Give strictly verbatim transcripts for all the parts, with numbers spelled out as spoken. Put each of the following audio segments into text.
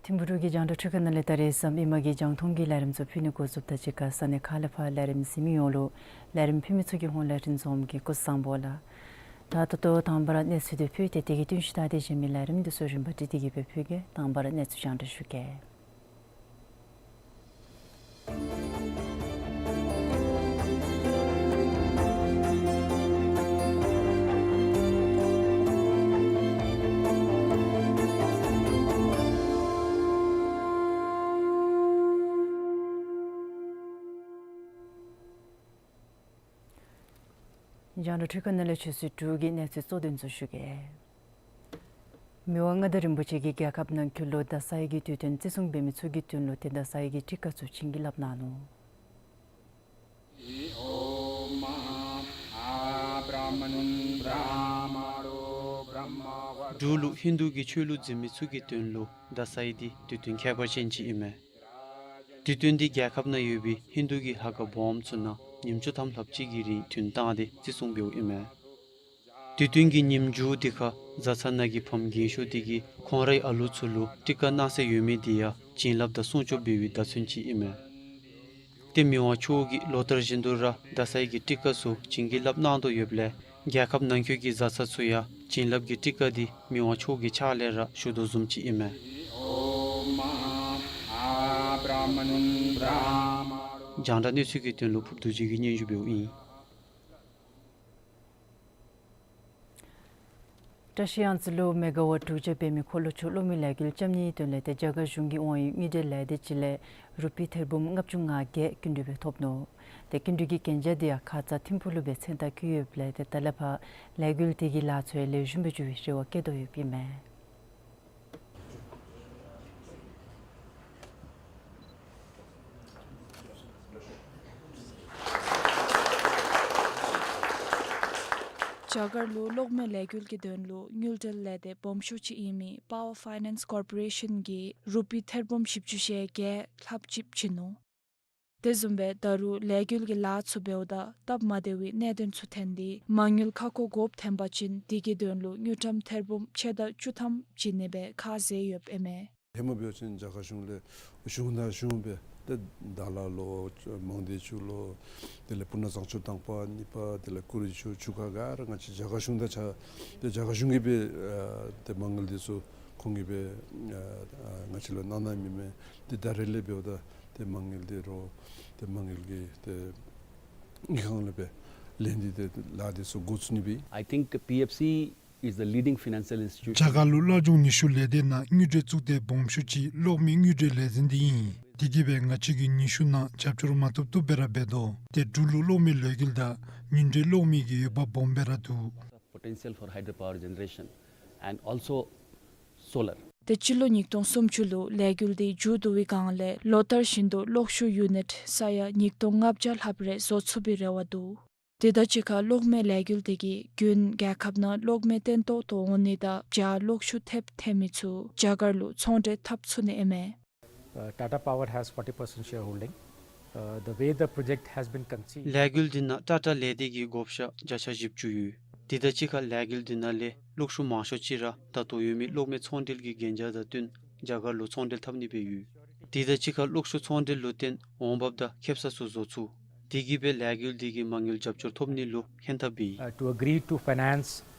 ཐིམ་ཕུ་གི་རྒྱང་བསྒྲགས་འཕྲུལ་ཁང་ནང་ལས་ད་རེས་ཙམ་ཨིན་མ་གི་རྒྱང་མཐོང་གི་ལས་རིམ་ཚུ་ཕུལ་ནི་འགོ་བཙུགསཔ་ད་གཅིག་ཁར་ས་གནས་ཁག་ལས་ཕར་ལས་རིམ་གཟིགས་མི་ཡོངས་ལུ་ལས་རིམ་ཕུལ་མི་ཚུ་གི་ཧོངས་ལས་རིན་འཛོམས་ཀྱིས་སྐུ་གཟུགས་བཟང་པོ་ལགས། ད་ད་ལྟོ་དང་པ་ར་གནས་ཚུལ་འདི་ཕུལ་ཏེ་དེ་གི་བསྟུན་གཞི་ད་དེ་གཞན་མི་ལས་རིམ་འདི་ཚུ་རིམ་པ་སྒྲིག་སྟེ་གིས་སྦེ་ཕུལ་གེ། དང་པ་ར་གནས་ཚུལ་རྒྱང་བསྒྲགས་ཞུ་གེ། རྒྱང་བསྒྲགས་འཕྲུལ་ཁང་ནང་ལས་ཆུ་ཚོད་དྲུག་གི་གནས་ཚུལ་གཙོ་དོན་ཚུ་ཞུ་གེ། མི་དབང་མངའ་བདག་རིན་པོ་ཆེ་གིས་རྒྱལ་ཁབ་ནང་འཁོད་ལུ་ད་ས་ཡི་གི་དུས་སྟོན་བརྩི་སྲུང་འབད་མི་ཚུ་གི་དོན་ལུ་ཏེ་ད་ས་ཡི་གི་ཊི་ཀ་ཚུ་བྱིན་གྱིས་བརླབས་གནང་ནུག། འབྲུག་ལུ་ཧིན་དུ་གི་ཆོས་ལུགས་འཛིན་མི་ཚུ་གི་དོན་ལུ་ད་ས་ཡི་འདི་དུས་སྟོན་ཁྱད་པར་ཅན་ཅིག་ཨིན་མས། དུས་སྟོན་འདི་རྒྱལ་ཁབ་ནང་ཡོད་པའི་ཧིན་དུ་གི་ལྷ་ཁང་སྦོམ་ཚུ་ནང་ཉིནམ་བཅུ་ཐམ་ལྷགཔ་ཅིག་གི་རིང་ཐུན་བཏང་སྟེ་བརྩི་སྲུང་འབདཝ་ཨིན་མས། དུས་སྟོན་གྱི་ཉིནམ་མཇུག་འདི་ཁར་བཟའ་ཚང་ནང་གི་ཕམ་རྒན་ཤོས་འདི་གིས་ཁོང་རའི་ཨ་ལུ་ཚུ་ལུ་ཊི་ཀ་གནང་སྲོལ་ཡོད་མི་འདི་ཡང་བྱིན་རླབས་དང་སྲུང་སྐྱོབ་འབད་བའི་བརྡ་མཚོན་ཅིག་ཨིན་མས། ཏེ་མི་དབང་མཆོག་གིས་ལོ་ལྟར་བཞིན་དུ་ར་ད་ས་ཡི་གི་ཊི་ཀ་ཚུ་བྱིན་གྱིས་བརླབས་གནང་དོ་ཡོདཔ་ལས་རྒྱལ་ཁབ་ནང་འཁོད་ཀྱི་བཟའ་ཚང་ཚུ་ཡང་བྱིན་རླབས་ཀྱི་ཊི་ཀ་འདི་མི་དབང་མཆོག་གི་ཕྱག་ལས་ར་ཞུ་དོ་བཟུམ་ཅིག་ཨིན་མས། རྒྱང་བསྒྲགས་གནས་ཚུལ་གྱི་དོན་ལུ་ཕུབ་རྡོ་རྗེ་གིས་སྙན་ཞུ་འབདཝ་ཨིན། བཀྲ་ཤིས་གཡང་རྩེ་ལུ་མེ་ག་ཝཊ་དྲུག་བརྒྱ་འབད་མི་མཁོ་ལོ་ཆུ་གློག་མེ་ལས་འགུལ་རྐྱབ་ནིའི་དོན་ལས་ཏེ་རྒྱ་གར་གཞུང་གིས་དབང་ཡོད་དངུལ་འབྲེལ་ལས་སྡེ་ཅིག་ལས་རུ་པི་ཐེར་འབུམ་ལྔ་བཅུ་ང་བརྒྱད་སྐྱིན་འགྲུལ་སྦེ་ཐོབ་ནུག། ཏེ་སྐྱིན་འགྲུལ་གྱི་གན་རྒྱ་འདི་ཡང་ཁ་ཙ་ཐིམ་ཕུག་ལུ་སྦེ་མཚན་རྟགས་བཀོད་ཡོདཔ་ལས་ཏེ་ད་ལས་ཕར་ལས་འགུལ་དེ་གི་ལཱ་ཚུ་ཡང་ལེགས་ཤོམ་སྦེ་འགྱོ་བའི་རེ་བ་བསྐྱེད་དོ་ཡོདཔ་ཨིན་མས། རྒྱ་གར་ལུ་གློག་མེ་ལས་འགུལ་གྱི་དོན་ལུ་དངུལ་འབྲེལ་ལས་སྡེ་སྦོམ་ཤོས་ཅིག་ཨིན་མི་Power Finance Corporation གིས་རུ་པི་ཐེར་འབུམ་བཞི་བཅུ་ཞེ་བརྒྱད་ལྷགཔ་ཅིག་བྱིན་ནུག། དེ་བཟུམ་སྦེ་ད་རུང་ལས་འགུལ་གྱི་ལཱ་ཚུ་འབདཝ་ད་སྟབས་མ་བདེ་བའི་གནད་དོན་ཚུ་ཐོན་ཏེ་མ་དངུལ་ཁ་སྐོང་དགོཔ་ཐོན་པ་ཅིན་དེ་གི་དོན་ལུ་དངུལ་ཀྲམ་ཐེར་འབུམ་ཕྱེད་དང་བཅུ་ཐམ་བྱིན་ནི་སྦེ་ཁས་བླངས་ཡོདཔ་ཨིན་མས། ཧེ་མ་འབད་བ་ཅིན་རྒྱ་གར་གཞུང་ལས་གཞུང་དང་གཞུང་སྦེ་ཏེ་ཌ་ལར་ལོ་མང་སྡེ་ཆུ་ལོ་དེ་ལས་སྤུ་ན་བཟང་ཆུ་དང་པ་གཉིས་པ་དེ་ལས་ཀུ་རི་ཆུ་ཆུ་ཁ་ག་ར་ང་བཅས་རྒྱ་གར་གཞུང་དང་ཆ་ཏེ་རྒྱ་གར་གཞུང་གིས་སྦེ་ཨ་ཏེ་མ་དངུལ་འདི་ཚུ་ཁོང་གིས་སྦེ་ཨ་ང་བཅས་ལུ་གནང་གནངམ་ཨིན་མས། ཏེ་ད་རེས་ལས་འབདཝ་ད་ཏེ་མ་དངུལ་འདི་རོགས་ཏེ་མ་དངུལ་གྱི་ཏེ་དངུལ་ཁང་ལས་སྦེ་ལེན་ཏེ་ཏེ་ལཱ་འདི་ཚུ་འགོ་བཙུགས་ནི་སྦེ། I think P F C is the leading financial institution. རྒྱ་གར་ལུ་གློག་སྦྱོང་ནུས་ཤུགས་ལས་སྡེ་ནང་དངུལ་འབྲེལ་གཙུག་སྡེ་སྦོམ་ཤོས་ཅིག་གློག་མེ་དངུལ་འབྲེལ་ལས་འཛིན་འདི་ཨིན། དེ་གིས་སྦེ་ང་བཅས་ཀྱི་ནུས་ཤུགས་ནང་རྒྱབ་སྐྱོར་མ་བཏུབ་བཏུབ་སྦེ་ར་འབད་དོ། ཏེ་འབྲུག་ལུ་གློག་མེ་ལས་འགུལ་དང་ཉིན་དྲོད་གློག་མེ་གི་འོས་འབབ་སྦོམ་སྦེ་ར་འདུག། Potential for hydropower generation and also solar. ཏེ་སྤྱི་ལོ་ཉིས་སྟོང་སུམ་ཅུ་ལུ་ལས་འགུལ་འདི་མཇུག་བསྡུ་བའི་བསྒང་ལས་ལོ་ལྟར་བཞིན་དུ་གློག་ཤུགས་ཡུ་ནིཊ་ས་ཡ་ཉིས་སྟོང་ལྔ་བརྒྱ་ལྷགཔ་རེ་བཟོ་ཚུགས་པའི་རེ་བ་འདུག། དེ་དང་གཅིག་ཁར་གློག་མེ་ལས་འགུལ་དེ་གིས་རྒྱུན་རྒྱལ་ཁབ་ནང་གློག་མེ་བརྟན་ཏོག་ཏོ་འོང་ནི་དང་བྱཱར་གློག་ཤུགས་ཐེབས་ཐོན་མི་ཚུ་རྒྱ་གར་ལུ་ཚོང་འབྲེལ་འཐབ་ཚུགས་ནི་ཨིན་མས། Uh, Tata Power has forty percent shareholding. Uh, the way the project has been conceived. ལས་འགུལ་འདི་ནང་ཊ་ཊ་ལས་སྡེ་གི་བགོ་བཤའ་བརྒྱ་ཆ་བཞི་བཅུ་ཡོད། དེ་དང་གཅིག་ཁར་ལས་འགུལ་འདི་ནང་ལས་གློག་ཤུགས་མང་ཤོས་ཅིག་ར་ད་ལྟོ་ཡོད་མི་གློག་མེ་ཚོང་འབྲེལ་གྱི་གན་རྒྱ་དང་བསྟུན་རྒྱ་གར་ལུ་ཚོང་འབྲེལ་འཐབ་ནི་སྦེ་ཡོད། དེ་དང་གཅིག་ཁར་གློག་ཤུགས་ཚོང་འབྲེལ་ལུ་བརྟེན་འོང་འབབ་དང་ཁེབ་ས་ཚུ་བཟོ་ཚུགས། དེ་གིས་སྦེ་ལས་འགུལ་འདི་གི་མ་དངུལ་རྒྱབ་སྐྱོར་ཐོབ་ནི་ལུ་ཧན་ཐབས་འབད་ཡི། Uh, to agree to finance,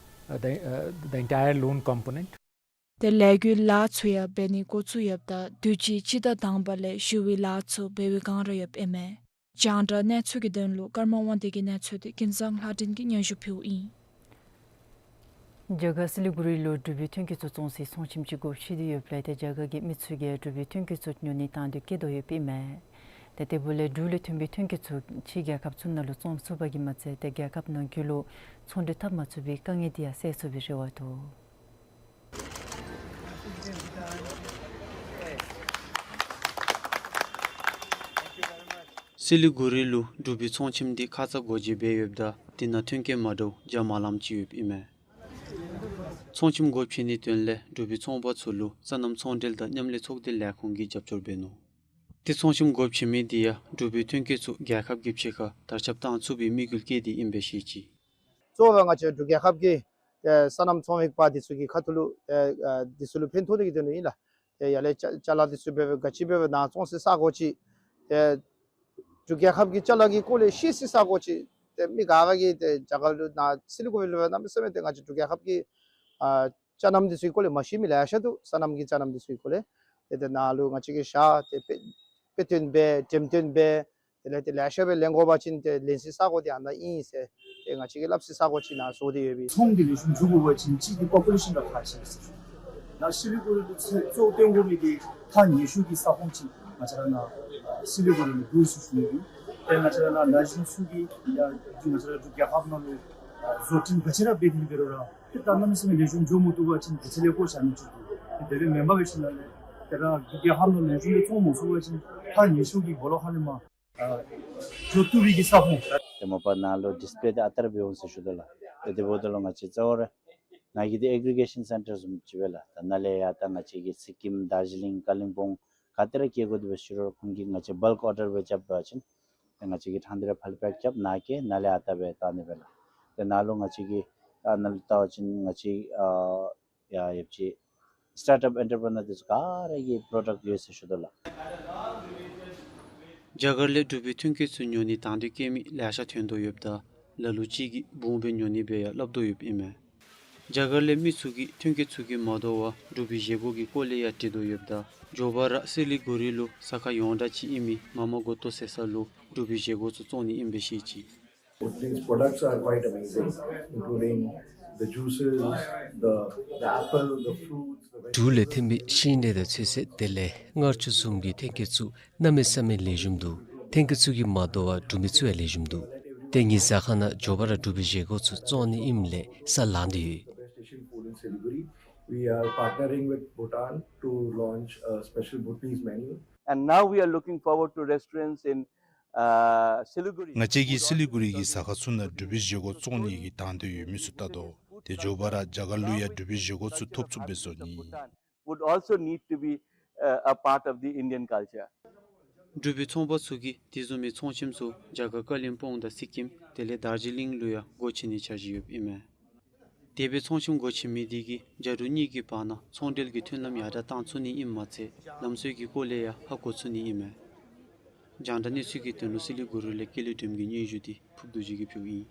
uh, the, uh, the entire loan component. ཏེ་ལས་འགུལ་ལཱ་ཚུ་ཡང་འབད་ནི་འགོ་བཙུགས་ཡོདཔ་ད་དུས་ཅི་སྤྱི་ཟླ་དང་པ་ལས་ཞུ་བའི་ལཱ་ཚུ་འབད་བའི་བསྒང་ར་ཡོདཔ་ཨིན་མས། རྒྱང་བསྒྲགས་གནས་ཚུལ་གྱི་དོན་ལུ་ཀརྨ་དབང་འདུས་ཀྱི་གནས་ཚུལ་དེ་ཀུན་བཟང་ལྷ་སྒྲོན་གྱིས་སྙན་ཞུ་ཕུལཝ་ཨིན། རྒྱ་གར་སི་ལི་གུ་རི་ལུ་འབྲུག་པའི་ཐོན་སྐྱེད་ཚུ་བཙོང་སའི་ཚོང་ཁྱིམ་ཅིག་སྒོ་ཕྱེ་སྟེ་ཡོདཔ་ལས་ཏེ་རྒྱ་གར་གྱི་མི་ཚུ་གིས་འབྲུག་པའི་ཐོན་སྐྱེད་ཚུ་ཉོ་ནི་དང་འདོད་བསྐྱེད་དོ་ཡོདཔ་ཨིན་མས། ཏེ་དེ་འབདཝ་ལས་འབྲུག་ལས་ཐོན་པའི་ཐོན་སྐྱེད་ཚུ་ཕྱི་རྒྱལ་ཁབ་ཚུ་ནང་ལུ་བཙོང་ཚུགས་པ་གིས་མ་ཚད་ཏེ་རྒྱལ་ཁབ་ནང་འཁོད་ལུ་ཚོང་འབྲེལ་འཐབ་མ་ཚུགས་པའི་དཀའ་ངལ་དེ་ཡང་སེལ་ཚུགས་པའི་རེ་བ་འདུག། སི་ལི་གུ་རི་ལུ་འབྲུག་པའི་ཚོང་ཁྱིམ་འདི་ཁ་ཙ་སྒོ་འབྱེད་འབད་ཡོདཔ་ད་དེ་ནང་ཐོན་སྐྱེད་མ་འདྲཝ་བརྒྱ་མ་ལངམ་ཅིག་ཡོདཔ་ཨིན་མས། ཚོང་ཁྱིམ་སྒོ་ཕྱེ་ནིའི་དོན་ལས་འབྲུག་པའི་ཚོང་པ་ཚུ་ལུ་སོ་ནམ་ཚོང་འབྲེལ་དང་མཉམ་ལས་ཚོགས་སྡེ་ལས་ཁུངས་ཀྱིས་རྒྱབ་སྐྱོར་འབད་ནུག། ཏེ་ཚོང་ཁྱིམ་སྒོ་ཕྱེ་མི་འདི་ཡང་འབྲུག་པའི་ཐོན་སྐྱེད་ཚུ་རྒྱལ་ཁབ་ཀྱི་ཕྱི་ཁར་དར་ཁྱབ་བཏང་ཚུགས་པའི་དམིགས་ཡུལ་བསྐྱེད་དེ་ཨིན་པའི་ཤེས་ཅི། གཙོ་བོ་ང་བཅས་འབྲུག་རྒྱལ་ཁབ་ཀྱི་ཨེ་སོ་ནམ་ཚོང་གཡུག་པ་འདི་ཚུ་གི་ཁ་ཐུག་ལུ་ཨེ་ཨེ་འདི་ཚུ་ལུ་ཕན་ཐོགས་ནི་གི་དོན་ལུ་ཨིན་ལགས། ཏེ་ཡར་ལས་ཅ་ཅ་ལ་འདི་ཚུ་འབད་འབད་ག་ཅི་འབད་འབད་ནཱ་བཙོང་སའི་ས་གོ་ཅིག་ཏེ་འབྲུག་རྒྱལ་ཁབ་ཀྱི་ཅ་ལ་གི་སྐོར་ལས་ཤེས་སའི་ས་གོ་ཅིག་ཏེ་མི་ག་ར་གིས་ཏེ་རྒྱ་གར་ལུ་ནཱ་སི་ལི་གུ་རི་ལུ་གནམ་མེད་ས་མེད་ཏེ་ང་བཅས་འབྲུག་རྒྱལ་ཁབ་ཀྱི་ཨ་ཅ་ལ་འདི་ཚུ་གི་སྐོར་ལས་མ་ཤེས་མི་ལེ་ཤ་འདུག། སོ་ནམ་གྱི་ཅ་ལ་འདི་ཚུ་གི་སྐོར་ལས། ཏེ་ཏེ་ནཱ་ལུ་ང་བཅས་ཀྱིས་ཞག་ཏེ་དཔེ་དཔེ་སྟོན་འབད་འགྲེམས་སྟོན་འབད། དེ་ལས་ཏེ་ལེ་ཤ་སྦེ་ལེན་དགོ་པ་ཅིན་ཏེ་ལེན་སའི་ས་གོ་འདི་ཨ་ནཱ་ཨིན་ཟེར་ཏེ་ང་བཅས་ཀྱིས་སླབ་སའི་ས་གོ་ཅིག་ནཱ་བཟོ་སྟེ་ཡོད་པས། ཚོང་འདི་ལེགས་ཤོམ་འགྱོ་དགོ་པ་ཅིན་གཅིག་འདི་པོ་པུ་ལེ་ཤཱན་ར་ཁག་ཆེ་ཟེར་ཞུ། ནཱ་སི་ལི་གུ་རི་ལུ་ཚད་གཙོ་བོ་བཏོན་དགོ་མི་འདི་ཐག་ཉེ་ཤོས་ཀྱི་ས་ཁོངས་ཅིག་ང་བཅས་ར་ནཱ་སི་ལི་གུ་རི་ལུ་འདུག་ཟེར་ཞུ་ནི་ཨིན། ཏེ་ང་བཅས་ར་ནཱ་ན་གཞོན་ཚུ་གིས་ཡང་ང་བཅས་ར་འབྲུག་རྒྱལ་ཁབ་ནང་ལུ་བཟོ་སྐྲུན་ག་ཅི་ར་འབད་དེ་འབད་རུང་ར་ཏེ་ད་གནམ་མེད་ས་མེད་ལེགས་ཤོམ་འགྱོ་མ་བཏུབ་པ་ཅིན་དེ་ཚུ་ལས་ཀོ་བཞག་ནི་ཅིག་འདུག། དེ་སྦེ་མེན་པར་འབད་ཞིནམ་ལས་ཏེ་ར་འབྲུག་རྒྱལ་ཁབ་ནང་ལེགས་ཤོམ་སྦེ་བཙོང་མ་ཚུགས་པ་ཅིན་ཐག་ཉེ་ཤོས་ཀྱི་སྦོ་ལོགས་ཁ་ལས་མར་ཨ་འགྱོ་བཏུབ་པའི་གི་ས་ཁོངས། ཏེ་མ་པ་ནཱ་ལུ་ཌིསི་པེ་ལེ་འདི་ཨ་རྟག་ར་སྦེ་འོང་ཟེར་ཞུ་དོ་ལགས། ཏེ་དེ་འབདཝ་ད་ལུ་ང་བཅས་གཙོ་བོ་ར་ནཱ་གི་འདི་ཨེག་རི་གེ་ཤཱན་སེན་ཊར་བཟུམ་ཅིག་སྦེ་ལགས། ད་ནཱ་ལས་ཡར་ད་ང་བཅས་ཀྱི་སི་ཀིམ་དར་ཇི་ལིང་ཀ་ལིམ་པོང་ག་ཏེ་ར་སྐྱེལ་དགོ་དེ་སྦེ་ཞུ་རུང་ཁོང་གིས་ང་བཅས་བཱལཀ་ཨོར་ཌར་སྦེ་རྐྱབ་པ་ཅིན་ཏེ་ང་བཅས་ཀྱིས་ཕྲང་སྟེ་ར་ཕར་ལས་པེཀ་རྐྱབ་ནཱ་བསྐྱལ་ནཱ་ལས་ཨ་རྟག་སྦེ་བཏང་ནི་སྦེ་ལགས། ཏེ་ནཱ་ལུ་ང་བཅས་ཀྱིས་ཨ་ནཱ་ལུ་བལྟ་བ་ཅིན་ང་བཅས་ཨ་ཡ་ཡོདཔ་ཅིག་སི་ཊཱརཊ་ཨཔ་ཨེན་ཊར་པི་རི་ནར་འདི་ཚུ་ག་ར་གི་པྲོ་ཌཀཊ་ཡོད་ཟེར་ཞུ་དོ་ལགས། རྒྱ་གར་ལས་འབྲུག་པའི་ཐོན་སྐྱེད་ཚུ་ཉོ་ནི་དང་འདོད་བསྐྱེད་མི་ལེ་ཤ་ཐོན་དོ་ཡོདཔ་ད་ལ་ལུ་ཅིག་གིས་བུང་སྦེ་ཉོ་ནི་སྦེ་ཡང་སླབ་དོ་ཡོདཔ་ཨིན་མས། རྒྱ་གར་ལས་མི་ཚུ་གིས་ཐོན་སྐྱེད་ཚུ་གིས་མ་དོ་བར་འབྲུག་པའི་བཞེས་སྒོ་གི་སྐོར་ལས་ཡང་དྲི་དོ་ཡོདཔ་ད་མགྱོགས་པ་ར་སི་ལི་གུ་རི་ལུ་ས་ཁ་ཡོངས་གྲགས་ཅིག་ཨིན་མི་མ་མ་གོ་ཏོ་ཟེར་ས་ལུ་འབྲུག་པའི་བཞེས་སྒོ་ཚུ་བཙོང་ནི་ཨིན་པའི་ཤེས་ཅི། These products are quite amazing, including the juices, the, the apple, the fruits, the vegetables. འབྲུག་ལས་ཐོན་པའི་ཤིང་འབྲས་དང་ཚོད་བསྲེ་དེ་ལས་མངར་ཆུ་བཟུམ་གྱི་ཐོན་སྐྱེད་ཚུ་གནམ་མེད་ས་མེད་ལེགས་ཤོམ་འདུག། ཐོན་སྐྱེད་ཚུ་གིས་མ་དོ་བར་འབྲུག་མི་ཚུ་ཡང་ལེགས་ཤོམ་འདུག། ཏེ་ངེའི་ཟ་ཁང་ནང་མགྱོགས་པ་ར་འབྲུག་པའི་བཞེས་སྒོ་ཚུ་བཙོང་ནི་ཨིནམ་ལས་ས་ལང་སྟེ་ཡོད། Best Asian food in Siliguri. We are partnering with Bhutan to launch a special Bhutanese menu. And now we are looking forward to restaurants in, uh, Siliguri. ང་བཅས་ཀྱིས་སི་ལི་གུ་རི་གི་ཟ་ཁང་ཚུ་ནང་འབྲུག་པའི་བཞེས་སྒོ་བཙོང་ནི་གི་དང་འདོད་ཡོད་མི་ཚུ་བལྟ་དོ། ཏེ་མགྱོགས་པ་ར་རྒྱ་གར་ལུ་ཡང་འབྲུག་པའི་བཞེས་སྒོ་ཚུ་ཐོབ་ཚུགསཔ་སྦེ་བཟོ་ནི། Would also need to be, uh, a part of the Indian culture. འབྲུག་པའི་ཚོང་པ་ཚུ་གིས་དེ་བཟུམ་མའི་ཚོང་ཁྱིམ་ཚུ་རྒྱ་གར་ཀ་ལིམ་པོང་དང་སི་ཀིམ་དེ་ལས་དར་ཇི་ལིང་ལུ་ཡང་སྒོ་ཕྱེ་ནི་འཆར་གཞི་ཡོདཔ་ཨིན་མས། དེ་སྦེ་ཚོང་ཁྱིམ་སྒོ་ཕྱེ་མི་དེ་གིས་རྒྱ་འབྲུག་གཉིས་ཀྱི་བར་ན་ཚོང་འབྲེལ་གྱི་མཐུན་ལམ་ཡར་དྲག་བཏང་ཚུགས་ནི་ཨིནམ་མ་ཚད་ལམ་སྲོལ་གྱི་སྐོར་ལས་ཡང་ཧ་གོ་ཚུགས་ནི་ཨིན་མས། རྒྱང་བསྒྲགས་གནས་ཚུལ་གྱི་དོན་ལུ་སི་ལི་གུ་རི་ལས་ཀེ་ལི་སྒྲོལམ་གྱི་སྙན་ཞུ་འདི་ཕུབ་རྡོ་རྗེ་གིས་ཕུལཝ་ཨིན།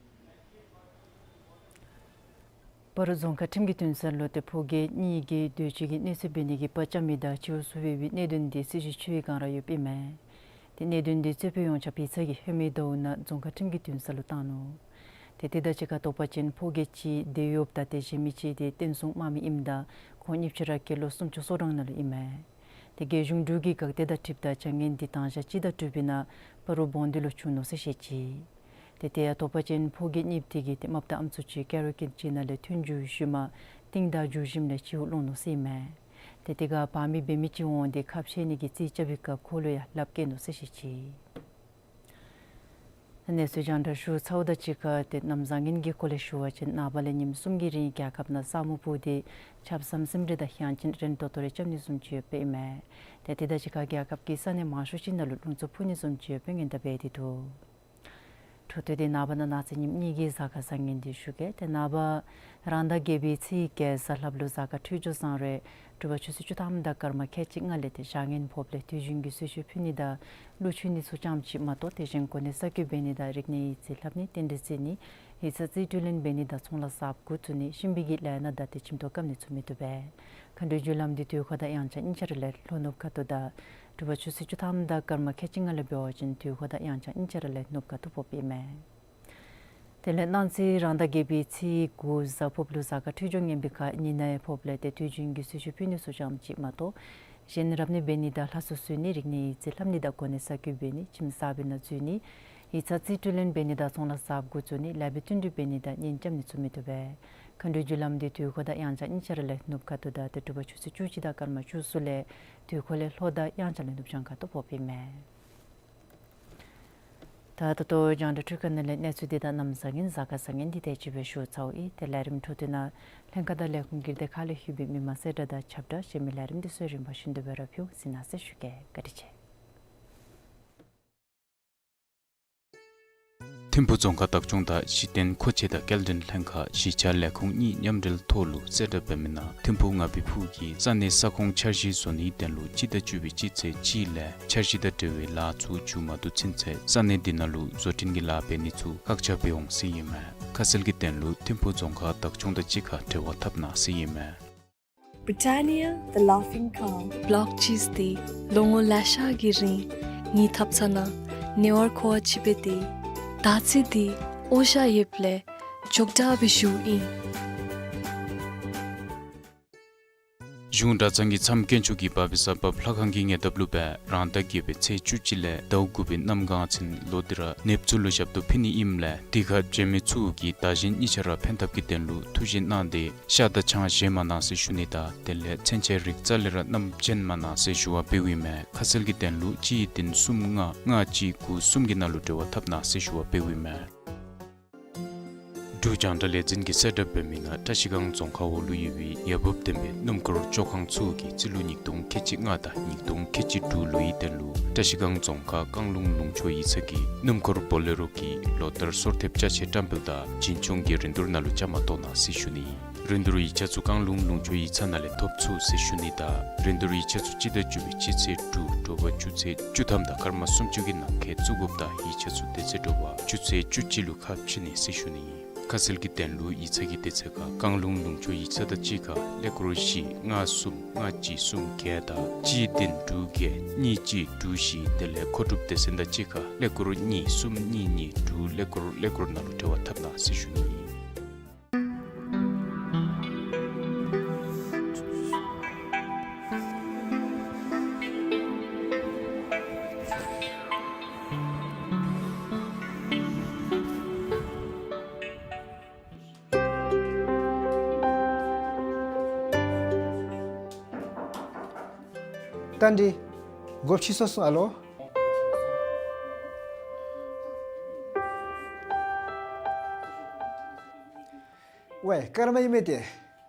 སྤ་རོ་རྫོང་ཁག་ཁྲིམས་ཀྱི་འདུན་ས་ལུ་ཏེ་ཕོ་རྒྱས་གཉིས་ཀྱིས་འདོད་སྤྱོད་ཀྱི་གནོད་འཚེ་འབད་ནི་གི་པར་རྐྱབ་མི་དང་གཅིག་ཁར་ཚུད་པའི་གནད་དོན་འདི་སྲིད་བྱུས་ཆད་པའི་བསྒང་ར་ཡོདཔ་ཨིན་མས། ཏེ་གནད་དོན་འདི་རྩོད་དཔོན་ཡོངས་ཁྱབ་ཡིག་ཚང་གིས་ཧེ་མའི་ཟླཝ་ནང་རྫོང་ཁག་ཁྲིམས་ཀྱི་འདུན་ས་ལུ་བཏང་ནུག། ཏེ་དེ་དང་གཅིག་ཁར་དོགས་པ་ཅན་ཕོ་རྒྱས་ཅིག་བསྡད་ཡོདཔ་ད་ཏེ་གཞན་མི་ཅིག་དེ་བརྟན་སྲུང་དམག་མི་ཨིནམ་ད་ཁོང་གཉིས་ཆ་ར་སྐྱེས་ལོ་སུམ་ཅུ་སོ་གྲངས་ནང་ལུ་ཨིན་མས། ཏེ་རྒྱལ་གཞུང་འབྲུག་གི་འགག་སྡེ་དང་འཁྲིལཝ་ད་བྱ་ངན་འདི་དང་ཞག་གཅིག་དང་དྲུག་པའི་ནང་སྤ་རོ་བོང་སྡེ་ལུ་བྱུང་ནུག་ཟེར་བཤད་ཅི། ཏེ་དེ་ཡང་དོགས་པ་ཅན་ཕོ་རྒྱས་གཉིས་དེ་གིས་ཏེ་རྨགཔ་དང་ཨམ་སྲུ་ཅིག་ཀེ་རོ་ཀིཌ་ཅིག་ནང་ལས་ཐོན་འགྱོ་ཞིནམ་རྟིང་བདའ་འགྱོ་ཞིནམ་ལས་ཕྱི་ཁར་ལོང་ནུག་ཟེར་ཨིན་མས། ཏེ་དེ་ཁར་བག་མེད་འབད་མི་ཅིག་འོང་སྟེ་ཁ་ཕྱེ་ནི་གི་རྩིས་རྐྱབ་པའི་སྐབས་ཁོ་ལུ་ཡང་ལགཔ་བཀལ་ནུག་ཟེར་བཤད་ཅི། གནས་ཚུལ་རྒྱང་བསྒྲགས་ཞུ་ཚརཝ་དང་གཅིག་ཁར་ཏེ་གནམ་བཟང་ངན་གྱི་སྐོར་ལས་ཞུ་བ་ཅིན་ནངས་པ་ལས་ཉིནམ་གསུམ་གྱི་རིང་རྒྱལ་ཁབ་ནང་ས་སྨུག་སྤུབས་ཏེ་ཆརཔ་ཟམ་ཟིམ་རེ་དང་ཡང་ཅིན་རན་ཏོག་ཏོ་རེ་རྐྱབ་ནི་བཟུམ་ཅིག་ཡོདཔ་ཨིན་མས། ཏེ་དེ་དང་གཅིག་ཁར་རྒྱལ་ཁབ་ཀྱི་ས་གནས་མང་ཤོས་ཅིག་ནང་ལུ་རླུང་འཚུབ་འཕུ་ནི་བཟུམ་ཅིག་ཡོདཔ་སྦེ་ཉེན་བརྡ་འབད་དེ་འདུག། འཕྲོ་མཐུད་དེ་ནངས་པ་ནང་གནངས་ཚེ་ཉིནམ་གཉིས་ཀྱི་གཟའ་སྐར་བཟང་ངན་འདི་ཞུ་གེ། ཏེ་ནངས་པ་རང་ཟླ་བརྒྱད་པའི་ཚེས་བརྒྱད་གཟའ་ལྷགཔ་ལུ་གཟའ་སྐར་འཕྲོད་སྦྱོར་བཟང་རུང་དྲོ་པ་ཆུ་ཚོད་བཅུ་ཐམ་དང་སྐར་མ་ཁལ་གཅིག་ལྔ་ལས་ཏེ་བྱ་ངན་ཕོགཔ་ལས་དུས་རྒྱུན་གྱི་གསོལ་མཆོད་ཕུལ་ནི་དང་གླུ་མཆོད་ནི་ཚུ་ཙམ་ཅིག་མ་གཏོགས་དེ་གཞན་གོ་གནས་གསར་བསྐོ་འབད་ནི་དང་རིག་གནས་ཡིག་རྩིས་ལྷབ་ནི་རྟེན་འབྲེལ་བརྩི་ནི་ཡིག་ཚང་རྩིས་སྤྲོད་ལེན་འབད་ནི་དང་ཚོང་ལཱ་གསརཔ་འགོ་བཙུགས་ནི་གཤིན་པོའི་གི་ལས་སྣ་དང་ཏེ་ཁྱིམ་ཐོག་བཀབ་ནི་ཚུ་མི་བཏུབ་པས། མཁའ་འགྲོའི་རྒྱུ་ལམ་འདི་དུས་འཁོར་དང་དབྱངས་འཆར་གཉིས་ཆ་ར་ལས་ལྷོ་ནུབ་ཁ་ཐུག་དང་དྲོ་པ་ཆུ་ཚོད་བཅུ་ཐམ་དང་སྐར་མ་ཁལ་གཅིག་ལྔ་ལས་འབད་བ་ཅིན་དུས་འཁོར་དང་དབྱངས་འཆར་གཉིས་ཆ་ར་ལས་ནུབ་ཁ་ཐུག་ཕོགཔ་ཨིན་མས། དེ་ལས་གནངས་ཚེ་རང་ཟླ་བརྒྱད་པའི་ཚེས་དགུ་གཟའ་ཕུརཔ་ལུ་གཟའ་སྐར་འཕྲོད་སྦྱོར་ངན་པའི་ཁར་ཉི་ནག་ཕོགཔ་ལས་ཏེ་དུས་རྒྱུན་གྱི་གསོལ་མཆོད་ཕུལ་ནི་ཚུ་ཙམ་ཅིག་མ་གཏོགས་གཞན་རབ་གནས་འབད་ནི་དང་ལྷ་གསོལ་གསོལ་ནི་རིག་གནས་ཡིག་རྩིས་ལྷབ་ནི་དང་གོ་གནས་གསར་བསྐོ་འབད་ནི་ཁྱིམ་གསར་པའི་ནང་འཛུལ་ནི་ཡིག་ཚང་རྩིས་སྤྲོད་ལེན་འབད་ནི་དང་ཚོང་ལཱ་གསརཔ་འགོ་བཙུགས་ནི་ལཱ་འབད་བསྟུན་གྲོས་འབད་ནི་དང་གཉེན་རྐྱབ་ནི་ཚུ་མི་བཏུབ་པས། མཁའ་འགྲོའི་རྒྱུ་ལམ་འདི་དུས་འཁོར་དང་དབྱངས་འཆར་གཉིས་ཆ་ར་ལས་ནུབ་ཁ་ཐུག་དང་ཏེ་དྲོ་པ་ཆུ་ཚོད་བཅུ་གཅིག་དང་སྐར་མ་བཅུ་གསུམ་ལས་དུས་འཁོར་ལས་ལྷོ་དང་དབྱངས་འཆར་ལས་ནུབ་བྱང་ཁ་ཐུག་ཕོགཔ་ཨིན་མས། ད་ད་ལྟོ་རྒྱང་བསྒྲགས་འཕྲུལ་ཁང་ནང་ལས་གནས་ཚུལ་འདི་དང་གནམ་བཟང་ངན་གཟའ་སྐར་བཟང་ངན་འདི་དེ་ཅིག་སྦེ་ཞུ་ཚརཝ་ཨིན། ཏེ་ལས་རིམ་འཕྲོ་མཐུད་ནང་ལྷན་ཁག་དང་ལས་ཁུངས་བསྒྱུར་ཏེ་ཁ་ལས་ལྷོད་པའི་མི་མང་གསལ་བསྒྲགས་དང་ཁྱབ་བསྒྲགས་གཞན་མི་ལས་རིམ་འདི་ཚུ་རིམ་པ་བཞིན་དུ་སྦེ་ར་ཕུལ་ཟེར་གནང་ཟེར་ཞུ་གེ། བཀའ་དྲིན་ཆེ། ཐིམ་ཕུག་རྫོང་ཁག་བདག་སྐྱོང་དང་གཞི་རྟེན་མཁོ་ཆས་དང་སྐྱེལ་འདྲེན་ལྷན་ཁག་གཞིས་ཆགས་ལས་ཁུངས་གཉིས་མཉམ་འབྲེལ་ཐོག་ལུ་གསལ་བསྒྲགས་འབད་མི་ནང་ཐིམ་ཕུག་ང་བི་ཕུག་གི་ས་གནས་ས་ཁོངས་འཆར་གཞི་བཟོ་ནིའི་དོན་ལུ་སྤྱི་ཟླ་བཅུ་པའི་སྤྱི་ཚེས་གཅིག་ལས་འཆར་གཞི་དང་འབྲེལ་བའི་ལཱ་ཚུ་མཇུག་མ་བསྡུ་ཚུན་ཚོད་ས་གནས་འདི་ནང་ལུ་བཟོ་སྐྲུན་གྱི་ལཱ་འབད་ནི་ཚུ་བཀག་ཆ་འབད་འོང་ཟེར་ཨིན་མས། ཁ་གསལ་གྱི་དོན་ལུ་ཐིམ་ཕུག་རྫོང་ཁག་བདག་སྐྱོང་དང་གཅིག་ཁར་འབྲེལ་བ་འཐབ་གནང་ཟེར་ཨིན་མས། Britannia, the laughing cow. བོལོག་ཅིསི་འདི་ལོ་ངོ་ལེ་ཤ་གི་རིང་ངེའི་ཐབ་ཚང་ནང་ཉེ་བར་མཁོ་བ་ཅིག་སྦེ་སྡོད་ཡི། ད་ཅི་འདི་འོ་ཞ་ཡོདཔ་ལས་མགྱོགས་དྲགས་སྦེ་བཞུ་ཡི། གཞུང་གྲྭ་ཚང་གི་མཚམས་དཀོན་མཆོག་གི་བ་སྦིས་ས་བབས་ལྷ་ཁང་གི་ཉེ་འདབས་ལུ་སྦེ་རང་ཟླ་བརྒྱད་པའི་ཚེས་བཅུ་གཅིག་ལས་ཟླཝ་དགུ་པའི་གནམ་གང་ཚུན་ལོག་སྟེ་ར་ནདཔ་ཚུ་ལུ་ཞབས་ཏོག་ཕུལ་ནི་ཨིནམ་ལས་དེ་ཁར་བྱོན་མི་ཚུ་གིས་བདག་གཞན་གཉིས་ཆ་ར་ཕན་ཐབས་ཀྱི་དོན་ལུ་ཐུགས་བཞེད་གནང་སྟེ་ཤ་དང་ཆང་བཞེས་མ་གནང་ཟེར་ཞུ་ནི་དང་དེ་ལས་མཚོན་ཆའི་རིགས་རྩ་ལས་ར་བསྣམས་བྱོན་མ་གནང་ཟེར་ཞུ་བ་འབདཝ་ཨིན་མས། ཁ་གསལ་གྱི་དོན་ལུ་གཅིག་བདུན་གསུམ་ལྔ་ལྔ་གཅིག་དགུ་གསུམ་གྱི་ནང་ལུ་འབྲེལ་བ་འཐབ་གནང་ཟེར་ཞུ་བ་འབདཝ་ཨིན་མས། འབྲུག་རྒྱང་བསྒྲགས་ལས་འཛིན་གྱིས་གསལ་བསྒྲགས་འབད་མི་ནང་བཀྲ་ཤིས་སྒང་རྫོང་ཁག་འོག་ལུ་ཡོད་པའི་ཡ་ཕུབ་ལྡན་པའི་སྣུམ་འཁོར་བཅོ་ཁང་ཚུ་གིས་རྩིས་ལོ་ཉིས་སྟོང་ཁལ་གཅིག་ལྔ་དང་ཉིས་སྟོང་ཁལ་གཅིག་དྲུག་ལོའི་དོན་ལུ་བཀྲ་ཤིས་སྒང་རྫོང་ཁག་བཀང་ལུང་ལུང་ཕྱོགས་ཡིག་ཚང་གི་སྣུམ་འཁོར་བོ་ལེ་རོ་གི་ལོ་ལྟར་སོར་ཐེབས་ཅ་ཆས་བཀྲམ་སྤེལ་དང་བྱིན་ཆུང་གི་རིན་བསྡུར་ནང་ལུ་བཅའ་མར་གཏོགས་གནང་ཟེར་ཞུ་ནི། རིན་བསྡུར་ཡིག་ཆ་ཚུ་བཀང་ལུང་ལུང་ཕྱོགས་ཡིག་ཚང་ནང་ལས་ཐོབ་ཚུགས་ཟེར་ཞུ་ནི་དང་རིན་བསྡུར་ཡིག་ཆ་ཚུ་སྤྱི་ཟླ་བཅུ་པའི་སྤྱི་ཚེས་དྲུག་དྲོ་པ་ཆུ་ཚོད་བཅུ་ཐམ་དང་སྐར་མ་སུམ་ཅུ་གི་ནང་འཁོད་བཙུགས་དགོཔ་དང་ཡིག་ཆ་ཚུ་དེ་ཚེ་དྲོ་པ་ཆུ་ཚོད་བཅུ་གཅིག་ལུ་ཁ་ཕྱེ་ནི་ཟེར་ཞུ་ནི། ཁ་གསལ་གྱི་དོན་ལུ་ཡིག་ཚང་གི་དེ་ཚེ་ཁར་བཀང་ལུང་ལུང་ཕྱོགས་ཡིག་ཚང་དང་གཅིག་ཁར་ཀླད་ཀོར་བཞི་ལྔ་གསུམ་ལྔ་གཅིག་གསུམ་བརྒྱད་དང་གཅིག་བདུན་དྲུག་བརྒྱད་གཉིས་གཅིག་དྲུག་བཞི་དེ་ལས་མཁོ་སྒྲུབ་སྡེ་ཚན་དང་གཅིག་ཁར་ཀླད་ཀོར་གཉིས་གསུམ་གཉིས་གཉིས་དྲུག་ཀླད་ཀོར་ཀླད་ཀོར་ནང་ལུ་འབྲེལ་བ་འཐབ་གནང་ཟེར་ཞུ་ནི། རྟ་མགྲིན། སྒོ་ཕྱེ་སོང་ཨ་ལོ། ཝའི་སྐར་མ་ཨིན་མས་ཏེ།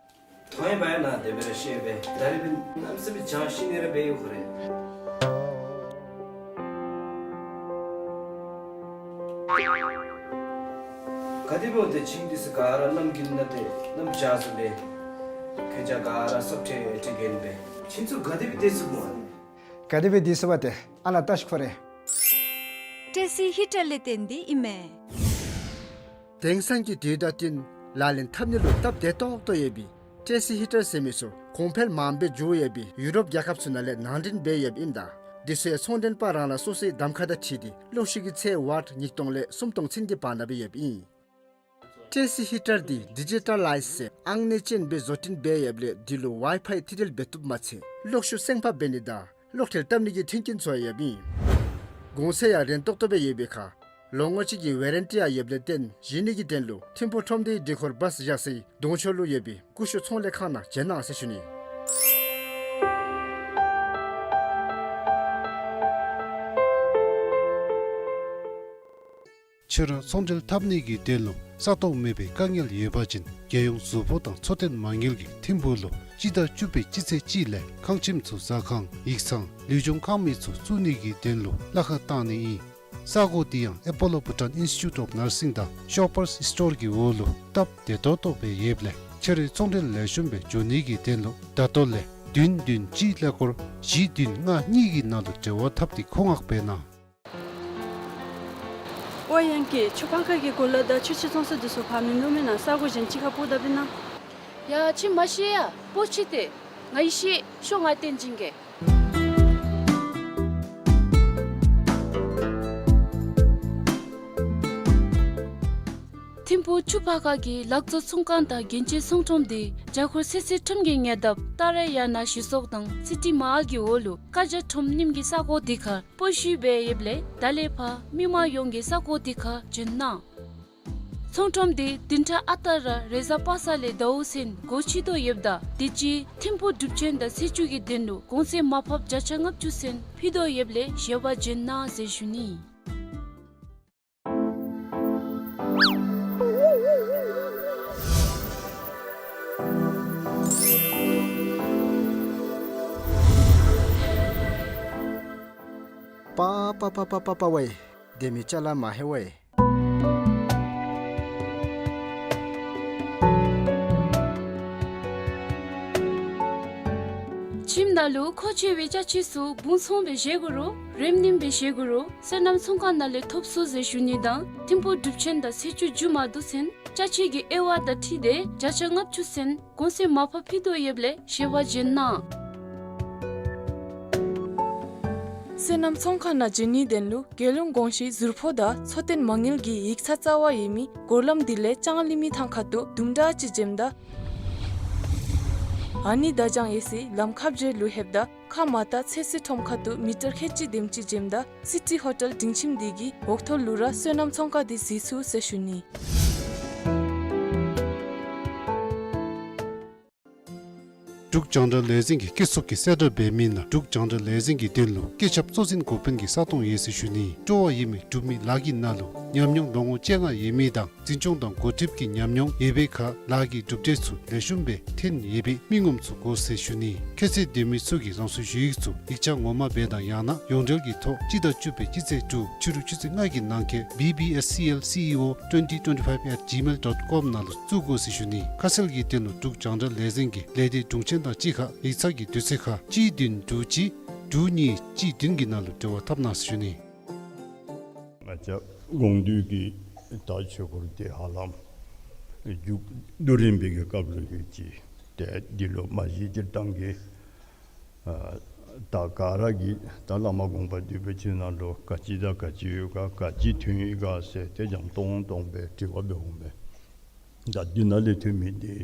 ཐོ་ཡི་བ་ཡ་ན་དེ་སྦེ་ར་ཤེས་པས། ད་རེས་པའི་གནམ་ས་མེད་གྱང་ཤི་ནི་ར་འབད་ཡོད་ཁོ་རེ། ག་དེ་སྦེ་འོང་ཏེ་ཁྱིམ་འདི་ཚུ་ག་ར་གནམ་དགུན་ན་ཏེ་གནམ་བྱཱར་སོང་པས། ཁྱེད་ཅག་ག་ར་སོབ་ཁྲལ་ཁྲལ་གྱིན་པས། ཁྱིམ་ཚུ་ག་དེ་སྦེ་བདེ་ཚུགས་སྨོ། ག་དེ་སྦེ་བདེ་ཚུགས་པ་ཏེ་ཨ་ལ་བལྟ་ཤིག་ཁོ་རེ། ཏྲེ་སི་ཧི་ཊར་ལས་བརྟེན་ཏེ་ཨིན་མས། དེང་སང་གི་དུས་དང་བསྟུན་ལག་ལེན་འཐབ་ནི་ལུ་སྟབས་བདེ་ཏོག་ཏོ་ཡོད་པའི་ཏྲེ་སི་ཧི་ཊར་ཟེར་མི་ཚུ་གོང་འཕེལ་མངམ་སྦེ་འགྱོ་ཡོད་པའི་ཡུ་རོབ་རྒྱལ་ཁབ་ཚུ་ནང་ལས་ནང་འདྲེན་འབད་ཡོདཔ་ཨིནམ་ད་འདི་ཚུ་ཡང་ཚོང་མགྲོན་པ་རང་རང་སོ་སོའི་གདམ་ཁ་དང་འཁྲིལ་ཏེ་གློག་ཤུགས་ཀྱི་ཚད་ཝཊ་ཉིས་སྟོང་ལས་སུམ་སྟོང་ཚུན་གྱི་བར་ན་སྦེ་ཡོདཔ་ཨིན། ཏྲེ་སི་ཧི་ཊར་འདི་ཌི་ཇི་ཊ་ལའིཛ་ཟེར་ཨང་གནས་ཅན་སྦེ་བཟོ་སྐྲུན་འབད་ཡོདཔ་ལས་འདི་ལུ་ཝའི་ཕའི་ཐིག་འབྲེལ་འབད་བཏུབ་མ་ཚད་གློག་ཤུགས་སེང་ཕག་འབད་ནི་དང་གློག་ཁྲལ་བཏབ་ནི་གི་མཐུན་རྐྱེན་ཚུ་ཡང་ཡོདཔ་ཨིན། གོང་ཚད་ཡང་རན་ཏོག་ཏོ་སྦེ་ཡོད་པའི་ཁར་ལོ་ངོ་གཅིག་གི་ཝེ་རན་ཊི་ཡང་ཡོདཔ་ལས་བརྟེན་གཞི་ནི་གི་དོན་ལུ་ཐིམ་ཕུག་ཁྲོམ་སྡེའི་སྒྲིག་ཁོལ་བཱས་བཞག་སའི་གདོང་ཕྱོགས་ལུ་ཡོད་པའི་ཀུ་ཤུ་ཚོང་ལས་ཁང་ནང་བྱོན་གནང་ཟེར་ཞུ་ནི། ཕྱི་རུ་ཚོང་འབྲེལ་འཐབ་ནི་གི་དོན་ལུ་ས་སྟོང་མེད་པའི་དཀའ་ངལ་ཡོད་པ་ཅིན་རྒྱལ་ཡོངས་ཟུར་ཕོགས་དང་འཚོ་རྟེན་མ་དངུལ་གྱིས་ཐིམ་ཕུག་ལུ་སྤྱི་ཟླ་བཅུ་པའི་སྤྱི་ཚེས་གཅིག་ལས་ཁང་ཁྱིམ་ཚུ་ཟ་ཁང་ཡིག་ཚང་ལུས་སྦྱོང་ཁང་མིག་ཚུ་བཙུགས་ནི་གི་དོན་ལུ་གླ་ཁར་བཏང་ནི་ཨིན། ས་གོ་འདི་ཡང་ཨེ་པོ་ལོ་བྷུ་ཊཱན་ཨིནས་ཊི་ཊུཊ་ཨོཕ་ནར་སིང་དང་ཤོ་པར་སི་སི་ཊོར་གྱི་འོག་ལུ་སྟབས་བདེ་ཏོག་ཏོ་སྦེ་ཡོདཔ་ལས་ཕྱི་རུ་ཚོང་འབྲེལ་ལེགས་ཤོམ་སྦེ་འགྱོ་ནི་གི་དོན་ལུ་ད་ལྟོ་ལས་བདུན་བདུན་གཅིག་ཀླད་ཀོར་བཞི་བདུན་ལྔ་གཉིས་ཀྱི་ནང་ལུ་འབྲེལ་བ་འཐབ་སྟེ་མཁོ་མངགས་འབད་གནང་། ཨོ་ཡང་ཀྱི་ཆུ་ཕར་ཁ་གི་གོ་ལ་དང་ཆུ་ཆེན་ཚོང་ས་འདི་ཚུ་ཕར་མིན་འདུག་མེན་ན། ས་གོ་གཞན་ཅིག་ཁར་སྤོ་ད་པས་ན། ཡ་ཁྱིམ་མ་ཤེས་ཡ་སྤོ་ཅི་སྟེ། ང་ཡི་ཤེས་ཤོག་ང་བསྟན་སྦྱིན་གེ། ཐིམ་ཕུག་ཆུ་ཕར་ཁ་གི་ལག་བཟོ་ཚོང་ཁང་དང་རྒྱན་ཆའི་ཚོང་ཁྲོམ་འདི་རྒྱ་གར་སི་སི་ཁྲོམ་གྱི་ཉེ་འདབས་ཏཱ་ར་ཡ་ན་གཞི་ཚོགས་དང་སི་ཊི་མ་ཧཱལ་གྱི་འོག་ལུ་ཀ་ཇ་ཁྲོམ་རྙིངམ་གི་ས་གོ་འདི་ཁར་སྤོ་ཞུ་འབད་ཡོདཔ་ལས་ད་ལས་ཕར་མི་མང་ཡོངས་ཀྱིས་ས་གོ་འདི་ཁར་འབྱོན་གནང་། ཚོང་ཁྲོམ་འདི་བདུན་ཕྲག་ཨ་རྟག་ར་རེས་གཟའ་པ་སངས་ལས་ཟླཝ་གསུམ་སྒོ་ཕྱེ་དོ་ཡོདཔ་ད་དུས་ཅི་ཐིམ་ཕུག་སྒྲུབ་ཆེན་དང་ཚེས་བཅུ་གི་དོན་ལུ་གོང་ཚད་མར་ཕབ་བརྒྱ་ཆ་ལྔ་བཅུ་ཚུན་ཕུལ་དོ་ཡོདཔ་ལས་ཞལ་པར་འབྱོན་གནང་ཟེར་ཞུ་ནི། པ་པ་པ་པ་པ་པ་ཝེ། སྡོད་མི་ཅ་ལ་མ་ཧེ་ཝེ། ཁྱིམ་ནང་ལུ་མཁོ་ཆེ་བའི་ཅ་ཆས་ཚུ་སྦུང་ཚང་སྦེ་བཞེས་དགོ་རུང་རེམ་རིམ་སྦེ་བཞེས་དགོ་རུང་བསོད་ནམས་ཚོང་ཁང་ནང་ལས་ཐོབ་ཚུགས་ཟེར་ཞུ་ནི་དང་ཐིམ་ཕུག་སྒྲུབ་ཆེན་དང་ཚེས་བཅུ་མཇུག་མ་བསྡུ་ཚུན་ཅ་ཆས་ཀྱི་དབྱེ་བ་དང་འཁྲིལ་ཏེ་བརྒྱ་ཆ་ལྔ་བཅུ་ཚུན་གོང་ཚད་མར་ཕབ་ཕུལ་དོ་ཡོདཔ་ལས་ཞལ་པར་འབྱོན་གནང་། བསོད་ནམས་ཚོང་ཁང་ནང་འབྱོན་ནིའི་དོན་ལུ་རྒྱལ་ཡོངས་གོང་ཞུའི་ཟུར་ཕོགས་དང་འཚོ་རྟེན་མ་དངུལ་གྱི་ཡིག་ཚང་རྩ་བ་ཡོད་མི་སྒོ་ལམ་འདི་ལས་ལྕང་གླིང་མི་ཐང་ཁ་ཐུག་དུམ་གྲ་ཅིག་འབྱོནམ་ད་ཨ་ནི་དར་ལྕང་ཡོད་སའི་ལམ་ཁ་བརྒྱད་ལུ་ལྷོདཔ་ད་ཁ་མ་ཏ་ཚོད་བསྲེ་ཁྲོམ་ཁ་ཐུག་མི་ཊར་ཁལ་གཅིག་དེམ་ཅིག་འབྱོནམ་ད་སི་ཊི་ཧོ་ཊེལ་སྒྲིང་ཁྱིམ་འདི་གི་འོག་ཐོག་ལུ་ར་བསོད་ནམས་ཚོང་ཁང་འདི་གཟིགས་ཚུགས་ཟེར་ཞུ་ནི། འབྲུག་རྒྱང་བསྒྲགས་ལས་འཛིན་གྱིས་སྐྱེད་ཚོགས་ཀྱི་གསལ་བསྒྲགས་འབད་མི་ནང་འབྲུག་རྒྱང་བསྒྲགས་ལས་འཛིན་གྱི་དོན་ལུ་སྐུ་ཚབ་གཙོ་འཛིན་འགོ་དཔོན་གྱི་ས་སྟོང་ཡོད་ཟེར་ཞུ་ནི། སྤྲོ་བ་ཡོད་མི་འབྲུག་མི་ལཱ་གི་ནང་ལུ་ཉམས་མྱོང་ལོ་ངོ་བཅོ་ལྔ་ཡོད་མི་དང་འཛིན་སྐྱོང་དང་འགོ་ཁྲིདཔ་གི་ཉམས་མྱོང་ཡོད་པའི་ཁར་ལཱ་གི་གྲུབ་འབྲས་ཚུ་ལེགས་ཤོམ་སྦེ་ཐོན་ཡོད་པའི་མི་ངོམ་ཚུ་དགོ་ཟེར་ཞུ་ནི། ཁྱད་ཚད་ལྡན་མི་ཚུ་གིས་རང་སོའི་ཞུ་ཡིག་ཚུ་ཡིག་ཆ་ངོ་མ་སྦེ་དང་ཡང་ན་ཡོངས་འབྲེལ་གྱི་ཐོག་སྤྱི་ཟླ་བཅུ་པའི་སྤྱི་ཚེས་དྲུག་ཕྱི་རུ་ཆུ་ཚོད་ལྔ་གི་ནང་འཁོད་B B S C L C E O twenty twenty-five at gmail dot com ནང་ལུ་བཙུགས་དགོ་ཟེར་ཞུ་ནི། ཁ་གསལ་གྱི་དོན་ལུ་འབྲུག་རྒྱང་བསྒྲགས་ལས་འཛིན་གྱི་ལས་སྡེ་དྲུང་ཆེན་དང་གཅིག་ཁར་ཡིག་ཚང་གི་དུས་ཚོད་ཁར་གཅིག་བདུན་དྲུག་གཅིག་དྲུག་གཉིས་གཅིག་བདུན་གྱི་ནང་ལུ་འབྲེལ་བ་འཐབ་གནང་ཟེར་ཞུ་ནི། ང་བཅས་དགོངས་འདུས་ཀྱི་ད་ཆོས་སྐོར་འདི་ཧ་ལམ་མཇུག་བསྡུ་རན་པའི་གི་སྐབས་ལུ་ཡོད་ཅི། ཏེ་འདི་ལུ་མ་གཞི་སྤྱིར་བཏང་གི་ཨ་ད་ག་ར་གིས་ད་བླ་མ་དགོངས་པ་འདུས་པའི་ཕྱི་ནང་ལུ་ག་ཅི་དང་ག་ཅི་ཡོད་ག་ག་ཅི་ཐོན་ཡི་ག་ཟེར་ཏེ་འཇམ་ཏོང་ཏོ་སྦེ་དྲི་བ་འབད་འོང་མས། ད་འདི་ནང་ལས་ཐོན་མི་འདི་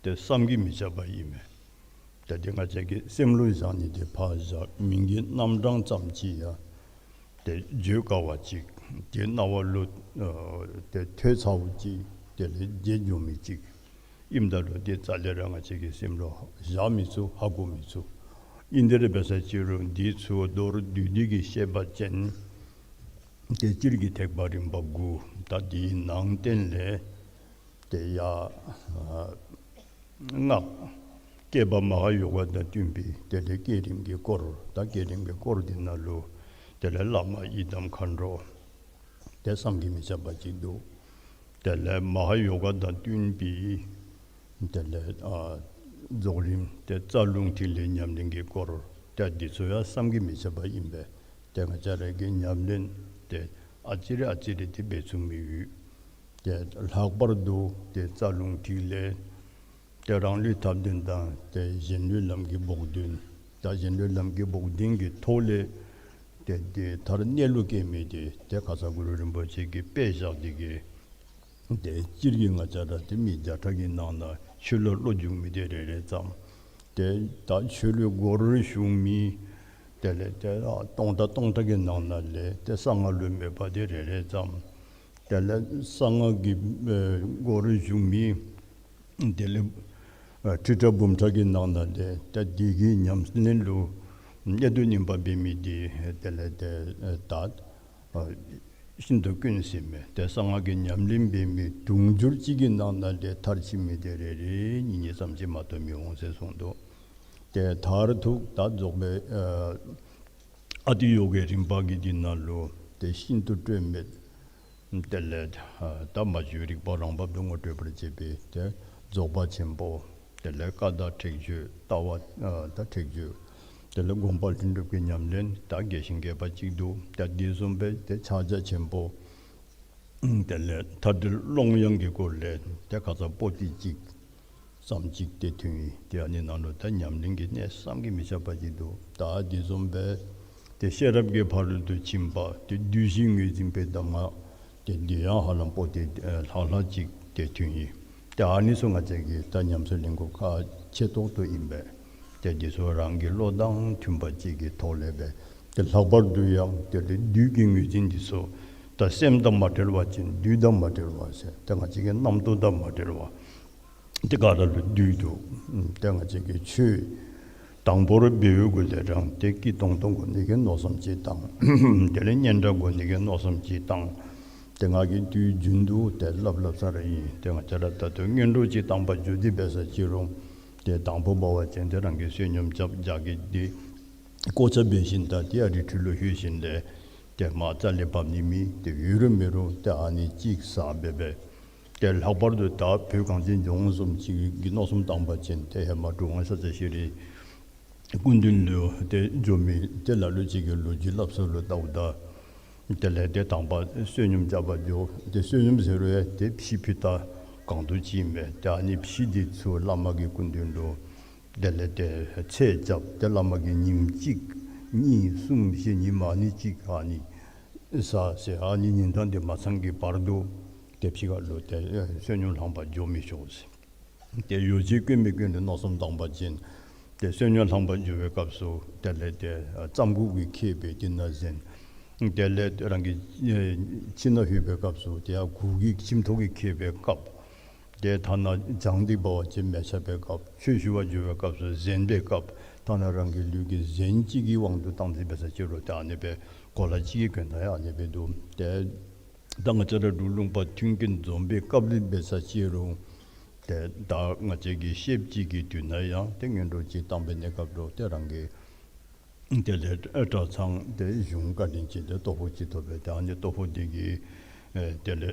ཏེ་བསམ་གྱིས་མི་ཁྱབ་པ་ཨིན་མས། ཏེ་འདི་ང་བཅས་ཀྱི་སེམས་ལུ་བཞག་ནི་འདི་ཕར་བཞག་མིང་གི་རྣམ་གྲངས་ཙམ་ཅིག་ཡང་ཏེ་བརྗོད་དཀའ་བ་ཅིག་ཏེ་རྣ་བ་ལུ་ཨ་ཏེ་ཐོས་ཚརཝ་ཅིག་དེ་ལས་བརྗེད་འགྱོ་མི་ཅིག་ཨིནམ་ད་ལུ་འདི་རྩ་ལས་ར་ང་བཅས་ཀྱི་སེམས་ལུ་བཞག་མི་ཚུགས། ཧ་གོ་མི་ཚུགས། ཨིན་དེ་ར་འབད་ས་ཅིག་རུང་འདི་ཚུ་མདོར་བསྡུས་ཏེ་གི་བཤད་པ་ཅིན་ཏེ་སྤྱིར་གྱི་ཐེག་པ་རིམ་པ་དགུ་ད་འདིའི་ནང་བསྟན་ལས་ཏེ་ཡ་ཨ་སྔགས་བསྐྱེད་པ་མ་ཧཱ་ཡོ་ག་དང་བསྟུན་པའི་དེ་ལས་བསྐྱེད་རིམ་གྱི་སྐོར་ད་བསྐྱེད་རིམ་གྱི་སྐོར་འདི་ནང་ལུ་དེ་ལས་བླ་མ་ཡི་དམ་མཁའ་འགྲོ་ཏེ་བསམ་གྱིས་མི་ཁྱབ་པ་ཅིག་འདུག། དེ་ལས་མ་ཧཱ་ཡོ་ག་དང་བསྟུན་པའི་དེ་ལས་ཨ་རྫོགས་རིམ་ཏེ་རྩ་རླུང་ཐིག་ལེ་ཉམས་ལེན་གྱི་སྐོར་ཏེ་འདི་ཚུ་ཡང་བསམ་གྱིས་མི་ཁྱབ་པ་ཨིན་པས། ཏེ་ང་བཅས་ར་གིས་ཉམས་ལེན་ཏེ་ཨ་ཙི་རེ་ཨ་ཙི་རེ་ཏེ་འབད་ཚུགས་མི་ཡོད། ཏེ་ལྷག་པར་དུ་ཏེ་རྩ་རླུང་ཐིག་ལེ་ཏེ་རང་ལུས་ཐབས་ལྡན་དང་ཏེ་གཞན་ལུས་ལམ་གྱི་བོགས་འདོན། ད་གཞན་ལུས་ལམ་གྱི་བོགས་འདོན་གྱི་ཐོག་ལས་ཏེ་འདི་མཐར་གནས་ལུགས་སྐྱེ་མི་འདི་ཏེ་ཁ་ཙ་གུ་རུ་རིན་པོ་ཆེ་གིས་དཔེ་བཞག་སྟེ་གི་ཏེ་སྤྱིར་གྱིས་ང་བཅས་ར་ཏེ་མི་བརྒྱ་ཕྲག་གི་ནང་ན་ཆོས་ལུ་བློ་འཇུག་མི་འདི་རེ་རེ་ཙམ། ཏེ་ད་ཆོས་ལུ་སྒོར་ཞུགས་མི་དེ་ལས་ཏེ་ཨ་སྟོང་ཕྲག་སྟོང་ཕྲག་གི་ནང་ན་ལས་ཏེ་གསང་སྔགས་ལུ་མོས་པ་འདི་རེ་རེ་ཙམ། དེ་ལས་གསང་སྔགས་ཀྱི་ཨེ་སྒོར་ཞུགས་མི་དེ་ལས་ཨ་ཁྲི་ཕྲག་འབུམ་ཕྲག་གི་ནང་ན་ལས་ཏེ་འདི་གི་ཉམས་ལེན་ལུ་གནད་དུ་སྨིན་པ་འབད་མི་འདི་དེ་ལས་ཏེ་ཨེ་ད་ཨ་ ཤིན་ཏུ་དཀོན་ཟེར་མས། ཏེ་གསང་སྔགས་ཀྱི་ཉམས་ལེན་འབད་མི་དུང་ཕྱུར་གཅིག་གི་ནང་ན་ལས་མཐར་ཕྱིན་མི་དེ་རེ་རེ་གཉིས་གཉིས་ཙམ་ཅིག་མ་གཏོགས་མི་འོང་ཟེར་གསུངས་འདུག། ཏེ་མཐར་ཐུག་ད་རྫོགས་པའི་ཨ་ཨ་ཏི་ཡོ་གའི་རིམ་པ་གི་འདི་ནང་ལུ་ཏེ་ཤིན་ཏུ་སྤྲོས་མེད། དེ་ལས་ད་མ་བཅོས་རིག་པ་རང་བབས་སུ་ངོ་སྤྲོད་པར་བྱེད་པའི་ཏེ་རྫོགས་པ་ཆེན་པོ། དེ་ལས་བཀའ་དང་ཁྲེགས་ཆོད་ལྟ་བ་ཨ་དང་ཁྲེགས་ཆོད། དེ་ལས་སྒོམ་པ་ལྷུན་གྲུབ་ཀྱི་ཉམས་ལེན་ད་རྒྱས་ཤིང་རྒྱས་པ་ཅིག་འདུག། ད་དེ་བཟུམ་སྦེ་ཏེ་ཕྱག་རྒྱ་ཆེན་པོ། དེ་ལས་མཐའ་བྲལ་ཀློང་ཡངས་ཀྱི་སྐོར་ལས་ཏེ་ཁ་ཙ་པོ་ཏི་གཅིག་ཙམ་ཅིག་ཏེ་ཐོན་ཡི། ཏེ་ཨ་ནི་ནང་ལུ་ད་ཉམས་ལེན་གྱི་གནད་བསམ་གྱིས་མི་ཁྱབ་པ་ཅིག་འདུག། ད་དེ་བཟུམ་སྦེ་ཏེ་ཤེས་རབ་ཀྱི་ཕ་རོལ་ཏུ་ཕྱིན་པ་ཏེ་བདུད་བཞི་ངོས་འཛིན་པའི་གདམས་ངག་ཏེ་དེ་ཡང་ཧ་ལམ་པོ་ཏི་ཨ་ལྷག་ལྷག་ཅིག་ཏེ་ཐོན་ཡི། ཏེ་ཨ་ནི་ཚུ་ང་བཅས་ཀྱིས་ད་ཉམས་སུ་ལེན་དགོ་ཁག་ཆེ་ཏོག་ཏོ་ཨིན་པས། ཏེ་འདི་ཚུ་རང་གི་བློ་དང་མཐུན་པ་ཅིག་གི་ཐོག་ལས་སྦེ་ཏེ་ལྷག་པར་དུ་ཡང་དེ་ལས་བདུད་ཀྱི་ངོས་འཛིན་འདི་ཚུ་ད་སེམས་དང་མ་བྲལ་བ་ཅིན་བདུད་དང་མ་བྲལ་བ་ཟེར་ཏེ་ང་བཅས་ཀྱི་རྣམ་རྟོག་དང་མ་བྲལ་བ། ཏེ་ག་ར་ལུ་བདུད་འདུག། ཏེ་ང་བཅས་ཀྱིས་ཆོས་དང་པོར་འབད་བའི་གུ་ལས་རང་ཏེ་སྐྱིད་ཏོང་ཏོ་དགོ་ནི་གི་མནོ་བསམ་ཅིག་བཏང་། དེ་ལས་སྙན་གྲགས་དགོ་ནི་གི་མནོ་བསམ་ཅིག་བཏང་། ཏེ་ང་གིས་དུས་རྒྱུན་དུ་ཏེ་སླབ་སླབ་ས་ར་ཨིན། ཏེ་ང་བཅས་ར་ད་ལྟོ་སྔོན་འགྲོ་ཅིག་བཏང་པར་འགྱོ་སྟེ་འབད་ས་ཅིག་རུང་ཏེ་དང་པོ་འབད་བ་ཅིན་ཏེ་རང་གིས་བསོད་སྙོམས་རྐྱབ་རྒྱགས་ཀྱི་ཏེ་བཀོ་ཆ་འབད་ཞིནམ་ད་ཏེ་ཨ་རི་ཁྲོད་ལུ་ལྷོད་ཞིནམ་ལས་ཏེ་མར་རྩ་ལས་འབབ་ནི་མེད། ཏེ་ཡོད་རུང་མེད་རུང་ཏེ་ཨ་ནི་གཅིག་ཟ་སྦེ་སྦེ། ཏེ་ལྷག་པར་དུ་ད་བོད་གངས་ཅན་ལྗོངས་བཟུམ་ཅིག་གི་མནོ་བསམ་བཏང་པ་ཅིན་ཏེ་ཧེ་མ་གྲུབ་དབང་ཤཱཀྱ་ཤྲཱི་སྐུ་མདུན་ལུ་ཏེ་འགྱོ་མི་ཏེ་ལ་ལུ་ཅིག་གི་ལོ་རྒྱུས་སླབ་ས་ལུ་བལྟཝ་ད་དེ་ལས་ཏེ་དང་པ་བསོད་སྙོམས་རྐྱབ་པར་འགྱོ། ཏེ་བསོད་སྙོམས་ཟེར་རུང་ཡང་ཏེ་ཕྱེ་ཕུད་ད་གང་དུ་ཅིག་མས། ཏེ་ཨ་ནི་ཕྱེ་འདི་ཚུ་བླ་མ་གི་སྐུ་མདུན་ལུ་དེ་ལས་ཏེ་ཚད་རྐྱབ། ཏེ་བླ་མ་གིས་ཉིནམ་གཅིག་གཉིས་གསུམ་བཞི་ཉིནམ་ཨ་ནི་གཅིག་ཨ་ནི་ཟ་ཟེར་ཨ་ནི་ཉིན་གྲངས་འདི་མ་ཚང་གི་བར་དུ་ཏེ་ཕྱི་ཁ་ལུ་ཏེ་བསོད་སྙོམས་ལྷང་པར་འགྱོ་མི་ཆོག་ཟེར། ཏེ་ཡོ་བྱད་གོན་མི་གོན་ལུ་མནོ་བསམ་བཏང་པ་ཅིན་ཏེ་བསོད་སྙོམས་ལྷང་པར་འགྱོ་བའི་སྐབས་སུ་དེ་ལས་ཏེ་རྩམ་གུག་གིས་ཁེབས་སྦེ་དེ་ནང་གཟན། དེ་ལས་རང་གི་ཁྱིམ་ནང་ལྷོད་པའི་སྐབས་སུ་ཏེ་ཡར་གུར་གྱིས་ཁྱིམ་ཐོག་གིས་ཁེབས་སྦེ་བཀབ། ཏེ་ཐ་ན་གྱང་འདི་འབད་བ་ཅིན་མེ་ཆ་སྦེ་བཀབ། ཆོས་ཞུ་བར་འགྱོ་བའི་སྐབས་སུ་གཟན་སྦེ་བཀབ། ཐ་ན་རང་གི་ལུས་ཀྱི་གཟན་གཅིག་གི་དབང་དུ་བཏང་སྟེ་འབད་ས་ཅིག་རུང་ཏེ་ཨ་ནི་སྦེ་གོ་ལ་གཅིག་གི་གྱོན་ཐངས་ཡང་ཨ་ནི་སྦེ་འདུག། ཏེ་ད་ང་བཅས་ར་འབྲུག་ལུང་པ་མཐུན་རྐྱེན་འཛོམས་པའི་སྐབས་ལུ་འབད་ས་ཅིག་རུང་ཏེ་ད་ང་བཅས་ཀྱི་ཤེསཔ་ཅིག་གི་དུས་ན་ཡང་ཏེ་སྔོན་འགྲོ་ཅིག་བཏང་པའི་གནས་སྐབས་ལུ་ཏེ་རང་གི་དེ་ལས་གྲྭ་ཚང་ཏེ་གཞུང་བཀའ་དྲིན་ཅན་ཏེ་ལྟོ་ཕོགས་ཅིག་ཐོབ་པས། ཏེ་ཨ་ནི་ལྟོ་ཕོགས་འདི་གིས་ཨེ་དེ་ལས་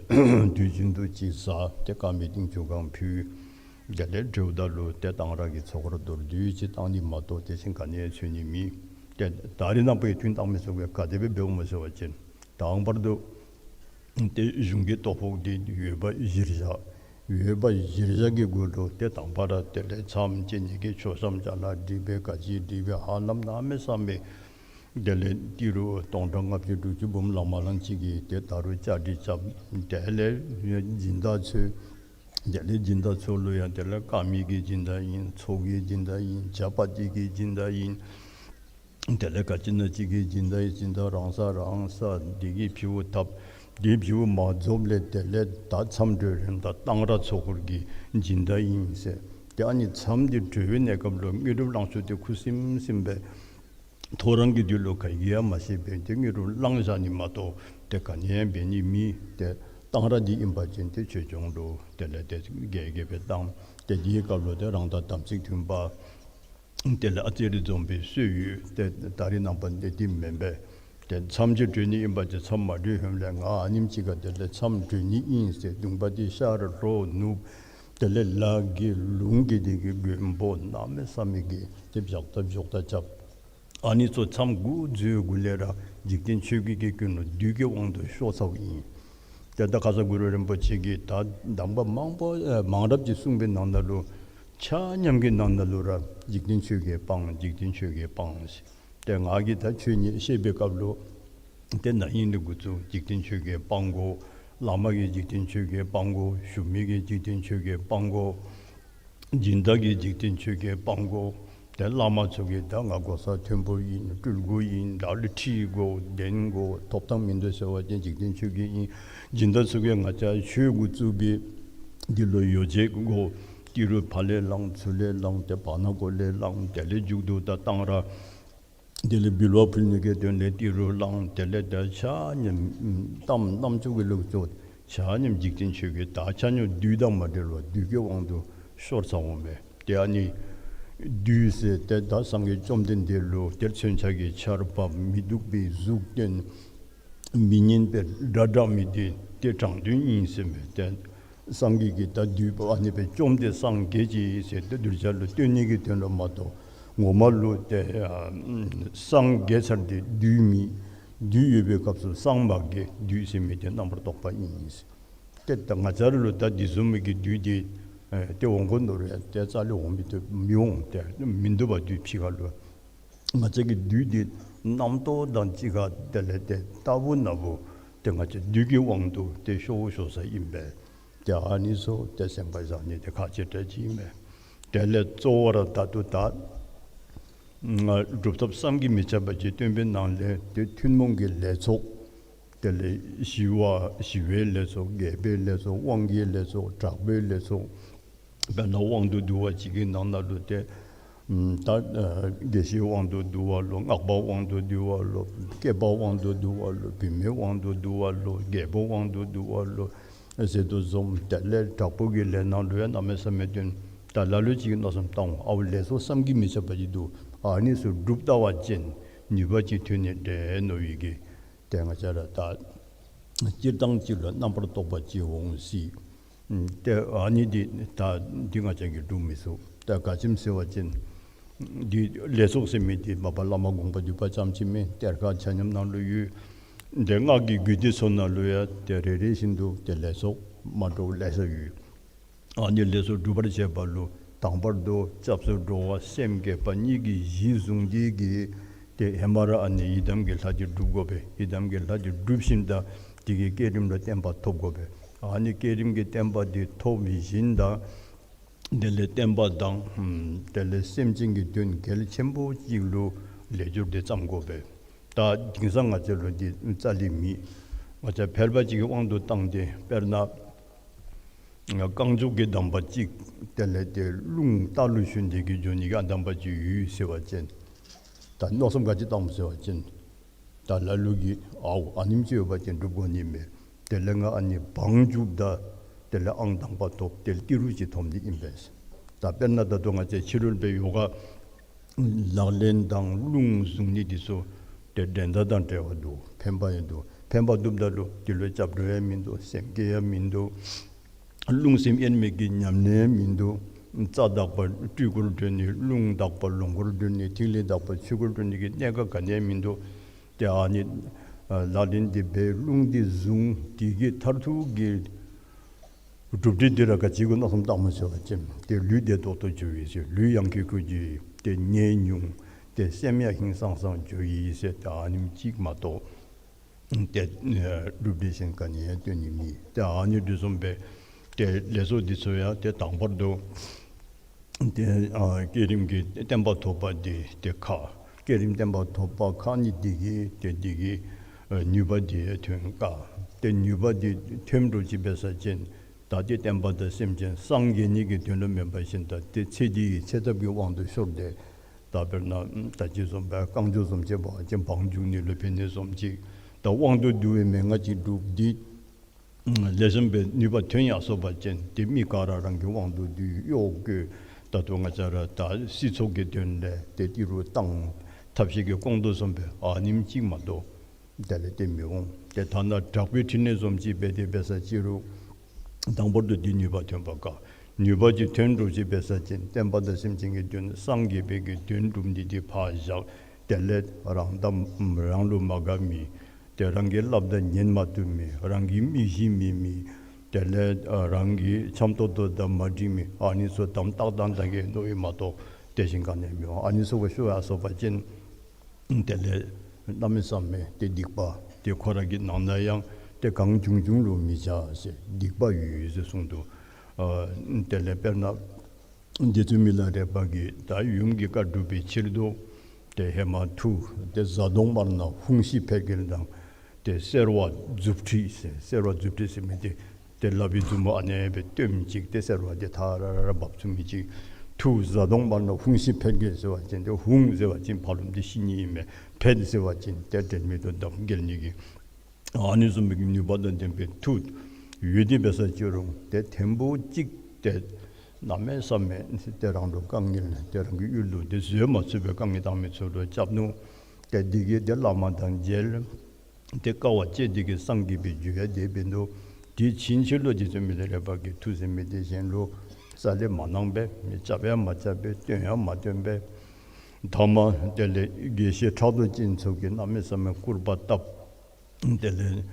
དུས་རྒྱུན་དུ་ཅིག་ཟ། ཏེ་དཀར་མེ་ཏིང་ཆུ་གང་ཕུལ། དེ་ལས་གྲོལཝ་ད་ལུ་ཏེ་གཏང་རག་གི་ཚོགས་ར་མདོར་བསྡུས་ཅིག་བཏང་ནི་མ་གཏོགས་དེ་བཞིན་ག་ནི་ཡང་འཚོལ་ནི་མེད། ཏེ་ད་རེས་ནངས་པའི་ཐུན་བཏང་མི་ཚུ་གིས་ག་དེ་སྦེ་འབདཝ་སྨོ་ཟེར་བ་ཅིན་དང་པར་དུ་ཏེ་གཞུང་གི་ལྟོ་ཕོགས་འདི་ཡོད་པ་གཞིར་བཞག། ཡོད་པ་གཞིར་བཞག་གི་གུ་ལུ་ཏེ་དང་པ་ར་དེ་ལས་མཚམས་བཅད་ནི་གི་མཆོད་བཤམ་ཅ་ལ་སྒྲིག་སྦེ་ག་ཅི་སྒྲིག་སྦེ་ཧ་ལམ་གནམ་མེད་ས་མེད། དེ་ལས་ཏི་རུ་སྟོང་ཕྲག་ལྔ་བཅུ་དྲུག་ཅུ་འབུམ་ལང་མ་ལང་ཅིག་གིས་ཏེ་ད་རུང་བཅའ་སྒྲིག་རྐྱབ། དེ་ལས་སྦྱིན་བདག་ཚུ་དེ་ལས་སྦྱིན་བདག་ཚུ་ལུ་ཡང་དེ་ལས་དཀར་མེ་གི་སྦྱིན་བདག་ཨིན། ཚོགས་ཀྱི་སྦྱིན་བདག་ཨིན། ཇ་པ་ཏི་གི་སྦྱིན་བདག་ཨིན། དེ་ལས་ག་ཅི་ན་ཅིག་གི་སྦྱིན་བདག་ཨིན། སྦྱིན་བདག་རང་ས་རང་ས་འདི་གིས་ཕྱེ་བོ་བཏབ། འདི་ཕྱེ་བོ་མ་རྫོགསཔ་ལས་དེ་ལས་ད་མཚམས་གྲོལ་རན་ད་གཏང་རག་ཚོགས་འཁོར་གྱི་སྦྱིན་བདག་ཨིན་ཟེར། ཏེ་ཨ་ནི་མཚམས་འདི་གྲོལ་བའི་གནས་སྐབས་ལུ་དངོས་གྲུབ་ལང་ཚོ་འདི་ཁུ་སིམ་སིམ་སྦེ་ཐོ་རངས་ཀྱི་དུས་ལུ་ག་གིས་ཡང་མ་ཤེས་པར་ཏེ་དངོས་གྲུབ་བླངས་བཞག་ནི་མ་གཏོགས་ཏེ་ག་ནི་ཡང་འབད་ནི་མེད། ཏེ་གཏང་རག་འདི་ཨིན་པ་ཅིན་ཏེ་ཆོས་སྐྱོང་ལུ་དེ་ལས་ཏེ་རྒྱས་རྒྱས་སྦེ་བཏང་། ཏེ་འདིའི་སྐབས་ལུ་ཏེ་རང་དང་དམ་ཚིག་མཐུན་པ་དེ་ལས་ཨ་ཙི་རེ་འཛོམས་པའི་སྲོལ་ཡོད། ཏེ་ད་རེས་ནངས་པ་འདི་འདི་མེན་པས། ཏེ་མཚམས་ཅིག་གྲོལ་ནི་ཨིན་པ་ཅིན་མཚམས་མ་གྲོལ་ཧེ་མ་ལས་ང་ཨ་ནེམ་ཅིག་ཁར་དེ་ལས་མཚམས་གྲོལ་ནི་ཨིན་ཟེར་གདོང་པ་འདི་ཤར་ལྷོ་ནུབ་དེ་ལས་ལ་གི་ལུང་གི་འདི་གི་མགོན་པོ་གནམ་མེད་ས་མེད་ཀྱི་ཏེ་བཞག་ད་བཞག་ད་རྐྱབ། ཨ་ནི་ཚུ་མཚམས་འགོ་བཙུགས་གུ་ལས་ར་འཇིག་རྟེན་ཆོས་བརྒྱད་ཀྱི་ཀུན་སློང་བདུད་ཀྱི་དབང་དུ་ཤོར་ཚརཝ་ཨིན། ཏེ་ད་ཁ་ཙ་གུ་རུ་རིན་པོ་ཆེ་གིས་ད་གདམས་པ་མང་པོ་ཨེ་མང་རབས་ཅིག་གསུངས་པའི་ནང་ན་ལུ་ཆ་མཉམ་གྱི་ནང་ན་ལུ་ར་འཇིག་རྟེན་ཆོས་བརྒྱད་སྤང་། འཇིག་རྟེན་ཆོས་བརྒྱད་སྤང་ཟེར། ཏེ་ང་གིས་ད་ཆོས་ཉིད་བཤད་པའི་སྐབས་ལུ་ཏེ་ན་ཧིང་ལས་འགོ་བཙུགས་འཇིག་རྟེན་ཆོས་བརྒྱད་སྤང་དགོ། བླ་མ་གིས་འཇིག་རྟེན་ཆོས་བརྒྱད་སྤང་དགོ། ཞུ་མི་གིས་འཇིག་རྟེན་ཆོས་བརྒྱད་སྤང་དགོ། སྦྱིན་བདག་གིས་འཇིག་རྟེན་ཆོས་བརྒྱད་སྤང་དགོ། ཏེ་བླ་མ་ཚུ་གིས་ད་ང་གོ་ས་མཐོན་པོ་ཨིན། སྤྲུལ་སྐུ་ཨིན། བདག་ལུ་ཁྲི་དགོ། གདན་དགོ། ཐོབ་ཐང་མིན་འདུག་ཟེར་བ་ཅིན་འཇིག་རྟེན་ཆོས་བརྒྱད་ཨིན། སྦྱིན་བདག་ཚུ་གིས་ང་བཅས་ཆོས་འགོ་བཙུགས་པའི་འདི་ལུ་ཡོ་བྱད་དགོ། ཏི་རུ་ཕར་ལས་བླངས་ཚུར་ལས་བླངས་ཏེ་བར་ན་གོ་ལས་བླངས་དེ་ལས་མཇུག་ཏུ་ད་གཏང་རག་ དེ་ལས་འབུལ་བ་ཕུལ་ནི་གི་དོན་ལས་ཏི་རུ་བླངས། དེ་ལས་ད་ཆ་མཉམ་གཏམ་རྣམ་ཅོ་གི་ལུགས་ཅོ། ཆ་མཉམ་འཇིག་རྟེན་ཆོས་ཀྱི་ད་ཆ་མཉམ་བདུད་དང་མ་འབྲེལ་བར་བདུད་ཀྱི་དབང་དུ་ཤོར་ཚར་འོང་མས། དེ་ཨ་ནི་བདུད་ཟེར་ཏེ་ད་སངས་རྒྱས་བཅོམ་ལྡན་འདས་ལུ་ཏེ་མཚོན་ཆ་གི་ཆརཔ་མི་སྡུག་པའི་གཟུགས་སྟོན། མི་སྙན་པའི་སྒྲ་བསྒྲགས་མི་དེ་ཏེ་དྲང་དོན་ཨིན་ཟེར་མས། ཏེ་སངས་རྒྱས་ཀྱིས་ད་བདུད་པོ་ཨ་ནི་སྦེ་བཅོམ་སྟེ་སངས་རྒྱས་ཅི་ཟེར་ཏེ་གདུལ་བྱ་ལུ་སྟོན་ནི་གི་དོན་ལུ་མ་གཏོགས་ངོ་མ་ལུ་ཏེ་ཨ་སངས་རྒྱས་ཚར་ཏེ་བདུད་མེད། བདུད་ཡོད་པའི་སྐབས་སུ་སངས་མ་རྒྱས། བདུད་ཟེར་མི་དེ་རྣམ་པར་རྟོག་པ་ཨིན་ཟེར། ཏེ་ད་ང་བཅས་ར་ལུ་ད་འདི་བཟུམ་མའི་གི་བདུད་དེ་ཨེ་ཏེ་འོང་དགོ་མནོ་རུང་ཡང་ཏེ་རྩ་ལས་འོང་མི་བཏུབ་མི་འོང་། ཏེ་མིན་འདུག་པ་བདུད་ཕྱི་ཁ་ལུ། ང་བཅས་ཀྱི་བདུད་འདི་རྣམ་རྟོག་དང་གཅིག་ཁར་དེ་ལས་ཏེ་ལྟ་བུ་ན་བུ་ཏེ་ང་བཅས་བདུད་ཀྱི་དབང་དུ་ཏེ་ཤོར་ཤོར་ས་ཨིན་པས། ཏེ་ཨ་ནི་ཚུ་ཏེ་སེམས་ཁར་བཞག་ནི་དེ་ཁག་ཆེ་དྲགས་ཅིག་ཨིན་པས། དེ་ལས་གཙོ་བོ་ར་ད་ལྟོ་ད་ང་སྒྲུབ་ཐབས་བསམ་གྱིས་མི་ཁྱབ་པ་ཅིག་སྟོན་པའི་ནང་ལས་ཏེ་ཐུན་མོང་གི་ལས་ཚོགས། དེ་ལས་ཞི་བ་ཞི་བའི་ལས་ཚོགས། རྒྱས་པའི་ལས་ཚོགས། དབང་གི་ལས་ཚོགས། དྲག་པོའི་ལས་ཚོགས། དཔེར་ན་དབང་དུ་བསྡུ་བ་ཅིག་གི་ནང་ན་ལུ་ཏེ་ད་ཨ་དགེ་བཤེས་དབང་དུ་བསྡུ་བ་ལོ། སྔགས་པ་དབང་དུ་བསྡུ་བ་ལོ། སྐྱེས་པ་དབང་དུ་བསྡུ་བ་ལོ། བུད་མེད་དབང་དུ་བསྡུ་བ་ལོ། རྒྱལ་པོ་དབང་དུ་བསྡུ་བ་ལོ་ཟེར་དོ་བཟུམ། དེ་ལས་དྲག་པོ་གི་ལས་ནང་ལུ་ཡང་གནམ་མེད་ས་མེད་སྟོན། ད་ལ་ལུ་ཅིག་མནོ་བསམ་བཏང་འོང་། ཨའུ་ལས་ཚོགས་བསམ་གྱིས་མི་ཁྱབ་པ་ཅིག་འདུག། ཨ་ནི་ཚུ་སྒྲུབ་ལྟ་བ་ཅིན་ནུས་པ་ཅིག་ཐོན་ནི་འདྲས་མནོ་བའི་གི་ཏེ་ང་བཅས་ར་ད་སྤྱིར་བཏང་ཅིག་ལུ་རྣམ་པར་རྟོག་པ་ཅིག་འོང་སྲིད། ཨམ་ཏེ་ཨ་ནི་འདི་ད་འདི་ང་བཅས་ཀྱིས་སྒྲུབ་མི་ཚུགས། ད་ག་ཅི་སྨོ་ཟེར་བ་ཅིན་འདི་ལས་ཚོགས་ཟེར་མི་འདི་མ་པ་བླ་མ་དགོངས་པ་འདུས་པ་ཙམ་ཅིག་མེན། གཏེར་ཁ་ཆ་མཉམ་ནང་ལུ་ཡོད། ཏེ་སྔགས་ཀྱི་རྒྱུད་སྡེ་ཚུ་ནང་ལུ་ཡང་ཏེ་རེ་རེ་བཞིན་དུ་ཏེ་ལས་ཚོགས་མ་འདྲཝ་ལེ་ཤ་ཡོད། ཨ་ནི་ལས་ཚོགས་སྒྲུབ་པར་བྱེད་པ་ལུ་དང་པར་དུ་སྐྱབས་སུ་འགྲོ་བ་སེམས་བསྐྱེད་པ་གཉིས་ཀྱི་གཞི་བཟུང་སྟེ་གི་ཏེ་ཧེ་མ་ར་ཨ་ནི་ཡི་དམ་གྱི་ལྷ་འདི་སྒྲུབ་དགོ་པས། ཡི་དམ་གྱི་ལྷ་འདི་སྒྲུབ་ཞིནམ་ད་དེ་གི་བསྐྱེད་རིམ་ལུ་བརྟན་པ་ཐོབ་དགོ་པས། ཨ་ནི་བསྐྱེད་རིམ་གྱི་བརྟན་པ་འདི་ཐོབ་ཞིནམ་ད་དེ་ལས་བསྟན་པ་དང་ཨམ་དེ་ལས་སེམས་ཅན་གྱི་དོན་གལ་ཆེན་པོ་ཅིག་ལུ་ལས་སྦྱོར་འདི་བརྩམ་དགོ་པས། ད་དེང་སང་ང་བཅས་ལུ་འདི་རྩ་ལས་མེད། ང་བཅས་ཕལ་པ་ཅིག་གི་དབང་དུ་བཏང་སྟེ་དཔེར་ན་རྐང་མགྱོགས་ཀྱི་གདམས་པ་ཅིག་དེ་ལས་ཏེ་རླུང་རྟ་ལུ་ཞོན་ཏེ་གི་འགྱོ་ནི་གི་ཨ་གདམས་པ་ཅིག་ཡོད་ཟེར་བ་ཅིན་ད་མནོ་བསམ་ག་ཅི་བཏངམ་ཟེར་བ་ཅིན་ད་ལ་ལུ་གིས་ཨའུ་ཨ་ནེམ་ཅིག་ཡོད་པ་ཅིན་སྒྲུབ་དགོ་ནི་མས། དེ་ལས་ང་ཨ་ནི་བང་རྒྱུགཔ་ད་དེ་ལས་ཨང་དང་པ་ཐོབ། དེ་ལས་ཏི་རུ་ཅིག་ཐོབ་ནི་ཨིན་པས། ད་དཔེར་ན་ད་ལྟོ་ང་བཅས་ཕྱི་རོལ་པའི་ཡོ་ག་ལག་ལེན་དང་རླུང་བཟུང་ནི་འདི་ཚུ་ཏེ་འགྲན་ཟླ་དང་བྲལ་བ་འདུག། ཕན་པ་ཡང་འདུག། ཕན་པ་འདུགཔ་ད་ལུ་དེ་ལུ་སྐྱབས་འགྲོ་ཡང་མིན་འདུག། སེམས་བསྐྱེད་ཡང་མིན་འདུག། རླུང་སེམས་དབྱེར་མེད་ཀྱི་ཉམས་ལེན་ཡང་མིན་འདུག། རྩ་དག་པ་སྤྲུལ་སྐུར་འགྲོ་ནི། རླུང་དག་པ་ལོངས་སྐུར་འགྲོ་ནི། ཐིག་ལེ་དག་པ་ཆོས་སྐུར་འགྲོ་ནི་གི་གནད་འགག་ག་ནི་ཡང་མིན་འདུག། ཏེ་ཨ་ནི་ཨ་ལག་ལེན་འདི་འབད་རླུང་འདི་བཟུང་། དེ་གི་མཐར་ཐུག་གི་གྲུབ་འབྲས་འདི་ར་ག་ཅི་གུ་མནོ་བསམ་བཏངམ་ཟེར་བ་ཅིན་ཏེ་ལུས་བདེ་ཏོག་ཏོ་འགྱོ་ཡི་ཟེར། ལུས་ཡང་ཁེ་ཁུ་འགྱོ་ཡི། ཏེ་ནད་ཉུང་། ཏེ་སེམས་ཡང་ཧིང་སངས་སངས་འགྱོ་ཡི་ཟེར། ཏེ་ཨ་ནེམ་ཅིག་མ་གཏོགས་ཏེ་ཨ་གྲུབ་འབྲས་གཞན་ག་ནི་ཡང་སྟོན་ནི་མེད། ཏེ་ཨ་ནི་འདི་བཟུམ་སྦེ་ཏེ་ལས་ཚོགས་འདི་ཚུ་ཡང་ཏེ་དང་པར་དུ་ཏེ་ཨ་བསྐྱེད་རིམ་གྱི་བརྟན་པ་ཐོབ་པ་འདི་ཏེ་ཁག། བསྐྱེད་རིམ་བརྟན་པ་ཐོབ་པ་ཁག་ནི་འདི་གིས་ཏེ་འདི་གིས་ཨ་ནུས་པ་འདི་ཐོན་དཀའ། ཏེ་ནུས་པ་འདི་ཐོན་འགྲོ་ཅིག་འབད་ས་ཅིན་ད་ཏེ་བསྟན་པ་དང་སེམས་ཅན་སངས་རྒྱས་ནི་གི་དོན་ལུ་མེན་པར་ཞིནམ་ད་ཏེ་ཚེ་འདི་གི་ཆེ་ཐབས་ཀྱི་དབང་དུ་ཤོར་ཏེ་ད་དཔེར་ན་ད་ཅི་བཟུམ་སྦེ་རྐང་མགྱོགས་བཟུམ་ཅིག་འབད་བ་ཅིན་བང་རྒྱུག་ནི་ལུ་ཕན་ནི་བཟུམ་ཅིག། ད་དབང་དུ་བསྡུ་བའི་མན་ངག་ཅིག་སྒྲུབ། འདི་ལེགས་ཤོམ་སྦེ་ནུས་པ་ཐོན་ཡར་སོང་པ་ཅིན་ཏེ་མི་ག་ར་རང་གི་དབང་དུ་བསྡུ་གཡོག་བཀོལ། ད་ལྟོ་ང་བཅས་ར་ད་སྲིད་ཚོགས་ཀྱི་དོན་ལས་ཏེ་ཏི་རུ་བཏང་། ཐབས་ཤེས་ཀྱིས་སྐོང་དོ་བཟུམ་སྦེ་ཨ་ནེམ་ཅིག་མ་གཏོགས་དེ་ལས་ཏེ་མི་འོང་། ཏེ་ཐ་ན་དྲག་པོའི་ཕྲིན་ལས་བཟུམ་ཅིག་འབད་དེ་འབད་ས་ཅི་རུང་དང་པོར་དུ་འདི་ནུས་པ་ཐོན་པ་དཀའ། ནུས་པ་ཅིག་ཐོན་འགྲོ་ཅིག་འབད་ས་ཅིན་བསྟན་པ་དང་སེམས་ཅན་གྱི་དོན་སངས་རྒྱས་པའི་གི་དོན་སྒྲུབ་ནི་འདི་ཕར་བཞག། དེ་ལས་རང་དང་རང་ལུ་མ་དགའ་མི་ཏེ་རང་གིས་སླབ་ད་ཉན་མ་བཏུབ་མི་རང་གི་མི་གཞི་མེད་མི་དེ་ལས་ཨ་རང་གི་འཆམ་ཏོག་ཏོ་དང་མ་འགྲིག་མི་ཨ་ནི་ཚུ་དམ་ཏག་ཏག་ད་གེ་མནོ་བའི་མ་གཏོགས་དེ་བཞིན་ག་ནི་མི་འོང་། ཨ་ནི་ཚུ་གུ་ཤོར་ཡར་སོང་པ་ཅིན་དེ་ལས་གནམ་མེད་ས་མེད་ཏེ་སྡིག་པ་ཏེ་ཁོ་ར་གི་ནང་ན་ཡང་ཏེ་གང་བྱུང་བྱུང་ལུ་མི་བྱ་ཟེར་སྡིག་པ་ཡོད་ཡོད་ཟེར་གསུངས་འདུག། ཨ་དེ་ལས་དཔེར་ན་རྗེ་བཙུན་མི་ལ་རས་པ་གིས་ད་ཡུམ་གྱི་བཀའ་སྒྲུབ་པའི་ཕྱིར་དུ་ཏེ་ཧེ་མ་ཐུགས་ཏེ་གཟའ་གདོང་དམར་ནག་ཧཱུྃ་ཤི་ཕཊ་ཀྱི་དང་ཏེ་སེར་བ་མཛུབ་ཁྲིད་ཟེར། སེར་བ་མཛུབ་ཁྲིད་ཟེར་མི་འདི་ཏེ་ལག་པའི་མཛུབ་མོ་ཨ་ནེ་སྦེ་སྟོནམ་ཅིག་ཏེ་སེར་བ་འདི་ཐ་ར་ར་ར་འབབ་ཚུགས་མི་ཅིག། མཐུ་བཟའ་གདོང་དམར་ནག་ཧཱུྃ་ཤི་ཕཊ་འགྱེལ་ཟེར་བ་ཅིན་ཏེ་ཧཱུྃ་ཟེར་བ་ཅིན་ཕ་རོལ་ཏུ་ཤི་ནི་ཨིན་མས། ཕཊ་ཟེར་བ་ཅིན་ཏེ་དྲན་མེད་དུ་བརྡབ་འགྱེལ་ནི་གི་ཨ་ནི་བཟུམ་མའི་གི་ནུས་པ་དང་ལྡན་པའི་མཐུ་ཡོད་དེ་འབད་ས་ཅི་རུང་ཏེ་ཐེངས་པོ་གཅིག་ཏེ་གནམ་མེད་ས་མེད་ཏེ་རང་ལུ་དཀའ་ངལ་ཏེ་རང་གི་ཡུལ་ལུ་ཏེ་བཟོད་མ་ཚུགས་པའི་དཀའ་ངལ་བཏང་མི་ཚུ་ལུ་རྐྱབ་ནུག། ཏེ་འདི་གིས་ཏེ་བླ་མ་དང་མཇལ། ཏེ་དཀའ་བ་སྤྱད་དེ་གིས་སངས་རྒྱས་པའི་རྒྱུ་ཡང་དེ་འབད་ནུག། དེ་ཕྱིན་ཆད་ལུ་རྗེ་བཙུན་མི་ལ་རས་པ་གིས་མཐུ་ཟེར་མི་དེ་གཞན་ལུ་རྩ་ལས་མ་གནང་པས། མི་རྐྱབ་ཡང་མ་རྐྱབ་པས། སྟོན་ཡང་མ་སྟོན་པས། ཐ་མ་དེ་ལས་དགེ་བཤེས་ཕྲག་དོག་ཅན་ཚུ་གིས་གནམ་མེད་ས་མེད་སྐུར་པ་བཏབ། དེ་ལས་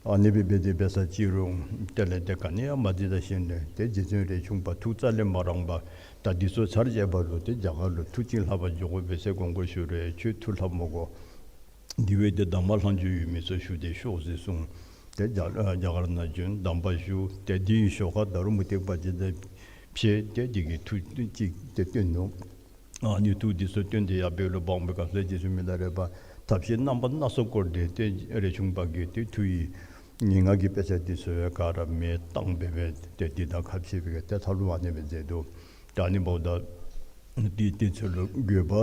ཨ་ནི་སྦེ་འབད་དེ་འབད་ས་ཅི་རུང་དེ་ལས་ཏེ་ག་ནི་ཡང་མ་མཛད་ད་ཞིནམ་ལས་ཏེ་རྗེ་བཙུན་རས་ཆུང་པ་མཐུ་རྩ་ལས་མ་རངས་པར་ད་འདི་ཚུ་ཚར་བཅད་པ་ལུ་ཏེ་རྒྱ་གར་ལུ་མཐུ་ཅིག་ལྷབ་པར་འགྱོ་དགོ་པས་ཟེར་དགོངས་སྐོར་ཞུ་རུང་ཁྱོད་མཐུ་ལྷབ་མི་དགོ། དེ་བས་ཏེ་གདམས་པ་ལྷག་མཇུག་ཡོད་མི་ཚུ་ཞུ་སྟེ་ཤོག་ཟེར་གསུངས། ཏེ་རྒྱ་རྒྱ་གར་ནང་བྱོན་གདམས་པ་ཞུ། ཏེ་དེའི་ཞོར་ཁར་ད་རུང་མུ་སྟེགས་པ་ཅིག་དང་ཕྱད། ཏེ་དེ་གིས་མཐུ་ཅིག་ཏེ་སྟོན་ནུག། ཨ་ནི་མཐུ་འདི་ཚུ་སྟོན་ཏེ་ཡར་འབད་རུང་འབག་པའི་སྐབས་སུ་རྗེ་བཙུན་མི་ལ་རས་པ་ཐབས་ཤེས་རྣམ་པ་སྣ་ཚོགས་བསྐོར་ཏེ་ཏེ་རས་ཆུང་པ་གིས་ཏེ་མཐུ་ཡི་ངན་སྔགས་ཀྱི་དཔེ་ཆ་འདི་ཚུ་ཡང་ག་ར་མེ་བཏང་སྦེ་སྦེ་ཏེ་འདི་དང་ཁ་ཕྱེ་སྦེ་ཏེ་མཐའ་ལུ་ཨ་ནི་སྦེ་མཛད་དོ། ད་ཨ་ནི་འབདཝ་ད་འདི་དེ་ཚུ་ལུ་དགོས་པ་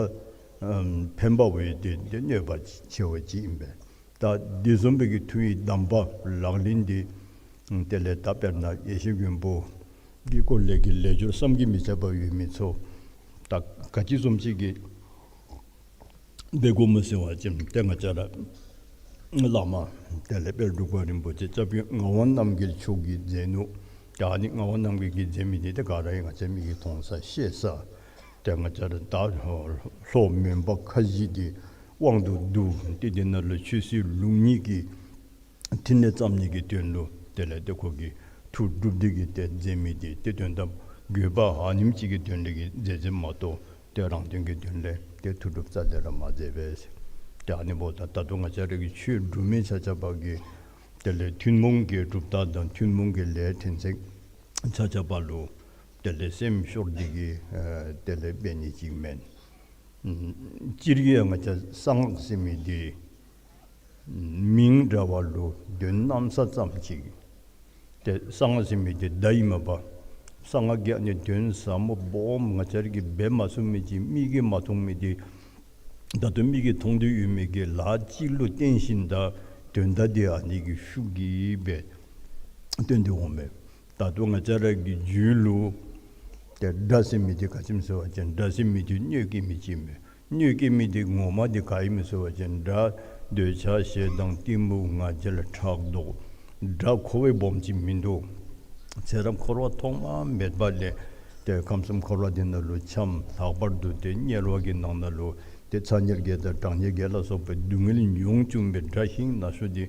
ཨམ་ཕན་པ་བས་ཏེ་ཏེ་གནོད་པ་ཆེ་བ་ཅིག་ཨིན་པས། ད་འདི་བཟུམ་སྦེ་གི་མཐུ་ཡི་གདམས་པ་ལག་ལེན་འདི་དེ་ལས་ད་དཔེར་ན་ཡེ་ཤེས་མགོན་པོ་གི་སྐོར་ལས་ཀྱི་ལས་སྦྱོར་བསམ་གྱིས་མི་ཁྱབ་པ་ཡོད་མི་ཚུ་ད་ག་ཅི་བཟུམ་ཅིག་གི་འབད་དགོཔ་སྨོ་ཟེར་བ་ཅིན་ཏེ་ང་བཅས་ར་བླ་མ་དེ་ལས་དཔལ་འབྲུག་པ་རིན་པོ་ཆེ་སྐྱབས་རྗེ་ངག་དབང་རྣམ་རྒྱལ་མཆོག་གིས་མཛད་ནུག། ད་ཨ་ནི་ངག་དབང་རྣམ་རྒྱལ་གྱིས་མཛད་མི་འདི་ཏེ་ག་ར་ཡང་ང་བཅས་མིག་གིས་མཐོང་ས་ཤེས་ས། ཏེ་ང་བཅས་ར་ད་ལྷོ་མོན་པ་ཁ་བཞི་འདི་དབང་དུ་བསྡུ་སྟེ་དེ་ནང་ལུ་ཆོས་སྲིད་ལུགས་གཉིས་ཀྱི་ཕྲིན་ལས་བརྩམ་ནི་གི་དོན་ལུ་དེ་ལས་ཏེ་ཁོ་གིས་མཐུ་སྒྲུབ་སྟེ་གིས་ཏེ་མཛད་མི་འདི་ཏེ་དོན་དམ་དགོས་པ་ཨ་ནེམ་ཅིག་གི་དོན་ལས་ཀྱི་མཛད་མཛདཔ་མ་གཏོགས་ཏེ་རང་དོན་གྱི་དོན་ལས་ཏེ་མཐུ་སྒྲུབ་རྩ་ལས་ར་མ་མཛད་པས། ཏེ་ཨ་ནི་འབདཝ་ད་ད་ལྟོ་ང་བཅས་ར་གི་ཆོས་སྒྲུབ་མི་ཆ་ཁྱབ་ཀྱིས་དེ་ལས་ཐུན་མོང་གི་གྲུབ་རྟགས་དང་ཐུན་མོང་གི་ལས་ཕྲན་ཚེགས་ཆ་ཁྱབ་ལུ་དེ་ལས་སེམས་ཤོར་ཏེ་གིས་ཨ་དེ་ལས་འབད་ནི་ཅིག་མེན། ཨམ་སྤྱིར་གྱིས་ང་བཅས་གསང་སྔགས་ཟེར་མི་འདི་མིང་འདྲ་བ་ལུ་དོན་གནམ་ས་ཙམ་ཅིག། ཏེ་གསང་སྔགས་ཟེར་མི་འདི་བརྡ་ཨིན་མས་པ། གསང་སྔགས་ཀྱི་ཨ་ནི་དོན་ཟབ་མོ་སྦོམ་ང་བཅས་ར་གིས་འབད་མ་ཚུགས་མི་ཅིག་མིག་གིས་མ་མཐོང་མི་འདི་ད་ལྟོ་མིག་གིས་མཐོང་སྟེ་ཡོད་མི་གི་ལཱ་ཅིག་ལུ་བརྟེན་ཞིནམ་ད་དོན་དག་འདི་ཨ་ནི་གི་ཤུགས་ཀྱིས་སྦེ་སྟོན་ཏེ་འོང་མས། ད་ལྟོ་ང་བཅས་ར་གི་རྒྱུད་ལུ་ཏེ་དགྲ་ཟེར་མི་འདི་ག་ཅི་སྨོ་ཟེར་བ་ཅིན་དགྲ་ཟེར་མི་འདི་གནོད་བསྐྱལ་མི་ཅིག་མས། གནོད་བསྐྱལ་མི་འདི་ངོ་མ་འདི་ག་ཨིན་སྨོ་ཟེར་བ་ཅིན་དགྲ་འདོད་ཆགས་ཞེ་སྡང་གཏི་མུག་ང་རྒྱལ་ཕྲག་དོག། དགྲ་འཁོར་བའི་སྦོམ་ཅིག་མིན་འདུག། ཚེ་རབས་འཁོར་བ་ཐོག་མ་མེད་པ་ལས་ཏེ་ཁམས་གསུམ་འཁོར་བ་འདི་ནང་ལུ་འཁྱམས། ལྷག་པར་དུ་ཏེ་དམྱལ་བ་གི་ནང་ན་ལུ་ཏེ་ཚ་དམྱལ་བརྒྱད་དང་གྲང་དམྱལ་བརྒྱད་ལ་སོགས་པའི་སྡུག་བསྔལ་མྱོང་བཅུག་པའི་དགྲ་ཤིང་ན་ཤོས་འདི་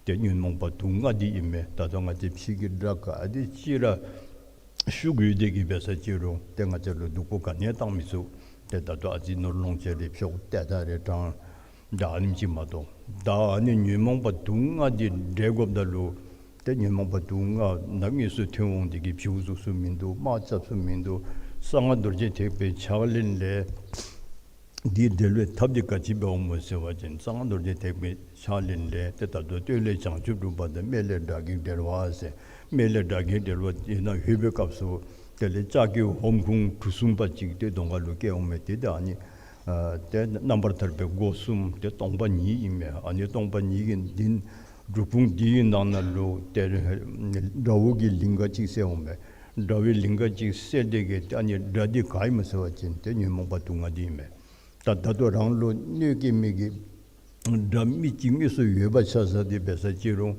ཏེ་ཉོན་མོངས་པ་དུག་ལྔ་འདི་ཨིན་མས། ད་ལྟོ་ང་བཅས་ཕྱི་གི་དགྲ་ག་དེ་ཅིག་ར་ཤུགས་ཡོད་དེ་གིས་འབད་ས་ཅི་རུང་ཏེ་ང་བཅས་ལུ་སྡུག་པོ་ག་ནི་ཡང་བཏང་མི་ཚུགས། ཏེ་ད་ལྟོ་ཨ་ཙི་ནོར་ལོངས་སྤྱོད་རེ་འཕྱོག་ཏེ་ད་རེ་དྲང་། ད་ཨ་ནེམ་ཅིག་མ་གཏོགས་ད་ཨ་ནི་ཉོན་མོངས་པ་དུག་ལྔ་འདི་བསྒྲལ་དགོཔ་ད་ལུ་ཏེ་ཉོན་མོངས་པ་དུག་ལྔ་ནམ་དངོས་སུ་ཐོན་འོང་དེ་གིས་བྱིའུ་བཙུགས་ས་མིན་འདུག། དམག་རྐྱབ་ས་མིན་འདུག། གསང་སྔགས་རྡོ་རྗེ་ཐེག་པའི་ཕྱག་ལེན་ལས་འདི་བསྒྲལ་བའི་ཐབས་འདི་ག་ཅི་འབདཝ་སྨོ་ཟེར་བ་ཅིན་གསང་སྔགས་རྡོ་རྗེ་ཐེག་པའི་ཕྱག་ལེན་ལས་ཏེ་ད་ལྟོ་སྟོད་ལས་བྱང་ཆུབ་སྒྲུབ་པ་དང་སྨད་ལས་དགྲ་བགེགས་བསྒྲལ་བ་ཟེར། སྨད་ལས་དགྲ་བགེགས་བསྒྲལ་བ་དེ་ནང་ལྷོད་པའི་སྐབས་སུ་དེ་ལས་ལྕགས་ཀྱི་ཧོམ་ཁུང་གྲུ་གསུམ་པ་ཅིག་ཏེ་གདོང་ཁ་ལུ་བཀལ་འོང་མས། ཏེ་ད་ཨ་ནི་ཨ་ཏེ་རྣམ་པར་ཐར་པའི་སྒོ་གསུམ་ཏེ་སྟོང་པ་ཉིད་ཨིན་མས། ཨ་ནི་སྟོང་པ་ཉིད་ཀྱི་འདི་སྒྲུབ་ཁུང་འདི་གི་ནང་ན་ལུ་ཏེ་དགྲ་བོ་གི་ལིང་ག་ཅིག་གསལ་འོང་མས། དགྲ་བོའི་ལིང་ག་ཅིག་གསལ་ཏེ་གིས་ཏེ་ཨ་ནི་དགྲ་འདི་ག་ཨིན་སྨོ་ཟེར་བ་ཅིན་ཏེ་ཉོན་མོངས་པ་དུག་ལྔ་འདི་ཨིན་མས། ད་ད་ལྟོ་རང་ལུ་གནོད་བསྐྱལ་མི་གི་དགྲ་མི་གཅིག་དངོས་སུ་ཡོད་པ་ཆ་བཞག་སྟེ་འབད་ས་ཅི་རུང་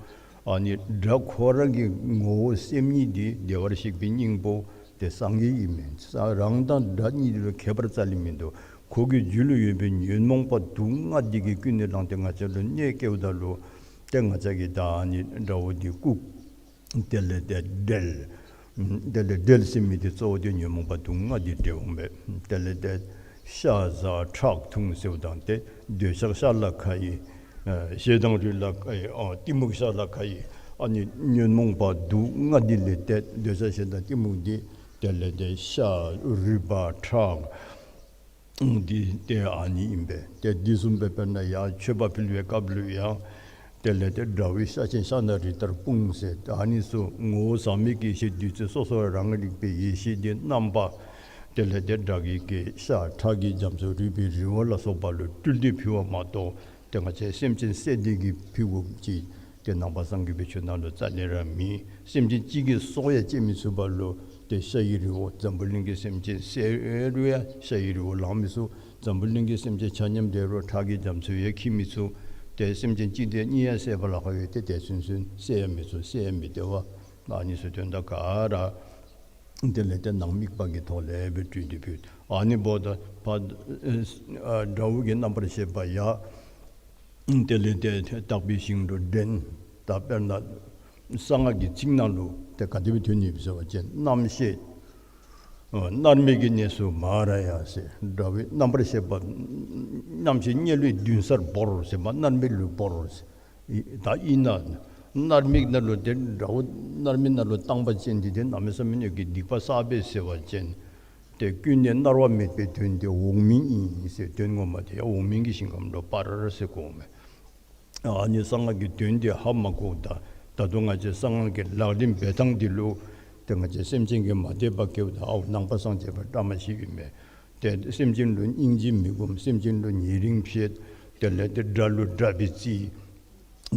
ཨ་ནི་དགྲ་ཁོ་རང་གི་ངོ་བོ་སེམས་ཉིད་འདི་བདེ་བར་གཤེགས་པའི་སྙིང་པོ་ཏེ་སངས་རྒྱས་ཨིན་མས། ས་རང་དང་དགྲ་གཉིས་ལུ་ཁྱད་པར་རྩ་ལས་མིན་འདུག། ཁོ་གི་རྒྱུད་ལུ་ཡོད་པའི་ཉོན་མོངས་པ་དུག་ལྔ་འདི་གིས་ཀུན་ནས་བསླངས་ཏེ་ང་བཅས་ལུ་གནོད་བསྐྱལཝ་ད་ལུ་ཏེ་ང་བཅས་ཀྱིས་ད་ཨ་ནི་དགྲ་བོ་འདི་བཀུག། དེ་ལས་ཏེ་བསྒྲལ། དེ་ལས་བསྒྲལ་ཟེར་མི་འདི་གཙོ་བོ་འདི་ཉོན་མོངས་པ་དུག་ལྔ་འདི་བསྒྲལ་འོང་པས། དེ་ལས་ཏེ་ཤ་ཟ་ཁྲག་འཐུང་ཟེརཝ་དང་ཏེ་འདོད་ཆགས་ཤ་ལ་ཁ་ཡི། ཨ་ཞེ་སྡང་རུས་ལ་ཁ་ཡི། ཨ་གཏི་མུག་ཤ་ལ་ཁ་ཡི། ཨ་ནི་ཉོན་མོངས་པ་དུག་ལྔ་འདི་ལས་ཏེ་འདོད་ཆགས་ཞེ་སྡང་གཏི་མུག་འདི་དེ་ལས་ཏེ་ཤ་རུས་པ་ཁྲག་འདི་ཏེ་ཨ་ནི་ཨིན་པས། ཏེ་འདི་བཟུམ་སྦེ་དཔེར་ན་ཡང་མཆོད་པ་ཕུལ་བའི་སྐབས་ལུ་ཡང་དེ་ལས་ཏེ་དགྲ་བོའི་ཤ་ཆེན་ཤ་ན་རི་ལྟར་སྤུངས་ཟེར། ཨ་ནི་ཚུ་ངོ་བོ་ཟག་མེད་ཀྱི་ཡེ་ཤེས་བདུད་རྩི་སོ་སོ་རང་རིག་པའི་ཡེ་ཤེས་འདི་རྣམ་པ་ དེ་ལས་ཏེ་དགྲ་བགེགས་ཀྱི་ཤ་ཁྲག་གི་རྒྱ་མཚོ་རུས་པའི་རི་བོ་ལ་སོགས་པ་ལུ་སྤྲུལ་ཏེ་ཕུལ་བ་མ་གཏོགས་ཏེ་ང་བཅས་སེམས་ཅན་བསད་དེ་གིས་ཕུལ་དགོཔ་ཅིག་ཏེ་ནང་པ་སངས་རྒྱས་པའི་ཆོས་ནང་ལུ་རྩ་ལས་ར་མེད། སེམས་ཅན་གཅིག་གི་སྲོག་ཡང་བཅད་མི་ཚུགས་པ་ལུ་ཏེ་ཤ་ཡི་རི་བོ་འཛམ་བུ་གླིང་གི་སེམས་ཅན་བསད་རུང་ཡང་ཤ་ཡི་རི་བོ་ལང་མི་ཚུགས། འཛམ་བུ་གླིང་གི་སེམས་ཅན་ཆ་མཉམ་བསད་རུང་ཁྲག་གི་རྒྱ་མཚོ་ཡང་འཁྱིལ་མི་ཚུགས། ཏེ་སེམས་ཅན་གཅིག་དང་གཉིས་ཡང་བསད་པ་ལ་ཁག་ཡོད་དེ་དེ་ཚུན་ཚོད་བསད་ཡང་མི་ཚུགས་བསད་ཡང་མི་བདེ་བ། ཨ་ནི་ཚུ་དོན་དག་ག་ར་དེ་ལས་ཏེ་ནང་དམིགས་པ་གི་ཐོག་ལས་སྦེ་སྤྲུལ་ཏེ་ཕུལ། ཨ་ནི་འབདཝ་ད་ཕར་ཨ་དགྲ་བོ་གི་རྣམ་པར་ཤེས་པ་ཡང་དེ་ལས་ཏེ་དག་པའི་ཞིང་དུ་འདྲེན། ད་དཔེར་ན་གསང་སྔགས་ཀྱི་ཚིག་ནང་ལུ་ཏེ་ག་དེ་སྦེ་ཐོན་ནུག་ཟེར་བ་ཅིན་རྣམ་ཤེས་ཨ་མནར་མེད་ཀྱི་གནས་སུ་མ་ར་ཡ་ཟེར། དགྲ་བོའི་རྣམ་པར་ཤེས་པ་རྣམ་ཤེས་དམྱལ་བའི་མདུན་སར་བོར་ཟེར་མ་མནར་མེད་ལུ་བོར་ཟེར། ཨི་ད་ཨིན་ན་མནར་མེད་ནང་ལུ་ཏེ་དགྲ་བོ་མནར་མེད་ནང་ལུ་བཏང་པ་ཅིན་འདི་ཏེ་གནམ་མེད་ས་མེད་ཀྱི་སྡིག་པ་བསགས་པས་ཟེར་བ་ཅིན་ཏེ་ཀུན་ནས་མནར་བ་མེད་པའི་དོན་དེ་འོག་མིན་ཨིན་ཟེར། དོན་ངོ་མ་དེ་ཡང་འོག་མིན་གྱི་ཞིང་ཁམས་ལུ་སྤར་ཟེར་གོཝ་མས། ཨ་ནི་གསང་སྔགས་ཀྱི་དོན་དེ་ཧ་མ་གོཝ་ད་ད་དུང་ང་བཅས་གསང་སྔགས་ཀྱི་ལག་ལེན་འབད་ཐངས་འདི་ལུ་ཏེ་ང་བཅས་སེམས་ཅན་གྱིས་མ་དད་པ་སྐྱེཝ་ད་ཨའོ་ནང་པ་སངས་རྒྱས་པ་བཀྲ་མ་ཤིས་ཨིན་མས། ཏེ་སེམས་ཅན་ལུ་སྙིང་རྗེ་མི་སྒོམ། སེམས་ཅན་ལུ་ཉེ་རིང་བྱེད། དེ་ལས་ཏེ་དགྲ་ལུ་དགྲ་སྦེ་བརྩི།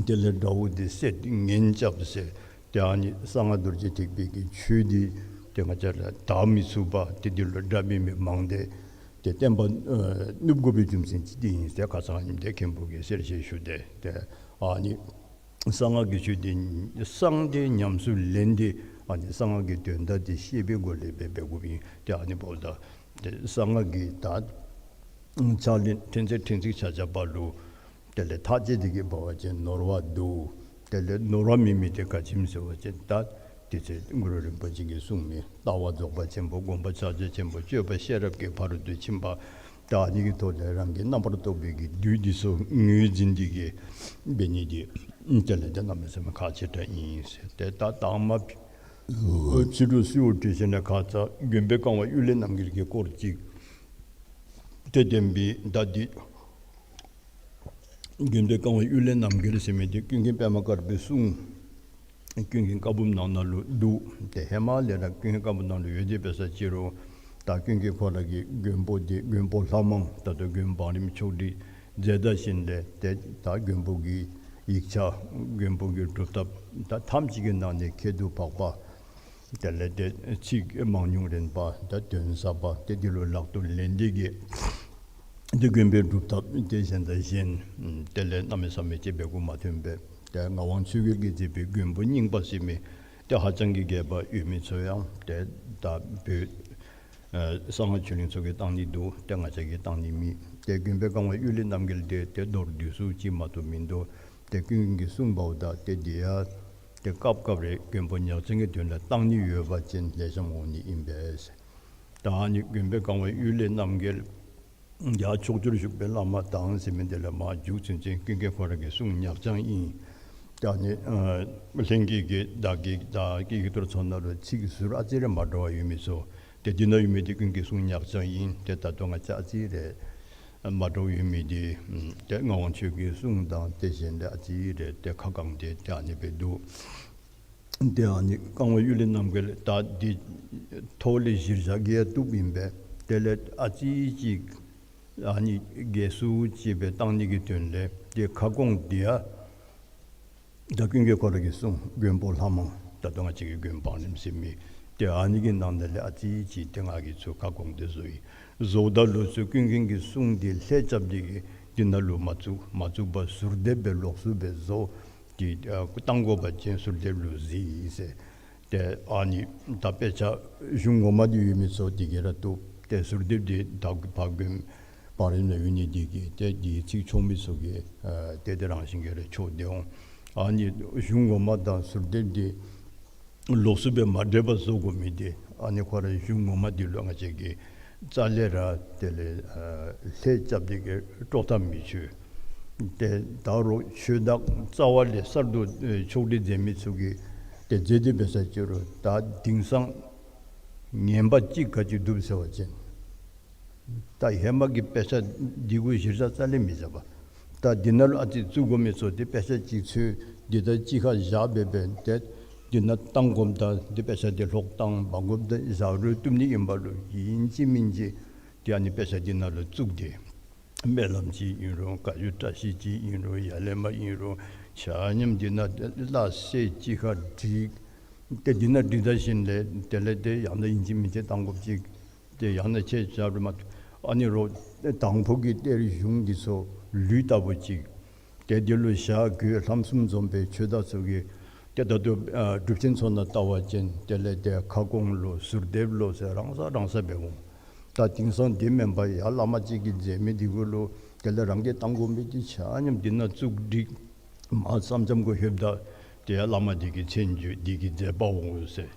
དེ་ལས་དགྲ་བོ་དེ་བསད་ངན་རྐྱབ་ཟེར། ཏེ་ཨ་ནི་གསང་སྔགས་རྡོ་རྗེ་ཐེག་པའི་གི་ཆོས་འདི་ཏེ་ང་བཅས་ལུ་དག་མི་ཚུགས་པ་ཏེ་འདི་ལུ་དགྲ་འབད་མི་མང་སྟེ་ཏེ་བསྟན་པ་ཨ་ནུབ་དགོ་པའི་རྒྱུ་མཚན་ཅིག་འདི་ཨིན་ཟེར་ཁ་ཙ་ཉིནམ་ཏེ་མཁན་པོ་གིས་གསལ་བཤད་ཞུ་སྟེ། ཏེ་ཨ་ནི་གསང་སྔགས་ཀྱི་ཆོས་འདི་གསང་སྟེ་ཉམས་སུ་ལེན་ཏེ་ཨ་ནི་གསང་སྔགས་ཀྱི་དོན་དག་འདི་ཤེས་པའི་སྒོ་ལས་འབད་འབད་དགོཔ་ཨིན། ཏེ་ཨ་ནི་འབདཝ་ད་ཏེ་གསང་སྔགས་ཀྱི་ད་ཕྱག་ལེན་ཕྲན་ཚེགས་ཕྲན་ཚེགས་ཆ་ཁྱབ་པ་ལུ་དེ་ལས་ཐག་བཅད་དེ་གིས་འབད་བ་ཅིན་ནོར་བ་འདུག། དེ་ལས་ནོར་བ་མེད་མི་དེ་ག་ཅི་སྨོ་ཟེར་བ་ཅིན་ད་དེ་ཚེ་གུ་རུ་རིན་པོ་ཆེ་གིས་གསུངས་མི་ལྟ་བ་རྫོགས་པ་ཆེན་པོ། སྒོམ་པ་ཕྱག་རྒྱ་ཆེན་པོ། སྤྱོད་པ་ཤེས་རབ་ཀྱི་ཕ་རོལ་ཏུ་ཕྱིན་པ། ད་ཨ་ནི་གི་ཐོག་ལས་རང་གི་རྣམ་པར་རྟོག་པའི་གི་བདུད་འདི་ཚུ་ངོས་འཛིན་ཏེ་གིས་འབད་ནི་འདི་དེ་ལས་ཏེ་གནམ་མེད་ས་མེད་ཁག་ཆེ་དྲགས་ཨིན་ཟེར། ཏེ་ད་དང་མ་ཕྱི་དྲོ་གསོལཝ་བཏབ་ཞིནམ་ལས་ཁ་ཙ་མགོན་པོའི་བཀའ་དབང་ཡུལ་ལས་རྣམ་རྒྱལ་གྱི་སྐོར་ཅིག་ཏེ་བསྟན་པའི་ད་འདི་མགོན་པོའི་བཀའ་དབང་ཡུལ་ལས་རྣམ་རྒྱལ་ཟེར་མི་འདི་ཀུན་མཁྱེན་པདྨ་དཀར་པོའི་གསུང་ཀུན་མཁྱེན་བཀའ་འབུམ་ནང་ན་ལུ་འདུག། ཏེ་ཧེ་མ་ལས་ར་ཀུན་མཁྱེན་བཀའ་འབུམ་ནང་ལུ་ཡོད་དེ་འབད་ས་ཅི་རུང་ད་ཀུན་མཁྱེན་ཁོ་ར་གི་མགོན་པོ་འདི་མགོན་པོ་ལྷ་མང་ད་ལྟོ་མགོན་བང་རིམ་ཆོག་སྒྲིག་མཛད་ད་ཞིནམ་ལས་ཏེ་ད་མགོན་པོ་གི་ཡིག་ཆ་མགོན་པོ་གི་སྒྲུབ་ཐབས་ད་ཐམས་ཅད་ཀྱི་ནང་ནས་ཁྱད་དུ་འཕགས་པ། དེ་ལས་ཏེ་ཚིག་མང་ཉུང་རན་པ་ད་དོན་ཟབ་པ་ཏེ་འདི་ལུ་ལག་ཏུ་ལེན་ཏེ་གིས་ཏེ་མགོན་པོའི་སྒྲུབ་ཐབས་ཏེ་གཞན་དང་གཞན་དེ་ལས་གནམ་མེད་ས་མེད་ཅིག་འབད་དགོ་མ་ཐོན་པས། ཏེ་ངག་དབང་ཆོས་རྒྱལ་གྱིས་མཛད་པའི་མགོན་པོ་རྙིང་པ་ཟེར་མི་ཏེ་ཧ་ཅང་གི་རྒྱས་པ་ཡོད་མི་ཚུ་ཡང་ཏེ་ད་བོད་ཨ་གསང་སྔགས་ཆོས་གླིང་ཚུ་གིས་བཏང་ནི་འདུག། ཏེ་ང་བཅས་ཀྱིས་བཏང་ནི་མེད། ཏེ་མགོན་པོའི་བཀའ་དབང་ཡུལ་ལས་རྣམ་རྒྱལ་འདི་ཏེ་མདོར་བསྡུས་སུ་ཅིག་མ་གཏོགས་མིན་འདུག། ཏེ་ཀུན་མཁྱེན་གྱིས་གསུངས་པ་འོ་ད་ཏེ་འདི་ཡང་ཏེ་སྐབས་སྐབས་རེ་མགོན་པོ་ཉག་ཅན་གྱི་དོན་ལུ་བཏང་ནི་ཡོད་པ་ཅིན་ལེགས་ཤོམ་འོང་ནི་ཨིན་པས། ད་ཨ་ནི་མགོན་པོའི་བཀའ་དབང་ཡུལ་ལས་རྣམ་རྒྱལ་ཡར་ཕྱོགས་བཅུར་བཞུགས་པའི་བླ་མ་དང་ཟེར་མི་འདི་ལས་མར་མཇུག་ཚུན་ཚོད་ཀུན་མཁྱེན་ཁོ་ར་གི་གསུང་ཉག་ཅན་ཨིན། ད་ཨ་ནི་ཨ་ལྷན་རྒྱས་ཀྱི་བདག་གི་ད་ཀྱི་ཀྱི་ཐོར་ཚུ་ནང་ལུ་ཚིག་ཟུར་ཨ་ཙི་རེ་མ་འདྲཝ་ཡོད་མི་ཚུ་ཏེ་འདི་ནང་ཡོད་མི་འདི་ཀུན་མཁྱེན་གསུང་ཉག་ཅན་ཨིན། ཏེ་ད་ལྟོ་ང་བཅས་ཨ་ཙི་རེ་མ་འདྲཝ་ཡོད་མི་འདི་ཏེ་ངག་དབང་ཆོས་ཀྱི་གསུང་དང་ཏེ་གཞན་ལས་ཨ་ཙི་རེ་ཏེ་ཁ་བསྐངས་ཏེ་ཏེ་ཨ་ནི་སྦེ་འདུག། ཏེ་ཨ་ནི་བཀའ་དབང་ཡུལ་ལས་རྣམ་རྒྱལ་ད་འདི་ཐོག་ལས་གཞིར་བཞག་གི་ཡང་བཏུབ་ཨིན་པས། དེ་ལས་ཨ་ཙི་ཅིག་ཨ་ནི་རྒྱས་སུ་ཅིག་སྦེ་བཏང་ནི་གི་དོན་ལས་ཏེ་ཁ་སྐོང་འདི་ཡང་ད་ཀུན་མཁྱེན་ཁོ་ར་གིས་གསུངས་མགོན་པོ་ལྷ་མང་ད་ལྟོ་ང་བཅས་ཀྱི་མགོན་བང་རིམ་ཟེར་མི་ཏེ་ཨ་ནི་གི་ནང་ན་ལས་ཨ་ཙི་ཅིག་ཏེ་ང་གིས་ཚུར་ཁ་སྐོང་འདི་བཟོ་ཡི། བཟོཝ་ད་ལུ་ཚུར་ཀུན་མཁྱེན་གྱི་གསུང་འདི་ལྷད་རྐྱབ་སྟེ་གིས་འདི་ནང་ལུ་མ་བཙུགས། མ་བཙུགས་པར་ཟུར་འདེབས་སྦེ་ལོགས་སུ་སྦེ་བཟོ། ཏེ་ཨ་བཏང་དགོ་པ་ཅིན་ཟུར་འདེབས་ལུ་གཟིགས་ཟེར། ཏེ་ཨ་ནི་ད་དཔེ་ཆ་གཞུང་ངོ་མ་འདི་ཡོད་མི་ཚུ་འདི་གིས་ར་བཏུབ། ཏེ་ཟུར་འདེབས་འདི་ད་ཕར་མགོན་བང་རིམ་ནང་ཡོད་ནི་འདི་གིས་ཏེ་འདི་ཚིག་ཆོག་མི་ཚུ་གིས་ཨ་ཏེ་དེ་རང་བཞིན་གྱིས་ར་ཆོག་སྟེ་འོང་། ཨ་ནི་གཞུང་ངོ་མ་དང་ཟུར་འདེབས་འདི་ལོགས་སུ་སྦེ་མ་འདྲེས་པར་བཟོ་དགོ་མི་འདི་ཨ་ནི་ཁོ་ར་གཞུང་ངོ་མ་འདི་ལུ་ང་བཅས་ཀྱིས་རྩ་ལས་ར་དེ་ལས་ཨ་ལྷད་རྐྱབ་སྟེ་གིས་དཀྲོག་གཏམ་མི་ཆོད། ཏེ་ད་རུང་ཆོས་བདག་རྩ་བ་ལས་གསར་དུ་ཨེ་ཕྱོགས་སྒྲིག་མཛད་མི་ཚུ་གིས་ཏེ་མཛད་དེ་འབད་ས་ཅི་རུང་ད་དེང་སང་ངན་པ་ཅིག་ག་ཅི་འདུག་ཟེར་བ་ཅིན་ད་ཧེ་མ་གི་དཔེ་ཆ་འདི་གུ་གཞིར་བཞག་རྩ་ལས་མི་བཞག་པས། ད་འདི་ནང་ལུ་ཨ་ཙི་བཙུགས་དགོ་མི་ཚུ་ཏེ་དཔེ་ཆ་ཅིག་འཚོལ་འདི་ད་གཅིག་ཁར་བཞག་སྦེ་འབད་ཏེ་ འདི་ནང་བཏང་དགོཔ་དང་འདི་དཔེ་ཆ་འདི་ལྷོག་བཏང་མ་དགོཔ་དང་བཞག་རུང་བཏུབ་ནི་ཨིན་པ་ལུ་ཨིན་ཅི་མིན་ཅི་ཏེ་ཨ་ནི་དཔེ་ཆ་འདི་ནང་ལུ་བཙུགས་ཏེ་སྨོན་ལམ་ཅིག་ཨིན་རུང་བཀའ་བརྒྱུད་བཀྲ་ཤིས་ཅིག་ཨིན་རུང་ཡར་ལས་མར་ཨིན་རུང་ཆ་མཉམ་འདི་ནང་ལྷག་སྟེ་གཅིག་ཁར་བསྒྲིགས། ཏེ་འདི་ནང་བསྒྲིགས་ད་ཞིནམ་ལས་དེ་ལས་ཏེ་ཡང་ན་ཨིན་ཅི་མིན་ཅི་བཏང་དགོཔ་ཅིག་ཏེ་ཡང་ན་ཁྱེད་ཅག་རུ་མ་ཨ་ནི་རོགས་དང་ཕུ་གི་གཏེར་གཞུང་འདི་ཚུ་ལུས་ལྟ་བུ་ཅིག་ཏེ་འདི་ལུ་ཞྭ་གོས་ལྷམ་གསུམ་འཛོམས་པའི་ཆོས་བདག་ཚུ་གིས་ཏེ་ད་ལྟོ་ཨ་སྒྲུབ་ཆེན་ཚུ་ནང་ལྟ་བ་ཅིན་དེ་ལས་ཏེ་ཁ་སྐོང་ལོ་ཟུར་འདེབས་ལོ་ཟེར་རང་ས་རང་ས་འབད་འོང་། ད་དེང་སང་འདི་མེན་པར་ཡར་བླ་མ་ཅིག་གིས་མཛད་མི་འདི་གུ་ལུ་དེ་ལས་རང་གིས་བཏང་དགོ་མི་འདི་ཆ་མཉམ་འདི་ནང་བཙུགས་བསྒྲིགས། མར་ཙམ་ཙམ་གུ་ལྷོདཔ་ད་ཏེ་ཡར་བླ་མ་འདི་གི་མཚན་བརྗོད་འདི་གིས་མཛད་པ་འོང་ཟེར།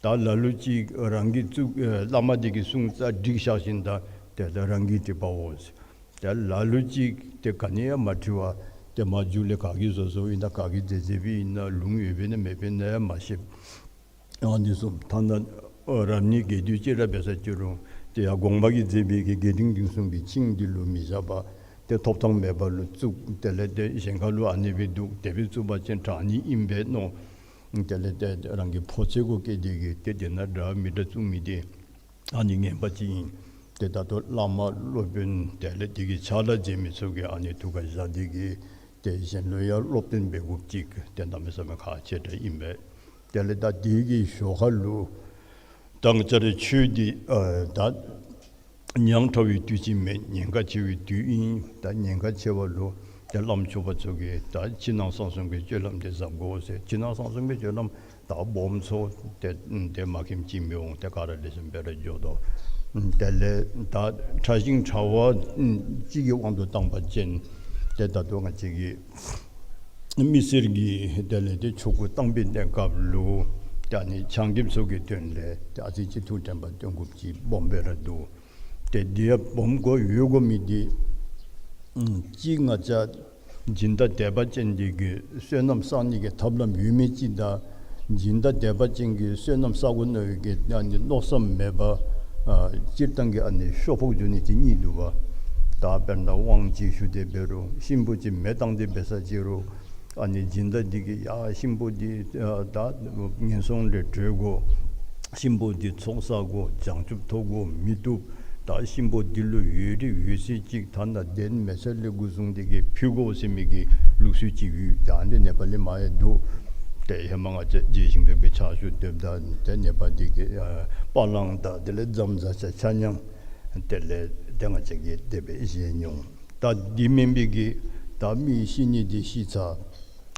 ད་ལ་ལུ་ཅིག་རང་གིས་བཙུགས་ཨེ་བླ་མ་འདི་གིས་གསུངས་ཙང་བསྒྲིགས་བཞག་ཞིནམ་ད་ཏེ་ད་རང་གིས་བྲིས་པ་འོང་ཟེར། ད་ལ་ལུ་ཅིག་ཏེ་ག་ནི་ཡང་མ་བྲིས་པར་ཏེ་མར་མཇུག་ལས་ག་གིས་བཟོ་བཟོཝ་ཨིན་ན་ག་གིས་མཛད་མཛདཔ་ཨིན་ན་ལུང་ཡོདཔ་ཨིན་ན་མེདཔ་ཨིན་ན་ཡང་མ་ཤེས། ཨ་ནི་བཟུམ་ཐ་ན་ཨ་རབ་གནས་རྒྱས་བསྡུས་ཅིག་ར་འབད་ས་ཅི་རུང་ཏེ་ཡར་དགོངས་པ་གིས་མཛད་པའི་གི་རྒྱས་འབྲིང་བསྡུས་གསུམ་གྱི་ཆིངས་འདི་ལུ་མི་བཞག་པར་ཏེ་ཐོབ་ཐང་མེད་པ་ལུ་བཙུགས། དེ་ལས་ཏེ་གཞན་ཁ་ལུ་ཨ་ནི་སྦེ་འདུག། དེ་སྦེ་བཙུགས་པ་ཅིན་དྲག་ནི་ཨིན་པས་མནོ། དེ་ལས་ཏེ་རང་གི་ཕོ་ཚོད་གུ་བཀལ་ཏེ་གིས་ཏེ་དེ་ནང་འདྲ་མི་འདྲ་བཙུགས་མི་འདི་ཨ་ནི་ངན་པ་ཅིག་ཨིན། ཏེ་ད་ལྟོ་བླ་མ་སློབ་དཔོན་དེ་ལས་དེ་གི་ཕྱག་ལཱ་མཛད་མི་ཚུ་གིས་ཨ་ནི་ཐུགས་ཁར་བཞག་སྟེ་གིས་ཏེ་གཞན་ལུ་ཡང་སློབ་སྟོན་འབད་དགོཔ་ཅིག་ཏེ་གནམ་མེད་ས་མེད་ཁག་ཆེ་དྲགས་ཨིན་པས། དེ་ལས་ད་དེ་གི་ཞོར་ཁ་ལུ་ད་ང་བཅས་རའི་ཆོས་འདི་ཨ་ད་ཉག་ཕྲ་བའི་དུས་ཅིག་མེན། ཉེན་ཁ་ཆེ་བའི་དུས་ཨིན། ད་ཉེན་ཁ་ཆེ་བ་ལུ་ཏེ་བླམ་ཆོསཔ་ཚུ་གིས་ད་ཕྱི་ནང་གསང་གསུམ་གྱི་སྤྱོད་ལམ་འདི་གཟབ་དགོ་ཟེར། ཕྱི་ནང་གསང་གསུམ་གྱི་སྤྱོད་ལམ་ད་སྦོམ་ཚུ་ཏེ་ཏེ་མ་མཁྱེནམ་ཅིག་མི་འོང་། ཏེ་ག་ར་ལེགས་ཤོམ་སྦེ་ར་འགྱོ་དོ། དེ་ལས་ད་ཕྲ་ཞིང་ཕྲ་བ་ཅིག་གི་དབང་དུ་བཏང་པ་ཅིན་ཏེ་ད་ལྟོ་ང་བཅས་ཀྱི་མི་སེར་གྱིས་དེ་ལས་ཏེ་ཆོ་ག་བཏང་པའི་གནས་སྐབས་ལུ་ད་ནི་ཆང་རྐྱབ་ཚུ་གི་དོན་ལས་ཏེ་ཨ་ཙི་ཅིག་ཐུགས་དྲན་པ་བཏོན་དགོཔ་ཅིག་སྦོམ་སྦེ་ར་འདུག། ཏེ་འདི་ཡང་སྦོམ་དགོ་ཡོད་དགོ་མི་འདི་ཨམ་གཅིག་ང་བཅས་སྦྱིན་བདག་དད་པ་ཅན་འདི་གིས་བསོད་ནམས་བསག་ནི་གི་ཐབས་ལམ་ཡོད་མི་ཅིག་དང་སྦྱིན་བདག་དད་པ་ཅན་གྱིས་བསོད་ནམས་བསག་དགོ་མནོ་བའི་གི་ཨ་ནི་མནོ་བསམ་མེད་པར་ཨ་སྤྱིར་བཏང་གི་ཨ་ནི་ཤོ་ཕོག་འགྱོ་ནི་ཅིག་གཉིས་འདུག་པ། ད་དཔེར་ན་དབང་ཅིག་ཞུ་སྟེ་འབད་རུང་གཤིན་པོ་ཅིག་མེ་བཏང་སྟེ་འབད་ས་ཅི་རུང་ཨ་ནི་སྦྱིན་བདག་འདི་གིས་ཡ་གཤིན་པོ་འདི་ཨ་ད་ངན་སོང་ལས་གྲོལ་དགོ། གཤིན་པོ་འདི་ཚོགས་བསགས་དགོ། བྱང་ཆུབ་ཐོབ་དགོ་མི་བཏུབ། ད་གཤིན་པོ་འདི་ལུ་འོས་རིགས་འོས་གསོལ་ཅིག་ཐ་ན་གདན་མེ་སེར་ལས་འགོ་བཟུང་སྟེ་གིས་ཕུལ་དགོ་ཟེར་མི་གི་ལུགས་སྲོལ་ཅིག་ཡོད། ད་འདི་ནེ་པ་ལི་མ་ཡང་འདུག། ཏེ་ཧེ་མ་ང་བཅས་རྗེ་ཞིང་སྡེ་པའི་ཕྱག་ཞུ་སྡོདཔ་ད་ཏེ་ནེ་པ་འདི་གི་ཨ་པ་ལང་དང་དེ་ལས་རྫམ་ཟ་ཆ་ཆ་མཉམ་དེ་ལས་ཏེ་ང་བཅས་ཀྱིས་དེ་སྦེ་བཞེས་མྱོང་། ད་འདི་མེན་པའི་གི་ད་མི་ཤི་ནི་འདི་ཤི་ཚར།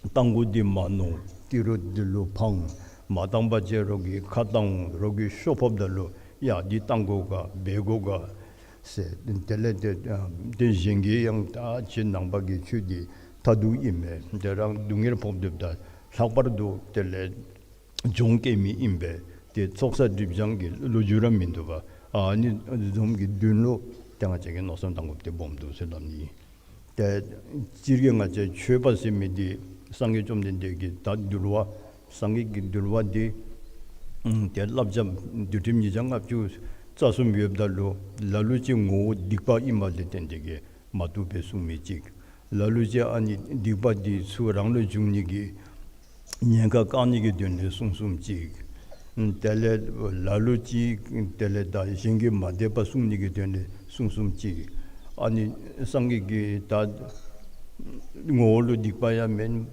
རྟ་མགོ་འདི་མ་ནོར། ཏི་རུ་འདི་ལུ་འཕང་། མ་བཏང་པ་ཅིན་རོགས་ཀྱིས་ཁ་བཏང་འོང་། རོགས་ཀྱིས་ཤོ་ཕོགཔ་ད་ལུ་ཡ་འདི་བཏང་དགོ་ག་འབད་དགོ་ག་ཟེར། དེ་ལས་ཏེ་ཏེ་གཞན་གྱིས་ཡང་ད་ཁྱེད་ནང་པ་གི་ཆོས་འདི་མཐར་ཐུག་ཨིན་མས། ཏེ་རང་སྡུག་བསྔལ་ཕོག་སྡོདཔ་ད་ལྷག་པར་དུ་དེ་ལས་གྱོང་བཀལ་མི་ཨིན་པས། ཏེ་ཚོགས་བསགས་སྒྲིབ་སྦྱང་གི་ལོ་རྒྱུས་ར་མིན་འདུག་པ། ཨ་ནི་བཟུམ་གྱི་དོན་ལུ་ཏེ་ང་བཅས་ཀྱིས་མནོ་བསམ་བཏང་དགོཔ་འདི་སྦོམ་འདུག་ཟེར་སླབ་ནི། ཏེ་སྤྱིར་གྱིས་ང་བཅས་ཆོས་པ་ཟེར་མི་འདི་སངས་རྒྱས་བཅོམ་ལྡན་འདས་ཀྱིས་ད་འདུལ་བ་སངས་རྒྱས་ཀྱི་འདུལ་བ་འདི་ཨམ་ཏེ་བསླབ་བྱ་འདུལ་ཁྲིམས་ཉིས་བརྒྱ་ལྔ་བཅུ་རྩ་གསུམ་ཡོདཔ་ད་ལུ་ལ་ལུ་ཅིག་ངོ་བོ་སྡིག་པ་ཨིནམ་ལས་བརྟེན་ཏེ་གིས་མ་བཏུབ་པའི་གསུང་མི་ཅིག། ལ་ལུ་ཅིག་ཨ་ནི་སྡིག་པ་འདི་ཚུ་རང་ལུ་འབྱུང་ནི་གི་ཉེན་ཁ་བཀག་ནི་གི་དོན་ལས་གསུང་གསུངམ་ཅིག། དེ་ལས་ལ་ལུ་ཅིག་དེ་ལས་ད་གཞན་གྱིས་མ་དད་པ་སྲུང་ནི་གི་དོན་ལས་གསུང་གསུངམ་ཅིག། ཨ་ནི་སངས་རྒྱས་ཀྱིས་ད་ངོ་བོ་ལུ་སྡིག་པ་ཡང་མེན།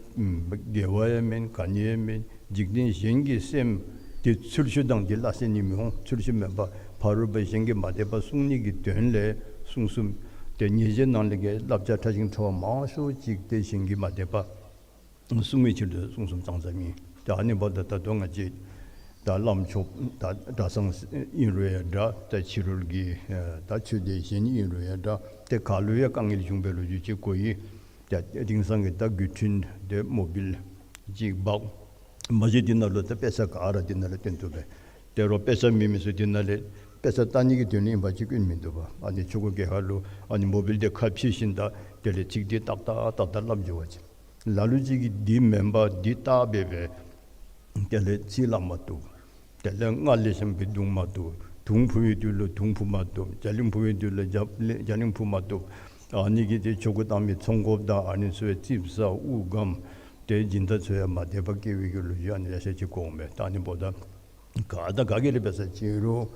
དགེ་བ་ཡང་མེན། ག་ནི་ཡང་མེན། འཇིག་རྟེན་གཞན་གྱི་སེམས་དེ་ཚུལ་ཤུལ་དང་དེ་སླ་བསྲེ་ནི་མི་འོང་། ཚུལ་ཤུལ་མེན་པར་ཕ་རོལ་པོ་གཞན་གྱིས་མ་དད་པ་སྲུང་ནི་གི་དོན་ལས་གསུང་གསུངམ། ཏེ་ཉེས་བྱས་ནང་ལས་ཀྱི་བསླབ་བྱ་ཕྲ་ཞིང་ཕྲ་བ་མང་ཤོས་ཅིག་ཏེ་གཞན་གྱིས་མ་དད་པ་སྲུང་བའི་ཕྱིར་དུ་གསུང་གསུངམ་ཙང་ཙང་ཨིན། ཏེ་ཨ་ནི་འབདཝ་ད་ད་ལྟོ་ང་བཅས་ད་བླམ་ཆོསཔ་ད་གྲྭ་ཚང་ཨིན་རུང་ཡང་འདྲ། ད་ཕྱི་རོལ་གྱི་ཨེ་ད་ཆོས་སྡེ་གཞན་ཨིན་རུང་ཡང་འདྲ། ཏེ་ག་ལུ་ཡང་དཀའ་ངལ་བྱུང་བའི་ལོ་རྒྱུས་ཅིག་གོ་ཡི། ཏེ་དེང་སང་གི་ད་བརྒྱུད་འཕྲིན་དེ་མོ་བཱའིལ་ཅིག་འབག། མ་གཞི་དེ་ནང་ལུ་ད་དཔེ་ཆ་ག་ར་དེ་ནང་ལུ་སྟོན་བཏུབ་པས། དེ་རུང་དཔེ་ཆ་མེད་མི་ཚུ་དེ་ནང་ལས་དཔེ་ཆ་ལྟ་ནི་གི་དོན་ལུ་ཨིན་པ་ཅིན་སྐྱོན་མིན་འདུག་པ། ཨ་ནི་ཆོ་ག་གི་ཁ་ལུ་ཨ་ནི་མོ་བཱའིལ་དེ་ཁ་ཕྱེ་ཞིནམ་ད་དེ་ལས་ཚིག་དེ་ཏག་ཏག་ཏག་ཏག་སླབ་འགྱོ་བ་ཅིན། ལ་ལུ་ཅིག་གིས་འདི་མེན་པར་འདི་བལྟ་སྦེ་སྦེ་དེ་ལས་ཚིག་སླབ་མ་བཏུབ། དེ་ལས་རྔ་ལེགས་ཤོམ་སྦེ་བརྡུང་མ་བཏུབ། དུང་འཕུ་བའི་དུས་ལུ་དུང་འཕུ་མ་བཏུབ། རྒྱ་གླིང་འཕུ་བའི་དུས་ལུ་རྒྱ་གླིང་རྒྱ་གླིང་འཕུ་མ་བཏུབ། ཨ་ནི་གིས་ཏེ་ཆོ་ག་བཏང་མི་ཚོང་དགོཔ་དང་ཨ་ནི་ཚུ་ཡང་རྩིགཔ་ཟ་དབུགས་སྒམ་ ཏེ་སྦྱིན་བདག་ཚུ་ཡང་མ་དད་པ་སྐྱེ་བའི་གི་ལོ་རྒྱུས་ཨ་ནི་ལེ་ཤ་ཅིག་གོཝ་མས། ད་ཨ་ནི་འབདཝ་ད་ག་དང་ག་གིས་ར་འབད་ས་ཅིན་རུང་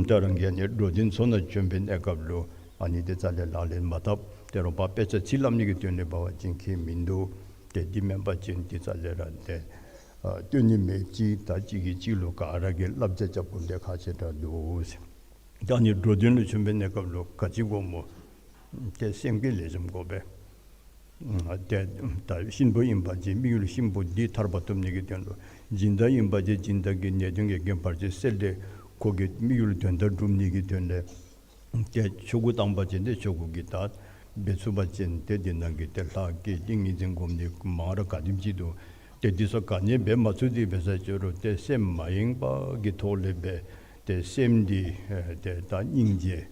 ད་རང་གིས་ཨ་ནི་འགྲོ་དོན་ཚུ་ནང་བྱོན་པའི་གནས་སྐབས་ལུ་ཨ་ནི་ཏེ་རྩ་ལས་ལག་ལེན་མ་འཐབ། ཏེ་རོགས་པ་དཔེ་ཆ་ཚིག་ལམ་ནི་གི་དོན་ལས་འབད་བ་ཅིན་ཁྱད་མིན་འདུག། ཏེ་འདི་མེན་པ་ཅིན་ཏེ་རྩ་ལས་ར་ཏེ་ཨ་སྟོན་ནི་མེདཔ་ཅིག། ད་གཅིག་གིས་གཅིག་ལུ་ག་ར་གིས་བསླབ་བྱ་རྐྱབ་དགོཔ་འདི་ཁག་ཆེ་དྲགས་འདུག་ཟེར། ད་ཨ་ནི་འགྲོ་དོན་ལུ་བྱོན་པའི་གནས་སྐབས་ལུ་ག་ཅི་དགོཔ་སྨོ། ཏེ་སེམས་བསྐྱེད་ལེགས་ཤོམ་དགོ་པས། ཨ་ཏེ་ད་གཤིན་པོ་ཨིན་པ་ཅིན་དམིགས་ཡུལ་གཤིན་པོ་འདི་ཐར་པ་ཐོབ་ནི་གི་དོན་ལུ། སྦྱིན་བདག་ཨིན་པ་ཅིན་སྦྱིན་བདག་གི་ནད་གདོན་གྱི་རྐྱེན་བར་ཆད་སེལ་ཏེ་ཁོ་གི་དམིགས་ཡུལ་དོན་དག་སྒྲུབ་ནི་གི་དོན་ལས། ཏེ་ཆོ་ག་བཏང་པ་ཅིན་ཏེ་ཆོ་ག་གི་ད་འབད་ཚུགས་པ་ཅིན་ཏེ་འདི་ནང་གི་ཏེ་ལྷ་བསྐྱེད་ཏིང་ངེ་འཛིན་སྒོམ་ནི་མང་ར་ག་དེམ་ཅིག་འདུག། ཏེ་འདི་ཚུ་ག་ནི་འབད་མ་ཚུགས་ཏེ་འབད་ས་ཅིན་རུང་ཏེ་སེམས་མ་ཡེངས་པ་གི་ཐོག་ལས་འབད། ཏེ་སེམས་འདི་ཨེ་ཏེ་ད་སྙིང་རྗེ།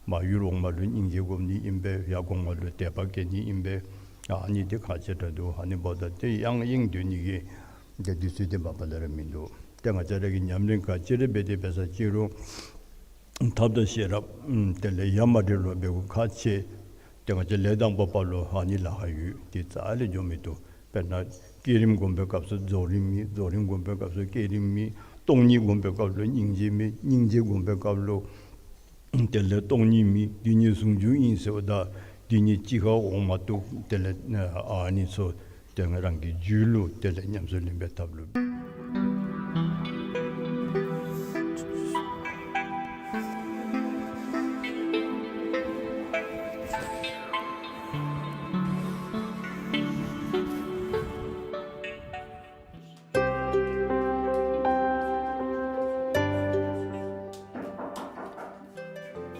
མ་ཡུལ་འོག་མ་ལུ་སྙིང་རྗེ་སྒོམ་ནི་ཨིན་པས། ཡར་གོང་མ་ལུ་དད་པ་བསྐྱེད་ནི་ཨིན་པས། ཨ་ནི་འདི་ཁག་ཆེ་དྲགས་འདུག། ཨ་ནི་འབདཝ་ད་ཏེ་ཡང་ཡེངས་སྡོད་ནི་གི་ཏེ་དུས་ཚོད་འདི་མ་པ་ལས་ར་མིན་འདུག། ཏེ་ང་བཅས་ར་གིས་ཉམས་ལེན་ག་ཅི་ར་འབད་དེ་འབད་ས་ཅིན་རུང་ཐབས་དང་ཤེས་རབ་ཨམ་དེ་ལས་ཡ་མ་བྲལ་ལུ་འབད་དགོཔ་ཁག་ཆེ། ཏེ་ང་བཅས་ལས་དང་པོ་པ་ལུ་ཨ་ནི་ལཱ་ཁག་ཡོད། ཏེ་རྩ་ལས་འགྱོ་མི་བཏུབ། དཔེར་ན་བསྐྱེད་རིམ་སྒོམ་པའི་སྐབས་སུ་རྫོགས་རིམ་མེད། རྫོགས་རིམ་སྒོམ་པའི་སྐབས་སུ་བསྐྱེད་རིམ་མེད། སྟོང་ཉིད་སྒོམ་པའི་སྐབས་ལུ་སྙིང་རྗེ་མེད། སྙིང་རྗེ་སྒོམ་པའི་སྐབས་ལུ་དེ་ལས་སྟོང་ཉིད་མེད། འདི་ཉིད་ཟུང་འཇུག་ཨིན་ཟེརཝ་ད་འདི་ཉིད་གཅིག་ཁར་འོང་མ་བཏུབ། དེ་ལས་ཨ་ནི་ཚུ་ཏེ་ང་རང་གི་རྒྱུད་ལུ་དེ་ལས་ཉམས་སུ་ལེན་པའི་ཐབས་ལུ།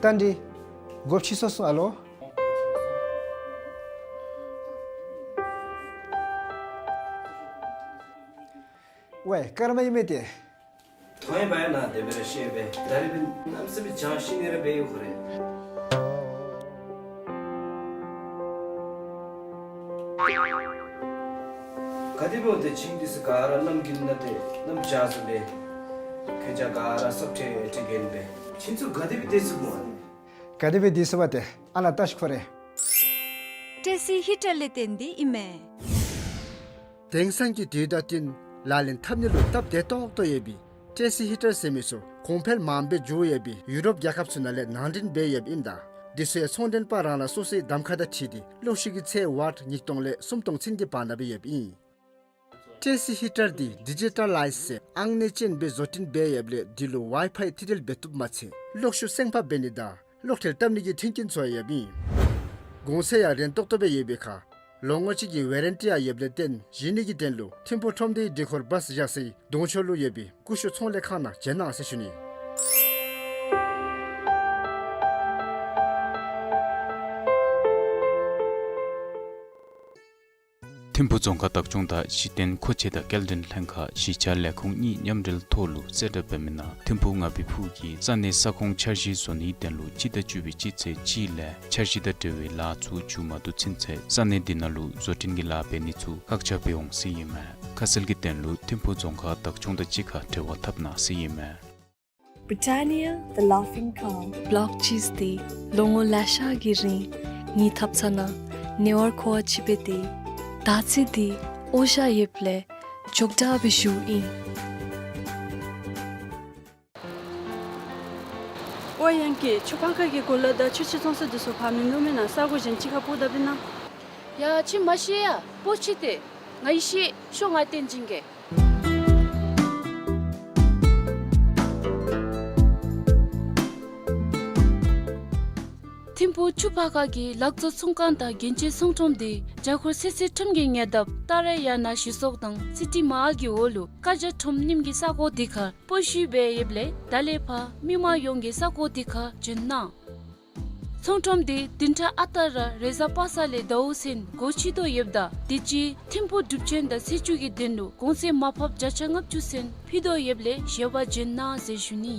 ད་འདི་སྒོ་ཕྱེ་སོང་སོང་ཨ་ལོ། ཝའི་ཀརྨ་ཨིན་མས་ཏེ། ཐོན་པ་ཡང་ན་དེ་སྦེ་ར་ཤེས་པས། ད་རེས་པའི་གནམ་མེད་ས་མེད་བྱང་ཤིང་ནི་ར་སྦེ་ཡོད་ཁོ་རེ། ག་དེ་སྦེ་འོང་སྟེ་ཁྱིམ་འདི་ཚུ་ག་ར་གནམ་དགུན་ན་ཏེ་གནམ་བྱང་སོང་པས། ཁྱེད་ཅག་ག་ར་སོབ་ཁྲེ་ཁྲེ་གེན་པས། ཁྱིམ་ཚུ་ག་དེ་སྦེ་སྡོད་ཚུགས་སྨོ། ག་དེ་སྦེ་སྡོད་ཚུགས་པ་ཏེ་ཨ་ལ་བལྟ་ཤིག་ཁོ་རེ། ཏྲེ་སི་ཧི་ཊར་ལས་བརྟེན་ཏེ་ཨིན་མས། དེང་སང་གི་དུས་དང་བསྟུན་ལག་ལེན་འཐབ་ནི་ལུ་སྟབས་བདེ་ཏོག་ཏོ་ཡོད་པའི་ཏྲེ་སི་ཧི་ཊར་ཟེར་མི་ཚུ་གོང་འཕེལ་མངམ་སྦེ་འགྱོ་ཡོད་པའི་ཡུ་རོབ་རྒྱལ་ཁབ་ཚུ་ནང་ལས་ནང་འདྲེན་འབད་ཡོདཔ་ཨིན། ད་འདི་ཚུ་ཡང་ཚོང་མགྲོན་པ་རང་རང་སོ་སོའི་གདམ་ཁ་དང་འཁྲིལ་ཏེ་གློག་ཤུགས་ཀྱི་ཚད་ཝཊ་ཉིས་སྟོང་ལས་སུམ་སྟོང་ཚུན་གྱི་བར་ན་སྦེ་ཡོདཔ་ཨིན། ཏྲེ་སི་ཧི་ཊར་འདི་ཌི་ཇི་ཊ་ལའིཛ་ཟེར་ཨང་གནས་ཅན་སྦེ་བཟོ་སྐྲུན་འབད་ཡོདཔ་ལས་འདི་ལུ་ཝའི་ཕའི་ཐི་ཊེལ་འབད་བཏུབ་མ་ཚད་གློག་ཤུགས་སེམས་ཕབ་འབད་ནི་དང་གློག་ཐེལ་བཏབ་ནི་གི་མཐུན་རྐྱེན་ཚུ་ཡང་ཡོདཔ་ཨིན། གོང་ཚད་ཡང་རན་ཏོག་ཏོ་སྦེ་ཡོད་པའི་ཁར་ལོ་ངོ་གཅིག་གི་ཝེ་རན་ཊི་ཡང་ཡོདཔ་ལས་བརྟེན་གཞི་ནི་གི་དོན་ལུ་ཐིམ་ཕུག་ཁྲོམ་སྡེའི་སྒྲིག་ཁོལ་བཱས་བཞག་སའི་གདོང་ཕྱོགས་ལུ་ཡོད་པའི་ཀུ་ཤུ་ཚོང་ལས་ཁང་ནང་བྱོན་གནང་ཟེར་ཞུ་ནི། ཐིམ་ཕུག་རྫོང་ཁག་བདག་སྐྱོང་དང་གཞི་རྟེན་མཁོ་ཆས་དང་སྐྱེལ་འདྲེན་ལྷན་ཁག་གཞིས་ཆགས་ལས་ཁུངས་གཉིས་མཉམ་འབྲེལ་ཐོག་ལུ་གསལ་བསྒྲགས་འབད་མི་ནང་ཐིམ་ཕུག་ང་བི་ཕུག་གི་ས་གནས་ས་ཁོངས་འཆར་གཞི་བཟོ་ནིའི་དོན་ལུ་སྤྱི་ཟླ་བཅུ་པའི་སྤྱི་ཚེས་གཅིག་ལས་འཆར་གཞི་དང་འབྲེལ་བའི་ལཱ་ཚུ་མཇུག་མ་བསྡུ་ཚུན་ཚོད་ས་གནས་འདི་ནང་ལུ་བཟོ་སྐྲུན་གྱི་ལཱ་འབད་ནི་ཚུ་བཀག་ཆ་འབད་འོང་ཟེར་ཨིན་མས། ཁ་གསལ་གྱི་དོན་ལུ་ཐིམ་ཕུག་རྫོང་ཁག་བདག་སྐྱོང་དང་གཅིག་ཁར་འབྲེལ་བ་འཐབ་གནང་ཟེར་ཨིན་མས། Britannia, the laughing cow. བོ་ལོག་ཅིསི་འདི་ལོ་ངོ་ལེ་ཤ་གི་རིང་ངེའི་ཐབ་ཚང་ནང་ཉེ་བར་མཁོ་བ་ཅིག་སྦེ་སྡོད། ད་ཅི་འདི་འོ་ཤ་ཡོདཔ་ལས་མགྱོགས་དྲགས་སྦེ་ཞུཝ་ཨིན། ཨོ་ཡང་ཀི་ཆུ་ཕར་ཁ་གི་གོ་ལ་དང་ཆུ་ཆུ་ཚོང་ས་འདི་ཚུ་ཕར་མིན་འདུག་མེན་ན། ས་གོ་གཞན་ཅིག་ཁར་སྤོ་ད་པས་ན། ཡ་ཁྱོད་མ་ཤེས་ཡ། སྤོ་ཅི་སྟེ། ང་གིས་ཤེས། ཤོག་ང་སྟོན་བྱིན་གེ། ཐིམ་ཕུག་ཆུ་ཕར་ཁ་གི་ལག་བཟོ་ཚོང་ཁང་དང་རྒྱན་ཆའི་ཚོང་ཁྲོམ་འདི་རྒྱ་ཁོར་སི་སི་ཁྲོམ་གྱི་ཉེ་འདབས་ཏཱ་ར་ཡ་ན་གཞི་ཚོགས་དང་སི་ཊི་མ་ཧཱལ་གྱི་འོག་ལུ་ཀ་ཇ་ཁྲོམ་གཉིས་ཀྱི་ས་གོ་འདི་ཁར་སྤོ་བཞུགས་འབད་ཡོདཔ་ལས་ད་ལས་ཕར་མི་མང་ཡོངས་ཀྱིས་ས་གོ་འདི་ཁར་བྱོན་གནང་། ཚོང་ཁྲོམ་འདི་བདུན་ཕྲག་ཨ་རྟག་ར་རེས་གཟའ་པ་སངས་ལས་ཟླཝ་ཚུན་སྒོ་ཕྱེ་དོ་ཡོདཔ་ད་དུས་ཅི་ཐིམ་ཕུག་སྒྲུབ་ཆེན་དང་ཚེས་བཅུ་གི་དོན་ལུ་གོང་ཚད་མར་ཕབ་བརྒྱ་ཆ་ལྔ་བཅུ་ཚུན་ཕུལ་དོ་ཡོདཔ་ལས་བཞེས་པར་བྱོན་གནང་ཟེར་ཞུ་ནི།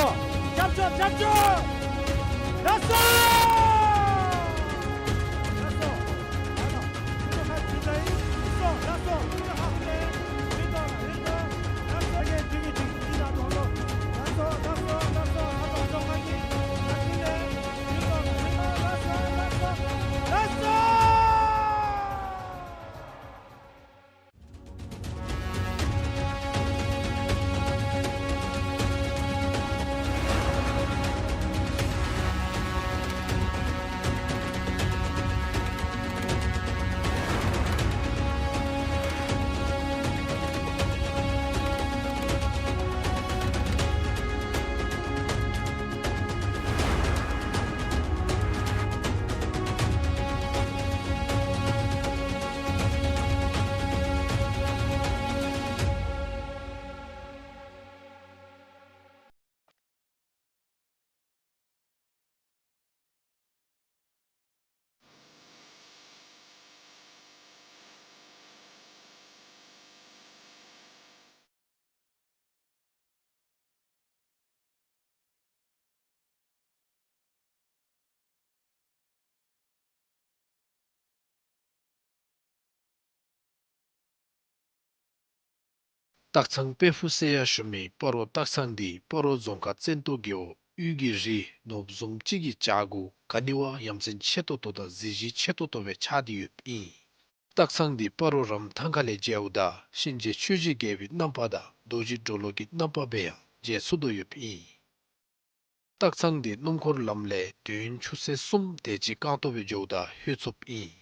སོ། རྒྱབ་སྐྱོར་རྒྱབ་སྐྱོར། ལགས་སོ། ལགས་སོ། ཨ་ནཱ་ཁྱེད་ཚུ་ཁར་ཕྱིན་ད་ཡི། ལགས་སོ་ལགས་སོ། ཁྱེད་ཚུ་ཁར་ཕྱིན་ད་ཡི། སྟག་ཚང་དཔལ་ཕུག་ཟེར་ཡང་ཞུ་མི་སྤ་རོ་སྟག་ཚང་འདི་སྤ་རོ་རྫོང་ཁག་བཙན་ཏོ་རྒེད་འོག་དབུས་ཀྱི་རི་ནོར་བུ་བཟུམ་ཅིག་གི་བྱག་གུ་ག་ནི་བ་ཡ་མཚན་ཆེ་ཏོག་ཏོ་དང་གཟི་བརྗིད་ཆེ་ཏོག་ཏོ་སྦེ་ཆགས་ཏེ་ཡོདཔ་ཨིན། སྟག་ཚང་འདི་སྤ་རོ་རམ་ཐང་ཁ་ལས་མཇལཝ་ད་གཤིན་རྗེ་ཆོས་ཀྱི་རྒྱལ་པོའི་རྣམ་པ་དང་རྡོ་རྗེ་གྲོ་ལོད་ཀྱི་རྣམ་པ་སྦེ་ཡང་མཇལ་ཚུགས་དོ་ཡོདཔ་ཨིན། སྟག་ཚང་འདི་སྣུམ་འཁོར་ལམ་ལས་དུས་ཡུན་ཆུ་ཚོད་གསུམ་དེ་ཅིག་རྐང་སྟོང་སྦེ་འགྱོཝ་ད་ལྷོད་ཚུགསཔ་ཨིན།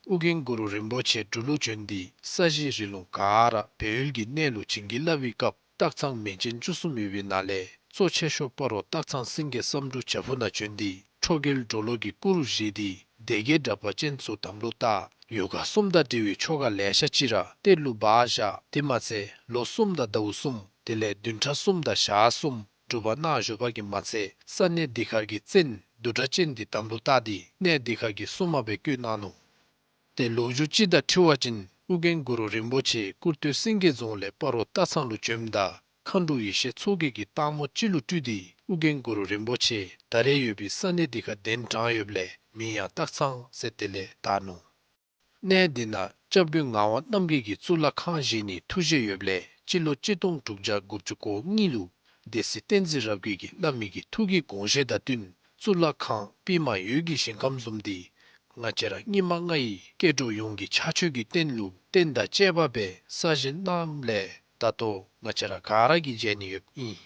ཨོ་རྒྱན་གུ་རུ་རིན་པོ་ཆེ་འབྲུག་ལུ་བྱོན་ཏེ་ས་གཞི་རི་ལུང་ག་ར་སྦས་ཡུལ་གྱི་གནས་ལུ་བྱིན་གྱིས་བརླབས་པའི་སྐབས་སྟག་ཚང་མིང་ཅན་བཅུ་གསུམ་ཡོད་པའི་ནང་ལས་གཙོ་ཆེ་ཤོས་སྤ་རོ་སྟག་ཚང་སེང་གེ་བསམ་འགྲུབ་བྱག་ཕུག་ནང་བྱོན་ཏེ་ཁྲོ་རྒྱལ་གྲོ་ལོད་ཀྱི་སྐུ་རུ་བཞེངས་ཏེ་སྡེ་བརྒྱད་འདྲ་པར་ཅན་ཚུ་དམ་ལུ་བཏགས། ཡོ་ག་གསུམ་དང་འབྲེལ་བའི་ཆོ་ག་ལེ་ཤ་ཅིག་ར་གཏེར་ལུ་སྦ་བཞག། དེ་མ་ཚད་ལོ་གསུམ་དང་ཟླཝ་གསུམ་དེ་ལས་བདུན་ཕྲག་གསུམ་དང་ཞག་གསུམ་སྒྲུབ་པ་གནང་བཞུགས་པ་གིས་མ་ཚད་ས་གནས་འདི་ཁར་གྱི་བཙན་བདུད་གྲགས་ཅན་འདི་དམ་ལུ་བཏགས་ཏེ་གནས་འདི་ཁར་གྱི་སྲུང་མ་སྦེ་བསྐོས་གནང་ནུག། ཏེ་ལོ་རྒྱུས་ཅིག་དང་འཁྲིལ་བ་ཅིན་ཨོ་རྒྱན་གུ་རུ་རིན་པོ་ཆེ་ཀུར་སྟོད་སེང་གེ་རྫོང་ལས་སྤ་རོ་སྟག་ཚང་ལུ་བྱོནམ་ད་མཁའ་འགྲོ་ཡེ་ཤེས་མཚོ་རྒྱལ་གྱིས་སྟག་མོ་ཅིག་ལུ་སྤྲུལ་ཏེ་ཨོ་རྒྱན་གུ་རུ་རིན་པོ་ཆེ་ད་རེས་ཡོད་པའི་ས་གནས་འདི་ཁར་གདན་དྲངས་ཡོདཔ་ལས་མིང་ཡང་སྟག་ཚང་ཟེར་དེ་ལས་བཏགས་ནུག། གནས་འདི་ནང་སྐྱབས་མགོན་ངག་དབང་རྣམ་རྒྱལ་གྱིས་གཙུག་ལག་ཁང་བཞེངས་ནིའི་ཐུགས་བཞེད་ཡོདཔ་ལས་སྤྱི་ལོ་གཅིག་སྟོང་དྲུག་བརྒྱ་དགུ་བཅུ་གོ་གཉིས་ལུ་སྡེ་སྲིད་བསྟན་འཛིན་རབ་རྒྱས་ཀྱིས་བླ་མའི་གི་ཐུགས་ཀྱི་དགོངས་བཞེད་དང་བསྟུན་གཙུག་ལག་ཁང་པདྨ་འོད་ཀྱི་ཞིང་ཁམས་བཟུམ་འདི་ང་བཅས་ར་སྙིགས་མ་ལྔ་ཡི་སྐྱེ་འགྲོ་ཡོངས་ཀྱི་ཕྱག་མཆོད་ཀྱི་རྟེན་ལུ་རྟེན་དང་བཅས་པ་སྦེ་གསར་བཞེངས་གནངམ་ལས་ད་ལྟོ་ང་བཅས་ར་ག་ར་གིས་མཇལ་ནི་ཡོདཔ་ཨིན།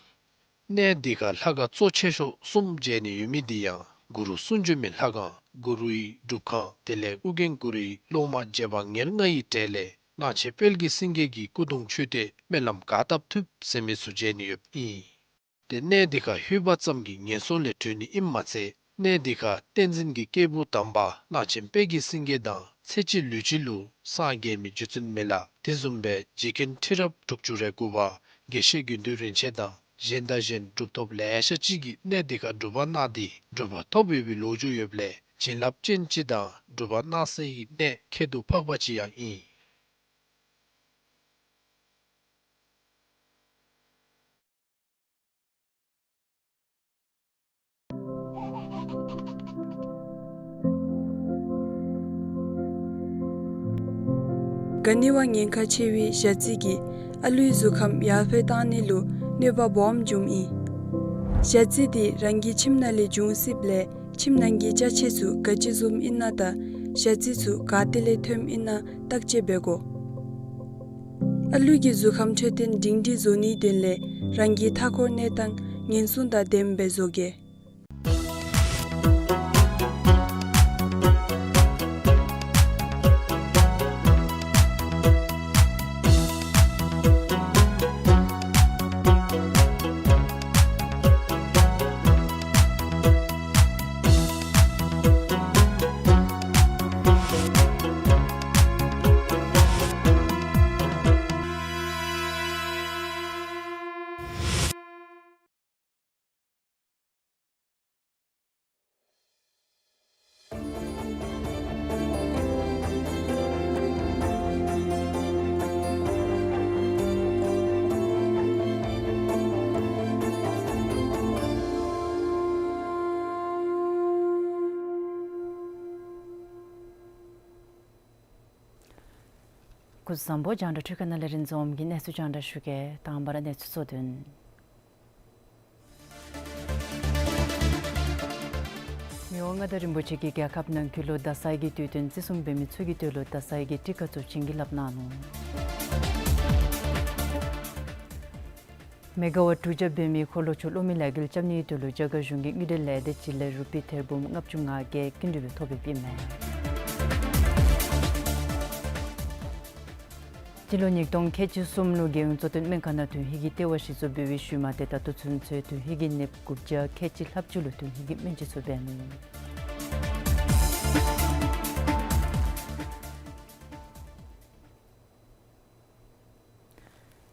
གནས་འདི་ཁར་ལྷ་ཁང་གཙོ་ཆེ་ཤོས་གསུམ་མཇལ་ནི་ཡོད་མི་འདི་ཡང་གུ་རུ་གསུང་བྱོན་མའི་ལྷ་ཁང་གུ་རུའི་སྒྲུབ་ཁང་དེ་ལས་ཨོ་རྒྱན་གུ་རུའི་སློབ་མ་རྗེ་འབངས་ཉེར་ལྔ་ཡི་གྲས་ལས་གླང་ཆེན་དཔལ་གྱི་སེང་གེ་གི་སྐུ་གདུང་མཆོད་རྟེན་སྨོན་ལམ་ག་བཏབ་ཐུབ་ཟེར་མི་ཚུ་མཇལ་ནི་ཡོདཔ་ཨིན། ཏེ་གནས་འདི་ཁར་ལྷོད་པ་ཙམ་གྱིས་ངན་སོང་ལས་གྲོལ་ནི་ཨིནམ་མ་ཚད་གནས་འདི་ཁར་བསྟན་འཛིན་གྱི་སྐྱེས་བུ་དམ་པ་གླང་ཆེན་དཔལ་གྱི་སེང་གེ་དང་ཚེ་གཅིག་ལུས་གཅིག་ལུ་སངས་རྒྱས་མི་རྗེ་བཙུན་མི་ལ་དེ་བཟུམ་སྦེ་རྗེ་མཁན་ཁྲི་རབས་དྲུག་ཅུ་རེ་དགུ་པ་དགེ་བཤེས་དགེ་འདུན་རིན་ཆེན་དང་གཞན་དང་གཞན་གྲུབ་ཐོབ་ལེ་ཤ་ཅིག་གིས་གནས་འདི་ཁར་སྒྲུབ་པ་གནང་སྟེ་གྲུབ་པ་ཐོབ་ཡོད་པའི་ལོ་རྒྱུས་ཡོདཔ་ལས་བྱིན་རླབས་ཅན་ཅིག་དང་གྲུབ་པ་གནང་སའི་གནས་ཁྱད་དུ་འཕགས་པ་ཅིག་ཡང་ཨིན། ག་ནི་བ་ཉེན་ཁ་ཆེ་བའི་ཞ་རྩི་གིས་ཨ་ལུའི་གཟུགས་ཁམས་ཡར་འཕེལ་གཏང་ནི་ལུ་གནོད་པ་སྦོམ་འབྱུངམ་ཨིན། ཞ་རྩི་འདི་རང་གི་ཁྱིམ་ནང་ལས་འབྱུང་སྲིདཔ་ལས་ཁྱིམ་ནང་གི་ཅ་ཆས་ཚུ་ག་ཅི་བཟུམ་ཨིན་ན་དང་ཞ་རྩི་ཚུ་ག་ཏེ་ལས་ཐོནམ་ཨིན་ན་བརྟག་དཔྱད་འབད་དགོ། ཨ་ལུ་གི་གཟུགས་ཁམས་འཕྲོད་བསྟེན་སྒྲིང་སྒྲིང་བཟོ་ནིའི་དོན་ལས་རང་གི་མཐའ་འཁོར་གནས་སྟངས་ཉེན་སྲུང་དང་ལྡནམ་སྦེ་བཟོ་གེ། སྐུ་གཟུགས་བཟང་པོ། རྒྱང་བསྒྲགས་འཕྲུལ་ཁང་ནང་ལས་རིན་འཛོམས་ཀྱིས་གནས་ཚུལ་རྒྱང་བསྒྲགས་ཞུ་གེ། དང་པ་ར་གནས་ཚུལ་གཙོ་དོན། མི་དབང་མངའ་བདག་རིན་པོ་ཆེ་གིས་རྒྱལ་ཁབ་ནང་འཁོད་ལུ་ཟླ་གསར་གྱི་དུས་སྟོན་བརྩི་སྲུང་འབད་མི་ཚུ་གི་དོན་ལུ་ཟླ་གསར་གྱི་ཊི་ཀ་ཚུ་བྱིན་གྱིས་བརླབས་གནང་ནུག། མེ་ག་ཝཊ་དྲུག་བརྒྱ་འབད་མི་འཁོར་ལོ་ཆུ་གློག་མེ་ལས་འགུལ་རྐྱབ་ནིའི་དོན་ལུ་རྒྱ་གར་གཞུང་གིས་དངུལ་འབྲེལ་ལས་སྡེ་ཅིག་ལས་རུ་པི་ཐེར་འབུམ་ལྔ་བཅུ་ང་བརྒྱད་སྐྱིན་འགྲུལ་སྦེ་ཐོབ་ཡོདཔ་ཨིན་མས། སྤྱི་ལོ་ཉིས་སྟོང་ཁལ་གཅིག་གསུམ་ལུ་རྒྱལ་ཡོངས་གཙོ་བསྟེན་སྨན་ཁང་ནང་ཐོན་ཧིང་གི་ལྟེ་བ་གཞི་བཙུགས་འབད་བའི་ཤུལ་མ་སྟེ་ད་ལྟོ་ཚུན་ཚོད་ཐོན་ཧིང་གི་ནདཔ་དགུ་བརྒྱ་ཁལ་གཅིག་ལྷགཔ་ཅིག་ལུ་ཐོན་ཧིང་གི་སྨན་བཅོས་ཚུ་འབད་ནུག།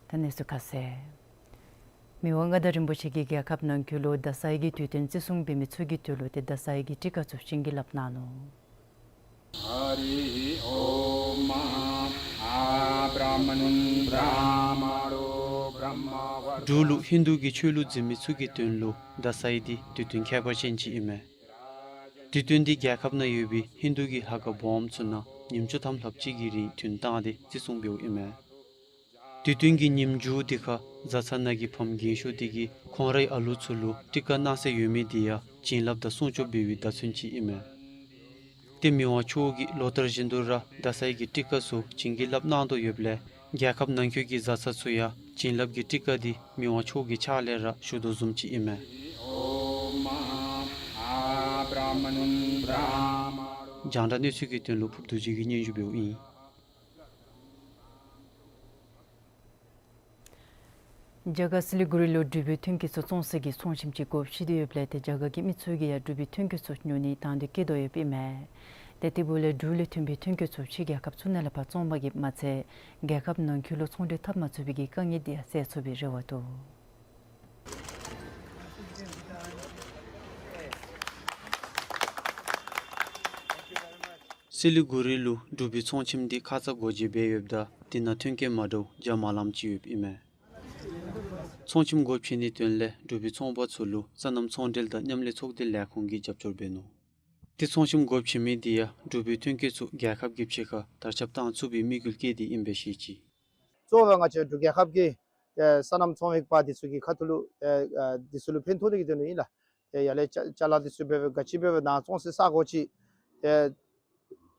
ད་གནས་ཚུལ་ཁ་གསལ། མི་དབང་མངའ་བདག་རིན་པོ་ཆེ་གིས་རྒྱལ་ཁབ་ནང་འཁོད་ལུ་ཟླ་གསར་གྱི་དུས་སྟོན་བརྩི་སྲུང་འབད་མི་ཚུ་གི་དོན་ལུ་ཏེ་ཟླ་གསར་གྱི་ཊི་ཀ་ཚུ་བྱིན་གྱིས་བརླབས་གནང་ནུག། ཧ་རི་ཨོམ། ཨ་བྲཱ་མ་ཎ་བྲཱ་མ་ཎོ་བྲཱ་མ་ཝར། འབྲུག་ལུ་ཧིན་དུ་གི་ཆོས་ལུགས་འཛིན་མི་ཚུ་གི་དོན་ལུ་ཟླ་གསར་འདི་དུས་སྟོན་ཁྱད་པར་ཅན་ཅིག་ཨིན་མས། དུས་སྟོན་འདི་རྒྱལ་ཁབ་ནང་ཡོད་པའི་ཧིན་དུ་གི་ལྷ་ཁང་སྦོམ་ཚུ་ནང་ ཉིནམ་བཅུ་ཐམ་ལྷགཔ་ཅིག་གི་རིང་ཐུན་བཏང་སྟེ་བརྩི་སྲུང་འབདཝ་ཨིན་མས། དུས་སྟོན་གྱི་ཉིནམ་མཇུག་དེ་ཁར་བཟའ་ཚང་ནང་གི་ཕམ་རྒན་ཤོས་དེ་གིས་ཁོང་རའི་ཨ་ལུ་ཚུ་ལུ་སྤྲི་ཀ་གནང་སྲོལ་ཡོད་མི་དེ་ཡང་བྱིན་རླབས་དང་སྲུང་སྐྱོབ་འབད་བའི་བརྡ་མཚོན་ཅིག་ཨིན་མས། ཏེ་མི་དབང་མཆོག་གིས་ལོ་ལྟར་བཞིན་དུ་ར་བརྡ་གསར་གྱི་སྤྲི་ཀ་ཚུ་བྱིན་གྱིས་བརླབས་གནང་དོ་ཡོདཔ་ལས་རྒྱལ་ཁབ་ནང་འཁོད་ཀྱི་བཟའ་ཚང་ཚུ་ཡང་བྱིན་རླབས་ཀྱི་སྤྲི་ཀ་དེ་མི་དབང་མཆོག་གི་ཕྱག་ལས་ར་ཞུ་དོ་བཟུམ་ཅིག་ཨིན་མས། རྒྱང་བསྒྲགས་གནས་ཚུལ་གྱི་དོན་ལུ་ཕུརཔ་རྡོ་རྗེ་གིས་སྙན་ཞུ་འབདཝ་ཨིན། རྒྱ་གར་སི་ལི་གུ་རི་ལུ་འབྲུག་པའི་ཐོན་སྐྱེད་ཚུ་བཙོང་སའི་གི་ཚོང་ཁྱིམ་ཅིག་སྒོ་ཕྱེ་སྟེ་ཡོདཔ་ལས་ཏེ་རྒྱ་གར་གྱི་མི་ཚུ་གིས་ཡང་འབྲུག་པའི་ཐོན་སྐྱེད་ཚུ་ཉོ་ནི་དང་འདོད་བསྐྱེད་དོ་ཡོདཔ་ཨིན་མས། ཏེ་དེ་འབདཝ་ལས་འབྲུག་ལས་ཐོན་པའི་ཐོན་སྐྱེད་ཚུ་ཕྱི་རྒྱལ་ཁབ་ཚུ་ནང་ལས་ཕར་བཙོང་པ་གིས་མ་ཚད་རྒྱལ་ཁབ་ནང་འཁོད་ལུ་ཚོང་འབྲེལ་འཐབ་མ་ཚུགས་པའི་གི་དཀའ་ངལ་དེ་ཡང་སེལ་ཚུགས་པའི་རེ་བ་འདུག། སི་ལི་གུ་རི་ལུ་འབྲུག་པའི་ཚོང་ཁྱིམ་དེ་ཁ་ཙ་སྒོ་འབྱེད་འབད་ཡོདཔ་ད་དེ་ནང་ཐོན་སྐྱེད་མ་འདྲཝ་རྒྱ་མ་ལངམ་ཅིག་ཡོདཔ་ཨིན་མས། ཚོང་ཁྱིམ་སྒོ་ཕྱེ་ནིའི་དོན་ལས་འབྲུག་པའི་ཚོང་པ་ཚུ་ལུ་སོ་ནམ་ཚོང་འབྲེལ་དང་མཉམ་ལས་ཚོགས་སྡེ་ལས་ཁུངས་ཀྱིས་རྒྱབ་སྐྱོར་འབད་ནུག། ཏེ་ཚོང་ཁྱིམ་སྒོ་ཕྱེ་མི་དེ་ཡང་འབྲུག་པའི་ཐོན་སྐྱེད་ཚུ་རྒྱལ་ཁབ་ཀྱི་ཕྱི་ཁར་དར་ཁྱབ་བཏང་ཚུགས་པའི་དམིགས་ཡུལ་བསྐྱེད་དེ་ཨིནམ་སྦེ་བཤད་ཅི། གཙོ་བོ་ང་བཅས་འབྲུག་རྒྱལ་ཁབ་ཀྱི་ཏེ་སོ་ནམ་ཚོང་ལས་པ་འདི་ཚུ་གི་ཁ་ཐུག་ལུ་ཏེ་ཨ་འདི་ཚུ་ལུ་ཕན་ཐོགས་ནི་གི་དོན་ལུ་ཨིན་ལགས། ཏེ་ཡར་ལས་ཅ་ཅ་ལ་འདི་ཚུ་འབད་བའི་ག་ཅི་འབད་བའི་ནཱ་བཙོང་སའི་ས་གོ་ཅིག་ཏེ་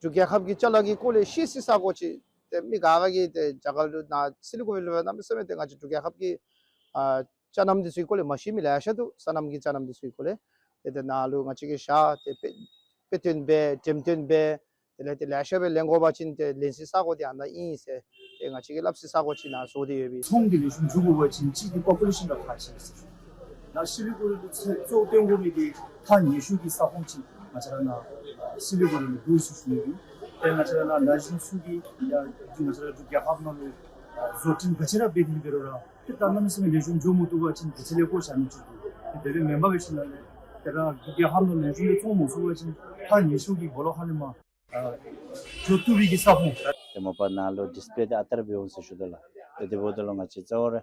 འབྲུག་རྒྱལ་ཁབ་ཀྱི་ཅ་ལ་གི་སྐོར་ལས་ཤེས་སའི་ས་གོ་ཅིག་ཏེ་མི་ག་ག་གིས་ཏེ་རྒྱ་གར་ལུ་ནཱ་སི་ལི་གུ་རི་ལུ་གནམ་མེད་ས་མེད་ཏེ་ང་བཅས་འབྲུག་རྒྱལ་ཁབ་ཀྱི་ཨ་ཅ་ལ་འདི་ཚུ་གི་སྐོར་ལས་མ་ཤེས་མི་ལེ་ཤ་འདུག། སོ་ནམ་གྱི་ཅ་ལ་འདི་ཚུ་གི་སྐོར་ལས། ཏེ་ཏེ་ནཱ་ལུ་ང་བཅས་ཀྱིས་ཞག་ཏེ་དཔེ་དཔེ་སྟོན་འབད་འགྲེམས་སྟོན་འབད་དེ་ལས་ཏེ་ལེ་ཤ་སྦེ་ལེན་དགོ་པ་ཅིན་ཏེ་ལེན་སའི་ས་གོ་འདི་ཨ་ནཱ་ཨིན་ཟེར་ཏེ་ང་བཅས་ཀྱིས་སླབ་སའི་ས་གོ་ཅིག་ནཱ་བཟོ་སྟེ་ཡོད་པས། ཚོང་འདི་ལེགས་ཤོམ་འགྱོ་དགོ་པ་ཅིན་གཅིག་འདི་པོ་པུ་ལེ་ཤཱན་ར་ཁག་ཆེ་ཟེར་ཞུ། ནཱ་སི་ལི་གུ་རི་ལུ་ཚོང་བཙོང་སྟོན་དགོ་མི་འདི་ཐག་ཉེ་ཤོས་ཀྱི་ས་ཁོངས་ཅིག་ང་བཅས་ར་ནཱ་སི་ལི་གུ་རི་ལུ་འདུག་ཟེར་ཞུ་ནི་ཨིན། ཏེ་ང་བཅས་ར་ནཱ་ན་གཞོན་ཚུ་གིས་ཡང་ང་བཅས་ར་འབྲུག་རྒྱལ་ཁབ་ནང་ལུ་བཟོ་སྐྲུན་ག་ཅི་ར་འབད་དེ་འབད་རུང་ར་ཏེ་ད་གནམ་མེད་ས་མེད་ལེགས་ཤོམ་འགྱོ་མི་བཏུབ་པ་ཅིན་དེ་ཚུ་ལས་བཀོ་བཞག་ནི་ཅིག་འདུག། དེ་སྦེ་མེན་པར་སྦེ་ཞིནམ་ལས་ཏེ་ར་འབྲུག་རྒྱལ་ཁབ་ནང་ལེགས་ཤོམ་སྦེ་བཙོང་མ་ཚུགས་པ་ཅིན་ཐག་ཉེ་ཤོས་ཀྱི་སྦོ་ལོགས་ཁ་ལས་མར་ཨ་འགྱོ་བཏུབ་པའི་གི་ས་ཁོངས། ཏེ་མ་པ་ནཱ་ལུ་ཌིསི་པེ་ལེ་འདི་ཨ་རྟག་ར་འབད་འོང་ཟེར་ཞུ་དོ་ལགས། ཏེ་དེ་འབདཝ་ད་ལུ་ང་བཅས་གཙོ་བོ་ར་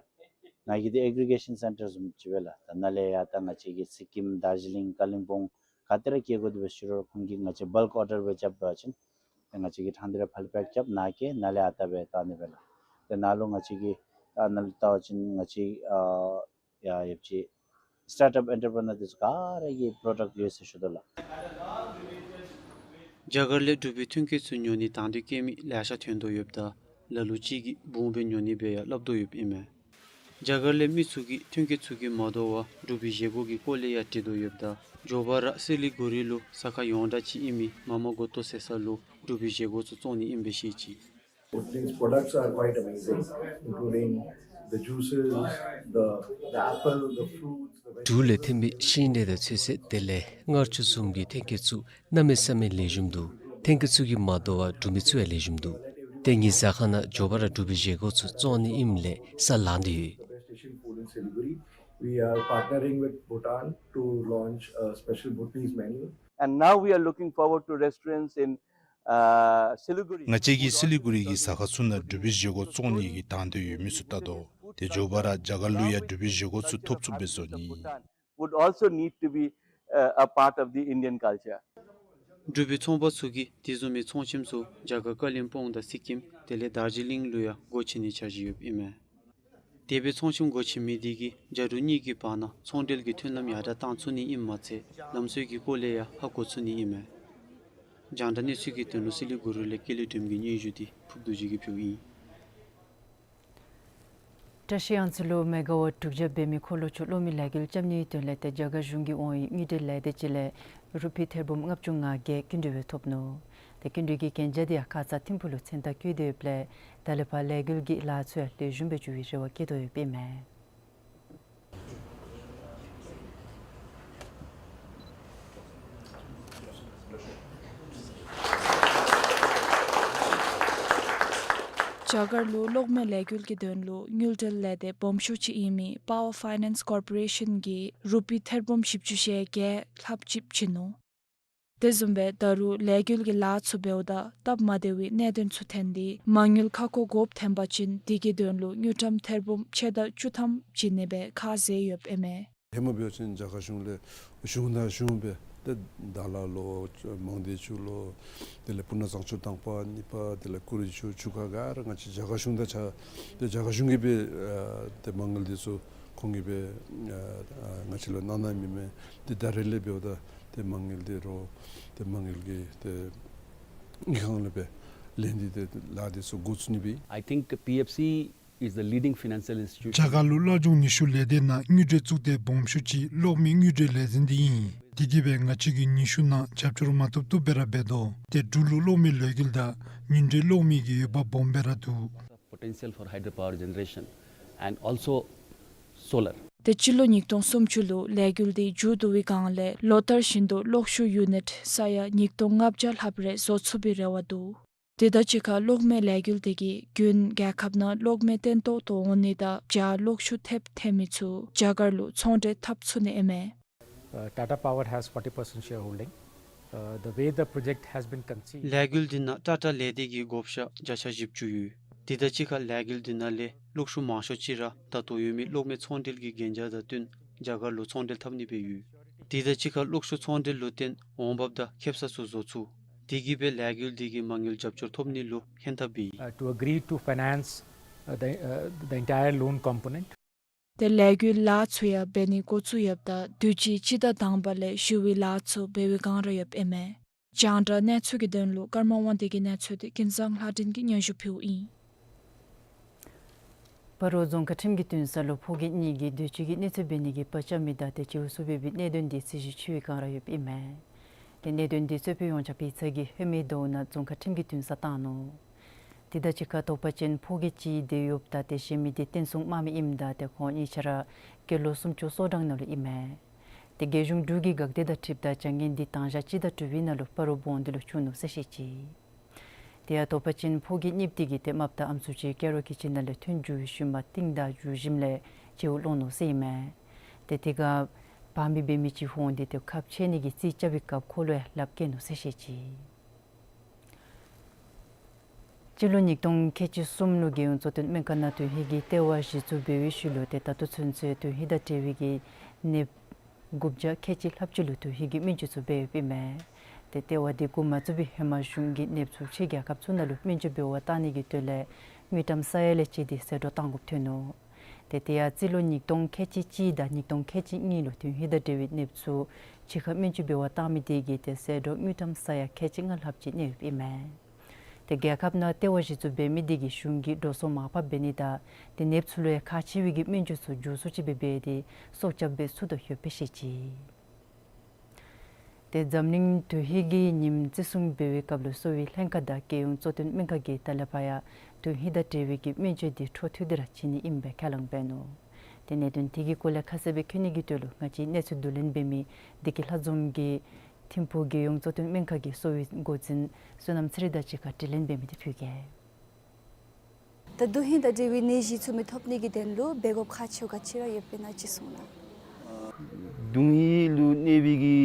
ནཱ་གི་འདི་ཨེག་རི་གེ་ཤཱན་སེན་ཊར་བཟུམ་ཅིག་སྦེ་ལགས། ད་ནཱ་ལས་ཡར་ད་ང་བཅས་ཀྱི་སི་ཀིམ་དར་ཇི་ལིང་ཀ་ལིམ་པོང་ག་ཏེ་ར་བསྐྱལ་དགོ་དེ་སྦེ་ཞུ་རུང་ཁོང་གིས་ང་བཅས་བཱལཀ་ཨོར་ཌར་སྦེ་རྐྱབ་པ་ཅིན་ཏེ་ང་བཅས་ཀྱིས་ཕྲང་སྟེ་ར་ཕར་ལས་པེཀ་རྐྱབ་ནཱ་བསྐྱལ་ནཱ་ལས་ཨ་རྟག་སྦེ་བཏང་ནི་སྦེ་ལགས། ཏེ་ནཱ་ལུ་ང་བཅས་ཀྱི་ཨ་ནཱ་ལུ་བལྟ་བ་ཅིན་ང་བཅས་ཨ་ཡ་ཡོདཔ་ཅིག་སི་ཊཱརཊ་ཨཔ་ཨེན་ཊར་པི་རི་ནར་འདི་ཚུ་ག་ར་གི་པྲོ་ཌཀཊ་ཡོད་ཟེར་ཞུ་དོ་ལགས། རྒྱ་གར་ལས་འབྲུག་པའི་ཐོན་སྐྱེད་ཚུ་ཉོ་ནི་དང་འདོད་བསྐྱེད་མི་ལེ་ཤ་ཐོན་དོ་ཡོདཔ་ད་ལ་ལུ་ཅིག་གིས་སྦུངས་སྦེ་ཉོ་ནི་སྦེ་ཡང་སླབ་དོ་ཡོདཔ་ཨིན་མས། རྒྱ་གར་ལས་མི་ཚུ་གིས་ཐོན་སྐྱེད་ཚུ་གིས་མ་དོ་བར་འབྲུག་པའི་བཞེས་སྒོ་གི་སྐོར་ལས་ཡང་དྲི་དོ་ཡོདཔ་ད་མགྱོགས་པ་ར་སི་ལི་གུ་རི་ལུ་ས་ཁ་ཡོངས་གྲགས་ཅིག་ཨིན་མི་མ་མ་གོ་ཏོ་ཟེར་ས་ལུ་འབྲུག་པའི་བཞེས་སྒོ་ཚུ་བཙོང་ནི་ཨིནམ་སྦེ་བཤད་ཅི། These products are quite amazing, including the juices, the, the apple, the fruits, the veg- འབྲུག་ལས་ཐོན་པའི་ཤིང་འབྲས་དང་ཚོད་བསྲེ་དེ་ལས་མངར་ཆུ་བཟུམ་གྱི་ཐོན་སྐྱེད་ཚུ་གནམ་མེད་ས་མེད་ལེགས་ཤོམ་འདུག། ཐོན་སྐྱེད་ཚུ་གིས་མ་དོ་བར་འབྲུག་མི་ཚུ་ཡང་ལེགས་ཤོམ་འདུག། ཏེ་ངེའི་ཟ་ཁང་ནང་མགྱོགས་པ་ར་འབྲུག་པའི་བཞེས་སྒོ་ཚུ་བཙོང་ནི་ཨིནམ་ལས་ས་ལང་སྟེ་ཡོད། The best Asian food in Siliguri. We are partnering with Bhutan to launch a special Bhutanese menu. And now we are looking forward to restaurants in uh, Siliguri. ང་བཅས་ཀྱིས་སི་ལི་གུ་རི་གི་ཟ་ཁང་ཚུ་ནང་འབྲུག་པའི་བཞེས་སྒོ་བཙོང་ནི་གི་དང་འདོད་ཡོད་མི་ཚུ་ལྟ་དོ། ཏེ་མགྱོགས་པ་ར་རྒྱ་གར་ལུ་ཡང་འབྲུག་པའི་བཞེས་སྒོ་ཚུ་ཐོབ་ཚུགསཔ་སྦེ་བཟོ་ནི། Would also need to be uh, a part of the Indian culture. འབྲུག་པའི་ཚོང་པ་ཚུ་གིས་དེ་བཟུམ་མའི་ཚོང་ཁྱིམ་ཚུ་རྒྱ་གར་ཀ་ལིམ་པོང་དང་སི་ཀིམ་དེ་ལས་དར་ཇི་ལིང་ལུ་ཡང་སྒོ་ཕྱེ་ནིའི་འཆར་གཞི་ཡོདཔ་ཨིན་མས། དེ་སྦེ་ཚོང་ཁྱིམ་སྒོ་ཕྱེ་མི་དེ་གིས་རྒྱ་འབྲུག་གཉིས་ཀྱི་བར་ན་ཚོང་འབྲེལ་གྱི་མཐུན་ལམ་ཡར་དྲག་བཏང་ཚུགས་ནི་ཨིནམ་མ་ཚད་ལམ་སྲོལ་གྱི་སྐོར་ལས་ཡང་ཧ་གོ་ཚུགས་ནི་ཨིན་མས། རྒྱང་བསྒྲགས་གནས་ཚུལ་གྱི་དོན་ལུ་སི་ལི་གུ་རི་ལས་ཀེ་ལི་སྒྲོལམ་གྱི་སྙན་ཞུ་འདི་ཕུརཔ་རྡོ་རྗེ་གིས་ཕུལཝ་ཨིན། བཀྲ་ཤིས་གཡང་རྩེ་ལུ་མེ་ག་ཝཊ་དྲུག་བརྒྱ་འབད་མི་མཁོ་ལོ་ཚུ་གློག་མེ་ལས་འགུལ་རྐྱབ་ནིའི་དོན་ལས་ཏེ་རྒྱ་གར་གཞུང་གིས་འོང་བའི་དངུལ་འབྲེལ་ལས་སྡེ་ཅིག་ལས་རུ་པི་ཐེར་འབུམ་ལྔ་བཅུ་ང་བརྒྱད་སྐྱིན་འགྲུལ་སྦེ་ཐོབ་ནུག། ཏེ་སྐྱིན་འགྲུལ་གྱི་གན་རྒྱ་འདི་ཡང་ཁ་ཙ་ཐིམ་ཕུག་ལུ་མཚན་རྟགས་བཀོད་དེ་ཡོདཔ་ལས་ད་ལས་ཕར་ལས་འགུལ་གྱི་ལཱ་ཚུ་ཡང་ལེགས་ཤོམ་སྦེ་འགྱོ་བའི་རེ་བ་བསྐྱེད་དོ་ཡོདཔ་ཨིན་མས། རྒྱ་གར་ལུ་གློག་མེ་ལས་འགུལ་གྱི་དོན་ལུ་དངུལ་འབྲེལ་ལས་སྡེ་སྦོམ་ཤོས་ཅིག་ཨིན་མི་Power Finance Corporation གིས་རུ་པི་ཐེར་འབུམ་བཞི་བཅུ་ཞེ་བརྒྱད་ལྷགཔ་ཅིག་བྱིན་ནུག། དེ་བཟུམ་སྦེ་ད་རུང་ལས་འགུལ་གྱི་ལཱ་ཚུ་འབདཝ་ད་སྟབས་མ་བདེ་བའི་གནད་དོན་ཚུ་ཐོན་ཏེ་མ་དངུལ་ཁ་ཁོ་དགོཔ་ཐོན་པ་ཅིན་དེ་གི་དོན་ལུ་དངུལ་ཀྲམ་ཐེར་འབུམ་ཕྱེད་དང་བཅུ་ཐམ་བྱིན་ནི་སྦེ་ཁས་བླངས་ཡོདཔ་ཨིན་མས། ཧེ་མ་འབད་བ་ཅིན་རྒྱ་གར་གཞུང་ལས་གཞུང་དང་གཞུང་སྦེ་ ཏེ་དྭགས་ལ་ལོ་མང་སྡེ་ཆུ་ལོ། དེ་ལས་སྤུ་ན་གཙང་ཆུ་དང་པ་གཉིས་པ་དེ་ལས་ཀུ་རི་ཆུ་ཆུ་ཁ་ག་ར་ང་བཅས་རྒྱ་གར་གཞུང་དང་ཆ་ཏེ་རྒྱ་གར་གཞུང་གིས་སྦེ་ཨ་ཏེ་མ་དངུལ་འདི་ཚུ་ཁོང་གིས་སྦེ་ཨ་ཨ་ང་བཅས་ལུ་གནང་གནངམ་ཨིན་མས། ཏེ་ད་རེས་ལས་འབདཝ་ད་ཏེ་མ་དངུལ་འདི་རོགས་ཏེ་མ་དངུལ་གྱི་ཏེ་དངུལ་ཁང་ལས་སྦེ་ལེན་ཏེ་ཏེ་ལཱ་འདི་ཚུ་འགོ་བཙུགས་ནི་སྦེ། I think P F C is the leading financial institution. རྒྱ་གར་ལུ་སླར་འབྱུང་ནུས་ཤུགས་ལས་སྡེ་ནང་དངུལ་འབྲེལ་གཙུག་སྡེ་སྦོམ་ཤོས་ཅིག་གློག་མེ་དངུལ་འབྲེལ་ལས་འཛིན་འདི་ཨིན། དེ་གིས་སྦེ་ང་བཅས་ཀྱིས་ནུས་ཤུགས་ནང་རྒྱབ་སྐྱོར་མ་བཏུབ་བཏུབ་སྦེ་ར་འབད་དོ། ཏེ་འབྲུག་ལུ་གློག་མེ་ལས་འགུལ་དང་ཉིན་དྲོད་གློག་མེ་གི་འོས་འབབ་སྦོམ་སྦེ་ར་འདུག། Potential for hydropower generation and also solar. ཏེ་སྤྱི་ལོ་ཉིས་སྟོང་སུམ་ཅུ་ལུ་ལས་འགུལ་འདི་མཇུག་བསྡུ་བའི་སྒང་ལས་ལོ་ལྟར་བཞིན་དུ་གློག་ཤུགས་ཡུ་ནིཊ་ས་ཡ་ཉིས་སྟོང་ལྔ་བརྒྱ་ལྷགཔ་རེ་བཟོ་ཚུགས་པའི་རེ་བ་འདུག། དེ་དང་གཅིག་ཁར་གློག་མེ་ལས་འགུལ་འདི་གིས་རྒྱུན་རྒྱལ་ཁབ་ནང་གློག་མེ་བརྟན་ཏོག་ཏོ་འོང་ནི་དང་བྱཱར་གློག་ཤུགས་ཐེབས་ཐོན་མི་ཚུ་རྒྱ་གར་ལུ་ཚོང་འབྲེལ་འཐབ་ཚུགས་ནི་ཨིན་མས། Uh, Tata Power has forty percent shareholding. Uh, the way the project has been conceived. ལས་འགུལ་འདི་ནང་ཊ་ཊ་ལས་སྡེ་གི་བགོ་བཤའ་བརྒྱ་ཆ་བཞི་བཅུ་ཡོད། དེ་དང་གཅིག་ཁར་ལས་འགུལ་འདི་ནང་ལས་གློག་ཤུགས་མང་ཤོས་ཅིག་ར་ད་ལྟོ་ཡོད་མི་གློག་མེ་ཚོང་འབྲེལ་གྱི་གན་རྒྱ་དང་བསྟུན་རྒྱ་གར་ལུ་ཚོང་འབྲེལ་འཐབ་ནི་སྦེ་ཡོད། དེ་དང་གཅིག་ཁར་གློག་ཤུགས་ཚོང་འབྲེལ་ལུ་བརྟེན་འོང་འབབ་དང་ཁེབ་ས་ཚུ་བཟོ་ཚུགས། དེ་གིས་སྦེ་ལས་འགུལ་འདི་གིས་མ་དངུལ་རྒྱབ་སྐྱོར་ཐོབ་ནི་ལུ་ཧན་ཐབས་འབད་ཡི། Uh, to agree to finance, uh, the, uh, the entire loan component. ཏེ་ལས་འགུལ་ལཱ་ཚུ་ཡང་འབད་ནི་འགོ་བཙུགས་ཡོདཔ་ད་དུས་ཅི་སྤྱི་ཟླ་དང་པ་ལས་ཞུ་བའི་ལཱ་ཚུ་འབད་བའི་བསྒང་ར་ཡོདཔ་ཨིན་མས། རྒྱང་བསྒྲགས་གནས་ཚུལ་གྱི་དོན་ལུ་ཀརྨ་དབང་འདུས་ཀྱི་གནས་ཚུལ་འདི་ཀུན་བཟང་ལྷ་སྒྲོན་གྱིས་སྙན་ཞུ་ཕུལཝ་ཨིན། སྤ་རོ་རྫོང་ཁག་ཁྲིམས་ཀྱི་འདུན་ས་ལུ་ཕོ་སྐྱེས་གཉིས་ཀྱིས་འདོད་སྤྱོད་ཀྱི་གནོད་འཚེ་འབད་ནི་གི་བར་ཆད་མི་དང་ཏེ་བྱིའུ་གསོ་བའི་གནད་དོན་འདི་ཚེས་བཞི་ཕྱི་རུའི་བསྒང་ར་ཡོདཔ་ཨིན་མས། ཏེ་གནད་དོན་འདི་རྩོད་དཔོན་ཡོངས་ཁྱབ་ཡིག་ཚང་གིས་ཧེ་མའི་ཟླཝ་ནང་རྫོང་ཁག་ཁྲིམས་ཀྱི་འདུན་ས་བཏང་ནུག། དེ་དང་གཅིག་ཁར་དོགས་པ་ཅན་ཕོ་སྐྱེས་ཅིག་འདི་ཡོདཔ་ད་ཏེ་གཞན་མི་འདི་བསྟན་སྲུང་དམག་མི་ཨིནམ་ད་ཏེ་ཁོང་གཉིས་ཆ་ར་སྐྱེས་ལོ་སུམ་ཅུ་སོ་གྲངས་ནང་ལུ་ཨིན་མས། ཏེ་རྒྱལ་གཞུང་འབྲུག་གི་འགག་སྡེ་དང་འཁྲིལཝ་ད་བྱ་ངན་འདི་དང་ཞག་སྤྱི་ཟླ་དྲུག་པའི་ནང་ལུ་སྤ་རོ་སྦོང་སྡེ་ལུ་བྱུང་ནུག་ཟེར་བཤད་ཅི། དེ་ཡང་དོགས་པ་ཅན་ཕོ་སྐྱེས་གཉིས་འདི་གིས་ཏེ་རྨགཔ་དང་ཨམ་སྲུ་ཅིག་སྐྱེ་རོགས་ཀྱི་ཁྱིམ་ནང་ལས་ཐོན་འགྱོ་བའི་ཤུལ་མ་རྟིང་བདའ་འགྱོ་ཞིནམ་ལས་བྱིའུ་སློང་ནུག་ཟེར་ཨིན་མས། ཏེ་དེ་སྒང་བར་མི་འབད་མི་ཅིག་འོང་སྟེ་ཏེ་ཁ་ཕྱེ་ནི་གི་རྩིས་རྐྱབ་པའི་སྐབས་ཁོ་ལུ་ཡང་ལགཔ་བཀལ་ནུག་ཟེར་བཤད་ཅི། སྤྱི་ལོ་ཉིས་སྟོང་ཁལ་གཅིག་གསུམ་ལུ་རྒྱལ་ཡོངས་གཙོ་བསྟེན་སྨན་ཁང་ནང་དུག་ཤི་གི་ལྟེ་བ་གཞི་བཙུགས་འབད་བའི་ཤུལ་ལུ་ཏེ་ད་ལྟོ་ཚུན་ཚོད་དུག་ཤི་དང་འབྲེལ་བའི་གི་ནདཔ་དགུ་བརྒྱ་ཁལ་གཅིག་ལྷགཔ་ཅིག་ལུ་དུག་ཤི་གི་སྨན་བཅོས་ཚུ་འབད་ཡོདཔ་ཨིན་མས། ཏེ་ལྟེ་བ་འདི་འགོ་མ་བཙུགས་པའི་ཧེ་མ་གཞུང་གིས་ནདཔ་ཚུ་ཕྱི་རྒྱལ་ཁབ་ཚུ་ནང་ལུ་སྨན་བཅོས་འབད་བར་བཏང་ནི་གི་དོན་ལས་དངུལ་ཀྲམ་ས་ཡ་ལས་བཅད་དེ་ཟད་འགྲོ་བཏང་དགོཔ་ཐོན་ནུག། ཏེ་དེ་ཡང་རྩིས་ལོ་ཉིས་སྟོང་ཁལ་གཅིག་གཅིག་དང་ཉིས་སྟོང་ཁལ་གཅིག་གཉིས་ལུ་དུག་ཤི་དང་འབྲེལ་བའི་ནདཔ་ཚུ་ཕྱི་ཁར་སྨན་བཅོས་འབད་བར་བཏང་མི་དེ་གིས་ཏེ་ཟད་འགྲོ་དངུལ་ཀྲམ་ས་ཡ་ཁལ་གཅིག་ལྔ་ལྷགཔ་ཅིག་གནས་ཡོདཔ་ཨིན་མས། ཏེ་རྒྱལ་ཁབ་ནང་ལྟེ་བ་གཞི་བཙུགས་འབད་མི་དེ་གིས་གཞུང་གི་འགྲོ་སོང་མར་ཕབ་འབད་ནི་དང་ཏེ་ནདཔ་ཚུ་ལུ་ཡང་ཁག་ཆེ་བའི་གི་སྨན་བཅོས་ཚུ་མགྱོགས་སུ་ཅིག་སྦེ་འབད་དེ་སྲོག་སྐྱབས་འབད་ཚུགས་དོ་ཡོདཔ་སྦེ་བཤད་ཅི། ཏེ་འཛམ་གླིང་དུག་ཤི་གི་ཉིནམ་བརྩི་སྲུང་འབད་བའི་སྐབས་ལུ་གསོ་བའི་ལྷན་ཁག་དང་རྒྱལ་ཡོངས་གཙོ་བསྟེན་སྨན་ཁང་གིས་ད་ལས་ཕར་ཡང་དུག་ཤི་དང་འབྲེལ་བའི་གི་སྨན་བཅོས་འདི་འཕྲོ་མཐུད་དེ་ར་བྱིན་ནི་ཨིནམ་སྦེ་ཁས་བླངས་འབད་ནུག། ཏེ་གནད་དོན་དེ་གི་སྐོར་ལས་ཁ་གསལ་སྦེ་མཁྱེན་ནི་གི་དོན་ལུ་ང་བཅས་གནས་ཚུལ་བསྡུ་ལེན་འབད་མི་བདེ་སྐྱིད་ལྷ་འཛོམས་ཀྱིས་ཐིམ་ཕུག་རྒྱལ་ཡོངས་གཙོ་བསྟེན་སྨན་ཁང་གི་གསོ་བའི་འགོ་འཛིན་བསོད་ནམས་ཚེ་རིང་དང་གཅིག་ཁར་དྲི་ལན་འབད་མི་དེ་ཕུལ་གེ། ད་དུག་ཤི་དང་འབྲེལ་བའི་ནད་གཞི་ཚུ་མི་ཐོབ་ནི་གི་དོན་ལུ་འབད་དགོཔ་ཁག་ཆེཝ་ག་ཅི་ར་ཡོདཔ་ཨིན་ན་ཅིག་གསུང་གནང་། དུག་ཤི་ལུ་གནོད་པའི་གི་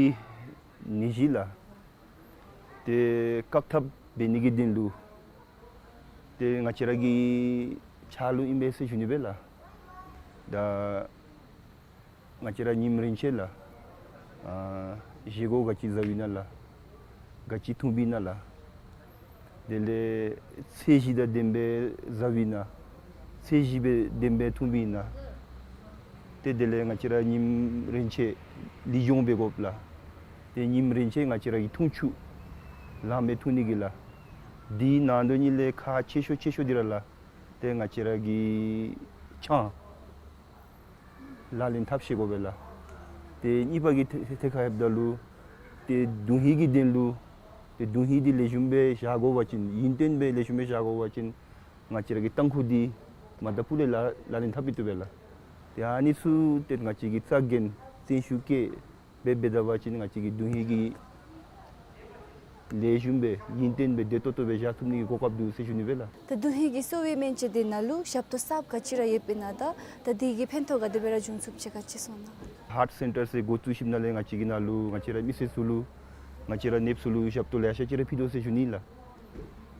ནད་གཞི་ལགས། ཏེ་བཀག་ཐབས་འབད་ནི་གི་དོན་ལུ་ཏེ་ང་བཅས་ར་གི་ཕྱག་ལུ་ཨིན་པས་ཟེར་ཞུ་ནི་སྦེ་ལགས། ད་ང་བཅས་ར་ཉིནམ་རེ་ཆད་ལགས། ཨ་བཞེས་སྒོ་ག་ཅི་བཟའ་བའི་ན་ལགས། ག་ཅི་འཐུང་བའི་ན་ལགས། དེ་ལས་ཚད་གཞི་དང་ལྡནམ་སྦེ་བཟའ་བའི་ན། ཚད་གཞི་སྦེ་ལྡནམ་སྦེ་འཐུང་བའི་ན། ཏེ་དེ་ལས་ང་བཅས་ར་ཉིནམ་རེ་ཆད་ལེགས་ཤོམ་འབད་དགོཔ་ལགས། ཏེ་ཉིནམ་རེ་ཆད་ང་བཅས་ར་གི་འཐུང་ཆུ་ལངམ་སྦེ་འཐུང་ནི་གི་ལགས། དེ་ནང་དོ་ཉིད་ལས་ཁག་ཆེ་ཤོས་ཆེ་ཤོས་འདི་ར་ལགས། ཏེ་ང་བཅས་ར་གི་ཆང་ལག་ལེན་འཐབ་ཤེས་དགོ་པས་ལགས། ཏེ་གཉིས་པ་གི་ཐད་ཐད་ཁར་ལྷོདཔ་ད་ལུ་ཏེ་དུག་ཤི་གི་དོན་ལུ་ཏེ་དུག་ཤི་འདི་ལེགས་ཤོམ་སྦེ་བཞག་དགོ་པ་ཅིན་ཡུན་བརྟན་སྦེ་ལེགས་ཤོམ་སྦེ་བཞག་དགོ་པ་ཅིན་ང་བཅས་ར་གི་ཏང་ཁུ་འདི་མ་ད་ཕུ་ལས་ལག་ལག་ལེན་འཐབ་མི་བཏུབ་པས་ལགས། ཏེ་ཨ་ནི་ཚུ་ཏེ་ང་བཅས་ཀྱིས་རྩ་འགེངས་བརྩོན་ཤུགས་བསྐྱེད་འབད་འབད་ད་པ་ཅིན་ང་བཅས་ཀྱི་དུག་ཤི་འདི་ལེགས་ཤོམ་སྦེ་ཡུན་བརྟན་སྦེ་བདེ་ཏོག་ཏོ་སྦེ་བཞག་ཚུགས་ནི་གི་གོ་སྐབས་འདུག་ཟེར་ཞུ་ནི་སྦེ་ལགས། ད་དུག་ཤི་གི་གསོ་བའི་སྨན་བཅོས་འདི་ནང་ལུ་ཞབས་ཏོག་གསརཔ་ག་ཅི་ར་ཡོདཔ་ཨིན་ན་དང་ད་དེ་གིས་ཕན་ཐོགས་ག་དེ་སྦེ་ར་འབྱུང་ཚུགསཔ་ཅིག་ག་ཅི་གསུང་གནང་། ཧཱརཊ་སེན་ཊར་ཟེར་འགོ་བཙུགས་ཞིནམ་ལས་ང་བཅས་ཀྱི་ནང་ལུ་ང་བཅས་ར་མི་སེར་ཚུ་ལུ་ང་བཅས་ར་ནདཔ་ཚུ་ལུ་ཞབས་ཏོག་ལེ་ཤ་ཅིག་ར་ཕུལ་དོ་ཟེར་ཞུ་ནི་ལགས།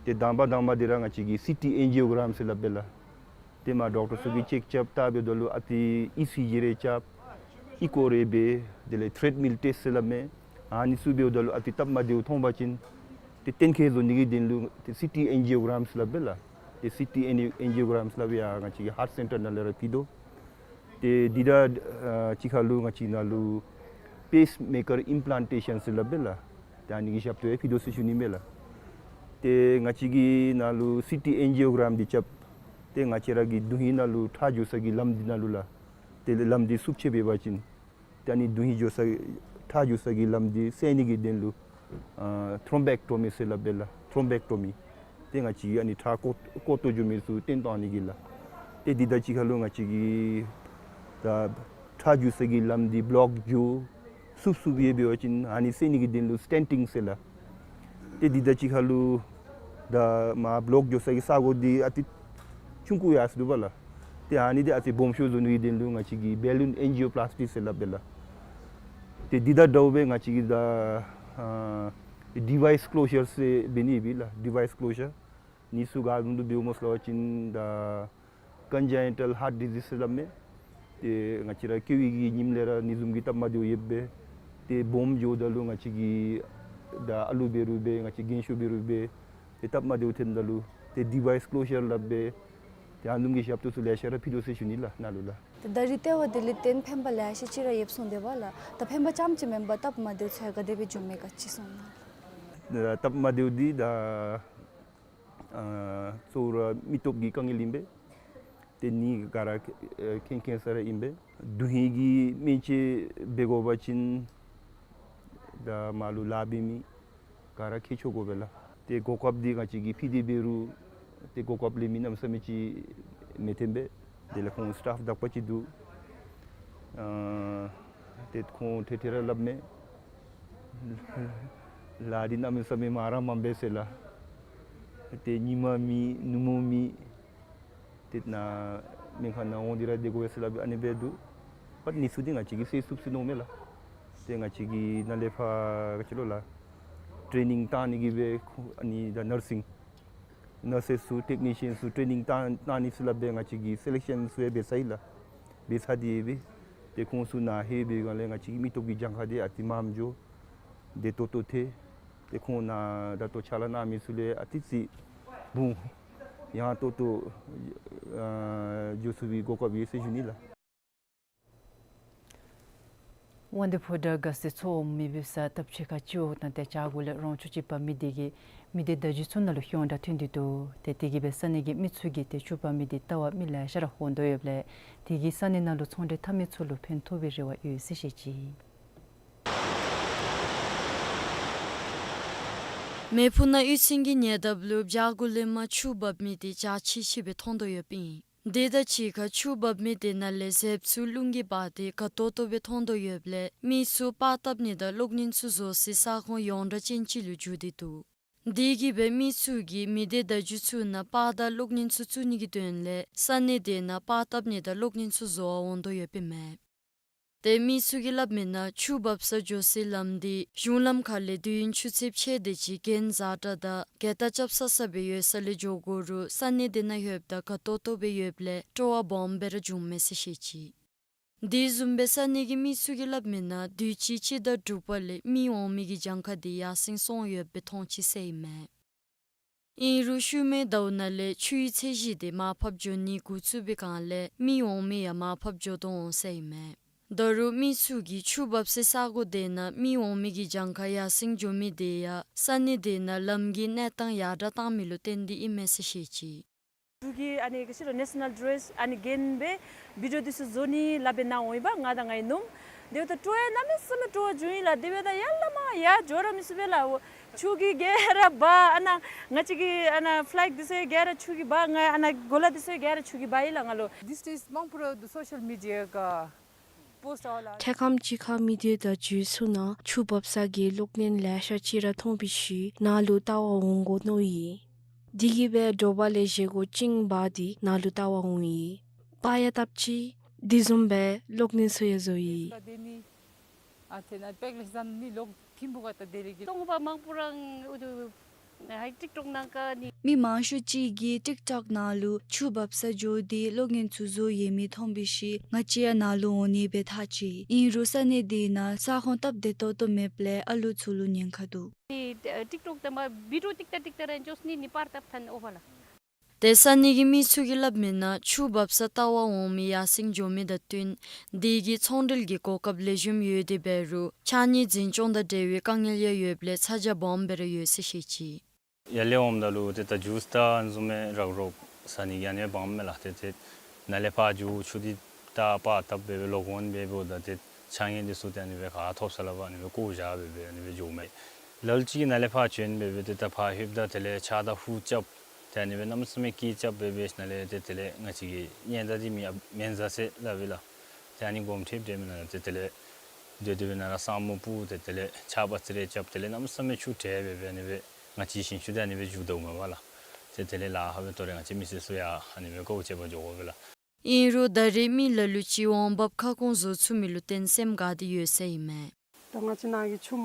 ཏེ་དང་པ་དང་པ་འདི་ར་ང་བཅས་ཀྱིས་སི་ཊི་ཨེན་ཇི་ཡོ་གྲམ་ཟེར་སླབ་པས་ལགས། ཏེ་མ་ཌོག་ཊར་ཚུ་གིས་ཅེཀ་རྐྱབ་ལྟ་འབདཝ་ད་ལུ་ཨ་ཏི་ཨི་སི་ཇི་རེ་རྐྱབ། ཨི་ཀོ་རེ་འབད། དེ་ལས་ཊྲེཌ་མིལ་ཊེསཊ་ཟེར་སླབ་མས། ཨ་ནི་ཚུ་འབདཝ་ད་ལུ་ཨ་ཏི་སྟབས་མ་བདེཝ་མཐོང་པ་ཅིན་ཏེ་གཏན་འཁེལ་བཟོ་ནི་གི་དོན་ལུ་ཏེ་སི་ཊི་ཨེན་ཇི་ཡོ་གྲམ་སླབ་པས་ལགས། ཏེ་སི་ཊི་ཨེན་ཇི་ཡོ་གྲམ་སླབ་ཡང་ང་བཅས་ཀྱི་ཧཱརཊ་སེན་ཊར་ནང་ལས་ར་ཕུལ་དོ། ཏེ་འདི་དང་ཨ་གཅིག་ཁར་ལུ་ང་བཅས་ནང་ལུ་པེསི་མེ་ཀར་ཨིམ་པི་ལཱན་ཊེ་ཤཱན་ཟེར་སླབ་པས་ལགས། ཏེ་ཨ་ནི་གི་ཞབས་ཏོག་ཡང་ཕུལ་དོ་ཟེར་ཞུ་ནི་མས་ལགས། ཏེ་ང་བཅས་ཀྱི་ནང་ལུ་སི་ཊི་ཨེན་ཇི་ཡོ་གྲམ་འདི་རྐྱབ་སྟེ་ང་བཅས་ར་གི་དོན་ཧིང་ནང་ལུ་ཁྲག་འགྱོ་ས་གི་ལམ་འདི་ནང་ལུ་ལགས། ཏེ་ལམ་འདི་བསུབ་ཆད་འབད་བ་ཅིན་ཏེ་ཨ་ནི་དོན་ཧིང་འགྱོ་ས་ཁྲག་འགྱོ་ས་གི་ལམ་འདི་སེལ་ནི་གི་དོན་ལུ་ཨ་ཐྲོམ་བེཀ་ཊོ་མི་ཟེར་སླབ་པས་ལགས། ཐྲོམ་བེཀ་ཊོ་མི། ཏེ་ང་བཅས་ཀྱིས་ཨ་ནི་ཁྲག་ཀོ་ཀོ་ཏོ་འགྱོ་མི་ཚུ་བཏོན་བཏང་ནི་གི་ལགས། ཏེ་འདི་དང་གཅིག་ཁར་ལུ་ང་བཅས་ཀྱིས་ད་ཁྲག་འགྱོ་ས་གི་ལམ་འདི་བློཀ་འགྱོ་བསུབ་བསུབ་ཡོད་པ་ཅིན་ཨ་ནི་སེལ་ནི་གི་དོན་ལུ་སི་ཊེན་ཊིང་ཟེར་ལགས། ཏེ་འདི་དང་གཅིག་ཁར་ལུ་ད་མར་བློཀ་འགྱོ་ས་གི་ས་གོ་འདི་ཨ་ཏི་ཆུང་ཀུ་ཡར་སོང་འདུག་པ་ལགས། ཏེ་ཨ་ནི་འདི་ཨ་ཙི་སྦོམ་ཤོས་བཟོ་ནི་གི་དོན་ལུ་ང་བཅས་ཀྱིས་བེ་ལུན་ཨེན་ཇི་ཡོ་པི་ལཱསི་ཊི་ཟེར་སླབ་པས་ལགས། ཏེ་འདི་དང་འདྲཝ་སྦེ་ང་བཅས་ཀྱིས་ད་ཨ་ཌི་ཝའིསི་ཀློ་ཤར་ཟེར་འབད་ནི་ཡོད་པས་ལགས། ཌི་ཝའིསི་ཀློ་ཤར། ཨ་ནི་ཚུ་ག་བཟུམ་དུ་འབདཝ་སྨོ་ཟེར་བ་ཅིན་ད་ཀོན་ཇེ་ནི་ཊལ་ཧཱརཊ་ཌི་ཛིསི་ཟེར་སླབ་མས། ཏེ་ང་བཅས་ར་སྐྱེ་བའི་གི་ཉིནམ་ལས་ར་ཨ་ནི་བཟུམ་གྱི་སྟབས་མ་བདེཝ་ཡོདཔ་སྦེ། ཏེ་སྦོམ་འགྱོཝ་ད་ལུ་ང་བཅས་ཀྱིས་ད་ཨ་ལུ་འབད་རུང་འབད་ང་བཅས་རྒན་ཤོས་འབད་རུང་འབད་ཏེ་སྟབས་མ་བདེཝ་ཐོནམ་ད་ལུ་ཏེ་ཌི་ཝའིསི་ཀློ་ཤར་སླབ་སྦེ་ཏེ་ཨ་ནི་བཟུམ་གྱི་ཞབས་ཏོག་ཚུ་ལེ་ཤ་ར་ཕུལ་དོ་ཟེར་ཞུ་ནི་ལགས་ནཱ་ལུ་ལགས། ད་རིས་ལྟེ་བ་འདི་ལས་བརྟེན་ཕན་པ་ལེ་ཤ་ཅིག་ར་ཡོདཔ་སོང་དེ་སྦེ་ལགས། ད་ཕན་པ་རྐྱངམ་ཅིག་མེན་པར་སྟབས་མ་བདེཝ་ཚུ་ཡང་ག་དེ་སྦེ་འབྱུངམ་མས་ག་ཅི་གསུང་གནང་ལགས། ད་སྟབས་མ་བདེཝ་འདི་ད་ཨ་གཙོ་བོ་ར་མི་སྟོབས་ཀྱི་དཀའ་ངལ་ཨིན་པས། ཏེ་ནི་ག་ར་ཨེ་མཁྱེན་མཁྱེན་ས་ར་ཨིན་པས། དོན་ཧིང་གི་སྨན་བཅོས་འབད་དགོ་པ་ཅིན་ད་མར་ལུ་ལཱ་འབད་མི་ག་ར་མཁྱེན་ཆོག་དགོ་པས་ལགས། ཏེ་གོ་སྐབས་འདི་ང་བཅས་ཀྱིས་ཕུལ་ཏེ་འབད་རུང་ཏེ་གོ་སྐབས་ལེན་མི་གནམ་མེད་ས་མེད་ཅིག་མེད་དེ་སྦེ། དེ་ལས་ཁོང་སི་ཊཱཕ་དག་པ་ཅིག་འདུག། ཨ་ཏེ་ཁོང་ཐེ་ཐེ་ར་སླབ་མས། ལཱ་འདི་གནམ་མེད་ས་མེད་མང་ར་མང་པས་ཟེར་ལགས། ཏེ་ཉིནམ་མེད་ནུབ་མོ་མེད། ཏེ་ནཱ་སྨན་ཁང་ནང་འོང་སྟེ་ར་སྡོད་དགོ་པས་ཟེར་སླབ་ཨ་ནི་སྦེ་འདུག། པཊ་ཨ་ནི་ཚུ་འདི་ང་བཅས་ཀྱིས་སེལ་ཚུགས་ཚུགས་མནོཝ་མས་ལགས། ཏེ་ང་བཅས་ཀྱིས་ནཱ་ལས་ཕར་ག་ཅི་ལོ་ལགས། ཊེ་ནིང་བཏང་ནི་གི་སྦེ་ཁོ་ཨ་ནི་ད་ནར་སིང་ནར་སེསི་ཚུ་ཊེག་ནི་ཤཱན་ཚུ་ཊེ་ནིང་བཏང་བཏང་ནི་ཚུ་ལགས་སྦེ་ང་བཅས་ཀྱིས་སེ་ལེག་ཤཱན་ཚུ་ཡང་འབད་ཚར་ཡི་ལགས། འབད་ཚར་ཏེ་ཡོད་པས། ཏེ་ཁོང་ཚུ་ནཱ་ལྷོད་པའི་སྒང་ལས་ང་བཅས་ཀྱི་མི་སྟོབས་ཀྱི་གྱངས་ཁ་འདི་ཨ་ཙི་མངམ་འགྱོ། བདེ་ཏོག་ཏོ་ཐལ། ཏེ་ཁོང་ནཱ་ད་ལྟོ་ཕྱག་ལཱ་གནང་མི་ཚུ་ལས་ཨ་ཙི་ཙི་བུང་ཡངས་ཏོག་ཏོ་ཨ་འགྱོ་ཚུགས་པའི་གོ་སྐབས་ཡོད་ཟེར་ཞུ་ནི་ལགས། དབང་འདུས་ཕོ་བྲང་དགའ་སེང་མཚོ་འོག་མེ་འབར་ས་སྟབས་ཆེ་ཁག་སྤྱི་འོག་དང་ཏེ་བྱག་སྒོ་ལས་རོང་ཆུ་ཅིག་འབབ་མི་དེ་གིས་མི་སྡེ་བརྡ་བརྒྱུད་ཚུ་ནང་ལུ་ཤོང་དྲགས་ཐོན་ཏེ་འདུག། ཏེ་དེ་གིས་སྦེ་ས་གནས་ཀྱི་མི་ཚུ་གིས་ཏེ་ཆུ་འབབ་མི་དེ་བལྟ་བར་མི་ལེ་ཤ་ར་འོང་དོ་ཡོདཔ་ལས་དེ་གིས་ས་གནས་ནང་ལུ་ཚོང་འབྲེལ་འཐབ་མི་ཚུ་ལུ་ཕན་ཐོགས་པའི་རེ་བ་ཡོད་ཟེར་བཤད་ཅི། མེ་ཕུ་ན་གཡུས་ཚན་གྱི་ཉེ་འདབས་ལུ་བྱག་སྒོ་ལས་མར་ཆུ་འབབ་མི་དེ་རྒྱ་ཆེ་ཆེ་སྦེ་མཐོང་དོ་ཡོདཔ་ཨིན། དེ་དང་གཅིག་ཁར་ཆུ་འབབ་མི་དེ་ནང་ལས་ཟེབ་ཚུ་རླུང་གིས་འབག་སྟེ་དགའ་ཏོག་ཏོ་སྦེ་མཐོང་དོ་ཡོདཔ་ལས་མི་ཚུ་པར་བཏབ་ནི་དང་གློག་བརྙན་ཚུ་བཟོ་སའི་ས་ཁོངས་ཡོངས་གྲགས་ཅན་ཅིག་ལུ་འགྱུར་ཏེ་འདུག། དེ་གིས་སྦེ་མི་ཚུ་གིས་མི་སྡེ་བརྡ་བརྒྱུད་ཚུ་ནང་པར་དང་གློག་བརྙན་ཚུ་བཙུགས་ནི་གི་དོན་ལས་ས་གནས་དེ་ནང་པར་བཏབ་ནི་དང་གློག་བརྙན་ཚུ་བཟོ་བར་འོང་དོ་ཡོདཔ་ཨིན་མས། ཏེ་མི་ཚུ་གིས་སླབ་མིའི་ནང་ཆུ་འབབ་སར་འགྱོ་སའི་ལམ་དེ་གཞུང་ལམ་ཁ་ལས་དུས་ཡུན་ཆུ་ཚོད་ཕྱེད་དེ་ཅིག་གྱེན་འཛེགས་དྲགས་དང་གྱེལ་ཐ་རྐྱབ་ས་ས་སྦེ་ཡོད་ས་ལས་འགྱོ་དགོ་རུང་ས་གནས་དེ་ནང་ལྷོདཔ་ད་དགའ་ཏོག་ཏོ་སྦེ་ཡོདཔ་ལས་སྤྲོ་བ་སྦོམ་སྦེ་ར་བྱུངམ་མས་ཟེར་བཤད་ཅི། དེ་བཟུམ་སྦེ་ས་གནས་ཀྱི་མི་ཚུ་གིས་སླབ་མིའི་ནང་དུས་ཅི་སྤྱི་ཟླ་དྲུག་པ་ལས་མི་འོང་མི་གི་གྱངས་ཁ་དེ་ཡར་སེང་སོང་ཡོདཔ་སྦེ་མཐོང་ཅི་ཟེར་ཨིན་མས། ཨིན་རུང་ཤུལ་མའི་ཟླཝ་ནང་ལས་ཆུའི་ཚད་གཞི་དེ་མར་ཕབ་འགྱོ་ནི་འགོ་བཙུགས་པའི་སྒང་ལས་མི་འོང་མི་ཡང་མར་ཕབ་འགྱོ་དོ་འོང་ཟེར་ཨིན་མས། ད་རུང་མི་ཚུ་གིས་ཆུ་འབབ་སའི་ས་གོ་དེ་ནང་མི་འོང་མི་གི་གྱངས་ཁ་ཡར་སེང་འགྱོ་མི་དེ་ཡང་ས་གནས་དེ་ནང་ལམ་གྱི་གནས་སྟངས་ཡར་དྲགས་བཏང་མི་ལུ་བརྟེན་ཏེ་ཨིན་མས་ཟེར་བཤད་ཅི། ཆུ་གི་ཨ་ནི་ག་ཅི་ལོ་ནེ་ཤ་ནཱལ་ཌི་རེསི་ཨ་ནི་གྱོན་སྦེ་བི་ཌི་ཡོ་འདི་ཚུ་བཟོ་ནི་སླབ་སྦེ་ནཱ་འོང་ཡི་པ་ང་དང་ངེའི་ནུམ། དེ་འབདཝ་ད་སྤྲོ་ཡང་གནམ་མེད་ས་མེད་སྤྲོ་བ་བྱུང་ཡི་ལགས། དེ་འབདཝ་ད་ཡར་ལས་མར་ཡར་འགྱོ་ར་མི་ཚུགས་པས་ལགས། ཆུ་གིས་ག་ར་འབག་ཨ་ནཱ་ང་བཅས་ཀྱི་ཨ་ནཱ་ཕ་ལེག་འདི་ཚུ་ཡང་ག་ར་ཆུ་གིས་འབག། ང་ཨ་ནཱ་གོ་ལ་འདི་ཚུ་ཡང་ག་ར་ཆུ་གིས་འབག་ཡི་ལགས་ང་ལུ། These days མང་པོ་ར་འདུག་སོ་ཤལ་མི་ཌི་ཡ་ག་པོསཊ་ཨ་ལ། འཕྲལ་ཁམས་ཅིག་ཁར་མི་སྡེ་བརྡ་བརྒྱུད་ཚུ་ནང་ཆུ་འབབ་ས་གི་གློག་བརྙན་ལེ་ཤ་ཅིག་ར་མཐོང་བའི་ཤུལ་ནཱ་ལུ་བལྟ་བར་འོང་དགོ་མནོ་ཡི། དེ་གིས་སྦེ་དྲོ་པ་ལས་བཞེས་སྒོ་བཅིངས་འབག་སྟེ་ནཱ་ལུ་བལྟ་བར་འོང་ཡི། པར་ཡང་བཏབ་ཅི། དེ་བཟུམ་སྦེ་གློག་བརྙན་ཚུ་ཡང་བཟོ་ཡི། ཨ་ཐེ་ན་པེག་ལེ་ཟན་ནི་ལོག་ཐིམ་ཕུ་ག་ཏ་དེ་རེ་གི། སྟོང་པ་མང་པོ་རང་ཨུ་ཐུ་ ཧའི་ཊིཀ་ཊོཀ་ནང་ཀ་ནི། མི་མང་ཤོས་ཅིག་གིས་ཊིཀ་ཊོཀ་ནང་ལུ་ཆུ་འབབ་ས་འགྱོ་སྟེ་གློག་བརྙན་ཚུ་བཟོ་ཡོད་མི་མཐོང་བའི་ཤུལ་ང་བཅས་ཡང་ནཱ་ལུ་འོང་ནི་སྦེ་ཐག་བཅད་ཡི། ཨིན་རུང་ས་གནས་དེ་ནང་ས་ཁོངས་སྟབས་བདེ་ཏོག་ཏོ་མེདཔ་ལས་ཨ་ལུ་ཚུ་ལུ་ཉེན་ཁ་འདུག། ནི་ཊིཀ་ཊོཀ་དང་མ་བི་ཌིའོ་ཏིག་ཏ་ཏིག་ཏ་ར་འགྱོ་ནི་ནི་པར་བཏབ་ཐོན་འོང་བ་ལགས། ཏེ་ས་གནས་ཀྱི་མི་ཚུ་གིས་སླབ་མིའི་ནང་ཆུ་འབབ་ས་ལྟ་བར་འོང་མི་ཡར་སེང་འགྱོ་མི་དང་བསྟུན་དེ་གིས་ཚོང་འབྲེལ་གྱི་གོ་སྐབས་ལེགས་ཤོམ་ཡོད་དེ་འབད་རུང་ཕྱགས་སྙིགས་འཛིན་སྐྱོང་དང་འབྲེལ་བའི་དཀའ་ངལ་ཡང་ཡོདཔ་ལས་ཚ་གྱང་སྦོམ་སྦེ་ར་ཡོད་ཟེར་བཤད་ཅི། ཡར་ལས་འོངམ་ད་ལུ་ཏེ་ད་ཇུས་དང་ཨ་ནི་བཟུམ་མའི་རག་རོག་ཟ་ནི་གི་ཨ་ནི་སྦེ་འབག་མས་ལགས། ཏེ་ཏེ་ནཱ་ལས་ཕར་འགྱོ་ཆུ་འདི་ད་པར་བཏབ་སྦེ་སྦེ་ལོག་འོང་སྦེ་འབདཝ་ད་ཏེ་ཕྱགས་སྙིགས་འདི་ཚུ་ཏེ་ཨ་ནི་སྦེ་ག་ཐོབ་ས་ལུ་ཨ་ནི་སྦེ་བཀོ་བཞག་སྦེ་སྦེ་ཨ་ནི་སྦེ་འགྱོཝ་མས། ལ་ལུ་ཅིག་གིས་ནཱ་ལས་ཕར་བྱོན་སྦེ་སྦེ་ཏེ་ད་ཕར་ལྷོདཔ་ད་དེ་ལས་ཆརཔ་དང་ཧུ་རྐྱབ་ཏེ་ཨ་ནི་སྦེ་གནམ་མེད་ས་མེད་སྐད་རྐྱབ་སྦེ་སྦེ་ནཱ་ལས་ཏེ་དེ་ལས་ང་བཅས་ཀྱིས་ཉན་ད་འདི་མི་ཨ་མེན་ཟེར་སླབ་པས་ལགས། ཏེ་ཨ་ནི་སྒོམ་ཐེབས་དེ་མེན་ན་ཏེ་དེ་ལས་སྡོད་སྡོདཔ་ནང་ར་ས་སྨུག་སྤུབས་ཏེ་དེ་ལས་ཆརཔ་ཨ་ཙི་རེ་རྐྱབ་དེ་ལས་གནམ་མེད་ས་མེད་ཆུ་བྲལ་སྦེ་སྦེ་ཨ་ནི་སྦེ་ང་བཅས་ཞིང་ཆུ་འདི་ཨ་ནི་སྦེ་འགྱོ་དོ་མས་པ་ལགས། ཏེ་དེ་ལས་ལཱ་ཁག་སྦེ་ཏོ་རེ་ང་བཅས་མི་སེར་ཚུ་ཡང་ཨ་ནི་སྦེ་དཀའཝ་སྤྱད་པར་འགྱོ་དགོ་པས་ལགས། ཨིན་རུང་ད་རེས་མི་ལ་ལུ་ཅིག་འོང་འབབ་ཁ་སྐོང་བཟོ་ཚུགས་མི་ལུ་བརྟེན་སེམས་དགའ་སྟེ་ཡོད་ཟེར་ཨིན་མས། ད་ང་བཅས་ནཱ་གི་ཆུམ་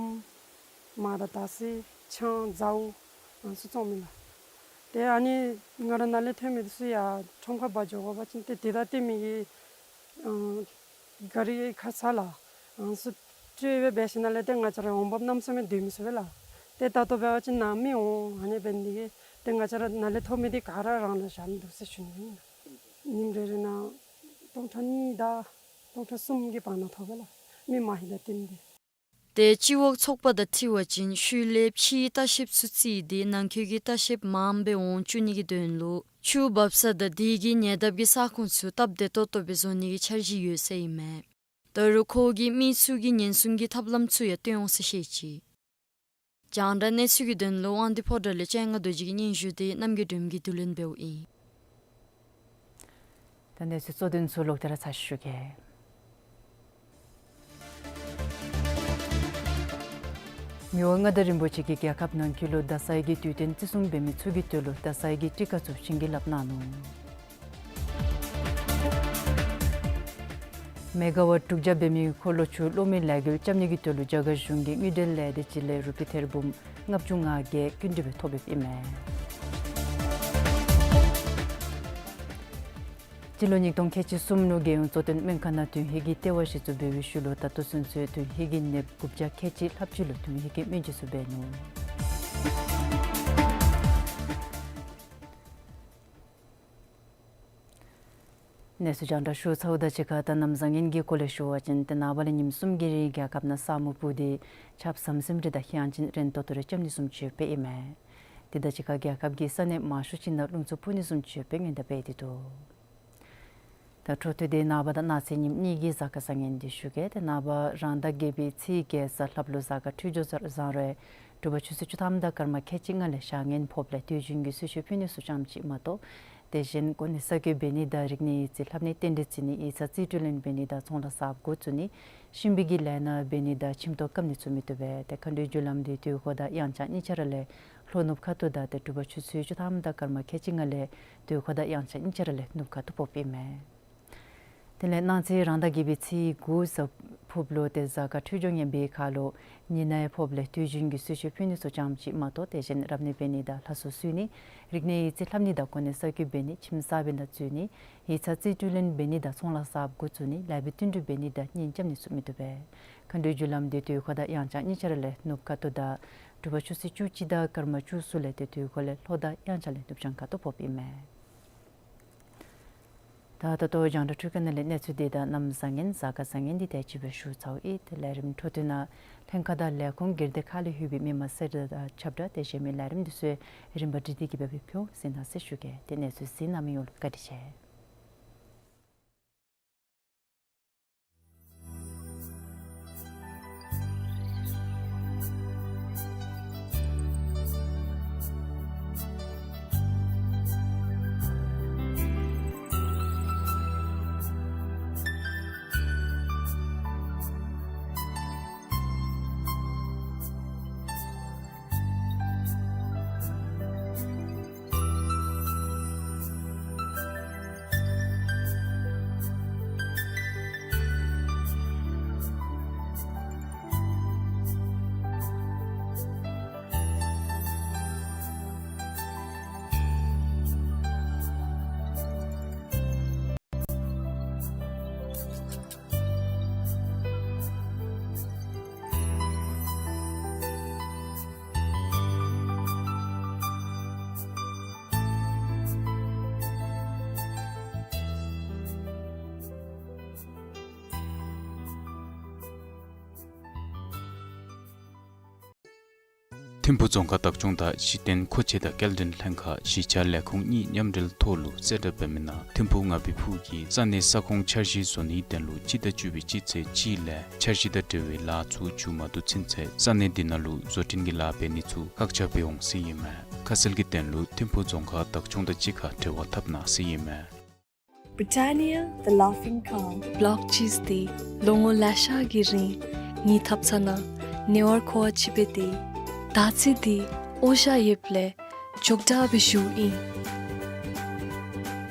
མར་དང་དར་ཚི་ཆང་ཟཝ་ཨ་ནི་ཚུ་བཙོང་མས་ལགས། ཏེ་ཨ་ནི་ང་ར་ནཱ་ལས་ཐོན་མི་འདི་ཚུ་ཡང་ཁྲོམ་ཁར་འབག་འགྱོ་དགོ་པ་ཅིན་ཏེ་དེ་དང་བསྟུན་མི་གི་ཨ་ག་རི་ཁར་ཚུ་ལགས་ཨ་ནི་ཚུ་སྤྲོད་སྦེ་འབད་ཞིནམ་ལས་ཏེ་ང་བཅས་ར་འོང་འབབ་གནམ་མེད་ས་མེད་སྡོད་མི་ཚུགས་པས་ལགས། ཏེ་ད་ལྟོ་འབད་བ་ཅིན་ནཱ་མི་འོང་ཨ་ནི་འབད་ནི་དེ་གིས་ཏེ་ང་བཅས་ར་ནཱ་ལས་ཐོབ་མི་འདི་ག་ར་རང་ལུ་བཞག་ནི་འདུག་ཟེར་ཞུ་ནི་ཨིན། ཉིནམ་རེ་རེ་ནང་སྟོང་ཕྲག་གཉིས་དང་སྟོང་ཕྲག་གསུམ་གྱི་བར་ན་ཐོབ་པས་ལགས། མི་མང་ཧེ་དང་བསྟུན་ཏེ། ཏེ་སྤྱི་འོག་ཚོགས་པ་དང་འཁྲིལ་བ་ཅིན་ཤུལ་ལས་ཕྱིའི་ལྟ་བཤལཔ་ཚུ་བརྩིས་ཏེ་ནང་འཁོད་ཀྱི་ལྟ་བཤལཔ་མངམ་སྦེ་འོང་བཅུག་ནི་གི་དོན་ལུ་ཆུ་འབབ་ས་དང་དེ་གི་ཉེ་འདབས་ཀྱི་ས་ཁོངས་ཚུ་སྟབས་བདེ་ཏོག་ཏོ་སྦེ་བཟོ་ནི་གི་འཆར་གཞི་ཡོད་ཟེར་ཨིན་མས། ད་རུང་ཁོ་གིས་མི་ཚུ་གིས་ཉེན་སྲུང་གི་ཐབས་ལམ་ཚུ་ཡང་སྟོན་འོང་ཟེར་བཤད་ཅི། རྒྱང་བསྒྲགས་གནས་ཚུལ་གྱི་དོན་ལུ་དབང་འདུས་ཕོ་བྲང་ལས་སྤྱན་སྔ་རྡོ་རྗེ་གི་སྙན་ཞུ་འདི་རྣམ་རྒྱལ་སྒྲོལམ་གྱིས་བསྡུ་ལེན་འབདཝ་ཨིན། ད་གནས་ཚུལ་གཙོ་དོན་ཚུ་ལོག་སྟེ་ར་ཚར་ཞུ་གེ། མི་དབང་མངའ་བདག་རིན་པོ་ཆེ་གིས་རྒྱལ་ཁབ་ནང་འཁོད་ལུ་བརྡ་གསར་གྱི་དུས་སྟོན་བརྩི་སྲུང་འབད་མི་ཚུ་གི་དོན་ལུ་བརྡ་གསར་གྱི་སྤྲི་ཀ་ཚུ་བྱིན་གྱིས་བརླབས་གནང་ནུག། མེ་ག་ཝཊ་དྲུག་བརྒྱ་འབད་མི་འཁོར་ལོ་ཆུ་གློག་མེའི་ལས་འགུལ་རྐྱབ་ནི་གི་དོན་ལུ་རྒྱ་གར་གཞུང་གིས་དངུལ་འབྲེལ་ལས་སྡེ་ཅིག་ལས་རུ་པི་ཐེར་འབུམ་ལྔ་བཅུ་ང་བརྒྱད་སྐྱིན་འགྲུལ་སྦེ་ཐོབ་ཡོདཔ་ཨིན་མས། སྤྱི་ལོ་ཉིས་སྟོང་ཁལ་གཅིག་གསུམ་ལུ་རྒྱལ་ཡོངས་གཙོ་བསྟེན་སྨན་ཁང་ནང་དོན་ཧིང་གི་ལྟེ་བ་གཞི་བཙུགས་འབད་བའི་ཤུལ་ལུ་ད་ལྟོ་ཚུན་ཚོད་དོན་ཧིང་གི་ནདཔ་དགུ་བརྒྱ་ཁལ་གཅིག་ལྷགཔ་ཅིག་ལུ་དོན་ཧིང་གི་སྨན་བཅོས་ཚུ་འབད་ནུག། གནས་ཚུལ་རྒྱང་བསྒྲགས་ཞུ་ཚརཝ་དང་གཅིག་ཁར་ད་གནམ་བཟང་ངན་གྱི་སྐོར་ལས་ཞུ་བ་ཅིན་ཏེ་ནངས་པ་ལས་ཉིནམ་གསུམ་གྱི་རིང་རྒྱལ་ཁབ་ནང་ས་སྨུག་སྤུབས་ཏེ་ཆརཔ་ཟམ་ཟིམ་རེ་དང་དབྱངས་ཅན་རན་ཏོག་ཏོ་རེ་རྐྱབ་ནི་བཟུམ་ཅིག་ཡོདཔ་ཨིན་མས། དེ་དང་གཅིག་ཁར་རྒྱལ་ཁབ་ཀྱི་ས་གནས་མང་ཤོས་ཅིག་ནང་རླུང་འཚུབ་འཕུ་ནི་བཟུམ་ཅིག་ཡོདཔ་སྔོན་བརྡ་འབད་དེ་འདུག། ད་འཕྲོ་མཐུད་དེ་ནངས་པ་དང་གནངས་ཚེ་ཉིནམ་གཉིས་ཀྱི་གཟའ་སྐར་བཟང་ངན་འདི་ཞུ་གེ། ཏེ་ནངས་པ་རང་ཟླ་བརྒྱད་པའི་ཚེས་བརྒྱད་གཟའ་ལྷགཔ་ལུ་གཟའ་སྐར་འཕྲོད་སྦྱོར་བཟང་རུང་དྲོ་པ་ཆུ་ཚོད་བཅུ་ཐམ་དང་སྐར་མ་ཁལ་གཅིག་ལྔ་ལས་ཞག་ངན་ཕོགཔ་ལས་དུས་རྒྱུན་གྱི་གསོལ་མཆོད་ཕུལ་ནི་ཚུ་ཙམ་ཅིག་མ་གཏོགས་དེ་བཞིན་གོ་གནས་གསར་བསྐོ་འབད་ནི་དང་རིག་གནས་ཡིག་རྩིས་ལྷབ་ནི་རྟེན་འབྲེལ་བརྩི་ནི་ཡིག་ཚང་རྩིས་སྤྲོད་ལེན་འབད་ནི་དང་ཚོང་ལཱ་གསརཔ་འགོ་བཙུགས་ནི་ཤུལ་འབད་ཀྱི་ལས་སྣ་འབད་ནི་དང་ཁྱིམ་ཐོག་བཀབ་ནི་ཚུ་མི་བཏུབ་པས། ཏེ་མཁའ་འགྲོའི་རྒྱུ་ལམ་འདི་དུས་འཁོར་དང་དབྱངས་འཆར་གཉིས་ཆ་ར་ལས་ལྷོ་ནུབ་ཁ་ཐུག་དང་ཏེ་དྲོ་པ་ཆུ་ཚོད་བཅུ་ཐམ་དང་སྐར་མ་ཁལ་གཅིག་ལྔ་ལས་དུས་འཁོར་དང་དབྱངས་འཆར་གཉིས་ཆ་ར་ལས་ནུབ་ཁ་ཐུག་ཕོགཔ་ཨིན་མས། དེ་ལས་གནངས་ཚེ་རང་ཟླ་བརྒྱད་པའི་ཚེས་དགུ་གཟའ་ཕུརཔ་ལུ་ཏེ་གཟའ་སྐར་འཕྲོད་སྦྱོར་ངན་པའི་ཁར་ལུ་ཉི་ནག་ཕོགཔ་ལས་དུས་རྒྱུན་གྱི་གསོལ་མཆོད་ཕུལ་ནི་ཚུ་ཙམ་ཅིག་མ་གཏོགས་དེ་བཞིན་རབ་གནས་འབད་ནི་དང་ལྷ་གསོལ་གསོལ་ནི་རིག་གནས་ཡིག་རྩིས་ལྷབ་ནི་དང་གོ་གནས་གསར་བསྐོ་འབད་ནི་ཁྱིམ་གསར་པའི་ནང་འཛུལ་ནི་ཡིག་ཚང་རྩིས་སྤྲོད་ལེན་འབད་ནི་དང་ཚོང་ལཱ་གསརཔ་འགོ་བཙུགས་ནི་ལཱ་འབད་བསྟུན་གྲོས་འབད་ནི་དང་གཉེན་རྐྱབ་ནི་ཚུ་མི་བཏུབ་པས། མཁའ་འགྲོའི་རྒྱུ་ལམ་འདི་དུས་འཁོར་དང་དབྱངས་འཆར་གཉིས་ཆ་ར་ལས་ནུབ་ཁ་ཐུག་དང་དྲོ་པ་ཆུ་ཚོད་བཅུ་གཅིག་དང་སྐར་མ་བཅུ་གསུམ་ལས་ཏེ་དུས་འཁོར་ལས་ལྷོ་དང་དབྱངས་འཆར་ལས་ནུབ་བྱང་ཁ་ཐུག་ཕོགཔ་ཨིན་མས། ད་ད་ལྟོ་རྒྱང་བསྒྲགས་འཕྲུལ་ཁང་ནང་ལས་གནས་ཚུལ་འདི་དང་གནམ་བཟང་ངན་གཟའ་སྐར་བཟང་ངན་འདི་དེ་ཅིག་སྦེ་ཞུ་ཚརཝ་ཨིན། ཏེ་ལས་རིམ་འཕྲོ་མཐུད་ནང་ལྷན་ཁག་དང་ལས་ཁུངས་སྒེར་སྡེ་ཁག་ལས་ལྷོད་པའི་མི་མང་གསལ་བསྒྲགས་དང་ཁྱབ་བསྒྲགས་དེ་བཞིན་མི་ལས་རིམ་འདི་ཚུ་རིམ་པ་སྒྲིག་སྟེ་གི་སྦེ་ཕུལ་ཟེར་ནང་གསལ་ཞུ་གེ། ཏེ་གནས་ཚུལ་གཟིགས་གནང་མི་ཡོངས་ལུ་བཀའ་དྲིན་ཆེ། ཐིམ་ཕུ་རྫོང་ཁག་བདག་སྐྱོང་དང་གཞི་རྟེན་མཁོ་ཆས་དང་སྐྱེལ་འདྲེན་ལྷན་ཁག་གཞིས་ཆགས་ལས་ཁུངས་གཉིས་མཉམ་འབྲེལ་ཐོག་ལུ་གསལ་བསྒྲགས་འབད་མི་ནང་ཐིམ་ཕུ་ང་བི་ཕུག་གི་ས་གནས་ས་ཁོངས་འཆར་གཞི་བཟོ་ནིའི་དོན་ལུ་སྤྱི་ཟླ་བཅུ་པའི་སྤྱི་ཚེས་གཅིག་ལས་འཆར་གཞི་དང་འབྲེལ་བའི་ལཱ་ཚུ་མཇུག་མ་བསྡུ་ཚུན་ཚོད་ས་གནས་འདི་ནང་ལུ་བཟོ་སྐྲུན་གྱི་ལཱ་འབད་ནི་ཚུ་བཀག་ཆ་འབད་འོང་ཟེར་ཨིན་མས། ཁ་གསལ་གྱི་དོན་ལུ་ཐིམ་ཕུ་རྫོང་ཁག་བདག་སྐྱོང་དང་གཅིག་ཁར་འབྲེལ་བ་འཐབ་གནང་ཟེར་ཨིན་མས། Britannia, the laughing cow. བོལ་ཆིསི་འདི་ལོ་ངོ་ལེ་ཤ་གི་རིང་ངེའི་ཐབ་ཚང་ནང་ཉེ་བར་མཁོ་བ་ཅིག་སྦེ་སྡོད་ཡི། ད་ཅི་འདི་འོ་བཞག་ཡོདཔ་ལས་མགྱོགས་དྲགས་སྦེ་བཞུ་ཡི།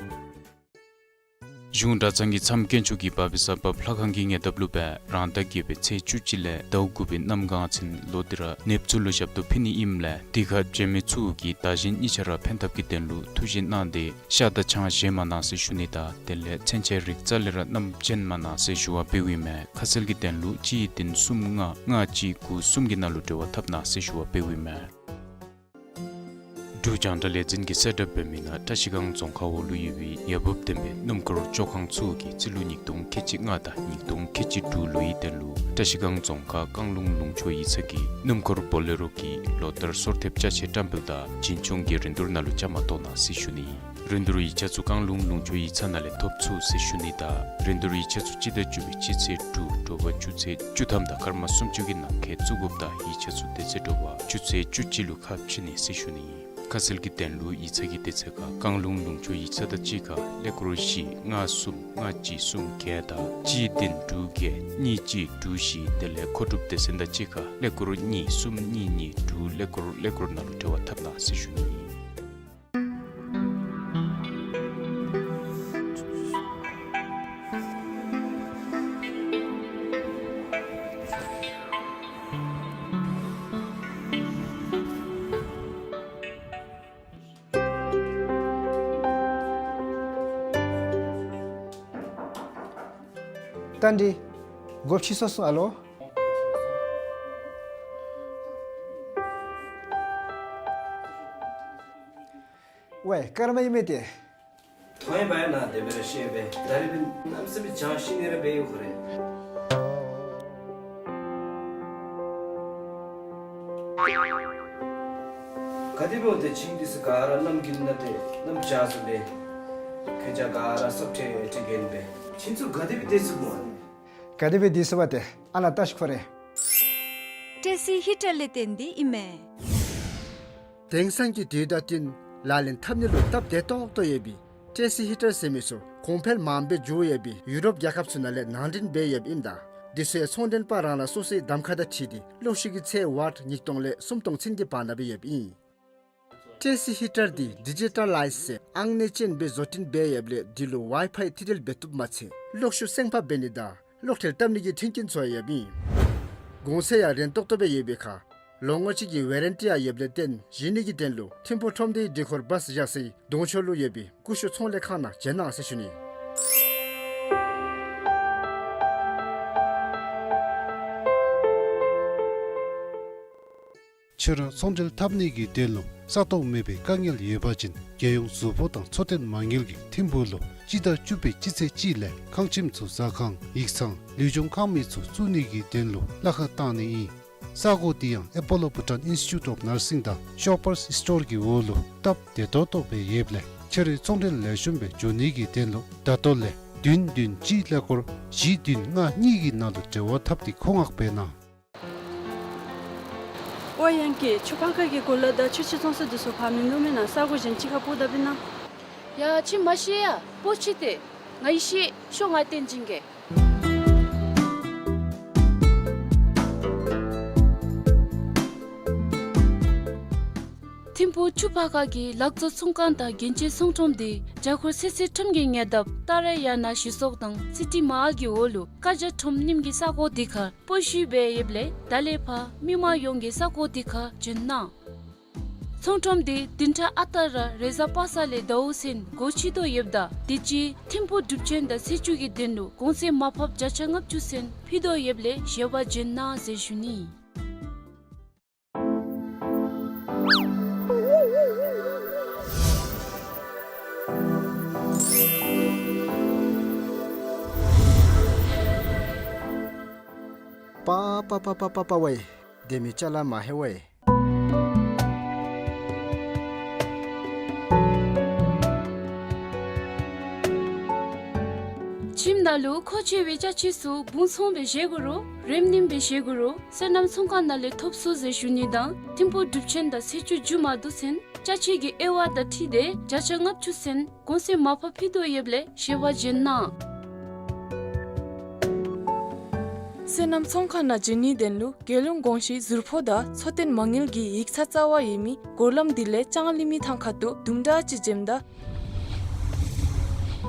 གཞུང་གྲྭ་ཚང་གི་མཚམས་དཀོན་མཆོག་གི་བ་སྦིས་ས་བབ་ལྷ་ཁང་གི་ཉེ་འདབས་ལུ་སྦེ་རང་ཟླ་བརྒྱད་པའི་ཚེས་བཅུ་གཅིག་ལས་ཟླཝ་དགུ་པའི་གནམ་གང་ཚུན་ལོག་སྟེ་ར་ནདཔ་ཚུ་ལུ་ཞབས་ཏོག་ཕུལ་ནི་ཨིནམ་ལས་དེ་ཁར་བྱོན་མི་ཚུ་གིས་བདག་གཞན་གཉིས་ཆ་ར་ཕན་ཐབས་ཀྱི་དོན་ལུ་ཐུགས་བཞེད་གནང་སྟེ་ཤ་དང་ཆང་བཞེས་མ་གནང་ཟེར་ཞུ་ནི་དང་དེ་ལས་ཚུན་ཆད་རིགས་རྩ་ལས་ར་བསྣམས་བྱོན་མ་གནང་ཟེར་ཞུ་བ་འབདཝ་ཨིན་མས། ཁ་གསལ་གྱི་དོན་ལུ་གཅིག་བདུན་གསུམ་ལྔ་ལྔ་གཅིག་དགུ་གསུམ་གྱི་ནང་ལུ་འབྲེལ་བ་འཐབ་གནང་ཟེར་ཞུ་བ་འབདཝ་ཨིན་མས། འབྲུག་རྒྱང་བསྒྲགས་ལས་འཛིན་གྱིས་གསལ་བསྒྲགས་འབད་མི་ནང་བཀྲིས་སྒང་རྫོང་ཁག་འོག་ལུ་ཡོད་པའི་ཡ་འབུབ་ལྡན་པའི་སྣུམ་འཁོར་བཅོ་ཁང་ཚུ་གིས་རྩིས་ལོ་ཉིས་སྟོང་ཁལ་གཅིག་ལྔ་དང་ཉིས་སྟོང་ཁལ་གཅིག་དྲུག་ལོའི་དོན་ལུ་བཀྲིས་སྒང་རྫོང་ཁག་བཀང་ལུང་ལུང་ཕྱོགས་ཡིག་ཚང་གི་སྣུམ་འཁོར་བོ་ལེ་རོ་གི་ལོ་ལྟར་སོར་ཐེབས་ཅ་ཆས་བཀྲམ་སྤེལ་དང་བྱིན་ཆུང་གི་རིན་བསྡུར་ནང་ལུ་བཅའ་མར་གཏོགས་གནང་ཟེར་ཞུ་ནི། རིན་བསྡུར་ཡིག་ཆ་ཚུ་བཀང་ལུང་ལུང་ཕྱོགས་ཡིག་ཚང་ནང་ལས་ཐོབ་ཚུགས་ཟེར་ཞུ་ནི་དང་རིན་བསྡུར་ཡིག་ཆ་ཚུ་སྤྱི་ཟླ་བཅུ་པའི་སྤྱི་ཚེས་དྲུག་དྲོ་པ་ཆུ་ཚོད་བཅུ་ཐམ་དང་སྐར་མ་སུམ་ཅུ་གི་ནང་འཁོད་བཙུགས་དགོཔ་དང་ཡིག་ཆ་ཚུ་དེ་ཚེ་དྲོ་པ་ཆུ་ཚོད་བཅུ་གཅིག་ལུ་ཁ་ཕྱེ་ནི་ཟེར་ཞུ་ནི། ཁ་གསལ་གྱི་དོན་ལུ་ཡིག་ཚང་གི་དེ་ཚེ་ཁར་བཀང་ལུང་ལུང་ཕྱོགས་ཡིག་ཚང་དང་གཅིག་ཁར་ཀླད་ཀོར་བཞི་ལྔ་གསུམ་ལྔ་གཅིག་གསུམ་བརྒྱད་དང་གཅིག་བདུན་དྲུག་བརྒྱད་གཉིས་གཅིག་དྲུག་བཞི་དེ་ལས་མཁོ་སྒྲུབ་སྡེ་ཚན་དང་གཅིག་ཁར་ཀླད་ཀོར་གཉིས་གསུམ་གཉིས་གཉིས་དྲུག་ཀླད་ཀོར་ཀླད་ཀོར་ནང་ལུ་འབྲེལ་བ་འཐབ་གནང་ཟེར་ཞུ་ནི། རྟ་མགྲིན་སྒོ་ཕྱེ་སོང་ཨ་ལོ། ཝའི་སྐར་མ་ཨིན་མས་ཏེ། ཐོ་ཡི་བ་ཡ་ན་དེ་སྦེ་ར་ཤེས་པས། ད་རེས་པའི་གནམ་སེམས་ཅིག་ཤི་ནི་ར་འབད་ཡོད་ཁོ་རེ། ག་དེ་འབདཝ་ཏེ་ཁྱིམ་འདི་ཚུ་ག་ར་གནམ་གྱི་ནང་ཏེ་གནམ་བྱཱར་སོང་པས། ཁྱེད་ཅག་ག་ར་སྲབ་ཁྲེ་ཁྲེ་གྱོན་པས། ཁྱེད་ཚུ་ག་དེ་སྦེ་སྡོད་ཚུགས་སྨོ། ག་དེ་སྦེ་སྡོད་ཚུགས་པ་ཏེ་ཨ་ལ་བལྟ་ཤིག་ཁོ་རེ། ཏེ་སི་ཧི་ཊར་ལས་བརྟེན་ཏེ་ཨིན་མས། དེང་སང་གི་དུས་དང་བསྟུན་ལག་ལེན་འཐབ་ནི་ལུ་སྟབས་བདེ་ཏོག་ཏོ་ཡོད་པའི་ཏེ་སི་ཧི་ཊར་ཟེར་མི་ཚུ་གོང་འཕེལ་མངམ་སྦེ་འགྱོ་ཡོད་པའི་ཡུ་རོབ་རྒྱལ་ཁབ་ཚུ་ནང་ལས་ནང་འདྲེན་འབད་ཡོདཔ་ཨིནམ་ད་དེ་ཚུ་ཡང་ཚོང་མགྲོན་པ་རང་རང་སོ་སོའི་གདམ་ཁ་དང་འཁྲིལ་ཏེ་གློག་ཤུགས་ཀྱི་ཚད་ཝཊ་ཉིས་སྟོང་ལས་སུམ་སྟོང་ཚུན་གྱི་བར་ན་སྦེ་ཡོདཔ་ཨིན། ཏེ་སི་ཧི་ཊར་འདི་ཌི་ཇི་ཊ་ལའིཛ་ཟེར་ཨང་གནས་ཅན་སྦེ་བཟོ་སྐྲུན་འབད་ཡོདཔ་ལས་འདི་ལུ་ཝའི་ཕའི་ཐི་དྲིལ་འབད་བཏུབ་མ་ཚད་གློག་ཤུགས་སེང་ཕག་འབད་ནི་དང་གློག་ཁྲལ་བཏབ་ནི་གི་མཐུན་རྐྱེན་ཚུ་ཡང་ཡོདཔ་ཨིན། གོང་ཚད་ཡང་རན་ཏོག་ཏོ་སྦེ་ཡོད་པའི་ཁར་ལོ་ངོ་གཅིག་གི་ཝེ་རན་ཊི་ཡང་ཡོདཔ་ལས་བརྟེན་བཞེས་ནི་གི་དོན་ལུ་ཐིམ་ཕུག་ཁྲོམ་སྡེའི་སྒྲིག་འཁོར་བཱས་བཞག་སའི་གདོང་ཕྱོགས་ལུ་ཡོད་པའི་ཀུ་ཤུ་ཚོང་ལས་ཁང་ནང་བྱོན་གནང་ཟེར་ཞུ་ནི། ཁྱོད་ར་ཚོང་འབྲེལ་འཐབ་ནི་གི་དོན་ལུ་ས་སྟོང་མེད་པའི་དཀའ་ངལ་ཡོད་པ་ཅིན་རྒྱལ་ཡོངས་གཟུགས་པོ་དང་འཚོ་རྟེན་མ་དངུལ་གྱིས་ཐིམ་ཕུག་ལུ་སྤྱི་ཟླ་བཅུ་པའི་སྤྱི་ཚེས་གཅིག་ལས་ཁང་ཁྱིམ་བཙུགས་ས་ཁང་ཡིག་ཚང་ལུས་སྦྱོང་ཁང་མི་ཚུ་བཙུགས་ནི་གི་དོན་ལུ་གླ་ཁར་བཏང་ནི་ཨིན། ས་གོ་འདི་ཡང་ཨེ་པོ་ལོ་བྷུ་ཊཱན་ཨིནས་ཊི་ཊུཊ་ཨོཕ་ནར་སིང་དང་ཤོ་པར་སི་སི་ཊོར་གྱི་འོག་ལུ་སྟབས་བདེ་ཏོག་ཏོ་སྦེ་ཡོདཔ་ལས་ཁྱོད་རའི་ཚོང་འབྲེལ་ལེགས་ཤོམ་སྦེ་འགྱོ་ནི་གི་དོན་ལུ་ད་ལྟོ་ལས་བདུན་བདུན་གཅིག་ཀླད་ཀོར་བཞི་བདུན་ལྔ་གཉིས་ཀྱི་ནང་ལུ་འབྲེལ་བ་འཐབ་སྟེ་མཁོ་མངགས་འབད་གནང་། ཨོ་ཡང་ཀི་ཆུ་ཕག་ཁ་གི་གོ་ལ་དང་ཆུ་ཆུ་ཚོང་ས་འདི་ཚུ་ཕར་མིན་འདུག་མེན་ན། ས་གོ་གཞན་ཅིག་ཁར་སྤོ་ད་པིན་ན། ཡ་ཁྱོད་མ་ཤེས་ཡ། སྤོ་ཅི་ཏེ། ང་ཡི་ཤེས། ཤོག་ང་བསྟན་བྱིན་གེ། ཐིམ་ཕུག་ཆུ་ཕག་ཁ་གི་ལག་བཙོང་ཚོང་ཁང་དང་རྒྱན་ཆའི་ཚོང་ཁྲོམ་འདི་རྒྱ་སྒོར་སེ་སེ་ཁྲོམ་གྱི་ཉེ་འདབས་ཏཱ་ར་ཡ་ན་ཞི་སོག་དང་སི་ཊི་མ་ཧཱལ་གྱི་འོག་ལུ་ཀ་ཇ་ཁྲོམ་རྙིངམ་གི་ས་གོ་འདི་ཁར་སྤོ་བཤུད་འབད་ཡོདཔ་ལས་ད་ལས་ཕར་མི་མང་ཡོངས་ཀྱིས་ས་གོ་འདི་ཁར་བྱོན་གནང་། ཚོང་ཁྲོམ་འདི་བདུན་ཕྲག་ཨ་རྟག་ར་རེས་གཟའ་པ་སངས་ལས་ཟླཝ་ཚུན་སྒོ་ཕྱེ་དོ་ཡོདཔ་ད་དུས་ཅི་ཐིམ་ཕུག་སྒྲུབ་ཆེན་དང་ཚེས་བཅུ་གི་དོན་ལུ་གོང་ཚད་མར་ཕབ་བརྒྱ་ཆ་ལྔ་བཅུ་ཚུན་ཕུལ་དོ་ཡོདཔ་ལས་བཞེས་པར་བྱོན་གནང་ཟེར་ཞུ་ནི། པ་པ་པ་པ་པ་པ་ཝའི། དེ་མི་ཅ་ལ་མ་ཧེ་ཝའི། ཁྱིམ་ནང་ལུ་མཁོ་ཆེ་བའི་ཅ་ཆས་ཚུ་སྦུང་ཚང་སྦེ་བཞེས་དགོ་རུང་རིམ་རིམ་སྦེ་བཞེས་དགོ་རུང་སོ་ནམ་ཚོང་ཁང་ནང་ལས་ཐོབ་ཚུགས་ཟེར་ཞུ་ནི་དང་ཐིམ་ཕུག་སྒྲུབ་ཆེན་དང་ཚེས་བཅུ་མཇུག་མ་བསྡུ་ཚུན་ཅ་ཆས་ཀྱི་དབྱེ་བ་དང་འཁྲིལ་ཏེ་བརྒྱ་ཆ་ལྔ་བཅུ་ཚུན་གོང་ཚད་མར་ཕབ་ཕུལ་དོ་ཡོདཔ་ལས་ཞལ་པར་བྱོན་གནང་། སོ་ནམ་ཚོང་ཁང་ནང་བྱོན་ནིའི་དོན་ལུ་རྒྱལ་ཡོངས་གོང་ཞུས་ཟུར་ཕོགས་དང་འཚོ་རྟེན་མ་དངུལ་གྱི་ཡིག་ཚང་རྩ་བ་ཡོད་མི་སྒོ་ལམ་འདི་ལས་ལྕང་གླིང་མི་ཐང་ཁ་ཐུག་དུམ་གྲ་ཅིག་འབྱོནམ་ད་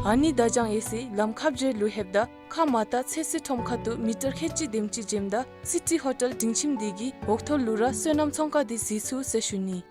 ཨ་ནི་བརྡ་བྱང་ཡོད་སའི་ལམ་ཁ་བརྒྱད་ལུ་ལྷོདཔ་ད་ཁ་མར་ལྟ་ཚོད་བསྲེ་ཁྲོམ་ཁ་ཐུག་མི་ཊར་ཁལ་གཅིག་དེམ་ཅིག་འབྱོནམ་ད་སི་ཊི་ཧོ་ཊེལ་སྒྲིང་ཁྱིམ་འདི་གི་འོག་ཐོག་ལུ་ར་སོ་ནམ་ཚོང་ཁང་འདི་གཟིགས་ཚུགས་ཟེར་ཞུ་ནི།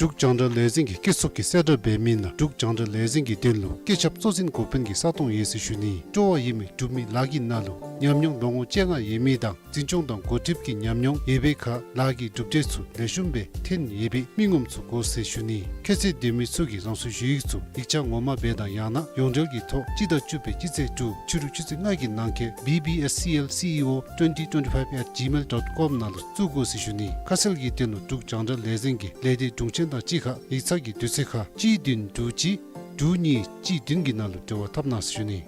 འབྲུག་རྒྱང་བསྒྲགས་ལས་འཛིན་གྱིས་སྐྱིད་གསོག་གི་གསལ་བསྒྲགས་འབད་མི་ནང་འབྲུག་རྒྱང་བསྒྲགས་ལས་འཛིན་གྱི་དོན་ལུ་སྐད་ཁྱབ་གཙོ་འཛིན་འགོ་དཔོན་གྱི་ས་སྟོང་ཡོད་ཟེར་ཞུ་ནི། སྤྲོ་བ་ཡོད་མི་འབྲུག་མི་ལཱ་གི་ནང་ལུ་ཉམས་མྱོང་ལོ་ངོ་བཅོ་ལྔ་ཡོད་མི་དང་འཛིན་སྐྱོང་དང་འགོ་ཁྲིདཔ་གི་ཉམས་མྱོང་ཡོད་པའི་ཁར་ལཱ་གི་གྲུབ་འབྲས་ཚུ་ལེགས་ཤོམ་སྦེ་ཐོན་ཡོད་པའི་མི་ངོམ་ཚུ་དགོ་ཟེར་ཞུ་ནི། ཁྱད་ཚད་ལྡན་མི་ཚུ་གིས་རང་སོའི་ཞུ་ཡིག་ཚུ་ཡིག་ཆ་ངོ་མ་སྦེ་དང་ཡང་ན་ཡོངས་འབྲེལ་གྱི་ཐོག་སྤྱི་ཟླ་བཅུ་པའི་སྤྱི་ཚེས་དྲུག་ཕྱི་རུ་ཆུ་ཚོད་ལྔ་གི་ནང་འཁོད་B B S C L C E O twenty twenty-five at gmail dot com ནང་ལུ་བཙུགས་དགོ་ཟེར་ཞུ་ནི། ཁ་གསལ་གྱི་དོན་ལུ་འབྲུག་རྒྱང་བསྒྲགས་ལས་འཛིན་གྱི་ལས་སྡེ་དྲུང་ཆེན་དང་གཅིག་ཁར་ཡིག་ཚང་གི་དུས་ཚོད་ཁར་གཅིག་བདུན་དྲུག་གཅིག་དྲུག་གཉིས་གཅིག་བདུན་གྱི་ནང་ལུ་འབྲེལ་བ་འཐབ་གནང་ཟེར་ཞུ་ནི།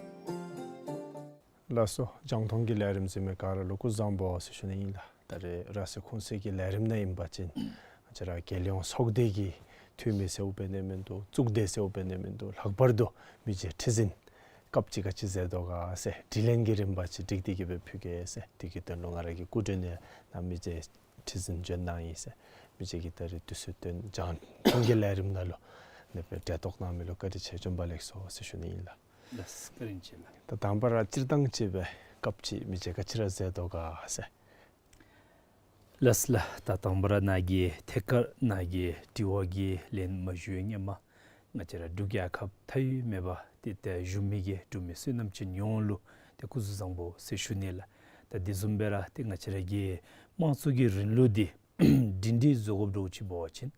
ལགས་སོ། རྒྱང་མཐོང་གི་ལས་རིམ་གཟིགས་མི་ག་ར་ལུ་སྐུ་གཟུགས་བཟང་པོ་ཟེར་ཞུ་ནི་ཨིན་ལགས། ད་རེས་ར་སི་ཁུངས་སེ་གི་ལས་རིམ་ནང་ཨིན་པ་ཅིན་ང་བཅས་ར་རྒྱལ་ཡོངས་ཚོགས་སྡེ་གི་འཐུས་མི་ཟེརཝ་འབད་ནི་མིན་འདུག། གཙུག་སྡེ་ཟེརཝ་འབད་ནི་མིན་འདུག། ལྷག་པར་དུ་མི་རྗེ་ཁྲི་འཛིན་སྐབས་ཅིག་ག་ཅི་མཛད་དོ་ག་ཟེར་དྲི་ལན་གྱི་རིམ་པ་ཅིག་སྒྲིག་སྟེ་གི་སྦེ་ཕུལ་གེ་ཟེར། དེ་གི་དོན་ལུ་ང་ར་གི་སྐུ་མགྲོན་ནང་ན་མི་རྗེ་ཁྲི་འཛིན་བྱོན་གནང་ཡི་ཟེར། མི་རྗེ་གིས་ད་རེས་དུས་ཚོད་བཏོན་རྒྱང་མཐོང་གི་ལས་རིམ་ནང་ལུ་ནེ་སྦེ་གྲལ་གཏོགས་གནང་མི་ལུ་བཀའ་དྲིན་ཆེ། བྱོན་པ་ལེགས་སོ་ཟེར་ཞུ་ནི་ཨིན་ལགས། ལགས་སོ། བཀའ་དྲིན་ཆེ་ལགས། ད་དང་པ་ར་སྤྱིར་བཏང་ཅིག་སྦེ་སྐབས་ཅིག་མི་རྗེ་ག་ཅི་ར་མཛད་དོ་ག་ཟེར། ལགས་ལགས། ད་དང་པ་ར་ནཱ་གི་ཐད་ཀར་ནཱ་གི་དྲི་བ་གི་ལན་མ་ཞུ་བའི་སྔོན་མ་ང་བཅས་ར་འབྲུག་རྒྱལ་ཁབ་མཐའ་དབུས་མེད་པར་ཏེ་ཏེ་བཞུགས་མི་གི་འབྲུག་མི་བསོད་ནམས་ཅན་ཡོངས་ལུ་ཏེ་སྐུ་གཟུགས་བཟང་པོ་ཟེར་ཞུ་ནི་ལགས། ད་དེ་བཟུམ་སྦེ་ར་ཏེ་ང་བཅས་ར་གི་དམངས་གཙོ་གི་རིང་ལུགས་འདི་སྒྲིང་སྒྲི་བཟོ་དགོཔ་འདྲཝ་ཅིག་འབད་བ་ཅིན་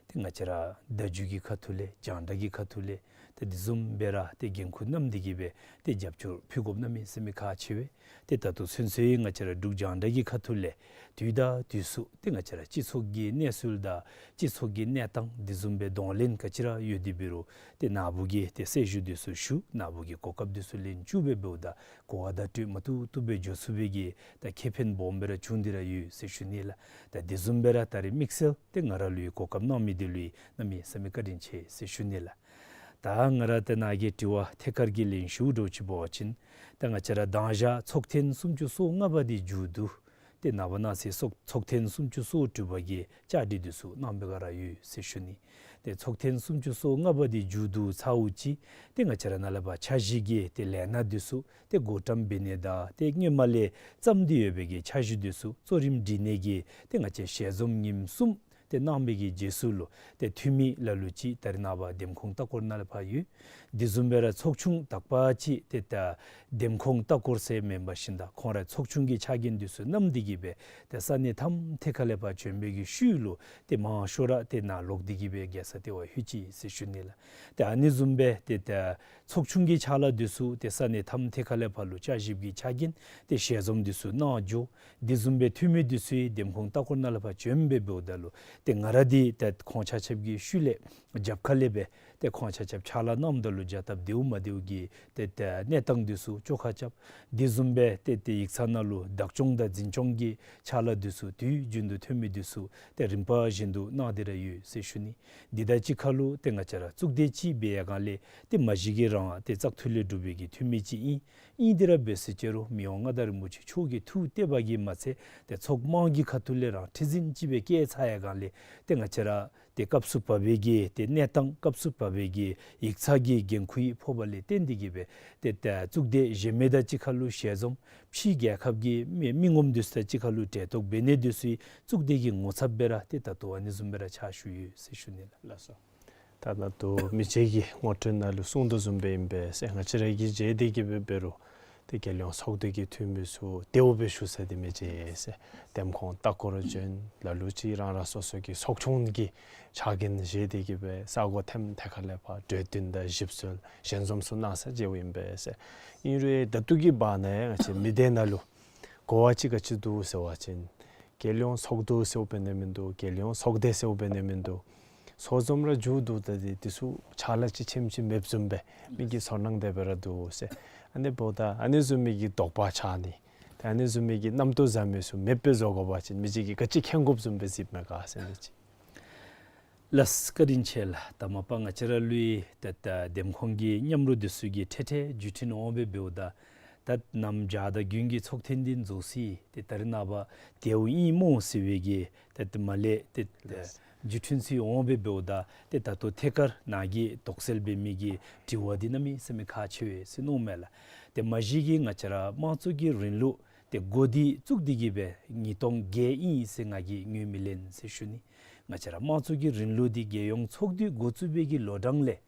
ཏེ་ང་བཅས་ར་བརྡ་བརྒྱུད་ཀྱི་ཁ་ཐུག་ལས་རྒྱང་བསྒྲགས་ཀྱི་ཁ་ཐུག་ལས་ཏེ་དེ་བཟུམ་སྦེ་ར་ཏེ་འགན་ཁུར་བསྣམས་ཏེ་གི་སྦེ་ཏེ་རྒྱབ་སྐྱོར་ཕུལ་དགོཔ་གནམ་མེད་ས་མེད་ཁག་ཆེ་བས། ཏེ་ད་ལྟོ་ཚུན་ཚོད་ང་བཅས་ར་འབྲུག་རྒྱང་བསྒྲགས་ཀྱི་ཁ་ཐུག་ལས་དུས་དང་དུས་སུ་ཏེ་ང་བཅས་ར་སྤྱི་ཚོགས་ཀྱི་གནས་ཚུལ་དང་སྤྱི་ཚོགས་ཀྱི་གནས་སྟངས་དེ་བཟུམ་སྦེ་གདོང་ལེན་ག་ཅི་ར་ཡོད་དེ་འབད་རུང་ཏེ་ནཱ་བུ་གིས་ཏེ་གསལ་ཞུ་དེ་ཚུ་ཞུ། ནཱ་བུ་གིས་གོ་སྐབས་དེ་ཚུ་ལེན་བཅུག་སྦེ་འབདཝ་ད་གོ་བ་བརྡ་སྤྲོད་མ་བཏུབ་བཏུབ་སྦེ་འགྱོ་ཚུགས་པའི་གི་ད་ཁེ་ཕན་སྦོམ་སྦེ་ར་བྱུང་སྟེ་ར་ཡོད་ཟེར་ཞུ་ནི་ལགས། ད་དེ་བཟུམ་སྦེ་ར་ད་རེས་དམིགས་བསལ་ཏེ་ང་ར་ལུ་གོ་སྐབས་གནང་མི་དེ་ལུ་གནམ་མེད་ས་མེད་བཀའ་དྲིན་ཆེ་ཟེར་ཞུ་ནི་ལགས། ད་ང་ར་ཏེ་ནཱ་གི་དྲི་བ་ཐད་ཀར་གྱི་ལན་ཞུཝ་འདྲཝ་ཅིག་འབད་བ་ཅིན་ད་ང་བཅས་ར་དང་ཞག་ཚོགས་ཐེངས་སུམ་ཅུ་སོ་ལྔ་པ་འདི་མཇུག་བསྡུ་སྟེ་ནངས་པ་གནངས་ཚེ་ཚོགས་ཚོགས་ཐེངས་སུམ་ཅུ་སོ་དྲུག་པ་གི་བཅའ་སྒྲིག་དེ་ཚུ་གནང་པའི་སྒང་ར་ཡོད་ཟེར་ཞུ་ནི། ཏེ་ཚོགས་ཐེངས་སུམ་ཅུ་སོ་ལྔ་པ་འདི་མཇུག་བསྡུ་ཚརཝ་ཅིག་ཏེ་ང་བཅས་ར་ནཱ་ལས་ཕར་འཆར་གཞི་གི་ཏེ་ལས་སྣ་དེ་ཚུ་ཏེ་བགོ་བཀྲམ་འབད་ནི་དང་ཏེ་སྔོན་མ་ལས་བརྩམས་ཏེ་ཡོད་པའི་གི་འཆར་གཞི་དེ་ཚུ་གཙོ་རིམ་སྒྲིག་ནི་གི་ཏེ་ང་བཅས་ཞལ་འཛོམས་ཉིནམ་གསུམ་ཏེ་གནང་བའི་གི་རྗེས་སུ་ལུ་ཏེ་འཐུས་མི་ལ་ལུ་ཅིག་ད་རེས་ནངས་པ་འདེམས་ཁོངས་ལྟ་སྐོར་ནང་ལས་ཕར་ཡོད། དེ་བཟུམ་སྦེ་ར་ཚོགས་ཆུང་དག་པ་ཅིག་ཏེ་ད་འདེམས་ཁོངས་ལྟ་སྐོར་ཟེར་མེན་པར་ཞིན་ད་ཁོང་ར་ཚོགས་ཆུང་གི་ཕྱག་འགན་དེ་ཚུ་བསྣམས་ཏེ་གི་སྦེ་ཏེ་ས་གནས་ཐམ་ཐད་ཁ་ལས་ཕར་བྱོན་པའི་གི་ཤུལ་ལུ་ཏེ་མང་ཤོས་ར་ཏེ་ནཱ་ལོག་སྟེ་གི་སྦེ་རྒྱལ་ས་ལྟེ་བ་ལྷོད་ཅི་ཟེར་ཞུ་ནི་ལགས། ཏེ་ཨ་ནི་བཟུམ་སྦེ་ཏེ་ད་ཚོགས་ཆུང་གི་ཕྱག་ལཱ་དེ་ཚུ་ཏེ་ས་གནས་ཐམ་ཐད་ཁ་ལས་ཕར་ལུ་བསྐྱར་ཞིབ་ཀྱི་ཕྱག་འགན་ཏེ་ཞལ་འཛོམས་དེ་ཚུ་གནང་འགྱོ། དེ་བཟུམ་སྦེ་འཐུས་མི་དེ་ཚུ་འདེམས་ཁོངས་ལྟ་སྐོར་ནང་ལས་ཕར་བྱོན་སྦེ་འབདཝ་ད་ལུ་ཏེ་ང་ར་འདི་ཏེ་ཁོང་ཆ་ཁྱབ་ཀྱི་ཤུལ་ལས་རྒྱབ་ཁ་ལས་སྦེ་ཏེ་ཁོང་ཆ་ཁྱབ་ཕྱག་ལཱ་གནངམ་ད་ལུ་བྱ་སྟབས་བདེཝ་མ་བདེཝ་གི་ཏེ་ཏེ་གནས་སྟངས་དེ་ཚུ་བཅོ་ཁ་རྐྱབ། དེ་བཟུམ་སྦེ་ཏེ་ཏེ་ཡིག་ཚང་ནང་ལུ་བདག་སྐྱོང་དང་འཛིན་སྐྱོང་གི་ཕྱག་ལཱ་དེ་ཚུ་དུས་རྒྱུན་དུ་འཐུས་མི་དེ་ཚུ་ཏེ་རིམ་པ་བཞིན་དུ་གནང་སྟེ་ར་ཡོད་ཟེར་ཞུ་ནི། འདི་དང་གཅིག་ཁར་ལུ་ཏེ་ང་བཅས་ར་གཙུག་སྡེ་ཅིག་འབད་བའི་སྒང་ལས་ཏེ་མ་གཞི་གིས་རང་ཏེ་བཙག་འཐུ་ལས་གྲུབ་པའི་གི་འཐུས་མི་ཅིག་ཨིན། ཨིན་ཏེ་ར་འབད་ཟེར་ཅི་རུང་མི་དབང་མངའ་བདག་རིན་པོ་ཆེ་མཆོག་གིས་ཐུགས་གཏད་པ་གིས་མ་ཚད་ཏེ་ཚོགས་དམངས་ཀྱི་ཁ་ཐུག་ལས་རང་ཁྲི་འཛིན་ཅིག་སྦེ་བཀལ་ཚར་བའི་སྒང་ལས་ཏེ་ང་བཅས་ར་ཏེ་སྐབས་སུ་བབ་པའི་གི་ཏེ་གནས་སྟངས་སྐབས་སུ་བབ་པའི་གི་ཡིག་ཚང་གི་འགན་ཁུར་ཕོག་པ་ལས་བརྟེན་ཏེ་གི་སྦེ་ཏེ་ད་གཙུག་སྡེ་གཞན་མི་དང་གཅིག་ཁར་ལུ་ཞལ་འཛོམས་ཕྱི་རྒྱལ་ཁབ་ཀྱི་མི་མི་ངོམ་དེ་ཚུ་དང་གཅིག་ཁར་ལུ་གྲལ་གཏོགས་འབད་ནི་དེ་ཚུ་གཙུག་སྡེ་གི་ངོ་ཚབ་སྦེ་ར་ཏེ་ད་ལྟོ་ཨ་ནི་བཟུམ་སྦེ་ར་ཕྱག་ཞུ་ཡོད་ཟེར་ཞུ་ནི་ལགས། ལགས་སོ། ད་ད་ལྟོ་མི་རྗེ་གིས་ངོ་སྤྲོད་ནང་ལུ་གསུངས་དོ་བཟུམ་སྦེ་ཨིན་པས་ཟེར། ང་བཅས་ར་གིས་མཇལ་ཏེ་གི་སྦེ་འབད་རུང་ཏེ་རྒྱལ་ཡོངས་ཚོགས་སྡེ་གི་འཐུས་མི་ཚུ་དེ་སྦེ་བཞུགས་ས་འདི་མི་མཇལ་ཟེར། འདེམས་ཁོངས་ལྟ་སྐོར་བྱོན། ལ་ལུ་ཅིག་རང་རང་སོ་སོ་གི་ཚོགས་ཆུང་གི་ཕྱག་འགན་བཞེས་ཏེ་གི་སྦེ་ས་གོ་ཐམ་ཐད་ཁ་ལས་ཕར་གྲོས་བསྟུན་དང་ཞིབ་འཚོལ་ཞལ་འཛོམས་ཚུ་གནང་ས་མཇལཝ་ཨིན་པས་ཟེར། ཨིན་རུང་ད་ལྟོ་གི་བར་ན་ཡང་ང་བཅས་མི་སྡེ་ནང་ལུ་གོ་བ་ཅིག་ག་ཅི་འདུག་ཟེར་བ་ཅིན་རྒྱལ་ཡོངས་ཚོགས་འདུ་ཟེརཝ་འབད་ནི་མིན་འདུག། རྒྱལ་ཡོངས་ཚོགས་སྡེ་ཟེརཝ་འབད་ནི་མིན་འདུག། ཚོགས་འཛོམས་ར་མཇུག་བསྡུཝ་ད་འདི་འདི་ཚུ་ཕྱག་ལཱ་ཅིག་ཆེམ་ཅིག་མེདཔ་བཟུམ་སྦེ་མི་གི་ཚོར་སྣང་དེ་སྦེ་ར་འདུག་ཟེར། ཨ་ནི་འབདཝ་ད་ཨ་ནི་བཟུམ་མའི་གི་དོགས་པ་ཆགས་ནི་ཏེ་ཨ་ནི་བཟུམ་མའི་གི་རྣམ་རྟོག་བཟང་མི་ཚུ་མེདཔ་སྦེ་བཟོ་དགོ་པ་ཅིན་མི་ཅིག་གིས་ག་ཅི་མཁྱེན་དགོཔ་བཟུམ་སྦེ་གཟིགསཔ་མས་ག་ཟེར་ཨ་ནི་ཅིག། ལགས་བཀའ་དྲིན་ཆེ་ལགས། ད་མ་པ་ང་བཅས་ར་ལུ་ཡང་ཏེ་ད་འདེམས་ཁོངས་ཀྱི་མཉམ་རོགས་འདི་ཚུ་གིས་འཕྲལ་འཕྲལ་བརྒྱུད་འཕྲིན་འོང་སྦེ་འབདཝ་ད་ད་གནམ་བྱཱར་དང་དགུན་གྱི་ཚོགས་ཐེངས་འདི་རྫོགས་ཅི། ཏེ་ད་རེས་ནངས་པ་དེ་བ་ཨིན་སྨོ་ཟེར་བའི་གི་ཏེ་ཏེ་མ་ལས་ཏེ་ཏེ་བརྒྱུད་འཕྲིན་ཚུ་འོང་སྦེ་འབདཝ་ད་ཏེ་ད་ལྟོ་ཐད་ཀར་ནཱ་གི་དོགས་སེལ་འབད་མི་གི་དྲི་བ་འདི་གནམ་མེད་ས་མེད་ཁག་ཆེ་བས་ཟེར་མནོཝ་མས་ལགས། ཏེ་མ་གཞི་གིས་ང་བཅས་ར་དམངས་གཙོ་གི་རིང་ལུགས་ཏེ་འགོ་འདི་བཙུགས་ཏེ་གིས་སྦེ་ཉིས་སྟོང་བརྒྱད་ཨིན་ཟེར་ང་གིས་ངོས་མི་ལེན་ཟེར་ཞུ་ནི། ང་བཅས་ར་དམངས་གཙོ་གི་རིང་ལུགས་འདི་རྒྱལ་ཡོངས་ཚོགས་འདུ་འགོ་བཙུགས་པའི་གི་ལོ་གྲངས་ལས་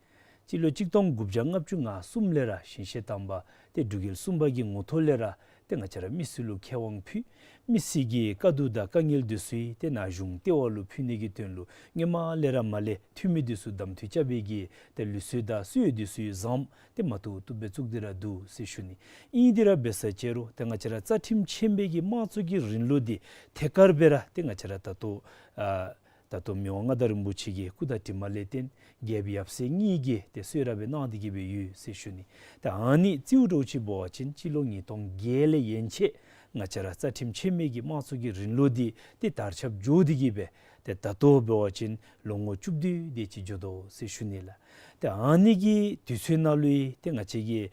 སྤྱི་ལོ་གཅིག་སྟོང་དགུ་བརྒྱ་ལྔ་བཅུ་ང་གསུམ་ལས་ར་ཞིང་གཤེགས་དམ་པ་ཏེ་འབྲུག་རྒྱལ་གསུམ་པ་གི་ངོ་ཐོག་ལས་ར་ཏེ་ང་བཅས་ར་མི་སེར་ལུ་ཁེ་དབང་ཕུལ། མི་སེར་གྱི་དཀའ་སྡུག་དང་དཀའ་ངལ་འདི་ཚུ་ཏེ་ནཱ་གཞུང་ལྟེ་བ་ལུ་ཕུལ་ནི་གི་དོན་ལུ་སྔོན་མ་ལས་ར་མ་ལས་འཐུས་མི་འདི་ཚུ་གདམ་འཐུ་རྐྱབ་པའི་གི་ཏེ་ལུགས་སྲོལ་དང་སྲོལ་འདི་ཚུ་བཟངམ་ཏེ་མ་བཏུབ་བཏུབ་སྦེ་བཙུགས་ཏེ་ར་འདུག་ཟེར་ཞུ་ནི། ཨིན་ཏེ་ར་འབད་ས་ཅིག་རུང་ཏེ་ང་བཅས་ར་རྩ་ཁྲིམས་ཆེན་པོའི་གི་དམངས་གཙོ་གི་རིང་ལུགས་འདི་ཐད་ཀར་སྦེ་ར་ཏེ་ང་བཅས་ར་ད་ལྟོ་ཨ་ད་ལྟོ་མི་དབང་མངའ་བདག་རིན་པོ་ཆེ་གི་སྐུ་དང་གྲིབ་མ་ལས་བརྟེན་རྒྱལཔོ་ཡབ་སྲས་གཉིས་ཀྱིས་ཏེ་གསོལ་རས་སྦེ་གནང་སྟེ་གིས་སྦེ་ཡོད་ཟེར་ཞུ་ནི། ཏེ་ཨ་ནི་རྩིསཝ་འདྲཝ་ཅིག་འབད་བ་ཅིན་སྤྱི་ལོ་ཉིས་སྟོང་བརྒྱད་ལས་ཡན་ཆད་ང་བཅས་ར་རྩ་ཁྲིམས་ཆེན་མོའི་གི་དམངས་གཙོ་གི་རིང་ལུགས་འདི་ཏེ་དར་ཁྱབ་འགྱོ་སྟེ་གིས་སྦེ་ཏེ་ད་ལྟོ་འབད་བ་ཅིན་ལོ་ངོ་བཅུ་བདུན་དེ་ཅིག་འགྱོ་དོ་ཟེར་ཞུ་ནི་ལགས། ཏེ་ཨ་ནི་གི་དུས་ཚོད་ནང་ལུ་ཡང་ཏེ་ང་བཅས་ཀྱིས་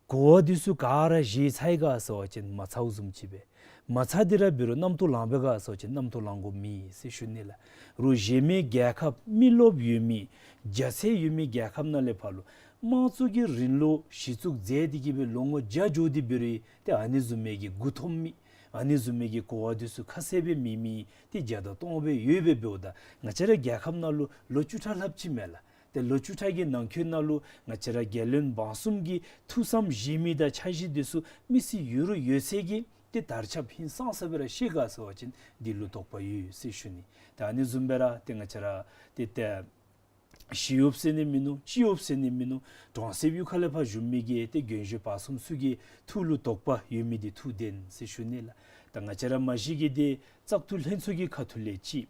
གོ་བ་འདི་ཚུ་ག་ར་བཞེས་ཚར་ཡི་ག་ཟེར་བ་ཅིན་མ་ཚརཝ་བཟུམ་ཅིག་སྦེ། མ་ཚར་ཏེ་ར་འབད་རུང་རྣམ་རྟོག་ལང་པས་ག་ཟེར་བ་ཅིན་རྣམ་རྟོག་ལང་དགོཔ་མེད་ཟེར་ཞུ་ནི་ལགས། རོགས་གཞན་མི་རྒྱལ་ཁབ་མི་རློབས་ཡོད་མི་རྒྱ་ཚད་ཡོད་མི་རྒྱལ་ཁབ་ནང་ལས་ཕར་ལུ་དམངས་གཙོ་གི་རིང་ལུགས་གཞི་བཙུགས་མཛད་དེ་གིས་སྦེ་ལོ་ངོ་བརྒྱ་འགྱོ་སྟེ་འབད་རུང་ཏེ་ཨ་ནི་བཟུམ་མའི་གི་མགུ་འཐོམ་མི་ཨ་ནི་བཟུམ་མའི་གི་གོ་བ་འདི་ཚུ་ཁ་གསལ་སྦེ་མེད་མི་ཏེ་བརྒྱ་དང་སྟོང་སྦེ་ཡོད་པས། འབདཝ་ད་ང་བཅས་ར་རྒྱལ་ཁབ་ནང་ལུ་ལོ་བཅུ་ཕྲག་ལྷགཔ་ཅིག་མས་ལགས། ཏེ་ལོ་བཅུ་ཕྲག་གི་ནང་འཁོད་ནང་ལུ་ང་བཅས་ར་རྒྱལ་བློན་འབངས་གསུམ་གྱི་ཐུགས་བསམ་བཞེས་མི་དང་འཆར་གཞི་འདི་ཚུ་མི་སེར་ཡོད་རུང་ཡོད་ཚད་ཀྱིས་ཏེ་དར་ཁྱབ་ཧིང་སངས་ས་སྦེ་ར་ཤེས་ག་ཟེར་བ་ཅིན་འདི་ལུ་དོགས་པ་ཡོད་ཟེར་ཞུ་ནི། ཏེ་ཨ་ནི་བཟུམ་སྦེ་ར་ཏེ་ང་བཅས་ར་ཏེ་ཏེ་ཞི་གཡོགཔ་ཟེར་ནི་མིན་ནུག། སྤྱི་གཡོགཔ་ཟེར་ནི་མིན་ནུག། གྲོང་གསེབ་གཡུས་ཁ་ལས་ཕར་བཞུགས་མི་གི་ཏེ་རྒན་གཞོན་བར་གསུམ་ཚུ་གི་ཐུགས་ལུ་དོགས་པ་ཡོད་མི་འདི་ཐུགས་བདེན་ཟེར་ཞུ་ནི་ལགས། ད་ང་བཅས་ར་མ་གཞི་གིས་ཏེ་བཙག་འཐུ་ལྷན་ཚོགས་ཀྱི་ཁ་ཐུག་ལས་གཅིག།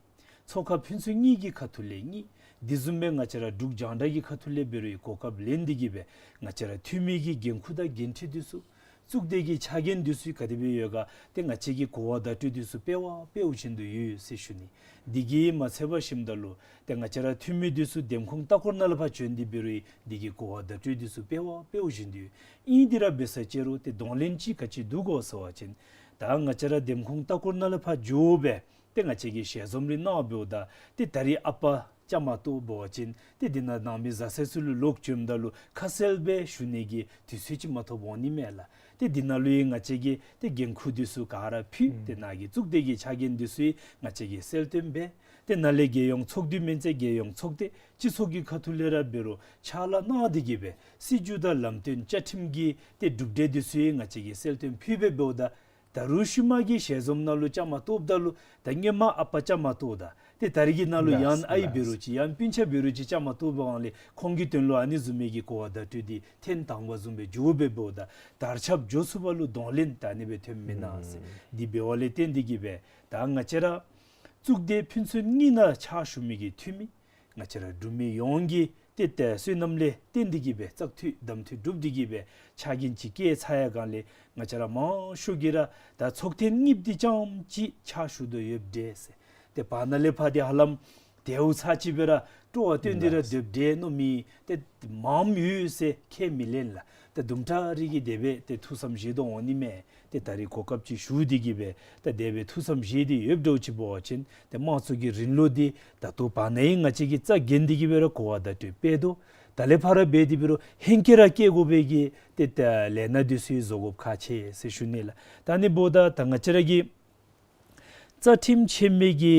ཚོགས་ཁང་ཕན་ཚུན་གཉིས་ཀྱི་ཁ་ཐུག་ལས་གཉིས། དེ་བཟུམ་སྦེ་ང་བཅས་ར་འབྲུག་རྒྱང་བསྒྲགས་ཀྱི་ཁ་ཐུག་ལས་འབད་རུང་གོ་སྐབས་ལེན་ཏེ་གིས་སྦེ་ང་བཅས་ར་འཐུས་མི་གི་འགན་ཁུར་དང་འགན་འཁྲི་འདི་ཚུ་གཙུག་སྡེ་གི་ཕྱག་འགན་འདི་ཚུ་ག་དེ་སྦེ་ཡོད་ག་ཏེ་ང་བཅས་ཀྱིས་གོ་བ་བརྡ་སྤྲོད་འདི་ཚུ་སྤེལ་བ་སྤེལཝ་བཞིན་དུ་ཡོད་ཟེར་ཞུ་ནི། དེ་གིས་མ་ཚད་པར་ཞིནམ་ད་ལུ་ཏེ་ང་བཅས་ར་འཐུས་མི་འདི་ཚུ་འདེམས་ཁོངས་ལྟ་སྐོར་ནང་ལས་ཕར་བྱོན་ཏེ་འབད་རུང་དེ་གི་གོ་བ་བརྡ་སྤྲོད་འདི་ཚུ་སྤེལ་བ་སྤེལཝ་བཞིན་དུ་ཡོད། ཨིན་ཏེ་ར་འབད་ས་ཅིག་རུང་ཏེ་གདོང་ལེན་ཅིག་ག་ཅི་འདུག་གོ་ཟེར་བ་ཅིན་ད་ང་བཅས་ར་འདེམས་ཁོངས་ལྟ་སྐོར་ནང་ལས་ཕར་འགྱོ་སྦེ་ཏེ་ང་བཅས་ཀྱིས་ཞལ་འཛོམས་རེ་གནང་འབདཝ་ད་ཏེ་ད་རིས་ཨ་པ་བཅའ་མར་གཏོགས་འབད་བ་ཅིན་ཏེ་འདི་ནང་ནང་མི་བཟའ་ཚང་ཚུ་ལུ་ལོག་བྱོནམ་ད་ལུ་ཁ་གསལ་སྦེ་ཞུ་ནི་གི་དུས་ཚོད་ཅིག་མ་ཐོབ་འོང་ནི་མས་ལགས། ཏེ་འདི་ནང་ལུ་ཡང་ང་བཅས་ཀྱིས་ཏེ་འགན་ཁུར་འདི་ཚུ་ག་ར་ཕུལ། ཨུམ་ཏེ་ནཱ་གི་གཙུག་སྡེ་གི་ཕྱག་འགན་འདི་ཚུ་ཡང་ང་བཅས་ཀྱིས་གསལ་སྟོན་འབད། ཏེ་ནཱ་ལས་རྒྱལ་ཡོངས་ཚོགས་འདུ་མན་ཚེ་རྒྱལ་ཡོངས་ཚོགས་སྡེ་སྤྱི་ཚོགས་ཀྱི་ཁ་ཐུག་ལས་ར་འབད་རུང་ཕྱག་ལཱ་གནང་སྟེ་གིས་སྦེ་སྲིད་བྱུས་དང་ལམ་སྟོན་བཅའ་ཁྲིམས་ཀྱི་ཏེ་གྲུབ་འབྲས་འདི་ཚུ་ཡང་ང་བཅས་ཀྱིས་གསལ་སྟོན་ཕུལ་སྦེ་འབདཝ་ད་ད་རུང་ཤུལ་མ་གི་ཞལ་འཛོམས་ནང་ལུ་བཅའ་མར་གཏོགསཔ་ད་ལུ་ད་སྔོན་མ་ཨ་པ་བཅའ་མར་གཏོགས་ད་ཏེ་ད་རིས་ཀྱི་ནང་ལུ་ཡང་ཨའི་འབད་རུང་ཅིག་ཡང་སྤུན་ཆ་འབད་རུང་ཅིག་བཅའ་མར་གཏོགས་པའི་སྒང་ལས་ཁོང་གི་དོན་ལུ་ཨ་ནི་བཟུམ་མའི་གི་གོ་བ་བརྡ་སྤྲོད་འདི་ཐེངས་དང་པ་བཟུམ་སྦེ་འགྱོ་སྦེ་འབདཝ་ད་དར་ཁྱབ་འགྱོ་ཚུགས་པ་ལུ་གདོང་ལེན་ད་ཨ་ནི་སྦེ་ཐོནམ་མེན་ན་ཟེར། འདི་འབདཝ་ལས་བརྟེན་ཏེ་གིས་སྦེ་ད་ང་བཅས་ར་གཙུག་སྡེ་ཕན་ཚུན་གཉིས་ནང་ཕྱག་ཞུ་མི་གི་འཐུས་མི་ང་བཅས་ར་འབྲུག་མི་ཡོངས་ཀྱི་ཏེ་ཏེ་བསོད་ནམས་ལས་བརྟེན་ཏེ་གིས་སྦེ་བཙག་འཐུ་གདམ་འཐུ་གྲུབ་སྟེ་གིས་སྦེ་ཕྱག་འགན་ཅིག་བཀལ་ཚར་ཡི་སྒང་ལས་ང་བཅས་ར་མང་ཤོས་ཀྱིས་ར་ད་ཚོགས་ཐེངས་གཉིས་པ་འདི་རྐྱངམ་ཅིག་ཕྱག་ཞུ་དོ་ཡོདཔ་འདྲས་ཟེར། ཏེ་བར་ན་ལས་ཕར་འདི་ཧ་ལམ་དལཝ་ཚར་ཅིག་སྦེ་ར་སྤྲོ་བ་བཏོན་ཏེ་ར་ལགས། སྡོདཔ་འདྲས་མནོ་མི་ཏེ་མངམ་ཡོད་ཟེར་ཁས་མི་ལེན་ལགས། ཏེ་དུམ་གྲ་རེ་གིས་དེ་སྦེ་ཏེ་ཐུགས་བསམ་བཞེས་དོ་འོང་ནི་མས། ཏེ་ད་རིས་གོ་སྐབས་ཅིག་ཞུ་སྟེ་གིས་སྦེ་ད་དེ་སྦེ་ཐུགས་བསམ་བཞེས་ཏེ་ཡོདཔ་འདྲཝ་ཅིག་འབད་བ་ཅིན་ཏེ་དམངས་གཙོ་གི་རིང་ལུགས་འདི་ད་ལྟོ་བར་ན་ཡང་ང་བཅས་ཀྱིས་རྩ་འགེངས་ཏེ་གིས་སྦེ་ར་གོ་བ་བརྡ་སྤྲོད་སྤེལ་དོ། ད་ལས་ཕར་ར་འབད་དེ་འབད་རུང་ཧེང་སྐལ་ར་བསྐྱལ་དགོ་པའི་གི་ཏེ་ད་ལས་སྣ་འདི་ཚུ་བཟོ་དགོཔ་ཁག་ཆེ་ཟེར་ཞུ་ནི་ལགས། ད་ཨ་ནི་འབདཝ་ད་ད་ང་བཅས་ར་གི་རྩ་ཁྲིམས་ཆེན་མོའི་གི་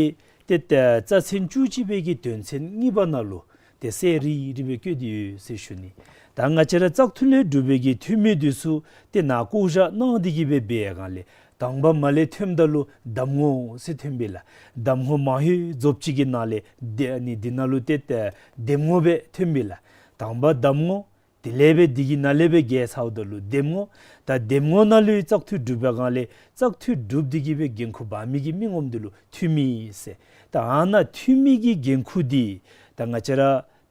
ཏེ་ད་རྩ་ཚན་བཅུ་གཅིག་པའི་གི་དོན་ཚན་གཉིས་པ་ནང་ལུ་ཏེ་གསལ་རི་རི་སྦེ་བཀོད་དེ་ཡོད་ཟེར་ཞུ་ནི། ད་ང་བཅས་ར་བཙག་འཐུ་ལས་གྲུབ་པའི་གི་འཐུས་མི་འདི་ཚུ་ཏེ་ནཱ་བསྐོ་བཞག་གནང་སྟེ་གིས་སྦེ་འབད་བའི་སྒང་ལས་དང་པ་མར་ལས་ཐོནམ་ད་ལུ་གདམ་ངོ་ཟེར་ཐོན་པས་ལགས། གདམ་ངོ་མང་ཤོས་རྫོབ་ཅིག་གི་ནང་ལས་ཏེ་ཨ་ནི་འདི་ནང་ལུ་ཏེ་ད་འདེམས་ངོ་སྦེ་ཐོན་པས་ལགས། དང་པ་གདམ་ངོ་དེ་ལས་སྦེ་འདི་གི་ནང་ལས་སྦེ་བརྒལ་ཚརཝ་ད་ལུ་འདེམས་ངོ། ད་འདེམས་ངོ་ནང་ལུ་བཙག་འཐུ་གྲུབ་པའི་སྒང་ལས་བཙག་འཐུ་གྲུབ་སྟེ་གིས་སྦེ་འགན་ཁུར་འབག་མི་གི་མི་ངོམ་འདི་ལུ་འཐུས་མི་ཟེར། ད་ཨ་ནཱ་འཐུས་མི་གི་འགན་ཁུར་འདི་ ད་ང་བཅས་ར་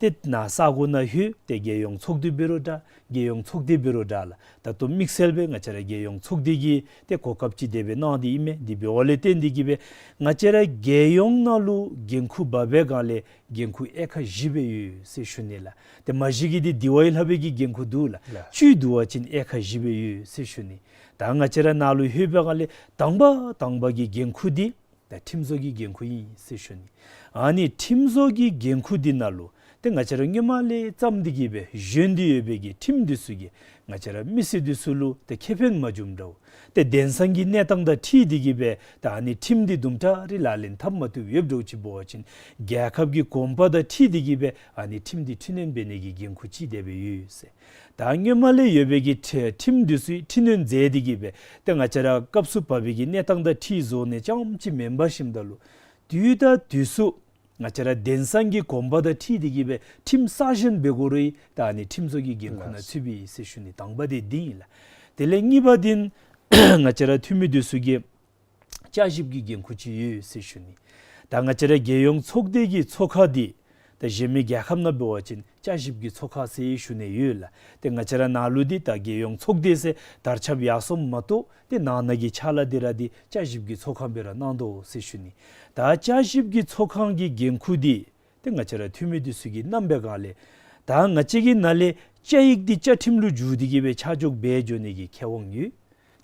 ཏེ་ནཱ་ས་གོ་ནང་ལྷོད་ཏེ་རྒྱལ་ཡོངས་ཚོགས་འདུ་འབད་རུང་འདྲ་རྒྱལ་ཡོངས་ཚོགས་སྡེ་འབད་རུང་འདྲ་ལགས། ད་ལྟོ་དམིགས་བསལ་སྦེ་ང་བཅས་ར་རྒྱལ་ཡོངས་ཚོགས་སྡེ་གི་ཏེ་གོ་སྐབས་ཅིག་དེ་སྦེ་གནང་སྟེ་ཨིན་མས། དེ་འབདཝ་ལས་བརྟེན་ཏེ་གིས་སྦེ་ང་བཅས་ར་རྒྱལ་ཡོངས་ནང་ལུ་འགན་ཁུར་འབག་པའི་སྒང་ལས་འགན་ཁུར་དབྱེ་ཁག་བཞི་སྦེ་ཡོད་ཟེར་ཞུ་ནི་ལགས། ཏེ་མ་གཞི་གི་འདི་དེ་བ་ཡི་ལྷག་པའི་གི་འགན་ཁུར་འདུག་ལགས། ལགས། བཅུད་བསྡུ་བ་ཅིན་དབྱེ་ཁག་བཞི་སྦེ་ཡོད་ཟེར་ཞུ་ནི། ད་ང་བཅས་ར་ནཱ་ལུ་ལྷོད་པའི་སྒང་ལས་དང་པ་དང་པ་གི་འགན་ཁུར་འདི་ད་ཁྲིམས་བཟོ་གི་འགན་ཁུར་ཨིན་ཟེར་ཞུ་ནི། ཨ་ནི་ཁྲིམས་བཟོ་གི་འགན་ཁུར་འདི་ནང་ལུ་ཏེ་ང་བཅས་ར་སྔོན་མ་ལས་བརྩམས་ཏེ་གིས་སྦེ་བཞེས་ཏེ་ཡོད་པའི་གི་ཁྲིམས་འདི་ཚུ་གིས་ང་བཅས་ར་མི་སེར་འདི་ཚུ་ལུ་ཏེ་ཁེ་ཕན་མ་བྱུངམ་འདྲཝ། ཏེ་དེང་སང་གི་གནས་སྟངས་དང་འཁྲིལ་ཏེ་གིས་སྦེ་ད་ཨ་ནི་ཁྲིམས་འདི་དུམ་གྲ་རེ་ལག་ལེན་འཐབ་མ་བཏུབ་ཡོདཔ་འདྲཝ་ཅིག་འབད་བ་ཅིན་རྒྱལ་ཁབ་ཀྱི་གོམ་པ་དང་འཁྲིལ་ཏེ་གིས་སྦེ་ཨ་ནི་ཁྲིམས་འདི་འཕྲི་སྣོན་འབད་ནི་གི་འགན་ཁུར་ཅིག་དེ་སྦེ་ཡོད་ཟེར། ད་སྔོན་མ་ལས་ཡོད་པའི་གི་ཁྲི་ཁྲིམས་འདི་ཚུ་འཕྲི་སྣོན་མཛད་དེ་གིས་སྦེ་ཏེ་ང་བཅས་ར་སྐབས་སུ་བབས་པའི་གི་གནས་སྟངས་དང་འཁྲིལ་བཟོ་ནི་རྐྱངམ་ཅིག་མེན་པར་ཞིནམ་ད་ལུ་དུས་དང་དུས་སུ་ང་བཅས་ར་དེང་སང་གི་གོམ་པ་དང་འཁྲིལ་ཏེ་གིས་སྦེ་ཁྲིམས་གསར་བཞེངས་འབད་དགོ་རུང་ད་ཨ་ནི་ཁྲིམས་བཟོ་གི་འགན་ཁུར་ནང་ཚུད་པས་ཟེར་ཞུ་ནི། དང་པ་འདི་འདི་ཨིན་ལགས། དེ་ལས་གཉིས་པ་འདི་ང་བཅས་ར་འཐུས་མི་འདི་ཚུ་གིས་བསྐྱར་ཞིབ་ཀྱི་འགན་ཁུར་ཅིག་ཡོད་ཟེར་ཞུ་ནི། ད་ང་བཅས་ར་རྒྱལ་ཡོངས་ཚོགས་སྡེ་གི་ཚོགས་ཁང་འདི་ད་གཞན་མི་རྒྱལ་ཁབ་ནང་འབད་བ་ཅིན་བསྐྱར་ཞིབ་ཀྱི་ཚོགས་ཁང་ཟེར་ཞུ་ནི་ཡོད་ལགས། ཏེ་ང་བཅས་ར་ནཱ་ལུ་འདི་ད་རྒྱལ་ཡོངས་ཚོགས་སྡེ་ཟེར་དར་ཁྱབ་ཡར་སོངམ་མ་གཏོགས་ཏེ་ནང་ན་གི་ཕྱག་ལཱ་འདི་ར་འདི་བསྐྱར་ཞིབ་ཀྱི་ཚོགས་ཁང་སྦེ་ར་གནང་དོ་ཟེར་ཞུ་ནི། ད་བསྐྱར་ཞིབ་ཀྱི་ཚོགས་ཁང་གི་འགན་ཁུར་འདི་ཏེ་ང་བཅས་ར་འཐུས་མི་འདི་ཚུ་གིས་གནངམ་པའི་སྒང་ལས་ད་ང་བཅས་ཀྱི་ནང་ལས་བཅའ་ཡིག་འདི་བཅའ་ཁྲིམས་ལུ་བསྒྱུར་ཏེ་གིས་སྦེ་ཆ་འཇོག་འབད་འགྱོ་ནི་གི་ཁེ་དབང་ཡོད།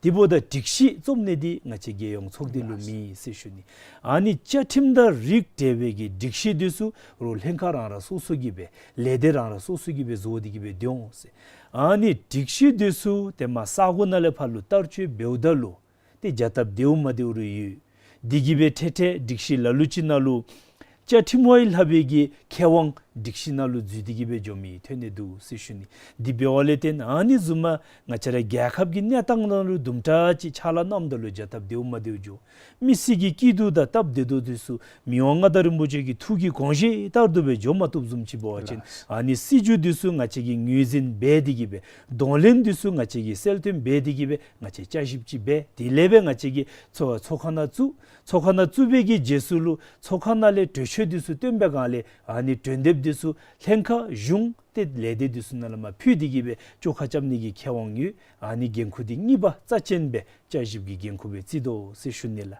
དེ་འབདཝ་ད་སྒྲིག་གཞི་རྩོམ་ནི་འདི་ང་བཅས་རྒྱལ་ཡོངས་ཚོགས་སྡེ་ལུ་མེད་ཟེར་ཞུ་ནི། ཨ་ནི་བཅའ་ཁྲིམས་དང་རིགས་བསྒྲེས་པའི་གི་སྒྲིག་གཞི་འདི་ཚུ་རོགས་ལྷན་ཁག་རང་རང་སོ་སོ་གིས་སྦེ་ལས་སྡེ་རང་རང་སོ་སོ་གིས་སྦེ་བཟོ་སྟེ་གིས་སྦེ་སྡོད་འོང་ཟེར། ཨ་ནི་སྒྲིག་གཞི་འདི་ཚུ་ཏེ་མར་ས་གོ་ནང་ལས་ཕར་ལུ་བསྟར་སྤྱོད་འབདཝ་ད་ལུ་ཏེ་བྱ་སྟབས་བདེཝ་མ་བདེཝ་རེ་ཡོད། འདི་གིས་སྦེ་ཏེ་ཏེ་སྒྲིག་གཞི་ལ་ལུ་ཅིག་ནང་ལུ་བཅའ་ཁྲིམས་བ་ཡི་ལྷག་པའི་གི་ཁེ་དབང་སྒྲིག་གཞི་ནང་ལུ་འཛུལ་ཏེ་གིས་སྦེ་འགྱོ་མི་ཐོན་ནི་འདུག་ཟེར་ཞུ་ནི། འདི་འབདཝ་ལས་བརྟེན་ཨ་ནི་བཟུམ་མ་ང་བཅས་ར་རྒྱལ་ཁབ་ཀྱི་གནས་སྟངས་ནང་ལུ་དུམ་གྲ་ཅིག་ཕྱག་ལཱ་གནངམ་ད་ལུ་བྱ་སྟབས་བདེཝ་མ་བདེཝ་འགྱོ། མི་སེར་གྱི་སྐྱིད་སྡུག་དང་སྟབས་བདེ་ཏོག་ཏོ་འདི་ཚུ་མི་དབང་མངའ་བདག་རིན་པོ་ཆེ་གི་ཐུགས་ཀྱི་དགོངས་བཞེད་ལྟར་དུ་སྦེ་འགྱོ་མ་བཏུབ་བཟུམ་ཅིག་འབད་བ་ཅིན་ལགས། ཨ་ནི་སྲིད་བྱུས་འདི་ཚུ་ང་བཅས་ཀྱིས་ངོས་འཛིན་འབད་དེ་གིས་སྦེ་གདོང་ལེན་འདི་ཚུ་ང་བཅས་ཀྱིས་གསལ་སྟོན་འབད་དེ་གིས་སྦེ་ང་བཅས་བསྐྱར་ཞིབ་ཅིག་འབད། དེ་ལས་སྦེ་ང་བཅས་ཀྱིས་ཚོགས་ཚོགས་ཁང་ནང་བཙུགས། ཚོགས་ཁང་ནང་བཙུགས་པའི་གི་རྗེས་སུ་ལུ་ཚོགས་ཁང་ནང་ལས་གྲོས་ཆོད་འདི་ཚུ་བཏོན་པའི་སྒང་ལས་ཨ་ནི་གྲོས་འདེབས་འདི་ཚུ་ལྷན་ཁག་གཞུང་ཏེ་ལས་སྡེ་འདི་ཚུ་ནང་ལས་མར་ཕུལ་ཏེ་གིས་སྦེ་བཅོ་ཁ་རྐྱབ་ནི་གི་ཁེ་དབང་ཡོད། ཨ་ནི་འགན་ཁུར་འདི་གཉིས་པ་རྩ་ཅན་སྦེ་བསྐྱར་ཞིབ་ཀྱི་འགན་ཁུར་སྦེ་བརྩི་དོ་ཟེར་ཞུ་ནི་ལགས།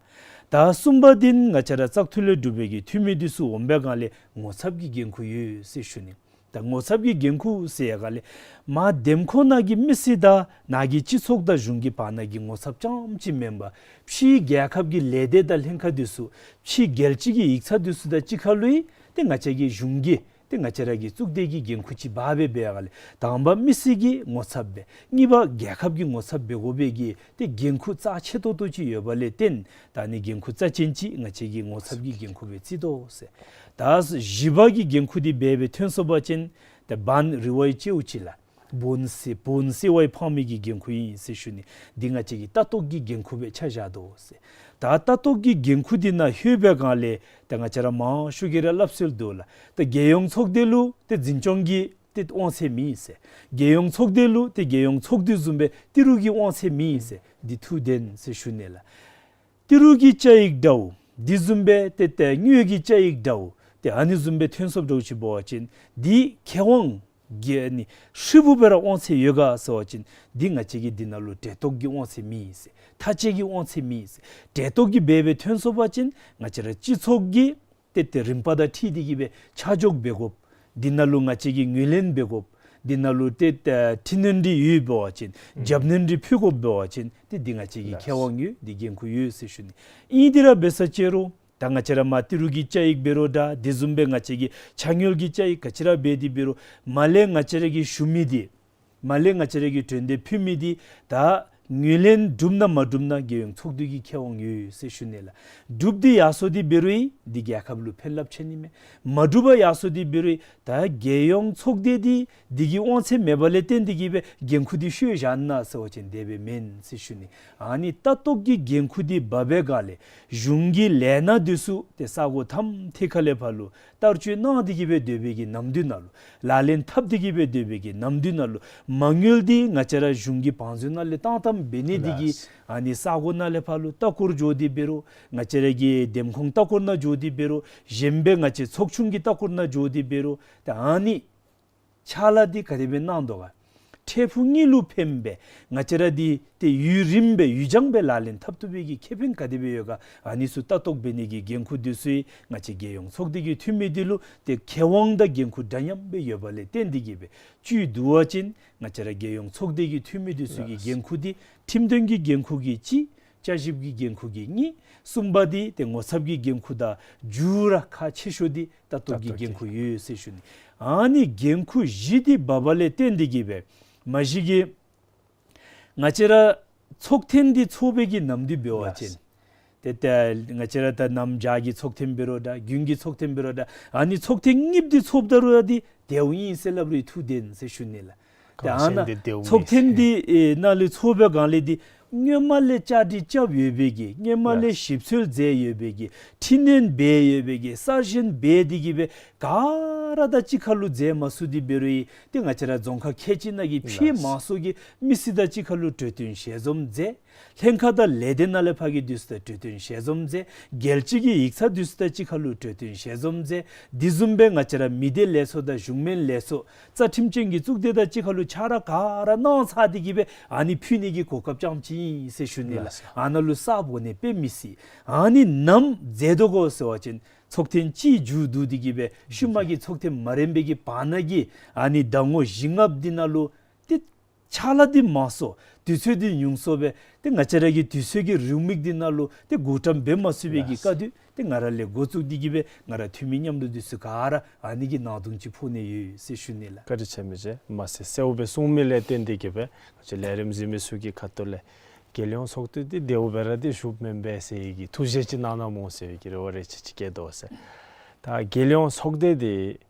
ད་གསུམ་པ་འདི་ང་བཅས་ར་བཙག་འཐུ་ལས་གྲུབ་པའི་གི་འཐུས་མི་འདི་ཚུ་འོང་པའི་སྒང་ལས་ངོ་ཚབ་ཀྱི་འགན་ཁུར་ཡོད་ཟེར་ཞུ་ནི། ད་ངོ་ཚབ་ཀྱི་འགན་ཁུར་ཟེར་ཡར་སྒང་ལས་མར་འདེམས་ཁོངས་ནང་གི་མི་སེར་དང་ནཱ་གི་སྤྱི་ཚོགས་དང་གཞུང་གི་བར་ན་གི་ངོ་ཚབ་རྐྱངམ་ཅིག་མེན་པར་ཕྱིའི་རྒྱལ་ཁབ་ཀྱི་ལས་སྡེ་དང་ལྷན་ཁག་འདི་ཚུ་ཕྱིའི་རྒྱལ་སྤྱི་གི་ཡིག་ཚང་འདི་ཚུ་དང་གཅིག་ཁར་ལུ་ཡང་ཏེ་ང་བཅས་ཀྱི་གཞུང་གིས་ཏེ་ང་བཅས་ར་གི་གཙུག་སྡེ་གི་འགན་ཁུར་ཅིག་འབག་སྦེ་འབད་ཡར་སྒང་ལས་དང་པ་མི་སེར་གྱི་ངོ་ཚབ་སྦེ་གཉིས་པ་རྒྱལ་ཁབ་ཀྱི་ངོ་ཚབ་འབད་དགོ་པའི་གི་ཏེ་འགན་ཁུར་རྩ་ཆེ་ཏོག་ཏོ་ཅིག་ཡོདཔ་ལས་བརྟེན་ད་ཨ་ནི་འགན་ཁུར་རྩ་ཅན་ཅིག་ང་བཅས་ཀྱིས་ངོ་ཚབ་ཀྱི་འགན་ཁུར་སྦེ་བརྩི་དོ་ཟེར། ད་བཞི་པ་གི་འགན་ཁུར་འདི་འབད་སྦེ་ཐོན་སོང་པ་ཅིན་ཏེ་བཱན་རི་བ་ཡི་ཅེའུ་ཅིག་ལགས། བཱན་ཟེར་བཱན་ཟེར་བ་ཡི་ཕངས་མི་གི་འགན་ཁུར་ཨིན་ཟེར་ཞུ་ནི། འདི་ང་བཅས་ཀྱི་ལྟ་རྟོག་གི་འགན་ཁུར་སྦེ་ཆ་བཞག་དོ་ཟེར། ད་ལྟ་རྟོག་གི་འགན་ཁུར་འདི་ནང་ལྷོད་པའི་སྒང་ལས་ད་ང་བཅས་ར་མང་ཤོས་ཀྱིས་ར་སླབ་སྲོལ་འདུག་ལགས། ད་རྒྱལ་ཡོངས་ཚོགས་སྡེ་ལུ་ཏེ་འཛིན་སྐྱོང་གི་ཏེ་དབང་ཚད་མེད་ཟེར། རྒྱལ་ཡོངས་ཚོགས་སྡེ་ལུ་ཏེ་རྒྱལ་ཡོངས་ཚོགས་སྡེ་བཟུམ་སྦེ་ཏི་རུ་གི་དབང་ཚད་མེད་ཟེར། འདི་ཐུགས་བདེན་ཟེར་ཞུ་ནི་ལགས། ཏི་རུ་གི་བཅའ་ཡིག་འདྲཝ་འདི་བཟུམ་སྦེ་ཏེ་ཏེ་དངུལ་གྱི་བཅའ་ཡིག་འདྲཝ་ཏེ་ཨ་ནི་བཟུམ་སྦེ་ཐོན་སོངམ་འདྲཝ་ཅིག་འབད་བ་ཅིན་འདི་ཁེ་དབང་གི་ཨ་ནི་ཧྲིལ་བུ་སྦེ་ར་དབང་ཚད་ཡོད་ག་ཟེར་བ་ཅིན་འདི་ང་བཅས་ཀྱི་འདི་ནང་ལུ་འབྲེལ་གཏོགས་ཀྱི་དབང་ཚད་མེད་ཟེར། མཐའ་དཔྱད་ཀྱི་དབང་ཚད་མེད་ཟེར། འབྲེལ་གཏོགས་ཀྱི་སྦེ་སྦེ་ཐོན་སོང་པ་ཅིན་ང་བཅས་ར་སྤྱི་ཚོགས་ཀྱི་ཏེ་ཏེ་རིམ་པ་དང་འཁྲིལ་ཏེ་གིས་སྦེ་ཆ་འཇོག་འབད་དགོཔ། འདི་ནང་ལུ་ང་བཅས་ཀྱིས་ངོས་ལེན་འབད་དགོཔ། འདི་ནང་ལུ་ཏེ་ཏེ་འཕྲི་སྣོན་འདི་ཡོདཔ་འབད་བ་ཅིན་ཨུམ་རྒྱབ་སྣོན་འདི་ཕུལ་དགོཔ་འབད་བ་ཅིན་ཏེ་འདི་ང་བཅས་ཀྱི་ལགས། ཁེ་དབང་ཡོད། འདི་འགན་ཁུར་ཡོད་ཟེར་ཞུ་ནི། ཨིན་དེ་ར་འབད་ས་ཅིག་རུང་ད་ང་བཅས་ར་མར་ཏི་རུ་གི་བཅའ་ཡིག་འབད་རུང་འདྲ་དེ་བཟུམ་སྦེ་ང་བཅས་ཀྱི་ཆ་དངུལ་གྱི་བཅའ་ཡིག་ག་ཅི་ར་འབད་དེ་འབད་རུང་མར་ལས་ང་བཅས་ར་གིས་ཞུ་མི་འདི་མར་ལས་ང་བཅས་ར་གིས་གྲོས་འདེབས་ཕུལ་མི་འདི་ད་ངོས་ལེན་གྲུབ་ན་མ་གྲུབ་ན་རྒྱལ་ཡོངས་ཚོགས་འདུ་གི་ཁེ་དབང་ཡོད་ཟེར་ཞུ་ནི་ལགས། གྲུབ་སྟེ་ཡར་སོང་སྟེ་འབད་རུང་འདི་རྒྱལ་ཁབ་ལུ་ཕན་རླབས་ཆེ་ནི་མས། མ་གྲུབ་པར་ཡར་སོང་སྟེ་འབད་རུང་ད་རྒྱལ་ཡོངས་ཚོགས་སྡེ་འདི་འདི་གི་དབང་ཚད་མེདཔ་ལས་བརྟེན་ཏེ་གིས་སྦེ་འགན་ཁུར་འདི་ཤོར་བཞག་ན་ཟེར་བ་ཅིན་དེ་སྦེ་མེན་ཟེར་ཞུ་ནི། ཨ་ནི་ལྟ་རྟོག་གི་འགན་ཁུར་འདི་འབག་པའི་སྒང་ལས་གཞུང་གི་ལས་སྣ་འདི་ཚུ་ཏེ་ས་གོ་ཐམ་ཐད་ཁ་ལས་ཕར་ལུ་བསྟར་སྤྱོད་གནང་སྟེ་གིས་སྦེ་སྡོད་པའི་གི་ནམ་དུས་ནང་ལུ་ལག་ལེན་འཐབ་སྟེ་གིས་སྦེ་སྡོད་པའི་གི་ནམ་དུས་ནང་ལུ་མ་དངུལ་འདི་ང་བཅས་ར་གཞུང་གི་བང་མཛོད་ནང་ལས་བཏང་བཏངམ་ འབད་ནི་འདི་གིས་ལགས། ཨ་ནི་ས་གོ་ནང་ལས་ཕར་ལུ་ལྟ་སྐོར་འགྱོ་སྟེ་འབད་རུང་ང་བཅས་ར་གི་འདེམས་ཁོངས་ལྟ་སྐོར་ནང་འགྱོ་སྟེ་འབད་རུང་གཞན་སྦེ་ང་བཅས་ཚོགས་ཆུང་གི་ལྟ་སྐོར་ནང་འགྱོ་སྟེ་འབད་རུང་ད་ཨ་ནི་ཕྱག་ལཱ་འདི་ག་དེ་སྦེ་གནང་དོ་ག། འཕྲལ་ཕུགས་གཉིས་ལུ་ཕན་པའི་ང་བཅས་ར་འདི་ཏེ་ཡུན་རིངམོ་སྦེ་ཡུན་འགྱངས་སྦེ་ལག་ལེན་འཐབ་བཏུབ་པའི་གི་ཁེ་ཕན་ག་དེ་སྦེ་ཡོད་ག། ཨ་ནི་ཚུ་ལྟ་རྟོག་འབད་ནི་གི་འགན་ཁུར་འདི་ཚུ་ཡང་ང་བཅས་རྒྱལ་ཡོངས་ཚོགས་སྡེ་གི་འཐུས་མི་འདི་ལུ་ཏེ་ཁེ་དབང་དང་འགན་ཁུར་འདྲ་མཉམ་སྦེ་ཡོདཔ་ལས་བརྟེན་ཏེ་གིས་སྦེ་བཅུད་བསྡུ་བ་ཅིན་ང་བཅས་ར་རྒྱལ་ཡོངས་ཚོགས་སྡེ་གི་འཐུས་མི་འདི་ཚུ་གི་ལགས། འགན་ཁུར་འདི་ཁྲིམས་དོན་གྱི་འགན་ཁུར་གྱི་གཅིག། བསྐྱར་ཞིབ་ཀྱི་འགན་ཁུར་གྱི་གཉིས། གསུམ་པ་འདི་ཏེ་ངོ་ཚབ་ཀྱི་འགན་ཁུར་དང་མཇུག་ར་ཁག་ཆེ་ཤོས་འདི་ལྟ་རྟོག་གི་ལྟ་རྟོག་འགན་ཁུར་གི་ཡོད་ཟེར་ཞུ་ནི། ཨ་ནི་འགན་ཁུར་བཞི་འདི་འབགཔ་ལས་བརྟེན་ཏེ་གིས་སྦེ་མ་གཞི་གིས་ང་བཅས་ར་ཚོགས་ཐེངས་འདི་ཚོགས་པའི་གི་ནམ་དུས་འབད་བ་ཅིན་ལགས། ཏེ་ད་ང་བཅས་ར་ད་གནམ་བྱཱར་གྱི་ཚོགས་ཐེངས་འབད་རུང་འདྲ་དགུན་གྱི་ཚོགས་ཐེངས་འབད་རུང་འདྲ་ཨ་ནི་ཚོགས་ཐེངས་གཉིསཔ་འདི་ཚོགསཔ་ད་རུང་ཡང་འདི་བདེཝ་ཨིན་ཟེར་སླབ་རུང་ཐུགས་བདེན་ཟེར་ཞུ་ནི་ལགས། ཏེ་ཨ་ནཱ་ཚོགས་ཐེངས་འདི་ཨེ་ནང་ལུ་ཚོགས་པའི་སྒང་ལས་འདི་སྔོན་མ་ལས་བཅའ་སྒྲིག་རྐྱབ་ཡོད་པའི་གི་སྔོན་མ་ལས་ཞིབ་འཚོལ་མཛད་ཡོད་པའི་གི་འཕྲི་སྣོན་འབད་ཡོད་པའི་གི་གསར་ཞེན་འབད་དེ་གིས་སྦེ་ག་ར་དང་གཅིག་ཁར་ལུ་མཛད་མ་ཚུགས་ཏེ་འབད་རུང་ཡང་ཏེ་ང་བཅས་ར་རྫོང་ཁག་ཁལ་གཅིག་ནང་གི་ཕྱེད་མང་སུ་གི་མི་སེར་དང་གཅིག་ཁར་ལུ་གྲོས་བསྟུན་ཞལ་འཛོམས་མཛད། ལྷན་ཁག་དང་ལས་སྡེ་ནང་ལས་ཕར་གྱི་འདི་ཚུ་དང་གྲོས་བསྟུན་ཞལ་འཛོམས་མཛད། རྒྱལ་སྤྱི་གི་ཡིག་ཚང་འདི་ཚུ་དང་གཅིག་ཁར་ལུ་གྲོས་བསྟུན་ཞལ་འཛོམས་མཛད། དེ་བཟུམ་སྦེ་ང་བཅས་ར་མི་སྡེ་ལས་ཚོགས་དང་གཞུང་མིན་ལས་ཚོགས་རྩ་ཁྲིམས་ཅན་གྱི་གཙུག་སྡེ་དང་གཅིག་ཁར་ལུ་ཕྱག་ར་ག་ར་གནང་ཚར་ཏེ་གིས་སྦེ་ཨ་ནི་ཕུལ་ནི་གི་གོ་སྐབས་རྐྱངམ་ཅིག་ཨིན་ཟེར་ཞུ་ནི་ལགས། ལགས། ཨ་ནཱ་ལུ་ས་འབོ་ནི་དཔེ་མི་སྲིད། ཨ་ནི་ནམ་མཛད་དོ་གོ་ཟེར་བ་ཅིན་ཚོགས་ཐེངས་གཅིག་མཇུག་བསྡུ་སྟེ་གིས་སྦེ་ཤུལ་མ་གི་ཚོགས་ཐེངས་མ་རན་པའི་གི་བར་ན་གི་ཨ་ནི་ཟླ་ངོ་བཞི་ལྔ་འདི་ནང་ལུ་ཏེ་ཕྱག་ལཱ་འདི་མང་སུ་དུས་ཚོད་འདི་ཉུང་སུ་སྦེ་ཏེ་ང་བཅས་ར་གི་དུས་ཚོད་ཀྱི་རེའུ་མིག་འདི་ནང་ལུ་ཏེ་བགོ་བཀྲམ་འབད་མ་ཚུགས་པའི་གི་སྐབས་དུས་ཏེ་ང་ར་ལས་འགོ་བཙུགས་ཏེ་གིས་སྦེ་ང་ར་འཐུས་མི་མཉམ་རོགས་འདི་ཚུ་ག་ར་ཨ་ནི་གི་ནང་དོན་ཅིག་ཕོག་ནི་ཡོད་ཟེར་ཞུ་ནི་ལགས། བཀའ་དྲིན་ཆེ་མི་རྗེ། མ་ཟད་གསལཝ་སྦེ་གསུངས་མི་ལས་བརྟེན་ཏེ་གིས་སྦེ་ང་བཅས་ལས་རིམ་གཟིགས་མི་ཚུ་གི་ཁ་ཐུག་ལས་རྒྱལ་ཡོངས་ཚོགས་སྡེ་འདི་བདེཝ་སྦེ་ར་འདི་བཞུགསཔ་མེན་པས་ཟེར་བའི་གི་ཐུགས་བཞེད་ཅིག་གནང་གནངམ་འོང་ཟེར་བའི་གི་རེ་བ་རེ་ཆེ་ཅིག་བསྐྱེད་དོ་ཟེར། ད་རྒྱལ་ཡོངས་ཚོགས་སྡེ་འདི་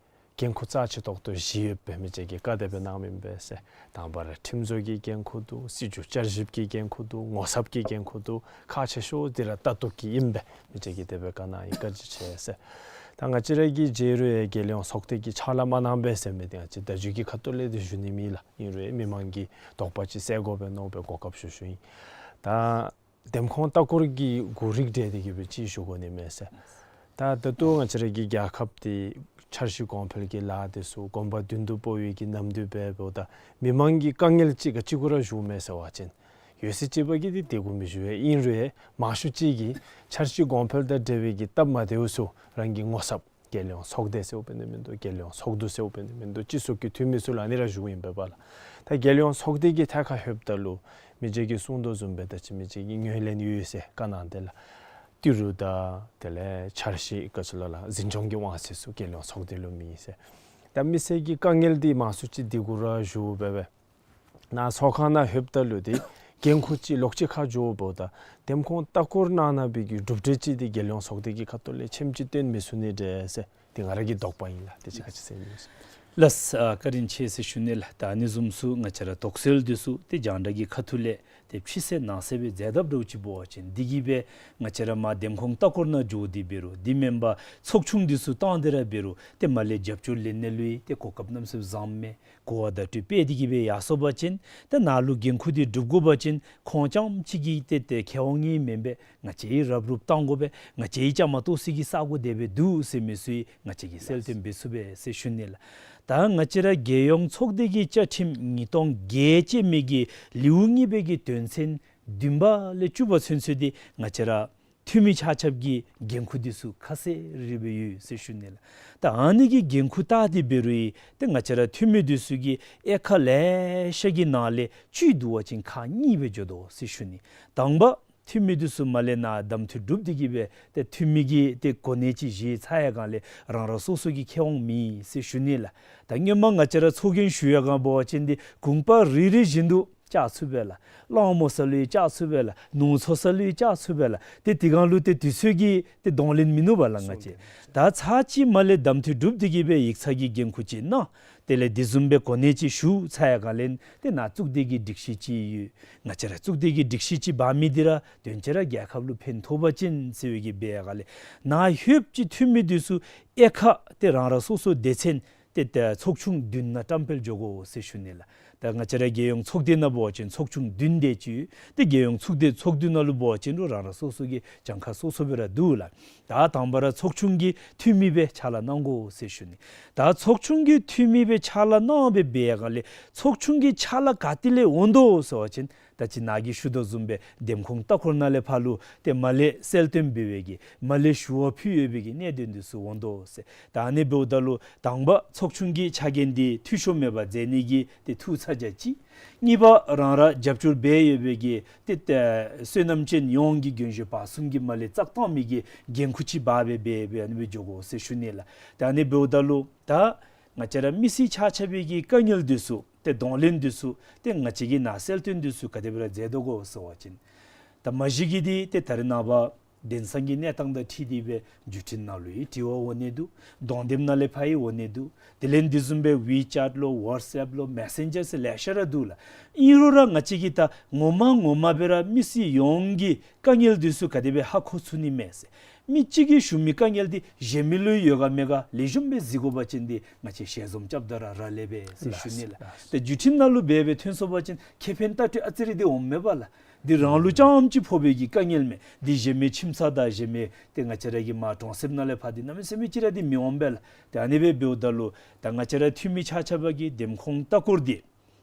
འགན་ཁུར་རྩ་ཆེ་ཏོག་ཏོ་བཞི་ཡོདཔ་སྦེ་མི་རྗེ་གིས་བཀའ་དེ་སྦེ་གནངམ་ཨིན་པས་ཟེར། དང་པ་ར་ཁྲིམས་བཟོ་གི་འགན་ཁུར་འདུག། སྲིད་བྱུས་བསྐྱར་ཞིབ་ཀྱི་འགན་ཁུར་འདུག། ངོ་ཚབ་ཀྱི་འགན་ཁུར་འདུག། ཁག་ཆེ་ཤོས་འདི་ར་ལྟ་རྟོག་གི་ཨིན་པས་མི་རྗེ་གིས་དེ་སྦེ་བཀའ་གནང་ཡི། བཀའ་དྲིན་ཆེ་ཟེར། ད་ང་བཅས་ར་གིས་མཇལ་རུང་ཡང་རྒྱལ་ཡོངས་ཚོགས་སྡེ་གིས་ཕྱག་ལཱ་མ་གནང་པས་ཟེར་མི་འདི་ང་བཅས་བརྡ་བརྒྱུད་ཀྱི་ཁ་ཐུག་ལས་འདི་ཞུ་ནི་མེད་ལགས། ཨིན་རུང་མི་མང་གི་དོགས་པ་ཅིག་སེལ་དགོ་པས་མནོ་སྦེ་གོ་སྐབས་ཞུ་ཞུཝ་ཨིན། ད་འདེམས་ཁོངས་ལྟ་སྐོར་གྱི་གོ་རིམ་འབྲེལ་ཏེ་གིས་སྦེ་ཅིག་ཞུ་དགོ་ནི་མས་ཟེར། ད་ད་ལྟོ་ང་བཅས་ར་གི་རྒྱལ་ཁབ་འདི་འཆར་གཞི་གོང་འཕེལ་གྱི་ལཱ་འདི་ཚུ་གོམ་པ་མདུན་དུ་སྤོ་བའི་གི་ནམ་དུས་འབདཝ་ད་མི་མང་གི་དཀའ་ངལ་ཅིག་ག་ཅི་གུ་ར་བཞུགས་མས་ཟེར་བ་ཅིན་ཡོད་ཚད་ཅིག་པ་གིས་འདི་དེ་གུ་མི་བཞུགས་པས། ཨིན་རུང་མང་ཤོས་ཅིག་གིས་འཆར་གཞི་གོང་འཕེལ་དང་འབྲེལ་བའི་གི་སྟབས་མ་བདེཝ་ཚུ་རང་གི་ངོ་ཚབ་རྒྱལ་ཡོངས་ཚོགས་སྡེ་ཟེརཝ་འབད་ནི་མིན་འདུག། རྒྱལ་ཡོངས་ཚོགས་འདུ་ཟེརཝ་འབད་ནི་མིན་འདུག། སྤྱི་ཚོགས་ཀྱི་འཐུས་མི་ཚུ་ལུ་ཨ་ནི་ར་ཞུཝ་ཨིན་པས་ལགས། ད་རྒྱལ་ཡོངས་ཚོགས་སྡེ་གི་ཐད་ཁར་ལྷོདཔ་ད་ལུ་མི་རྗེ་གིས་གསུངས་དོ་བཟུམ་སྦེ་ད་ཅི་མི་རྗེ་གིས་ངོས་ལེན་ཡོད་ཟེར་བཀའ་གནང་དེ་ལགས། ཏི་རུ་དང་དེ་ལས་འཆར་གཞི་ག་ཅི་ལོ་ལགས་འཛིན་སྐྱོང་གི་དབང་ཚད་ཚུ་རྒྱལ་ཡོངས་ཚོགས་སྡེ་ལུ་མེད་ཟེར། ད་མི་སེར་གྱི་དཀའ་ངལ་འདི་མང་ཤོས་ཅིག་འདི་གུ་ར་བཞུགས་སྦེ་སྦེ་ནཱ་ཚོགས་ཁང་ནང་ལྷོདཔ་ད་ལུ་འདི་འགན་ཁུར་ཅིག་ལོག་ཅི་ཁ་འགྱོཝ་ད་འདེམས་ཁོངས་ལྟ་སྐོར་གནང་གནང་བའི་གི་གྲུབ་འབྲས་ཅིག་འདི་རྒྱལ་ཡོངས་ཚོགས་སྡེ་གི་ཁ་ཐུག་ལས་ཆེམ་ཅིག་སྟོན་མི་ཚུགས་ནི་འདྲས་ཟེར་འདི་ང་ར་གི་དོགས་པ་ཨིན་ལགས། དེ་ཅིག་ག་ཅི་ཟེར་ཨིན་ན་ལགས། ལགས་ཨ་བཀའ་དྲིན་ཆེ་ཟེར་ཞུ་ནི་ལགས། ད་ཨ་ནི་བཟུམ་ཚུ་ང་བཅས་ར་དོགས་སེལ་འདི་ཚུ་ཏེ་རྒྱང་བསྒྲགས་ཀྱི་ཁ་ཐུག་ལས་ཏེ་ཕྱི་གསལ་ནང་གསལ་སྦེ་མཛད་དཔ་འདྲཝ་ཅིག་འབད་བ་ཅིན་འདི་གིས་སྦེ་ང་བཅས་ར་མར་འདེམས་ཁོངས་ལྟ་སྐོར་ནང་འགྱོ་སྟེ་འབད་རུང་འདི་མེན་པར་ཚོགས་ཆུང་འདི་ཚུ་བཏང་སྟེ་ར་འབད་རུང་ཏེ་མར་ལས་རྒྱབ་སྐྱོར་ལེན་ནི་ལུ་ཡང་ཏེ་གོ་སྐབས་གནམ་མེད་ས་མེད་བཟངམ་མས། གོ་བ་བརྡ་སྤྲོད་སྤེལ་ཏེ་གིས་སྦེ་ཡར་སོང་པ་ཅིན་ཏེ་ནཱ་ལུ་འགན་ཁུར་འདི་སྒྲུབ་དགོ་པ་ཅིན་ཁོང་རྐྱངམ་གཅིག་གི་ཏེ་ཏེ་ཁེ་དབང་ཨིན་མེན་པས། ང་བཅས་ཀྱིས་རུབ་རུབ་བཏང་དགོ་པས། ང་བཅས་ཀྱིས་བཅའ་མར་གཏོགས་སའི་གི་ས་གོ་དེ་སྦེ་འདུག་ཟེར་མི་ཚུ་ཡང་ང་བཅས་ཀྱིས་གསལ་སྟོན་འབད་ཚུགས་པས་ཟེར་ཞུ་ནི་ལགས། ད་ང་བཅས་ར་རྒྱལ་ཡོངས་ཚོགས་སྡེ་གི་བཅའ་ཁྲིམས་ཉིས་སྟོང་བརྒྱད་ཅན་མའི་གི་ལེའུ་གཉིས་པའི་གི་དོན་ཚན་བདུན་པ་ལས་བཅུ་པ་ཚུན་ཚོད་འདི་ང་བཅས་ར་འཐུས་མི་ཆ་ཁྱབ་ཀྱི་འགན་ཁུར་འདི་ཚུ་ཁ་གསལ་རི་རི་སྦེ་ཡོད་ཟེར་ཞུ་ནི་ལགས། ད་ཨ་ནི་གི་འགན་ཁུར་བལྟ་སྟེ་འབད་རུང་ཡང་ཏེ་ང་བཅས་ར་འཐུས་མི་འདི་ཚུ་གི་དབྱེ་ཁག་ལེ་ཤ་གི་ནང་ལས་བཅུད་བསྡུ་བ་ཅིན་ཁག་གཉིས་སྦེ་འགྱོ་དོ་ཟེར་ཞུ་ནི། དང་པ་འཐུས་མི་འདི་ཚུ་མར་ལས་ནཱ་གདམ་འཐུ་གྲུབ་སྟེ་གིས་སྦེ་ཏེ་འཐུས་མི་གི་ཏེ་གོ་གནས་ཅིག་བཞེས་ཚར་ཡར་སྒང་ལས་རང་རང་སོ་སོ་གི་ཁེ་དབང་མེད་ཟེར་ཞུ་ནི་ལགས། ད་སྔོན་མ་ང་བཅས་ར་ཚོགས་རྒྱན་ཞུ་ཡར་སྒང་འབད་བ་ཅིན་འདི་གུང་པ་རེ་རེ་བཞིན་དུ་བཅར་ཚུགས་པས་ལགས། གླང་མོ་ས་ལུ་ཡང་བཅར་ཚུགས་པས་ལགས། ནོར་མཚོ་ས་ལུ་ཡང་བཅར་ཚུགས་པས་ལགས། ཏེ་དེ་སྒང་ལུ་ཏེ་དུས་ཚོད་ཀྱི་ཏེ་གདོང་ལེན་མིན་ནུག་པ་ལགས་ང་བཅས། ད་ཚར་གཅིག་མར་ལས་གདམ་འཐུ་གྲུབ་སྟེ་གིས་སྦེ་ཡིག་ཚང་གི་འགན་ཁུར་ཅིག་གནང་། དེ་ལས་དེ་བཟུམ་སྦེ་གོ་གནས་ཅིག་ཞུ་ཚར་ཡར་སྒང་ལས་ཏེ་ནཱ་གཙུག་སྡེ་གི་སྒྲིག་གཞི་ཅིག་ཡོད། ང་བཅས་ར་གཙུག་སྡེ་གི་སྒྲིག་གཞི་ཅིག་འབག་མི་འདི་ར་དོན་ཅིག་ར་རྒྱལ་ཁབ་ལུ་ཕན་ཐོགས་པ་ཅིན་ཟེར་བའི་གི་འབད་ཡར་སྒང་ལས་ནཱ་ལྷོདཔ་ཅིག་འཐུས་མི་འདི་ཚུ་དབྱེ་ཁག་ཏེ་རང་རང་སོ་སོ་སྡེ་ཚན་ཏེ་ཏེ་ཚོགས་ཆུང་བདུན་ནང་བཀྲམ་སྤེལ་འགྱོ་དགོ་ཟེར་ཞུ་ནི་ལགས། ད་ང་བཅས་ར་རྒྱལ་ཡོངས་ཚོགས་སྡེ་ནང་འབད་བ་ཅིན་ཚོགས་ཆུང་བདུན་དེ་ཅིག་ཡོད། ཏེ་རྒྱལ་ཡོངས་ཚོགས་སྡེ་ཚོགས་འདུ་ནང་ལུ་འབད་བ་ཅིན་རུང་རང་རང་སོ་སོ་གི་གྱངས་ཁ་སོ་སོ་སྦེ་ར་འདུག་ལགས། ད་དང་པ་ར་ཚོགས་ཆུང་གི་འཐུས་མི་སྦེ་ཕྱག་ལཱ་གནང་དགོ་ཟེར་ཞུ་ནི། ད་ཚོགས་ཆུང་གི་འཐུས་མི་སྦེ་ཕྱག་ལཱ་གནང་སྦེ་འབད་ཡར་སྒང་ལས་ཚོགས་ཆུང་གི་ཕྱག་ལཱ་ག་ཏེ་ལས་འོང་དོ་ཟེར་བ་ཅིན་ད་ཅི་ནཱ་གིས་ཞུ་དོ་བཟུམ་སྦེ་འདེམས་ཁོངས་ལྟ་སྐོར་ནང་ལས་ཕར་ལུ་ཏེ་མར་ལས་གསལ་སྟོན་འབད་བའི་གི་མར་ལས་ཞུ་བ་ཕུལ་ཡོད་པའི་གི་གནད་དོན་འདི་ཚུ་འོང་དོ་ཟེར། ད་ཨ་ནི་འབདཝ་ད་ལུ་དང་པ་ཚོགས་ཆུང་གི་ཕྱག་འགན་འདི་འཐུས་ཤོར་མེད་པར་མཛད་ནི་གི་ཏེ་ཐུགས་ཚ་གྱང་ཅིག། གཉིས་པ་རང་ར་རྒྱབ་སྐྱོར་འབད་ཡོད་པའི་གི་ཏེ་ཏེ་བསོད་ནམས་ཅན་ཡོངས་ཀྱི་རྒྱན་གཞོན་བར་གསུམ་གྱི་མར་ལས་བཙག་བཏང་མི་གི་འགན་ཁུར་ཅིག་འབག་སྦེ་འབད་སྦེ་ཨ་ནི་སྦེ་འགྱོ་དགོ་ཟེར་ཞུ་ནི་ལགས། ད་ཨ་ནི་འབདཝ་ད་ལུ་ད་ང་བཅས་ར་མི་སེར་ཆ་ཁྱབ་པའི་གི་དཀའ་ངལ་འདི་ཚུ་ཏེ་གདོང་ལེན་འདི་ཚུ་ཏེ་ང་བཅས་ཀྱིས་ནཱ་གསལ་སྟོན་འདི་ཚུ་ག་དེ་སྦེ་ར་མཛད་དོ་གོ་ཟེར་བ་ཅིན་ད་མ་གཞི་གིས་འདི་ཏེ་ད་རེས་ནངས་པ་དེང་སང་གི་གནས་སྟངས་དང་འཁྲིལ་ཏེ་སྦེ་བརྒྱུད་འཕྲིན་ནང་ལུ་ཡང་དྲི་བ་འོང་ནི་འདུག། གདོང་དེབ་ནང་ལས་ཕར་ཡང་འོང་ནི་འདུག། དེ་ལས་འདི་བཟུམ་སྦེ་ཝི་ཅེཊ་ལོ་ཝཊས་ཨེཔ་ལོ་མེ་སེན་ཇར་ཟེར་ལེ་ཤ་ར་འདུག་ལགས། ཨིན་རུང་ར་ང་བཅས་ཀྱིས་ད་ངོ་མ་ངོ་མ་སྦེ་ར་མི་སེར་ཡོངས་ཀྱི་དཀའ་ངལ་འདི་ཚུ་ག་དེ་སྦེ་ཧ་གོ་ཚུགས་ནི་མས་ཟེར། མི་གཅིག་གིས་ཞུ་མི་དཀའ་ངལ་འདི་གཞན་མི་ལུ་ཡོད་ག་མེད་ག་ལེགས་ཤོམ་སྦེ་གཟིགས་དགོ་པ་ཅིན་འདི་ང་བཅས་ཞལ་འཛོམས་རྐྱབ་ད་ར་རག་ལས་པས་ཟེར་ཞུ་ནི་ལགས། ལགས། ཏེ་བརྒྱུད་འཕྲིན་ནང་ལུ་འབད་སྦེ་ཐོན་སོང་པ་ཅིན་ཁེ་ཕན་ལྟ་སྤྲོད་ཨ་ཙི་རེ་འདི་འོངམ་མས་པ་ལགས། འདི་རང་ལུ་རྐྱངམ་ཅིག་ཕོག་པའི་གི་དཀའ་ངལ་མས། འདི་གཞན་མི་ཁྱིམ་ཚང་དང་གཞན་མི་ཏེ་ང་བཅས་ར་གི་མར་གྲོང་གསེབ་ནང་ལས་ཕར་འདི་གནམ་མེད་ས་མེད་ཅིག་ར་འདི་མི་འོང་པས་ལགས། ཏེ་ཨ་ནི་སྦེ་འབདཝ་ད་ལུ་ད་ང་བཅས་ར་འཐུས་མི་ཆ་ཁྱབ་ཀྱིས་འདེམས་ཁོངས་ལྟ་སྐོར་འདི་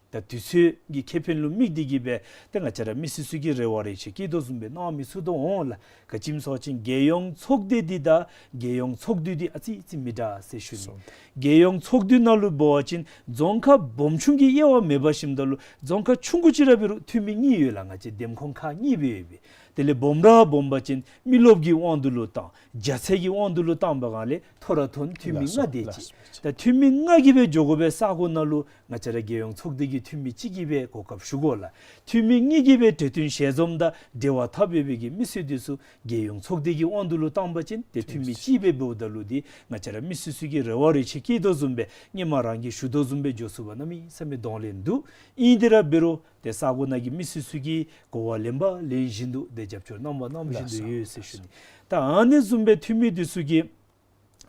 ད་དུས་ཚོད་ཀྱི་ཁེ་ཕན་ལུ་དམིགས་ཏེ་གིས་སྦེ་ཏེ་ང་བཅས་ར་མི་སེར་ཚུ་གིས་རེ་བ་རེ་ཆེ་བསྐྱེད་དོ་བཟུམ་སྦེ་གནང་མི་ཚུགས་དོ་འོང་ལགས། ག་ཅི་སྨོ་ཟེར་བ་ཅིན་རྒྱལ་ཡོངས་ཚོགས་སྡེ་འདི་དང་རྒྱལ་ཡོངས་ཚོགས་འདུ་འདི་ཨ་ཙི་ཙི་མི་འདྲ་ཟེར་ཞུ་ནི། རྒྱལ་ཡོངས་ཚོགས་འདུ་ནང་ལུ་འབད་བ་ཅིན་རྫོང་ཁག་སྦོམ་ཆུང་གི་དབྱེ་བ་མེད་པར་ཞིནམ་ད་ལུ་རྫོང་ཁག་ཆུང་ཀུ་ཅིག་ར་འབད་རུང་འཐུས་མི་གཉིས་ཡོད་ལགས། ང་བཅས་འདེམས་ཁོངས་ཁག་གཉིས་སྦེ་ཡོད་པས། དེ་ལས་སྦོམ་ར་སྦོམ་པ་ཅིན་མི་རློབས་ཀྱི་དབང་དུ་ལུ་བཏང་རྒྱ་ཚད་ཀྱི་དབང་དུ་ལུ་བཏང་པའི་སྒང་ལས་མཐོ་ར་མཐོ་འཐུས་མི་ལགས་སོ། ལྔ་དེ་ཅིག། ལགས་སོ། ད་འཐུས་མི་ལྔ་གིས་སྦེ་འགྱོ་དགོ་པའི་ས་གོ་ནང་ལུ་ང་བཅས་ར་རྒྱལ་ཡོངས་ཚོགས་སྡེ་གི་འཐུས་མི་གཅིག་གིས་སྦེ་གོ་སྐབས་ཞུ་དགོ་ལགས། འཐུས་མི་གཉིས་ཀྱིས་སྦེ་གྲོས་བསྟུན་ཞལ་འཛོམས་དང་འབྲེལ་བ་འཐབ་ཡོད་པའི་གི་མི་སེར་འདི་ཚུ་རྒྱལ་ཡོངས་ཚོགས་སྡེ་གི་དབང་དུ་ལུ་བཏང་པ་ཅིན་ཏེ་འཐུས་མི་གཅིག་སྦེ་འབདཝ་ད་ལུ་འདི་ང་བཅས་ར་མི་སེར་ཚུ་གིས་རེ་བ་རེ་ཆེ་བསྐྱེད་དོ་བཟུམ་སྦེ་སྔོན་མ་རང་གིས་ཞུ་དོ་བཟུམ་སྦེ་འགྱོ་ཚུགས་པར་གནམ་མེད་ས་མེད་གདོང་ལེན་འདུག། ཨིན་ཏེ་ར་འབད་རུང་ཏེ་ས་གོ་ནང་གི་མི་སེར་ཚུ་གིས་གོ་བ་ལེན་པ་ལེན་བཞིན་དུ་ཏེ་རྒྱབ་སྐྱོར་གནང་པ་གནང་བཞིན་དུ་ཡོད་ཟེར་ཞུ་ནི། ད་ཨ་ནི་བཟུམ་སྦེ་འཐུས་མི་འདི་ཚུ་གིས་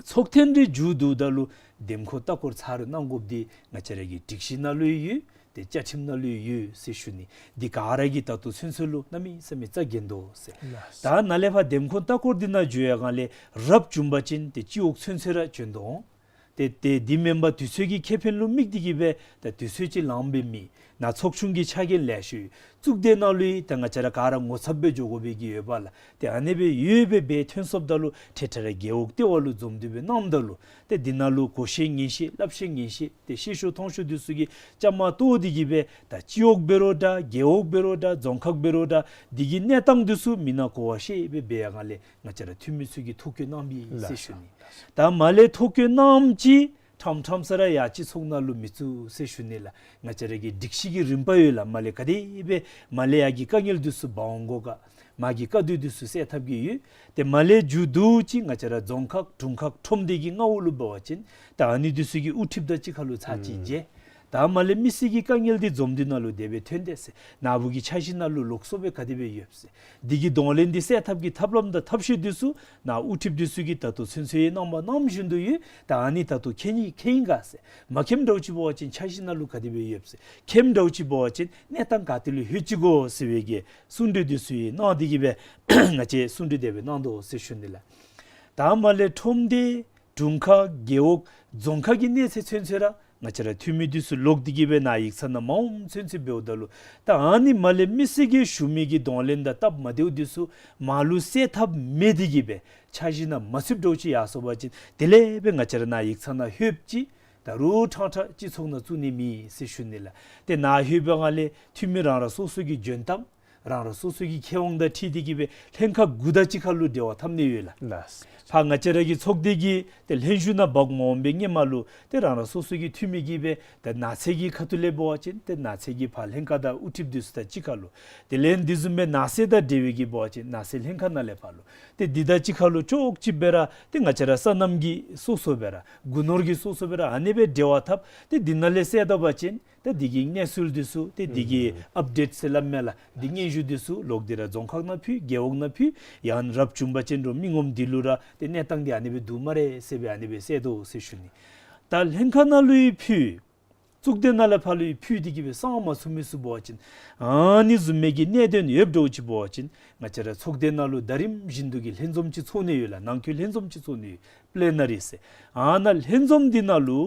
ཚོགས་ཐེངས་རེ་མཇུག་བསྡུཝ་ད་ལུ་འདེམས་ཁོངས་ལྟ་སྐོར་ཚར་རེ་གནང་དགོཔ་འདི་ང་བཅས་ར་གི་སྒྲིག་གཞི་ནང་ལུ་ཡོད། ཏེ་བཅའ་ཁྲིམས་ནང་ལུ་ཡོད་ཟེར་ཞུ་ནི། འདི་ག་ར་གིས་ད་ལྟོ་ཚུན་ཚོད་ལུ་གནམ་མེད་ས་མེད་རྩ་འགེངས་དོ་ཟེར། ལགས་སོ། ད་ནཱ་ལས་ཕར་འདེམས་ཁོངས་ལྟ་སྐོར་འདི་ནང་འགྱོ་ཡར་སྒང་ལས་རབ་བྱུང་པ་ཅིན་ཏེ་སྤྱི་འོག་ཚུན་ཚོད་ར་བྱོན་དོ་འོང་། ཏེ་ཏེ་འདི་མེན་པར་དུས་ཚོད་ཀྱི་ཁེ་ཕན་ལུ་དམིགས་ཏེ་གིས་སྦེ་ད་དུས་ཚོད་ཅིག་ལངམ་སྦེ་མེད། ནཱ་ཚོགས་ཆུང་གི་ཕྱག་འགན་ལེ་ཤ་ཡོད། གཙུག་སྡེ་ནང་ལུ་ཡང་ད་ང་བཅས་ར་ག་ར་ངོ་ཚབ་སྦེ་འགྱོ་དགོ་པའི་གི་ཡོདཔ་ལགས། ཏེ་ཨ་ནི་སྦེ་ཡོད་སྦེ་སྦེ་ཐོན་སོངམ་ད་ལུ་ཐད་ཐད་ར་རྒེད་འོག་ལྟེ་བ་ལུ་འཛོམས་ཏེ་སྦེ་གནངམ་ད་ལུ་ཏེ་འདི་ནང་ལུ་གོ་ཤེས་ཉན་ཤེས་སླབ་ཤེས་ཉན་ཤེས་ཏེ་ཤེས་ཤེས་མཐོང་ཤེས་འདི་ཚུ་གིས་བཅའ་མར་གཏོགས་ཏེ་གིས་སྦེ་ད་སྤྱི་འོག་འབད་རུང་འདྲ་རྒེད་འོག་འབད་རུང་འདྲ་རྫོང་ཁག་འབད་རུང་འདྲ་འདི་གི་གནས་སྟངས་འདི་ཚུ་མི་ནང་གོ་བ་ཤེས་སྦེ་འབད་ཡར་སྒང་ལས་ང་བཅས་ར་འཐུས་མི་ཚུ་གིས་ཐུགས་བཀོད་གནང་པས་ཟེར་ཞུ་ནི། ད་མར་ལས་ཐུགས་བཀོད་གནངམ་ཅིག་ཁྲམ་ཁྲམ་ས་ར་ཡར་སྤྱི་ཚོགས་ནང་ལུ་མི་བཙུགས་ཟེར་ཞུ་ནི་ལགས། ང་བཅས་ར་གི་སྒྲིག་གཞི་གི་རིམ་པ་ཡོད་ལགས། མར་ལས་ག་དེ་སྦེ་མར་ལས་ཡར་གྱི་དཀའ་ངལ་འདི་ཚུ་འབག་འོང་དགོ་ག། མར་གྱི་དཀའ་སྡུག་འདི་ཚུ་སེལ་ཐབས་ཀྱི་ཡོད། ཏེ་མར་ལས་མཇུག་བསྡུ་ཅིག་ང་བཅས་ར་རྫོང་ཁག་དྲུང་ཁག་ཁྲོམ་སྡེ་གི་མངའ་འོག་ལུ་འབད་བ་ཅིན་ད་ཨ་ནི་འདི་ཚུ་གི་དབུ་ཁྲིདཔ་དང་གཅིག་ཁར་ལུ་ཚར་གཅིག་མཇལ། ད་མར་ལས་མི་སེར་གྱི་དཀའ་ངལ་འདི་འཛོམས་འདུ་ནང་ལུ་དེ་སྦེ་ཐོན་དེས་ཟེར། ནཱ་བུ་གི་འཆར་གཞི་ནང་ལུ་ལོགས་སུ་སྦེ་ག་དེ་སྦེ་ཡོདཔ་ཟེར། འདི་གི་གདོང་ལེན་འདི་སེལ་ཐབས་ཀྱི་ཐབས་ལམ་དང་ཐབས་ཤེས་འདི་ཚུ་ནཱ་དབུ་ཁྲིདཔ་འདི་ཚུ་གིས་ད་ལྟོ་ཚུན་ཚོད་ཡང་གནང་པ་གནང་བཞིན་དུ་ཡོད། ད་ཨ་ནི་ད་ལྟོ་མཁྱེན་ནི་མཁྱེན་ཡི་ག་ཟེར། མ་མཁྱེནམ་འདྲཝ་ཅིག་འབད་བ་ཅིན་འཆར་གཞི་ནང་ལུ་ག་དེ་སྦེ་ཡོདཔ་ཟེར། མཁྱེནམ་འདྲཝ་ཅིག་འབད་བ་ཅིན་གནས་སྟངས་ག་ཏེ་ལུ་ལྷོད་ཅི་གོ་ཟེར་བའི་གི་གསུང་གྲོས་འདི་ཚུ་ཡང་གནང་སྟེ་གིས་སྦེ་ང་བཅས་གསུང་གྲོས་དེ་སྦེ་གནང་དོ་ཟེར་ཞུ་ནི་ལགས། ད་མར་ལས་ཁྲོམ་སྡེ་དྲུང་ཁག་རྒེད་འོག་རྫོང་ཁག་གི་གནས་ཚད་ཚུན་ཚོད་ར་ང་བཅས་ར་འཐུས་མི་འདི་ཚུ་ལོག་སྟེ་གིས་སྦེ་ནཱ་ཡིག་ཚང་ནང་མ་འོངམ་ཚུན་ཚོད་འབདཝ་ད་ལུ་ད་ཨ་ནི་མར་ལས་མི་སེར་གྱིས་ཞུ་མི་གི་གདོང་ལེན་དང་སྟབས་མ་བདེཝ་འདི་ཚུ་མར་ལུ་སེལ་ཐབས་མེད་དེ་གིས་སྦེ་འཆར་གཞི་ནང་མ་ཚུདཔ་འདྲཝ་ཅིག་ཡར་སོང་པ་ཅིན་དེ་ལས་སྦེ་ང་བཅས་ར་ནཱ་ཡིག་ཚང་ནང་ལྷོདཔ་ཅིག་ད་རུང་ཕྲང་ཕྲང་སྤྱི་ཚོགས་ནང་བཙུགས་ནི་མེད་ཟེར་ཞུ་ནི་ལགས། ཏེ་ནཱ་ལྷོད་པའི་སྒང་ལས་འཐུས་མི་རང་རང་སོ་སོ་གི་འཇོན་ཐང་རང་རང་སོ་སོ་གི་ཁེ་དབང་དང་འཁྲིལ་ཏེ་གིས་སྦེ་ལྷན་ཁག་དགུ་དང་གཅིག་ཁར་ལུ་འབྲེལ་བ་འཐབ་ནི་ཡོད་ལགས། ལགས། ཕར་ང་བཅས་ར་གི་ཚོགས་སྡེ་གི་ཏེ་ལྷན་བཞུགས་ནང་འབག་མ་འོངམ་སྦེ་སྔོན་མ་ལུ་ཏེ་རང་རང་སོ་སོ་གི་འཐུས་མི་གིས་སྦེ་ཏེ་ནགས་ཚལ་གྱི་ཁ་ཐུག་ལས་འབད་བ་ཅིན་ཏེ་ནགས་ཚལ་གྱི་ཕར་ལྷན་ཁག་དང་དབུ་ཁྲིདཔ་འདི་ཚུ་དང་གཅིག་ཁར་ལུ། དེ་ལས་འདི་བཟུམ་སྦེ་ནགས་གསེབ་དང་འབྲེལ་བའི་གི་འབད་བ་ཅིན་ནགས་གསེབ་ལྷན་ཁག་ནང་ལས་ཕར་ལུ། ཏེ་འདི་དང་གཅིག་ཁར་ལུ་ཅོག་གཅིག་སྦེ་ར་ཏེ་ང་བཅས་ར་སོ་ནམ་གྱི་སོ་སོ་སྦེ་ར་སྒོ་ནོར་གྱི་སོ་སོ་སྦེ་ར་ཨ་ནི་སྦེ་འབྲེལ་བ་འཐབ། ཏེ་འདི་ནང་ལས་སེལ་ད་པ་ཅིན་ཏེ་འདི་གི་གནས་ཚུལ་འདི་ཚུ་ཏེ་འདི་གི་ཨུམ་ཨཔ་ཌེཊ་ཟེར་སླབ་མས་ལགས། འདི་སྙན་ཞུ་འདི་ཚུ་ལོག་སྟེ་ར་རྫོང་ཁག་ནང་ཕུལ། རྒེད་འོག་ནང་ཕུལ། ཡང་རབ་བྱུང་པ་ཅིན་རུང་མི་ངོམ་འདི་ལུ་ར་ཏེ་གནས་སྟངས་འདི་ཨ་ནི་སྦེ་འདུག་སྨ་རེ་ཟེར་སྦེ་ཨ་ནི་སྦེ་སེལ་དོ་ཟེར་ཞུ་ནི། ད་ལྷན་ཁག་ནང་ལུ་ཡང་ཕུལ། གཙུག་སྡེ་ནང་ལས་ཕར་ལུ་ཕུལ་ཏེ་གི་སྦེ་གསང་མ་ཚུགས་མི་ཚུ་འབད་བ་ཅིན་ཨ་ནི་བཟུམ་མའི་གི་གནད་དོན་ཡོདཔ་འདྲཝ་ཅིག་འབད་བ་ཅིན་ང་བཅས་ར་ཚོགས་སྡེ་ནང་ལུ་ཟླ་རིམ་བཞིན་དུ་གི་ལྷན་འཛོམས་ཅིག་ཚོགས་ནི་ཡོད་ལགས། ནང་འཁོད་ལྷན་འཛོམས་ཅིག་ཚོགས་ནི་ཡོད། པི་ལེ་ན་རི་ཟེར། ཨ་ནཱ་ལྷན་འཛོམས་འདི་ནང་ལུ་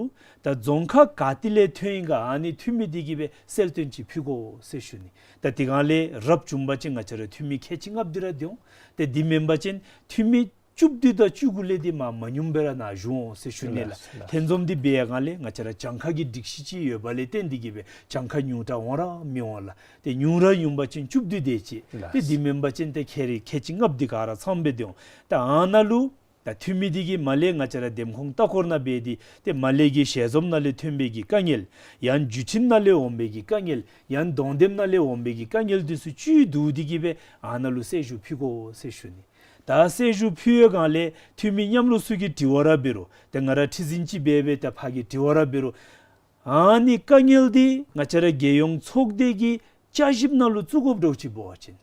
ད་རྫོང་ཁག་ག་ཏེ་ལས་ཐོན་ཡི་ག་ཨ་ནི་འཐུས་མི་འདི་གིས་སྦེ་གསལ་སྟོན་ཅིག་ཕུལ་དགོ་ཟེར་ཞུ་ནི། ད་དེ་སྒང་ལས་རབ་བྱུང་པ་ཅིན་ང་བཅས་ར་འཐུས་མི་ཁལ་གཅིག་ལྔ་བཅུ་འདི་ར་སྡོད་འོང་། ཏེ་འདི་མེན་པ་ཅིན་འཐུས་མི་བཅུ་བདུན་དང་བཅུ་དགུ་ལས་འདི་མ་མ་ཉུང་སྦེ་ར་ནཱ་བཞུགས་འོང་ཟེར་ཞུ་ནི་ལགས། ལགས་ལགས། ལྷན་འཛོམས་འདི་འབད་ཡི་ག་ལས་ང་བཅས་ར་གྱངས་ཁ་གི་སྒྲིག་གཞི་ཅིག་ཡོད་པ་ལས་བརྟེན་འདི་གིས་སྦེ་གྱངས་ཁ་ཉུང་དྲགས་འོང་ར་མི་འོང་ལགས། ཏེ་ཉུང་ར་ཉུང་པ་ཅིན་བཅུ་བདུན་དེ་ཅིག། ལགས། ཏེ་འདི་མེན་པ་ཅིན་ཏེ་ཁལ་རེ་ཁལ་གཅིག་ལྔ་བཅུ་འདི་ག་ར་ཚངམ་སྦེ་སྡོད་འོང་། ད་ཨ་ནཱ་ལུ་ད་འཐུས་མི་འདི་གིས་མར་ལས་ང་བཅས་ར་འདེམས་ཁོངས་ལྟ་སྐོར་ནང་འབད་དེ་ཏེ་མར་ལས་ཀྱི་ཞལ་འཛོམས་ནང་ལས་ཐོན་པའི་གི་དཀའ་ངལ་ཡང་བརྒྱུད་འཕྲིན་ནང་ལས་འོང་པའི་གི་དཀའ་ངལ་ཡང་གདོང་འདེམས་ནང་ལས་འོང་པའི་གི་དཀའ་ངལ་འདི་ཚུ་བཅུད་བསྡུ་སྟེ་གིས་སྦེ་ཨ་ནཱ་ལུ་གསལ་ཞུ་ཕུལ་དགོ་ཟེར་ཞུ་ནི། ད་གསལ་ཞུ་ཕུལ་བའི་སྒང་ལས་འཐུས་མི་མཉམ་རོགས་ཚུ་གིས་དྲི་བ་ར་འབད་རུང་ཏེ་ང་ར་ཁྲི་འཛིན་ཅིག་འབད་སྦེ་ད་ཕར་གྱི་དྲི་བ་ར་འབད་རུང་ཨ་ནི་དཀའ་ངལ་འདི་ང་བཅས་ར་རྒྱལ་ཡོངས་ཚོགས་སྡེ་གི་བསྐྱར་ཞིབ་ནང་ལུ་བཙུགས་དགོཔ་འདྲཝ་ཅིག་འབད་བ་ཅིན་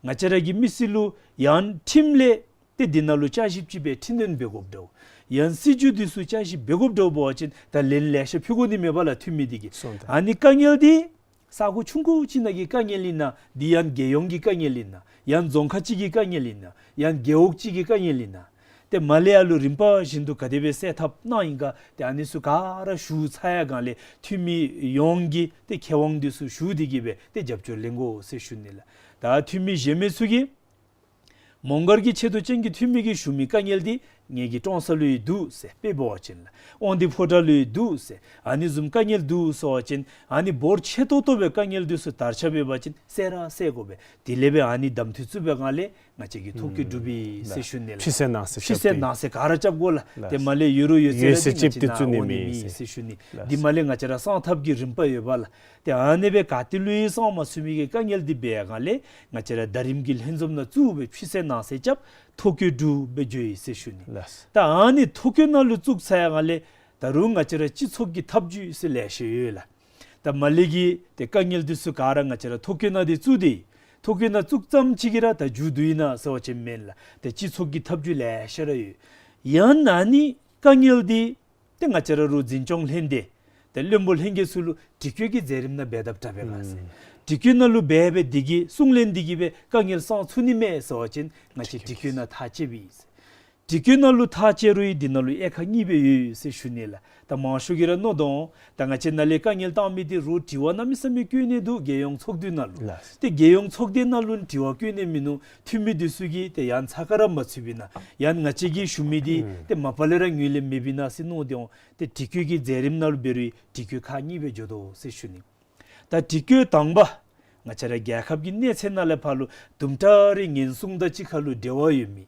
ང་བཅས་ར་གི་མི་སེར་ལུ་ཡང་ཁྲིམས་ལས་ཏེ་འདི་ནང་ལུ་བསྐྱར་ཞིབ་ཅིག་སྦེ་འཕྲི་སྣོན་འབད་དགོཔ་འདྲཝ་ཡང་སྲིད་བྱུས་འདི་ཚུ་བསྐྱར་ཞིབ་འབད་དགོཔ་འདྲཝ་འབད་བ་ཅིན་ད་ལན་ལེ་ཤ་ཕུལ་དགོ་ནི་མས་པ་ལགས། འཐུས་མི་འདི་གིས་སོང་ད། ཨ་ནི་དཀའ་ངལ་འདི་ས་གོ་ཆུང་ཀུ་ཅིག་ནང་གི་དཀའ་ངལ་ཨིན་ན་འདི་ཡང་རྒྱལ་ཡོངས་ཀྱི་དཀའ་ངལ་ཨིན་ན་ཡང་རྫོང་ཁག་ཅིག་གི་དཀའ་ངལ་ཨིན་ན་ཡང་རྒེད་འོག་ཅིག་གི་དཀའ་ངལ་ཨིན་ན་ཏེ་མར་ལས་ཡར་ལུ་རིམ་པ་བཞིན་དུ་ག་དེ་སྦེ་སེལ་ཐབས་གནང་ཡི་ག་ཏེ་ཨ་ནི་ཚུ་ག་ར་ཞུ་ཚར་ཡི་ག་ལས་འཐུས་མི་ཡོངས་ཀྱིས་ཏེ་མཁས་དབང་འདི་ཚུ་ཞུ་སྟེ་གིས་སྦེ་ཏེ་རྒྱབ་སྐྱོར་ལེན་དགོ་ཟེར་ཞུ་ནི་ལགས། ད་འཐུས་མི་གཞན་མི་ཚུ་གིས་མོང་སྒར་གྱི་ཆེ་མཐོ་ཅན་གྱི་འཐུས་མི་གིས་ཞུ་མི་དཀའ་ངལ་འདི་ངེ་གི་ཀྲོང་གསར་ལུ་ཡང་འདུག་ཟེར། དཔེ་འབད་བ་ཅིན་ལགས་དབང་འདུས་ཕོ་བྲང་ལུ་ཡང་འདུག་ཟེར། ཨ་ནི་བཟུམ་དཀའ་ངལ་འདུག་ཟེར་བ་ཅིན་ཨ་ནི་འབོར་ཆེ་ཏོག་ཏོ་སྦེ་དཀའ་ངལ་འདི་ཚུ་དར་ཁྱབ་འབད་བ་ཅིན་སེལ་ར་སེལ་དགོ་པས། དེ་ལས་སྦེ་ཨ་ནི་གདམ་འཐུ་བཙུགས་པའི་སྒང་ལས་ང་བཅས་ཀྱིས་ཐོ་བཀོད་གྲུབ་པས་ཟེར་ཞུ་ནི་ལགས། ཕྱི་གསལ་ནང་གསལ་ཕྱི་གསལ་རྐྱབ་སྟེ་ནང་གསལ་ག་ར་རྐྱབ་དགོ་ལགས། ལགས། ཏེ་མར་ལས་ཡོད་རུང་ཡོད་ཚད་ལགས་ཏེ་ང་བཅས་ནཱ་འོང་ནི་མེད་ཟེར་ཞུ་ནི། ལགས། འདི་མར་ལས་ང་བཅས་ར་གསང་ཐབས་ཀྱི་རིམ་པ་ཡོད་པ་ལགས། ཏེ་ཨ་ནི་སྦེ་ག་ཏེ་ལུ་ཡང་གསང་མ་ཚུགས་མི་གི་དཀའ་ངལ་འདི་འབད་བའི་སྒང་ལས་ང་བཅས་ར་ཟླ་རིམ་གྱི་ལྷན་འཛོམས་ནང་བཙུགས་སྦེ་ཕྱི་གསལ་ནང་གསལ་རྐྱབ་ཐོ་བཀོད་གྲུབ་སྦེ་འགྱོ་ཡི་ཟེར་ཞུ་ནི། ལགས། ད་ཨ་ནི་ཐོ་བཀོད་ནང་ལུ་བཙུགས་ཚར་བའི་སྒང་ལས་ད་རུང་ང་བཅས་ར་སྤྱི་ཚོགས་ཀྱི་ཐབས་བྱུས་ཟེར་ལེ་ཤ་ཡོད་ལགས། ད་མར་ལས་ཀྱི་ཏེ་དཀའ་ངལ་འདི་ཚུ་ག་ར་ང་བཅས་ར་ཐོ་བཀོད་ནང་འདི་བཙུགས་ཏེ་ཐོ་བཀོད་ནང་བཙུགས་ཙམ་ཅིག་གིས་ར་ད་མཇུག་བསྡུ་ཡི་ན་ཟེར་བ་ཅིན་མེན་ལགས། ཏེ་སྤྱི་ཚོགས་ཀྱི་ཐབས་བྱུས་ལེ་ཤ་ར་ཡོད། ཡང་ན་ནི་དཀའ་ངལ་འདི་ཏེ་ང་བཅས་ར་རུང་འཛིན་སྐྱོང་ལྷན་སྡེ་ཏེ་བློན་པོ་ལྷན་རྒྱས་ཚུ་ལུ་དྲི་བཀོད་ཀྱི་མཛད་རིམ་ནང་འབད་དཔ་དྲག་པས་ག་ཟེར། ཨུམ། དྲི་བཀོད་ནང་ལུ་འབད་སྦེ་འདི་གིས་གསུང་ལན་འདི་གིས་སྦེ་དཀའ་ངལ་སངས་ཚུགས་ནི་མས་ཟེར་བ་ཅིན་ང་བཅས་དྲི་བཀོད་ནང་ཐག་བཅད་པས་ཟེར། དྲི་བཀོད་ནང་ལུ་ཐག་བཅད་རུང་ཡང་འདི་ནང་ལུ་དབྱེ་ཁག་གཉིས་སྦེ་ཡོད་ཟེར་ཞུ་ནི་ལགས། ད་མང་ཤོས་ཀྱིས་ར་མནོ་དོ་འོང་། ད་ང་བཅས་ནཱ་ལས་དཀའ་ངལ་བཏང་མི་འདི་རུང་དྲི་བ་གནམ་མེད་ས་མེད་བཀོད་ནི་འདུག། རྒྱལ་ཡོངས་ཚོགས་སྡེ་ནང་ལུ། ལགས། ཏེ་རྒྱལ་ཡོངས་ཚོགས་སྡེ་ནང་ལུ་དྲི་བ་བཀོད་ནི་མིན་ནུག། འཐུས་མི་འདི་ཚུ་གིས་ཏེ་ཡང་ཚ་ཁ་ར་མ་ཚུད་པས་ན་ཡང་ང་བཅས་ཀྱིས་ཞུ་མི་འདི་ཨུམ་ཏེ་མ་པ་ལས་ར་ངོས་ལེན་མེད་པས་ན་ཟེར་མནོ་དོ་འོང་། ཏེ་དྲི་བཀོད་ཀྱི་མཛད་རིམ་ནང་ལུ་འབད་རུང་དྲི་བཀོད་ཁག་གཉིས་སྦེ་འགྱོ་དོ་ཟེར་ཞུ་ནི། ད་དྲི་བཀོད་དང་པ་ང་བཅས་ར་རྒྱལ་ཁབ་ཀྱི་གནས་ཚད་ནང་ལས་ཕར་ལུ་དུམ་གྲ་རེ་ཉེན་སྲུང་དང་གཅིག་ཁར་ལུ་འབྲེལ་བ་ཡོད་མི།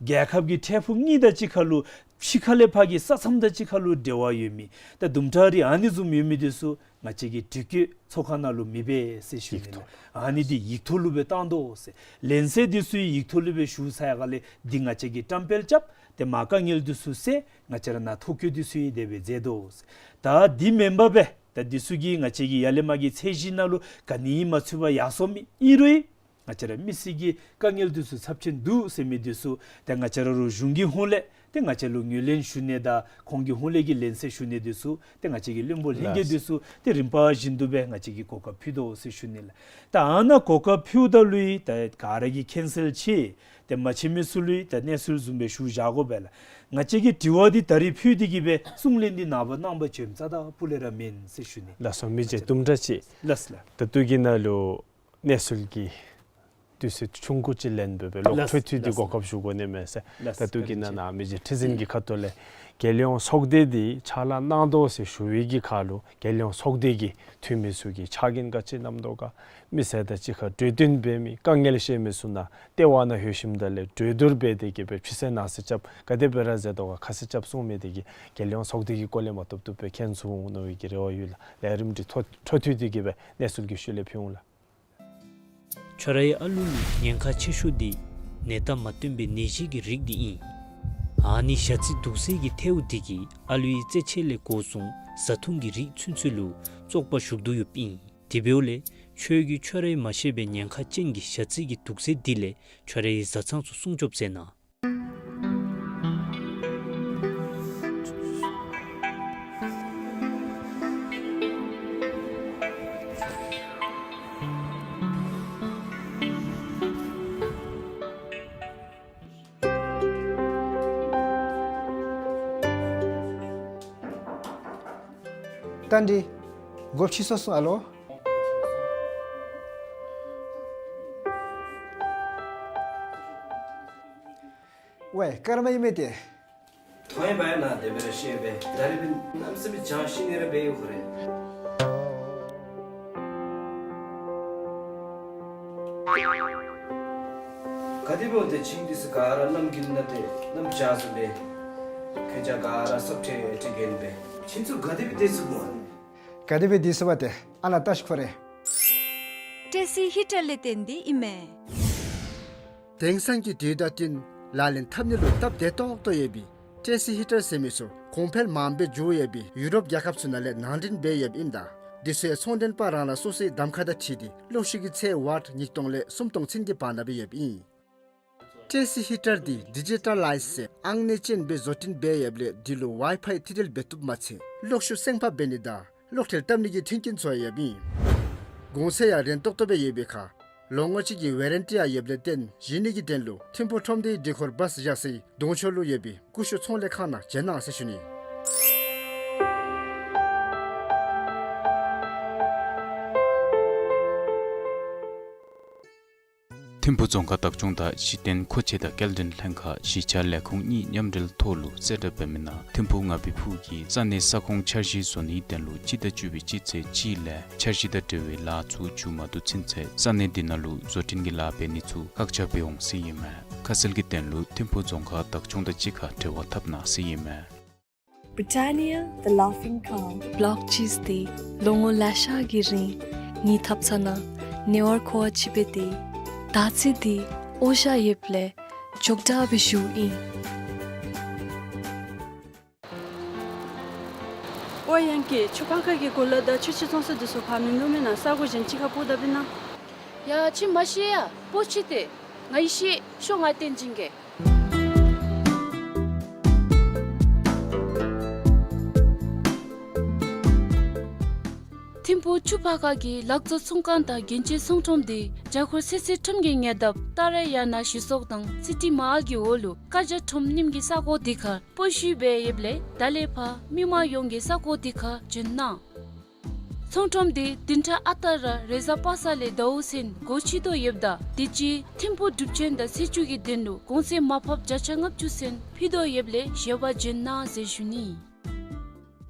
རྒྱལ་ཁབ་ཀྱི་འཕྲལ་ཕུགས་གཉིས་དང་གཅིག་ཁར་ལུ་ཕྱི་ཁ་ལས་ཕར་གྱི་ས་མཚམས་དང་གཅིག་ཁར་ལུ་འབྲེལ་བ་ཡོད་མི། ད་དུམ་གྲ་རེ་ཨ་ནི་བཟུམ་ཡོད་མི་འདི་ཚུ་ང་བཅས་ཀྱིས་དྲི་བཀོད་ཚོགས་ཁང་ནང་ལུ་མི་འབད་ཟེར་ཞུ་ནི་ལགས། ཡིག་ཐོག་ཨ་ནི་འདི་ཡིག་ཐོག་ལུ་སྦེ་བཏང་དོ་ཟེར། ལན་གསལ་འདི་ཚུ་ཡིག་ཐོག་ལུ་སྦེ་ཞུ་ཚར་ཡི་ག་ལས་འདི་ང་བཅས་ཀྱིས་བཀྲམ་སྤེལ་རྐྱབ། ཏེ་མ་དཀའ་ངལ་འདི་ཚུ་སེལ། ང་བཅས་ར་ནཱ་ཐོ་བཀོད་འདི་ཚུ་ཡང་དེ་སྦེ་མཛད་དོ་ཟེར། ད་འདི་མེན་པར་སྦེ་ད་འདི་ཚུ་གིས་ང་བཅས་ཀྱི་ཡར་ལས་མར་གྱི་ཚད་གཞི་ནང་ལུ་ག་ནི་ཡང་མ་ཚུད་པར་ཡར་སོང་མི་ཨིན་རུང་ཡང་ང་བཅས་ར་མི་སེར་གྱི་དཀའ་ངལ་འདི་ཚུ་ཚབས་ཆེན་འདུག་ཟེར་མི་འདི་ཚུ་ཏེ་ང་བཅས་ར་རུང་གཞུང་གི་ཧོངས་ལས་ཏེ་ང་བཅས་ལུ་ངོས་ལེན་ཞུ་ནི་དང་ཁོང་གི་ཧོངས་ལས་ཀྱི་ལན་གསལ་ཞུ་ནི་འདི་ཚུ་ཏེ་ང་བཅས་ཀྱི་བློན་པོ་ལྷན་རྒྱས་འདི་ཚུ་ཏེ་རིམ་པ་བཞིན་དུ་སྦེ་ང་བཅས་ཀྱིས་གོ་སྐབས་ཕུལ་དོ་ཟེར་ཞུ་ནི་ལགས། ད་ཨ་ནཱ་གོ་སྐབས་ཕུལཝ་ད་ལུ་ཡང་ད་ག་ར་གིས་མཁྱེན་གསལ་ཆེ། ཏེ་མ་མཁྱེན་མི་ཚུ་ལུ་ཡང་ད་གནས་ཚུལ་བཟུམ་སྦེ་ཞུ་བཞག་དགོ་པས་ལགས། ང་བཅས་ཀྱིས་དྲི་བ་འདི་ད་རིས་ཕུལ་ཏེ་གིས་སྦེ་གསུང་ལན་འདི་ནངས་པ་གནང་པ་ཅིན་རྩ་དང་སྤུ་ལས་ར་མེན་ཟེར་ཞུ་ནི། ལགས་སོ། མི་རྗེ་དུམ་གྲ་ཅིག། ལགས་ལགས། ད་ལྟོ་གི་ནང་ལུ་གནས་ཚུལ་གྱི་དུས་ཚོད་ཆུང་ཀུ་ཅིག་ལེན་སྦེ་སྦེ་ལོག་ལགས་འཕྲོ་མཐུད་དེ་ལགས། གོ་སྐབས་ཞུ་དགོ་ནི་མས་ཟེར། ལགས། ད་ལྟོ་གི་ནང་ན་མི་རྗེ་ཁྲི་འཛིན་གྱི་ཁ་ཐུག་ལས་རྒྱལ་ཡོངས་ཚོགས་སྡེ་འདི་ཕྱག་ལཱ་གནང་དོ་ཟེར་ཞུ་བའི་གི་ཁར་ལུ་རྒྱལ་ཡོངས་ཚོགས་སྡེ་གི་འཐུས་མི་ཚུ་གིས་ཕྱག་འགན་ག་ཅི་བསྣམས་དོ་ག། མི་སེར་དང་གཅིག་ཁར་གྲོས་བསྟུན་འབད་མི་དཀའ་ངལ་བཤད་མི་ཚུ་ནཱ་ལྟེ་བ་ནང་ལྷོད་ཞིནམ་ད་ལས་གྲོས་བསྡུར་འབད་དེ་གིས་སྦེ་ཕྱི་གསལ་ནང་གསལ་རྐྱབ་ག་དེ་སྦེ་ར་མཛད་དོ་ག་ཁ་གསལ་རྐྱབ་གསུང་མི་དེ་གིས་རྒྱལ་ཡོངས་ཚོགས་སྡེ་གི་སྐོར་ལས་མ་བཏུབ་བཏུབ་སྦེ་མཁྱེན་ཚུགས་འོང་མནོ་བའི་གི་རེ་བ་ཡོད་ལགས། ལས་རིམ་འདི་འཕྲོ་འཕྲོ་མཐུད་དེ་གིས་སྦེ་གནས་ཚུལ་གྱི་ཤུལ་ལས་ཕུལ་འོང་ལགས། ཁྱོད་རའི་ཨ་ལུ་ལུ་ཉེན་ཁ་ཆེ་ཤོས་འདི་ནད་རྟགས་མ་སྟོན་པའི་ནད་གཞི་གི་རིགས་འདི་ཨིན། ཨ་ནི་ཞ་རྩི་དུག་སེལ་གྱི་ཐལཝ་འདི་གིས་ཨ་ལུའི་རྩེད་ཆས་ལས་འགོ་བཟུང་བཟའ་འཐུང་གི་རིགས་ཚུན་ཚོད་ལུ་བཙོག་པ་ཞུགས་དོ་ཡོདཔ་ཨིན། དེ་འབདཝ་ལས་ཁྱོད་ཀྱིས་ཁྱོད་རའི་མ་ཤེས་པའི་ཉེན་ཁ་ཅན་གྱི་ཞ་རྩི་གི་དུག་སེལ་འདི་ལས་ཁྱོད་རའི་བཟའ་ཚང་ཚུ་སྲུང་སྐྱོབ་མཛད་གནང་། རྟ་མགྲིན། སྒོ་ཕྱེ་སོང་སོང་ཨ་ལོ། ཝའེ་སྐར་མ་ཨིན་མས་ཏེ། ཐོ་ཡང་བ་ཡང་ན་དེ་སྦེ་ར་ཤེས་པས། ད་རེས་པའི་གནམ་མེད་ས་མེད་བྱང་ཤིང་ནི་ར་སྦེ་ཡོད་ཁོ་རེ། ག་དེ་སྦེ་འོང་ཏེ་ཁྱིམ་འདི་ཚུ་ག་ར་གནམ་དགུན་ན་ཏེ་གནམ་བྱཱར་སོང་པས། ཁྱེད་ཅག་ག་ར་སོབ་ཁྲེ་ཁྲེ་གྱོན་པས། ཁྱིམ་ཚུ་ག་དེ་སྦེ་བདེ་སོང་སྨོ། ག་དེ་སྦེ་བདེ་སོང་པ་ཏེ་ཨ་ལ་བལྟ་ཤིག་ཁོ་རེ། ཏྲེ་སི་ཧི་ཊར་ལས་བརྟེན་ཏེ་ཨིན་མས། དེང་སང་གི་དུས་དང་བསྟུན་ལག་ལེན་འཐབ་ནི་ལུ་སྟབས་བདེ་ཏོག་ཏོ་ཡོད་པའི་ཏྲེ་སི་ཧི་ཊར་ཟེར་མི་ཚུ་གོང་འཕེལ་མངམ་སྦེ་འགྱོ་ཡོད་པའི་ཡུ་རོབ་རྒྱལ་ཁབ་ཚུ་ནང་ལས་ནང་འདྲེན་འབད་ཡོདཔ་ཨིནམ་ད་འདི་ཚུ་ཡང་ཚོང་མགྲོན་པ་རང་རང་སོ་སོའི་གདམ་ཁ་དང་འཁྲིལ་ཏེ་གློག་ཤུགས་ཀྱི་ཚད་ཝཊ་ཉིས་སྟོང་ལས་སུམ་སྟོང་ཚུན་གྱི་བར་ན་སྦེ་ཡོདཔ་ཨིན། ཏྲེ་སི་ཧི་ཊར་འདི་ཌི་ཇི་ཊ་ལའིཛ་ཟེར་ཨང་གནས་ཅན་སྦེ་བཟོ་སྐྲུན་འབད་ཡོདཔ་ལས་འདི་ལུ་ཝའི་ཕའི་ཐིག་འབྲེལ་འབད་བཏུབ་མ་ཚད་གློག་ཤུགས་སེམས་ཕབ་འབད་ནི་དང་གློག་ཁྲལ་བཏབ་ནི་གི་མཐུན་རྐྱེན་ཚུ་ཡང་ཡོདཔ་ཨིན། གོང་ཚད་ཡང་རན་ཏོག་ཏོ་སྦེ་ཡོད་པའི་ཁར་ལོ་ངོ་གཅིག་གི་ཝེ་རན་ཊི་ཡང་ཡོདཔ་ལས་བརྟེན་བཞེས་ནི་གི་དོན་ལུ་ཐིམ་ཕུག་ཁྲོམ་སྡེའི་སྒྲིག་ཁོར་བཱས་བཞག་སའི་གདོང་ཕྱོགས་ལུ་ཡོད་པའི་ཀུ་ཤུ་ཚོང་ལས་ཁང་ནང་བྱོན་གནང་ཟེར་ཞུ་ནི། ཐིམ་ཕུག་རྫོང་ཁག་བདག་སྐྱོང་དང་གཞི་རྟེན་མཁོ་ཆས་དང་སྐྱེལ་འདྲེན་ལྷན་ཁག་གཞིས་ཆགས་ལས་ཁུངས་གཉིས་མཉམ་འབྲེལ་ཐོག་ལུ་གསལ་བསྒྲགས་འབད་མི་ནང་ཐིམ་ཕུག་ང་བི་ཕུག་གི་ས་གནས་ས་ཁོངས་འཆར་གཞི་བཟོ་ནིའི་དོན་ལུ་སྤྱི་ཟླ་བཅུ་པའི་སྤྱི་ཚེས་གཅིག་ལས་འཆར་གཞི་དང་འབྲེལ་བའི་ལཱ་ཚུ་མཇུག་མ་བསྡུ་ཚུན་ཚོད་ས་གནས་འདི་ནང་ལུ་བཟོ་སྐྲུན་གྱི་ལཱ་འབད་ནི་ཚུ་བཀག་ཆ་འབད་འོང་ཟེར་ཨིན་མས། ཁ་གསལ་གྱི་དོན་ལུ་ཐིམ་ཕུག་རྫོང་ཁག་བདག་སྐྱོང་དང་གཅིག་ཁར་འབྲེལ་བ་འཐབ་གནང་ཟེར་ཨིན་མས། Britannia, the laughing cow. བི་ལོག་ཅིསི་འདི་ལོ་ངོ་ལེ་ཤ་གི་རིང་ངེའི་ཐབ་ཚང་ནང་ཉེ་བར་མཁོ་བ་ཅིག་སྦེ་སྡོད། ད་ཅི་འདི་འོང་ཤ་ཡོདཔ་ལས་མགྱོགས་དྲགས་སྦེ་ཞུཝ་ཨིན། ཨོ་ཡང་ཀི་ཆུ་ཕག་ཁ་གི་གུ་ལུ་དང་ཆུ་ཆེན་ཚོང་ས་འདི་ཚུ་ཕར་མིན་འདུག་མེན་ན། ས་གོ་གཞན་ཅིག་ཁར་སྤོ་ད་པས་ན། ཡ་ཁྱོད་མ་ཤེས་ཡ། སྤོ་ཅི་ཏེ། ང་ཡང་ཤེས། ཤོག་ང་སྟོན་བྱིན་གེ། ཐིམ་ཕུག་ཆུ་ཕག་ཁ་གི་ལག་བཟོ་ཚོང་ཁང་དང་རྒྱན་ཆའི་ཚོང་ཁྲོམ་འདི་རྒྱ་སྒོར་སེར་སེར་ཁྲོམ་གྱི་ཉེ་འདབས་ཏཱ་ར་ཡ་ན་ཞི་སོག་དང་སི་ཊི་མ་ཨརཊ་གི་འོག་ལུ་ཀ་ཇ་ཁྲོམ་རྙིངམ་གི་ས་གོ་འདི་ཁར་སྤོ་བཤུད་འབད་ཡོདཔ་ལས་ད་ལས་ཕར་མི་མང་ཡོངས་ཀྱིས་ས་གོ་འདི་ཁར་བྱོན་གནང་། ཚོང་ཁྲོམ་འདི་བདུན་ཕྲག་ཨ་རྟག་ར་རེས་གཟའ་པ་སངས་ལས་ཟླཝ་ཚུན་སྒོ་ཕྱེ་དོ་ཡོདཔ་ད་དུས་ཅི་ཐིམ་ཕུག་སྒྲུབ་ཆེན་དང་ཚེས་བཅུ་གི་དོན་ལུ་གོང་ཚད་མར་ཕབ་བརྒྱ་ཆ་ལྔ་བཅུ་ཚུན་ཕུལ་དོ་ཡོདཔ་ལས་བཞེས་པར་བྱོན་གནང་ཟེར་ཞུ་ནི།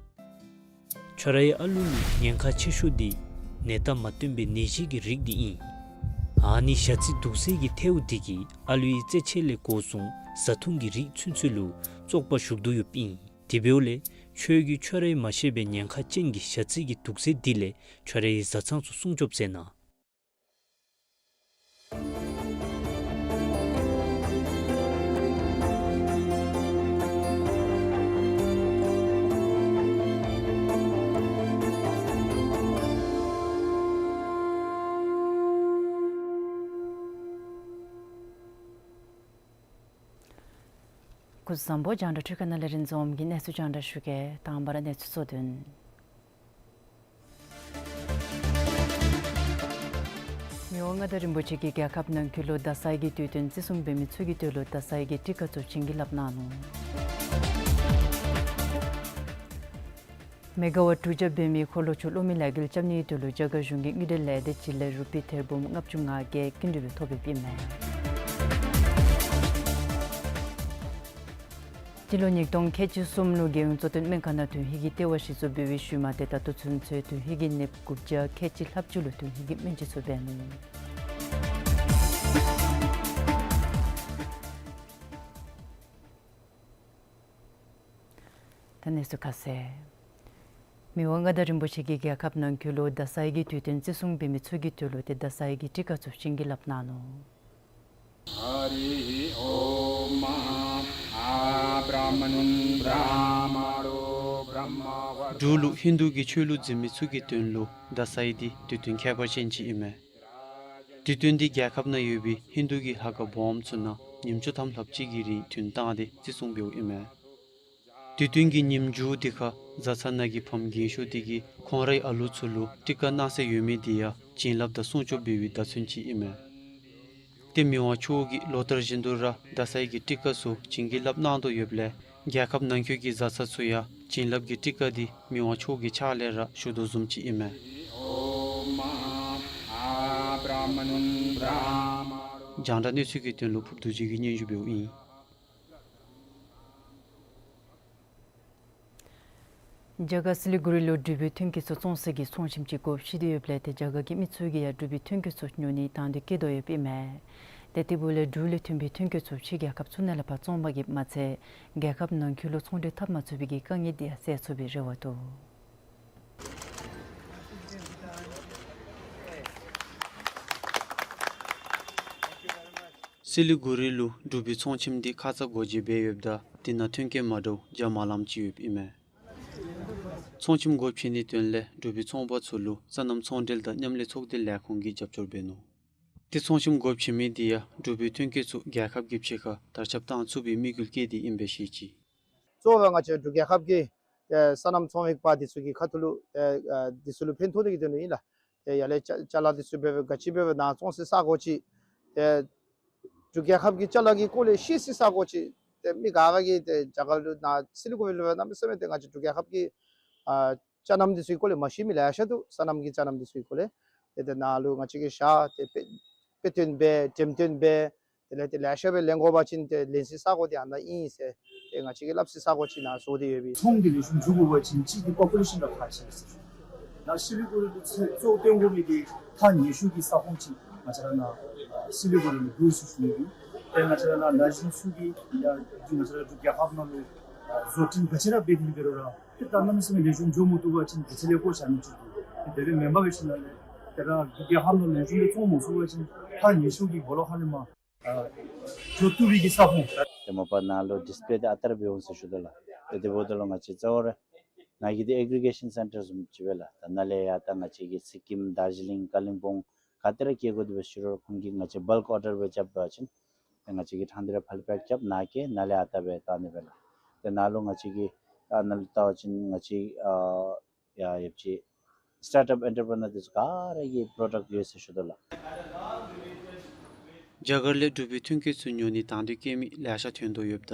ཁྱོད་རའི་ཨ་ལུ་ལུ་ཉེན་ཁ་ཆེ་ཤོས་འདི་ནད་རྟགས་མ་སྟོན་པའི་ནད་གཞི་གི་རིགས་འདི་ཨིན། ཨ་ནི་ཞ་རྩི་དུག་རྫས་ཀྱི་ཐལཝ་འདི་གིས་ཨ་ལུའི་རྩེད་ཆས་ལས་འགོ་བཟུང་བཟའ་འཐུང་གི་རིགས་ཚུན་ཚོད་ལུ་བཙོག་པ་ཞུགས་དོ་ཡོདཔ་ཨིན། དེ་འབདཝ་ལས་ཁྱོད་ཀྱིས་ཁྱོད་རའི་མ་ཤེས་པའི་ཉེན་ཁ་ཅན་གྱི་ཞ་རྩི་གི་དུག་རྫས་འདི་ལས་ཁྱོད་རའི་བཟའ་ཚང་ཚུ་སྲུང་སྐྱོབ་མཛད་གནང་། སྐུ་གཟུགས་བཟང་པོ། རྒྱང་བསྒྲགས་འཕྲུལ་ཁང་ནང་ལས་རིན་འཛོམས་ཀྱིས་གནས་ཚུལ་རྒྱང་བསྒྲགས་ཞུ་གེ། དང་པ་ར་གནས་ཚུལ་གཙོ་དོན། མི་དབང་མངའ་བདག་རིན་པོ་ཆེ་གིས་རྒྱལ་ཁབ་ནང་འཁོད་ལུ་ཟླ་ཚེས་ཀྱི་དུས་སྟོན་བརྩི་སྲུང་འབད་མི་ཚུ་གི་དོན་ལུ་ཟླ་ཚེས་ཀྱི་སྤྲི་ཀ་ཚུ་བྱིན་གྱིས་བརླབས་གནང་ནུག། མེ་ག་ཝཊ་དྲུག་བརྒྱ་འབད་མི་འཁོར་ལོ་ཆུ་གློག་མེ་ལས་འགུལ་རྐྱབ་ནིའི་དོན་ལུ་རྒྱ་གར་གཞུང་གིས་དངུལ་འབྲེལ་ལས་སྡེ་ཅིག་ལས་རུ་པི་ཐེར་འབུམ་ལྔ་བཅུ་ང་བརྒྱད་སྐྱིན་འགྲུལ་ཐོབ་ཡོདཔ་ཨིན་མས། སྤྱི་ལོ་ཉིས་སྟོང་ཁལ་གཅིག་གསུམ་ལུ་རྒྱལ་ཡོངས་གཙོ་བསྟེན་སྨན་ཁང་ནང་དོན་ཧིང་གི་ལྟེ་བ་གཞི་བཙུགས་འབད་བའི་ཤུལ་མ་སྟེ་ད་ལྟོ་ཚུན་ཚོད་དོན་ཧིང་གི་ནདཔ་དགུ་བརྒྱ་ཁལ་གཅིག་ལྷགཔ་ཅིག་ལུ་དོན་ཧིང་གི་སྨན་བཅོས་ཚུ་འབད་ནུག། ད་གནས་ཚུལ་ཁ་གསལ། མི་དབང་མངའ་བདག་རིན་པོ་ཆེ་གིས་རྒྱལ་ཁབ་ནང་འཁོད་ལུ་ཟླ་ཚེས་ཀྱི་དུས་སྟོན་བརྩི་སྲུང་འབད་མི་ཚུ་གི་དོན་ལུ་ཏེ་ཟླ་ཚེས་ཀྱི་སྤྲི་ཀ་ཚུ་བྱིན་གྱིས་བརླབས་གནང་ནུག། ཧ་རི་ཨོམ། མ་ཧཱ་བྲཱ་མ་ཎོ་བྲཱ་མ་ཎོ་བྲཱ་མ་ཝར། འབྲུག་ལུ་ཧིན་དུ་གི་ཆོས་ལུགས་འཛིན་མི་ཚུ་གི་དོན་ལུ་ཟླ་ཚེས་འདི་དུས་སྟོན་ཁྱད་པར་ཅན་ཅིག་ཨིན་མས། དུས་སྟོན་འདི་རྒྱལ་ཁབ་ནང་ཡོད་པའི་ཧིན་དུ་གི་ལྷ་ཁང་སྦོམ་ཚུ་ནང་ཉིནམ་བཅུ་ཐམ་ལྷགཔ་ཅིག་གི་རིང་ཐུན་བཏང་སྟེ་བརྩི་སྲུང་འབདཝ་ཨིན་མས། དུས་སྟོན་གྱི་ཉིནམ་མཇུག་འདི་ཁར་བཟའ་ཚང་ནང་གི་ཕམ་རྒན་ཤོས་འདི་གིས་ཁོང་རའི་ཨ་ལུ་ཚུ་ལུ་སྤྲི་ཀ་གནང་སྲོལ་ཡོད་མི་འདི་ཡང་བྱིན་རླབས་དང་སྲུང་སྐྱོབ་འབད་བའི་བརྡ་མཚོན་ཅིག་ཨིན་མས། ཏེ་མི་དབང་མཆོག་གིས་ལོ་ལྟར་བཞིན་དུ་ར་ཟླ་ཚེས་ཀྱི་སྤྲི་ཀ་ཚུ་བྱིན་གྱིས་བརླབས་གནང་དོ་ཡོདཔ་ལས་རྒྱལ་ཁབ་ནང་འཁོད་ཀྱི་བཟའ་ཚང་ཚུ་ཡང་ བྱིན་རླབས་ཀྱི་ཊི་ཀ་འདི་མི་དབང་མཆོག་གི་ཕྱག་ལས་ར་ཞུ་དོ་བཟུམ་ཅིག་ཨིན་མས། རྒྱང་བསྒྲགས་གནས་ཚུལ་གྱི་དོན་ལུ་ཕུབ་རྡོ་རྗེ་གིས་སྙན་ཞུ་འབདཝ་ཨིན། རྒྱ་གར་སི་ལི་གུ་རི་ལུ་འབྲུག་པའི་ཐོན་སྐྱེད་ཚུ་བཙོང་སའི་གི་ཚོང་ཁྱིམ་ཅིག་སྒོ་ཕྱེ་སྟེ་ཡོདཔ་ལས་ཏེ་རྒྱ་གར་གྱི་མི་ཚུ་གིས་ཡང་འབྲུག་པའི་ཐོན་སྐྱེད་ཚུ་ཉོ་ནིའི་དང་འདོད་བསྐྱེད་དོ་ཡོདཔ་ཨིན་མས། ཏེ་དེ་འབདཝ་ལས་འབྲུག་ལས་ཐོན་པའི་ཐོན་སྐྱེད་ཚུ་ཕྱི་རྒྱལ་ཁབ་ཚུ་ནང་ལས་ཕར་བཙོང་པ་གིས་མ་ཚད་རྒྱལ་ཁབ་ནང་འཁོད་ལུ་ཚོང་འབྲེལ་འཐབ་མ་ཚུགས་པའི་གི་དཀའ་ངལ་འདི་ཡང་སེལ་ཚུགས་པའི་རེ་བ་འདུག། སི་ལི་གུ་རི་ལུ་འབྲུག་པའི་ཚོང་ཁྱིམ་འདི་ཁ་ཙ་སྒོ་འབྱེད་འབད་ཡོདཔ་ད་དེ་ནང་ཐོན་སྐྱེད་མ་འདྲཝ་རྒྱ་མ་ལངམ་ཅིག་ཡོདཔ་ཨིན་མས། ཚོང་ཁྱིམ་སྒོ་ཕྱེ་ནིའི་དོན་ལས་འབྲུག་པའི་ཚོང་པ་ཚུ་ལུ་སོ་ནམ་ཚོང་འབྲེལ་དང་མཉམ་ལས་ཚོགས་སྡེ་ལས་ཁུངས་ཀྱིས་རྒྱབ་སྐྱོར་འབད་ནུག། ཏེ་ཚོང་ཁྱིམ་སྒོ་ཕྱེ་མི་འདི་ཡང་འབྲུག་པའི་ཐོན་སྐྱེད་ཚུ་རྒྱལ་ཁབ་ཀྱི་ཕྱི་ཁར་དར་ཁྱབ་བཏང་ཚུགས་པའི་དམིགས་ཡུལ་བསྐྱེད་དེ་ཨིན་པས་ཤེས་ཅི། གཙོ་བོ་ང་བཅས་འབྲུག་རྒྱལ་ཁབ་ཀྱི་ཏེ་སོ་ནམ་ཚོང་ལས་པ་འདི་ཚུ་གི་ཁ་ཐུག་ལུ་ཏེ་ཨ་འདི་ཚུ་ལུ་ཕན་ཐོགས་ནི་གི་དོན་ལུ་ཨིན་ལགས། ཏེ་ཡར་ལས་ཅ་ཅ་ལ་འདི་ཚུ་འབད་འབདཝ་ག་ཅི་འབད་འབདཝ་ནཱ་བཙོང་སའི་ས་སྒོ་ཅིག་ཏེ་འབྲུག་རྒྱལ་ཁབ་ཀྱི་ཅ་ལ་གི་སྐོར་ལས་ཤེས་སའི་ས་སྒོ་ཅིག་ཏེ་མི་ག་ར་གིས་ཏེ་རྒྱ་གར་ལུ་ནཱ་སི་ལི་གུ་རི་ལུ་གནམ་མེད་ས་མེད་ཏེ་ང་བཅས་འབྲུག་རྒྱལ་ཁབ་ཀྱི་ཨ་ཅ་ལ་འདི་ཚུ་གི་སྐོར་ལས་མ་ཤེས་མི་ལེ་ཤ་འདུག། སོ་ནམ་གྱི་ཅ་ལ་འདི་ཚུ་གི་སྐོར་ལས། ཏེ་ཏེ་ནཱ་ལུ་ང་བཅས་ཀྱིས་ཞག་ཏེ་དཔེ་དཔེ་སྟོན་འབད་འགྲེམས་སྟོན་འབད་དེ་ལས་ཏེ་ལེ་ཤ་སྦེ་ལེན་དགོ་པ་ཅིན་ཏེ་ལེན་སའི་ས་སྒོ་འདི་ཨ་ནཱ་ཨིན་ཟེར་ཏེ་ང་བཅས་ཀྱིས་སླབ་སའི་ས་སྒོ་ཅིག་ནཱ་བཟོ་སྟེ་ཡོད་པས། ཚོང་འདི་ལེགས་ཤོམ་འགྱོ་དགོ་པ་ཅིན་གཅིག་འདི་པོ་པུ་ལེ་ཤཱན་ར་ཁག་ཆེ་ཟེར་ཞུ། ནཱ་སི་ལི་གུ་རི་ལུ་ཚོང་བཙོང་དགོ་མི་གི་ཐག་ཉེ་ཤོས་ཀྱི་ས་ཁོངས་ཅིག་ང་བཅས་ར་ནཱ་སི་ལི་གུ་རི་ལུ་འདུག་ཟེར་ཞུ་ནི་ཨིན། ཏེ་ང་བཅས་ར་ནཱ་ན་གཞོན་ཚུ་གིས་ཡང་ང་བཅས་ར་འབྲུག་རྒྱལ་ཁབ་ནང་ལུ་བཟོ་སྐྲུན་ག་ཅི་ར་འབད་དེ་འབད་རུང་ར་ཏེ་ད་གནམ་མེད་ས་མེད་ལེགས་ཤོམ་འགྱོ་མ་བཏུབ་པ་ཅིན་དེ་ཚུ་ལས་སྒོ་བཞག་ནི་ཅིག་འདུག། དེ་སྦེ་མེན་པར་སྦེ་ཞིནམ་ལས་ཏེ་ར་འབྲུག་རྒྱལ་ཁབ་ནང་ལུ་ལེགས་ཤོམ་སྦེ་བཙོང་མ་ཚུགས་པ་ཅིན་ཐག་ཉེ་ཤོས་ཀྱི་སྦོ་ལོགས་ཁ་ལས་མར་ཨ་འགྱོ་བཏུབ་པའི་གི་ས་ཁོངས། ཏེ་མ་པ་ནཱ་ལུ་ཌིསི་པེལེ་འདི་ཨ་རྟག་ར་འབད་འོང་ཟེར་ཞུ་དོ་ལགས། ཏེ་དེ་འབདཝ་ད་ལུ་ང་བཅས་གཙོ་བོ་ར་ནཱ་གི་འདི་ཨེག་རི་གེ་ཤཱན་སེན་ཊར་བཟུམ་ཅིག་སྦེ་ལགས། ད་ནཱ་ལས་ཡར་ད་ང་བཅས་ཀྱི་སི་ཀིམ་དར་ཇི་ལིང་ཀ་ལིམ་པོང་ག་ཏེ་ར་སྐྱེལ་དགོ་དེ་སྦེ་ཞུ་རུང་ཁོང་གིས་ང་བཅས་བཱལཀ་ཨོར་ཌར་སྦེ་རྐྱབ་པ་ཅིན་ཏེ་ང་བཅས་ཀྱིས་ཕྲང་སྟེ་ར་ཕར་ལས་པེཀ་རྐྱབ་ནཱ་བསྐྱལ་ནཱ་ལས་ཡར་ད་སྦེ་བཏང་ནི་སྦེ་ལགས། ཏེ་ནཱ་ལུ་ང་བཅས་ཀྱི་ཨ་ནཱ་ལུ་བལྟ་བ་ཅིན་ང་བཅས་ཨ་ཡ་ཡོདཔ་ཅིག་སི་ཊཱརཊ་ཨཔ་ཨེན་ཊར་པི་རི་ནར་འདི་ཚུ་ག་ར་གི་པྲོ་ཌཀཊ་ཡོད་ཟེར་ཞུ་དོ་ལགས། རྒྱ་གར་ལས་འབྲུག་པའི་ཐོན་སྐྱེད་ཚུ་ཉོ་ནིའི་དང་འདོད་བསྐྱེད་མི་ལེ་ཤ་ཐོན་དོ་ཡོདཔ་ད་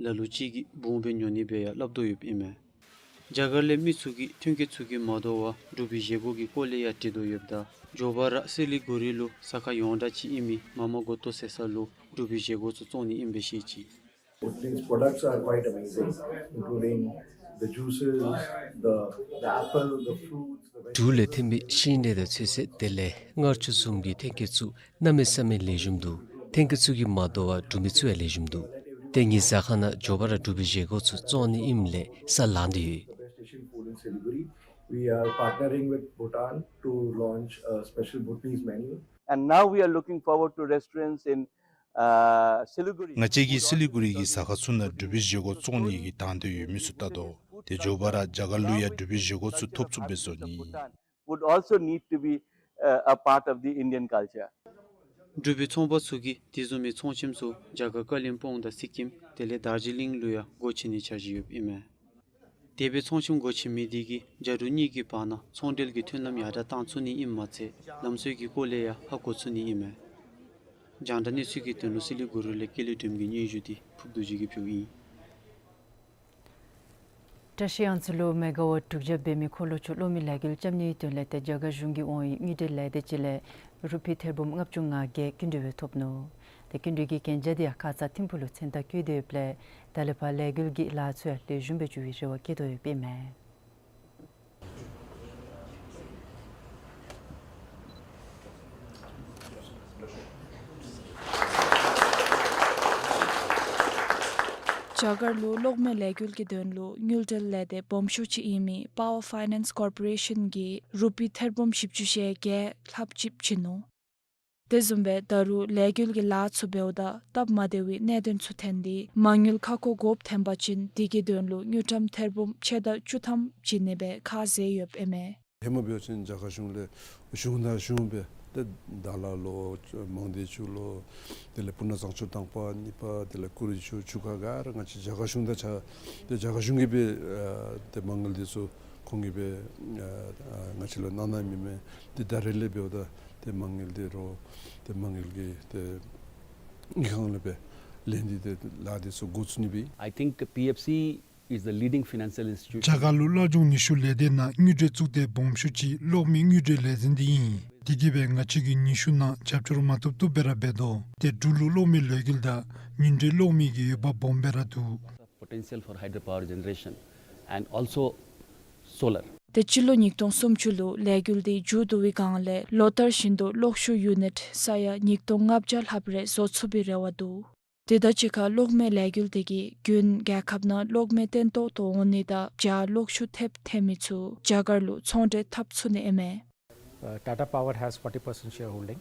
ལ་ལུ་ཅིག་གིས་བུང་སྦེ་ཉོ་ནི་སྦེ་ཡང་སླབ་དོ་ཡོདཔ་ཨིན་མས། རྒྱ་གར་ལས་མི་ཚུ་གིས་ཐོན་སྐྱེད་ཚུ་གིས་མ་དོ་བར་འབྲུག་པའི་བཞེས་སྒོ་གི་སྐོར་ལས་ཡང་དྲི་དོ་ཡོདཔ་ད་མགྱོགས་པ་ར་སི་ལི་གུ་རི་ལུ་ས་ཁ་ཡོངས་གྲགས་ཅིག་ཨིན་མི་མ་མ་གོ་ཏོ་ཟེར་ས་ལུ་འབྲུག་པའི་བཞེས་སྒོ་ཚུ་བཙོང་ནི་ཨིན་པས་ཤེས་ཅི། These products are quite amazing, including the juices, the, the apple, the fruits, the འབྲུག་ལས་ཐོན་པའི་ཤིང་འབྲས་དང་ཚོད་བསྲེ་དེ་ལས་མངར་ཆུ་བཟུམ་གྱི་ཐོན་སྐྱེད་ཚུ་གནམ་མེད་ས་མེད་ལེགས་ཤོམ་འདུག། ཐོན་སྐྱེད་ཚུ་གིས་མ་དོ་བར་འབྲུག་མི་ཚུ་ཡང་ལེགས་ཤོམ་འདུག། ཏེ་ངེའི་ཟ་ཁང་ནང་མགྱོགས་པ་ར་འབྲུག་པའི་བཞེས་སྒོ་ཚུ་བཙོང་ནི་ཨིནམ་ལས་ས་ལང་སྟེ་ཡོད། The best Asian food in Siliguri. We are partnering with Bhutan to launch a special Bhutanese menu. And now we are looking forward to restaurants in uh, Siliguri. ང་བཅས་ཀྱིས་སི་ལི་གུ་རི་གི་ཟ་ཁང་ཚུ་ནང་འབྲུག་པའི་བཞེས་སྒོ་བཙོང་ནི་གི་དང་འདོད་ཡོད་མི་ཚུ་ལྟ་དོ། ཏེ་མགྱོགས་པ་ར་རྒྱ་གར་ལུ་ཡང་འབྲུག་པའི་བཞེས་སྒོ་ཚུ་ཐོབ་ཚུགསཔ་སྦེ་བཟོ་ནི། Would also need to be uh, a part of the Indian culture. འབྲུག་པའི་ཚོང་པ་ཚུ་གིས་དེ་བཟུམ་མའི་ཚོང་ཁྱིམ་ཚུ་རྒྱ་གར་ཀ་ལིམ་པོང་དང་སི་ཀིམ་དེ་ལས་དར་ཇི་ལིང་ལུ་ཡང་སྒོ་ཕྱེ་ནིའི་འཆར་གཞི་ཡོདཔ་ཨིན་མས། དེ་སྦེ་ཚོང་ཁྱིམ་སྒོ་ཕྱེ་མི་དེ་གིས་རྒྱ་འབྲུག་གཉིས་ཀྱི་བར་ན་ཚོང་འབྲེལ་གྱི་མཐུན་ལམ་ཡར་དྲག་བཏང་ཚུགས་ནི་ཨིནམ་མ་ཚད་ལམ་སྲོལ་གྱི་སྐོར་ལས་ཡང་ཧ་གོ་ཚུགས་ནི་ཨིན་མས། རྒྱང་བསྒྲགས་གནས་ཚུལ་གྱི་དོན་ལུ་སི་ལི་གུ་རི་ལས་ཀེ་ལི་སྒྲོལམ་གྱི་སྙན་ཞུ་འདི་ཕུབ་རྡོ་རྗེ་གིས་ཕུལཝ་ཨིན། བཀྲ་ཤིས་གཡང་རྩེ་ལུ་མེ་ག་ཝཊ་དྲུག་བརྒྱ་འབད་མི་འཁོར་ལོ་ཆུ་གློག་མེ་ལས་འགུལ་རྐྱབ་ནིའི་དོན་ལས་ཏེ་རྒྱ་གར་གཞུང་གིས་འོང་བའི་དངུལ་འབྲེལ་ལས་སྡེ་ཅིག་ལས་རུ་པི་ཐེར་འབུམ་ལྔ་བཅུ་ང་བརྒྱད་སྐྱིན་འགྲུལ་སྦེ་ཐོབ་ནུག། ཏེ་སྐྱིན་འགྲུལ་གྱི་གན་རྒྱ་འདི་ཡང་ཁ་ཙ་ཐིམ་ཕུག་ལུ་མཚན་རྟགས་བཀོད་དེ་ཡོདཔ་ལས་ད་ལས་ཕར་ལས་འགུལ་གྱི་ལཱ་ཚུ་ཡང་ལེགས་ཤོམ་སྦེ་འགྱོ་བའི་རེ་བ་བསྐྱེད་དོ་ཡོདཔ་ཨིན་མས། རྒྱ་གར་ལུ་གློག་མེ་ལས་འགུལ་གྱི་དོན་ལུ་དངུལ་འབྲེལ་ལས་སྡེ་སྦོམ་ཤོས་ཅིག་ཨིན་མི་Power Finance Corporation གིས་རུ་པི་ཐེར་འབུམ་བཞི་བཅུ་ཞེ་བརྒྱད་ལྷགཔ་ཅིག་བྱིན་ནུག། དེ་བཟུམ་སྦེ་ད་རུང་ལས་འགུལ་གྱི་ལཱ་ཚུ་འབདཝ་ད་སྟབས་མ་བདེ་བའི་གནད་དོན་ཚུ་ཐོན་ཏེ་མ་དངུལ་ཁ་སྐོང་དགོཔ་ཐོན་པ་ཅིན་དེ་གི་དོན་ལུ་དངུལ་ཀྲམ་ཐེར་འབུམ་ཕྱེད་དང་བཅུ་ཐམ་བྱིན་ནི་སྦེ་ཁས་བླངས་ཡོདཔ་ཨིན་མས། ཧེ་མ་འབད་བ་ཅིན་རྒྱ་གར་གཞུང་ལས་གཞུང་དང་གཞུང་སྦེ་ཏེ་དྭགས་ལ་ལུ་མང་སྡེ་ཆུ་ལུ་དེ་ལས་སྤུ་ན་གཙང་ཆུ་དང་པ་གཉིས་པ་དེ་ལས་ཀུ་རི་ཆུ་ཆུ་ཁ་ག་ར་ང་བཅས་རྒྱ་གར་གཞུང་དང་ཕྱག་ཏེ་རྒྱ་གར་གཞུང་གིས་སྦེ་ཨ་ཏེ་མ་དངུལ་འདི་ཚུ་ཁོང་གིས་སྦེ་ཨ་ཨ་ང་བཅས་ལུ་གནང་གནངམ་ཨིན་མས། ཏེ་ད་རེས་ལས་འབདཝ་ད་ཏེ་མ་དངུལ་འདི་རུང་ཏེ་མ་དངུལ་གྱི་ཏེ་དངུལ་ཁང་ལས་སྦེ་ལེན་ཏེ་ཏེ་ལཱ་འདི་ཚུ་འགོ་བཙུགས་ནི་སྦེ། I think P F C is the leading financial institution. རྒྱ་གར་ལུ་སླར་འབྱུང་ནུས་ཤུགས་ལས་སྡེ་ནང་དངུལ་འབྲེལ་གཙུག་སྡེ་སྦོམ་ཤོས་ཅིག་གློག་མེ་དངུལ་འབྲེལ་ལས་འཛིན་འདི་ཨིན། དེ་གིས་སྦེ་ང་བཅས་ཀྱིས་ནུས་ཤུགས་ནང་རྒྱབ་སྐྱོར་མ་བཏུབ་བཏུབ་སྦེ་ར་འབད་དོ། ཏེ་འབྲུག་ལུ་གློག་མེ་ལས་འགུལ་དང་ཉིམ་དྲོད་གློག་མེ་གི་འོས་འབབ་སྦོམ་སྦེ་ར་འདུག། Potential for hydropower generation and also solar. ཏེ་སྤྱི་ལོ་ཉིས་སྟོང་སུམ་ཅུ་ལུ་ལས་འགུལ་འདི་མཇུག་བསྡུ་བའི་བསྒང་ལས་ལོ་ལྟར་བཞིན་དུ་གློག་ཤུགས་ཡུ་ནིཊ་ས་ཡ་ཉིས་སྟོང་ལྔ་བརྒྱ་ལྷགཔ་རེ་བཟོ་ཚུགས་པའི་རེ་བ་འདུག། དེ་དང་གཅིག་ཁར་གློག་མེ་ལས་འགུལ་འདི་གིས་རྒྱུན་རྒྱལ་ཁབ་ནང་གློག་མེ་བརྟན་ཏོག་ཏོ་འོང་ནི་དང་བྱཱར་གློག་ཤུགས་ཐེབས་ཐོན་མི་ཚུ་རྒྱ་གར་ལུ་ཚོང་འབྲེལ་འཐབ་ཚུགས་ནི་ཨིན་མས། Uh, Tata Power has forty percent shareholding.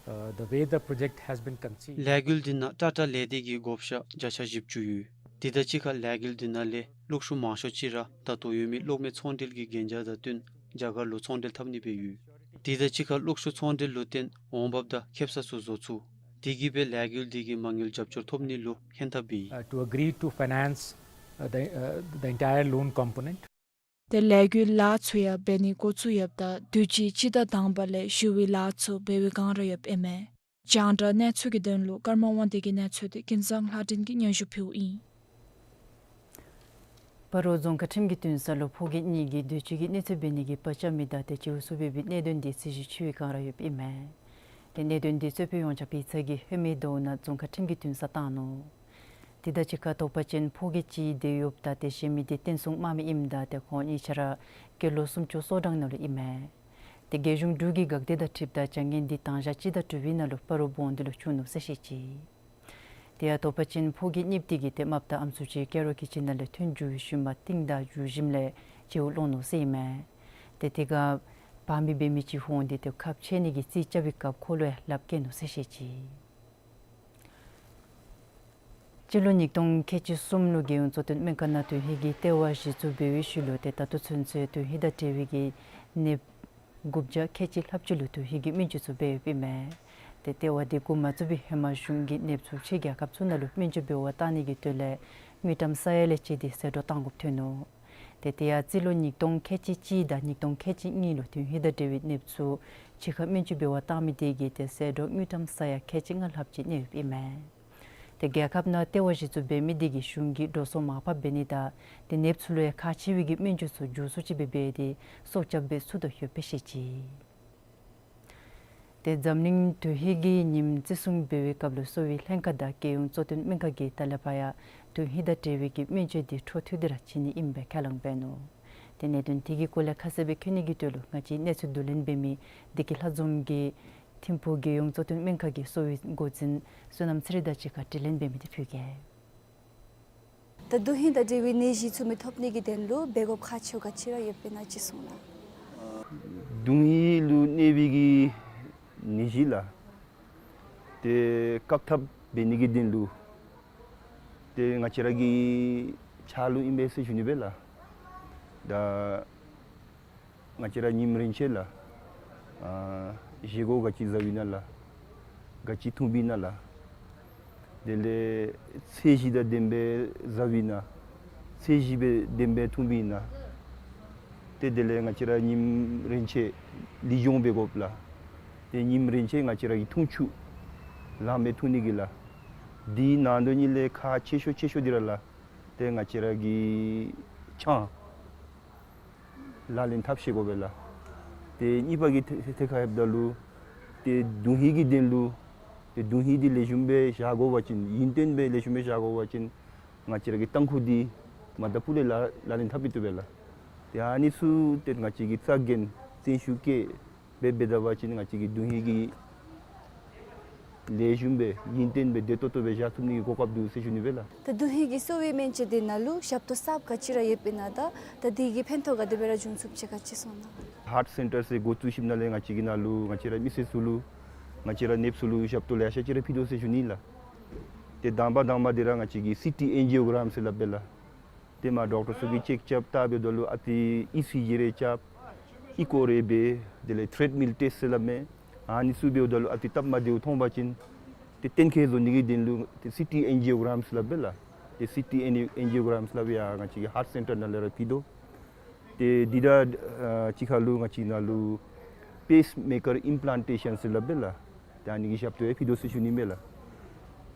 Uh, the way the project has been conceived. ལས་འགུལ་འདི་ནང་ཊ་ཊ་ལས་སྡེ་གི་བགོ་བཤའ་བརྒྱ་ཆ་བཞི་བཅུ་ཡོད། དེ་དང་གཅིག་ཁར་ལས་འགུལ་འདི་ནང་ལས་གློག་ཤུགས་མང་ཤོས་ཅིག་ར་ད་ལྟོ་ཡོད་མི་གློག་མེ་ཚོང་འབྲེལ་གྱི་གན་རྒྱ་དང་བསྟུན་རྒྱ་གར་ལུ་ཚོང་འབྲེལ་འཐབ་ནི་སྦེ་ཡོད། དེ་དང་གཅིག་ཁར་གློག་ཤུགས་ཚོང་འབྲེལ་ལུ་བརྟེན་འོང་འབབ་དང་ཁེབ་ས་ཚུ་བཟོ་ཚུགས། དེ་གིས་སྦེ་ལས་འགུལ་འདི་གིས་མ་དངུལ་རྒྱབ་སྐྱོར་ཐོབ་ནི་ལུ་ཧན་ཐབས་འབད་ཡི། Uh, to agree to finance, uh, the, uh, the entire loan component. ཏེ་ལས་འགུལ་ལཱ་ཚུ་ཡང་འབད་ནི་འགོ་བཙུགས་ཡོདཔ་ད་དུས་ཅི་སྤྱི་ཟླ་དང་པ་ལས་ཞུ་བའི་ལཱ་ཚུ་འབད་བའི་བསྒང་ར་ཡོདཔ་ཨིན་མས། རྒྱང་བསྒྲགས་གནས་ཚུལ་གྱི་དོན་ལུ་ཀརྨ་དབང་འདུས་ཀྱི་གནས་ཚུལ་འདི་ཀུན་བཟང་ལྷ་སྒྲོན་གྱིས་སྙན་ཞུ་ཕུལཝ་ཨིན། སྤ་རོ་རྫོང་ཁག་ཁྲིམས་ཀྱི་འདུན་ས་ལུ་ཕོ་སྐྱེས་གཉིས་ཀྱིས་དུས་ཅི་གི་གནོད་འཚེ་འབད་ནི་གི་བར་ཆད་མི་དང་ཏེ་བྱིའུ་གསོ་བའི་གནད་དོན་འདི་རྩོད་གཞི་ཆེ་བའི་བསྒང་ར་ཡོདཔ་ཨིན་མས། ཏེ་གནད་དོན་འདི་རྩོད་དཔོན་ཡོངས་ཁྱབ་ཡིག་ཚང་གིས་ཧེ་མའི་ཟླཝ་ནང་རྫོང་ཁག་ཁྲིམས་ཀྱི་འདུན་ས་བཏང་ནུག། དེ་དང་གཅིག་ཁར་དོགས་པ་ཅན་ཕོ་སྐྱེས་ཅིག་བདས་ཡོདཔ་ད་ཏེ་གཞན་མི་འདི་བསྟན་སྲུང་དམག་མི་ཨིནམ་ད་ཏེ་ཁོང་གཉིས་ཆ་ར་སྐྱེས་ལོ་སུམ་ཅུ་སོ་གྲངས་ནང་ལུ་ཨིན་མས། ཏེ་རྒྱལ་གཞུང་འབྲུག་གི་འགག་སྡེ་དང་འཁྲིལཝ་ད་བྱ་ངན་འདི་དང་ཞག་སྤྱི་ཟླ་དྲུག་པའི་ནང་ལུ་སྤ་རོ་སྦོ་ལུང་འདི་ལུ་བྱུང་ནུག་ཟེར་བཤད་ཅི། དེ་ཡང་དོགས་པ་ཅན་ཕོ་སྐྱེས་གཉིསཔོ་དེ་གིས་ཏེ་རྨགཔ་དང་ཨམ་སྲུ་ཅིག་ཀེ་རོ་གི་ཁྱིམ་ནང་ལས་ཐོན་འགྱོ་བའི་ཤུལ་མ་རྟིང་བདའ་འགྱོ་ཞིནམ་ལས་བྱིའུ་སློང་ནུག་ཟེར་ཨིན་མས། ཏེ་དེ་ཁར་བར་མི་འབད་མི་ཅིག་འོང་སྟེ་ཏེ་ཁ་ཕྱེ་ནི་གི་རྩིས་རྐྱབ་པའི་སྐབས་ཁོ་ལུ་ཡང་ལགཔ་བཀལ་ནུག་ཟེར་བཤད་ཅི། སྤྱི་ལོ་ཉིས་སྟོང་ཁལ་གཅིག་གསུམ་ལུ་རྒྱལ་ཡོངས་གཙོ་བསྟེན་སྨན་ཁང་ནང་དུག་ཧིང་གི་ལྟེ་བ་གཞི་བཙུགས་འབད་བའི་ཤུལ་ལུ་ཏེ་ད་ལྟོ་ཚུན་ཚོད་དུག་ཧིང་དང་འབྲེལ་བའི་གི་ནདཔ་དགུ་བརྒྱ་ཁལ་གཅིག་ལྷགཔ་ཅིག་ལུ་དུག་ཧིང་གི་སྨན་བཅོས་ཚུ་འབད་ཡོདཔ་ཨིན་མས། ཏེ་ལྟེ་བ་འདི་འགོ་མ་བཙུགས་པའི་ཧེ་མ་གཞུང་གིས་ནདཔ་ཚུ་ཕྱི་རྒྱལ་ཁབ་ཚུ་ནང་ལུ་སྨན་བཅོས་འབད་བར་བཏང་ནི་གི་དོན་ལས་དངུལ་ཀྲམ་ས་ཡ་ལས་བཅད་དེ་ཟད་འགྲོ་བཏང་དགོཔ་ཐོན་ནུག། ཏེ་དེ་ཡང་སྤྱི་ལོ་ཉིས་སྟོང་ཁལ་གཅིག་གཅིག་དང་ཉིས་སྟོང་ཁལ་གཅིག་གཉིས་ལུ་དུག་ཧིང་དང་འབྲེལ་བའི་ནདཔ་ཚུ་ཕྱི་ཁར་སྨན་བཅོས་འབད་བར་བཏང་མི་དེ་གིས་ཏེ་ཟད་འགྲོ་དངུལ་ཀྲམ་ས་ཡ་ཁལ་གཅིག་ལྔ་ལྷགཔ་ཅིག་གནས་ཡོདཔ་ཨིན་མས། ཏེ་རྒྱལ་ཁབ་ནང་ལྟེ་བ་གཞི་བཙུགས་འབད་མི་དེ་གིས་གཞུང་གིས་འགྲོ་སོང་མར་ཕབ་འབད་ནི་དང་ཏེ་ནདཔ་ཚུ་ལུ་ཡང་ཁག་ཆེ་བའི་གི་སྨན་བཅོས་ཚུ་མགྱོགས་སུ་ཅིག་སྦེ་འབད་དེ་སྲོག་སྐྱབས་འབད་ཚུགས་དོ་ཡོདཔ་སྦེ་བཤད་ཅི། ཏེ་འཛམ་གླིང་དུག་ཧིང་གི་ཉིནམ་བརྩི་སྲུང་འབད་བའི་སྐབས་ལུ་གསོ་བའི་ལྷན་ཁག་དང་རྒྱལ་ཡོངས་གཙོ་བསྟེན་སྨན་ཁང་གིས་ད་ལས་ཕར་ཡང་དུག་ཧིང་དང་འབྲེལ་བའི་གི་སྨན་བཅོས་འདི་འཕྲོ་མཐུད་དེ་ར་བྱིན་ནི་ཨིནམ་སྦེ་ཁས་ལེན་འབད་ནུག། ཏེ་གནད་དོན་དེ་གི་སྐོར་ལས་ཁ་གསལ་སྦེ་མཁྱེན་ནི་གི་དོན་ལུ་ང་བཅས་གནས་ཚུལ་བསྡུ་ལེན་འབད་མི་བདེ་སྐྱིད་ལྷ་འཛོམས་ཀྱིས་ཐིམ་ཕུག་རྒྱལ་ཡོངས་གཙོ་བསྟེན་སྨན་ཁང་གི་གསོ་བའི་འགོ་འཛིན་བསོད་ནམས་ཚེ་རིང་དང་གཅིག་ཁར་དྲི་ལན་འབད་མི་དེ་ཕུལ་གེ། ད་དུག་ཧིང་དང་འབྲེལ་བའི་ནད་གཞི་ཚུ་མི་ཐོབ་ནི་གི་དོན་ལུ་འབད་དགོཔ་ཁག་ཆེཝ་ག་ཅི་ར་ཡོདཔ་ཨིན་ན་ཅིག་གསུང་གནང་། དུག་ཧིང་ལུ་གནས་པའི་གི་ནད་གཞི་ལགས་ཏེ་བཀག་ཐབས་འབད་ནི་གི་དོན་ལུ་ཏེ་ང་བཅས་ར་གི་ཕྱག་ལུ་ཨིན་པས་ཟེར་ཞུ་ནི་སྦེ་ལགས། ད་ང་བཅས་ར་ཉིམ་རིན་ཆེ་ལགས་ཨ་བཞེས་སྒོ་ག་ཅི་བཟའ་བའི་ན་ལགས། ག་ཅི་འཐུང་བའི་ན་ལགས། དེ་ལས་ཚད་གཞི་དང་ལྡནམ་སྦེ་བཟའ་བའི་ན། ཚད་གཞི་སྦེ་ལྡནམ་སྦེ་འཐུང་བའི་ན། ཏེ་དེ་ལས་ང་བཅས་ར་ཉིམ་རིན་ཆེ་ལེགས་ཤོམ་འབད་དགོཔ་ལགས། ཏེ་ཉིམ་རིན་ཆེ་ང་བཅས་ར་གི་འཐུང་ཆུ་ལངམ་སྦེ་འཐུང་ནི་གི་ལགས། དེ་ནང་དོ་ཉིད་ལས་ཁག་ཆེ་ཤོས་ཆེ་ཤོས་འདི་ར་ལགས། ཏེ་ང་བཅས་ར་གི་ཆང་ལག་ལེན་འཐབ་ཤེས་དགོ་པས་ལགས། ཏེ་གཉིས་པ་གི་ཐད་ཐད་ཁར་ལྷོདཔ་ད་ལུ་ཏེ་དུག་ཧིང་གི་དོན་ལུ་ཏེ་དུག་ཧིང་འདི་ལེགས་ཤོམ་སྦེ་བཞག་དགོ་པ་ཅིན་ཡུན་བརྟན་སྦེ་ལེགས་ཤོམ་སྦེ་བཞག་དགོ་པ་ཅིན་ང་བཅས་ར་གི་ཏང་ཁུ་འདི་མ་ད་པུ་ལས་ལག་ལག་ལེན་འཐབ་པའི་བཏུབ་པས་ལགས། ཏེ་ཨ་ནི་ཚུ་ཏེ་ང་བཅས་ཀྱིས་རྩ་འགེངས་བརྩོན་ཤུགས་བསྐྱེད་འབད་འབད་ད་པ་ཅིན་ང་བཅས་ཀྱི་དུག་ཧིང་གི་ལེགས་ཤོམ་སྦེ་ཡུན་བརྟན་སྦེ་བདེ་ཏོག་ཏོ་སྦེ་བཞག་ཚུགས་ནི་གི་གོ་སྐབས་འདུག་ཟེར་ཞུ་ནི་སྦེ་ལགས། ད་དུག་ཧིང་གི་གསོ་བའི་སྨན་བཅོས་འདི་ནང་ལུ་ཞབས་ཏོག་གསརཔ་ག་ཅི་ར་ཡོདཔ་ཨིན་ན་དང་ད་དེ་གི་ཕན་ཐོགས་ག་དེ་སྦེ་ར་འབྱུང་ཚུགསཔ་ཅིག་ག་ཅི་གསུང་གནང་། ཧཱརཊ་སེན་ཊར་ཟེར་འགོ་བཙུགས་ཞིནམ་ལས་ང་བཅས་ཀྱི་ནང་ལུ་ང་བཅས་ར་མི་སེར་ཚུ་ལུ་ང་བཅས་ར་ནདཔ་ཚུ་ལུ་ཞབས་ཏོག་ལེ་ཤ་ཅིག་ར་ཕུལ་དོ་ཟེར་ཞུ་ནི་ལགས། ཏེ་དང་པ་དང་པ་འདི་ར་ང་བཅས་ཀྱིས་སི་ཊི་ཨེན་ཇི་ཡོ་གྲམ་ཟེར་སླབ་པས་ལགས། ཏེ་མར་ཌོག་ཊར་ཚུ་གིས་ཅེཀ་རྐྱབ་ལྟ་འབདཝ་ད་ལུ་ཨ་ཙི་ཨི་སི་ཇི་རེ་རྐྱབ། ཨི་ཀོ་རེ་འབད། དེ་ལས་ཊྲེཌ་མིལ་ཊེསཊ་ཟེར་སླབ་མས། ཨ་ནི་ཚུ་འབདཝ་ད་ལུ་ཨ་ཙི་སྟབས་མ་བདེཝ་མཐོང་པ་ཅིན་ཏེ་གཏན་འཁེལ་བཟོ་ནི་གི་དོན་ལུ་ཏེ་སི་ཊི་ཨེན་ཇི་ཡོ་གྲམ་ཟེར་སླབ་པས་ལགས། ཏེ་སི་ཊི་ཨེན་ཇི་ཡོ་གྲམ་ཟེར་སླབ་ཡང་ང་བཅས་ཀྱི་ཧཱརཊ་སེན་ཊར་ནང་ལས་ར་ཕུལ་དོ། ཏེ་འདི་དང་ཨ་གཅིག་ཁར་ལུ་ང་བཅས་ནང་ལུ་པེསི་མེ་ཀར་ཨིམ་པི་ལཱན་ཊེ་ཤཱན་ཟེར་སླབ་པས་ལགས། ཏེ་ཨ་ནི་གི་ཞབས་ཏོག་ཡང་ཕུལ་དོ་ཟེར་ཞུ་ནི་མས་ལགས།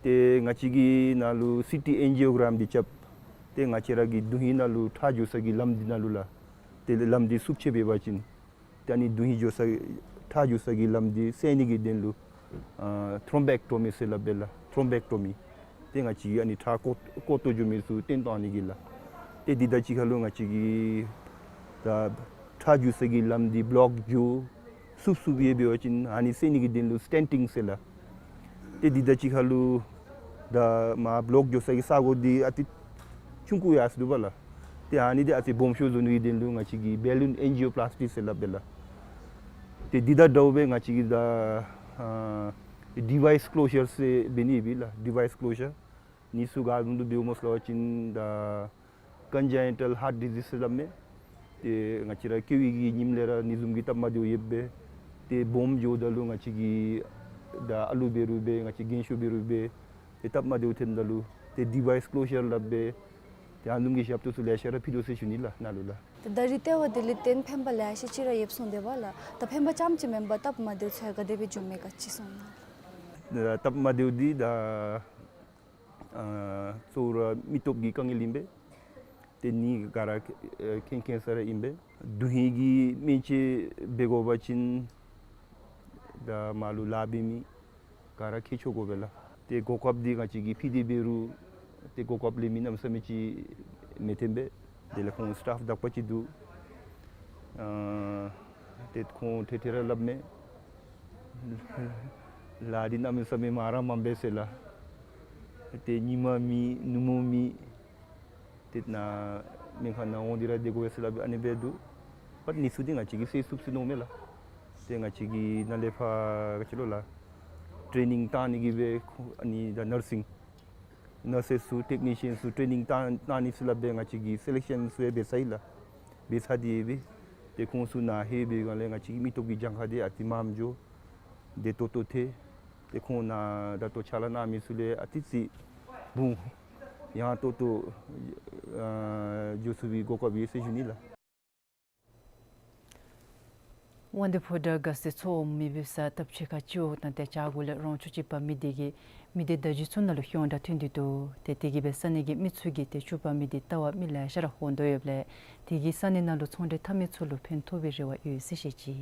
ཏེ་ང་བཅས་ཀྱི་ནང་ལུ་སི་ཊི་ཨེན་ཇི་ཡོ་གྲམ་འདི་རྐྱབ། ཏེ་ང་བཅས་ར་གི་དོན་ཧིང་ནང་ལུ་ཁྲག་འགྱོ་ས་གི་ལམ་འདི་ནང་ལུ་ལགས། ཏེ་ལམ་འདི་བསུབ་ཆད་འབད་བ་ཅིན་ཏེ་ཨ་ནི་དོན་ཧིང་འགྱོ་ས་ཁྲག་འགྱོ་ས་གི་ལམ་འདི་སེལ་ནི་གི་དོན་ལུ་ཨ་ཐྲོམ་བེཀ་ཊོ་མི་ཟེར་སླབ་པས་ལགས། ཐྲོམ་བེཀ་ཊོ་མི། ཏེ་ང་བཅས་ཀྱིས་ཨ་ནི་ཁྲག་ཀོ་ཀོ་ཏོ་འགྱོ་མི་ཚུ་བཏོན་བཏང་ནི་གི་ལགས། ཏེ་འདི་དང་གཅིག་ཁར་ལུ་ང་བཅས་ཀྱིས་ད་ཁྲག་འགྱོ་ས་གི་ལམ་འདི་བློཀ་འགྱོ་བསུབ་བསུབ་ཡོད་པ་ཅིན་ཨ་ནི་སེལ་ནི་གི་དོན་ལུ་སི་ཊེན་ཊིང་ཟེར་ལགས། ཏེ་འདི་དང་གཅིག་ཁར་ལུ་ད་མར་བློཀ་འགྱོ་ས་གི་ས་གོ་འདི་ཨ་ཏི་ཆུང་ཀུ་ཡར་སོ་འདུག་པ་ལགས། ཏེ་ཨ་ནི་འདི་ཨ་ཙི་སྦོམ་ཤོས་བཟོ་ནི་གི་དོན་ལུ་ང་བཅས་ཀྱིས་བེ་ལུན་ཨེན་ཇི་ཨོ་པི་ལཱསི་ཊི་ཟེར་སླབ་པས་ལགས། ཏེ་འདི་དང་འདྲཝ་སྦེ་ང་བཅས་ཀྱིས་ད་ཨ་ཌི་ཝའིས་ཀློ་ཞར་ཟེར་འབད་ནི་ཡོད་པས་ལགས། ཌི་ཝའིས་ཀློ་ཞར་ཨ་ནི་ཚུ་ག་བཟུམ་སྦེ་འབདཝ་སྨོ་ཟེར་བ་ཅིན་ད་ཀོན་ཇེ་ནི་ཊལ་ཧཱརཊ་ཌི་ཛིསི་ཟེར་སླབ་མས། ཏེ་ང་བཅས་ར་སྐྱེ་བའི་གི་ཉིནམ་ལས་ར་ཨ་ནི་བཟུམ་གྱི་སྟབས་མ་བདེཝ་ཡོདཔ་སྦེ། ཏེ་སྦོམ་འགྱོཝ་ད་ལུ་ང་བཅས་ཀྱིས་ད་ཨ་ལུ་འབད་རུང་སྦེ་ང་བཅས་རྒན་ཤོས་འབད་རུང་སྦེ་ཏེ་སྟབས་མ་བདེཝ་ཐོནམ་ད་ལུ་ཏེ་ཌི་ཝའིས་ཀློ་ཞར་སླབ་སྦེ་ཏེ་ཨ་ནི་བཟུམ་གྱི་ཞབས་ཏོག་ཚུ་ལེ་ཤ་ར་ཕུལ་དོ་ཟེར་ཞུ་ནི་ལགས་ནཱ་ལུ་ལགས། ད་རིས་ལྟེ་བ་འདི་ལས་བརྟེན་ཕན་པ་ལེ་ཤ་ཅིག་ར་ཡོདཔ་སོང་དེས་པ་ལགས། ད་ཕན་པ་རྐྱངམ་ཅིག་མེན་པར་སྟབས་མ་བདེཝ་ཚུ་ཡང་ག་དེ་སྦེ་འབྱུངམ་མས་ག་ཅི་གསུང་གནང་། ད་སྟབས་མ་བདེཝ་འདི་ད་ཨ་གཙོ་བོ་ར་མི་སྟོབས་ཀྱི་དཀའ་ངལ་ཨིན་པས། ཏེ་ནི་ག་ར་ཨེ་མཁྱེན་མཁྱེན་ས་ར་ཨིན་པས། དོན་ཧིང་གི་སྨན་བཅོས་འབད་དགོ་པ་ཅིན་ད་མར་ལུ་ལཱ་འབད་མི་ག་ར་མཁས་མཆོག་དགོ་པས་ལགས། ཏེ་གོ་སྐབས་འདི་ང་བཅས་ཀྱིས་ཕུལ་ཏེ་འབད་རུང་ཏེ་གོ་སྐབས་ལེན་མི་གནམ་མེད་ས་མེད་ཅིག་མི་ཐོན་པས། དེ་ལས་ཁོང་སི་ཊཱཕ་དག་པ་ཅིག་འདུག། ཨ་ཏེ་ཁོང་ཐད་ཐད་ར་སླབ་མས། ལཱ་འདི་གནམ་མེད་ས་མེད་མང་ར་མངམ་པས་ཟེར་ལགས། ཏེ་ཉིན་མ་མེད་ནུབ་མོ་མེད། ཏེ་ནཱ་སྨན་ཁང་ནང་འོང་སྟེ་ར་སྡོད་དགོ་པས་ཟེར་སླབ་ཨ་ནི་སྦེ་འདུག། པ་ཨ་ནི་ཚུ་འདི་ང་བཅས་ཀྱིས་སེལ་ཚུགས་ཟེར་མནོཝ་མས་ལགས། ཏེ་ང་བཅས་ཀྱིས་ནཱ་ལས་ཕར་ག་ཅི་ལོ་ལགས། ཊེ་ནིང་བཏང་ནི་གི་སྦེ་ཁོ་ཨ་ནི་ད་ནར་སིང་ནར་སེསི་ཚུ་ཊེཀ་ནི་ཤཱན་ཚུ་ཊེ་ནིང་བཏང་བཏང་ནི་ཚུ་ལགས་སྦེ་ང་བཅས་ཀྱིས་སེ་ལེཀ་ཤཱན་ཚུ་ཡང་འབད་ཚར་ཡི་ལགས། འབད་ཚར་ཏེ་ཡོད་པས། ཏེ་ཁོང་ཚུ་ནཱ་ལྷོད་པའི་སྒང་ལས་ང་བཅས་ཀྱི་མི་སྟོབས་ཀྱི་གྱངས་ཁ་འདི་ཨ་ཙི་མངམ་འགྱོ། བདེ་ཏོག་ཏོ་ཐལ། ཏེ་ཁོང་ནཱ་ད་ལྟོ་ཕྱག་ལཱ་གནང་མི་ཚུ་ལས་ཨ་ཙི་ཙི་བུང་ཡངས་ཏོག་ཏོ་ཨ་འགྱོ་ཚུགས་པའི་གོ་སྐབས་ཡོད་ཟེར་ཞུ་ནི་ལགས། དབང་འདུས་ཕོ་བྲང་དགའ་སེང་མཚོ་འོག་མེ་འབར་ས་སྟབས་ཕྱེད་ཀ་སྤྱི་འོག་དང་ཏེ་བྱག་གུ་ལས་རོང་ཆུ་ཅིག་འབབ་མི་དེ་གིས་མི་སྡེ་བརྡ་བརྒྱུད་ཚུ་ནང་ལུ་ཤོང་དྲགས་ཐོན་ཏེ་འདུག། ཏེ་དེ་གིས་སྦེ་ས་གནས་ཀྱི་མི་ཚུ་གིས་ཏེ་ཆུ་འབབ་མི་དེ་བལྟ་བར་མི་ལེ་ཤ་ར་འོང་དོ་ཡོདཔ་ལས་དེ་གིས་ས་གནས་ནང་ལུ་ཚོང་འབྲེལ་འཐབ་མི་ཚུ་ལུ་ཕན་ཐོགས་པའི་རེ་བ་ཡོད་ཟེར་བཤད་ཅི།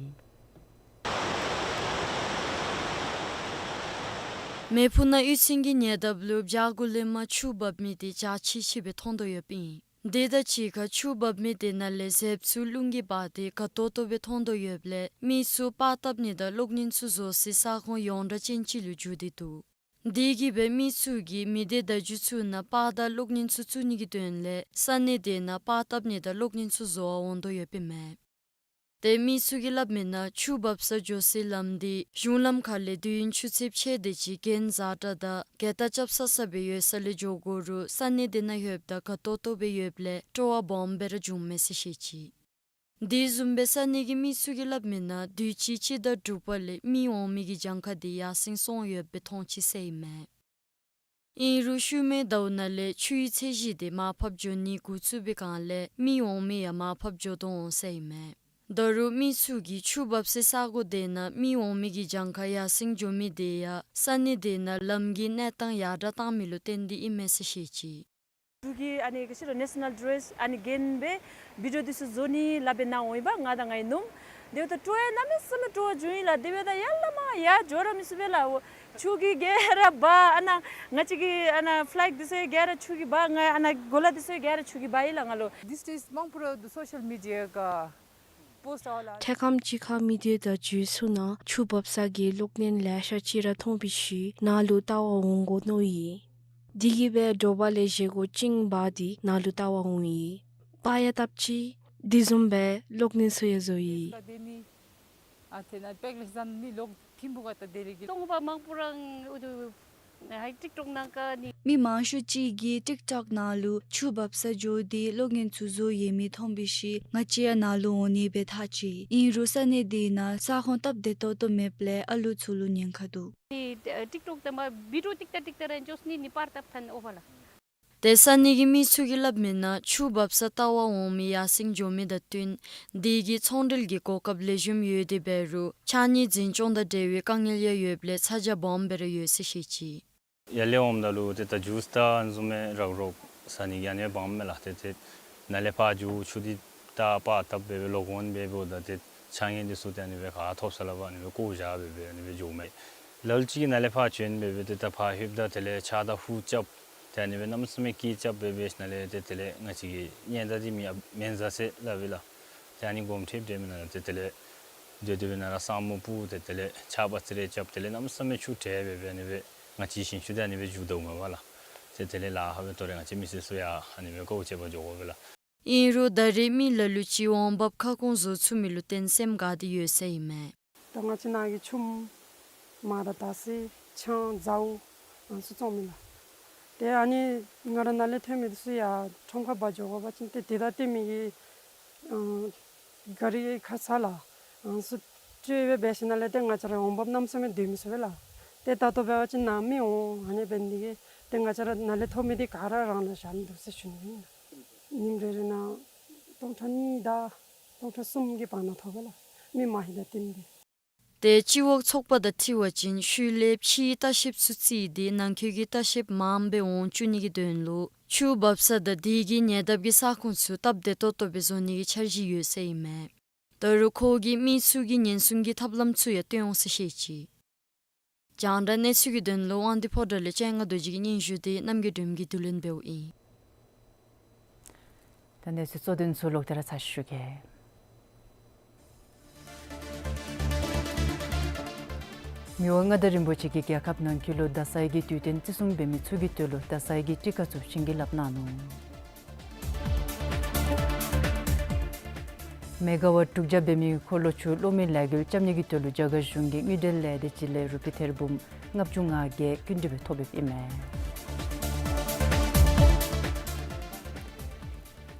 མེ་ཕུ་ན་གཡུས་ཚན་གྱི་ཉེ་འདབས་ལུ་བྱག་གུ་ལས་མར་ཆུ་འབབ་མི་དེ་རྒྱ་ཆེ་ཆེ་སྦེ་མཐོང་དོ་ཡོདཔ་ཨིན། དེ་དང་གཅིག་ཁར་ཆུ་འབབ་མི་དེ་ནང་ལས་ཟེབ་ཚུ་རླུང་གིས་འབག་སྟེ་དགའ་ཏོག་ཏོ་སྦེ་མཐོང་དོ་ཡོདཔ་ལས་མི་ཚུ་པར་བཏབ་ནི་དང་གློག་བརྙན་ཚུ་བཟོ་སའི་ས་ཁོངས་ཡོངས་གྲགས་ཅན་ཅིག་ལུ་འགྱུར་ཏེ་འདུག། དེ་གིས་སྦེ་མི་ཚུ་གིས་མི་སྡེ་བརྡ་བརྒྱུད་ཚུ་ནང་པར་དང་གློག་བརྙན་ཚུ་བཙུགས་ནི་གི་དོན་ལས་ས་གནས་དེ་ནང་པར་བཏབ་ནི་དང་གློག་བརྙན་ཚུ་བཟོ་བར་འོང་དོ་ཡོདཔ་ཨིན་མས། ཏེ་མི་ཚུ་གིས་སླབ་མིའི་ནང་ཆུ་འབབ་སར་འགྱོ་སའི་ལམ་དེ་གཞུང་ལམ་ཁ་ལས་དུས་ཡུན་ཆུ་ཚོད་ཕྱེད་དེ་ཅིག་གྱེན་འཛེགས་དྲགས་དང་གྱལ་ཏ་རྐྱབ་ས་ས་སྦེ་ཡོད་ས་ལས་འགྱོ་དགོ་རུང་ས་གནས་དེ་ནང་ལྷོདཔ་ད་དགའ་ཏོག་ཏོ་སྦེ་ཡོདཔ་ལས་སྤྲོ་བ་སྦོམ་སྦེ་ར་བྱུངམ་མས་ཟེར་བཤད་ཅི། དེ་བཟུམ་སྦེ་ས་གནས་ཀྱི་མི་ཚུ་གིས་སླབ་མིའི་ནང་དུས་ཅི་སྤྱི་ཟླ་དྲུག་པ་ལས་མི་འོང་མི་གི་གྱངས་ཁ་དེ་ཡར་སེང་སོང་ཡོདཔ་སྦེ་མཐོང་ཅི་ཟེར་ཨིན་མས། ཨིན་རུང་ཤུལ་མའི་ཟླཝ་ནང་ལས་ཆུའི་ཚད་གཞི་དེ་མར་ཕབ་འགྱོ་ནི་འགོ་བཙུགས་པའི་སྒང་ལས་མི་འོང་མི་ཡང་མར་ཕབ་འགྱོ་དོ་འོང་ཟེར་ཨིན་མས། ད་རུང་མི་ཚུ་གིས་ཆུ་འབབ་སའི་ས་གོ་དེ་ནང་མི་འོང་མི་གི་གྱངས་ཁ་ཡར་སེང་འགྱོ་མི་དེ་ཡང་ས་གནས་དེ་ནང་ལམ་གྱི་གནས་སྟངས་ཡར་དྲགས་བཏང་མི་ལུ་བརྟེན་ཏེ་ཨིན་མས་ཟེར་བཤད་ཅི། ཆུ་གི་ཨ་ནི་ག་ཅི་ལོ་ནེ་ཤ་ནཱལ་ཌི་རེསི་ཨ་ནི་གྱོན་སྦེ་བི་ཌི་ཡོ་འདི་ཚུ་བཟོ་ནི་སླབ་སྦེ་ནཱ་འོང་ཡི་པ། ང་དང་ངེའི་ནུམོ། དེ་འབདཝ་ད་སྤྲོ་ཡང་གནམ་མེད་ས་མེད་སྤྲོ་བ་བྱུང་ཡི་ལགས། དེ་འབདཝ་ད་ཡར་ལས་མར་ཡར་འགྱོ་ར་མི་ཚུགས་པས་ལགས། ཆུ་གིས་ག་ར་འབག། ཨ་ནཱ་ང་བཅས་ཀྱི་ཨ་ནཱ་ཕི་ལེག་འདི་ཚུ་ག་ར་ཆུ་གིས་འབག། ང་ཨ་ནཱ་གོ་ལ་འདི་ཚུ་ག་ར་ཆུ་གིས་འབག་ཡི་ལགས་ང་ལུ། These days མང་པོ་ར་འདུག་སོ་ཤལ་མི་ཌི་ཡ་ག་པོསཊ་ཨ་ལ། འཕྲལ་ཁམས་ཅིག་ཁར་མི་སྡེ་བརྡ་བརྒྱུད་ཚུ་ནང་ཆུ་འབབ་ས་གི་གློག་བརྙན་ལེ་ཤ་ཅིག་ར་མཐོང་བའི་ཤུལ་ནཱ་ལུ་བལྟ་བར་འོང་དགོ་མནོ་ཡི། དེ་གིས་སྦེ་དྲོ་པ་ལས་བཞེས་སྒོ་བཅིངས་འབག་སྟེ་ནཱ་ལུ་བལྟ་བར་འོང་ཡི། པར་ཡང་བཏབ་ཅི། དེ་བཟུམ་སྦེ་གློག་བརྙན་ཚུ་ཡང་བཟོ་ཡི། ཨ་ཐེ་ན་པེག་ལེ་ཟན་ནི་ལོག་ཐིམ་ཕུ་ག་ཏ་དེ་ལས་གི་ཏོང་པ་མང་པོ་རང་ཨུ་ཐུ་ཧའི་ཊིཀ་ཊོཀ་ནང་ཀ་ནི། མི་མང་ཤོས་ཅིག་གིས་ཊིཀ་ཊོཀ་ནང་ལུ་ཆུ་འབབ་ས་འགྱོ་སྟེ་གློག་བརྙན་ཚུ་བཟོ་ཡོད་མི་མཐོང་བའི་ཤུལ་ང་བཅས་ཡང་ནཱ་ལུ་འོང་ནི་སྦེ་ཐག་བཅད། ཨིན་རུང་ས་གནས་དེ་ནང་ས་ཁོངས་སྟབས་བདེ་ཏོག་ཏོ་མེདཔ་ལས་ཨ་ལུ་ཚུ་ལུ་ཉེན་ཁ་འདུག། ནི་ཊིཀ་ཊོཀ་དང་མ་བི་ཌི་ཡོ་ཊིཀ་ཊོཀ་ཊིཀ་ཊོཀ་རང་འགྱོ་ནི་ནི་པར་བཏབ་ཐན་ཨོ་བ་ལ། ཏེ་ས་གནས་ཀྱི་མི་ཚུ་གིས་སླབ་མིའི་ནང་ཆུ་འབབ་ས་བལྟ་བར་འོང་མི་ཡར་སེང་འགྱོ་མི་དང་བསྟུན་དེ་གིས་ཚོང་འབྲེལ་གྱི་གོ་སྐབས་ལེགས་ཤོམ་ཡོད་དེ་འབད་རུང་ཕྱགས་སྙིགས་འཛིན་སྐྱོང་དང་འབྲེལ་བའི་དཀའ་ངལ་ཡང་ཡོདཔ་ལས་ཚ་གྱང་སྦོམ་སྦེ་ར་ཡོད་ཟེར་བཤད་ཅི། ཡར་ལས་འོངམ་ད་ལུ་ཏེ་ད་ཇུས་དང་ཨ་ནི་བཟུམ་མའི་རག་རོག་ ཟ་ནི་གི་ཨ་ནི་སྦེ་འབག་མས་ལགས། ཏེ་ཏེ་ནཱ་ལས་ཕར་འགྱོ་ཆུ་འདི་ད་པར་བཏབ་སྦེ་སྦེ་ལོག་འོང་སྦེ་འབདཝ་ད་ཏེ་ཆ་ངེ་འདི་ཚུ་ཏེ་ཨ་ནི་སྦེ་ག་ཐོབ་ས་ལས་ཕར་ཨ་ནི་སྦེ་བཀོ་བཞག་སྦེ་སྦེ་ཨ་ནི་སྦེ་འགྱོཝ་མས། ལ་ལུ་ཅིག་གིས་ནཱ་ལས་ཕར་བྱོན་སྦེ་སྦེ་ཏེ་ད་ཕར་ལྷོདཔ་ད་དེ་ལས་ཆརཔ་དང་ཧུད་རྐྱབ་ཏེ་ཨ་ནི་སྦེ་གནམ་མེད་ས་མེད་སྐད་རྐྱབ་སྦེ་སྦེ་ནཱ་ལས་ཏེ་དེ་ལས་ང་བཅས་ཀྱི་སྙན་དར་འདི་མེན་མེན་ཟ་ཟེར་སླབ་པས་ལགས། ཏེ་ཨ་ནི་སྒོམ་ཐེབས་ཏེ་མི་ནང་ཏེ་དེ་ལས་སྡོད་སྡོད་སྦེ་ནཱ་ར་ས་སྨུག་སྤུབས་ཏེ་དེ་ལས་ཆརཔ་ཙི་རེ་རྐྱབ་དེ་ལས་གནམ་མེད་ས་མེད་ཆུ་ཁྲལ་སྦེ་སྦེ་ཨ་ནི་སྦེ་ང་བཅས་ཞིང་ཆུ་འདི་ཨ་ནི་སྦེ་འགྱོ་དོ་མས་པ་ལགས། ཏེ་དེ་ལས་ལཱ་ཁག་སྦེ་ཏོ་རེ་ང་བཅས་མི་སེར་ཚུ་ཡང་ཨ་ནི་སྦེ་དཀའཝ་སྤྱད་པར་འགྱོ་དགོ་པས་ལགས། ཨིན་རུང་ད་རེས་མི་ལ་ལུ་ཅིག་འོང་འབབ་ཁ་སྐོང་བཟོ་ཚུགས་མི་ལུ་བརྟེན་སེམས་དགའ་སྟེ་ཡོད་ས་ཨིན་མས། ད་ང་བཅས་ནཱ་གི་ཆུམ་མར་དང་དར་ཚི་ཆང་ཛའུ་ཨ་ནི་ཚུ་བཙོང་མས་ལགས། ཏེ་ཨ་ནི་ང་ར་ནཱ་ལས་ཐོན་མི་འདི་ཚུ་ཡང་ཁྲོམ་ཁར་འབག་འགྱོ་དགོ་པ་ཅིན་ཏེ་དེ་དང་བསྟུན་མི་གི་ཨ་ག་རི་ཁར་ཚུ་ལགས་ཨ་ནི་ཚུ་སྤྲོད་སྦེ་འབད་ཞིནམ་ལས་ཏེ་ང་བཅས་ར་འོང་འབབ་གནམ་མེད་ས་མེད་སྡོད་མི་ཚུགས་པས་ལགས། ཏེ་ད་ལྟོ་འབད་བ་ཅིན་ནཱ་མི་འོང་ཨ་ནི་འབད་ནི་དེ་གིས་ཏེ་ང་བཅས་ར་ནཱ་ལས་ཐོབ་མི་འདི་ག་ར་རང་ལུ་བཞག་ནི་འདུག་ཟེར་ཞུ་ནི་ཨིན། ཉིནམ་རེ་རེ་ནང་སྟོང་ཕྲག་གཉིས་དང་སྟོང་ཕྲག་གསུམ་གྱི་བར་ན་ཐོབ་པས་ལགས། མི་མང་ཧེང་དང་བསྟུན་ཏེ། ཏེ་སྤྱི་འོག་ཚོགས་པ་དང་འཁྲིལ་བ་ཅིན་ཤུལ་ལས་ཕྱིའི་ལྟ་བཤལཔ་ཚུ་བརྩིས་ཏེ་ནང་འཁོད་ཀྱི་ལྟ་བཤལཔ་མངམ་སྦེ་འོང་བཅུག་ནི་གི་དོན་ལུ་ཆུ་འབབ་ས་དང་དེ་གི་ཉེ་འདབས་ཀྱི་ས་ཁོངས་ཚུ་སྟབས་བདེ་ཏོག་ཏོ་སྦེ་བཟོ་ནི་གི་འཆར་གཞི་ཡོད་ས་ཨིན་མས། ད་རུང་ཁོ་གིས་མི་ཚུ་གི་ཉེན་སྲུང་གི་ཐབས་ལམ་ཚུ་ཡང་སྟོན་འོང་ཟེར་བཤད་ཅི། རྒྱང་བསྒྲགས་གནས་ཚུལ་གྱི་དོན་ལུ་དབང་འདུས་ཕོ་བྲང་ལས་ལྕང་སྒང་རྡོ་རྗེ་གི་སྙན་ཞུ་འདི་རྣམ་རྒྱལ་སྒྲོལ་མ་གིས་བསྡུ་ལེན་འབདཝ་ཨིན། ད་གནས་ཚུལ་གཙོ་དོན་ཚུ་ལོག་སྟེ་ར་ཚར་ཞུ་གེ། མི་དབང་མངའ་བདག་རིན་པོ་ཆེ་གིས་རྒྱལ་ཁབ་ནང་འཁོད་ལུ་ད་སའི་གི་དུས་སྟོན་བརྩི་སྲུང་འབད་མི་ཚུ་གི་དོན་ལུ་ད་སའི་གི་སྤྲི་དཀར་ཚུ་བྱིན་གྱིས་བརླབས་གནང་ནུག། མེ་ག་ཝཊ་དྲུག་བརྒྱ་འབད་མི་འཁོར་ལོ་ཆུ་གློག་མེ་ལས་འགུལ་རྐྱབ་ནི་གི་དོན་ལུ་རྒྱ་གར་གཞུང་གིས་དངུལ་འབྲེལ་ལས་སྡེ་ཅིག་ལས་རུ་པི་ཐེར་འབུམ་ལྔ་བཅུ་ང་བརྒྱད་སྐྱིན་འགྲུལ་སྦེ་ཐོབ་ཡོདཔ་ཨིན་མས།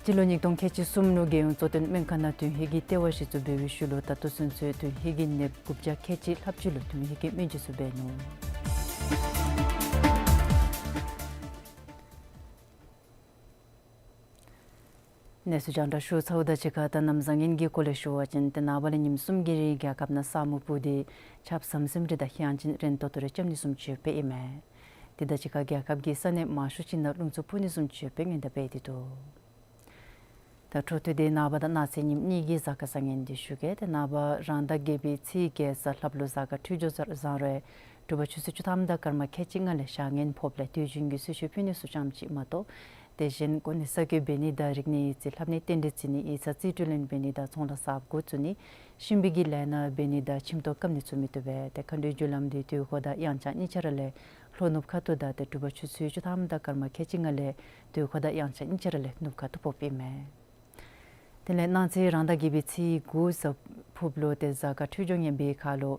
སྤྱི་ལོ་ཉིས་སྟོང་ཁལ་གཅིག་གསུམ་ལུ་རྒྱལ་ཡོངས་གཙོ་བསྟེན་སྨན་ཁང་ནང་དོན་ཧིང་གི་ལྟེ་བ་གཞི་བཙུགས་འབད་བའི་ཤུལ་ལུ་ད་ལྟོ་ཚུན་ཚོད་དོན་ཧིང་གི་ནདཔ་དགུ་བརྒྱ་ཁལ་གཅིག་ལྷགཔ་ཅིག་ལུ་དོན་ཧིང་གི་སྨན་བཅོས་ཚུ་འབད་ནུག། གནས་ཚུལ་རྒྱང་བསྒྲགས་ཞུ་ཚརཝ་དང་གཅིག་ཁར་ད་གནམ་བཟང་ངན་གྱི་སྐོར་ལས་ཞུ་བ་ཅིན་ཏེ་ནངས་པ་ལས་ཉིནམ་གསུམ་གྱི་རིང་རྒྱལ་ཁབ་ནང་ས་སྨུག་སྤུབས་ཏེ་ཆརཔ་ཟམ་ཟིམ་རེ་དང་དབྱངས་ཅན་རན་ཏོག་ཏོ་རེ་རྐྱབ་ནི་བཟུམ་ཅིག་ཡོདཔ་ཨིན་མས། དེ་དང་གཅིག་ཁར་རྒྱལ་ཁབ་ཀྱི་ས་གནས་མང་ཤོས་ཅིག་ནང་རླུང་འཚུབ་འཕུ་ནི་བཟུམ་ཅིག་ཡོདཔ་སྦེ་སྔོན་བརྡ་འབད་དེ་འདུག། ད་འཕྲོ་མཐུད་དེ་ནངས་པ་དང་གནངས་ཚེ་ཉིནམ་གཉིས་ཀྱི་གཟའ་སྐར་བཟང་ངན་འདི་ཞུ་གེ། ཏེ་ནངས་པ་རང་ཟླ་བརྒྱད་པའི་ཚེས་བརྒྱད་གཟའ་ལྷགཔ་ལུ་གཟའ་སྐར་འཕྲོད་སྦྱོར་བཟང་རུང་དྲོ་པ་ཆུ་ཚོད་བཅུ་ཐམ་དང་སྐར་མ་ཁལ་གཅིག་ལྔ་ལས་བྱ་ངན་ཕོགཔ་ལས་དུས་རྒྱུན་གྱི་གསོལ་མཆོད་ཕུལ་ནི་ཚུ་ཙམ་ཅིག་མ་གཏོགས་དེ་བཞིན་གོ་གནས་གསར་བསྐོ་འབད་ནི་དང་རིག་གནས་ཡིག་རྩིས་ལྷབ་གནས་རྟེན་འབྲེལ་བརྩི་ནི་ཡིག་ཚང་རྩིས་སྤྲོད་ལེན་འབད་ནི་དང་ཚོང་ལཱ་གསརཔ་འགོ་བཙུགས་ནི་ཤུལ་མའི་གི་ལས་སྣ་འབད་ནི་དང་ཁྱིམ་ཐོག་བཀབ་ནི་ཚུ་མི་བཏུབ་པས། ཏེ་མཁའ་འགྲོའི་རྒྱུ་ལམ་འདི་དུས་འཁོར་དང་དབྱངས་འཆར་གཉིས་ཆ་ར་ལས་ལྷོ་ནུབ་ཁ་ཐུག་དང་ཏེ་དྲོ་པ་ཆུ་ཚོད་བཅུ་ཐམ་དང་སྐར་མ་ཁལ་གཅིག་ལྔ་ལས་དུས་འཁོར་དང་དབྱངས་འཆར་གཉིས་ཆ་ར་ལས་ནུབ་ཁ་ཐུག་ཕོགཔ་ཨིན་མས། དེ་ལས་གནངས་ཚེ་རང་ཟླ་བརྒྱད་པའི་ཚེས་དགུ་གཟའ་ཕུརཔ་ལུ་ཏེ་གཟའ་སྐར་འཕྲོད་སྦྱོར་ངན་པའི་ཁར་ལུ་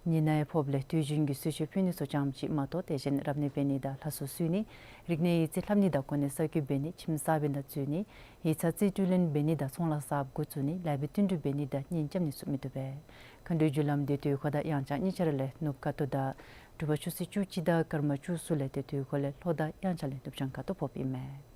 ཉི་ནག་ཕོགཔ་ལས་དུས་རྒྱུན་གྱི་གསོལ་མཆོད་ཕུལ་ནི་ཚུ་ཙམ་ཅིག་མ་གཏོགས་དེ་བཞིན་རབ་གནས་འབད་ནི་དང་ལྷ་གསོལ་གསོལ་ནི་རིག་གནས་ཡིག་རྩིས་ལྷབ་ནི་དང་གོ་གནས་གསར་བསྐོ་འབད་ནི་ཁྱིམ་གསརཔ་ནང་འཛུལ་ནི་ཡིག་ཚང་རྩིས་སྤྲོད་ལེན་འབད་ནི་དང་ཚོང་ལཱ་གསརཔ་འགོ་བཙུགས་ནི་ལཱ་འབད་བསྟུན་གྲོས་འབད་ནི་དང་གཉེན་རྐྱབ་ནི་ཚུ་མི་བཏུབ་པས། མཁའ་འགྲོའི་རྒྱུ་ལམ་འདི་དུས་འཁོར་དང་དབྱངས་འཆར་གཉིས་ཆ་ར་ལས་ནུབ་ཁ་ཐུག་དང་དྲོ་པ་ཆུ་ཚོད་བཅུ་གཅིག་དང་སྐར་མ་བཅུ་གསུམ་ལས་ཏེ་དུས་འཁོར་ལས་ལྷོ་དང་དབྱངས་འཆར་ལས་ནུབ་བྱང་ཁ་ཐུག་ཕོགཔ་ཨིན་མས།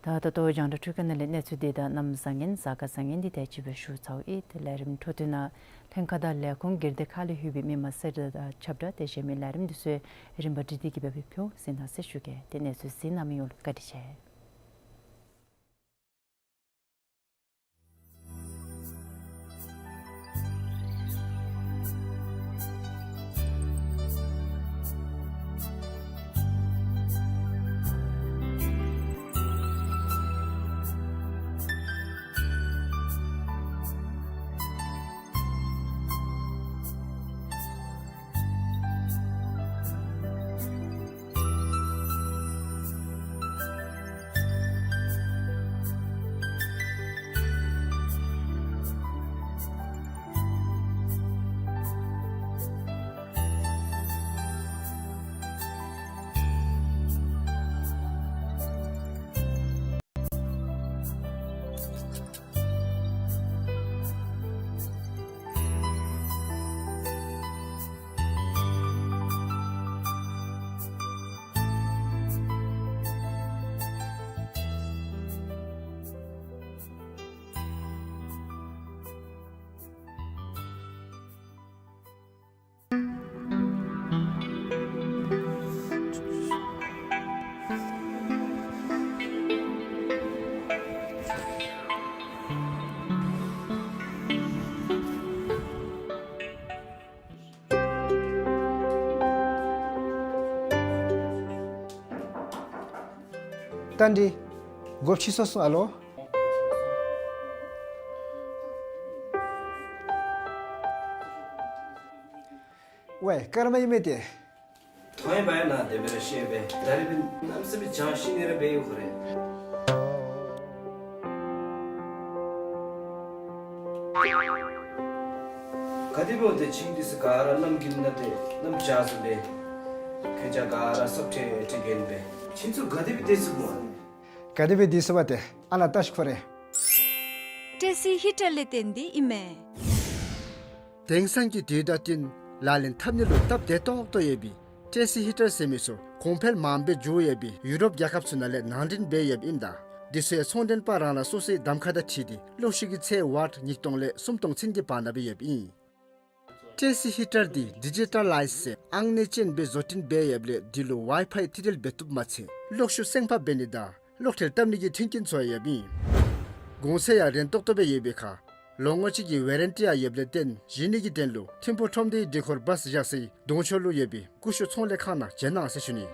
ད་ད་ལྟོ་རྒྱང་བསྒྲགས་འཕྲུལ་ཁང་ནང་ལས་གནས་ཚུལ་འདི་དང་གནམ་བཟང་ངན་གཟའ་སྐར་བཟང་ངན་འདི་དེ་ཅིག་སྦེ་ཞུ་ཚརཝ་ཨིན། ཏེ་ལས་རིམ་འཕྲོ་མཐུད་ནང་ལྷན་ཁག་དང་ལས་ཁུངས་སྒེར་སྡེ་ཁག་ལས་ལྷོད་པའི་མི་མང་གསལ་བསྒྲགས་དང་ཁྱབ་བསྒྲགས་དེ་བཞིན་མི་ལས་རིམ་འདི་ཚུ་རིམ་པ་སྒྲིག་སྟེ་གི་སྦེ་ཕུལ་ཟེར་ན་ཟེར་ཞུ་གེ། ཏེ་གནས་ཚུལ་གཟིགས་གནང་མི་ཡོངས་ལུ་བཀའ་དྲིན་ཆེ། རྟ་མགྲིན། སྒོ་ཕྱེ་སོང་སོང་ཨ་ལོ། ཝའི་སྐར་མ་ཨིན་མས་ཏེ། ཐོ་ཡང་བ་ཡང་ན་དེ་མེ་ར་ཤེས་པས། ད་རེས་པའི་གནམ་ས་མེད་བྱང་ཤིང་ནི་ར་བལྟ་ཡོད་ཁོ་རེ། ག་དེ་སྦེ་འོང་ཏེ་ཁྱིམ་འདི་ཚུ་ག་ར་གནམ་དགུན་ན་ཏེ་གནམ་བྱཱར་སོང་པས། ཁྱེད་ཅག་ག་ར་སྲབ་ཁྲེ་ཁྲེ་གྱོན་པས། ཁྱེད་ཚུ་ག་དེ་སྦེ་བལྟ་ཚུགས་སྨོ། ག་དེ་སྦེ་བལྟ་ཚུགས་པ་ཏེ་ཨ་ནཱ་བལྟ་ཤིག་ཁོ་རེ། ཊེ་སི་ཧི་ཊར་ལས་བརྟེན་ཏེ་ཨིན་མས། དེང་སང་གི་དུས་དང་བསྟུན་ལག་ལེན་འཐབ་ནི་ལུ་སྟབས་བདེ་ཏོག་ཏོ་ཡོད་པའི་ཊེ་སི་ཧི་ཊར་ཟེར་མི་ཚུ་གོང་འཕེལ་མངམ་སྦེ་འགྱོ་ཡོད་པའི་ཡུ་རོབ་རྒྱལ་ཁབ་ཚུ་ནང་ལས་ནང་འདྲེན་འབད་ཡོདཔ་ཨིནམ་ད་དེ་ཚུ་ཡང་ཚོང་མགྲོན་པ་རང་རང་སོ་སོའི་གདམ་ཁ་དང་འཁྲིལ་ཏེ་གློག་ཤུགས་ཀྱི་ཚད་ཝཊ་ཉིས་སྟོང་ལས་སུམ་སྟོང་ཚུན་གྱི་བར་ན་སྦེ་ཡོདཔ་ཨིན། ཊེ་སི་ཧི་ཊར་འདི་ཌི་ཇི་ཊ་ལའིཛ་ཟེར་ཨང་གནས་ཅན་སྦེ་བཟོ་སྐྲུན་འབད་ཡོདཔ་ལས་འདི་ལུ་ཝའི་ཕའི་ཐིག་འབྲེལ་འབད་བཏུབ་མ་ཚད་གློག་ཤུགས་སེང་ཕག་འབད་ནི་དང་གློག་ཁྲལ་བཏབ་ནི་གི་མཐུན་རྐྱེན་ཚུ་ཡང་ཡོདཔ་ཨིན། གོང་ཚད་ཡང་རན་ཏོག་ཏོ་སྦེ་ཡོད་པའི་ཁར་ལོ་ངོ་གཅིག་གི་ཝེ་རན་ཊི་ཡང་ཡོདཔ་ལས་བརྟེན་བཞེས་ནི་གི་དོན་ལུ་ཐིམ་ཕུག་ཁྲོམ་སྡེའི་འདྲེན་འཁོར་བཱས་བཞག་སའི་གདོང་ཕྱོགས་ལུ་ཡོད་པའི་ཀུ་ཤུ་ཚོང་ལས་ཁང་ནང་བྱོན་གནང་ཟེར་ཞུ་ནི།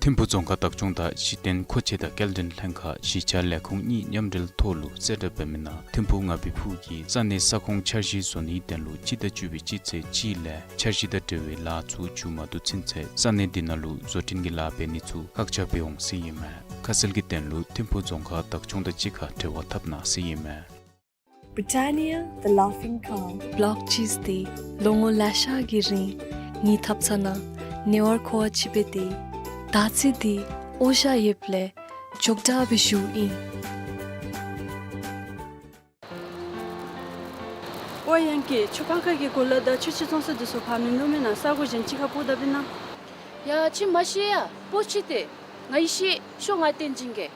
ཐིམ་ཕུག་རྫོང་ཁག་བདག་སྐྱོང་དང་གཞི་རྟེན་མཁོ་ཆས་དང་སྐྱེལ་འདྲེན་ལྷན་ཁག་གཞིས་ཆགས་ལས་ཁུངས་གཉིས་མཉམ་འབྲེལ་ཐོག་ལུ་གསལ་བསྒྲགས་འབད་མི་ནང་ཐིམ་ཕུག་ང་བི་ཕུག་གི་ས་གནས་ས་ཁོངས་འཆར་གཞི་བཟོ་ནིའི་དོན་ལུ་སྤྱི་ཟླ་བཅུ་པའི་སྤྱི་ཚེས་གཅིག་ལས་འཆར་གཞི་དང་འབྲེལ་བའི་ལཱ་ཚུ་མཇུག་མ་བསྡུ་ཚུན་ཚོད་ས་གནས་འདི་ནང་ལུ་བཟོ་སྐྲུན་གྱི་ལཱ་འབད་ནི་ཚུ་བཀག་ཆ་འབད་འོང་ཟེར་ཨིན་མས། ཁ་གསལ་གྱི་དོན་ལུ་ཐིམ་ཕུག་རྫོང་ཁག་བདག་སྐྱོང་དང་གཅིག་ཁར་འབྲེལ་བ་འཐབ་གནང་ཟེར་ཨིན་མས། Britannia, the laughing cow. བོལོག་ཅིས་འདི་ལོ་ངོ་ལེ་ཤ་གི་རིང་ངེའི་ཐབ་ཚང་ནང་ཉེ་བར་མཁོ་བ་ཅིག་སྦེ་སྡོད། ད་ཅི་འདི་འོ་ཞ་ཡོདཔ་ལས་ཅོག་འཐདཔ་སྦེ་བཞུགས་ཨིན། ཨོ་ཡང་ཀི་ཆུ་ཕག་ཁ་གི་གོ་ལ་དང་ཆུ་ཕྱེ་བཙོང་ས་འདི་ཚུ་ཕར་མིན་འདུག་མེན་ན། ས་གོ་གཞན་ཅིག་ཁར་སྤོ་ད་པས་ན། ཡ་ཁྱོད་མ་ཤེས་ཡ། སྤོ་ཅི་ཏེ། ང་ཡི་ཤེས། ཤོག་ང་སྟོན་བྱིན་གེ།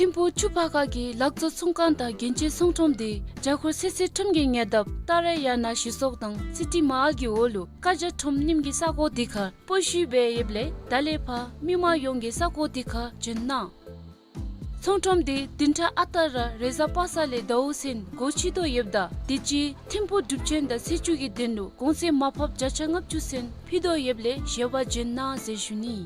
ཐིམ་ཕུག་ཆུ་ཕག་ཁ་གི་ལག་བཙོང་ཚོང་ཁང་དང་རྒྱན་ཆའི་ཚོང་ཁྲོམ་འདི་རྒྱ་ཁོར་སེར་སེར་ཁྲོམ་གྱི་ཉེ་འདབས་ཏཱ་ར་ཡ་ན་ཞི་སོག་དང་སི་ཊི་མ་ཨརཊ་གི་འོག་ལུ་ཀ་ཇ་ཁྲོམ་རྙིངམ་གི་ས་གོ་འདི་ཁར་སྤོ་བཤུད་འབད་ཡོདཔ་ལས་ད་ལས་ཕར་མི་མང་ཡོངས་ཀྱིས་ས་གོ་འདི་ཁར་བྱོན་གནང་། ཚོང་ཁྲོམ་འདི་བདུན་ཕྲག་ཨ་རྟག་ར་རེས་གཟའ་པ་སངས་ལས་ཟླཝ་ཚུན་སྒོ་ཕྱེ་དོ་ཡོདཔ་ད་དུས་ཅི་ཐིམ་ཕུག་སྒྲུབ་ཆེན་དང་ཚེས་བཅུ་གི་དོན་ལུ་གོང་ཚད་མར་ཕབ་བརྒྱ་ཆ་ལྔ་བཅུ་ཚུན་ཕུལ་དོ་ཡོདཔ་ལས་བཞེས་པར་བྱོན་གནང་ཟེར་ཞུ་ནི།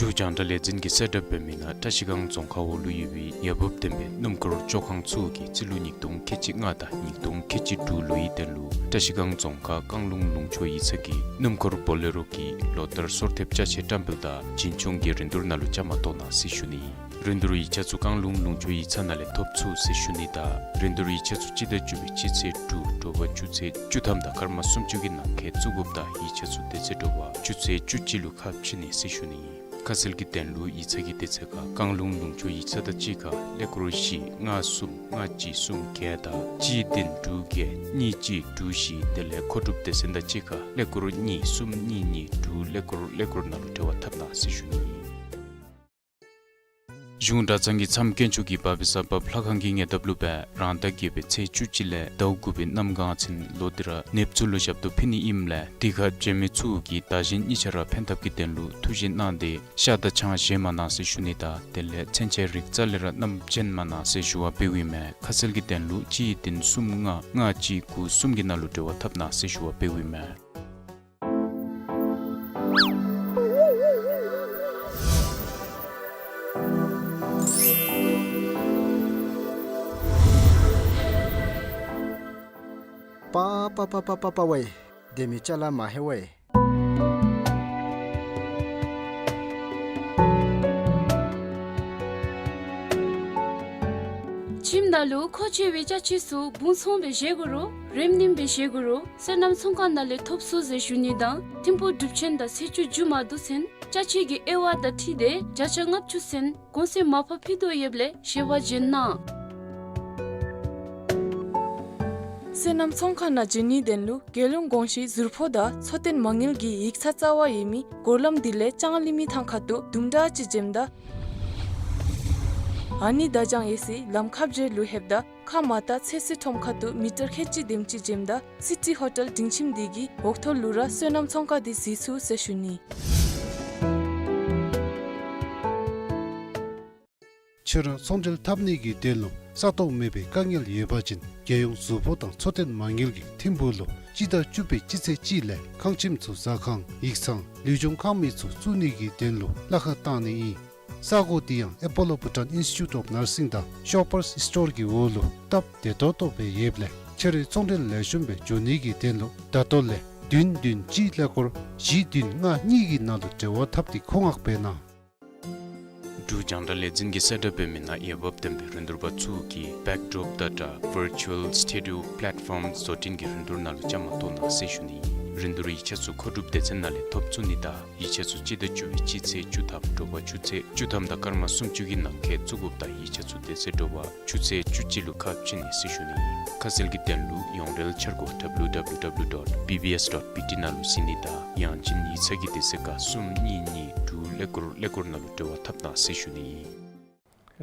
འབྲུག་རྒྱང་བསྒྲགས་ལས་འཛིན་གྱིས་གསལ་བསྒྲགས་འབད་མི་ནང་བཀྲ་ཤིས་སྒང་རྫོང་ཁག་འོག་ལུ་ཡོད་པའི་ཡ་འབབ་ལྡན་པའི་སྣུམ་འཁོར་བཅོ་ཁང་ཚུ་གིས་རྩིས་ལོ་ཉིས་སྟོང་ཁལ་གཅིག་ལྔ་དང་ཉིས་སྟོང་ཁལ་གཅིག་དྲུག་ལོའི་དོན་ལུ་བཀྲ་ཤིས་སྒང་རྫོང་ཁག་རྐང་ལུང་ལུང་ཕྱོགས་ཡིག་ཚང་གི་སྣུམ་འཁོར་བོ་ལེ་རོ་གི་ལོ་ལྟར་སོར་ཐེབས་ཅ་ཆས་བཀྲམ་སྤེལ་དང་བྱིན་ཆོག་གི་རིན་བསྡུར་ནང་ལུ་བཅའ་མར་གཏོགས་གནང་ཟེར་ཞུ་ནི། རིན་བསྡུར་ཡིག་ཆ་ཚུ་རྐང་ལུང་ལུང་ཕྱོགས་ཡིག་ཚང་ནང་ལས་ཐོབ་ཚུགས་ཟེར་ཞུ་ནི་དང་རིན་བསྡུར་ཡིག་ཆ་ཚུ་སྤྱི་ཟླ་བཅུ་པའི་སྤྱི་ཚེས་དྲུག་དྲོ་པ་ཆུ་ཚོད་བཅུ་ཐམ་དང་སྐར་མ་སུམ་ཅུ་གི་ནང་འཁོད་བཙུགས་དགོཔ་དང་ཡིག་ཆ་ཚུ་དེ་ཚེ་དྲོ་པ་ཆུ་ཚོད་བཅུ་གཅིག་ལུ་ཁ་ཕྱེ་ནི་ཟེར་ཞུ་ནི། ཁ་གསལ་གྱི་དོན་ལུ་ཡིག་ཚང་གི་དེ་ཚེ་ཁར་རྐང་ལུང་ལུང་ཕྱོགས་ཡིག་ཚང་དང་གཅིག་ཁར་ཀླད་ཀོར་བཞི་ལྔ་གསུམ་ལྔ་གཅིག་གསུམ་བརྒྱད་དང་གཅིག་བདུན་དྲུག་བརྒྱད་གཉིས་གཅིག་དྲུག་བཞི་དེ་ལས་མཁོ་སྒྲུབ་སྡེ་ཚན་དང་གཅིག་ཁར་ཀླད་ཀོར་གཉིས་གསུམ་གཉིས་གཉིས་དྲུག་ཀླད་ཀོར་ཀླད་ཀོར་ནང་ལུ་འབྲེལ་བ་འཐབ་གནང་ཟེར་ཞུ་ནི། གཞུང་གྲྭ་ཚང་གི་མཚམས་དཀོན་མཆོག་གི་བབས་པའི་ས་བབ་ལྷ་ཁང་གི་ཉེ་འདབས་ལུ་སྦེ་རང་ཟླ་བརྒྱད་པའི་ཚེས་བཅུ་གཅིག་ལས་ཟླཝ་དགུ་པའི་གནམ་གང་ཚུན་ལོག་སྟེ་ར་ནདཔ་ཚུ་ལུ་ཞབས་ཏོག་ཕུལ་ནི་ཨིནམ་ལས་དེ་ཁར་བྱོན་མི་ཚུ་གིས་བདག་གཞན་གཉིས་ཆ་ར་ཕན་ཐབས་ཀྱི་དོན་ལུ་ཐུགས་བཞེད་གནང་སྟེ་ཤ་དང་ཆང་བཞེས་མ་གནང་ཟེར་ཞུ་ནི་དང་དེ་ལས་མཚོན་ཆ་རིགས་རྩ་ལས་ར་བསྣམས་བྱོན་མ་གནང་ཟེར་ཞུ་བ་འབདཝ་ཨིན་མས། ཁ་གསལ་གྱི་དོན་ལུ་གཅིག་བདུན་གསུམ་ལྔ་ལྔ་གཅིག་དགུ་གསུམ་གྱི་ནང་ལུ་འབྲེལ་བ་འཐབ་གནང་ཟེར་ཞུ་བ་འབདཝ་ཨིན་མས། པ་པ་པ་པ་པ་པ་ཝའི། དེ་མི་ཅ་ལ་མ་ཧེ་ཝའི། ཁྱིམ་ནང་ལུ་མཁོ་ཆེ་བའི་ཅ་ཆས་ཚུ་བུང་ཚང་སྦེ་བཞེས་དགོ་རུང་རིམ་རིམ་སྦེ་བཞེས་དགོ་རུང་སོ་ནམ་ཚོང་ཁང་ནང་ལས་ཐོབ་ཚུགས་ཟེར་ཞུ་ནི་དང་ཐིམ་ཕུག་སྒྲུབ་ཆེན་དང་ཚེས་བཅུ་མཇུག་མ་བསྡུ་ཚུན་ཅ་ཆས་ཀྱི་དབྱེ་བ་དང་འཁྲིལ་ཏེ་བརྒྱ་ཆ་ལྔ་བཅུ་ཚུན་གོང་ཚད་མར་ཕབ་ཕུལ་དོ་ཡོདཔ་ལས་བཞེས་པར་བྱོན་གནང་། སོ་ནམ་ཚོང་ཁང་ནང་བྱོན་ནིའི་དོན་ལུ་རྒྱལ་ཡོངས་གོང་ཞུའི་ཟུར་ཕོགས་དང་འཚོ་རྟེན་མ་དངུལ་གྱི་ཡིག་ཚང་རྩ་བར་ཡོད་མི་སྒོ་ལམ་འདི་ལས་ལྕང་གླིང་མི་ཐང་ཁ་ཐུག་དུམ་གྲ་ཅིག་འཛེམ་ད་ཨ་ནི་བརྡ་བྱང་ཡོད་སའི་ལམ་ཁ་བརྒྱད་ལུ་ལྷོདཔ་ད་ཁ་མར་ལྟ་ཚོད་བསྲེ་ཁྲོམ་ཁ་ཐུག་མི་ཊར་ཁལ་གཅིག་དེམ་ཅིག་འཛེམ་ད་སི་ཊི་ཧོ་ཊེལ་སྒྲིང་ཁྱིམ་འདི་གི་འོག་ཐོག་ལུ་ར་སོ་ནམ་ཚོང་ཁང་འདི་གཟིགས་ཚུགས་ཟེར་ཞུ་ནི། ཁྱོད་ར་ཚོང་འབྲེལ་འཐབ་ནི་གི་དོན་ལུ་ས་སྟོང་མེད་པའི་དཀའ་ངལ་ཡོད་པ་ཅིན་རྒྱལ་ཡོངས་གཟུགས་པོ་དང་འཚོ་རྟེན་མ་དངུལ་གྱི་ཐིམ་ཕུག་ལུ་སྤྱི་ཟླ་བཅུ་པའི་སྤྱི་ཚེས་གཅིག་ལས་ཁང་ཁྱིམ་ཚུ་ཟ་ཁང་ཡིག་ཚང་ལུས་སྦྱོང་ཁང་མིག་ཚུ་བཙུགས་ནི་གི་དོན་ལུ་གླ་ཁར་བཏང་ནི་ཨིན། ས་གོ་འདི་ཡང་Apollo Bhutan Institute of Nursing དང་Shoppers Stores གི་འོག་ལུ་སྟབས་བདེ་ཏོག་ཏོ་སྦེ་ཡོདཔ་ལས་ཁྱོད་རའི་ཚོང་འབྲེལ་ལེགས་ཤོམ་སྦེ་འགྱོ་ནི་གི་དོན་ལུ་ད་ལྟོ་ལས་བདུན་བདུན་གཅིག་ཀླད་ཀོར་བཞི་བདུན་ལྔ་གཉིས་ཀྱི་ནང་ལུ་འབྲེལ་བ་འཐབ་སྟེ་མཁོ་མངགས་འབད་གནང་། འབྲུག་རྒྱང་བསྒྲགས་ལས་འཛིན་གྱིས་གསལ་བསྒྲགས་འབད་མི་ནང་འོས་འབབ་ལྡན་པའི་རིན་བསྡུར་པ་ཚུ་གིས་Backdrop དང་སྦྲགས་Virtual Studio Platform བཟོ་སྐྲུན་གྱི་རིན་བསྡུར་ནང་ལུ་བཅའ་མར་གཏོགས་གནང་ཟེར་ཞུ་ནི་ཨིན། རིན་བསྡུར་ཡིག་ཆ་ཚུ་མཁོ་སྒྲུབ་སྡེ་ཚན་ནང་ལས་ཐོབ་ཚུགས་ནི་དང་ཡིག་ཆ་ཚུ་སྤྱི་ཟླ་བཅུ་པའི་སྤྱི་ཚེས་བཅུ་ཐམ་དྲོ་པ་ཆུ་ཚོད་བཅུ་ཐམ་དང་སྐར་མ་སུམ་ཅུ་གི་ནང་འཁོད་བཙུགས་དགོཔ་དང་ཡིག་ཆ་ཚུ་དེ་ཚེ་དྲོ་པ་ཆུ་ཚོད་བཅུ་གཅིག་ལུ་ཁ་ཕྱེ་ནི་ཟེར་ཞུ་ནི་ཨིན། ཁ་གསལ་གྱི་དོན་ལུ་ཡོངས་འབྲེལ་འཆར་སྒོ་W W W dot B B S dot B T ནང་ལུ་གཟིགས་ནི་དང་ཡང་ཅིན་ཡིག་ཚང་གི་དེ་ཚེ་ཀ་གསུམ་གཉིས་གཉིས་དྲུག་ཀླད་ཀོར་ཀླད་ཀོར་ནང་ལུ་འབྲེལ་བ་འཐབ་གནང་ཟེར་ཞུ་ནི་ཨིན།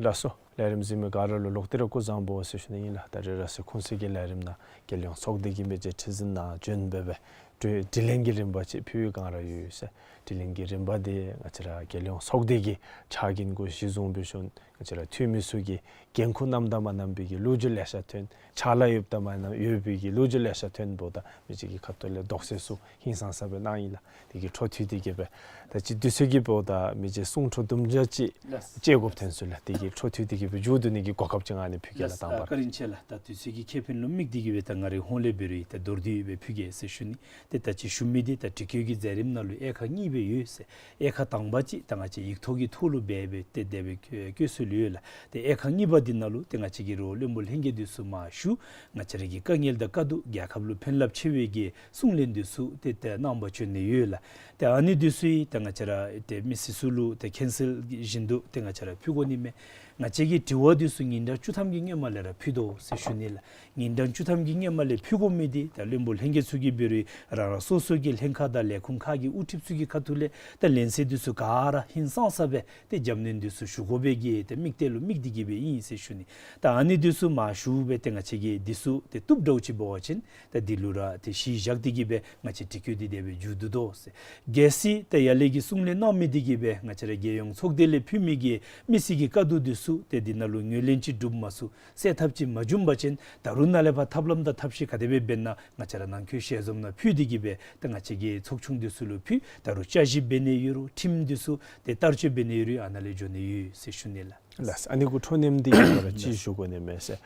ལགས་སོ། ལས་རིམ་གཟིགས་མི་ག་ར་ལུ་ལོག་སྟེ་ར་སྐུ་གཟུགས་བཟང་པོ་ཟེར་ཞུ་ནི་ཨིན་ལགས། ད་རེས་ར་སི་ཁུངས་སི་གི་ལས་རིམ་ནང་རྒྱལ་ཡོངས་ཚོགས་སྡེ་གི་མི་རྗེ་ཁྲི་འཛིན་ནཱ་བྱོན་སྦེ་སྦེ་དྲི་དྲི་ལན་གྱི་རིམ་པ་ཅིག་ཕུལ་བའི་སྒང་ར་ཡོད་ཟེར། དྲི་ལན་གྱི་རིམ་པ་འདི་ང་བཅས་ར་རྒྱལ་ཡོངས་ཚོགས་སྡེ་གི་ཕྱག་འགན་གུ་གཞི་བཟུང་སྦེ་ཞུ་ང་བཅས་ར་འཐུས་མི་ཚུ་གིས་འགན་ཁུར་བསྣམས་དང་མ་བསྣམས་པའི་གི་ལོ་རྒྱུས་ལེ་ཤ་ཐོན། ཕྱག་ལཱ་ཡོདཔ་དང་མ་བསྣམས་ཡོད་པའི་གི་ལོ་རྒྱུས་ལེ་ཤ་ཐོན་འབདཝ་ད་མི་རྗེ་གི་ཁ་ཐུག་ལས་དོགས་སེལ་ཚུ་ཧིང་སངས་ས་སྦེ་གནང་ཡི་ལགས། དེ་གི་འཕྲོ་མཐུད་དེ་གི་སྦེ་ད་ཅི་དུས་ཚོད་ཀྱིས་འབདཝ་ད་མི་རྗེ་གསུང་འཕྲོ་དུམ་གྲ་ཅིག་ལགས། བཅད་དགོཔ་ཐོན་སོང་ལགས། དེ་གི་འཕྲོ་མཐུད་དེ་གི་སྦེ་མཇུག་བསྡུ་ནི་གི་གོ་སྐབས་ཅིག་ང་ནི་ཕུལ་གེ་ལགས། ལགས། དང་པ་ཨ་བཀའ་དྲིན་ཆེ་ལགས། ད་དུས་ཚོད་ཀྱི་ཁེ་ཕན་ལུ་དམིགས་ཏེ་གི་སྦེ་ད་ང་རའི་ཧོང་ལས་འབད་རུང་ད་མདོར་བསྡུས་སྦེ་ཕུལ་གེ་ཟེར་ཞུ་ནི། ཏེ་ད་ཅི་ཞུ་མི་འདི་ད་དྲི་བཀོད་ཀྱི་མཛད་རིམ་ནང་ལུ་དབྱེ་ཁག་གཉིས་སྦེ་ཡོད་ཟེར། དབྱེ་ཁག་དང་པ་ཅིག་ད་ང་བཅས་ཡིག་ཐོག་གི་ཐོག་ལུ་སྦེ་སྦེ་ཏེ་དེ་སྦེ་བཀོད་བཀོད་སྲོལ་ཡོད་ལགས། ཏེ་དབྱེ་ཁག་གཉིས་པ་འདི་ནང་ལུ་ཏེ་ང་བཅས་ཀྱི་རོགས་བློན་པོ་ལྷན་རྒྱས་འདི་ཚུ་མར་ཞུ་ང་བཅས་ར་གི་དཀའ་ངལ་དང་དཀའ་སྡུག་རྒྱལ་ཁབ་ལུ་ཕན་རླབས་ཆེ་བའི་གི་གསུང་ལན་འདི་ཚུ་ཏེ་ཏེ་གནང་བར་བྱོན་ནི་ཡོད་ལགས། ཏེ་ཨ་ནི་འདི་ཚུ་ཡང་ཏེ་ང་བཅས་ར་ཏེ་མི་སེར་ཚུ་ལུ་ཏེ་ཁྱད་གསོད་བཞིན་དུ་ཏེ་ང་བཅས་ར་ཕུལ་དགོ་ནི་མས། ང་བཅས་ཀྱི་དྲི་བ་འདི་ཚུ་ཉིན་གྲངས་བཅུ་ཐམ་གྱི་སྔོན་མ་ལས་ར་ཕུལ་དོ་ཟེར་ཞུ་ནི་ལགས། ཉིན་གྲངས་བཅུ་ཐམ་གྱི་སྔོན་མ་ལས་ཕུལ་དགོ་མི་འདི་ད་བློན་པོ་ལྷན་རྒྱས་ཚུ་གིས་འབད་རུང་རང་རང་སོ་སོ་གི་ལྷན་ཁག་དང་ལས་ཁུངས་ཁག་གི་དབུ་ཁྲིདཔ་ཚུ་གི་ཁ་ཐུག་ལས་ད་ལན་གསལ་འདི་ཚུ་ག་ར་ཧིང་སངས་ས་སྦེ་ཏེ་རྒྱབ་སྣོན་འདི་ཚུ་ཞུ་དགོ་པའི་གི་ཏེ་དམིགས་གཏད་ལུ་དམིགས་ཏེ་གི་སྦེ་ཨིན་ཟེར་ཞུ་ནི། ད་ཨ་ནི་འདི་ཚུ་མར་ཞུ་སྦེ་ཏེ་ང་བཅས་ཀྱིས་འདི་ཚུ་ཏེ་བཏུབ་འདྲཝ་ཅིག་འབད་བ་ཅིན་ད་འདི་ལུ་ར་ཏེ་གཞི་བཞག་སྟེ་གི་སྦེ་ང་བཅས་དྲི་བཀོད་འདི་དེ་སྦེ་མཇུག་བསྡུ་དོ་ཟེར། གལ་སྲིད་ད་ཡར་ལས་ཀྱི་གསུང་ལན་གནང་མི་འདི་གིས་སྦེ་ང་བཅས་ར་རྒྱལ་ཡོངས་ཚོགས་སྡེ་ལས་ཕུལ་མི་གི་མི་སེར་གྱི་དཀའ་སྡུག་འདི་ཚུ་ཏེ་འདི་ནང་ལུ་ངོས་ལེན་ཅིག་གྲུབ་མ་ཚུགས་སེལ་ཐབས་ཅིག་མ་བྱུང་པ་ཅིན་ད་རུང་ནཱ་ལས་ཕར་ཐབས་ལམ་དང་ཐབས་ཤེས་ག་དེ་སྦེ་འབད་ན་ང་བཅས་ར་ནང་འཁོད་ཞལ་འཛོམས་ནང་ཕུལ་ཏེ་གི་སྦེ་ད་ང་བཅས་ཀྱི་ཚོགས་ཆུང་འདི་ཚུ་ལུ་ཕུལ། ད་རུང་བསྐྱར་ཞིབ་འབད་ནི་ཡོད་རུང་ཁྲིམས་འདི་ཚུ་ཏེ་བསྟར་སྤྱོད་འབད་ནི་ཡོད་རུང་ཨ་ནཱ་ལས་འགྱོ་ནི་ཡོད་ཟེར་ཞུ་ནི་ལགས། ལགས། ཨ་ནི་གུ་འཕྲོ་མཉམ་འདི་གིས་ང་ར་ཅིག་ཞུ་དགོ་ནི་མས་ཟེར།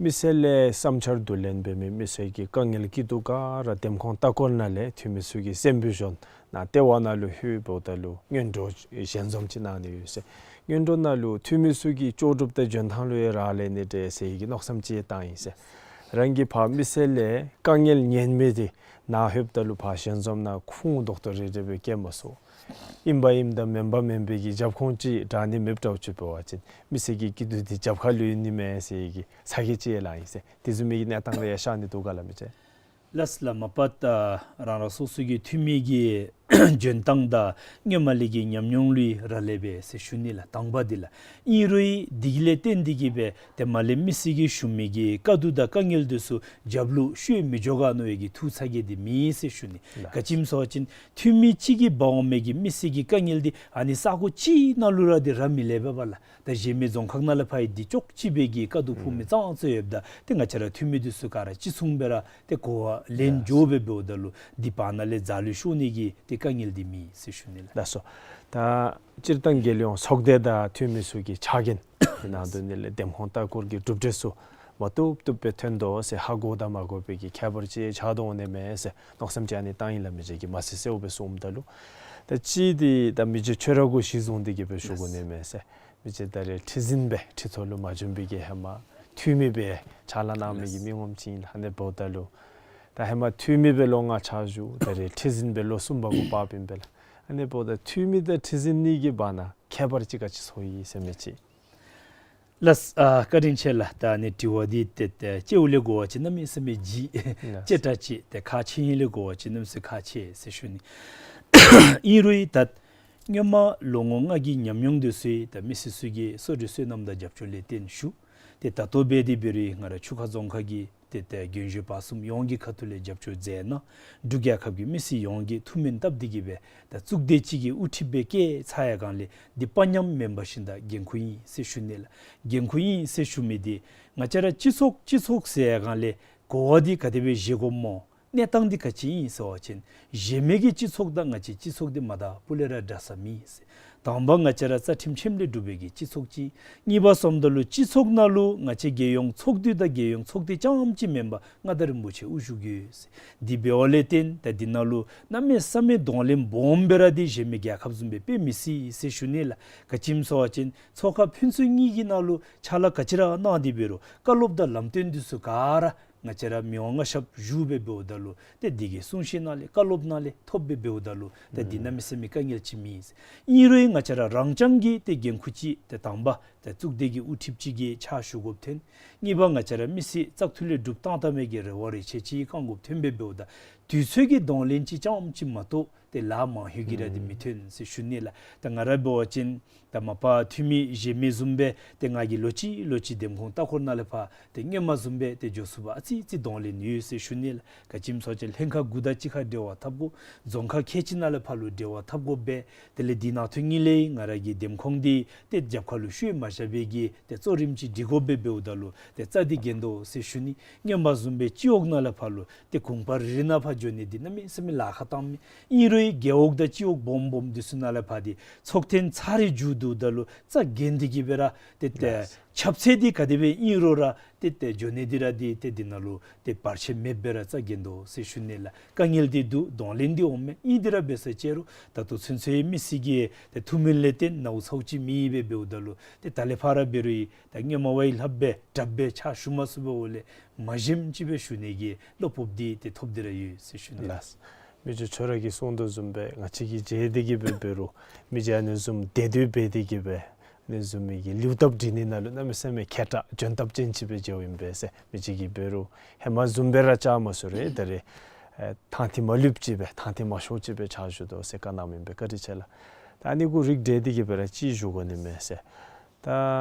མི་སེར་ལས་བསམ་འཆར་བསྡུ་ལེན་འབད་མི་མི་སེར་གྱི་དཀའ་ངལ་སྐྱིད་སྡུག་ག་ར་འདེམས་ཁོངས་ལྟ་སྐོར་ནང་ལས་འཐུས་མི་ཚུ་གིས་སེམས་བུ་གཞོན་ནཱ་ལྟེ་བ་ནང་ལུ་ལྷོད་འབདཝ་ད་ལུ་སྔོན་འགྲོ་ཞལ་འཛོམས་ཅིག་གནང་ནི་ཡོད་ཟེར། སྔོན་འགྲོ་ནང་ལུ་འཐུས་མི་ཚུ་གིས་ལྕོགས་གྲུབ་དང་འཇོན་ཐང་ལུ་ཡང་རག་ལས་ནི་འདྲས་ཟེར་གྱི་མནོ་བསམ་ཅིག་བཏང་ཡི་ཟེར། རང་གིས་ཕར་མི་སེར་ལས་དཀའ་ངལ་ཉན་མི་འདི་ནཱ་ལྷོདཔ་ད་ལུ་ཕར་ཞལ་འཛོམས་ནང་ཁུངས་དོག་དོ་རེ་རེ་སྦེ་བཀལ་མ་ཚུགས། ཨིན་པ་ཨིནམ་དང་མེན་པ་མེན་པའི་གི་རྒྱབ་ཁུངས་ཅིག་དྲག་ནི་མེདཔ་འདྲཝ་ཅིག་འབད་བ་ཅིན་མི་སེར་གྱི་སྐྱིད་སྡུག་འདི་རྒྱབ་ཁ་ལུ་ཨིན་ནི་མས་ཟེར་གྱི་ཚ་གྱང་ཅིག་ཡང་ལང་ཡི་ཟེར། དེ་བཟུམ་མའི་གི་གནས་སྟངས་རེ་ཡང་ཤར་ནི་འདུག་ག་ལགས་མི་རྗེ། ལགས་ལགས། མ་པ་ད་རང་རང་སོ་སོ་གི་འཐུས་མི་གི་འཇོན་ཐང་དང་སྔོན་མ་ལས་ཀྱི་ཉམས་མྱོང་ལུ་རག་ལས་པས་ཟེར་ཞུ་ནི་ལགས། དང་པ་འདི་ལགས། ཨིན་རུང་འདི་གི་ལས་བརྟེན་ཏེ་གི་སྦེ་ཏེ་མར་ལས་མི་སེར་གྱིས་ཞུ་མི་གི་དཀའ་སྡུག་དང་དཀའ་ངལ་འདི་ཚུ་རྒྱབ་ལུ་ཤོར་མི་འགྱོ་ག་མནོ་བའི་གི་ཐུགས་ཚ་གྱང་འདི་མེད་ཟེར་ཞུ་ནི། ལགས། ག་ཅི་སྨོ་ཟེར་བ་ཅིན་འཐུས་མི་གཅིག་གིས་འབག་འོང་མི་གི་མི་སེར་གྱི་དཀའ་ངལ་འདི་ཨ་ནི་ས་གོ་གཅིག་ནང་ལུ་ར་འདི་ར་མི་ལུས་པས་པ་ལགས། ད་གཞན་མི་རྫོང་ཁག་ནང་ལས་ཕར་ཡང་འདི་ཅོག་གཅིག་སྦེ་གི་དཀའ་སྡུག་ཕོག་མི་ཨུམ་ཙང་ཙང་ཡོདཔ་ད་ཏེ་ང་བཅས་ར་འཐུས་མི་འདི་ཚུ་ག་ར་གཅིག་མཚུངས་སྦེ་ར་ཏེ་གོ་བ་ལེན་ལགས། འགྱོ་སྦེ་འབདཝ་ད་ལུ་འདི་བར་ན་ལས་རྩ་ལུ་ཤོར་ནི་གི་ཏེ་དཀའ་ངལ་འདི་མེད་ཟེར་ཞུ་ནི་ལགས། ལགས་སོ། ད་སྤྱིར་བཏང་རྒྱལ་ཡོངས་ཚོགས་སྡེ་དང་འཐུས་མི་ཚུ་གི་ཕྱག་འགན་ནང་དོན་ནི་ལས་འདེམས་ཁོངས་ལྟ་སྐོར་གྱི་གྲུབ་འབྲས་ཚུ་མ་བཏུབ་བཏུབ་སྦེ་ཐོན་དོ་ཟེར་ཧ་གོ་དང་མ་གོ་བའི་གི་ཁྱད་པར་ཅིག་ཆགས་དོ་འོང་ནི་མས་ཟེར་མནོ་བསམ་ཅིག་ཨ་ནི་བཏང་ཡི་ལགས། མི་རྗེ་གིས་མ་གསལ་གསལཝ་སྦེ་གསུངམ་ད་ལུ་ད་ཅི་འདི་ད་མི་རྗེ་ཁྱོད་ར་གུ་གཞི་བཟུང་སྟེ་གི་སྦེ་ཞུ་དགོ་ནི་མས་ཟེར། མི་རྗེ་ད་རེས་ཁྲི་འཛིན་སྦེ་ཁྲི་ཐོག་ལུ་མ་བྱོན་པའི་གི་ཧེ་མ་འཐུས་མི་སྦེ་ཕྱག་ལཱ་གནང་མི་གི་མི་ངོམ་ཅིག་ཨིན་ལགས། ཨ་ནི་འབདཝ་ད་ལུ་ད་ཧེ་མ་འཐུས་མི་སྦེ་ལོ་ལྔ་ཕྱག་ཞུ། ད་རེས་ཁྲི་འཛིན་སྦེ་ལོ་གསུམ་པ་གུ་བབས་ཨིན་པས་ལགས། ཨ་ནི་འབདཝ་ད་འཐུས་མི་དང་ཁྲི་འཛིན་གཉིས་ཀྱི་བར་ན་ཁྱད་པར་ཅིག་ག་ཅི་ཚོར་ཡི་ཟེར་མི་ཅིག། ལགས། ཨ་བཀའ་དྲིན་ཆེ་ལགས། ད་ཨ་ནི་དྲི་བ་འདི་ཏེ་ཏེ་དཔྱེཝ་ལས་གོ་བ་ཅིན་གནམ་མེད་ས་མེད་ལྗིད་ལགས། ལྕེ་དྲག་ཅིག་ཏེ་ཁག་ཆེ་ཡི་ལས་གོ་བ་ཅིན་གནམ་མེད་ས་མེད་ཁག་ཆེ་ཟེར་ཞུ་ནི། ཨིན་རུང་ད་ སྔོན་མ་ལོ་ངོ་ལྔ་གི་ཉམས་མྱོང་འདི་ཚུ་ད་མི་སེར་ཚུ་གིས་གསོལ་རས་གསོལ་གནངམ་དང་རྒྱབ་སྐྱོར་ལེགས་ཏན་ཞུ། ཏེ་ད་ལྟོ་འབད་དེ་འབད་རུང་ང་ར་ཆུ་ཁ་རྫོང་ཁག་གི་ཏེ་ཏེ་རྒན་གཞོན་བར་གསུམ་ཡོངས་ཀྱི་ཁ་ཐུག་ལས་རྒྱབ་སྐྱོར་མཛད་གནང་། འབྲུག་རྒྱལ་ཁབ་ཀྱི་མི་སེར་ཡོངས་ཀྱིས་ཐུགས་སྨོན་བཏབ་སྟེ་གིས་སྦེ་ད་གཙུག་སྡེ་ཅིག་གི་དབུ་ཁྲིདཔ་སྦེ་བཀལ་ཚར་ཡར་སྒང་ལས་འདི་དཔའ་ཉམས་མེན་པར་ཞིནམ་ད་འགན་ཁུར་ཨིན་ཟེར་ཞུ་ནི་ལགས། འགན་ཁུར་ཨིན་ཟེར་ཞུ་མི་འདི་ང་བཅས་ར་སྤྱི་ཚོགས་སྤྱི་ཚོགས་ཟེར་ཡར་སྒང་ལས་གོ་བ་འདི་ག་དེ་སྦེ་བཞེས་དགོཔ་སྨོ། གནས་སྟངས་འདི་ག་ཅི་ཨིན་ཟེར་བ་ཅིན་གཞན་མི་གི་སྤྱི་ཚོགས་དང་ང་བཅས་སྤྱི་ཚོགས་འདི་མ་འདྲཝ་ལས་ར་འདྲ་ས་མེད་ཟེར། དང་པ་ང་བཅས་ར་རྩ་ཁྲིམས་ཁྲིམས་ལས་གྲུབ་པའི་གི་སྤྱི་ཚོགས་ཅིག། གཉིས་པ་བཟུམ་ད་ལུ་སྤྱི་ཚོགས་ནང་ལུ་ང་བཅས་རྒྱལ་ཡོངས་ཚོགས་འདུ་དང་རྒྱལ་ཡོངས་ཚོགས་སྡེ་རྐྱངམ་ཅིག་མེན་པར་མངའ་བདག་རིན་པོ་ཆེ་དབུ་བཞུགས་ཡོད་ཟེར། འདི་འབདཝ་ལས་བརྟེན་ད་འདི་ནང་ལུ་གནམ་མེད་ས་མེད་གདོང་ལེན་སྦོམ་སྦེ་ར་འདི་གཞན་མི་རྒྱལ་ཁབ་བཟུམ་སྦེ་འབད་མི་སྲིད་ཟེར་ཞུ་ནི་ལགས། ག་ཅི་སྨོ་ཟེར་བ་ཅིན་ཚོགས་ཁང་ཕན་ཚུན་གཉིས་ཀྱི་ནང་ལུ་ཕྱག་ལཱ་ག་ཅི་ར་གནང་སྟེ་འབད་རུང་བཀའ་སློབ་དང་ལམ་སྟོན་འདི་ཚུ་ག་ར་ང་བཅས་ར་མི་དབང་མངའ་ཞབས་བཞུགས་སྦེ་འབདཝ་ད་ལུ་ཏེ་འདི་གི་གསུང་བཤད་ནང་ལས་བཀའ་སློབ་ནང་ལས་ཐོབ་སྦེ་འབདཝ་ད་ལུ་ད་འདི་གནམ་མེད་ས་མེད་དཀའ་ངལ་ཅིག་མེད། ཨིན་རུང་ང་བཅས་ར་རང་རྐྱང་གི་ཏེ་འགན་ཁུར་ཅིག་ཏེ་དང་པ་ཏེ་གཙུག་སྡེ་གི་དབུ་ཁྲིདཔ་ཅིག་གི་ཕྱག་ཞུ་དགོཔ་ཐོན། གཉིས་པ་ང་བཅས་ར་མི་སེར་བཙག་འཐུ་ལས་གྲུབ་བཏང་བཏང་མི་གི་རེ་བ་རེ་ཆེ་ཅིག་བསྐང་དགོཔ་ཐོན་སྦེ་འབདཝ་ད་དུས་ཚོད་ཀྱི་གདོང་ལེན་ཅིག་རྐྱངམ་ཅིག་མ་གཏོགས་ཏེ་ལཱ་མང་ཤོས་ཀྱི་ར་འདི་མི་ཐོན་ཟེར་ཞུ་ནི་ལགས། ད་ང་ར་འབད་བ་ཅིན་ད་མ་པ་འཐུས་མི་གཞན་མི་བཟུམ་སྦེ་ཏེ་ང་གིས་ལོག་ཅི་ལོག་ཅི་འདེམས་ཁོངས་ལྟ་སྐོར་ནང་ལས་ཕར་ཏེ་སྔོན་མ་བཟུམ་སྦེ་ཏེ་འགྱོ་ཚུགས་པར་ཨ་ཙི་ཙི་གདོང་ལེན་ཡོད་ཟེར་ཞུ་ནི་ལགས། ག་ཅི་སྨོ་ཟེར་བ་ཅིན་ལྷན་ཁག་དགུ་དང་གཅིག་ཁར་འབྲེལ་བ་འཐབ་དགོ། རྫོང་ཁག་ཁལ་གཅིག་ནང་ལས་ཕར་ལུ་འབྲེལ་བ་འཐབ་དགོ་པས། དེ་ལས་འདི་ནང་ཐོན་ངེས་ལས་ང་ར་གི་འདེམས་ཁོངས་འདི་ཏེ་རྒྱབ་ཁ་ལུ་ཤུལ་མ་བཞག་པའི་གི་ཏེ་གཙོ་རིམ་ཅིག་སྒྲིག་དགོ་པས། འབདཝ་ད་ལུ་ཏེ་རྩ་འདི་འགེངས་དོ་ཟེར་ཞུ་ནི། སྔོན་མ་བཟུམ་སྦེ་སྤྱི་འོག་ནང་ལས་ཕར་ལུ་ཏེ་གུང་པ་རེ་རེ་ནང་ཕར་འགྱོ་ནི་འདི་གནམ་མེད་ས་མེད་ལཱ་ཁག་བཏངམ་མས། ཨིན་རུང་རྒེད་འོག་དང་སྤྱི་འོག་སྦོམ་སྦོམ་འདི་ཚུ་ནང་ལས་ཕར་འདི་ཚོགས་ཐེངས་ཚར་རེ་མཇུག་བསྡུཝ་ད་ལུ་རྩ་འགེངས་ཏེ་གིས་སྦེ་ར་ཏེ་ཏེ་ལགས། ཁྱབ་ཚད་འདི་ག་དེ་སྦེ་ཨིན་རུང་ར་ཏེ་ཏེ་འགྱོ་ནི་འདི་ར་འདི་ཏེ་འདི་ནང་ལུ་ཏེ་བར་ཆད་མེདཔ་སྦེ་ར་རྩ་འགེངས་དོ་ཟེར་ཞུ་ནི་ལགས། དཀའ་ངལ་འདི་འདུག། གདོང་ལེན་འདི་འོང་མས། ཨིན་དེ་ར་འབད་ས་ཅིག་རུང་ད་ལྟོ་ཚུན་ཚོད་མི་སེར་གྱི་ཏེ་ཐུགས་སྨོན་ལས་བརྟེན་ནཝ་ཚཝ་ཅིག་མེད་པས། འབདཝ་ད་ལུ་ཏེ་ད་ལས་ཕར་འབད་རུང་ད་སྔོན་མ་བ་ཡི་ལྷགཔ་སྦེ་དྲགཔ་སྦེ་ཕྱག་ཞུ་མ་ཚུགས་པས། འོ་ལས་མ་ཞནམ་ཅིག་སྦེ་ཞུ་ནི་གི་བློ་སྤོབས་འདི་ཏེ་ཐོབ་སྟེ་ར་ཡོད་ཟེར་ཞུ་ནི་ལགས། ལགས། མི་རྗེ་ཁྱོད་ར་གིས་གསུང་དོ་བཟུམ་སྦེ་ང་བཅས་ཀྱིས་མཇལ་ཏེ་གིས་སྦེ་འབད་རུང་མི་རྗེ་ཨ་ནི་བཟུམ་སྡེ་སྡོད་འབད་དེ་གིས་སྦེ་ཨ་ནི་བཟུམ་མའི་གི་ལེའུ་བརྡ་བྲིས་ནི་ནང་ལུ་གནམ་མེད་ས་མེད་མཁས་དྲགས་འཇོན་ཐངས་ཅན་ཅིག་སྦེ་མཇལཝ་ཨིན་པས་ཟེར། མི་རྗེ་གིས་འབད་རུང་ཧེ་མ་བཟུམ་སྦེ་ར་བཅར་མ་ཚུགས་རུང་ད་རེས་ཨེ་ཐང་ཐིག་མ་ལུསཔ་ཅིག་སྦེ་ཐང་ཐིག་མ་ཤོརཝ་ཅིག་སྦེ་ཕྱག་ཞུ་དོ་ཟེར་བཀའ་གནངམ་ཨིན་པས། བཀའ་དྲིན་ཆེ་ལགས། ད་ཨ་ནི་གུ་རིགས་བསྒྲེས་ཏེ་གིས་སྦེ་ར་ཅིག་ཞུ་དགོ་ནི་མས་ཟེར། ད་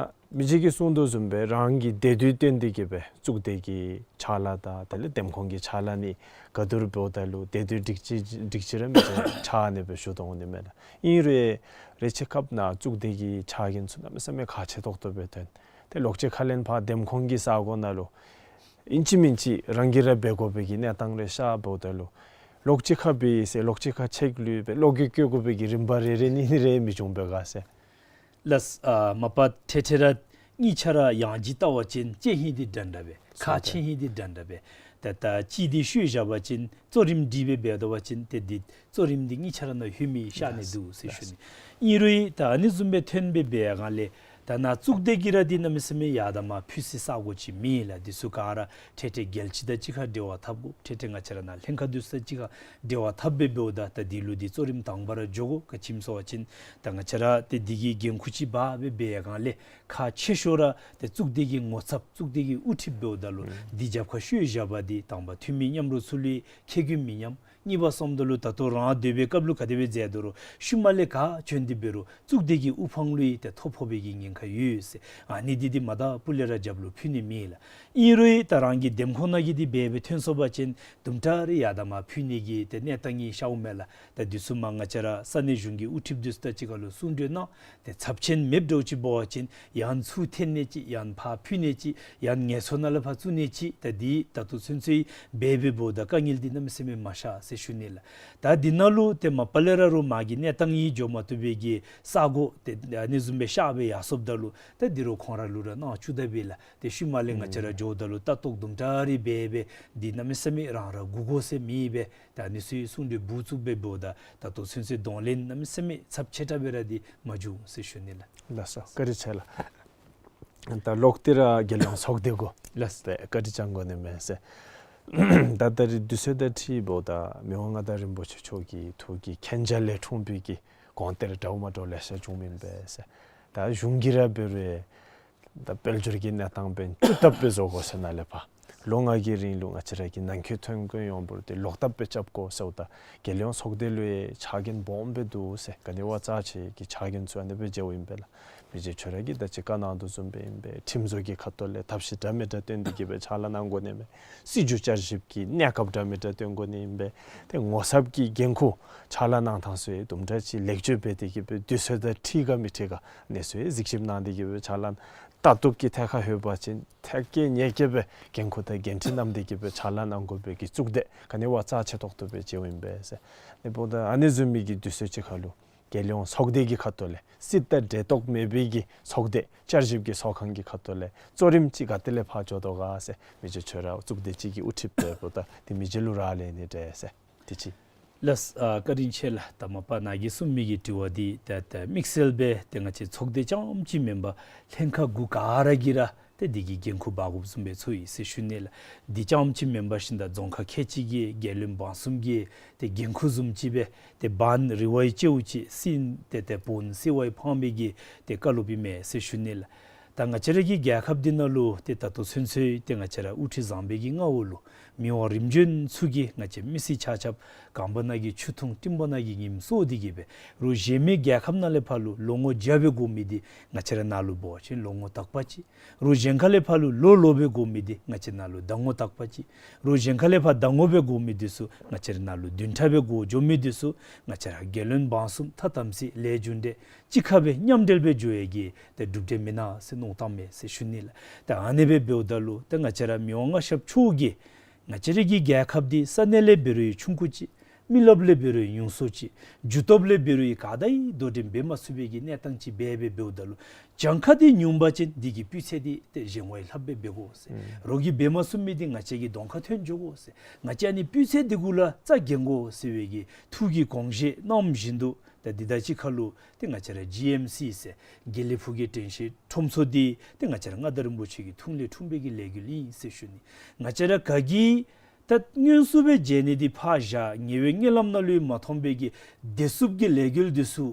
མི་རྗེ་གིས་གསུང་དོ་བཟུམ་སྦེ་རང་གི་སྡེ་སྡོད་བཏོན་ཏེ་གིས་སྦེ་གཙུག་སྡེ་གི་ཕྱག་ལཱ་དང་དེ་ལས་འདེམས་ཁོངས་ཀྱི་ཕྱག་ལཱ་ནི་ག་དེ་ར་འབདཝ་ད་ལུ་སྡེ་སྡོད་སྒྲིག་གཞི་སྒྲིག་གཞི་ར་མི་རྗེ་ཕྱག་ནི་སྦེ་ཞུ་དོ་འོང་ནི་མས་ལགས། ཨིན་རུང་རེ་ཆེ་ཁབ་ནང་གཙུག་སྡེ་གི་ཕྱག་འགན་ཚུ་གནམ་མེད་ས་མེད་ཁག་ཆེ་ཏོག་ཏོ་སྦེ་ཐོན། ཏེ་ལོག་ཅི་ཁ་ལས་ཕར་འདེམས་ཁོངས་ཀྱི་ས་གོ་ནང་ལུ་ཨིན་ཅི་མིན་ཅི་རང་གིས་ར་འབད་དགོ་པའི་གི་གནས་སྟངས་རེ་ཤར་འབདཝ་ད་ལུ་ལོག་ཅི་ཁར་འབད་ཡི་ཟེར་ལོག་ཅི་ཁར་ཆེག་ལུས་སྦེ་ལོག་གི་བཀོད་དགོ་པའི་གི་རིམ་པ་རེ་རེ་ནི་ནི་རེ་མི་འབྱུང་པས་ག་ཟེར། ལགས། ཨ་མ་པ་ཏེ་ཏེ་ར་གཉིས་ཆ་ར་ཡང་ཅིན་བལྟ་བ་ཅིན་ཆེ་ཧིང་འདི་འདྲན་འདྲ་སྦེ་ཁག་ཆེ་ཧིང་འདི་འདྲན་འདྲ་སྦེ། ད་ད་ཅིག་འདི་ཤུལ་བཞག་པ་ཅིན་གཙོ་རིམ་སྒྲིག་སྦེ་འབད་དོ་བ་ཅིན་ཏེ་འདི་གཙོ་རིམ་འདི་གཉིས་ཆ་ར་ནང་ལྷོད་མི་ཤར་ནི་འདུག་ཟེར་ཞུ་ནི། ཨིན་རུང་ད་ཨ་ནི་བཟུམ་སྦེ་ཐོན་སྦེ་འབད་ཡར་སྒང་ལས་ད་ནཱ་གཙུག་སྡེ་གིས་ར་འདི་གནམ་མེད་ས་མེད་ཡར་དང་མར་ཕུད་སའི་ས་གོ་ཅིག་མེད་ལགས། འདི་ཚུ་ག་ར་ཏེ་ཏེ་རྒྱལ་སྤྱི་དང་གཅིག་ཁར་འབྲེལ་བ་འཐབ་དགོ། ཏེ་ཏེ་ང་བཅས་ར་ནཱ་ལྷན་ཁག་འདི་ཚུ་དང་གཅིག་ཁར་འབྲེལ་བ་འཐབ་སྦེ་འབདཝ་ད་ད་འདི་ལུ་འདི་གཙོ་རིམ་དང་པ་ར་འགྱོ་དགོ། ག་ཅི་སྨོ་ཟེར་བ་ཅིན་ད་ང་བཅས་ར་ཏེ་འདི་གི་འགན་ཁུར་ཅིག་འབག་སྦེ་འབད་ཡར་སྒང་ལས་ཁག་ཆེ་ཤོས་ར་ཏེ་གཙུག་སྡེ་གི་ངོ་ཚབ་གཙུག་སྡེ་གི་དབུ་ཁྲིདཔ་འབདཝ་ད་ལུ་ཨུམ་འདི་རྒྱབ་ཁར་ཤུལ་བཞག་པ་འདི་དང་པ་འཐུས་མི་མཉམ་རོགས་ཚུ་ལུ་ཁེ་གྱོང་མི་ཉམས། གཉིས་པ་བཟུམ་ད་ལུ་ད་ལྟོ་རང་སྡོད་པའི་སྐབས་ལུ་ག་དེ་སྦེ་མཛད་དོ་རུང་ཤུལ་མ་ལས་ག་བྱོན་ཏེ་འབད་རུང་གཙུག་སྡེ་གི་དབུ་འཕང་ལུ་ཡང་ཏེ་ཐོ་ཕོག་པའི་གི་ཉེན་ཁ་ཡོད་ཟེར། ཨ་ནི་འདི་འདི་མ་དག་པུ་ལས་ར་རྒྱབ་ལུ་ཕུལ་ནི་མེད་ལགས། ཨིན་རུང་ད་རང་གི་འདེམས་ཁོངས་ནང་གི་འདི་འབད་སྦེ་ཐོན་སོང་པ་ཅིན་དུམ་གྲ་རེ་ཡར་དང་མར་ཕུད་ནི་གི་ཏེ་གནས་སྟངས་ཨིན་ཤརཝ་མས་ལགས། ད་འདི་ཚུ་མར་ང་བཅས་ར་ས་གནས་གཞུང་གི་དབུ་ཁྲིདཔ་འདི་ཚུ་དང་གཅིག་ཁར་ལུ་གསུང་གྲོས་གནང་། ཏེ་ཚབས་ཆེན་མེདཔ་འདྲཝ་ཅིག་འབད་བ་ཅིན་ཡང་ཚུར་འཐེན་ནི་ཅིག་ཡང་ཕར་ཕུད་ནི་ཅིག་ཡང་ངལ་འཚོ་ནང་ལས་ཕར་བཙུགས་ནི་ཅིག། ད་འདི་ད་ལྟོ་ཚུན་ཚོད་འབད་འབདཝ་ད་དཀའ་ངལ་འདི་གནམ་མེད་ས་མེད་མང་ཤོས་ཟེར་ཞུ་ནི་ལགས། ད་འདི་ནང་ལུ་ཏེ་མ་པ་ལས་ར་རུང་མ་གི་གནས་སྟངས་ཨིན་འགྱོ་མ་བཏུབ་པའི་གི་ས་གོ་ཏེ་ཨ་ནི་བཟུམ་སྦེ་ཤར་སྦེ་ཡར་སོངམ་ད་ལུ་ད་འདི་རུང་ཁོང་ར་ལུ་ར་གནང་བཅུག་ད་པས་ལགས། ཏེ་ཤུལ་མ་ལས་ང་བཅས་ར་འགྱོཝ་ད་ལུ་ལྟ་རྟོག་དུམ་གྲ་རེ་འབད་སྦེ་འདི་གནམ་མེད་ས་མེད་རང་ར་སྒུག་དགོ་ཟེར་མེད་པས། ད་ཨ་ནི་ཚུ་གསུང་གྲོས་འབད་བཅུག་སྦེ་འབདཝ་ད་ད་ལྟོ་ཚུན་ཚོད་གདོང་ལེན་གནམ་མེད་ས་མེད་ཚབས་ཆེ་དྲགས་སྦེ་ར་འདི་མ་བྱུང་ཟེར་ཞུ་ནི་ལགས། ལགས་སོ། བཀའ་དྲིན་ཆེ་ལགས། ད་ལོག་སྟེ་ར་རྒྱལ་ཡོངས་ཚོགས་སྡེ་གུ་ལགས་སོ། བཀའ་དྲིན་བསྐྱང་དགོ་ནི་མས་ཟེར། ད་ད་རེས་དུས་ཚོད་དང་འཁྲིལཝ་ད་མི་དབང་མངའ་བདག་རིན་པོ་ཆེ་མཆོག་གི་ཐུགས་ཀྱི་མཁྱེན་རྒྱ་ལས་འཁྲུངས་པའི་གི་དགོངས་གཏེར་འདྲཝ་མ་འདྲཝ་ལེ་ཤ་བྱུངམ་ཨིན་པས་ཟེར། ད་གཞུང་གིས་ར་འབད་རུང་ད་དཔལ་འབྱོར་གྱི་གནས་སྟངས་འབདན་བཅུ་ལྟབ་སྦེ་བཟོ་དགོ་ཟེར་ནཱ་ལས་ཕར་ ལོ་ལྔ་གི་རིང་ལུ་ང་བཅས་ར་གི་ནང་འཁོད་ཐོན་ཁུངས་ཡོངས་པོ་འདི་ལོག་བཏབ་སྦེ་རྐྱབ་དགོ་ཟེརཝ་ད་རྒྱལ་ཡོངས་ཚོགས་སྡེ་ལུ་ཡང་ཕྱག་འགན་སྦོམ་སྦེ་འདུག་ཟེར། ག་ནི་བ་རྩ་ཆེ་གི་ཕྱག་འགན་ཚུ་ཨ་ནི་སྦེ་འཇལཝ་ཨིན་པས་ལགས། མི་རྗེ་ཁྱོད་ར་གིས་ད་ཅི་བཀའ་གནང་དོ་བཟུམ་སྦེ་ཨིན་པས། ཁྲིམས་བཟོ་གི་ཁ་ཐུག་ལས་ཐབས་ཤེས་འདྲ་མི་འདྲ་བཏོན་ཏེ་གི་སྦེ་ཕྱག་ལཱ་གནང་དགོ་ནི་མས། སྲིད་བྱུས་བསྐྱར་ཞིབ་ཀྱི་གནས་སྐབས་འདྲ་མི་འདྲ་བཏོན་དགོ་ནི་ཨིན་པས། ཏེ་ངོ་ཚབ་ཀྱི་འགན་ཁུར་ཕྱག་ལཱ་གནང་ཐངས་ཚུ་ཡང་དུམ་གྲ་ཅིག་ལེགས་བཅོས་འབད་དེ་གི་སྦེ་དུས་ཚོད་དང་འཁྲིལ་ག་མི་འཁྲིལ་ག་ཨ་ནི་ཚུ་ཡང་གཟིགས་ཞིབ་གནང་སྟེ་གི་སྦེ་ཕྱག་ལཱ་ལྟ་བཏུབ་ཀྱི་ཐད་ཁར་ལྷོད་པ་ཅིན་ཐད་ཀར་ཉེན་ཁ་སྦེ་འགན་ཁུར་དང་འགན་འཁྲི་བསྣམས་ཏེ་གི་སྦེ་ཕྱག་ལཱ་གནང་དགོ་པའི་གི་གཙུག་སྡེ་ག་ནི་བ་རྩ་ཆེ་ཏོག་ཏོ་སྦེ་མཇལཝ་ཨིན་པས་ཟེར། ཨ་ནི་འབདཝ་ད་ཨ་ནི་བཟུམ་མའི་གི་དུས་ཚོད་ཅིག་ཁར་ལུ་རྒྱལ་ཡོངས་ཚོགས་སྡེ་གི་ཁ་ཐུག་ལས་སྲིད་དང་འབྲེལ་གཏོགས་མེད་པའི་གི་ཚོགས་སྡེ་བསྐྱར་ཞིབ་ཀྱི་ཚོགས་ཁང་གི་ཁ་ཐུག་ལས་གཙོ་རིམ་ཅིག་ག་ཏེ་ལས་ཕར་འགྱོ་དོ་ག་ཟེར། མི་རྗེ་ཁྱོད་ར་གཙུག་སྡེ་ཅིག་གི་དབུ་ཁྲིདཔ་འབདཝ་ད་དེ་མི་རྗེ་ལུ་རག་ལས་ནི་འདྲས་ཟེར། དེ་ཅིག། ལགས། ཨ་བཀའ་དྲིན་ཆེ་ལགས། ད་མ་པ་ནཱ་གིས་གསུངས་མི་གི་དྲི་བ་འདི་ད་ད་དམིགས་བསལ་སྦེ་ཏེ་ང་བཅས་ཚོགས་སྡེ་རྐྱངམ་ཅིག་མེན་པར་ལྷན་ཁག་གུ་ག་ར་གིས་ར་ཏེ་འདི་གི་འགན་ཁུར་འབག་དགོཔ་བཟུམ་སྦེ་ཚོར་ཡི་ཟེར་ཞུ་ནི་ལགས། འདི་རྐྱངམ་ཅིག་མེན་པར་ཤིན་ད་རྫོང་ཁག་ཁལ་གཅིག་གི་རྒྱལ་བློན་འབངས་གསུམ་གྱི་ཏེ་འགན་ཁུར་བཟུམ་ཅིག་སྦེ་ཏེ་འབངས་རི་བོའི་ལྕེཝ་ཅིག་སྲིད་ཏེ་ཏེ་བོན་སྲིད་པའི་ཕང་མི་གི་ཏེ་བཀའ་སློབ་ཨིན་མས་ཟེར་ཞུ་ནི་ལགས། ད་ང་བཅས་ར་གི་རྒྱལ་ཁབ་འདི་ནང་ལུ་ཏེ་ད་ལྟོ་ཚུན་ཚོད་ཏེ་ང་བཅས་ར་དབུ་ཁྲིད་བཟང་པོའི་གི་མངའ་འོག་ལུ་མི་དབང་རིམ་བྱོན་ཚུ་གིས་ང་བཅས་མི་སེར་ཆ་ཁྱབ་གངས་བར་ནང་གི་ཆུ་འཐུང་སྤྲིན་པ་ནང་གི་ཉིམ་གསོ་སྟེ་གི་སྦེ་རོགས་གཞན་མི་རྒྱལ་ཁབ་ནང་ལས་ཕར་ལུ་ལོ་ངོ་བརྒྱ་སྦེ་འགོར་མི་འདི་ང་བཅས་ར་ནཱ་ལུ་འབད་བ་ཅིན་ལོ་ངོ་དག་པ་ཅིག། རོགས་གཞན་ཁ་ལས་ཕར་ལུ་ལོ་ལོ་སྦེ་འགོར་མི་འདི་ང་བཅས་ནཱ་ལུ་ཟླ་ངོ་དག་པ་ཅིག། རོགས་གཞན་ཁ་ལས་ཕར་ཟླ་ངོ་སྦེ་འགོར་མི་འདི་ཚུ་ང་བཅས་ར་ནཱ་ལུ་བདུན་ཕྲག་སྦེ་འགོར་འགྱོ་མི་འདི་ཚུ་ང་བཅས་ར་རྒྱལ་བློན་འབངས་གསུམ་ཐ་དམ་ཚིག་ལས་རྒྱུ་འབྲས་གཅིག་ཁར་སྦེ་མཉམ་འབྲེལ་སྦེ་འགྱོ་ཡི་གི་ཏེ་གྲུབ་འབྲས་མེན་ན་ཟེར་མནོ་བསམ་མས་ཟེར་ཞུ་ནི་ལགས། ཏེ་ཨ་ནི་སྦེ་འབདཝ་ད་ལུ་ཏེ་ང་བཅས་ར་མི་དབང་མངའ་ཞབས་མཆོག་གིས་ང་བཅས་ར་གི་རྒྱལ་ཁབ་འདི་ས་གནས་ལས་འབད་རུང་ཆུང་ཀུ་ཅིག། མི་རློབས་ལས་འབད་རུང་ཉུང་སུ་ཅིག། རྒྱུ་སྟོབས་ལས་འབད་རུང་ག་དང་གི་དོ་འགྲན་འབད་མ་ཚུགས་པའི་གི་གནས་སྟངས་ཅིག་སྦེ་སྦེ་འབདཝ་ད་ལུ་གྱངས་ཁ་འདི་ཉུང་པ་ཅིན་འདི་གི་སྤུས་ཚད་འདི་ཏེ་གཞན་བ་ལྷགཔ་སྦེ་འབད་དགོ་ཟེར། ཨུམ། རོགས་ཀྱིས་འབད་མ་ཚུགས་མི་འདི་ང་བཅས་ཀྱི་གདོང་ཁར་ཐོན་འགྱོ་དགོ་ཟེར། ང་བཅས་ཨ་ནི་སྤུས་ཚད་འདི་གུ་ལུ་རྩ་འགེངས་དགོ་ཟེར་བའི་གི་ཐུགས་ཀྱི་དགོངས་བཞེད་གནངམ་བཞིན་དུ་ད་འདི་ད་ཅི་ཁ་ལུ་ཏེ་ང་བཅས་ར་ཇི་ཨེམ་སི་ཟེར་དགེ་ལེགས་ཕུག་གི་དྲན་ཤེས་ཁྲོམ་ཚོགས་འདི་ཏེ་ང་བཅས་ར་མངའ་བདག་རིན་པོ་ཆེ་གི་ཐུགས་ལས་འཁྲུངས་པའི་གི་ལས་འགུལ་ཨིན་ཟེར་ཞུ་ནི། ང་བཅས་ར་ག་གིས་ད་དངོས་སུ་སྦེ་མཇལ་ནི་འདི་ཕར་བཞག། ཉེ་བའི་མངལ་ལམ་ནང་ལུ་ཡང་མ་མཐོང་པའི་གི་བདེ་སྲུངཔ་གི་ལས་འགུལ་འདི་ཚུ་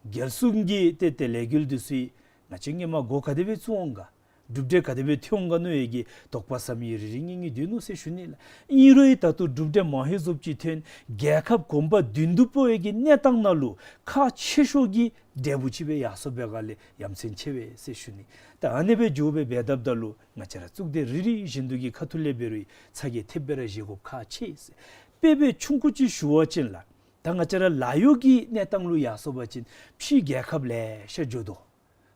རྒྱལ་སྲུང་གི་ཏེ་ཏེ་ལས་འགུལ་འདི་ཚུ་ང་བཅས་ཧེ་མ་འགོ་ག་དེ་སྦེ་བཙུགས་འོང་ག། གྲུབ་འབྲས་ག་དེ་སྦེ་ཐོན་འོང་ག་མནོ་བའི་གི་དོགས་པ་ཟ་མི་རེ་རེ་གཉིས་གཉིས་འདུག་ནོ་ཟེར་ཞུ་ནི་ལགས། ཨིན་རུང་ད་ལྟོ་གྲུབ་འབྲས་མ་ཧེ་བཟུམ་ཅིག་ཐོན། རྒྱལ་ཁབ་གོང་བུ་མདུན་དུ་སྤོ་བའི་གི་གནས་སྟངས་ནང་ལུ་ཁག་ཆེ་ཤོས་ཀྱི་འབྲས་བུ་ཅིག་སྦེ་ཡར་སོང་པའི་སྒང་ལས་ཡ་མཚན་ཆེ་བས་ཟེར་ཞུ་ནི། ད་ཨ་ནི་སྦེ་འགྱོ་སྦེ་འབད་དཔ་ད་ལུ་ང་བཅས་ར་གཙུག་སྡེ་རེ་རེ་བཞིན་དུ་གི་ཁ་ཐུག་ལས་འབད་རུང་ཚ་གྱང་ཐེབས་སྦེ་ར་བཞེས་དགོཔ་ཁག་ཆེ་ཟེར། དཔེ་སྦེ་ཆུང་ཀུ་ཅིག་ཞུ་བ་ཅིན་ལགས། ད་ང་བཅས་ར་ལཱ་གཡོག་གི་གནས་སྟངས་ལུ་ཡར་སོང་པ་ཅིན་ཕྱིའི་རྒྱལ་ཁབ་ལེ་ཤ་འགྱོ་དོ།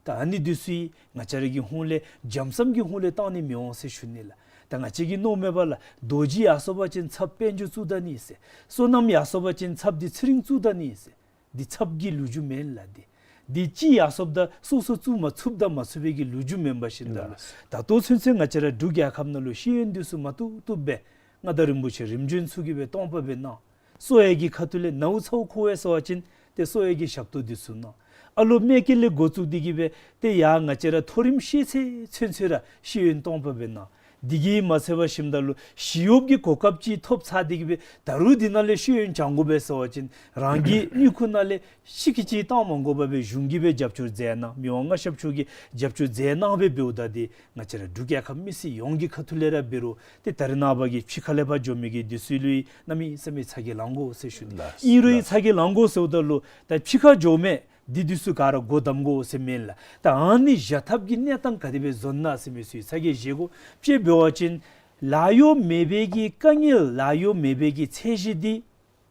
ད་ཨ་ནི་འདི་ཚུ་ཡང་ང་བཅས་ར་གི་ཧོངས་ལས་རྒྱམ་ཟམ་གྱི་ཧོངས་ལས་བཏང་ནི་མི་འོང་ཟེར་ཞུ་ནི་ལགས། ད་ང་བཅས་ཀྱིས་མནོཝ་མས་པ་ལགས། རྡོ་རྗེ་ཡར་སོང་པ་ཅིན་ཚབ་དཔལ་འབྱོར་བཙུགས་ད་ནི་ཟེར། སོ་ནམ་ཡར་སོང་པ་ཅིན་ཚབ་འདི་ཚེ་རིང་བཙུགས་ད་ནི་ཟེར། འདི་ཚབ་ཀྱི་ལོ་རྒྱུས་མེན་ལགས། འདི་འདི་ཅིག་ཡར་སོངམ་ད་སོ་སོ་བཙུགས་མ་ཚུགསཔ་དང་མ་ཚུགས་པའི་གི་ལོ་རྒྱུས་མེན་པ་ཅིན་ད་ལུ། ལགས། ད་ལྟོ་ཚུན་ཚོད་ང་བཅས་ར་འབྲུག་རྒྱལ་ཁབ་ནང་ལུ་ཤེས་ཡོན་འདི་ཚུ་མ་བཏུབ་བཏུབ་སྦེ་མངའ་བདག་རིན་པོ་ཆེ་རིམ་བྱོན་ཚུ་གིས་སྦེ་སྟོང་པ་སྦེ་གནང་། གསོ་བའི་གི་ཁ་ཐུག་ལས་ནཝ་ཚཝ་མཁོ་བས་ཟེར་བ་ཅིན་ཏེ་གསོ་བའི་གི་ཞབས་ཏོག་འདི་ཚུ་གནང་། ཨ་ལོ་མེ་སྐྱེས་ལས་འགོ་བཙུགས་ཏེ་གི་སྦེ་ཏེ་ཡར་ང་བཅས་ར་མཐོ་རིམ་ཤེས་ཚད་ཚུན་ཚོད་ར་ཤེས་ཡོན་སྟོང་པ་སྦེ་གནང་། འདི་གིས་མ་ཚད་པར་ཞིནམ་ད་ལུ་ཞི་གཡོགཔ་གི་གོ་སྐབས་ཅིག་ཐོབ་ཚར་ཏེ་གི་སྦེ་ད་རུང་འདི་ནང་ལས་ཤེས་ཡོན་སྦྱང་དགོ་པས་ཟེར་བ་ཅིན་རང་གི་དངུལ་ཁུག་ནང་ལས་ཤིག་གི་ཅིག་བཏང་མ་དགོ་པར་སྦེ་གཞུང་གིས་སྦེ་རྒྱབ་སྐྱོར་མཛད་གནང་། མི་དབང་མངའ་ཞབས་མཆོག་གིས་རྒྱབ་སྐྱོར་མཛད་གནང་སྦེ་འབདཝ་ད་འདི་ང་བཅས་ར་འབྲུག་རྒྱལ་ཁབ་མི་སེར་ཡོངས་ཀྱི་ཁ་ཐུག་ལས་ར་འབད་རུང་ཏེ་ད་རེས་ནངས་པ་གི་ཕྱི་ཁ་ལས་ཕར་འགྱོ་མི་གི་འདི་ཚུ་ལུ་གནམ་མེད་ས་མེད་ཚ་གྱང་ལང་དགོ་ཟེར་ཞུ་ནི། ལགས། ཨིན་རུང་ལགས། ཚ་གྱང་ལང་དགོ་ཟེརཝ་ད་ལུ་ད་ཕྱི་ཁར་འགྱོ་མི་འདི་འདི་ཚུ་ག་ར་སྒོ་བསྡམ་དགོ་ཟེར་མེན་ལགས། ད་ཨ་ནི་བཞག་ཐབས་ཀྱི་གནས་སྟངས་ག་དེ་སྦེ་བཟོ་ན་ཟེར་མི་ཚུ་ཚ་གྱང་བཞེས་དགོ། དཔྱེ་འབད་བ་ཅིན་ལཱ་གཡོག་མེད་པའི་གི་དཀའ་ངལ་ལཱ་གཡོག་མེད་པའི་གི་ཚད་གཞི་འདི་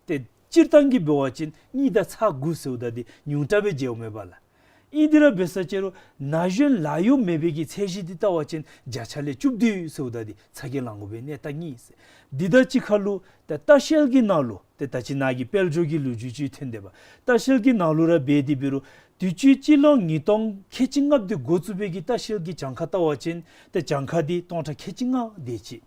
ཏེ་སྤྱིར་བཏང་གི་འབད་བ་ཅིན་གཉིས་དང་ཚག་དགུ་ཟེརཝ་ད་འདི་ཉུང་དྲགས་སྦེ་མཇལཝ་མས་པ་ལགས། ཨིན་དེ་ར་འབད་ས་ཅི་རུང་ན་གཞོན་ལཱ་གཡོག་མེད་པའི་གི་ཚད་གཞི་འདི་བལྟ་བ་ཅིན་བརྒྱ་ཆ་ལས་བཅུ་བདུན་ཟེརཝ་ད་འདི་ཚ་གྱང་ལང་དགོ་པའི་གནས་སྟངས་ཨིན་ཟེར། འདི་དང་གཅིག་ཁར་ལུ་ད་ལྟ་བཤལ་གྱི་ནང་ལུ་ཏེ་ད་ཅི་ནཱ་གི་དཔལ་འབྱོར་གྱི་ལོ་རྒྱུས་ཅིག་ཐོན་དེས་པ། ལྟ་བཤལ་གྱི་ནང་ལུ་ར་འབད་དེ་འབད་རུང་དུས་ཅི་སྤྱི་ལོ་ཉིས་སྟོང་ཁལ་གཅིག་ལྔ་འདི་འགོ་བཙུགས་པའི་གི་ལྟ་བཤལ་གྱི་གྱངས་ཁ་བལྟ་བ་ཅིན་ཏེ་གྱངས་ཁ་འདི་སྟོང་ཕྲག་ཁལ་གཅིག་ལྔ་དེ་ཅིག།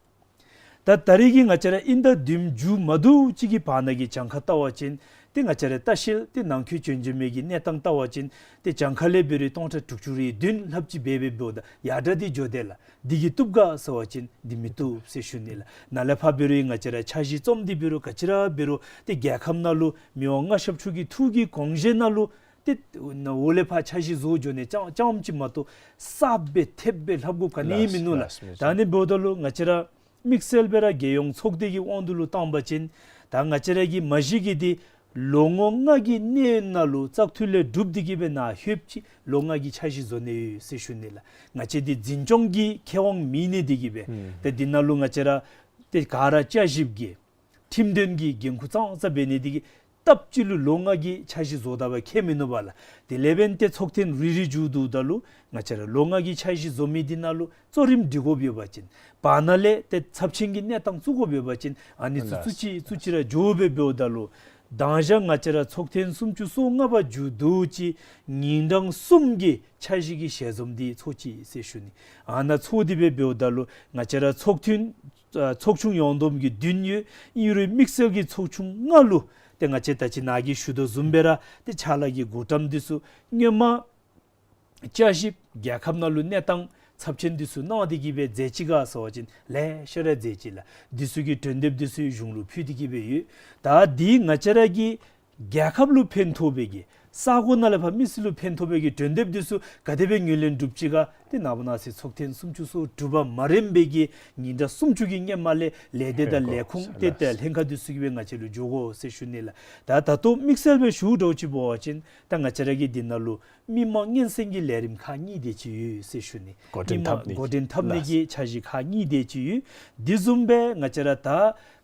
ད་ད་རེས་ཀྱི་ང་བཅས་ར་དབྱིན་ཟླ་བདུན་མཇུག་མ་བསྡུ་ཅིག་གི་བར་ན་གི་གྱངས་ཁ་བལྟ་བ་ཅིན་ཏེ་ང་བཅས་ར་ལྟ་བཤལ་ཏེ་ནང་འཁོད་བྱོན་བྱོན་མི་གི་གནས་སྟངས་བལྟ་བ་ཅིན་ཏེ་གྱངས་ཁ་ལས་འབད་རུང་སྟོང་ཕྲག་དྲུག་ཅུ་རེ་བདུན་ལྷགཔ་ཅིག་འབད་འབད་འབདཝ་ད་ཡར་དྲགས་ཏེ་འགྱོ་དེས་ལགས། འདི་གིས་བཏུབ་ག་ཟེར་བ་ཅིན་འདི་མི་བཏུབ་ཟེར་ཞུ་ནི་ལགས། ནཱ་ལས་ཕར་འབད་རུང་ང་བཅས་ར་འཆར་གཞི་རྩོམ་སྟེ་འབད་རུང་ག་ཅི་ར་འབད་རུང་ཏེ་རྒྱལ་ཁབ་ནང་ལུ་མི་དབང་མངའ་ཞབས་མཆོག་གི་ཐུགས་ཀྱི་དགོངས་བཞེད་ནང་ལུ་ཏེ་འོག་ལས་ཕར་འཆར་གཞི་བཟོ་འགྱོ་ནི་རྐྱངམ་རྐྱངམ་ཅིག་མ་གཏོགས་གསརཔ་སྦེ་ཐེབས་སྦེ་ལྷབ་དགོཔ་ག་ནི་ཡང་མིན་ནུག་ལགས། ལགས་ལགས། ད་ཨ་ནི་འབདཝ་ད་ལུ་ང་བཅས་ར་ དམིགས་བསལ་སྦེ་ར་རྒྱལ་ཡོངས་ཚོགས་སྡེ་གི་དབང་དུ་ལུ་བཏང་པ་ཅིན་ད་ང་བཅས་ར་གི་མ་གཞི་གི་འདི་ལོ་ངོ་ལྔ་གི་གནས་ཡུན་ནང་ལུ་བཙག་འཐུ་ལས་གྲུབ་སྟེ་གི་སྦེ་ནཱ་ལྷོདཔ་ཅིག་ལོ་ལྔ་གི་འཆར་གཞི་བཟོ་ནི་ཡོད་ཟེར་ཞུ་ནི་ལགས། ང་བཅས་འདི་འཛིན་སྐྱོང་གི་ཁེ་དབང་མེད་ནི་དེ་གིས་སྦེ་ཨུམ་ཏེ་འདི་ནང་ལུ་ང་བཅས་ར་ཏེ་ག་ར་བསྐྱར་ཞིབ་ཀྱི་ཁྲིམས་དོན་གྱི་འགན་ཁུར་ཙང་ཙ་འབད་ནི་དེ་གིས་སྟབས་གཅིག་ལུ་ལོ་ལྔ་གི་འཆར་གཞི་བཟོ་ད་པ་ཁྱད་མིན་ནུག་པ་ལགས། དེ་ལས་འབདན་ཏེ་ཚོགས་ཐེངས་རེ་རེ་མཇུག་བསྡུཝ་ད་ལུ་ང་བཅས་ར་ལོ་ལྔ་གི་འཆར་གཞི་བཟོ་མི་འདི་ནང་ལུ་གཙོ་རིམ་སྒྲིག་དགོཔ་ཡོད་པ་ཅིན་བར་ན་ལས་ཏེ་ཚབས་ཆེན་གྱི་གནས་སྟངས་བཙུགས་དགོཔ་ཡོད་པ་ཅིན་ཨ་ནི་ཚུ་བཙུགས་ཅི་བཙུགས་ཅི་ར་འགྱོ་སྦེ་འབདཝ་ད་ལུ་དང་ཞག་ང་བཅས་ར་ཚོགས་ཐེངས་སུམ་ཅུ་སོ་ལྔ་པ་མཇུག་བསྡུ་ཅི་ཉིན་གྲངས་གསུམ་གྱི་འཆར་གཞི་གི་ཞལ་འཛོམས་འདི་ཚོགས་ཅི་ཟེར་ཞུ་ནི། ཨ་ནཱ་ཚོགས་ཏེ་སྦེ་འབདཝ་ད་ལུ་ང་བཅས་ར་ཚོགས་ཐུན་ཨ་ཚོགས་ཆུང་ཡོངས་བསྡོམས་ཀྱི་བདུན་ཡོད། ཨིན་རུང་དམིགས་བསལ་གྱི་ཚོགས་ཆུང་ལྔ་ལུ་ཏེ་ང་བཅས་ད་ཅི་ནཱ་གིས་ཞུ་དོ་བཟུམ་སྦེ་ར་ཏེ་ཕྱག་ལཱ་གི་འགོ་འདྲེན་འདི་ཚུ་སྔོན་མ་བསྐྱར་ཞིབ་རྒྱལ་ཁབ་ནང་ལུ་གནས་སྟངས་ཚབས་ཆེན་འདི་ཚུ་གནང་སྟེ་གི་སྦེ་མཛད་ཅི་ག་ཟེར་བ་ཅིན་ལེ་ཤ་ར་མཛད་ཅི་ལགས། འདི་ཚུ་གི་གྲོས་འདེབས་འདི་ཚུ་གཞུང་ལུ་ཕུལ་ཏེ་གི་སྦེ་ཡོད། ད་འདི་ང་བཅས་ར་གི་རྒྱལ་ཁབ་ལུ་ཕན་ཐོགས་པའི་གི་ས་གོ་ནང་ལས་ཕར་མི་སེར་ལུ་ཕན་ཐོགས་པའི་གི་གྲོས་འདེབས་འདི་ཚུ་ག་དེ་སྦེ་ངོས་ལེན་གྲུབ་ཅི་ག་ཏེ་ནངས་པ་གནངས་ཚེ་ཚོགས་ཐེངས་སུམ་ཅུ་སོ་དྲུག་པ་མ་རནམ་པའི་གི་ཉིན་གྲངས་སུམ་ཅུ་གི་སྔོན་མ་ལས་ལས་སྡེ་དང་ལས་ཁུངས་ཏེ་ཏེ་ལྷན་ཁག་འདི་ཚུ་གིས་སྦེ་ང་བཅས་ལུ་འགྱོ་དགོ་ཟེར་ཞུ་ནི་ལགས། ད་ད་ལྟོ་དམིགས་བསལ་སྦེ་ཞུ་དགོཔ་ཅིག་འབད་བ་ཅིན་ད་ང་བཅས་ར་གི་འདི་ནང་ལུ་མི་མང་སྙན་གསན་གྱི་ལས་རིམ་ཁག་གཉིས་དེ་ཅིག་ཡོད་ཟེར་ཞུ་ནི། འགོ་འདྲེན་མི་མང་འགོ་འདྲེན་འཐབ་ནི་གི་འཆར་གཞི་ཁག་གཉིས་དེ་ཅིག་ཡོད། འདི་བཟུམ་སྦེ་ང་བཅས་ར་ད་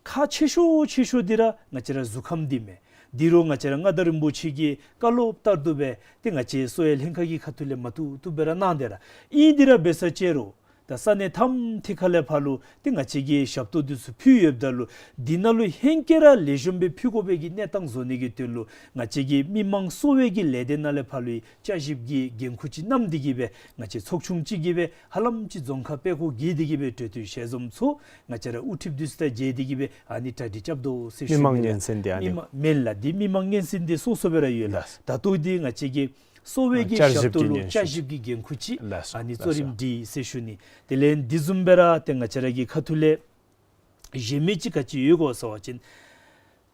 ཁག་ཆེ་ཤོས་ཆེ་ཤོས་འདི་ར་ང་བཅས་ར་གཟུགས་ཁམས་འདི་མས། འདི་རུང་ང་བཅས་ར་མངའ་བདག་རིན་པོ་ཆེ་གི་བཀའ་སློབ་ལྟར་དུ་སྦེ་ཏེ་ང་བཅས་གསོ་བའི་ལྷན་ཁག་གི་ཁ་ཐུག་ལས་མ་བཏུབ་བཏུབ་སྦེ་ར་གནང་སྟེ་ར་ཨིན། འདི་ར་འབད་ས་ཅིག་རུང་ད་ས་གནས་ཐམ་ཐིག་ཁ་ལས་ཕར་ལུ་ཏེ་ང་བཅས་ཀྱིས་ཞབས་ཏོག་འདི་ཚུ་ཕུལ་ཡོདཔ་ད་ལུ་འདི་ནང་ལུ་ཧེང་སྐལ་ར་ལེགས་ཤོམ་སྦེ་ཕུལ་དགོ་པའི་གི་གནས་སྟངས་བཟོ་ནི་གི་དོན་ལུ་ང་བཅས་ཀྱི་མི་མང་གསོ་བའི་གི་ལས་སྡེ་ནང་ལས་ཕར་ལུ་བསྐྱར་ཞིབ་ཀྱི་འགན་ཁུར་ཅིག་བསྣམས་ཏེ་གི་སྦེ་ང་བཅས་ཚོགས་ཆུང་ཅིག་གིས་སྦེ་ཧ་ལམ་ཅིག་རྫོང་ཁག་དཔེ་སྒོར་བརྒྱད་དེ་གི་སྦེ་གྲོས་བསྟུན་ཞལ་འཛོམས་ཚོགས། ང་བཅས་ར་དབུ་ཁྲིདཔ་འདི་ཚུ་དང་མཇལ་ཏེ་གི་སྦེ་ཨ་ནི་གྲ་སྒྲིག་རྐྱབ་དོ་ཟེར་ཞུ་ནི་ལགས། མི་མང་སྙན་གསན་འདི་ཨ་ནི་མི་མང་མེན་ལགས། འདི་མི་མང་སྙན་གསན་འདི་སོ་སོ་སྦེ་ར་ཡོད་ལགས། ལགས། ད་ལྟོ་འདི་ང་བཅས་ཀྱི་གསོ་བའི་གི་ཞབས་ཏོག་ལུ་བསྐྱར་ཞིབ་ཀྱི་འགན་ཁུར་ཅིག་ལགས་སོ། ཨ་ནི་གཙོ་རིམ་སྒྲིག་ཟེར་ཞུ་ནི། དེ་ལས་འདི་བཟུམ་སྦེ་ར་ཏེ་ང་བཅས་ར་གི་ཁ་ཐུག་ལས་གཞན་མི་ཅིག་ག་ཅི་ཡོད་གོ་ཟེར་བ་ཅིན་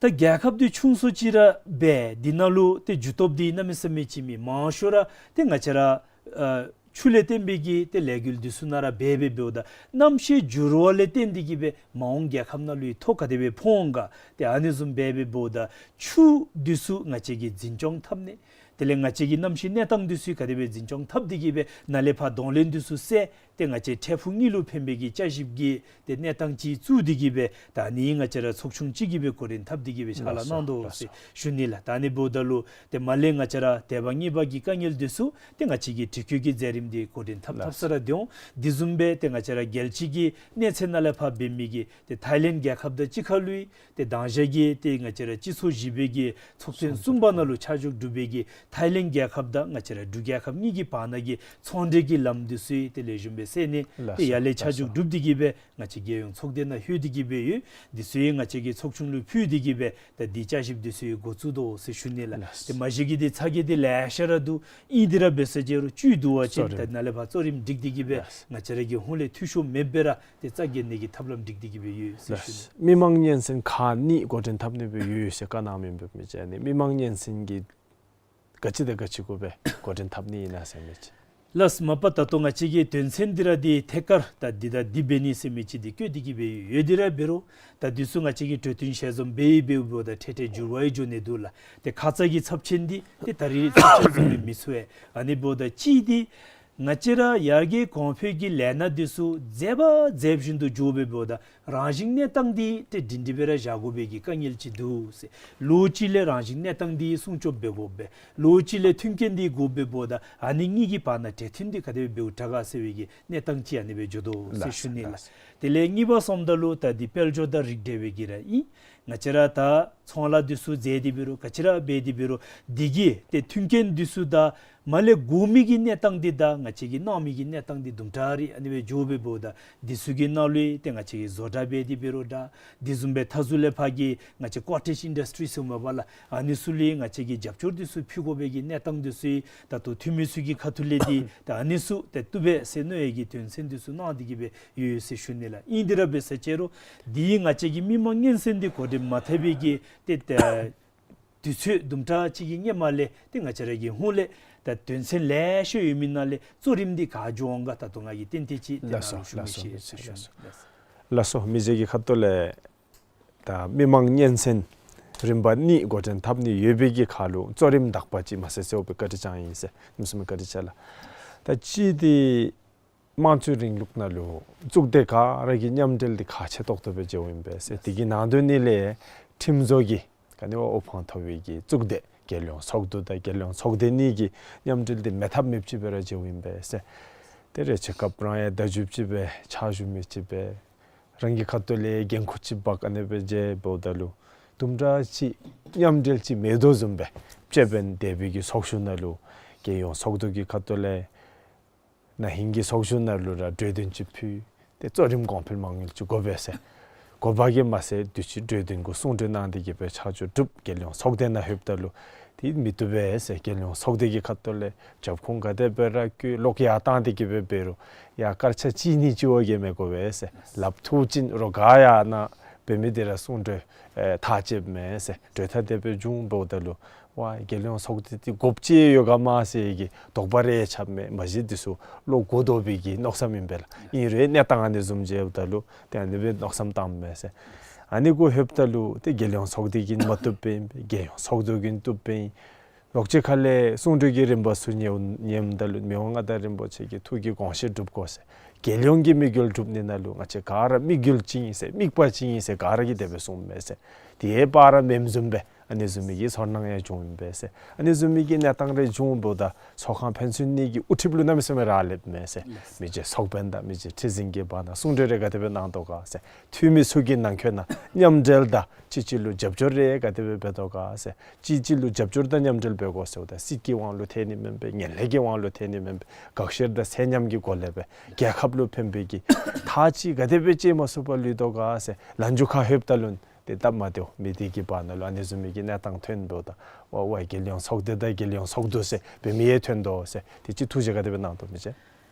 ད་རྒྱལ་ཁབ་འདི་ཆུང་སུ་ཅིག་ར་འབད་འདི་ནང་ལུ་ཏེ་འགྱུར་ལྡོག་འདི་གནམ་མེད་ས་མེད་ཅིག་མེད། མང་ཤོས་ར་ཏེ་ང་བཅས་ར་ཨ་ཆུ་ལས་བརྟེན་པའི་གི་ཏེ་ལས་འགུལ་འདི་ཚུ་ནང་ར་འབད་འབད་འབདཝ་ད་གནམ་གཤིས་འགྱུར་བ་ལས་བརྟེན་ཏེ་གི་སྦེ་མ་འོངས་རྒྱལ་ཁབ་ནང་ལུ་ཡང་ཐོ་ག་དེ་སྦེ་ཕོག་འོང་ག། ཏེ་ཨ་ནི་བཟུམ་འབད་འབད་འབདཝ་ད་ཆུ་འདི་ཚུ་ང་བཅས་ཀྱིས་འཛིན་སྐྱོང་འཐབ་ནི། དེ་ལས་ང་བཅས་ཀྱི་གནམ་གཤིས་གནས་སྟངས་འདི་ཚུ་ག་དེ་སྦེ་འཛིན་སྐྱོང་འཐབ་སྟེ་གི་སྦེ་ནཱ་ལས་ཕར་གདོང་ལེན་འདི་ཚུ་སེལ། ཏེ་ང་བཅས་འཕྲལ་ཕུགས་གཉིས་ལུ་ཕན་པའི་གི་བསྐྱར་ཞིབ་ཀྱི་ཏེ་གནས་སྟངས་ཅིག་བཙུགས་ཏེ་གི་སྦེ་ད་ནི་ང་བཅས་ར་ཚོགས་ཆུང་ཅིག་གིས་སྦེ་འགོ་འདྲེན་འཐབ་སྟེ་གི་སྦེ་ཕྱག་ལཱ་གནང་དོ་ཟེར་ཞུ་ནི་ལགས། ད་ནི་འབདཝ་ད་ལུ་ཏེ་མར་ལས་ང་བཅས་ར་དེ་བ་གཉིས་པ་གི་དཀའ་ངལ་འདི་ཚུ་ཏེ་ང་བཅས་ཀྱིས་དྲི་བཀོད་ཀྱི་མཛད་རིམ་འདི་འགོ་འདྲེན་འཐབ་འཐབ་ས་ར་འདི་འོང་། འདི་བཟུམ་སྦེ་ཏེ་ང་བཅས་ར་རྒྱལ་སྤྱི་གི་གནས་ཚད་ནང་ལས་ཕར་འབད་མི་གི་ཏེ་ཐའི་ལེནཌ་རྒྱལ་ཁབ་དང་གཅིག་ཁར་ལུ་ཏེ་དང་ཞག་གི་ཏེ་ང་བཅས་ར་སྤྱི་ཚོགས་བཞི་པའི་གི་ཚོགས་ཐེངས་གསུམ་པ་ནང་ལུ་ཆ་འཇོག་གྲུབ་པའི་གི་ཐའི་ལེནཌ་རྒྱལ་ཁབ་དང་ང་བཅས་ར་འབྲུག་རྒྱལ་ཁབ་གཉིས་ཀྱི་བར་ན་གི་ཚོང་འབྲེལ་གྱི་ལམ་འདི་ཚུ་ཡང་ཏེ་ལེགས་ཤོམ་སྦེ་སེལ་ནི། ཏེ་ཡར་ལས་ཆ་འཇོག་གྲུབ་སྟེ་གི་སྦེ་ང་བཅས་རྒྱལ་ཡོངས་ཚོགས་སྡེ་ནང་ལྷོད་དེ་གི་སྦེ་ཡོད། འདི་ཚུ་ཡང་ང་བཅས་ཀྱིས་ཚོགས་ཆུང་ལུ་ཕུལ་ཏེ་གི་སྦེ་ད་འདི་བསྐྱར་ཞིབ་འདི་ཚུ་ཡང་འགོ་བཙུགས་དོ་ཟེར་ཞུ་ནི་ལགས། ཏེ་མ་གཞི་གི་འདི་ཚ་གྱང་འདི་ལེ་ཤ་ར་འདུག། ཨིན་འདི་ར་འབད་ས་ཅིག་རུང་བཅུད་བསྡུ་བ་ཅིན་ད་ནཱ་ལས་ཕར་གཙོ་རིམ་སྒྲིག་སྟེ་གི་སྦེ་ང་བཅས་ར་གིས་ཧོང་ལས་འཐུས་ཤོར་མེད་པར་ར་ཏེ་རྩ་འགེངས་ནི་གི་ཐབས་ལམ་སྒྲིག་སྟེ་གི་སྦེ་ཡོད་ཟེར་ཞུ་ནི། མི་མང་སྙན་གསན་ཁག་གཉིས་འགོ་འདྲེན་འཐབ་ནི་སྦེ་ཡོད་ཟེར་བཀའ་གནང་མི་འབད་མི་ཅིག་ནི་མི་མང་སྙན་གསན་གྱི་ག་ཅི་དང་ག་ཅི་གུ་སྦེ་འགོ་འདྲེན་འཐབ་ནི་ཨིན་ན་ཟེར་མི་ཅིག། ལགས། མ་པ་ད་ལྟོ་ང་བཅས་ཀྱི་དོན་ཚན་འདི་ར་འདི་ཐད་ཀར་ད་འདི་དང་འདི་འབད་ནི་ཟེར་མི་ཅིག་འདི་བཀོད་དེ་གི་སྦེ་ཡོད། འདི་ར་འབད་རུང་ད་འདི་ཚུ་ང་བཅས་ཀྱིས་གྲོས་བསྟུན་ཞལ་འཛོམས་འབད་ཡི་འབདཝ་ད་འཕྲལ་འཕྲལ་འགྱུར་བ་ཡང་འགྱོ་ནི་འདུག་ལགས། ཏེ་ཁ་ཙ་གི་ཚབས་ཆེན་འདི་ཏེ་ད་རིས་ཚབས་ཆེན་བཟུམ་སྦེ་མི་ཚོར་བས། ཨ་ནི་འབདཝ་ད་གཅིག་འདི་ང་བཅས་ར་ཡར་རྒྱས་གོང་འཕེལ་གྱི་ལས་སྣ་འདི་ཚུ་མཛེས་པ་མཛེས་བཞིན་དུ་འགྱོ་སྦེ་འབདཝ་ད་རང་བཞིན་གནས་སྟངས་འདི་ཏེ་སྒྲིང་སྒྲི་སྦེ་ར་བཞག་དགོ་པའི་གི་དཀའ་ངལ་ཅིག་འདུག་ཟེར། ལོ་གཅིག་ལས་རང་བཞིན་གནས་སྟངས་འདི་སྲུང་སྐྱོབ་འབད་དགོ་པས། ལོ་གཅིག་ལས་མཐུན་རྐྱེན་འདི་དགོ་པས། འབདཝ་ད་ཨ་ནི་གཉིས་ཀྱི་བར་ན་གྲོས་མཐུན་འདི་ག་དེ་སྦེ་འབདཝ་དྲག་ག་ཟེར་བའི་གི་གནས་སྟངས་ཅིག་ཨ་ནི་སྦེ་འགྱོ་དོ་ཟེར་ཞུ་ནི་ལགས། དེ་ལས་གཉིས་པ་སོངམ་ད་ལུ་ད་འདི་དཔལ་འབྱོར་དང་རིགས་བསྒྲེ་བའི་གི་ར་ཨིན། ང་བཅས་ར་ད་ཚོང་ལཱ་འདི་ཚུ་མཛད་དེ་འབད་རུང་ག་ཅི་ར་འབད་དེ་འབད་རུང་འདི་གི་ཏེ་མཐུན་རྐྱེན་འདི་ཚུ་དང་མར་ལས་དགོ་མི་གི་གནས་སྟངས་འདི་དང་ང་བཅས་ཀྱིས་གནང་མི་གི་གནས་སྟངས་འདི་དུམ་གྲ་རེ་ཨ་ནི་སྦེ་འགྱོ་སྦེ་འབདཝ་ད་འདི་ཚུ་གི་ནང་ལུ་ཏེ་ང་བཅས་ཀྱིས་བཟོ་གྲྭ་འབད་དེ་འབད་རུང་འདྲ། འདི་བཟུམ་སྦེ་མཐའ་ཟུར་ལས་ཕར་གྱི་ང་བཅས་ཀོ་ཊེཇ་ཨིན་ཌསི་ཊི་རི་ཟེར་མས་པ་ལགས། ཨ་ནི་ཚུ་ལུ་ང་བཅས་ཀྱིས་རྒྱབ་སྐྱོར་འདི་ཚུ་ཕུལ་དགོ་པའི་གི་གནས་སྟངས་འདི་ཚུ་ད་ལྟོ་འཐུས་མི་ཚུ་གི་ཁ་ཐུག་ལས་འདི་ད་ཨ་ནི་ཚུ་ཏེ་བཏུབ་པས་ཟེར་མནོ་བའི་གི་དོན་ཚན་འདི་ཚུ་གནང་སྟེ་གི་སྦེ་ཡོད་ཟེར་ཞུ་ནི་ལགས། ཨིན་འདི་ར་འབད་ས་ཅིག་རུང་འདི་ང་བཅས་ཀྱི་མི་མང་སྙན་གསན་འདི་འགོ་འདྲེན་མ་འཐབ་པའི་གི་ཏེ་ཏེ་དུས་ཚོད་དུམ་གྲ་ཅིག་གི་སྔོན་མ་ལས་ཏེ་ང་བཅས་ར་གི་ཧོང་ལས་ད་དོན་ཚན་ལེ་ཤ་ཡོད་མི་ནང་ལས་གཙོ་རིམ་འདི་ག་འགྱོ་འོང་ག་ད་ལྟོ་ང་གིས་ཏན་ཏན་ཅིག་ཏེ་ལགས་སོ་ནཱ་ལུ་ཞུ་མི་ཤེས་ཟེར་ཞུ་ནི་ལགས། ལགས་སོ། མི་རྗེ་གི་ཁ་ཐུག་ལས་ད་མི་མང་སྙན་གསན་རིམ་པ་གཉིས་འགོ་འདྲེན་འཐབ་ནི་ཡོད་པའི་གི་ཁར་ལུ་གཙོ་རིམ་དག་པ་ཅིག་མ་ཟད་གསོལ་བའི་བཀའ་དྲིན་བསྐྱང་ཡི་ཟེར། གནམ་མེད་ས་མེད་བཀའ་དྲིན་ཆེ་ལགས། ད་ཅི་འདི་དམངས་གཙོའི་རིང་ལུགས་ནང་ལུ་གཙུག་སྡེ་ག་ར་གི་མཉམ་འབྲེལ་འདི་ཁག་ཆེ་ཏོག་ཏོ་སྦེ་མཇལཝ་ཨིན་པས་ཟེར། དེ་གི་ནང་དོན་ནི་ལས་ཁྲིམས་བཟོ་གི་ག་ནི་བ་དབུ་འཕང་མཐོ་བའི་གི་གཙུག་སྡེ་རྒྱལ་ཡོངས་ཚོགས་འདུ་དང་རྒྱལ་ཡོངས་ཚོགས་སྡེ་གཉིས་ཀྱི་མཉམ་འབྲེལ་འདི་མེད་ཐབས་མེདཔ་ཅིག་སྦེ་ར་མཇལཝ་ཨིན་པས་ཟེར། དེ་རེ་ཆེ་སྐབས་རང་ཡང་ད་ཅིག་ཅིག་སྦེ་ཕྱག་ཞུ་མི་ཅིག་སྦེ་རང་གི་ཁ་ཐུག་ལས་འགན་ཁུར་ཅིག་འབག་ཨ་ནི་སྦེ་མཇལཝ་ད་ལུ་དུམ་གྲ་ཅིག་མཉམ་འབྲེལ་ཅིག་མེད་དོ་བཟུམ་སྦེ་དཔྱེ་འབད་ན་འདས་པའི་གི་ཚོགས་བཞུགས་ནང་ལུ་རྒྱལ་ཡོངས་ཚོགས་འདུ་གི་ཁ་ཐུག་ལས་ན་ཧིང་གི་ཚོགས་བཞུགས་ནང་ལུ་ར་གྲོས་དོན་ཅིག་ཕུལ། ཏེ་གཙོ་རིམ་གོང་འཕེལ་མ་དངུལ་ཅིག་དགོ་པས་ཟེར། དགོ་པ་གིས་མ་ཚད་དུས་ཅི་གྲོས་དོན་གུ་གསུང་གྲོས་གནང་སྟེ་གི་སྦེ་ཆ་འཇོག་གྲུབ། རྒྱལ་ཡོངས་ཚོགས་སྡེ་ནང་ལྷོདཔ་ད་ལུ་དེ་མི་བཏུབ་པས་ཟེར། རྒྱལ་ཡོངས་ཚོགས་སྡེ་གི་ཁ་ཐུག་ལས་རྒྱབ་ཁུངས་ག་དེ་སྦེ་ར་བཀོད་ལོག་ཡར་བཏང་སྟེ་གི་སྦེ་འབད་རུང་ཡར་སྐར་ཆ་གཅིག་གཉིས་ཅིག་བ་གིས་མི་དགོ་པས་ཟེར། ལགཔ་མཐུག་ཅིག་རོགས་ག་ཡར་ནཱ་འབད་མི་དེ་ར་གསུང་གྲོས་ཨེ་ཐག་བཅདཔ་མས་ཟེར། གྲོས་ཐག་དེ་སྦེ་བྱུང་འབདཝ་ད་ལུ་ཝ་རྒྱལ་ཡོངས་ཚོགས་སྡེ་འདི་དགོཔ་ཅིག་ཡོད་ག་མ་ཟེར་གྱི་དོགས་པ་རེ་ཆགསཔ་མས། མ་གཞི་འདི་ཚུ་བློ་གོ་དོ་བའི་གི་མནོ་བསམ་ཨིན་པས་ལགས། ཨིན་རུང་གནས་སྟངས་ཨ་ནི་བཟུམ་མཇལཝ་ད་ལུ་ཏེ་ཨ་ནི་སྦེ་མནོ་བསམ་བཏངམ་མས་ཟེར། ཨ་ནི་གུ་ལྷོདཔ་ད་ལུ་ཏེ་རྒྱལ་ཡོངས་ཚོགས་སྡེ་གིས་མ་བཏུབ་པས། རྒྱལ་ཡོངས་ཚོགས་འདུ་གིས་བཏུབ་པས། ལོག་ཅིག་ཁ་ལས་གསུང་གྲོས་ཀྱི་རིམ་པ་ཚུ་ཉན་ཉནམ་ད་ལུ་མི་དབང་མངའ་བདག་རིན་པོ་ཆེ་གི་ཐུགས་ཀྱི་དགོངས་བཞེད་སྒྲུབ་དགོ་ཟེར། རྒྱལ་ཡོངས་ཀྱི་དམིགས་ཡུལ་སྒྲུབ་ནི་ནང་ལུ་ང་བཅས་ག་ར་དམིགས་ཡུལ་གཅིག་ཨིན་ཟེར་དམིགས་པ་གཅིག་ཨིན་ཟེར་ག་ར་གིས་དེ་སྦེ་གསུངམ་མས་ཟེར། དེ་ཡང་བར་མེནམ་བཟུམ་སྦེ་ཨ་ནི་བཟུམ་མའི་གི་ཚོར་སྣང་ཡང་བྱུངམ་ཨིན་པས་ཟེར། ཨ་ནི་བཟུམ་མའི་གི་གནས་སྟངས་རེ་བྱུང་འབདཝ་ད་ཚོགས་ཁང་ཕན་ཚུན་གཉིས་ཀྱི་དབུ་ཁྲིདཔ་ལུ་གནམ་མེད་ས་མེད་རག་ལསཔ་མས་ཟེར། མི་རྗེ་ཚོགས་དཔོན་དང་མི་རྗེ་ཁྲི་འཛིན་གྱི་བར་ན་གསུང་གྲོས་རེ་ག་དེ་སྦེ་གནང་དོ་ག་ཟེར། འཐུས་མི་ཚུ་གི་ནང་འཁོད་ནང་མཉམ་འབྲེལ་དང་གཅིག་གཅིག་ལུ་རྒྱབ་སྐྱོར་རེ་ག་དེ་སྦེ་འབད་དོ་ག་ཟེར། གཅིག་གཅིག་ལུ་རྒྱབ་སྐྱོར་དང་མཉམ་འབྲེལ་འབད་དགོ་ཟེརཝ་ད་སྲིད་ཀྱི་དབང་ལུ་ཐལ་ནི་མེན་པས། ངན་ལྷད་ཀྱི་དབང་ལུ་ཐལ་ནི་མེན་པས། དགག་བཤེར་དང་ཚད་མཉམ་གྱི་སྒོ་ལས་སྦེ་རྒྱལ་ཁབ་ལུ་ཕན་པའི་གི་ཐག་ཅིག་ག་དེ་སྦེ་བྱིན་མ་ཚུགས་པར་ལུས་དོ་ག་ཟེར། ལན་ཅུང་ཁ་ལྷོདཔ་ད་ལུ་ཏེ་སྟབས་མ་བདེཝ་མི་སྡེ་གི་བར་ན་ལུ་ཨ་ནི་བཟུམ་མའི་གི་གནས་སྟངས་ཐོན་འབདཝ་ད་ཝ་ཝ་རྒྱལ་ཡོངས་ཚོགས་སྡེ་དང་རྒྱལ་ཡོངས་ཚོགས་འདུ་ཟེར་འབད་མི་ཡང་ཐོན་དོ་ཟེར། དེ་ཅིག་ཐུགས་བཞེད་ག་དེ་སྦེ་གནང་དོ་མི་རྗེ།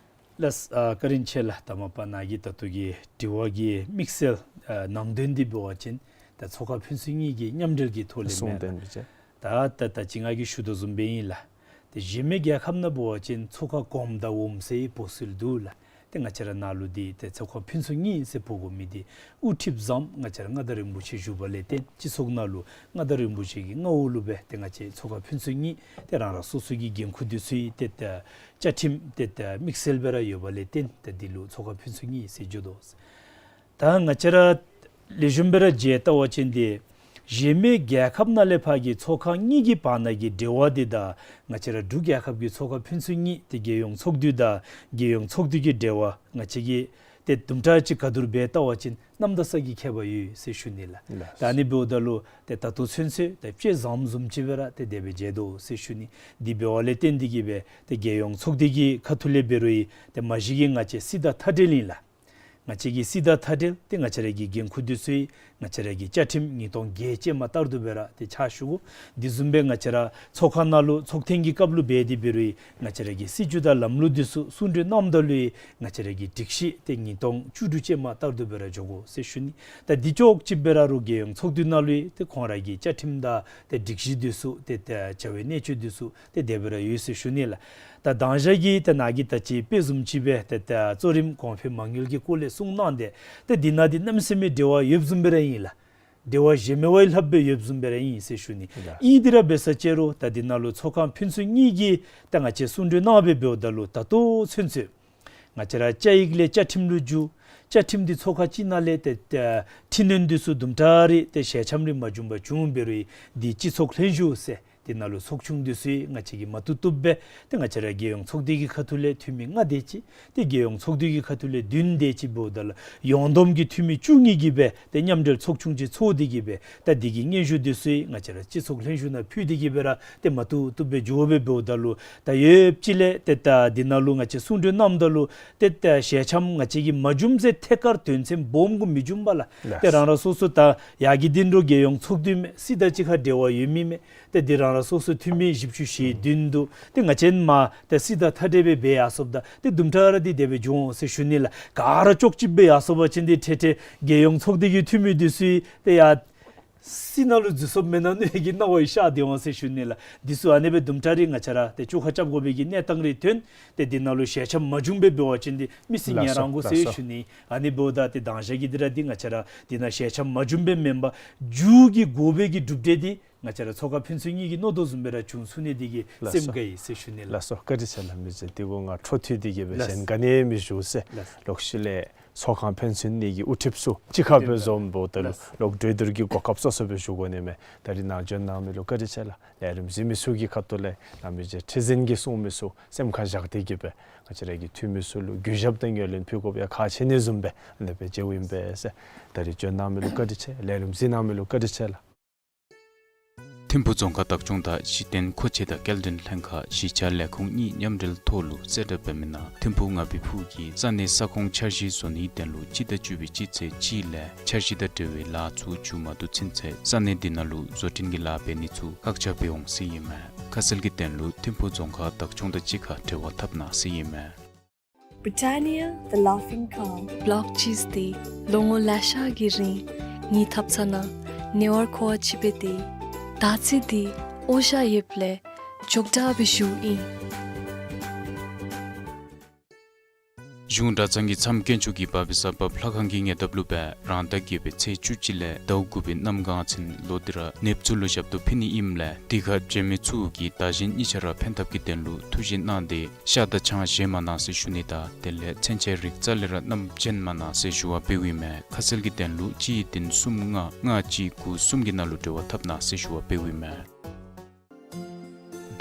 ལགས། ཨ་བཀའ་དྲིན་ཆེ་ལགས། ད་མ་པ་ནཱ་གི་ད་ལྟོ་གི་དྲི་བ་གི་དམིགས་བསལ་ཨ་ནང་དོན་འདི་འབད་བ་ཅིན་ད་ཚོགས་ཁག་ཕན་ཚུན་གཉིས་ཀྱི་མཉམ་འབྲེལ་གྱི་ཐོག་ལས་གསུངས་མས་ལགས། དེ་མི་རྗེ། ད་ད་ད་ཅི་ང་གིས་ཞུ་དོ་བཟུམ་སྦེ་ཨིན་ལགས། ཏེ་གཞན་མི་རྒྱལ་ཁབ་ནང་འབད་བ་ཅིན་ཚོགས་ཁག་གོངམ་དང་འོགམ་ཟེར་འབོ་སྲོལ་འདུག་ལགས། ཏེ་ང་བཅས་ར་ནཱ་ལུ་འདི་ཏེ་ཚོགས་ཁག་ཕན་ཚུན་གཉིས་ཟེར་འབོ་དགོ་མི་འདི་དབུ་ཁྲིདཔ་བཟངམ་ང་བཅས་ར་མངའ་བདག་རིན་པོ་ཆེ་བཞུགས་པ་ལས་བརྟེན་སྤྱི་ཚོགས་ནང་ལུ་མངའ་བདག་རིན་པོ་ཆེ་གི་མངའ་འོག་ལུ་སྦེ་ཏེ་ང་བཅས་ཚོགས་ཁག་ཕན་ཚུན་གཉིས་ཏེ་རང་རང་སོ་སོ་གི་འགན་ཁུར་འདི་ཚུ་ཡང་ཏེ་ཏེ་བཅའ་ཁྲིམས་ཏེ་ཏེ་དམིགས་བསལ་སྦེ་ར་ཡོད་པ་ལས་བརྟེན་ཏེ་འདི་ལུ་ཚོགས་ཁག་ཕན་ཚུན་གཉིས་ཟེར་བརྗོད་དོ། ད་ང་བཅས་ར་ལེགས་ཤོམ་སྦེ་ར་མཇལ་བལྟ་བ་ཅིན་ཏེ་གཞན་མི་རྒྱལ་ཁབ་ནང་ལས་ཕར་གྱི་ཚོགས་ཁག་གཉིས་ཀྱི་བར་ན་གི་འབྲེལ་བ་འདི་དང་ང་བཅས་ར་འབྲུག་རྒྱལ་ཁབ་ཀྱི་ཚོགས་ཁག་ཕན་ཚུན་གཉིས་ཏེ་རྒྱལ་ཡོངས་ཚོགས་འདུ་དང་རྒྱལ་ཡོངས་ཚོགས་འདུ་གི་འབྲེལ་བ་ང་བཅས་ཀྱིས་ཏེ་དུམ་གྲ་ཅིག་ག་དུར་འབད་བལྟ་བ་ཅིན་གནམ་དང་ས་གི་ཁྱད་པར་ཡོད་ཟེར་ཞུ་ནི་ལགས། ལགས། ད་ཨ་ནི་འབདཝ་ད་ལུ་ཏེ་ད་ལྟོ་ཚུན་ཚོད་ཏེ་དཔྱེ་བཟངམ་བཟུམ་ཅིག་སྦེ་ར་ཏེ་དེ་སྦེ་མཇལ་དོ་ཟེར་ཞུ་ནི། འདི་འབད་བ་ལས་བརྟེན་ཏེ་གི་སྦེ་ཏེ་རྒྱལ་ཡོངས་ཚོགས་སྡེ་གི་ཁ་ཐུག་ལས་འབད་རུང་ཡང་ཏེ་མ་གཞི་གི་ང་བཅས་སྲིད་དང་མཐའ་འབྲེལ་ཨིན་ལགས། ང་བཅས་ཀྱི་སྲིད་དང་མཐའ་འབྲེལ་ཏེ་ང་བཅས་ར་གི་འགན་ཁུར་འདི་ཚུ་ཡང་ང་བཅས་ར་གི་བཅའ་ཁྲིམས་ཉིས་སྟོང་བརྒྱད་ཅན་མ་ལྟར་དུ་སྦེ་ར་ཏེ་ཕྱག་ཞུ་དགོ། འདི་བཟུམ་སྦེ་ང་བཅས་ར་ཚོགས་ཁང་ནང་ལུ་ཚོགས་ཐེངས་ཀྱི་སྐབས་ལུ་འབད་དེ་འབད་རུང་ཡང་ང་བཅས་ར་གི་སྲིད་བྱུས་དང་ལམ་ལུགས་འདི་ཚུ་གསུང་གྲོས་གནངམ་ད་ལུ་ཡང་ང་བཅས་ར་གི་སྒྲིག་གཞི་ཏེ་ཉིས་སྟོང་བཅུ་དྲུག་ཅན་མ་ལྟར་དུ་སྦེ་ར་འགྱོ་དགོ་ཟེར་ཞུ་ནི། ད་འདི་ཅོག་ཅིག་སྦེ་ར་རུང་རྒྱལ་ཡོངས་ཚོགས་འདུ་ནང་ལུ་ཡང་ཏེ་ཁོང་ར་གི་བཅའ་ཁྲིམས་དང་ཏེ་སྒྲིག་གཞི་འདི་ཚུ་ཏེ་ཏེ་བྱ་བའི་གནད་སྤྱོད་འདི་ཚུ་ཏེ་དེ་སྦེ་ར་ཡོད་ཟེར་ཞུ་ནི་ལགས། ད་དང་ཞག་གི་ད་ནཱ་གིས་ད་ཅི་དཔེ་བཟུམ་ཅིག་སྦེ་ཏེ་ད་གཙོ་རིམ་གོང་འཕེལ་མ་དངུལ་གྱི་སྐོར་ལས་གསུངས་གནང་སྟེ་ད་འདི་ནང་འདི་གནམ་མེད་ས་མེད་འབྲེལ་བ་ཡོདཔ་བཟུམ་སྦེ་ར་ཨིན་ལགས། འབྲེལ་བ་གཞན་མི་བ་ལྷགཔ་སྦེ་ཡོདཔ་བཟུམ་སྦེ་ར་ཨིན་ཟེར་ཞུ་ནི། ལགས། ཨིན་དེ་ར་འབད་ས་ཅིག་རུང་ད་འདི་ནང་ལུ་ཚོགས་ཁང་ཕན་ཚུན་གཉིས་ཀྱིས་ད་ང་བཅས་གསུང་གྲོས་གནང་སྦེ་འབདཝ་ད་ལུ་ད་ལྟོ་ཚུན་ཚོད་ང་བཅས་ར་བཅའ་ཡིག་ལས་བཅའ་ཁྲིམས་ལུ་འགྱུར། བཅའ་ཁྲིམས་འདི་ཚོགས་ཁང་ཅིག་ནང་ལས་ཏེ་ཏེ་འཕྲི་སྣོན་འདི་ཚུ་དུམ་གྲ་རེ་ཏེ་ཞལ་འཆམ་རེ་མ་བྱུང་པར་བྱུང་འབད་རུང་འདི་སྤྱི་ཚོགས་ལྷན་བཞུགས་ཟེར་འདི་ནང་ལུ་ཚོགས་ཆུང་འདི་ཚུ་ཡང་ང་བཅས་ཀྱིས་མ་བཏུབ་བཏུབ་སྦེ་ཏེ་ང་བཅས་ར་རྒྱལ་ཡོངས་ཚོགས་སྡེ་གི་ཁ་ཐུག་ལས་འཐུས་མི་ལྔ་དེ་ཅིག་ཏེ་རྒྱལ་ཡོངས་ཚོགས་འདུ་གི་ཁ་ཐུག་ལས་བདུན་དེ་ཅིག་འབདཝ་ད་ལུ་ཡོངས་བསྡོམས་ཀྱིས་འཐུས་མི་བཅུ་གཉིས་ཀྱིས་སྦེ་ཏེ་མཉམ་འབྲེལ་ཚོགས་ཆུང་ཅིག་ཚོགས་ཏེ་གིས་སྦེ་ད་འདི་གི་སྙན་ཞུ་འདི་ཚུ་ཡང་ང་བཅས་ར་སྤྱི་ཚོགས་ལྷན་བཞུགས་ནང་ཕུལ་ཏེ་གིས་སྦེ་ར་ཏེ་མ་བཏུབ་བཏུབ་སྦེ་འགྱོ་སྦེ་འབདཝ་ད་ལུ་ད་ཡོདཔ་ཅིག་ལས་ཏེ་ད་འདི་ནང་ལུ་ང་བཅས་གསུང་གྲོས་གནངམ་ད་ལུ་ཏེ་ད་ཞལ་འཆམ་ང་བཅས་ཀྱིས་མ་བྱུངམ་ཟེར་ཐད་ཀར་དོན་ཚན་སྦོམ་གུ་མི་འབྱུང་པས་ལགས། ལགས། ཏེ་རང་རང་སོ་སོ་ད་ཡར་གྱི་འདི་འདྲ་རྒྱལ་ཡོངས་ཚོགས་འདུ་མས། སྲིད་དང་གཅིག་ཁར་འབྲེལ་བ་ཡོད་མི་མས། ཏེ་འདི་རང་རང་སོ་སོ་འཐུས་མི་བཞི་བཅུ་ཞེ་བདུན་འདུག། ཏེ་ང་བཅས་མ་ཏེ་སྲིད་དང་མཐའ་འབྲེལ་སྦེ་འབད་ཡར་སོངམ་ད་ཏེ་དུམ་གྲ་རེ་འདི་དེ་སྦེ་འགྱོ་འོང་ཟེར་ཞུ་ནི་ལགས། ག་ར་ཅོག་གཅིག་སྦེ་ཡར་སོང་པ་ཅིན་འདི་ཏེ་ཏེ་རྒྱལ་ཡོངས་ཚོགས་སྡེ་གི་འཐུས་མི་འདི་ཚུ་ཏེ་ཡར་ སྲིད་ནང་ལུ་འཛུལ་སོཔ་མེན་ན་མནོ་བའི་གི་སྣང་བ་ཡང་ཤར་ཏེ་འོང་ཟེར་ཞུ་ནི་ལགས། འདི་ཚུ་ཨ་ནི་སྦེ་དུམ་གྲ་རེ་ང་བཅས་ར་ཏེ་བཅོ་ཁ་རྐྱབ་དགོ་པའི་གི་གནས་སྟངས་རེ་ཐོན། ཏེ་འདི་ནང་ལུ་ཞལ་ཆམ་མ་བྱུང་པར་འབད་བ་ཅིན་ཏེ་མི་སེར་ཉན་རང་དགོ་ཟེར་ཞུ་ནི། ཨ་ནི་འབདཝ་ད་ཏེ་མདང་ཞག་གི་འདི་ར་འདི་ང་བཅས་ར་འདི་ནང་ཞལ་ཆམ་མ་བྱུང་པར་མེན་པར་མཇུག་གི་དགོ་པའི་གི་གྲུབ་འབྲས་འདི་ང་བཅས་ར་ཚོགས་ཁང་ཕན་ཚུན་གཉིས་ཀྱིས་མནོ་དོ་བཟུམ་སྦེ་ར་བྱུང་ཚུགས་ནི་འདི་གིས་སེམས་དགའ་ཡི་ཟེར་ཞུ་ནི་ལགས། ལགས་སོ། བཀའ་དྲིན་ཆེ་ལགས། མི་རྗེ་འདི་གུ་ང་འཕྲོ་མཐུད་དེ་གི་སྦེ་ལགས། གཞན་ག་ནི་མི་ཞུ་ཟེར། ལགས། ལོག་ཤུལ་ལས་ཚོགས་ཁང་ཕན་ཚུན་གཉིས་ཀྱི་དབུ་ཁྲིདཔ་ཚུ་གཅིག་ཁར་སྦེ་འཛོམས་འབདཝ་ད་ལུ་ལགས། ལོག་གྲོས་བསྡུར་གྱི་གོ་སྐབས་སོ་སོ་སྦེ་ཞུ་དགོ་ནི་མས། ད་རིས་ནཱ་བྱོན་གནང་མི་ལུ་བཀའ་དྲིན་ཆེ་ལགས། ལས་རིམ་གཟིགས་མི་ཚུ་གི་ཁ་ཐུག་ལས་ང་མི་རྗེ་ཁྲི་འཛིན་གྱིས་གསུངས་མི་ཚུ་སེམས་ཁར་བཞག་སྟེ་གི་སྦེ་ང་བཅས་ར་གི་འཐུས་མི་ཚུ་ལུ་གུས་ཞབས་དང་ངོས་ལེན་ཕུལ་དགོཔ་ཡང་ཁག་ཆེ་ནི་བཟུམ་སྦེ་ཨ་ནི་སྦེ་མཇལཝ་ཨིན་པས་ཟེར། ད་རིས་བྱོན་གནང་མི་ལུ་བཀའ་དྲིན་ཆེ། ལས་རིམ་གཟིགས་གནང་མི་ལུ་བཀའ་དྲིན་ཆེ་ལགས། ཐིམ་ཕུག་རྫོང་ཁག་བདག་སྐྱོང་དང་གཞི་རྟེན་མཁོ་ཆས་དང་སྐྱེལ་འདྲེན་ལྷན་ཁག་གཞིས་ཆགས་ལས་ཁུངས་གཉིས་མཉམ་འབྲེལ་ཐོག་ལུ་གསལ་བསྒྲགས་འབད་མི་ནང་ཐིམ་ཕུག་ངྷ་པི་ཕུག་གི་ས་གནས་ས་ཁོངས་འཆར་གཞི་བཟོ་ནིའི་དོན་ལུ་སྤྱི་ཟླ་བཅུ་པའི་སྤྱི་ཚེས་གཅིག་ལས་འཆར་གཞི་དང་འབྲེལ་བའི་ལཱ་ཚུ་མཇུག་མ་བསྡུ་ཚུན་ཚོད་ས་གནས་འདི་ནང་ལུ་བཟོ་སྐྲུན་གྱི་ལཱ་འབད་ནི་ཚུ་བཀག་ཆ་འབད་འོང་ཟེར་ཨིན་མས། ཁ་གསལ་གྱི་དོན་ལུ་ཐིམ་ཕུག་རྫོང་ཁག་བདག་སྐྱོང་དང་གཅིག་ཁར་འབྲེལ་བ་འཐབ་གནང་ཟེར་ཨིན་མས། Britannia, the Laughing Cow. བློག་ཅིས་ཏེ་ལོ་ངོ་ལེ་ཤ་གི་རིང་ངེའི་ཐབ་ཚང་ནང་ཉེ་བར་མཁོ་བ་ཅིག་འབད་དེ་ད་ཅི་འདི་ཨོ་ཞ་ཡོདཔ་ལས་ཅོག་འཐདཔ་སྦེ་བཞུགས་ཨིན། གཞུང་གྲྭ་ཚང་གི་མཚམས་དཀོན་མཆོག་གི་བ་བི་ས་བབ་ལྷ་ཁང་གི་ཉེ་འདབས་ལུ་སྦེ་རང་ཟླ་བརྒྱད་པའི་ཚེས་བཅུ་གཅིག་ལས་ཟླཝ་དགུ་པའི་གནམ་གང་ཚུན་ལོག་སྟེ་ར་ནདཔ་ཚུ་ལུ་ཞབས་ཏོག་ཕུལ་ནི་ཨིནམ་ལས་འདི་ཁར་བྱོན་མི་ཚུ་གིས་བདག་གཞན་གཉིས་ཆ་ར་ཕན་ཐབས་ཀྱི་དོན་ལུ་ཐུགས་བཞེད་གནང་སྟེ་ཤ་དང་ཆང་བཞེས་མ་གནང་ཟེར་ཞུ་ནི་དང་དེ་ལས་ཚུན་ཆད་རིགས་རྩ་ལས་ར་མནའམ་བྱིན་མ་གནང་ཟེར་ཞུ་བ་འབདཝ་ཨིན་མས། ཁ་གསལ་གྱི་དོན་ལུ་གཅིག་བདུན་གསུམ་ལྔ་ལྔ་གཅིག་དགུ་གསུམ་གྱི་ནང་ལུ་འབྲེལ་བ་འཐབ་གནང་ཟེར་ཞུ་བ་འབདཝ་ཨིན་མས།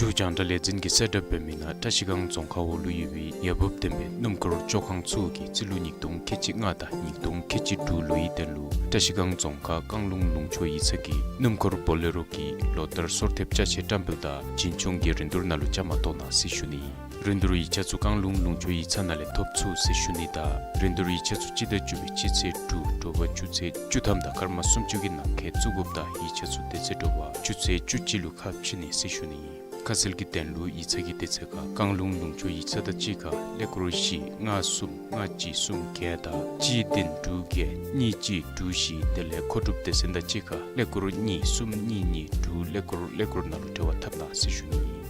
འབྲུག་རྒྱང་བསྒྲགས་ལས་འཛིན་གྱིས་གསལ་བསྒྲགས་འབད་མི་ནང་བཀྲ་ཤིས་སྒང་རྫོང་ཁག་འོག་ལུ་ཡོད་པའི་ཡ་འབབ་ལྡན་པའི་སྣུམ་འཁོར་བཅོ་ཁང་ཚུ་གིས་རྩིས་ལོ་ཉིས་སྟོང་ཁལ་གཅིག་ལྔ་དང་ཉིས་སྟོང་ཁལ་གཅིག་དྲུག་ལོའི་དོན་ལུ་བཀྲ་ཤིས་སྒང་རྫོང་ཁག་བཀང་ལུང་ལུང་ཕྱོགས་ཡིག་ཚང་གི་སྣུམ་འཁོར་བོ་ལེ་རོ་གི་ལོ་ལྟར་སོར་ཐེབས་ཅ་ཆས་བཀྲམ་སྤེལ་དང་འཛིན་སྐྱོང་གི་རིན་བསྡུར་ནང་ལུ་བཅའ་མར་གཏོགས་གནང་ཟེར་ཞུ་ནི། རིན་བསྡུར་ཡིག་ཆ་ཚུ་བཀང་ལུང་ལུང་ཕྱོགས་ཡིག་ཚང་ནང་ལས་ཐོབ་ཚུགས་ཟེར་ཞུ་ནི་དང་རིན་བསྡུར་ཡིག་ཆ་ཚུ་སྤྱི་ཟླ་བཅུ་པའི་སྤྱི་ཚེས་དྲུག་དྲོ་པ་ཆུ་ཚོད་བཅུ་ཐམ་དང་སྐར་མ་སུམ་ཅུ་གི་ནང་འཁོད་བཙུགས་དགོཔ་དང་ཡིག་ཆ་ཚུ་དེ་ཚེ་དྲོ་པ་ཆུ་ཚོད་བཅུ་གཅིག་ལུ་ཁ་ཕྱེ་ནི་ཟེར་ཞུ་ནི། ཁ་གསལ་གྱི་དོན་ལུ་ཡིག་ཚང་གི་དེ་ཚེ་ཁར་བཀང་ལུང་ལུང་ཕྱོགས་ཡིག་ཚང་དང་གཅིག་ཁར་ཀླད་ཀོར་བཞི་ལྔ་གསུམ་ལྔ་གཅིག་གསུམ་བརྒྱད་དང་གཅིག་བདུན་དྲུག་བརྒྱད་གཉིས་གཅིག་དྲུག་བཞི་དེ་ལས་མཁོ་སྒྲུབ་སྡེ་ཚན་དང་གཅིག་ཁར་ཀླད་ཀོར་གཉིས་གསུམ་གཉིས་གཉིས་དྲུག་ཀླད་ཀོར་ཀླད་ཀོར་ནང་ལུ་འབྲེལ་བ་འཐབ་གནང་ཟེར་ཞུ་ནི།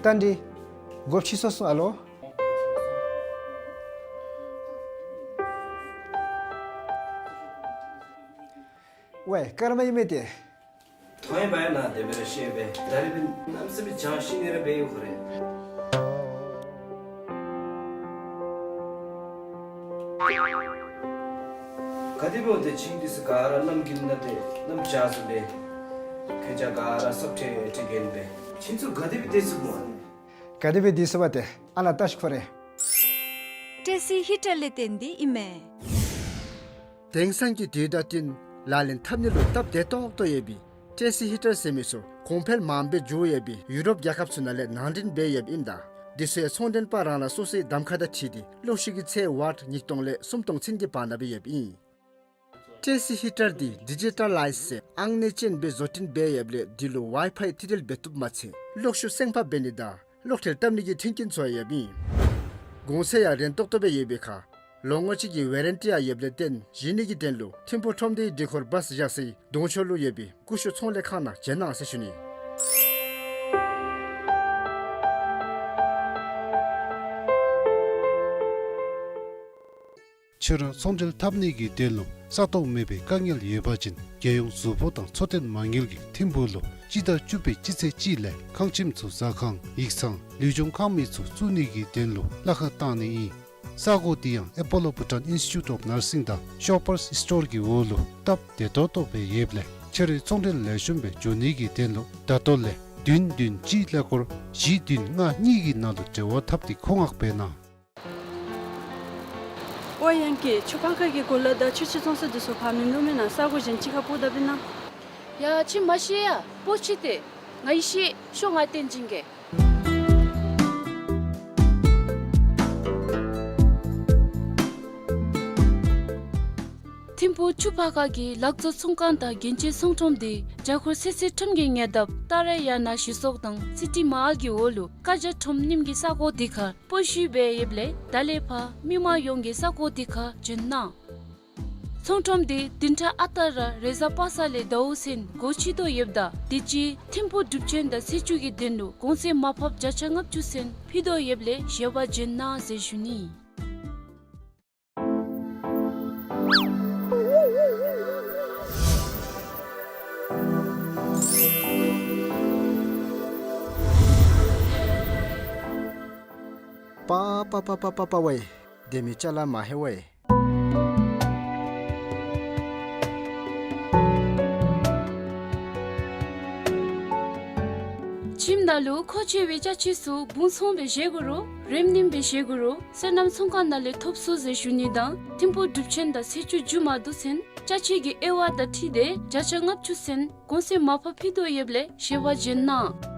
ཏན་ཏན་སྒོ་ཕྱེ་སོང་སོང་ཨ་ལོ། ཝའེ་སྐར་མ་ཨིན་མས་ཏེ། ཐོ་ཡི་བ་ཡ་ན་དེ་སྦེ་ར་ཤེས་པས། ད་རིས་སྦེ་གནམ་མེད་ས་མེད་བྱང་ཤི་ནི་ར་འབད་ཡོད་ཁོ་རེ། ག་དེ་འབདཝ་ད་ཅིག་འདི་ཚུ་ག་ར་གནམ་གྱི་ནང་ཏེ་གནམ་བྱཱར་སོང་པས། ཁྱེད་ཅག་ག་ར་སྲབ་ཁྲེ་ཁྲེ་གྱོན་པས། ཁྱེད་ཚུ་ག་དེ་སྦེ་སྡོད་ཚུགས་སྨོ། ག་དེ་སྦེ་སྡོད་ཚུགས་པ་ཏེ་ཨ་ནཱ་བལྟ་ཤིག་ཁོ་རེ། ཊེ་སི་ཧི་ཊར་ལས་བརྟེན་ཏེ་ཨིན་མས། དེང་སང་གི་དུས་དང་བསྟུན་ལག་ལེན་འཐབ་ནི་ལུ་སྟབས་བདེ་ཏོག་ཏོ་ཡོད་པའི་ཊེ་སི་ཧི་ཊར་ཟེར་མི་ཚུ་གོང་འཕེལ་མངམ་སྦེ་འགྱོ་ཡོད་པའི་ཡུ་རོབ་རྒྱལ་ཁབ་ཚུ་ནང་ལས་ནང་འདྲེན་འབད་ཡོདཔ་ཨིནམ་ད་འདི་ཚུ་ཡང་ཚོང་མགྲོན་པ་རང་རང་སོ་སོའི་གདམ་ཁ་དང་འཁྲིལ་ཏེ་གློག་ཤུགས་ཀྱི་ཚད་ཝཊ་ཉིས་སྟོང་ལས་སུམ་སྟོང་ཚུན་གྱི་བར་ན་སྦེ་ཡོདཔ་ཨིན། ཊེ་སི་ཧི་ཊར་འདི་ཌི་ཇི་ཊ་ལའིཛ་ཟེར་ཨང་གནས་ཅན་སྦེ་བཟོ་སྐྲུན་འབད་ཡོདཔ་ལས་འདི་ལུ་ཝའི་ཕའི་ཐི་ཏལ་འབད་བཏུབ་མ་ཚད་གློག་ཤུགས་སེང་ཕག་འབད་ནི་དང་གློག་ཁྲལ་བཏབ་ནི་གི་མཐུན་རྐྱེན་ཚུ་ཡང་ཡོདཔ་ཨིན། གོང་ཚད་ཡང་རན་ཏོག་ཏོ་སྦེ་ཡོད་པའི་ཁར་ལོ་ངོ་གཅིག་གི་ཝེ་རན་ཊི་ཡང་ཡོདཔ་ལས་བརྟེན་གཞི་ནི་གི་དོན་ལུ་ཐིམ་ཕུག་ཁྲོམ་སྡེའི་འདི་ཁོར་བཱས་བཞག་སའི་གདོང་ཕྱོགས་ལུ་ཡོད་པའི་ཀུ་ཤུ་ཚོང་ལས་ཁང་ནང་བྱོན་གནང་ཟེར་ཞུ་ནི། ཁྱོད་ར་ཚོང་འབྲེལ་འཐབ་ནི་གི་དོན་ལུ་ས་སྟོང་མེད་པའི་དཀའ་ངལ་ཡོད་པ་ཅིན་རྒྱལ་ཡོངས་གཟུགས་པོ་དང་འཚོ་རྟེན་མ་དངུལ་གྱིས་ཐིམ་ཕུག་ལུ་སྤྱི་ཟླ་བཅུ་པའི་སྤྱི་ཚེས་གཅིག་ལས་ཁང་ཁྱིམ་ཚུ་ཟ་ཁང་ཡིག་ཚང་ལུས་སྦྱོང་ཁང་མིག་ཚུ་བཙུགས་ནི་གི་དོན་ལུ་གླ་ཁར་བཏང་ནི་ཨིན། ས་སྒོ་འདི་ཡང་ཨེ་པོ་ལོ་བྷུ་ཊཱན་ཨིནས་ཊི་ཊུཊ་ཨོཕ་ནར་སིང་དང་ཤོ་པར་སི་སི་ཊོར་གྱི་འོག་ལུ་སྟབས་བདེ་ཏོག་ཏོ་སྦེ་ཡོདཔ་ལས་ཁྱོད་རའི་ཚོང་འབྲེལ་ལེགས་ཤོམ་སྦེ་འགྱོ་ནི་གི་དོན་ལུ་ད་ལྟོ་ལས་བདུན་བདུན་གཅིག་ཀླད་ཀོར་བཞི་བདུན་ལྔ་གཉིས་ཀྱི་ནང་ལུ་འབྲེལ་བ་འཐབ་སྟེ་མཁོ་མངགས་འབད་གནང་། ཨོ་ཡང་ཀྱི་ཆུ་ཁང་ཁ་གི་གོ་ལ་དང་ཆུ་ཆུ་ཚོང་ས་འདི་ཚུ་ཕར་མིན་འདུག་མེན་ན། ས་སྒོ་གཞན་ཅིག་ཁར་སྤོ་ད་པིན་ན། ཡ་ཁྱིམ་མ་ཤེས་ཡ་སྤོ་ཅི་ཏེ། ང་ཡི་ཤེས་ཤོ་ང་བསྟན་སྦྱིན་གྱི། ཐིམ་ཕུག་ཆུ་ཕག་ཁ་གི་ལག་བཟོ་ཚོང་ཁང་དང་རྒྱན་ཆའི་ཚོང་ཁྲོམ་དེ་རྒྱ་སྒོར་ཚོད་བསྲེ་ཁྲོམ་གྱི་ཉེ་འདབས་ཏཱ་ར་ཡ་ན་གཞི་ཚོགས་དང་སི་ཊི་མ་ཧཱལ་གྱི་འོག་ལུ་ཀ་ཇ་ཁྲོམ་རྙིངམ་གི་ས་གོ་དེ་ཁར་སྤོ་བཤུད་འབད་ཡོདཔ་ལས་ད་ལས་ཕར་མི་མང་ཡོངས་ཀྱིས་ས་གོ་དེ་ཁར་འབྱོན་གནང་། ཚོང་ཁྲོམ་དེ་བདུན་ཕྲག་ཨ་རྟག་ར་རེས་གཟའ་པ་སངས་ལས་ཟླཝ་ཚུན་སྒོ་ཕྱེ་དོ་ཡོདཔ་ད་དུས་ཅི་ཐིམ་ཕུག་སྒྲུབ་ཆེན་དང་ཚེས་བཅུ་གི་དོན་ལུ་གོང་ཚད་མར་ཕབ་བརྒྱ་ཆ་ལྔ་བཅུ་ཚུན་ཕུལ་དོ་ཡོདཔ་ལས་བཞེས་པར་འབྱོན་གནང་ཟེར་ཞུ་ནི། པ་པ་པ་པ་པ་པ་ཝེ། སྡོད་མི་ཅ་ལ་མ་ཧེ་ཝེ། ཁྱིམ་ནང་ལུ་མཁོ་ཆེ་བའི་ཅ་ཆས་ཚུ་སྦུང་ཚོང་སྦེ་བཞེས་དགོ་རུང་རེམ་རྣིང་སྦེ་བཞེས་དགོ་རུང་སོ་ནམ་ཚོང་ཁང་ནང་ལས་ཐོབ་ཚུགས་ཟེར་ཞུ་ནི་དང་ཐིམ་ཕུག་སྒྲུབ་ཆེན་དང་ཚེས་བཅུ་མཇུག་མ་བསྡུ་ཚུན་ཅ་ཆས་ཀྱི་དབྱེ་བ་དང་འཁྲིལ་ཏེ་བརྒྱ་ཆ་ལྔ་བཅུ་ཚུན་གོང་ཚད་མར་ཕབ་ཕུལ་དོ་ཡོདཔ་ལས་བཞེས་པར་འབྱོན་གནང་།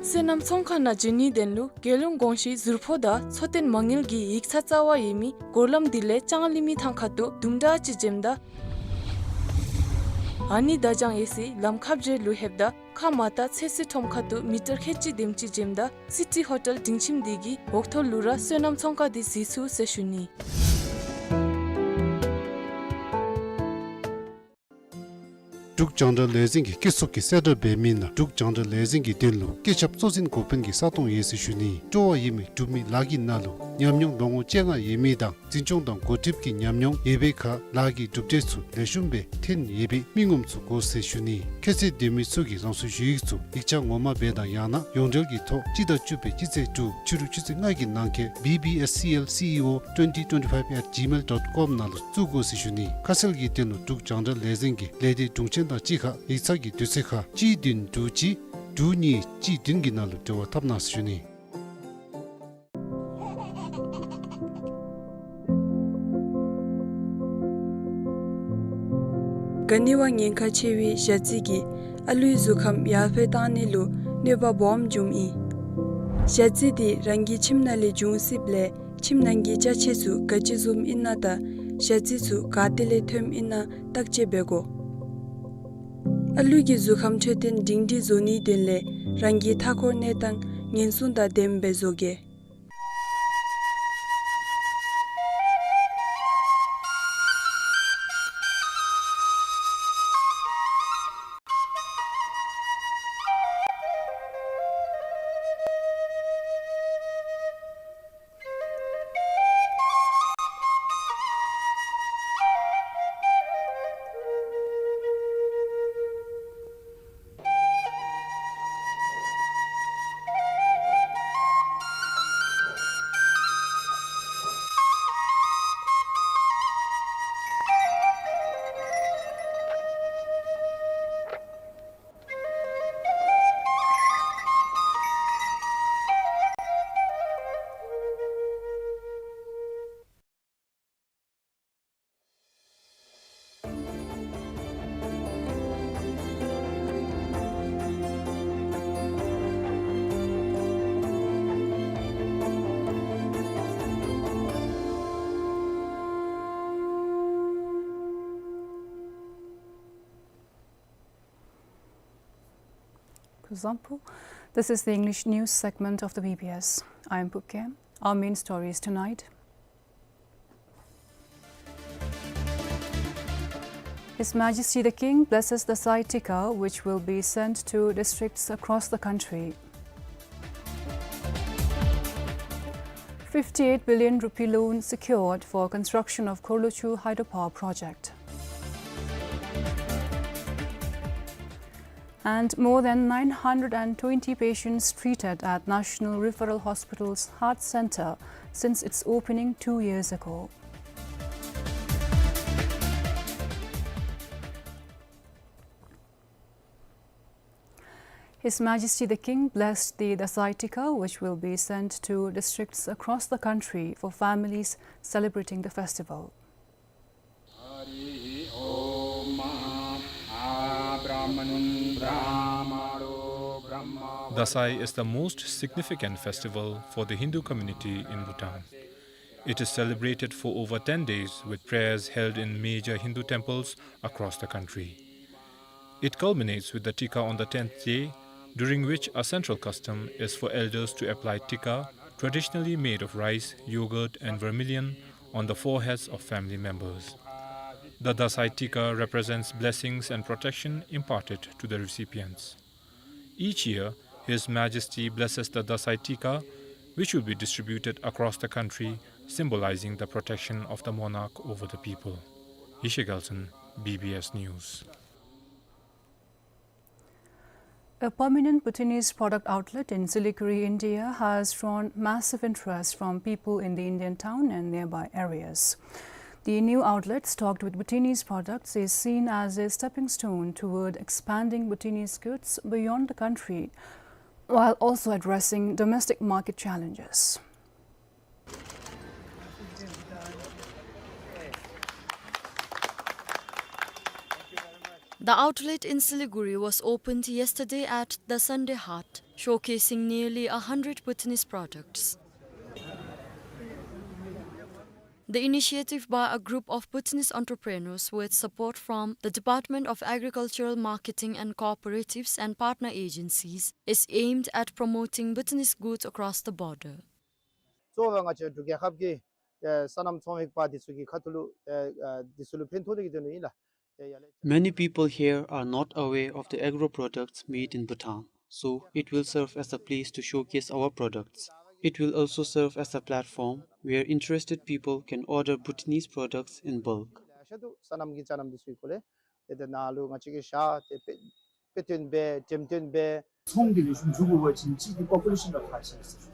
སོ་ནམ་ཚོང་ཁང་ནང་འབྱོན་ནིའི་དོན་ལུ་རྒྱལ་ཡོངས་གོང་ཞུས་ཟུར་ཕོགས་དང་འཚོ་རྟེན་མ་དངུལ་གྱི་ཡིག་ཚང་རྩ་བ་ཡོད་མི་སྒོ་ལམ་དེ་ལས་ལྕང་གླིང་མི་ཐང་ཁ་ཐུག་དུམ་གྲ་ཅིག་འབྱོནམ་ད་ཨ་ནི་ད་ལྕང་ཡེ་སི་ལམ་ཁ་བརྒྱད་ལུ་ལྷོདཔ་ད་ཁ་མ་ཏ་ཚོད་བསྲེ་ཁྲོམ་ཁ་ཐུག་མི་ཊར་ཁལ་གཅིག་དེམ་ཅིག་འབྱོནམ་ད་སི་ཊི་ཧོ་ཊེལ་སྡིངས་ཁྱིམ་དེ་གི་འོག་ཐོག་ལུ་ར་སོ་ནམ་ཚོང་ཁང་དེ་གཟིགས་ཚུགས་ཟེར་ཞུ་ནི། འབྲུག་རྒྱང་བསྒྲགས་ལས་འཛིན་གྱི་སྐྱེད་ཚོགས་ཀྱིས་གསལ་བསྒྲགས་འབད་མི་ནང་འབྲུག་རྒྱང་བསྒྲགས་ལས་འཛིན་གྱི་དོན་ལུ་སྐད་ཁྱབ་གཙོ་འཛིན་འགོ་དཔོན་གྱི་ས་སྟོང་ཡོད་ཟེར་ཞུ་ནི། སྤྲོ་བ་ཡོད་མི་འབྲུག་མི་ལཱ་གི་ནང་ལུ་ཉམས་མྱོང་ལོ་ངོ་བཅོ་ལྔ་ཡོད་མི་དང་འཛིན་སྐྱོང་དང་འགོ་ཁྲིདཔ་གི་ཉམས་མྱོང་ཡོད་པའི་ཁར་ལཱ་གི་གྲུབ་འབྲས་ཚུ་ལེགས་ཤོམ་སྦེ་ཐོན་ཡོད་པའི་མི་ངོམ་ཚུ་དགོ་ཟེར་ཞུ་ནི། ཁྱད་ཚད་ལྡན་མི་ཚུ་གིས་རང་སོའི་ཞུ་ཡིག་ཚུ་ཡིག་ཆ་ངོ་མ་སྦེ་དང་ཡང་ན་ཡོངས་འབྲེལ་གྱི་ཐོག་སྤྱི་ཟླ་བཅུ་པའི་སྤྱི་ཚེས་དྲུག་ཕྱི་རུ་ཆུ་ཚོད་ལྔ་གི་ནང་འཁོད་B B S C L C E O twenty twenty-five at gmail dot com ནང་ལུ་བཙུགས་དགོ་ཟེར་ཞུ་ནི། ཁ་གསལ་གྱི་དོན་ལུ་འབྲུག་རྒྱང་བསྒྲགས་ལས་འཛིན་གྱི་ལས་སྡེ་དྲུང་ཆེན་དང་གཅིག་ཁར་ཡིག་ཚང་གི་དུས་ཚོད་ཁར་གཅིག་བདུན་དྲུག་གཅིག་དྲུག་གཉིས་གཅིག་བདུན་གྱི་ནང་ལུ་འབྲེལ་བ་འཐབ་གནང་ཟེར་ཞུ་ནི། ག་ནི་བ་ཉེན་ཁ་ཆེ་བའི་ཞ་རྩི་གིས་ཨ་ལུའི་གཟུགས་ཁམས་ཡར་འཕེལ་བཏང་ནི་ལུ་གནོད་པ་སྦོམ་འབྱུངམ་ཨིན། ཞ་རྩི་དེ་རང་གི་ཁྱིམ་ནང་ལས་འབྱུང་སྲིདཔ་ལས་ཁྱིམ་ནང་གི་ཅ་ཆས་ཚུ་ག་ཅི་བཟུམ་ཨིན་ན་དང་ཞ་རྩི་ཚུ་ག་ཏེ་ལས་ཐོནམ་ཨིན་ན་བརྟག་དཔྱད་འབད་དགོ། ཨ་ལུ་གི་གཟུགས་ཁམས་འཕྲོད་བསྟེན་སྒྲིང་སྒྲིང་བཟོ་ནིའི་དོན་ལས་རང་གི་མཐའ་འཁོར་གནས་སྟངས་ཉེན་སྲུང་དང་ལྡནམ་སྦེ་བཟོ་གེ། Kuzuzangpo. This is the English news segment of the B B S. I am Phuket. Our main stories tonight. His Majesty the King blesses the Dasai Tikka, which will be sent to districts across the country. Fifty-eight billion rupee loan secured for construction of Khorlochhu hydropower project. And more than nine hundred and twenty patients treated at National Referral Hospital's Heart Centre since its opening two years ago. His Majesty the King blessed the Dasai Tikka, which will be sent to districts across the country for families celebrating the festival. Dasai is the most significant festival for the Hindu community in Bhutan. It is celebrated for over ten days, with prayers held in major Hindu temples across the country. It culminates with the Tikka on the tenth day, during which a central custom is for elders to apply tikka, traditionally made of rice, yogurt, and vermilion, on the foreheads of family members. The Dasai Tikka represents blessings and protection imparted to the recipients. Each year, His Majesty blesses the Dasai Tikka, which will be distributed across the country, symbolizing the protection of the monarch over the people. Yeshe Gyaltshen, B B S News. A permanent Bhutanese product outlet in Siliguri, India, has drawn massive interest from people in the Indian town and nearby areas. The new outlet, stocked with Bhutanese products, is seen as a stepping stone toward expanding Bhutanese goods beyond the country, while also addressing domestic market challenges. The outlet in Siliguri was opened yesterday at the Sunday Haat, showcasing nearly a hundred Bhutanese products. The initiative by a group of Bhutanese entrepreneurs with support from the Department of Agricultural Marketing and Cooperatives and partner agencies is aimed at promoting Bhutanese goods across the border. གཙོ་བོ་ང་བཅས་འབྲུག་རྒྱལ་ཁབ་ཀྱི་ཨེ་སོ་ནམ་ཚོང་ལས་པ་འདི་ཚུ་གི་ཁ་ཐུག་ལུ་ཨེ་ཨེ་འདི་ཚུ་ལུ་ཕན་ཐོགས་ནི་གི་དོན་ལུ་ཨིན་ལགས། Many people here are not aware of the agro products made in Bhutan, so it will serve as a place to showcase our products. It will also serve as a platform where interested people can order Bhutanese products in bulk. ཨ་ཤ་དུ་སོ་ནམ་གྱི་ཅ་ནམ་འདི་ཚུ་གི་སྐོར་ལས་ཏེ་ཏེ་ནཱ་ལུ་ང་བཅས་ཀྱིས་ཤ་ཏེ་དཔེ་དཔེ་སྟོན་འབད་འགྲེམས་སྟོན་འབད། ཚོང་འདི་ལེགས་ཤོམ་འགྱོ་དགོ་པ་ཅིན་གཅིག་འདི་པོ་པུ་ལེ་ཤཱན་ར་ཁག་ཆེ་ཟེར་ཞུ།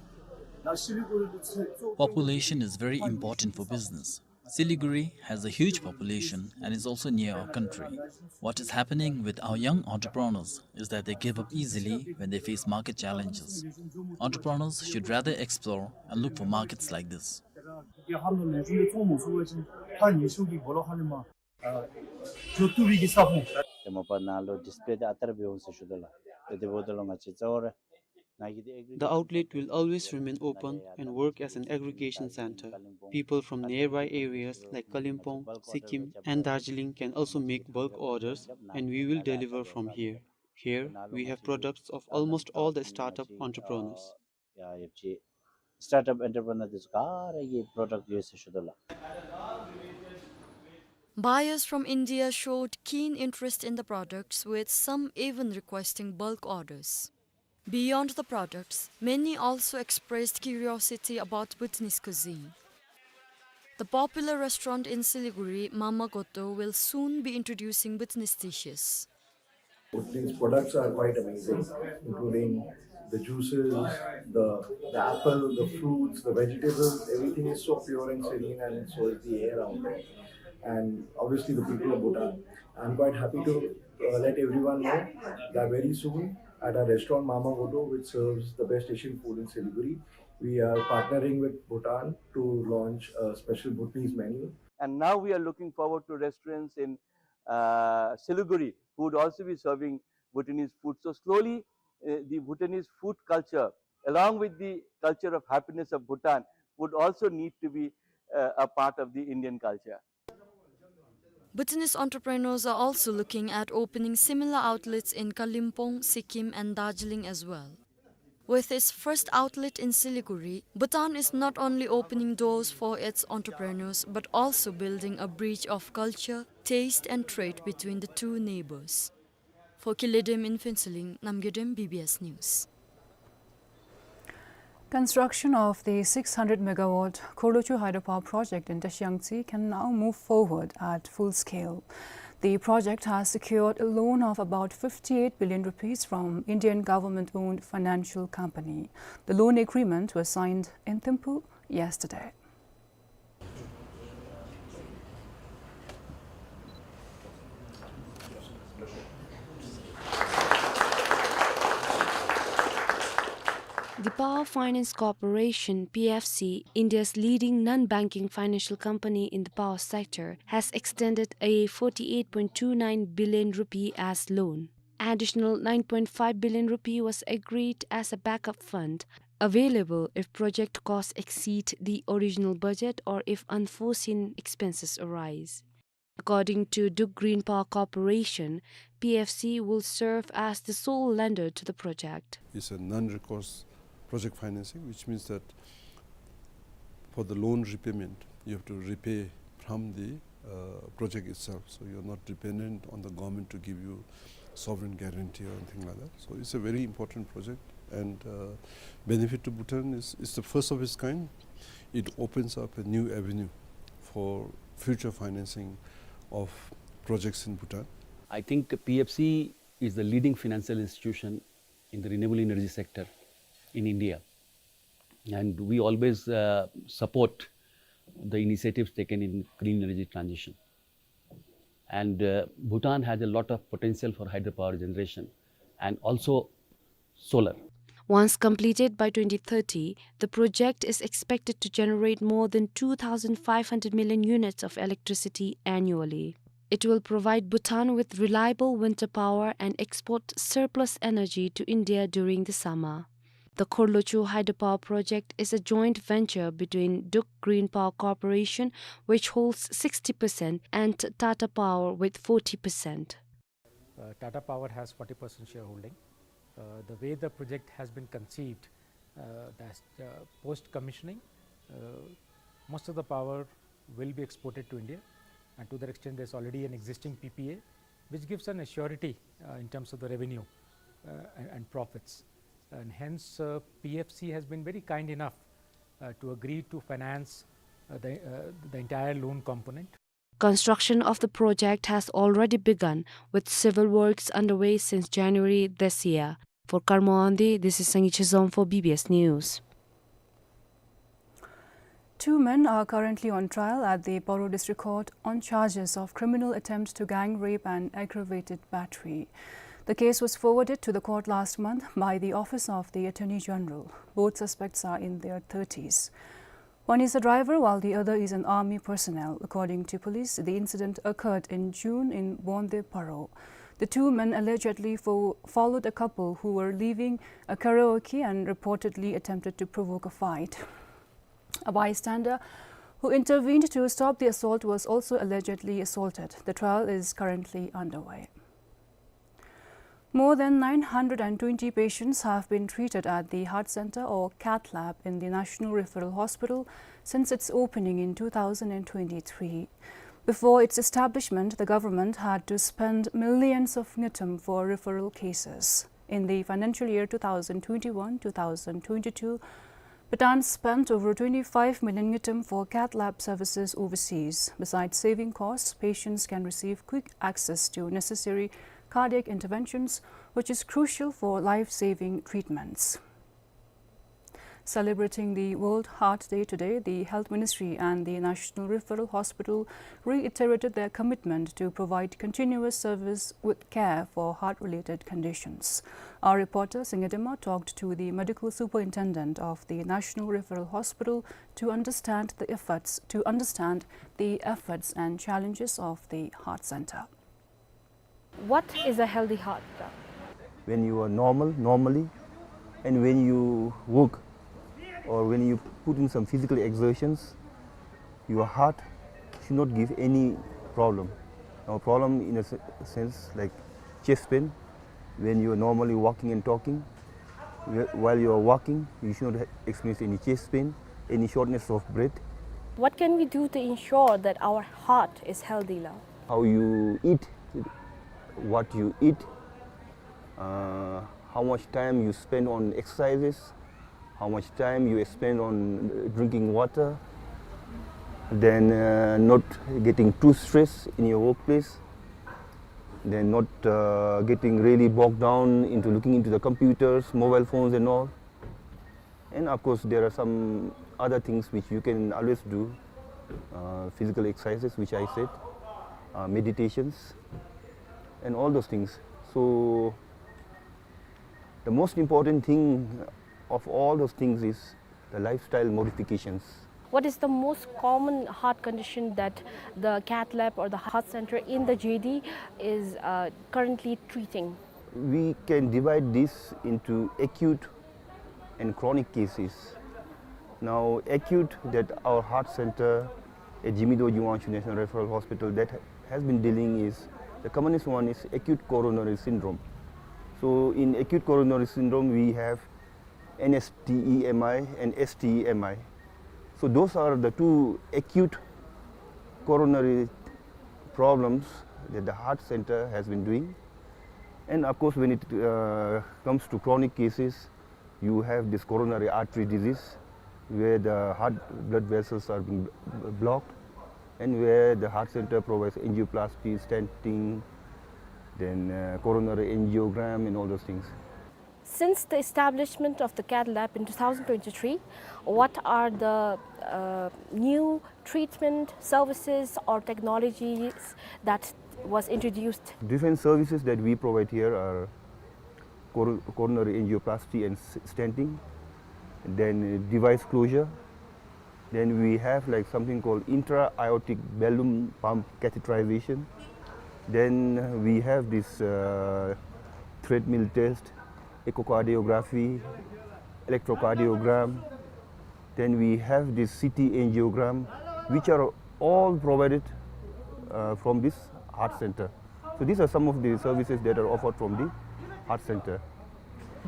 ནཱ་སི་ལི་གུ་རི་འདི་ཚུ་གཙོ་བོ། Population is very important for business. Siliguri has a huge population and is also near our country. What is happening with our young entrepreneurs is that they give up easily when they face market challenges. Entrepreneurs should rather explore and look for markets like this. ཏེ་མ་པ་ནཱ་ལུ་ཌིསཔ་ལེ་འདི་ཨ་རྟག་ར་འབད་འོང་ཟེར་ཞུ་དོ་ལགས། ཏེ་དེ་འབདཝ་ད་ལུ་ང་བཅས་གཙོ་བོ་ར་ནཱ་གི་འདི་ཨེག་རི་The outlet will always remain open and work as an aggregation center. People from nearby areas like Kalimpong, Sikkim, and Darjeeling can also make bulk orders, and we will deliver from here. Here, we have products of almost all the startup entrepreneurs. ཡ་ཡབ་ཅི་སི་ཊཱརཊ་ཨཔ་ཨེན་ཊར་པི་རི་ནར་འདི་ཚུ་ག་ར་གི་པོ་རོ་ཌཀཊ་ཡོད་ཟེར་ཞུ་དོ་ལགས། Buyers from India showed keen interest in the products, with some even requesting bulk orders. Beyond the products, many also expressed curiosity about Bhutanese cuisine. The popular restaurant in Siliguri, Mama Goto, will soon be introducing Bhutanese dishes. Bhutanese products are quite amazing, including the juices, the, the apple, the fruits, the vegetables, everything is so pure and serene, and so is the air out there. And obviously the people of Bhutan. I'm quite happy to, uh, let everyone know that very soon at our restaurant Mama Goto, which serves the best Asian food in Siliguri, we are partnering with Bhutan to launch a special Bhutanese menu. And now we are looking forward to restaurants in uh, Siliguri, who would also be serving Bhutanese food. So slowly, uh, the Bhutanese food culture, along with the culture of happiness of Bhutan, would also need to be, uh, a part of the Indian culture. Bhutanese entrepreneurs are also looking at opening similar outlets in Kalimpong, Sikkim, and Darjeeling as well. With its first outlet in Siliguri, Bhutan is not only opening doors for its entrepreneurs, but also building a bridge of culture, taste and trade between the two neighbors. For Kiledem in Phuentsholing, Namgyodem, B B S News. Construction of the six hundred megawatt Khorlochhu hydropower project in Tashiyangtse can now move forward at full scale. The project has secured a loan of about fifty-eight billion rupees from Indian government-owned financial company. The loan agreement was signed in Thimphu yesterday. The Power Finance Corporation, P F C, India's leading non-banking financial company in the power sector, has extended a forty-eight point two nine billion rupee as loan. Additional nine point five billion rupee was agreed as a backup fund. available if project costs exceed the original budget or if unforeseen expenses arise. According to Dukh Green Power Corporation, P F C will serve as the sole lender to the project. It's a non-recourse project financing, which means that for the loan repayment, you have to repay from the, uh, project itself. So you're not dependent on the government to give you sovereign guarantee or anything like that. So it's a very important project, and, uh, benefit to Bhutan is, is the first of its kind. It opens up a new avenue for future financing of projects in Bhutan. I think P F C is the leading financial institution in the renewable energy sector in India. And we always, uh, support the initiatives taken in green energy transition. And, uh, Bhutan has a lot of potential for hydropower generation and also solar. Once completed by twenty thirty, the project is expected to generate more than two thousand five hundred million units of electricity annually. It will provide Bhutan with reliable winter power and export surplus energy to India during the summer. The Khorlochhu hydropower project is a joint venture between Dukh Green Power Corporation, which holds sixty percent, and Tata Power with forty percent. Uh, Tata Power has forty percent shareholding. Uh, the way the project has been conceived, uh, that's, uh, post-commissioning, uh, most of the power will be exported to India, and to that extent, there's already an existing P P A, which gives an assurity, uh, in terms of the revenue, uh, and, and profits. And hence, uh, P F C has been very kind enough, uh, to agree to finance, uh, the, uh, the entire loan component. Construction of the project has already begun, with civil works underway since January this year. For Karmo Andi, this is Sangay Chezom for B B S News. Two men are currently on trial at the Paro District Court on charges of criminal attempt to gang rape and aggravated battery. The case was forwarded to the court last month by the Office of the Attorney General. Both suspects are in their thirties. One is a driver, while the other is an army personnel. According to police, the incident occurred in June in Bonde Paro. The two men allegedly fo-, followed a couple who were leaving a karaoke and reportedly attempted to provoke a fight. A bystander who intervened to stop the assault was also allegedly assaulted. The trial is currently underway. More than nine hundred and twenty patients have been treated at the Heart Center, or Cath Lab, in the National Referral Hospital since its opening in two thousand and twenty-three. Before its establishment, the government had to spend millions of ngultrum for referral cases. In the financial year two thousand twenty-one two thousand twenty-two, Bhutan spent over twenty-five million ngultrum for cath lab services overseas. Besides saving costs, patients can receive quick access to necessary cardiac interventions, which is crucial for life-saving treatments. Celebrating the World Heart Day today, the Health Ministry and the National Referral Hospital reiterated their commitment to provide continuous service with care for heart-related conditions. Our reporter, Singye Dema, talked to the medical superintendent of the National Referral Hospital to understand the efforts, to understand the efforts and challenges of the heart center. What is a healthy heart? When you are normal, normally, and when you work, or when you put in some physical exertions, your heart should not give any problem. Now, problem in a se-, sense like chest pain, when you are normally walking and talking, whe-, while you are walking, you should not ha-, experience any chest pain, any shortness of breath. What can we do to ensure that our heart is healthy, la? How you eat, what you eat, uh, how much time you spend on exercises, how much time you spend on, uh, drinking water, then, uh, not getting too stressed in your workplace, then not, uh, getting really bogged down into looking into the computers, mobile phones and all. And of course, there are some other things which you can always do, uh, physical exercises, which I said, uh, meditations, and all those things. So, the most important thing of all those things is the lifestyle modifications. What is the most common heart condition that the cath lab or the heart center in the J D is, uh, currently treating? We can divide this into acute, and chronic cases. Now, acute that our heart center at Jigme Dorji Wangchuck National Referral Hospital that has been dealing is, the commonest one is acute coronary syndrome. So in acute coronary syndrome, we have N S T E M I and S T E M I. So those are the two acute coronary problems that the heart center has been doing. And of course, when it uh, comes to chronic cases, you have this coronary artery disease, where the heart blood vessels are being b- blocked, and where the heart center provides angioplasty, stenting, then uh, coronary angiogram, and all those things. Since the establishment of the cath lab in two thousand twenty-three, what are the uh, new treatment services or technologies that was introduced? Different services that we provide here are cor- coronary angioplasty and s- stenting, then uh, device closure, then we have like something called intra-aortic balloon pump catheterization. Then we have this uh, treadmill test, echocardiography, electrocardiogram. Then we have this C T angiogram, which are all provided uh, from this heart center. So these are some of the services that are offered from the heart center.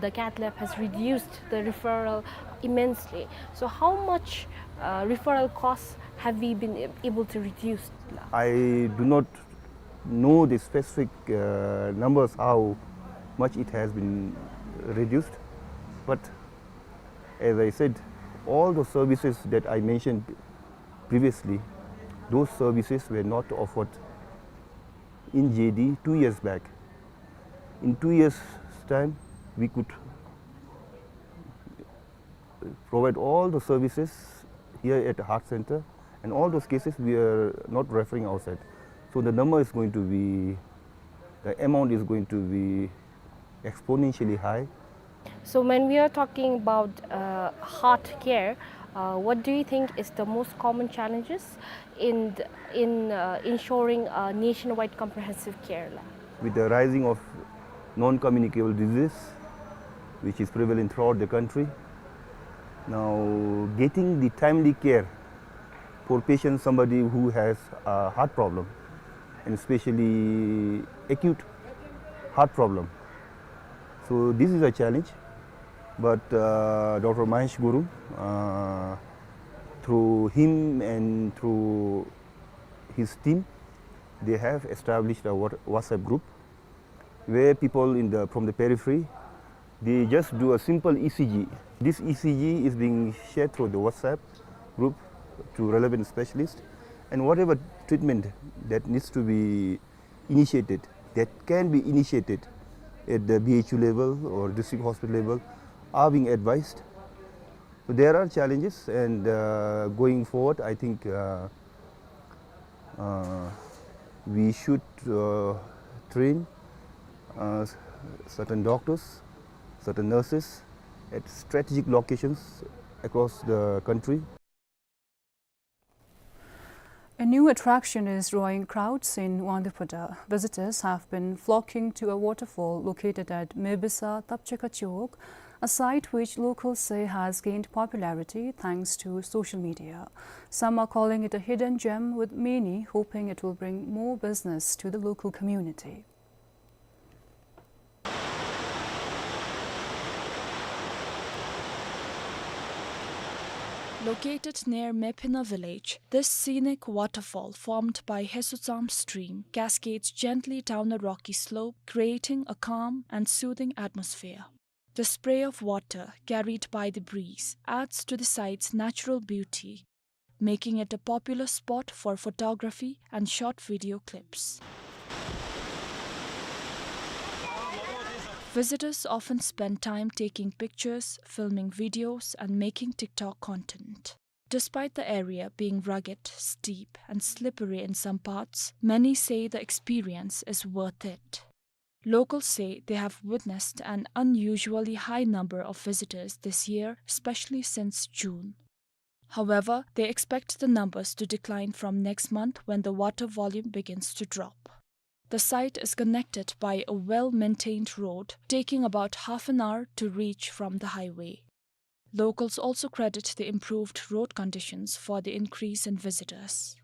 The cath lab has reduced the referral immensely. So how much uh, referral costs have we been able to reduce? I do not know the specific uh, numbers, how much it has been reduced, but as I said, all the services that I mentioned previously, those services were not offered in J D two years back. In two years' time, we could provide all the services here at the heart center, and all those cases we are not referring outside. So the number is going to be, the amount is going to be exponentially high. So when we are talking about uh, heart care, uh, what do you think is the most common challenges in th- in uh, ensuring a nationwide comprehensive care lab? With the rising of non-communicable disease, which is prevalent throughout the country, now getting the timely care for patient, somebody who has a heart problem, and especially acute heart problem. So this is a challenge, but uh, Doctor Mahesh Gurung, uh, through him and through his team, they have established a Wha- WhatsApp group where people in the from the periphery, they just do a simple E C G. This E C G is being shared through the WhatsApp group to relevant specialists, and whatever treatment that needs to be initiated, that can be initiated at the B H U level or district hospital level, are being advised. So there are challenges, and uh, going forward, I think uh, uh, we should uh, train uh, certain doctors, certain nurses at strategic locations across the country. A new attraction is drawing crowds in Wangdue Phodrang. Visitors have been flocking to a waterfall located at Mebisa Tapchekha Chowk, a site which locals say has gained popularity thanks to social media. Some are calling it a hidden gem, with many hoping it will bring more business to the local community. Located near Mephina village, this scenic waterfall formed by Hesutsam stream cascades gently down a rocky slope, creating a calm and soothing atmosphere. The spray of water carried by the breeze adds to the site's natural beauty, making it a popular spot for photography and short video clips. Visitors often spend time taking pictures, filming videos, and making TikTok content. Despite the area being rugged, steep, and slippery in some parts, many say the experience is worth it. Locals say they have witnessed an unusually high number of visitors this year, especially since June. However, they expect the numbers to decline from next month when the water volume begins to drop. The site is connected by a well-maintained road, taking about half an hour to reach from the highway. Locals also credit the improved road conditions for the increase in visitors.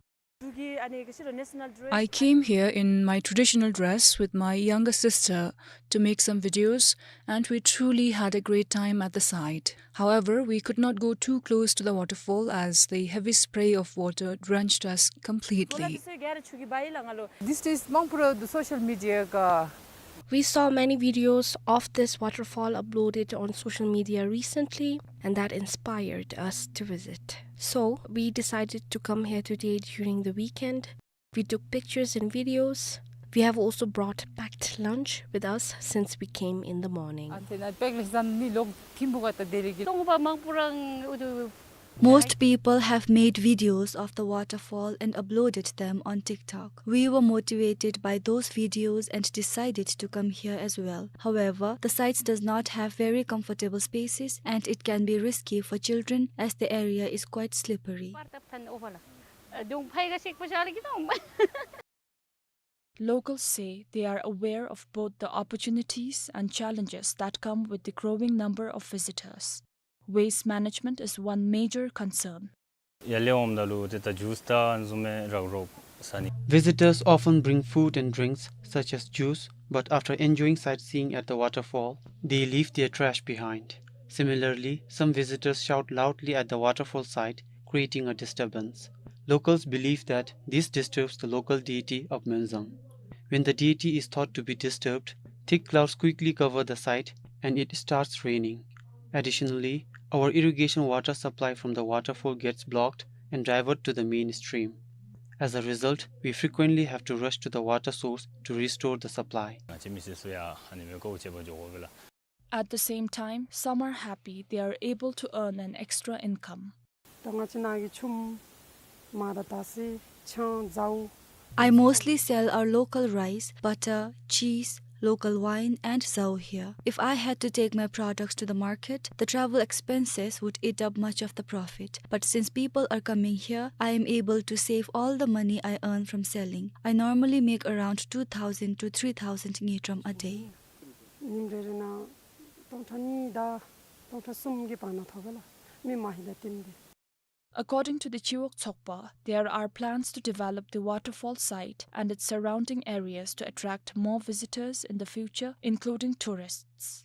I came here in my traditional dress with my younger sister to make some videos, and we truly had a great time at the site. However, we could not go too close to the waterfall as the heavy spray of water drenched us completely. This is Mangpura, the social media ka. We saw many videos of this waterfall uploaded on social media recently, and that inspired us to visit. So, we decided to come here today during the weekend. We took pictures and videos. We have also brought packed lunch with us since we came in the morning. Antenna pek le zan ni lok thim bu ka ta dere gi. Tong ba Mangpura ngu du Most people have made videos of the waterfall and uploaded them on TikTok. We were motivated by those videos and decided to come here as well. However, the site does not have very comfortable spaces and it can be risky for children as the area is quite slippery. Locals say they are aware of both the opportunities and challenges that come with the growing number of visitors. Waste management is one major concern. ཡར་ལས་འོངམ་ད་ལུ་ཏེ་ད་ཇུས་དང་བཟུམ་མའི་རག་རོག་ཟ་ནི། Visitors often bring food and drinks, such as juice, but after enjoying sightseeing at the waterfall, they leave their trash behind. Similarly, some visitors shout loudly at the waterfall site, creating a disturbance. Locals believe that this disturbs the local deity of Menzang. When the deity is thought to be disturbed, thick clouds quickly cover the site and it starts raining. Additionally, our irrigation water supply from the waterfall gets blocked and divert to the main stream. As a result, we frequently have to rush to the water source to restore the supply. At the same time, some are happy they are able to earn an extra income. ད་ང་བཅས་ནང་གི་ཆུམ་མར་དང་ཟས་ཆང་ཟཝ། I mostly sell our local rice, butter, cheese, local wine, and zao here. If I had to take my products to the market, the travel expenses would eat up much of the profit. But since people are coming here, I am able to save all the money I earn from selling. I normally make around two thousand to three thousand ngultrum a day. ཉིནམ་རེ་རེ་ནང་སྟོང་ཕྲག་གཉིས་དང་སྟོང་ཕྲག་གསུམ་གྱི་བར་ན་ཐོབ་པས་ལགས། མི་མང་ཧེང་དང་བསྟུན་ཏེ། According to the Chiwok Tsokpa, there are plans to develop the waterfall site and its surrounding areas to attract more visitors in the future, including tourists.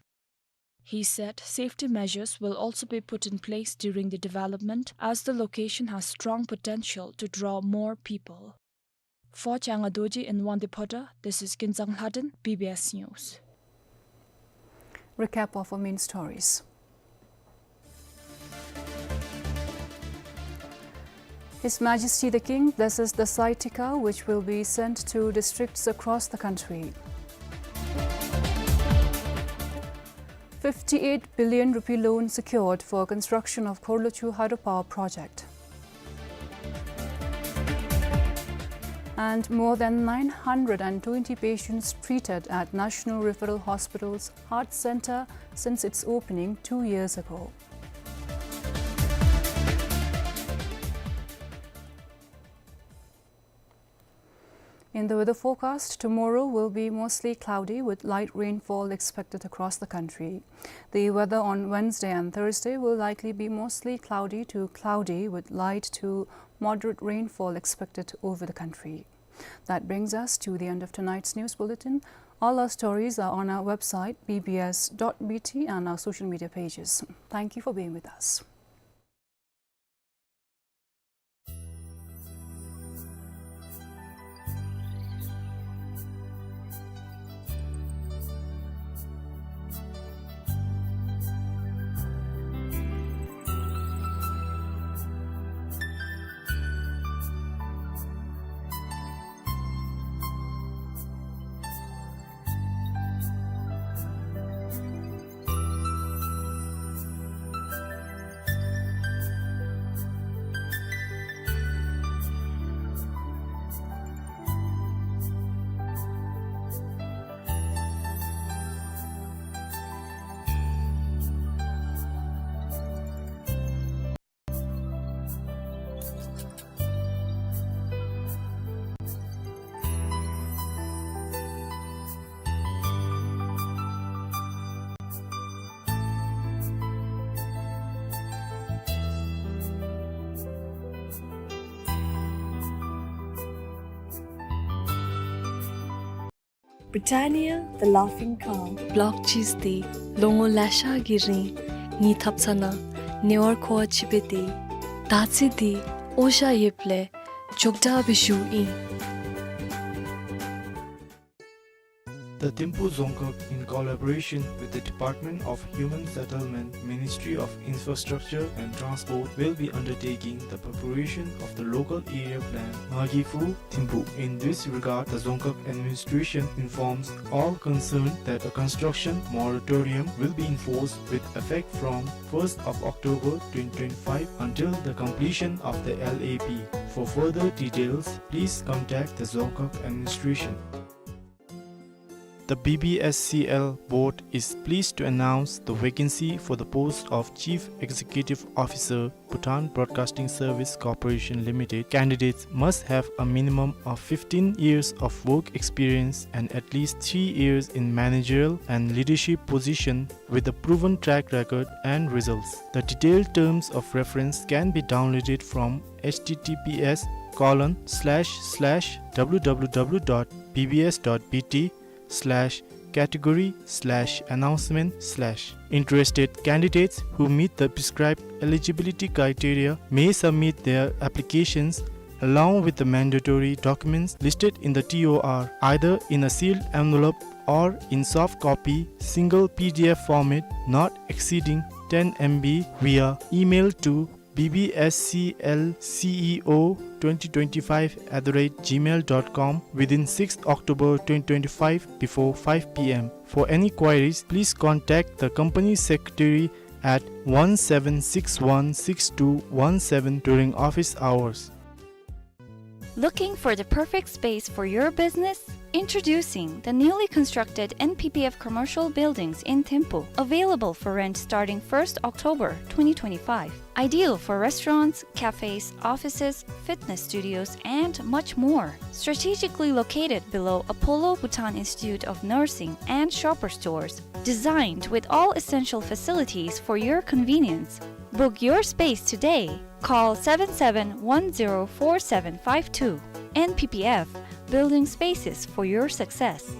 He said safety measures will also be put in place during the development, as the location has strong potential to draw more people. For Changa Dorji in Wangdue Phodrang, this is Kinzang Lhaden, B B S News. Recap of our main stories. His Majesty the King blesses the Sai Tikka, which will be sent to districts across the country. Fifty-eight billion rupee loan secured for construction of Khorlochu hydropower project. And more than nine hundred and twenty patients treated at National Referral Hospital's Heart Centre since its opening two years ago. In the weather forecast, tomorrow will be mostly cloudy with light rainfall expected across the country. The weather on Wednesday and Thursday will likely be mostly cloudy to cloudy with light to moderate rainfall expected over the country. That brings us to the end of tonight's news bulletin. All our stories are on our website, B B S dot B T, and our social media pages. Thank you for being with us. Britannia, the laughing cow. བི་ལོག་ཅིསི་འདི་ལོ་ངོ་ལེ་ཤ་གི་རིང་ངེའི་ཐབ་ཚང་ནང་ཉེ་བར་མཁོ་བ་ཅིག་སྦེ་སྡོད། དར་ཚི་འདི་ཨོ་ཞ་ཡོདཔ་ལས་མགྱོགས་དྲགས་སྦེ་བཞུགས་ཨིན། The Thimphu Dzongkhag, in collaboration with the Department of Human Settlement, Ministry of Infrastructure and Transport, will be undertaking the preparation of the local area plan, Ngagi Phu Thimphu. In this regard, the Dzongkhag administration informs all concerned that a construction moratorium will be enforced with effect from first of October twenty twenty-five until the completion of the L A P. For further details, please contact the Dzongkhag administration. The B B S C L board is pleased to announce the vacancy for the post of Chief Executive Officer, Bhutan Broadcasting Service Corporation Limited. Candidates must have a minimum of fifteen years of work experience and at least three years in managerial and leadership position with a proven track record and results. The detailed terms of reference can be downloaded from H T T P S colon slash slash W W W dot B B S dot B T slash category slash announcement slash. Interested candidates who meet the prescribed eligibility criteria may submit their applications along with the mandatory documents listed in the T O R, either in a sealed envelope or in soft copy, single P D F format, not exceeding ten M B, via email to B B S C L C E O twenty twenty-five at the rate gmail dot com within sixth October twenty twenty-five before five P M. For any queries, please contact the company secretary at one seven six one six two one seven during office hours. Looking for the perfect space for your business? Introducing the newly constructed N P P F commercial buildings in Thimphu, available for rent starting first October twenty twenty-five. Ideal for restaurants, cafes, offices, fitness studios, and much more. Strategically located below Apollo Bhutan Institute of Nursing and Shoppers Stores. Designed with all essential facilities for your convenience. Book your space today. Call seven seven one zero four seven five two. N P P F, building spaces for your success.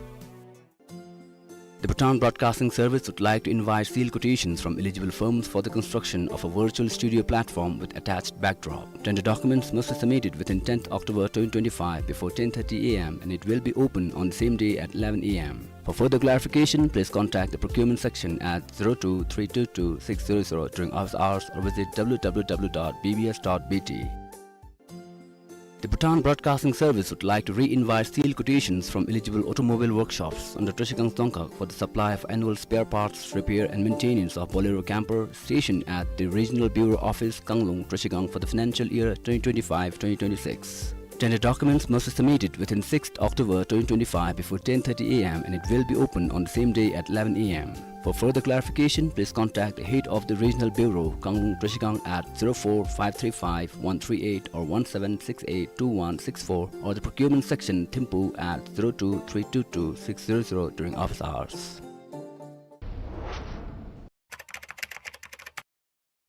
The Bhutan Broadcasting Service would like to invite sealed quotations from eligible firms for the construction of a virtual studio platform with attached backdrop. Tender documents must be submitted within tenth October twenty twenty-five before ten thirty A M and it will be open on the same day at eleven A M. For further clarification, please contact the procurement section at zero two three two two six zero zero during office hours or visit W W W dot B B S dot B T. The Bhutan Broadcasting Service would like to re-invite sealed quotations from eligible automobile workshops under Trashigang Dzongkhag for the supply of annual spare parts, repair and maintenance of Bolero camper stationed at the Regional Bureau Office, Kanglung, Trashigang for the financial year twenty twenty-five twenty twenty-six. Tender documents must be submitted within sixth October twenty twenty-five before ten thirty A M and it will be open on the same day at eleven A M. For further clarification, please contact the head of the Regional Bureau, Kanglung Trashigang at zero four five three five one three eight or one seven six eight two one six four or the procurement section, Thimphu at zero two three two two six zero zero during office hours.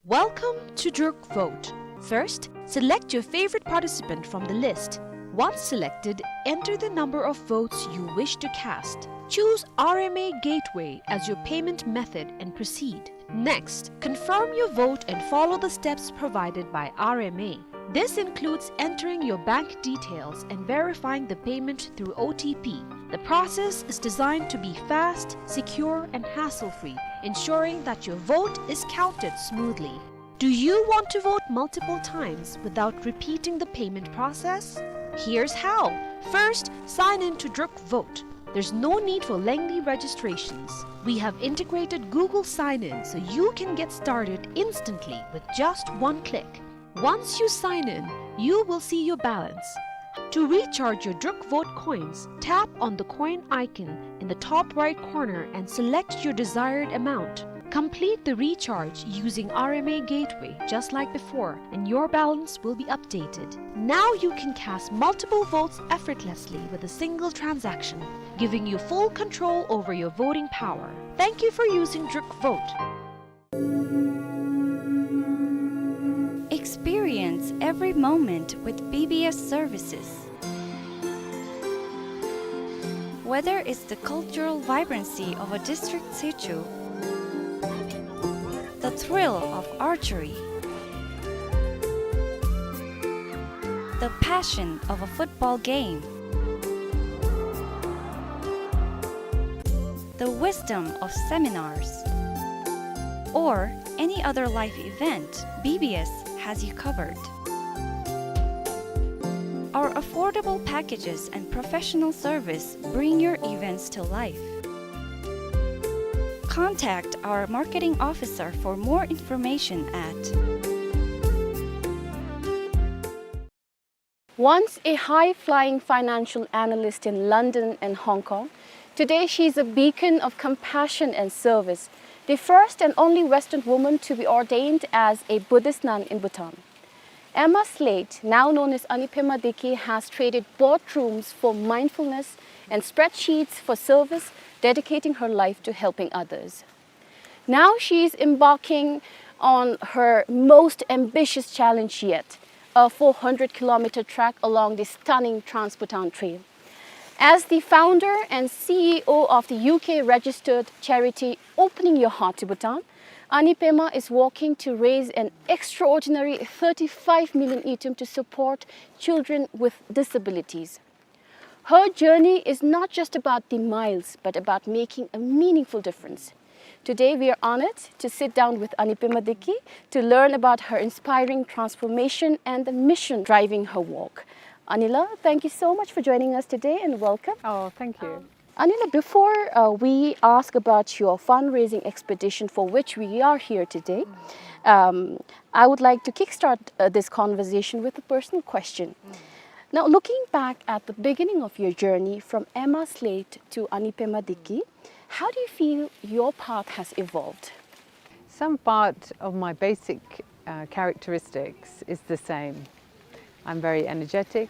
Welcome to Druk Vote. First, select your favorite participant from the list. Once selected, enter the number of votes you wish to cast. Choose R M A Gateway as your payment method and proceed. Next, confirm your vote and follow the steps provided by R M A. This includes entering your bank details and verifying the payment through O T P. The process is designed to be fast, secure, and hassle-free, ensuring that your vote is counted smoothly. Do you want to vote multiple times without repeating the payment process? Here's how. First, sign in to Druk Vote. There's no need for lengthy registrations. We have integrated Google Sign-In so you can get started instantly with just one click. Once you sign in, you will see your balance. To recharge your Druk Vote coins, tap on the coin icon in the top right corner and select your desired amount. Complete the recharge using R M A Gateway just like before, and your balance will be updated. Now you can cast multiple votes effortlessly with a single transaction, giving you full control over your voting power. Thank you for using Druk Vote. Experience every moment with B B S services. Whether it's the cultural vibrancy of a district situ, the thrill of archery, the passion of a football game, the wisdom of seminars, or any other life event, B B S has you covered. Our affordable packages and professional service bring your events to life. Contact our marketing officer for more information at. Once a high-flying financial analyst in London and Hong Kong, today she is a beacon of compassion and service, the first and only Western woman to be ordained as a Buddhist nun in Bhutan. Emma Slate, now known as Anipema Diki, has traded boardrooms for mindfulness and spreadsheets for service, dedicating her life to helping others. Now she is embarking on her most ambitious challenge yet, a four hundred kilometer trek along the stunning Trans-Bhutan Trail. As the founder and C E O of the U K-registered charity Opening Your Heart to Bhutan, Anipema is working to raise an extraordinary thirty-five million ngultrum to support children with disabilities. Her journey is not just about the miles, but about making a meaningful difference. Today, we are honored to sit down with Anipema Diki to learn about her inspiring transformation and the mission driving her work. Anila, thank you so much for joining us today and welcome. Oh, thank you. Um, Anila, before, uh, we ask about your fundraising expedition for which we are here today, um, I would like to kickstart, uh, this conversation with a personal question. Now, looking back at the beginning of your journey from Emma Slate to Anipema Diki, how do you feel your path has evolved? Some part of my basic, uh, characteristics is the same. I'm very energetic,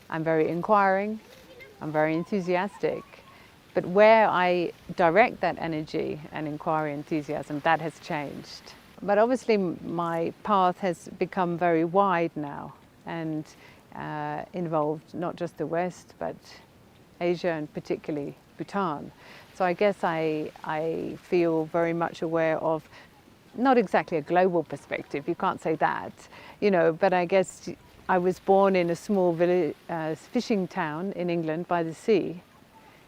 I'm very inquiring, I'm very enthusiastic. But where I direct that energy and inquiry, enthusiasm, that has changed. But obviously, m-, my path has become very wide now and, uh, involved not just the West, but Asia and particularly Bhutan. So I guess I, I feel very much aware of not exactly a global perspective, you can't say that, you know, but I guess I was born in a small village, uh, fishing town in England by the sea,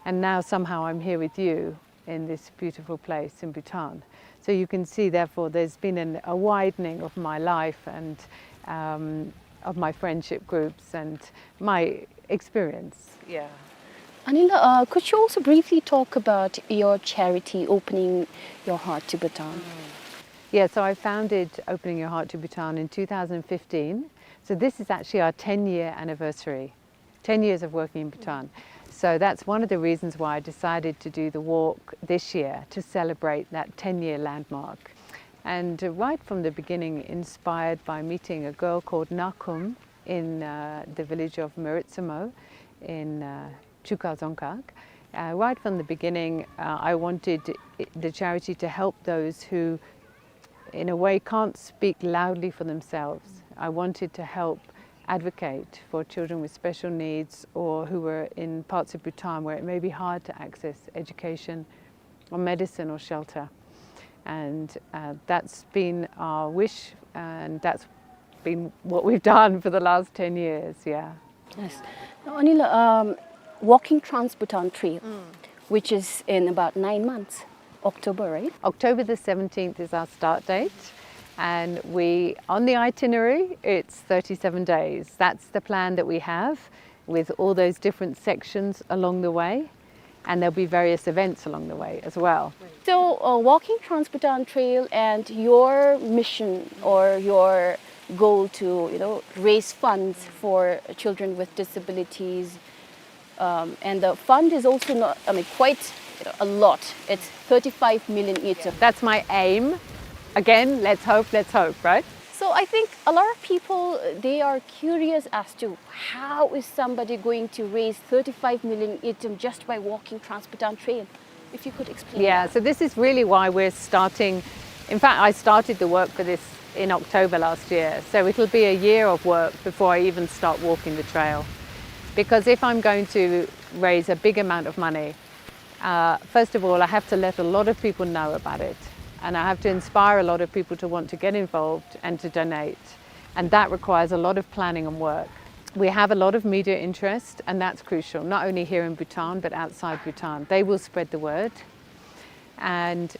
and now somehow I'm here with you in this beautiful place in Bhutan. So you can see, therefore, there's been an, a widening of my life and, um, of my friendship groups and my experience. Yeah. Anila, uh, could you also briefly talk about your charity, Opening Your Heart to Bhutan? Mm. Yeah, so I founded Opening Your Heart to Bhutan in two thousand fifteen. So this is actually our ten-year anniversary, ten years of working in Bhutan. So that's one of the reasons why I decided to do the walk this year, to celebrate that ten-year landmark. And, uh, right from the beginning, inspired by meeting a girl called Nakum in, uh, the village of Meritsamo in, uh, Chuka Dzongkhag. Uh, right from the beginning, uh, I wanted i-, the charity to help those who, in a way, can't speak loudly for themselves. I wanted to help advocate for children with special needs or who were in parts of Bhutan where it may be hard to access education or medicine or shelter. And, uh, that's been our wish, and that's been what we've done for the last ten years, yeah. Yes. Now, Anila, um, walking Trans-Bhutan Trail, mm, which is in about nine months, October, right? October the seventeenth is our start date, and we, on the itinerary, it's thirty-seven days. That's the plan that we have, with all those different sections along the way. And there'll be various events along the way as well. So, uh, walking Trans-Bhutan Trail and your mission or your goal to, you know, raise funds for children with disabilities, um, and the fund is also not, I mean, quite, you know, a lot. It's thirty-five million ngultrum. That's my aim. Again, let's hope, let's hope, right? So I think a lot of people, uh, they are curious as to how is somebody going to raise thirty-five million ngultrum just by walking Trans-Bhutan Trail? If you could explain. Yeah, that. So this is really why we're starting. In fact, I started the work for this in October last year. So it'll be a year of work before I even start walking the trail. Because if I'm going to raise a big amount of money, uh, first of all, I have to let a lot of people know about it. And I have to inspire a lot of people to want to get involved and to donate. And that requires a lot of planning and work. We have a lot of media interest, and that's crucial, not only here in Bhutan, but outside Bhutan. They will spread the word. And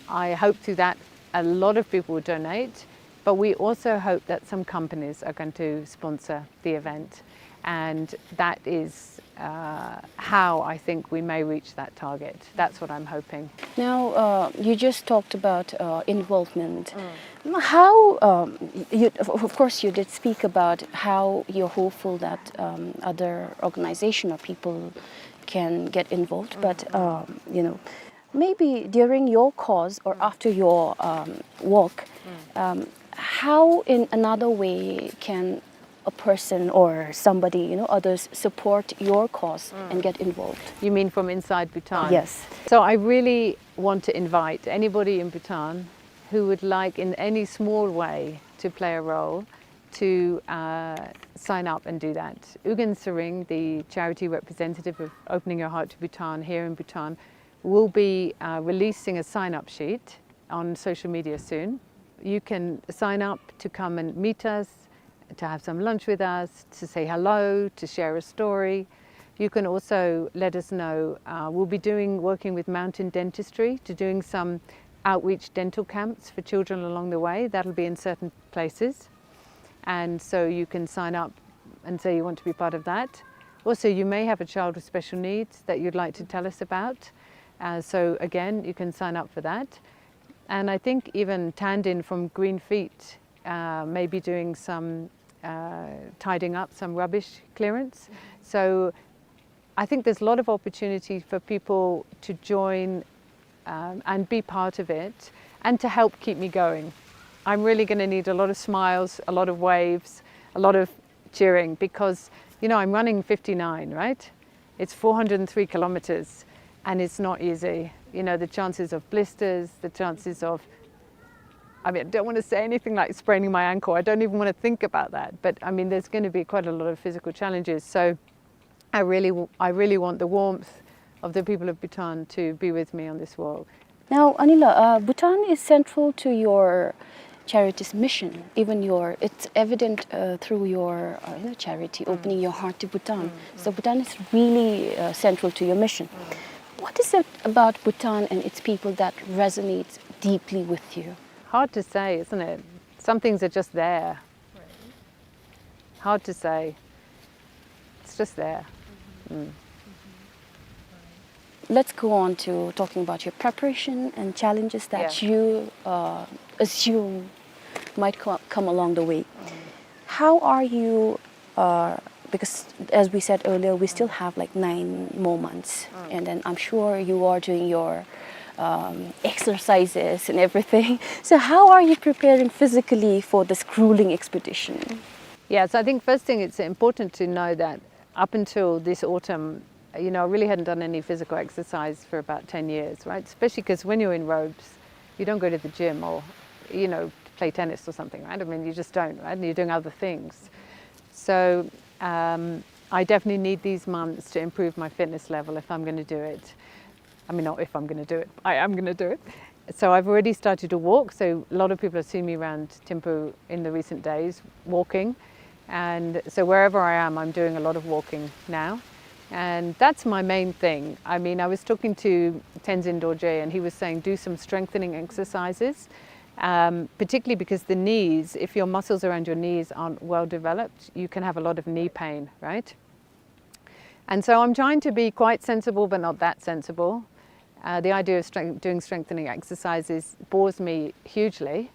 I hope through that a lot of people will donate. But we also hope that some companies are going to sponsor the event. And that is, uh, how I think we may reach that target. That's what I'm hoping. Now, uh, you just talked about, uh, involvement. Mm. How, um, you, of, of course, you did speak about how you're hopeful that, um, other organization or people can get involved, but, um, you know, maybe during your cause or after your, um, walk, um, how in another way can a person or somebody, you know, others support your cause and get involved? You mean from inside Bhutan? Yes. So I really want to invite anybody in Bhutan who would like in any small way to play a role to, uh, sign up and do that. Ugyen Tshering, the charity representative of Opening Your Heart to Bhutan here in Bhutan, will be, uh, releasing a sign-up sheet on social media soon. You can sign up to come and meet us, to have some lunch with us, to say hello, to share a story. You can also let us know, uh, we'll be doing, working with Mountain Dentistry to doing some outreach dental camps for children along the way. That'll be in certain places. And so you can sign up and say you want to be part of that. Also, you may have a child with special needs that you'd like to tell us about. Uh, so again, you can sign up for that. And I think even Tandin from Green Feet, uh, may be doing some, uh, tidying up, some rubbish clearance. So I think there's a lot of opportunity for people to join, um, and be part of it and to help keep me going. I'm really gonna need a lot of smiles, a lot of waves, a lot of cheering because, you know, I'm running fifty-nine, right? It's four hundred and three kilometers and it's not easy. You know, the chances of blisters, the chances of, I mean, I don't wanna say anything like spraining my ankle. I don't even wanna think about that. But, I mean, there's gonna be quite a lot of physical challenges. So I really, w-, I really want the warmth of the people of Bhutan to be with me on this walk. Now, Anila, uh, Bhutan is central to your charity's mission. Even your, it's evident, uh, through your, uh, you know, charity, Opening Your Heart to Bhutan. So Bhutan is really, uh, central to your mission. What is it about Bhutan and its people that resonates deeply with you? Hard to say, isn't it? Some things are just there. Hard to say. It's just there. Mm. Let's go on to talking about your preparation and challenges that you, uh, assume might co-, come along the way. How are you, uh, because as we said earlier, we still have, like, nine more months, and then I'm sure you are doing your, um, exercises and everything. So how are you preparing physically for this grueling expedition? Yeah, so I think first thing, it's important to know that up until this autumn, you know, I really hadn't done any physical exercise for about ten years, right? Especially 'cause when you're in robes, you don't go to the gym or, you know, play tennis or something, right? I mean, you just don't, right? And you're doing other things. So, um, I definitely need these months to improve my fitness level if I'm gonna do it. I mean, not if I'm gonna do it. I am gonna do it. So I've already started to walk. So a lot of people have seen me around Thimphu in the recent days walking. And so wherever I am, I'm doing a lot of walking now. And that's my main thing. I mean, I was talking to Tenzin Dorje, and he was saying, "Do some strengthening exercises." Um, particularly because the knees, if your muscles around your knees aren't well developed, you can have a lot of knee pain, right? And so I'm trying to be quite sensible, but not that sensible. Uh, the idea of strength-, doing strengthening exercises bores me hugely.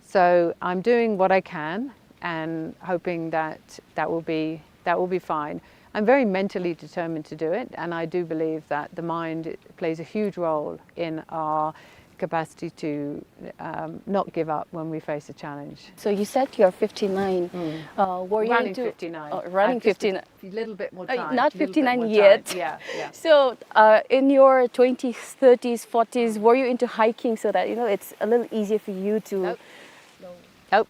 So I'm doing what I can and hoping that that will be, that will be fine. I'm very mentally determined to do it, and I do believe that the mind plays a huge role in our capacity to, um, not give up when we face a challenge. So you said you're fifty-nine. Mm. Uh, were you running into fifty-nine. Oh, running fifty-nine. A little bit more time. Uh, not fifty-nine yet. Yeah, yeah. So, uh, in your twenties, thirties, forties, were you into hiking so that, you know, it's a little easier for you to... Nope. Nope.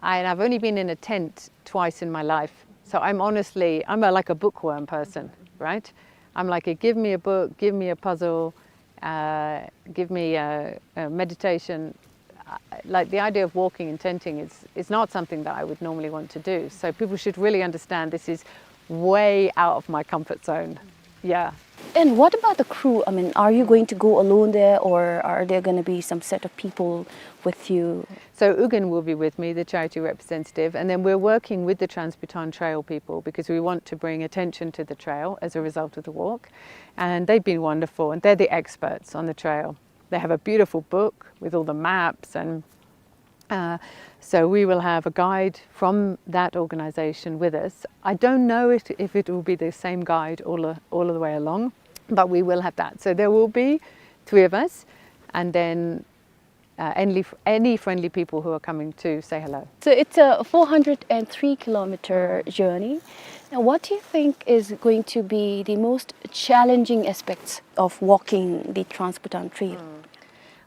I, and I've only been in a tent twice in my life. So I'm honestly, I'm a, like, a bookworm person, right? I'm like, give me a book, give me a puzzle, uh, give me a, a meditation. Uh, like, the idea of walking and tenting is, is not something that I would normally want to do. So people should really understand this is way out of my comfort zone. Yeah. And what about the crew? I mean, are you going to go alone there, or are there gonna be some set of people with you? So Ugen will be with me, the charity representative, and then we're working with the Trans-Bhutan Trail people because we want to bring attention to the trail as a result of the walk. And they've been wonderful, and they're the experts on the trail. They have a beautiful book with all the maps, and uh, so we will have a guide from that organization with us. I don't know if, if it will be the same guide all, the- all of the way along, but we will have that. So there will be three of us, and then uh, any, any friendly people who are coming to say hello. So it's a four hundred and three kilometer journey. Now, what do you think is going to be the most challenging aspects of walking the Trans-Bhutan Trail?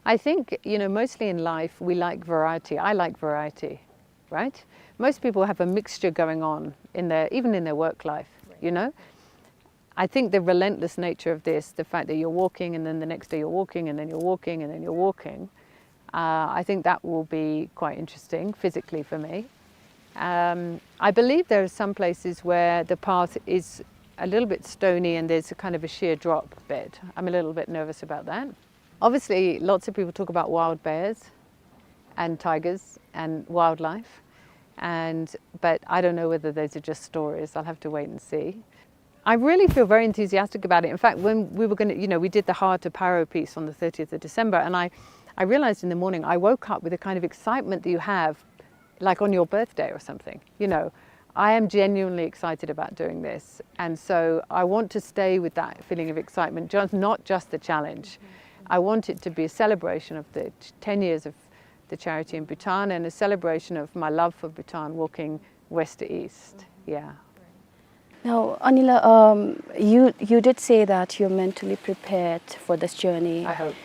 I think, you know, mostly in life we like variety. I like variety, right? Most people have a mixture going on in their, even in their work life, you know? I think the relentless nature of this, the fact that you're walking and then the next day you're walking and then you're walking and then you're walking, uh, I think that will be quite interesting physically for me. Um, I believe there are some places where the path is a little bit stony and there's a kind of a sheer drop bit. I'm a little bit nervous about that. Obviously, lots of people talk about wild bears and tigers and wildlife, and, but I don't know whether those are just stories. I'll have to wait and see. I really feel very enthusiastic about it. In fact, when we were gonna, you know, we did the Hard to Paro piece on the thirtieth of December, and I, I realized in the morning, I woke up with a kind of excitement that you have, like, on your birthday or something, you know. I am genuinely excited about doing this, and so I want to stay with that feeling of excitement, just, not just the challenge. I want it to be a celebration of the t- ten years of the charity in Bhutan and a celebration of my love for Bhutan, walking west to east. Yeah. Now, Anila, um, you, you did say that you're mentally prepared for this journey. I hope.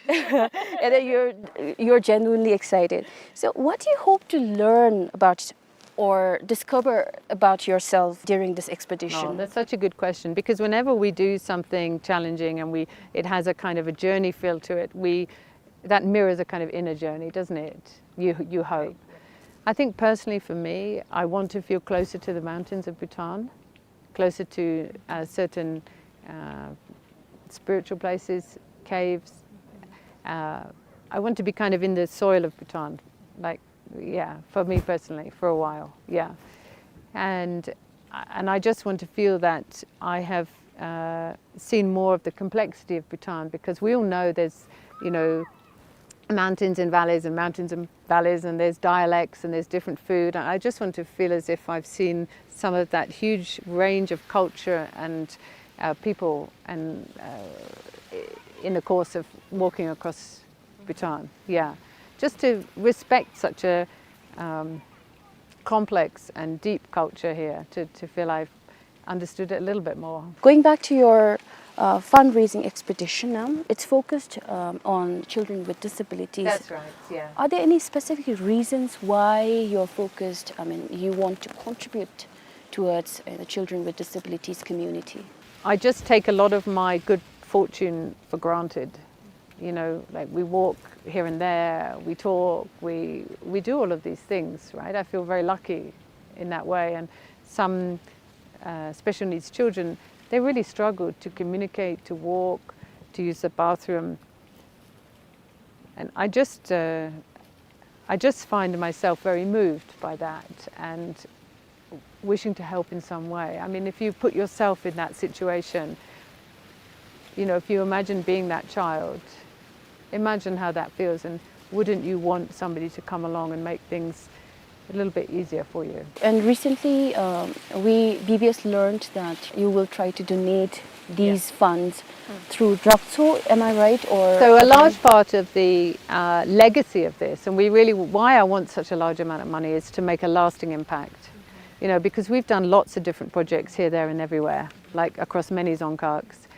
And that you're, you're genuinely excited. So what do you hope to learn about or discover about yourself during this expedition? Oh, that's such a good question, because whenever we do something challenging and we, it has a kind of a journey feel to it, we, that mirrors a kind of inner journey, doesn't it? You, you hope. I think personally for me, I want to feel closer to the mountains of Bhutan, closer to uh, certain uh, spiritual places, caves. Uh, I want to be kind of in the soil of Bhutan, like, yeah, for me personally, for a while, yeah. And and I just want to feel that I have uh, seen more of the complexity of Bhutan, because we all know there's, you know, mountains and valleys and mountains and valleys, and there's dialects and there's different food. And I just want to feel as if I've seen some of that huge range of culture and uh, people and uh, in the course of walking across Bhutan. Yeah, just to respect such a um, complex and deep culture here, to, to feel I've understood it a little bit more. Going back to your uh, fundraising expedition, um, it's focused um, on children with disabilities. That's right, yeah. Are there any specific reasons why you're focused, I mean, you want to contribute towards uh, the children with disabilities community? I just take a lot of my good fortune for granted. You know, like, we walk here and there, we talk, we, we do all of these things, right? I feel very lucky in that way. And some uh, special needs children, they really struggle to communicate, to walk, to use the bathroom. And I just, uh, I just find myself very moved by that and wishing to help in some way. I mean, if you put yourself in that situation, you know, if you imagine being that child, imagine how that feels, and wouldn't you want somebody to come along and make things a little bit easier for you? And recently, um, we B B S learned that you will try to donate these funds through Drakso, am I right? Or So a large part of the uh, legacy of this, and we really, why I want such a large amount of money, is to make a lasting impact. You know, because we've done lots of different projects here, there, and everywhere, like, across many Dzongkhags.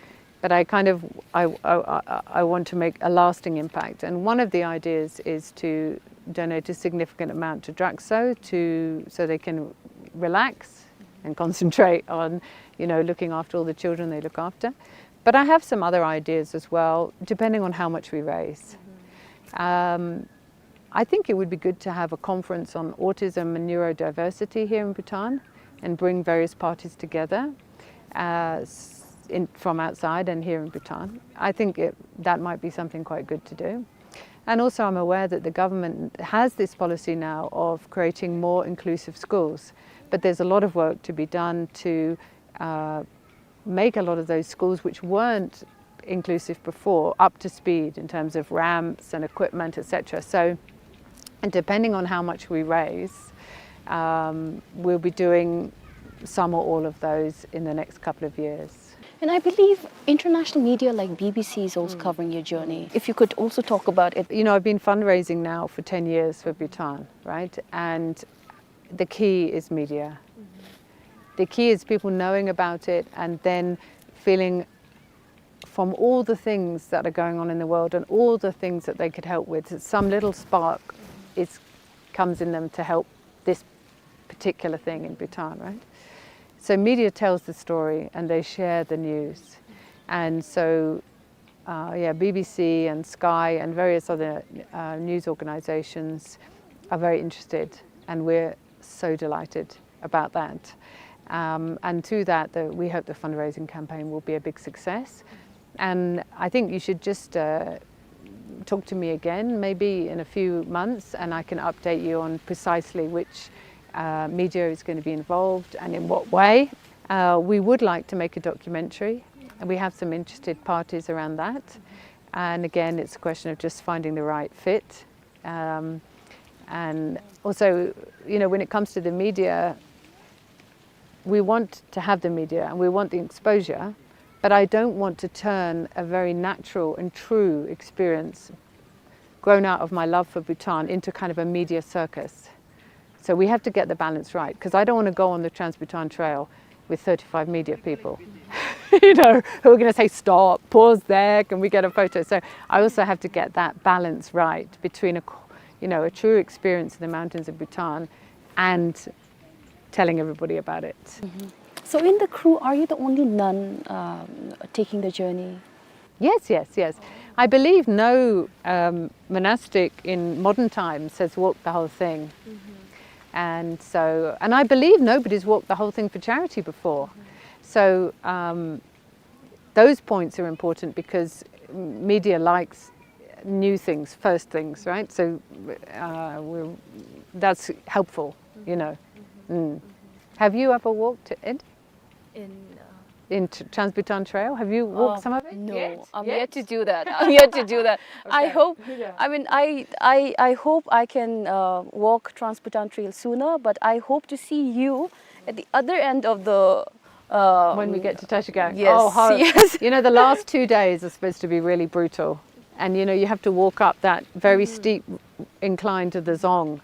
But I kind of, I, I, I, I want to make a lasting impact. And one of the ideas is to donate a significant amount to Drakso to, so they can relax and concentrate on, you know, looking after all the children they look after. But I have some other ideas as well, depending on how much we raise. Um, I think it would be good to have a conference on autism and neurodiversity here in Bhutan and bring various parties together, uh, s-, in, from outside and here in Bhutan. I think it, that might be something quite good to do. And also, I'm aware that the government has this policy now of creating more inclusive schools, but there's a lot of work to be done to, uh, make a lot of those schools which weren't inclusive before up to speed in terms of ramps and equipment, et cetera. So, and depending on how much we raise, um, we'll be doing some or all of those in the next couple of years. And I believe international media like B B C is also covering your journey. If you could also talk about it. You know, I've been fundraising now for ten years for Bhutan, right? And the key is media. The key is people knowing about it and then feeling, from all the things that are going on in the world and all the things that they could help with, some little spark is, comes in them to help this particular thing in Bhutan, right? So media tells the story and they share the news. And so, uh, yeah, B B C and Sky and various other, uh, news organizations are very interested, and we're so delighted about that. Um, and through that, the, we hope the fundraising campaign will be a big success. And I think you should just, uh, talk to me again, maybe in a few months, and I can update you on precisely which, uh, media is gonna be involved and in what way. Uh, we would like to make a documentary, and we have some interested parties around that. And again, it's a question of just finding the right fit. Um, and also, you know, when it comes to the media, we want to have the media and we want the exposure, but I don't want to turn a very natural and true experience grown out of my love for Bhutan into kind of a media circus. So we have to get the balance right, 'cause I don't wanna go on the Trans-Bhutan Trail with thirty-five media people, you know, who are gonna say, "Stop, pause there, can we get a photo?" So I also have to get that balance right between a, you know, a true experience in the mountains of Bhutan and telling everybody about it. So in the crew, are you the only nun, um, taking the journey? Yes, yes, yes. I believe no, um, monastic in modern times has walked the whole thing. And so, and I believe nobody's walked the whole thing for charity before. So, um, those points are important because media likes new things, first things, right? So, uh, we're, that's helpful, you know. Mm. Have you ever walked it? In, uh, in T-, Trans-Bhutan Trail? Have you walked, uh, some of it? No, yet? I'm yet to do that. I'm yet to do that. I hope, I mean, I, I, I hope I can, uh, walk Trans-Bhutan Trail sooner, but I hope to see you at the other end of the, uh, when we get to Tashkent. Yes, oh, how, yes. You know, the last two days are supposed to be really brutal. And, you know, you have to walk up that very steep incline to the Dzong,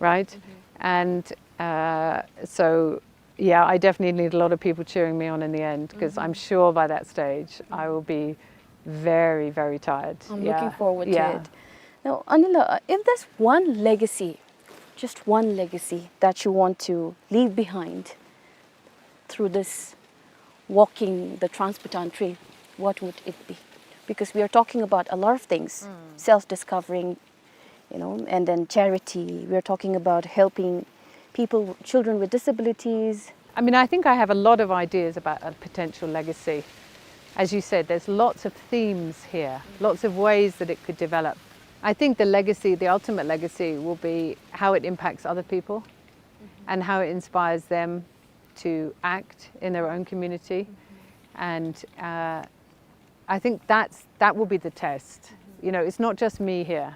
right? And, uh, so yeah, I definitely need a lot of people cheering me on in the end, 'cause I'm sure by that stage I will be very, very tired. I'm looking forward to it. Now, Anila, uh, if there's one legacy, just one legacy that you want to leave behind through this walking the Trans-Bhutan Trail, what would it be? Because we are talking about a lot of things, self-discovering, you know, and then charity. We are talking about helping people, children with disabilities. I mean, I think I have a lot of ideas about a potential legacy. As you said, there's lots of themes here, lots of ways that it could develop. I think the legacy, the ultimate legacy, will be how it impacts other people and how it inspires them to act in their own community. And, uh, I think that's, that will be the test. You know, it's not just me here.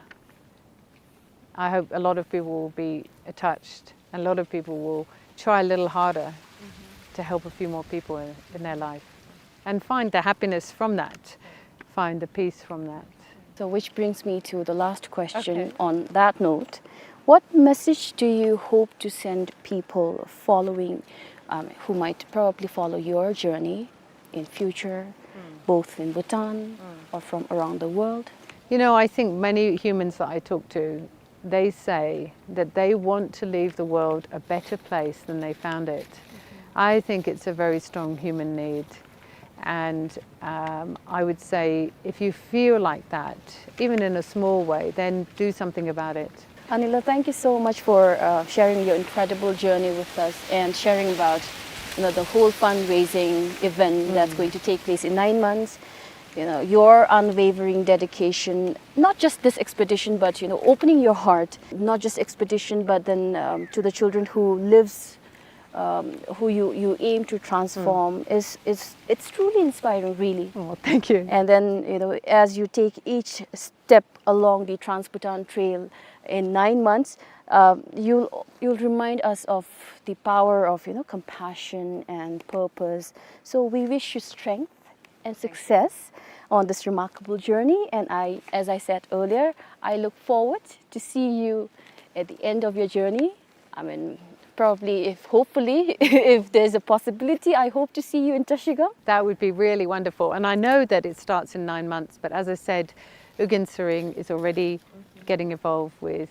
I hope a lot of people will be touched, and a lot of people will try a little harder to help a few more people in, in their life and find the happiness from that, find the peace from that. So, which brings me to the last question on that note. What message do you hope to send people following, um, who might probably follow your journey in future, both in Bhutan or from around the world? You know, I think many humans that I talk to, they say that they want to leave the world a better place than they found it. I think it's a very strong human need. And, um, I would say if you feel like that, even in a small way, then do something about it. Anila, thank you so much for, uh, sharing your incredible journey with us and sharing about, you know, the whole fundraising event that's going to take place in nine months. You know, your unwavering dedication, not just this expedition, but, you know, opening your heart, not just expedition, but then, um, to the children who lives, um, who you, you aim to transform is, is, it's truly inspiring, really. Oh, thank you. And then, you know, as you take each step along the Trans-Bhutan Trail in nine months, um, you'll, you'll remind us of the power of, you know, compassion and purpose. So we wish you strength and success on this remarkable journey. And I, as I said earlier, I look forward to see you at the end of your journey. I mean, probably, if, hopefully, if there's a possibility, I hope to see you in Trashigang. That would be really wonderful. And I know that it starts in nine months, but as I said, U Gin Sering is already getting involved with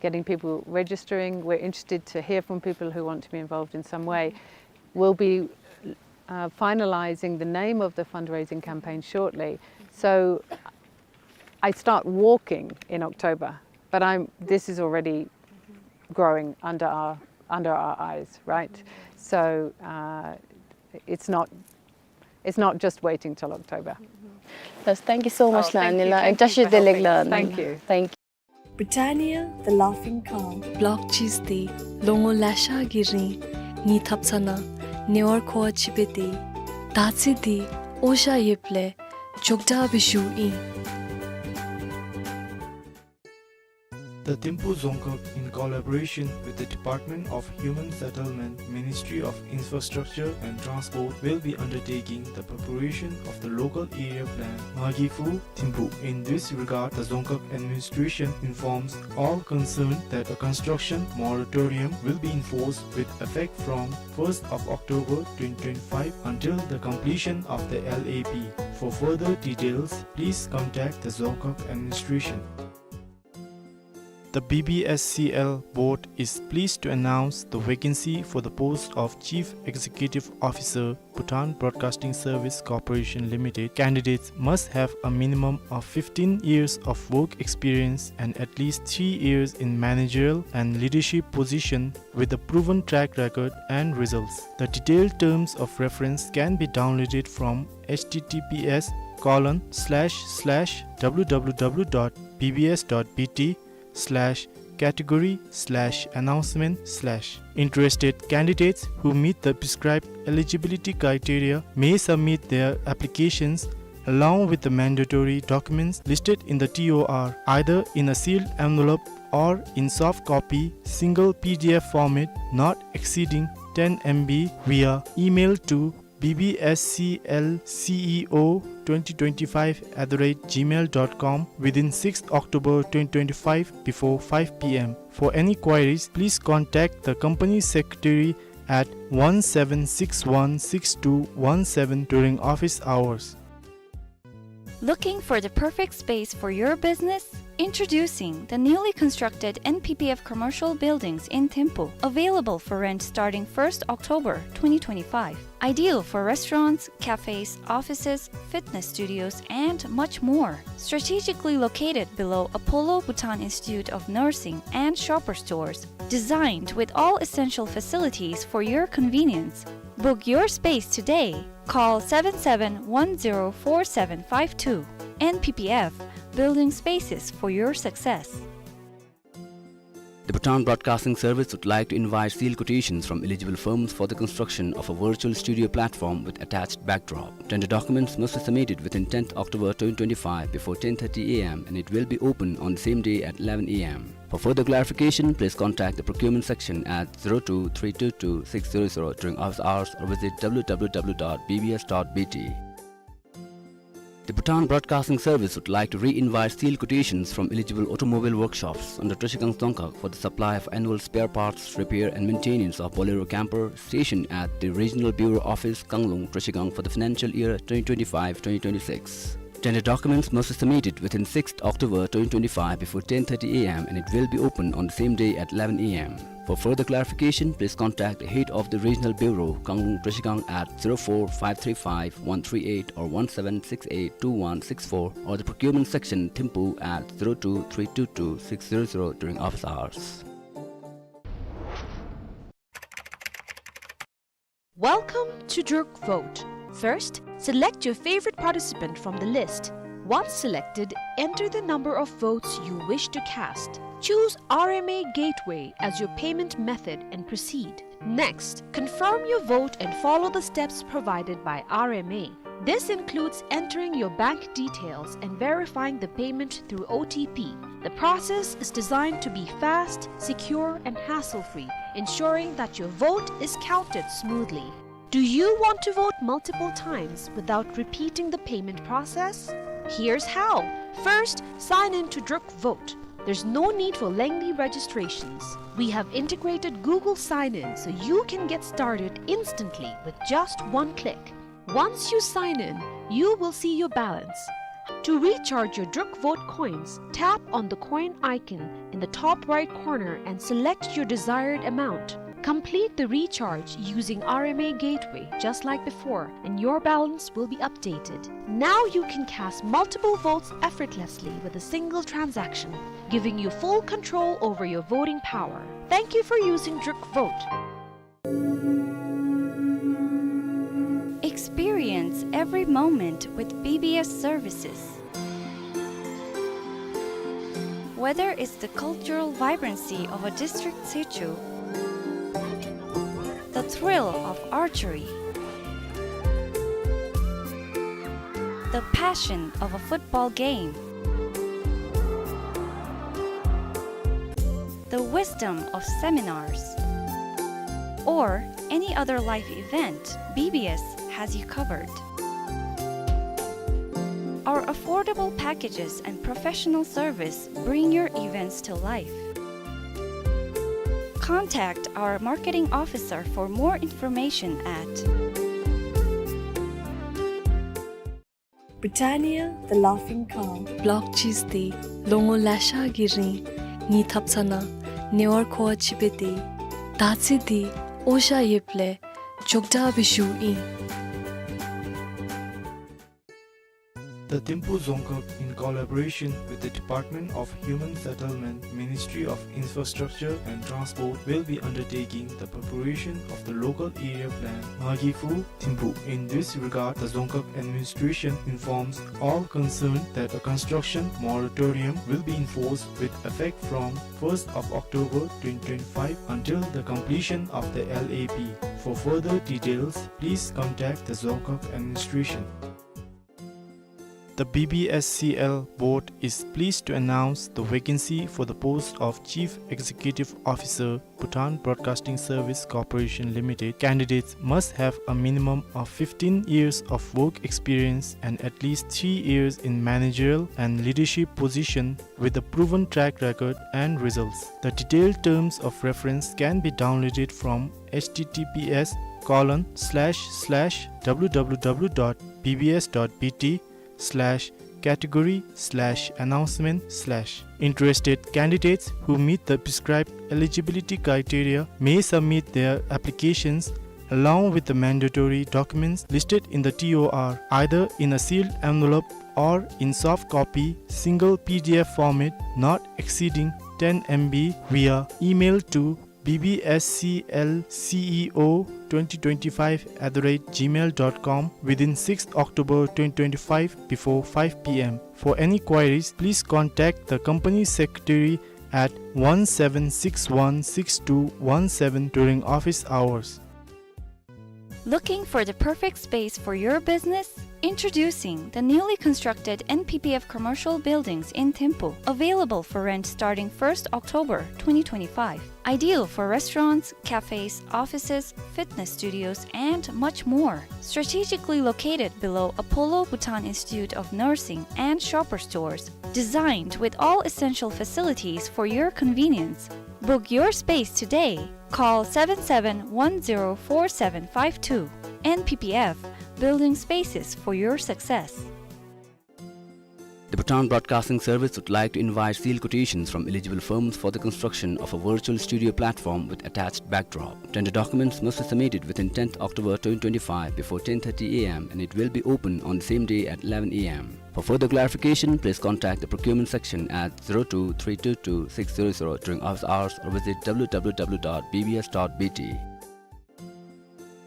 getting people registering. We're interested to hear from people who want to be involved in some way. We'll be, uh, finalizing the name of the fundraising campaign shortly. So I start walking in October, but I'm, this is already growing under our, under our eyes, right? So, uh, it's not, it's not just waiting till October. Yes, thank you so much, Anila. Thank you. Thank you for helping. Thank you. Thank you. Britannia, the Laughing Cow. Block cheese འདི་ལོ་ངོ་ལེ་ཤ་གི་རིང་ངེའི་ཐབ་ཚང་ནང་ཉེ་བར་མཁོ་བ་ཅིག་འབད་དེ། ད་ཅི་འདི་ཨོ་ཤ་ཡོདཔ་ལས་མགྱོགས་དྲགས་སྦེ་བཞུ་ཨིན། The Thimphu Dzongkhag, in collaboration with the Department of Human Settlement, Ministry of Infrastructure and Transport, will be undertaking the preparation of the local area plan, Ngagi Phu Thimphu. In this regard, the Dzongkhag administration informs all concerned that a construction moratorium will be enforced with effect from first of October twenty twenty-five until the completion of the L A P. For further details, please contact the Dzongkhag administration. The B B S C L board is pleased to announce the vacancy for the post of Chief Executive Officer, Bhutan Broadcasting Service Corporation Limited. Candidates must have a minimum of fifteen years of work experience and at least three years in managerial and leadership position with a proven track record and results. The detailed terms of reference can be downloaded from H T T P S colon slash slash W W W dot B B S dot B T slash category slash announcement slash. Interested candidates who meet the prescribed eligibility criteria may submit their applications along with the mandatory documents listed in the T O R, either in a sealed envelope or in soft copy, single P D F format, not exceeding ten M B, via email to B B S C L C E O twenty twenty-five at the rate gmail dot com within sixth October twenty twenty-five before five P M. For any queries, please contact the company secretary at one seven six one six two one seven during office hours. Looking for the perfect space for your business? Introducing the newly constructed N P P F commercial buildings in Thimphu, available for rent starting first October twenty twenty-five. Ideal for restaurants, cafes, offices, fitness studios, and much more. Strategically located below Apollo Bhutan Institute of Nursing and Shoppers Stores. Designed with all essential facilities for your convenience. Book your space today. Call seven seven one zero four seven five two. N P P F, building spaces for your success. The Bhutan Broadcasting Service would like to invite sealed quotations from eligible firms for the construction of a virtual studio platform with attached backdrop. Tender documents must be submitted within tenth October twenty twenty-five before ten thirty A M and it will be open on the same day at eleven A M. For further clarification, please contact the procurement section at zero two three two two six zero zero during office hours or visit W W W dot B B S dot B T. The Bhutan Broadcasting Service would like to re-invite sealed quotations from eligible automobile workshops under Trashigang Dzongkhag for the supply of annual spare parts, repair and maintenance of Bolero camper stationed at the Regional Bureau Office, Kanglung, Trashigang for the financial year twenty twenty-five twenty twenty-six. Tender documents must be submitted within sixth October twenty twenty-five before ten thirty A M and it will be open on the same day at eleven A M. For further clarification, please contact the head of the Regional Bureau, Kanglung Trashigang, at zero four five three five one three eight or one seven six eight two one six four, or the Procurement Section, Thimphu, at zero two three two two six zero zero during office hours. Welcome to Druk Vote. First, select your favorite participant from the list. Once selected, enter the number of votes you wish to cast. Choose R M A Gateway as your payment method and proceed. Next, confirm your vote and follow the steps provided by R M A. This includes entering your bank details and verifying the payment through O T P. The process is designed to be fast, secure, and hassle-free, ensuring that your vote is counted smoothly. Do you want to vote multiple times without repeating the payment process? Here's how. First, sign in to Druk Vote. There's no need for lengthy registrations. We have integrated Google Sign-In so you can get started instantly with just one click. Once you sign in, you will see your balance. To recharge your Druk Vote coins, tap on the coin icon in the top right corner and select your desired amount. Complete the recharge using R M A Gateway just like before, and your balance will be updated. Now you can cast multiple votes effortlessly with a single transaction, giving you full control over your voting power. Thank you for using Druk Vote. Experience every moment with B B S services. Whether it's the cultural vibrancy of a district situ, the thrill of archery, the passion of a football game, the wisdom of seminars, or any other life event, B B S has you covered. Our affordable packages and professional service bring your events to life. Contact our marketing officer for more information at Britannia, the Laughing Cow. Block cheese འདི་ལོ་ངོ་ལེ་ཤ་གི་རིང་ངེའི་ཐབ་ཚང་ནང་ཉེ་བར་མཁོ་བ་ཅིག་འབད་དེ། དར་ཚི་འདི་ཨོ་ཤ་ཡོདཔ་ལས་མགྱོགས་དྲགས་སྦེ་ཞུཝ་ཨིན། The Thimphu Dzongkhag, in collaboration with the Department of Human Settlement, Ministry of Infrastructure and Transport, will be undertaking the preparation of the local area plan, Ngagiphu Thimphu. In this regard, the Dzongkhag administration informs all concerned that a construction moratorium will be enforced with effect from first of October twenty twenty-five until the completion of the L A P. For further details, please contact the Dzongkhag administration. The B B S C L board is pleased to announce the vacancy for the post of Chief Executive Officer, Bhutan Broadcasting Service Corporation Limited. Candidates must have a minimum of fifteen years of work experience and at least three years in managerial and leadership position with a proven track record and results. The detailed terms of reference can be downloaded from H T T P S colon slash slash W W W dot B B S dot B T slash category slash announcement slash. Interested candidates who meet the prescribed eligibility criteria may submit their applications along with the mandatory documents listed in the T O R, either in a sealed envelope or in soft copy, single P D F format, not exceeding ten M B, via email to B B S C L C E O twenty twenty-five at the rate gmail dot com within sixth October twenty twenty-five before five P M. For any queries, please contact the company secretary at one seven six one six two one seven during office hours. Looking for the perfect space for your business? Introducing the newly constructed N P P F commercial buildings in Thimphu, available for rent starting first October twenty twenty-five. Ideal for restaurants, cafes, offices, fitness studios, and much more. Strategically located below Apollo Bhutan Institute of Nursing and Shoppers Stores, designed with all essential facilities for your convenience. Book your space today. Call seven seven one zero four seven five two. N P P F, building spaces for your success. The Bhutan Broadcasting Service would like to invite sealed quotations from eligible firms for the construction of a virtual studio platform with attached backdrop. Tender documents must be submitted within tenth October twenty twenty-five before ten thirty A M and it will be open on the same day at eleven A M. For further clarification, please contact the procurement section at zero two three two two six zero zero during office hours or visit W W W dot B B S dot B T.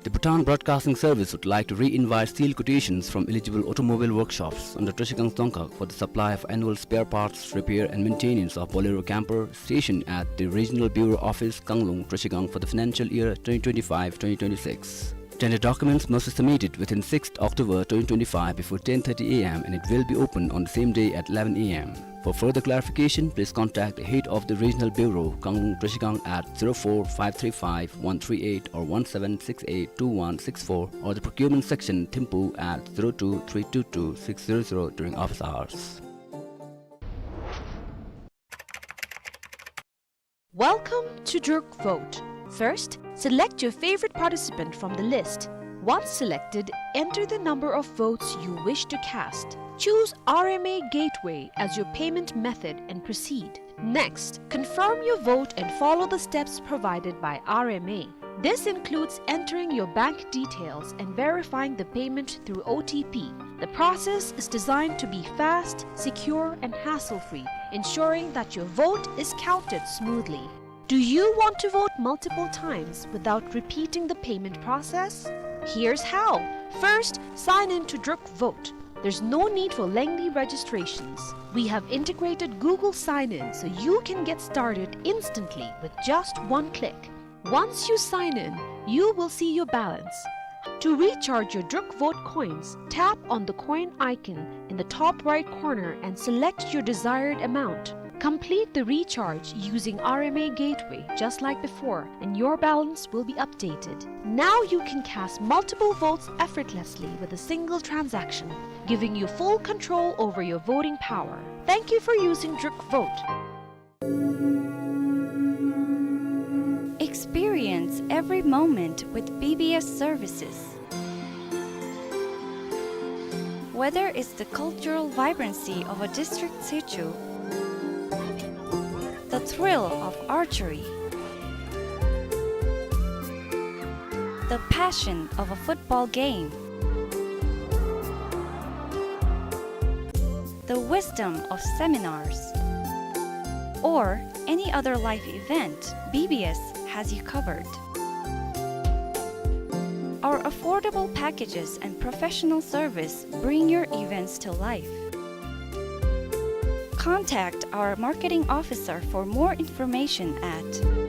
The Bhutan Broadcasting Service would like to re-invite sealed quotations from eligible automobile workshops under Trashigang Dzongkhag for the supply of annual spare parts, repair and maintenance of Bolero camper stationed at the Regional Bureau Office, Kanglung, Trashigang for the financial year twenty twenty-five twenty twenty-six. Tender documents must be submitted within sixth October twenty twenty-five before ten thirty A M and it will be open on the same day at eleven A M. For further clarification, please contact the head of the Regional Bureau, Kanglung Trashigang at zero four five three five one three eight or one seven six eight two one six four or the procurement section, Thimphu at zero two three two two six zero zero during office hours. Welcome to Druk Vote. First, select your favorite participant from the list. Once selected, enter the number of votes you wish to cast. Choose R M A Gateway as your payment method and proceed. Next, confirm your vote and follow the steps provided by R M A. This includes entering your bank details and verifying the payment through O T P. The process is designed to be fast, secure, and hassle-free, ensuring that your vote is counted smoothly. Do you want to vote multiple times without repeating the payment process? Here's how. First, sign in to Druk Vote. There's no need for lengthy registrations. We have integrated Google Sign-In so you can get started instantly with just one click. Once you sign in, you will see your balance. To recharge your Druk Vote coins, tap on the coin icon in the top right corner and select your desired amount. Complete the recharge using R M A Gateway just like before, and your balance will be updated. Now you can cast multiple votes effortlessly with a single transaction, giving you full control over your voting power. Thank you for using Druk Vote. Experience every moment with B B S services. Whether it's the cultural vibrancy of a district sichu, the thrill of archery, the passion of a football game, the wisdom of seminars, or any other life event, B B S has you covered. Our affordable packages and professional service bring your events to life. Contact our marketing officer for more information at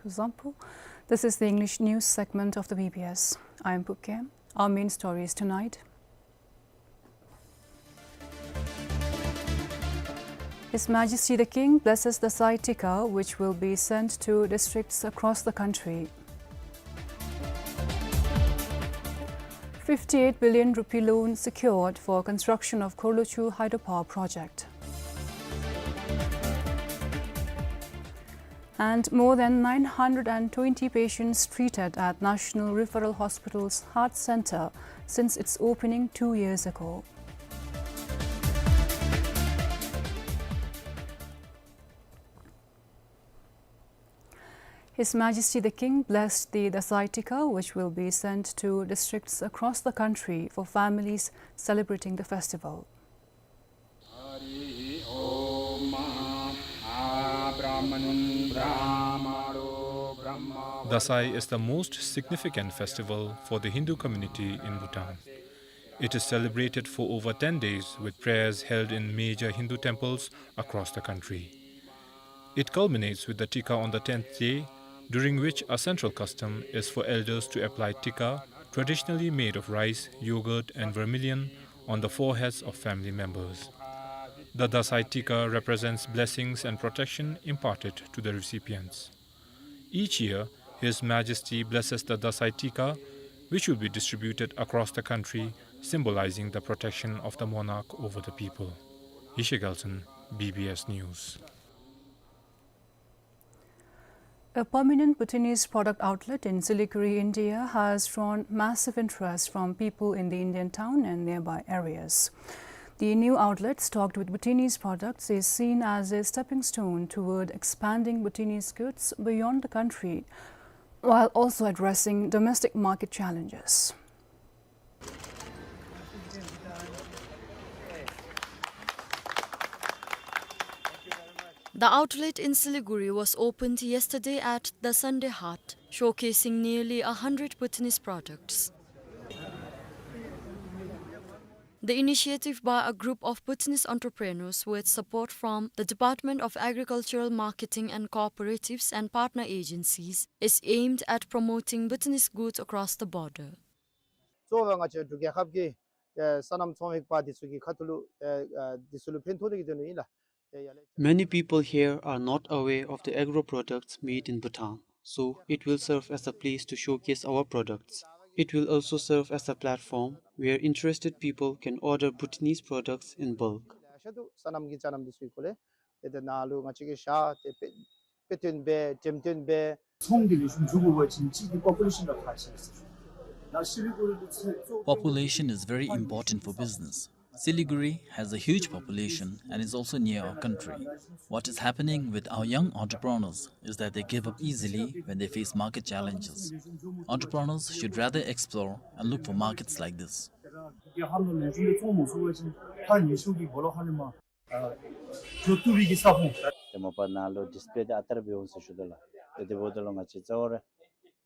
Kuzuzangpo. This is the English news segment of the B B S. I am Phuket. Our main stories tonight. His Majesty the King blesses the Dasai Tikka, which will be sent to districts across the country. Fifty-eight billion rupee loan secured for construction of Khorlochhu hydropower project. And more than nine hundred and twenty patients treated at National Referral Hospital's Heart Centre since its opening two years ago. His Majesty the King blessed the Dasai Tikka, which will be sent to districts across the country for families celebrating the festival. Dasai is the most significant festival for the Hindu community in Bhutan. It is celebrated for over ten days with prayers held in major Hindu temples across the country. It culminates with the Tikka on the tenth day, during which a central custom is for elders to apply tikka, traditionally made of rice, yogurt, and vermilion, on the foreheads of family members. The Dasai Tikka represents blessings and protection imparted to the recipients. Each year, His Majesty blesses the Dasai Tikka, which will be distributed across the country, symbolizing the protection of the monarch over the people. Yeshe Gyaltshen, B B S News. A permanent Bhutanese product outlet in Siliguri, India, has drawn massive interest from people in the Indian town and nearby areas. The new outlet, stocked with Bhutanese products, is seen as a stepping stone toward expanding Bhutanese goods beyond the country, while also addressing domestic market challenges. The outlet in Siliguri was opened yesterday at the Sunday Haat, showcasing nearly a hundred Bhutanese products. The initiative by a group of Bhutanese entrepreneurs with support from the Department of Agricultural Marketing and Cooperatives and partner agencies is aimed at promoting Bhutanese goods across the border. གཙོ་བོ་ང་བཅས་འབྲུག་རྒྱལ་ཁབ་ཀྱི་ཨེ་སོ་ནམ་ཚོང་ལས་པ་འདི་ཚུ་གི་ཁ་ཐུག་ལུ་ཨེ་ཨེ་འདི་ཚུ་ལུ་ཕན་ཐོགས་ནི་གི་དོན་ལུ་ཨིན་ལགས། ཨེ་ཡ་ལེ། Many people here are not aware of the agro products made in Bhutan, so it will serve as a place to showcase our products. It will also serve as a platform where interested people can order Bhutanese products in bulk. ཤ་དུ་སོ་ནམ་གྱི་ཅ་ནམ་འདི་ཚུ་གི་སྐོར་ལས་ཏེ་ཏེ་ནཱ་ལུ་ང་བཅས་ཀྱིས་ཤ་ཏེ་དཔེ་དཔེ་སྟོན་འབད་འགྲེམས་སྟོན་འབད། ཚོང་འདི་ལེགས་ཤོམ་འགྱོ་དགོ་པ་ཅིན་གཅིག་འདི་པོ་པུ་ལེ་ཤཱན་ར་ཁག་ཆེ་ཟེར། ནཱ་སི་ལི་གུ་རི་ལུ་ཚོང་། Population is very important for business. Siliguri has a huge population and is also near our country. What is happening with our young entrepreneurs is that they give up easily when they face market challenges. Entrepreneurs should rather explore and look for markets like this. རྒྱལ་ཁབ་ནང་ལུ་ལེགས་ཤོམ་སྦེ་ཚོང་མ་ཚུགས་པ་ཅིན་ཕར་ཉེ་ཤོས་ཀྱི་སྦོ་ལོགས་ཁ་ལས་མར་ཨ་འགྱོ་བཏུབ་པའི་གི་ས་ཁོངས། ཏེ་མ་པ་ནཱ་ལུ་ཌིསི་པེལ་འདི་ཨ་རྟག་ར་འབད་འོང་ཟེར་ཞུ་དོ་ལགས། ཏེ་དེ་འབདཝ་ད་ལུ་ང་བཅས་གཙོ་བོ་ར་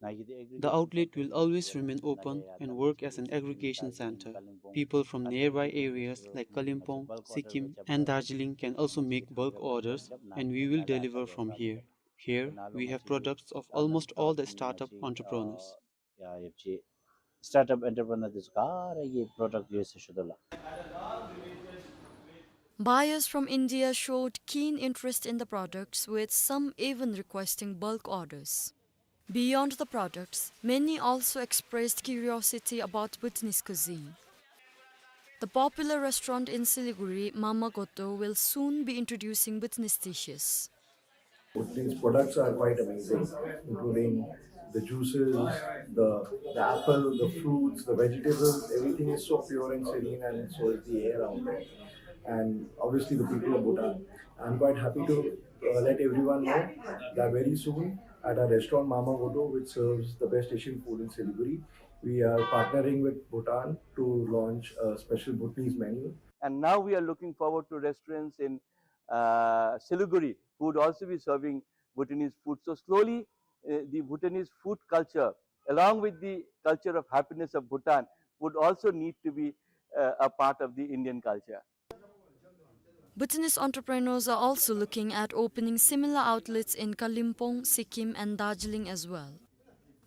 ནཱ་གི་འདི་ཨེག་རི་ཀལ་ཅར། The outlet will always remain open and work as an aggregation center. People from nearby areas like Kalimpong, Sikkim, and Darjeeling can also make bulk orders, and we will deliver from here. Here, we have products of almost all the startup entrepreneurs. ཡ་ཡབ་ཅིག་སི་ཊཱརཊ་ཨཔ་ཨེན་ཊར་པི་རི་ནར་འདི་ཚུ་ག་ར་གིས་པོ་རོ་ཌཀཊ་ཡོད་ཟེར་ཞུ་དོ་ལགས། Buyers from India showed keen interest in the products, with some even requesting bulk orders. Beyond the products, many also expressed curiosity about Bhutanese cuisine. The popular restaurant in Siliguri, Mama Goto, will soon be introducing Bhutanese dishes. Bhutanese products are quite amazing, including the juices, the, the apple, the fruits, the vegetables, everything is so pure and serene, and so is the air out there. And obviously the people of Bhutan. I'm quite happy to, uh, let everyone know that very soon at our restaurant Mama Goto, which serves the best Asian food in Siliguri, we are partnering with Bhutan to launch a special Bhutanese menu. And now we are looking forward to restaurants in uh, Siliguri, who would also be serving Bhutanese food. So slowly, uh, the Bhutanese food culture, along with the culture of happiness of Bhutan, would also need to be, uh, a part of the Indian culture. Bhutanese entrepreneurs are also looking at opening similar outlets in Kalimpong, Sikkim, and Darjeeling as well.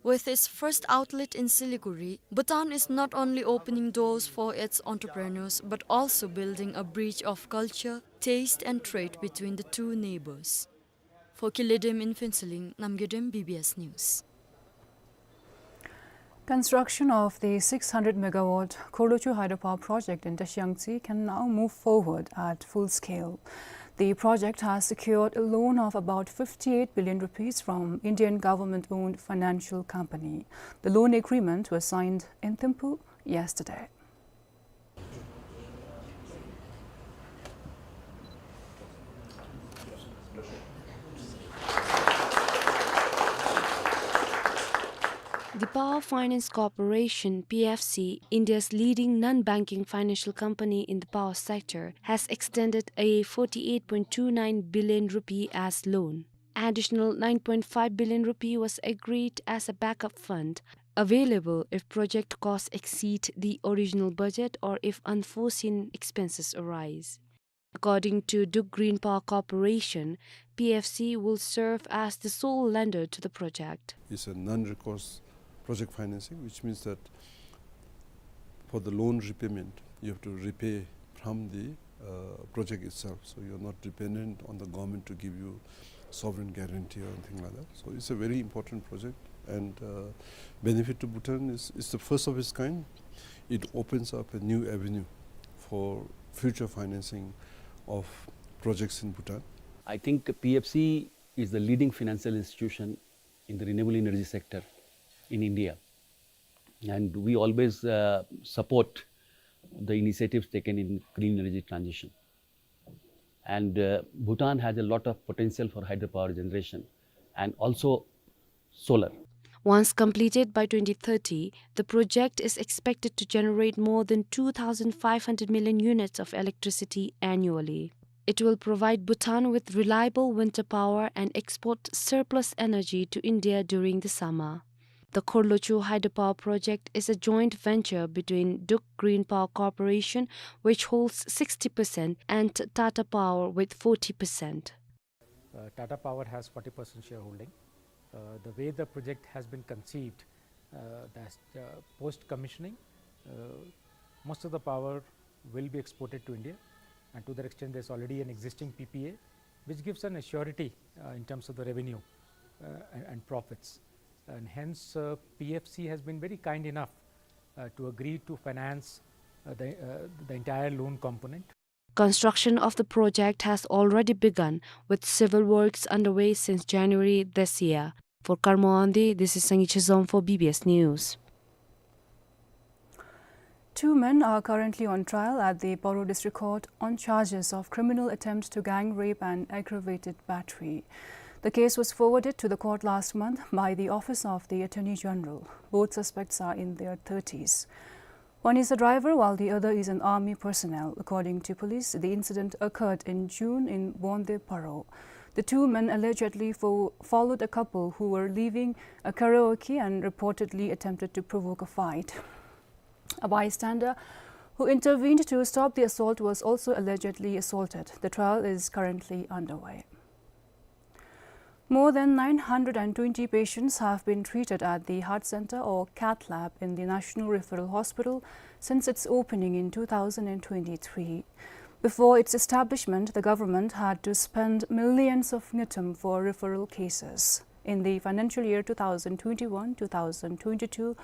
With its first outlet in Siliguri, Bhutan is not only opening doors for its entrepreneurs but also building a bridge of culture, taste and trade between the two neighbors. For Kiledem in Phuentsholing, Namgyodem, B B S News. Construction of the six hundred megawatt Khorlochhu hydropower project in Dashangtse can now move forward at full scale. The project has secured a loan of about fifty-eight billion rupees from Indian government-owned financial company. The loan agreement was signed in Thimphu yesterday. The Power Finance Corporation, P F C, India's leading non-banking financial company in the power sector, has extended a forty-eight point two nine billion rupee as loan. Additional nine point five billion rupee was agreed as a backup fund, available if project costs exceed the original budget or if unforeseen expenses arise. According to Dukh Green Power Corporation, P F C will serve as the sole lender to the project. It's a non-recourse project financing, which means that for the loan repayment, you have to repay from the, uh, project itself. So you're not dependent on the government to give you sovereign guarantee or anything like that. So it's a very important project, and, uh, benefit to Bhutan is, it's the first of its kind. It opens up a new avenue for future financing of projects in Bhutan. I think P F C is the leading financial institution in the renewable energy sector in India. And we always, uh, support the initiatives taken in green energy transition. And, uh, Bhutan has a lot of potential for hydropower generation and also solar. Once completed by twenty thirty, the project is expected to generate more than two thousand five hundred million units of electricity annually. It will provide Bhutan with reliable winter power and export surplus energy to India during the summer. The Khorlochhu hydropower project is a joint venture between Dukh Green Power Corporation, which holds sixty percent, and Tata Power with forty percent. Uh, Tata Power has forty percent shareholding. Uh, the way the project has been conceived, uh, that's, uh, post-commissioning, uh, most of the power will be exported to India, and to that extent, there's already an existing P P A, which gives an assurity, uh, in terms of the revenue, uh, and, and profits. And hence, uh, P F C has been very kind enough, uh, to agree to finance, uh, the, uh, the entire loan component. Construction of the project has already begun, with civil works underway since January this year. For Karmo Andi, this is Sangi Chizom for B B S News. Two men are currently on trial at the Paro District Court on charges of criminal attempt to gang rape and aggravated battery. The case was forwarded to the court last month by the Office of the Attorney General. Both suspects are in their thirties. One is a driver, while the other is an army personnel. According to police, the incident occurred in June in Bonde Paro. The two men allegedly fo-, followed a couple who were leaving a karaoke and reportedly attempted to provoke a fight. A bystander who intervened to stop the assault was also allegedly assaulted. The trial is currently underway. More than nine hundred and twenty patients have been treated at the Heart Center, or cath lab, in the National Referral Hospital since its opening in two thousand and twenty-three. Before its establishment, the government had to spend millions of ngultrum for referral cases. In the financial year two thousand twenty-one two thousand twenty-two,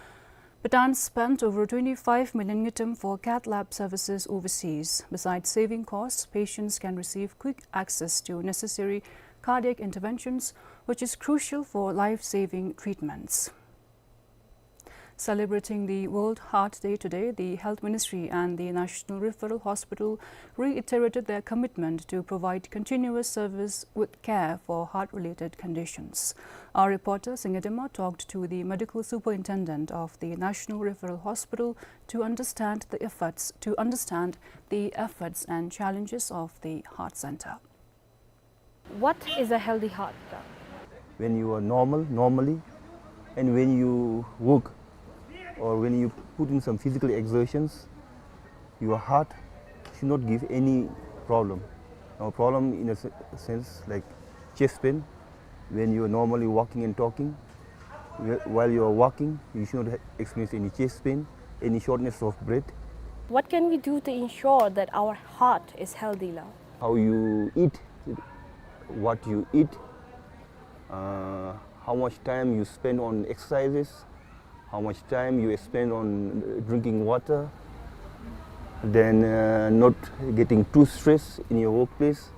Bhutan spent over twenty-five million ngultrum for cath lab services overseas. Besides saving costs, patients can receive quick access to necessary cardiac interventions, which is crucial for life-saving treatments. Celebrating the World Heart Day today, the Health Ministry and the National Referral Hospital reiterated their commitment to provide continuous service with care for heart-related conditions. Our reporter Singedema talked to the medical superintendent of the National Referral Hospital to understand the efforts, to understand the efforts and challenges of the heart center. What is a healthy heart? When you are normal, normally, and when you work, or when you put in some physical exertions, your heart should not give any problem. Now, problem in a se-, sense like chest pain, when you are normally walking and talking, whe-, while you are walking, you should not ha-, experience any chest pain, any shortness of breath. What can we do to ensure that our heart is healthy, la? How you eat, what you eat, uh, how much time you spend on exercises, how much time you spend on, uh, drinking water, then, uh, not getting too stressed in your workplace,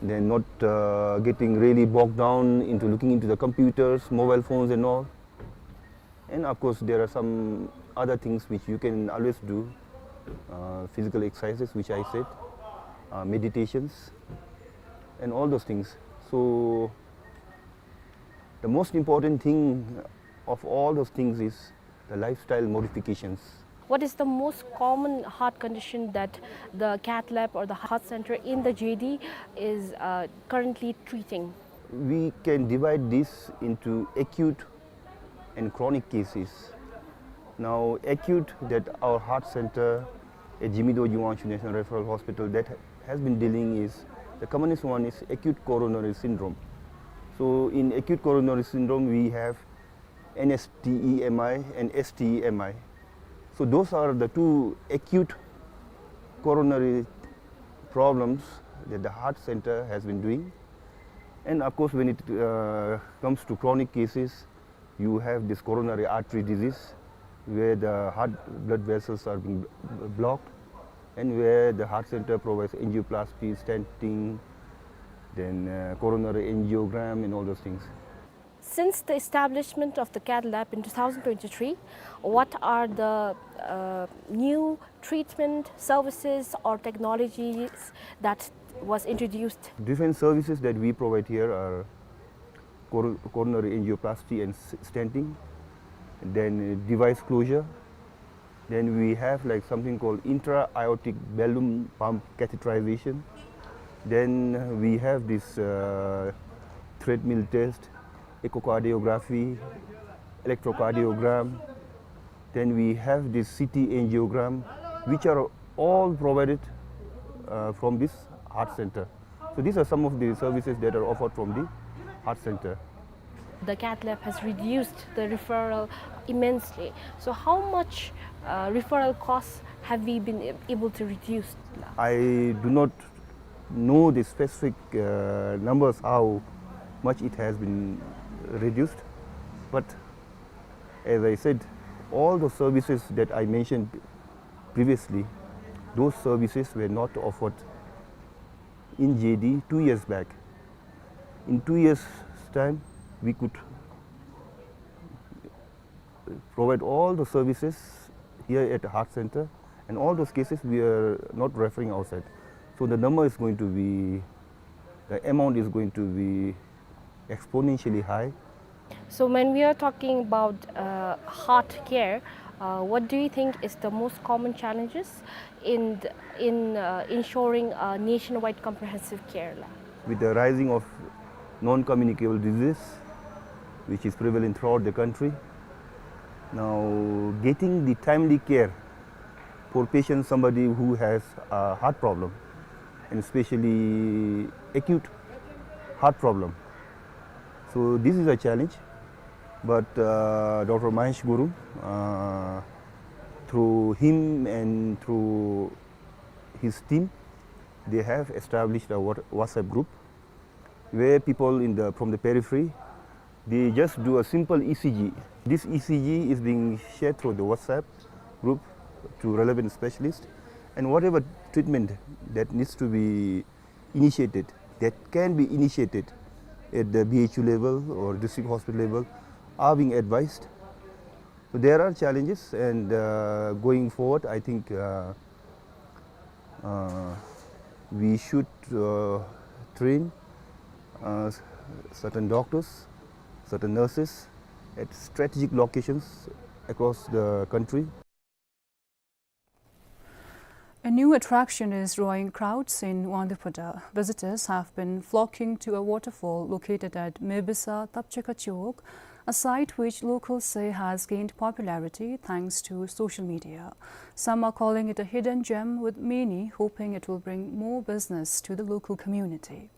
then not, uh, getting really bogged down into looking into the computers, mobile phones and all. And of course, there are some other things which you can always do, uh, physical exercises, which I said, uh, meditations, and all those things. So, the most important thing of all those things is the lifestyle modifications. What is the most common heart condition that the cath lab or the heart center in the J D is, uh, currently treating? We can divide this into acute and chronic cases. Now, acute, that our heart center at Jigme Dorji Wangchuck National Referral Hospital, that has been dealing is, the commonest one is acute coronary syndrome. So in acute coronary syndrome, we have N S T E M I and S T E M I. So those are the two acute coronary problems that the heart center has been doing. And of course, when it, uh, comes to chronic cases, you have this coronary artery disease, where the heart blood vessels are being bl-, blocked, and where the heart center provides angioplasty, stenting, then, uh, coronary angiogram and all those things. Since the establishment of the cath lab in two thousand twenty-three, what are the, uh, new treatment services or technologies that was introduced? Different services that we provide here are cor-, coronary angioplasty and s-, stenting, then, uh, device closure, then we have, like, something called intra-aortic balloon pump catheterization. Then we have this, uh, treadmill test, echocardiography, electrocardiogram. Then we have this C T angiogram, which are all provided, uh, from this heart center. So these are some of the services that are offered from the heart center. The cath lab has reduced the referral immensely. So how much, uh, referral costs have we been a-, able to reduce? I do not know the specific, uh, numbers, how much it has been reduced, but as I said, all the services that I mentioned previously, those services were not offered in J D two years back. In two years' time, we could provide all the services here at the heart center, and all those cases we are not referring outside. So the number is going to be, the amount is going to be exponentially high. So when we are talking about, uh, heart care, uh, what do you think is the most common challenges in the, in, uh, ensuring a nationwide comprehensive care lab? With the rising of non-communicable disease, which is prevalent throughout the country, now getting the timely care for patients, somebody who has a heart problem, and especially acute heart problem. So this is a challenge, but, uh, Doctor Mahesh Gurung, uh, through him and through his team, they have established a What-, WhatsApp group where people in the, from the periphery, they just do a simple E C G. This E C G is being shared through the WhatsApp group to relevant specialists, and whatever treatment that needs to be initiated, that can be initiated at the B H U level or district hospital level, are being advised. So there are challenges, and, uh, going forward, I think, uh, uh, we should, uh, train, uh, s-, certain doctors, certain nurses at strategic locations across the country. A new attraction is drawing crowds in Wangdue Phodrang. Visitors have been flocking to a waterfall located at Mebisa Tapcheka Chowk, a site which locals say has gained popularity thanks to social media. Some are calling it a hidden gem, with many hoping it will bring more business to the local community.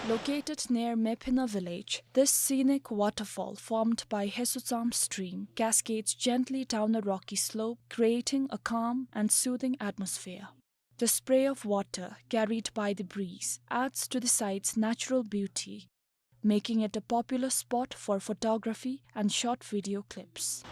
Located near Mephena village, this scenic waterfall formed by Hesutsam stream cascades gently down a rocky slope, creating a calm and soothing atmosphere. The spray of water carried by the breeze adds to the site's natural beauty, making it a popular spot for photography and short video clips.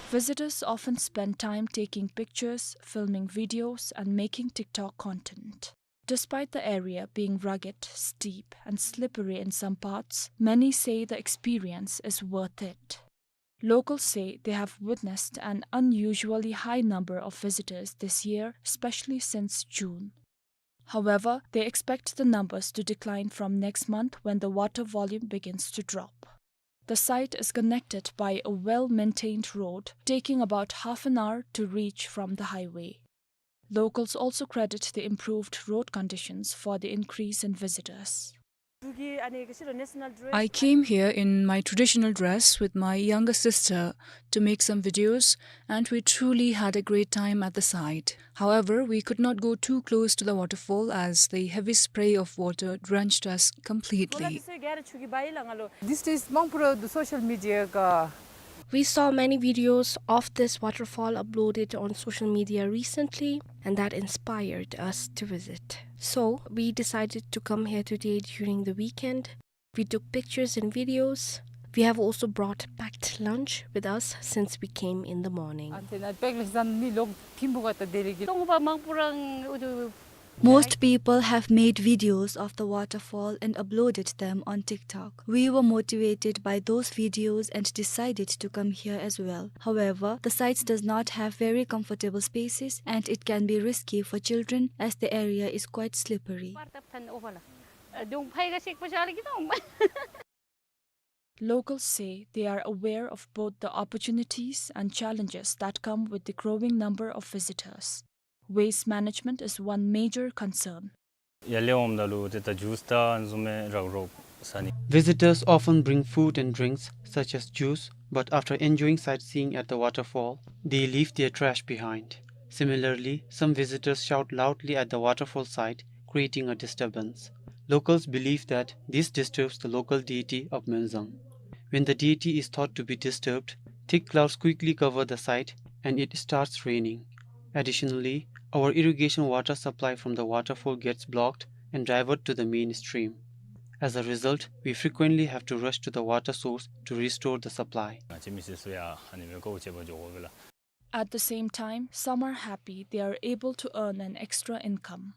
Visitors often spend time taking pictures, filming videos, and making TikTok content. Despite the area being rugged, steep, and slippery in some parts, many say the experience is worth it. Locals say they have witnessed an unusually high number of visitors this year, especially since June. However, they expect the numbers to decline from next month when the water volume begins to drop. The site is connected by a well-maintained road, taking about half an hour to reach from the highway. Locals also credit the improved road conditions for the increase in visitors. I came here in my traditional dress with my younger sister to make some videos, and we truly had a great time at the site. However, we could not go too close to the waterfall as the heavy spray of water drenched us completely. This is Mangpura, the social media ka. We saw many videos of this waterfall uploaded on social media recently, and that inspired us to visit. So, we decided to come here today during the weekend. We took pictures and videos. We have also brought packed lunch with us since we came in the morning. Most people have made videos of the waterfall and uploaded them on TikTok. We were motivated by those videos and decided to come here as well. However, the site does not have very comfortable spaces and it can be risky for children as the area is quite slippery. Locals say they are aware of both the opportunities and challenges that come with the growing number of visitors. Waste management is one major concern. Visitors often bring food and drinks, such as juice, but after enjoying sightseeing at the waterfall, they leave their trash behind. Similarly, some visitors shout loudly at the waterfall site, creating a disturbance. Locals believe that this disturbs the local deity of Menzang. When the deity is thought to be disturbed, thick clouds quickly cover the site and it starts raining. Additionally, our irrigation water supply from the waterfall gets blocked and divert to the main stream. As a result, we frequently have to rush to the water source to restore the supply. At the same time, some are happy they are able to earn an extra income.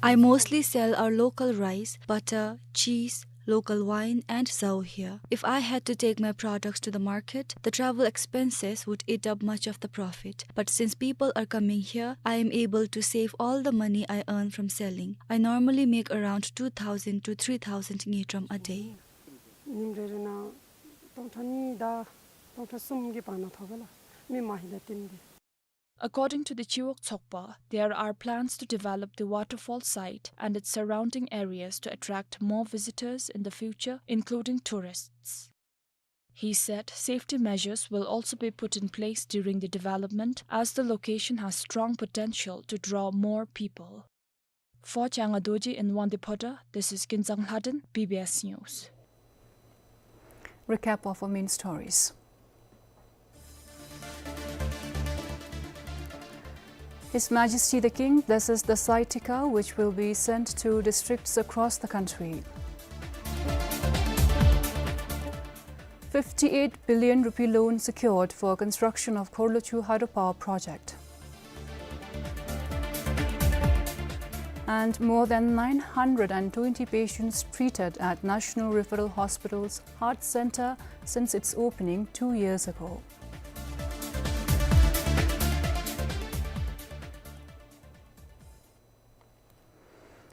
I mostly sell our local rice, butter, cheese, local wine, and zao here. If I had to take my products to the market, the travel expenses would eat up much of the profit. But since people are coming here, I am able to save all the money I earn from selling. I normally make around two thousand to three thousand ngultrum a day. ཉིནམ་རེ་རེ་ནང་སྟོང་ཕྲག་གཉིས་དང་སྟོང་ཕྲག་གསུམ་གྱི་བར་ན་ཐོབ་པས་ལགས། མི་མང་ཧེ་ད་བསྟེན་ཏེ། According to the Chiwok Tsokpa, there are plans to develop the waterfall site and its surrounding areas to attract more visitors in the future, including tourists. He said safety measures will also be put in place during the development, as the location has strong potential to draw more people. For Changa Dorji in Wangdue Phodrang, this is Kinzang Lhaden, B B S News. Recap of our main stories. His Majesty the King blesses the Sai Tikka, which will be sent to districts across the country. Fifty-eight billion rupee loan secured for construction of Khorlochu hydropower project. And more than nine hundred and twenty patients treated at National Referral Hospital's Heart Centre since its opening two years ago.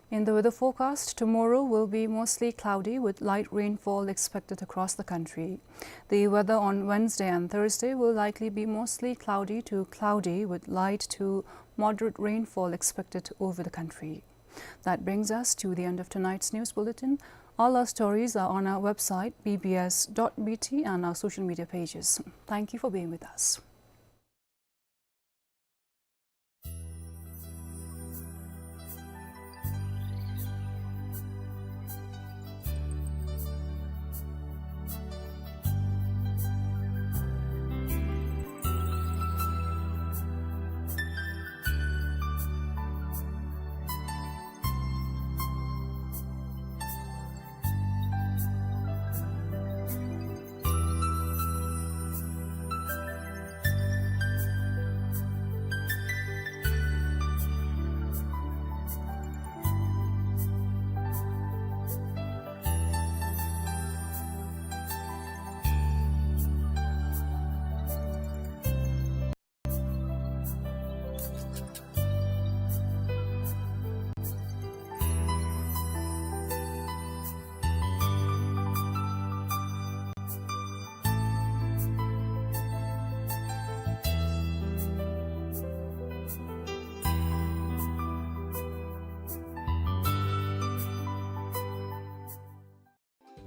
In the weather forecast, tomorrow will be mostly cloudy with light rainfall expected across the country. The weather on Wednesday and Thursday will likely be mostly cloudy to cloudy with light to moderate rainfall expected over the country. That brings us to the end of tonight's news bulletin. All our stories are on our website, B B S dot B T, and our social media pages. Thank you for being with us.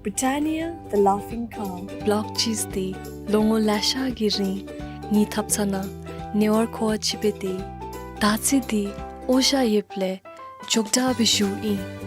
Britannia, the laughing cow. ལོག་ཅིག་འདི་ལོ་ངོ་ལེ་ཤ་གི་རིང་ངེའི་ཐབ་ཚང་ནང་ཉེ་བར་མཁོ་བ་ཅིག་སྦེ་སྡོད། ད་ཅི་འདི་འོ་ཞ་ཡོདཔ་ལས་མགྱོགས་དྲགས་སྦེ་བཞུགས་ཡི།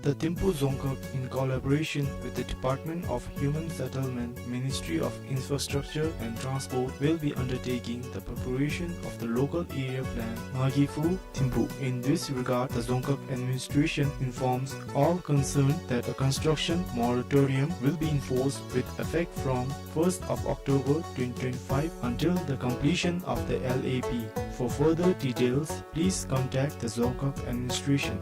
The Thimphu Dzongkhag, in collaboration with the Department of Human Settlement, Ministry of Infrastructure and Transport, will be undertaking the preparation of the local area plan, Ngagi Phu Thimphu. In this regard, the Dzongkhag administration informs all concerned that a construction moratorium will be enforced with effect from first of October twenty twenty-five until the completion of the L A P. For further details, please contact the Dzongkhag administration.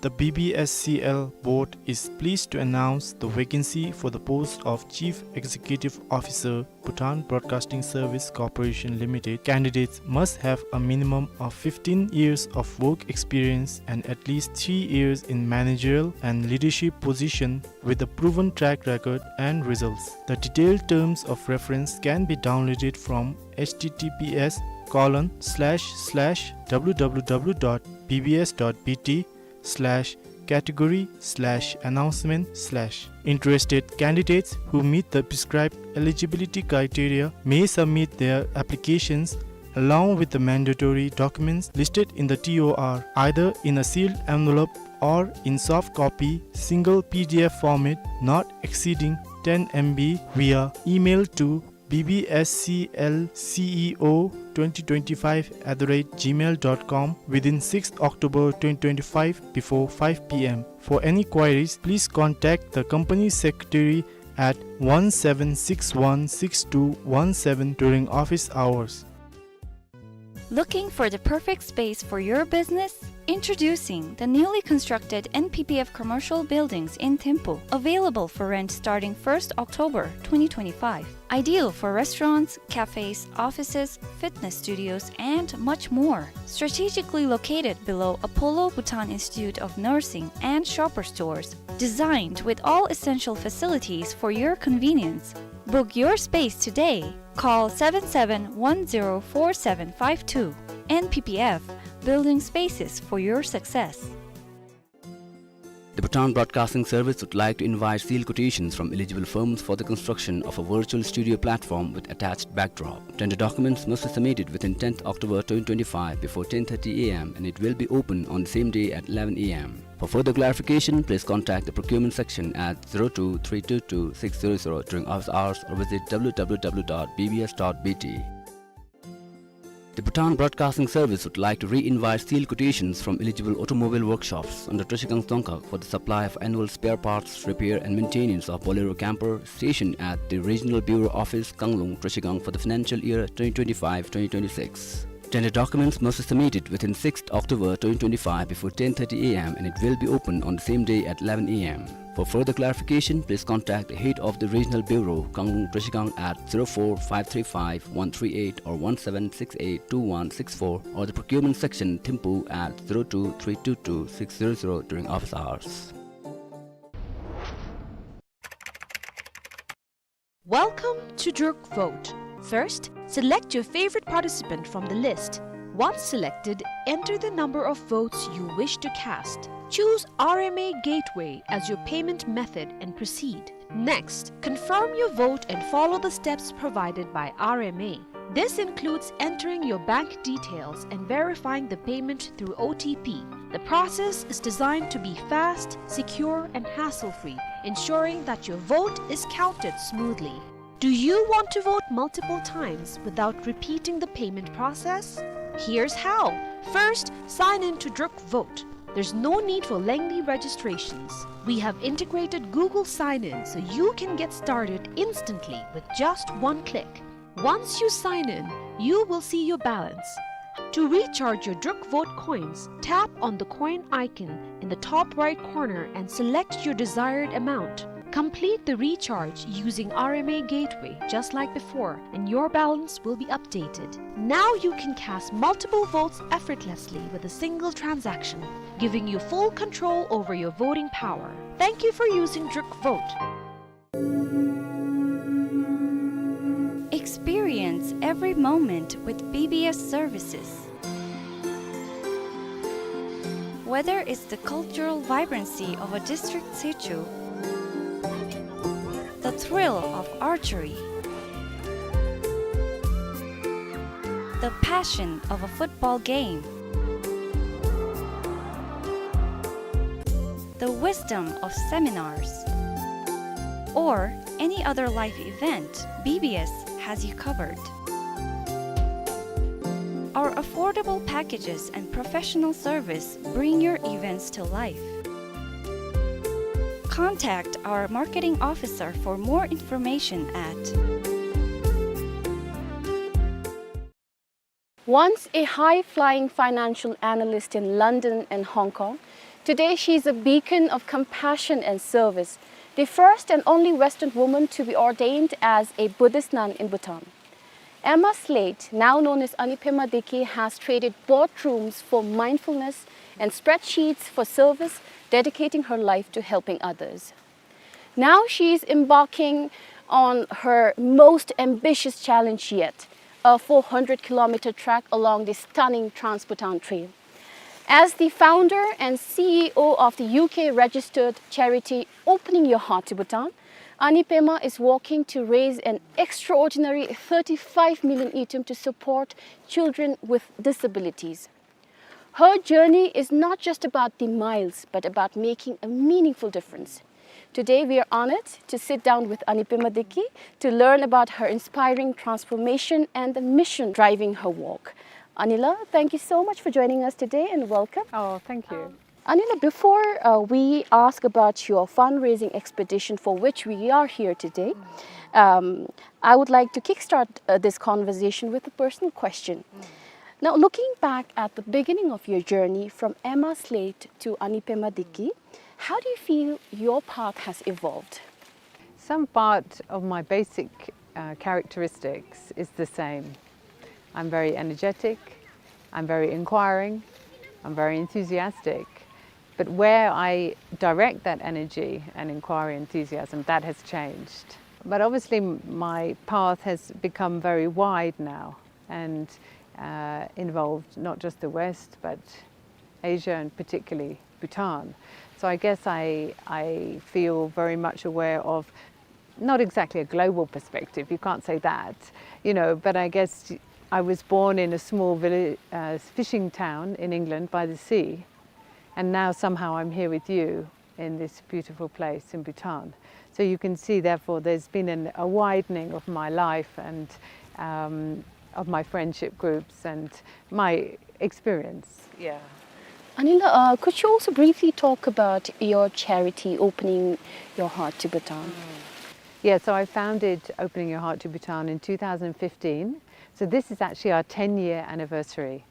The B B S C L board is pleased to announce the vacancy for the post of Chief Executive Officer, Bhutan Broadcasting Service Corporation Limited. Candidates must have a minimum of fifteen years of work experience and at least three years in managerial and leadership position with a proven track record and results. The detailed terms of reference can be downloaded from H T T P S colon slash slash W W W dot B B S dot B T slash category slash announcement slash. Interested candidates who meet the prescribed eligibility criteria may submit their applications along with the mandatory documents listed in the T O R, either in a sealed envelope or in soft copy, single P D F format, not exceeding ten M B, via email to B B S C L C E O twenty twenty-five at the rate gmail dot com within sixth October twenty twenty-five before five P M. For any queries, please contact the company secretary at one seven six one six two one seven during office hours. Looking for the perfect space for your business? Introducing the newly constructed N P P F commercial buildings in Thimphu, available for rent starting first October twenty twenty-five. Ideal for restaurants, cafes, offices, fitness studios, and much more. Strategically located below Apollo Bhutan Institute of Nursing and Shoppers Stores. Designed with all essential facilities for your convenience. Book your space today. Call seven seven one zero four seven five two. N P P F, building spaces for your success. The Bhutan Broadcasting Service would like to invite sealed quotations from eligible firms for the construction of a virtual studio platform with attached backdrop. Tender documents must be submitted within tenth October twenty twenty-five before ten thirty A M and it will be open on the same day at eleven A M. For further clarification, please contact the procurement section at zero two three two two six zero zero during office hours or visit W W W dot B B S dot B T. The Bhutan Broadcasting Service would like to re-invite sealed quotations from eligible automobile workshops under Trashigang Dzongkhag for the supply of annual spare parts, repair and maintenance of Bolero camper stationed at the Regional Bureau Office, Kanglung, Trashigang for the financial year twenty twenty-five twenty twenty-six. Tender documents must be submitted within sixth October twenty twenty-five before ten thirty A M and it will be open on the same day at eleven A M. For further clarification, please contact the head of the Regional Bureau, Kanglung Trashigang at zero four five three five one three eight or one seven six eight two one six four or the procurement section, Thimphu at zero two three two two six zero zero during office hours. Welcome to Druk Vote. First, select your favorite participant from the list. Once selected, enter the number of votes you wish to cast. Choose R M A Gateway as your payment method and proceed. Next, confirm your vote and follow the steps provided by R M A. This includes entering your bank details and verifying the payment through O T P. The process is designed to be fast, secure, and hassle-free, ensuring that your vote is counted smoothly. Do you want to vote multiple times without repeating the payment process? Here's how. First, sign in to Druk Vote. There's no need for lengthy registrations. We have integrated Google Sign-In so you can get started instantly with just one click. Once you sign in, you will see your balance. To recharge your Druk Vote coins, tap on the coin icon in the top right corner and select your desired amount. Complete the recharge using R M A Gateway just like before, and your balance will be updated. Now you can cast multiple votes effortlessly with a single transaction, giving you full control over your voting power. Thank you for using Druk Vote. Experience every moment with B B S services. Whether it's the cultural vibrancy of a district sichu, the thrill of archery, the passion of a football game, the wisdom of seminars, or any other life event, B B S has you covered. Our affordable packages and professional service bring your events to life. Contact our marketing officer for more information at Once a high-flying financial analyst in London and Hong Kong, today she is a beacon of compassion and service, the first and only Western woman to be ordained as a Buddhist nun in Bhutan. Emma Slate, now known as Anipema Deki, has traded boardrooms for mindfulness and spreadsheets for service, dedicating her life to helping others. Now she is embarking on her most ambitious challenge yet, a four hundred kilometer trek along the stunning Trans-Bhutan Trail. As the founder and C E O of the U K registered charity Opening Your Heart to Bhutan, Anipema is working to raise an extraordinary thirty-five million ngultrum to support children with disabilities. Her journey is not just about the miles, but about making a meaningful difference. Today, we are honored to sit down with Anipema Deki to learn about her inspiring transformation and the mission driving her work. Anila, thank you so much for joining us today and welcome. Oh, thank you. Um, Anila, before, uh, we ask about your fundraising expedition for which we are here today, um, I would like to kickstart, uh, this conversation with a personal question. Now, looking back at the beginning of your journey from Emma Slate to Anipema Deki, how do you feel your path has evolved? Some part of my basic, uh, characteristics is the same. I'm very energetic, I'm very inquiring, I'm very enthusiastic. But where I direct that energy and inquiry, enthusiasm, that has changed. But obviously, m-, my path has become very wide now and, uh, involved not just the West, but Asia and particularly Bhutan. So I guess I, I feel very much aware of not exactly a global perspective, you can't say that, you know, but I guess I was born in a small village, uh, fishing town in England by the sea, and now somehow I'm here with you in this beautiful place in Bhutan. So you can see, therefore, there's been an, a widening of my life and, um, of my friendship groups and my experience. Yeah. Anila, uh, could you also briefly talk about your charity, Opening Your Heart to Bhutan? Mm. Yeah, so I founded Opening Your Heart to Bhutan in two thousand fifteen. So this is actually our ten-year anniversary,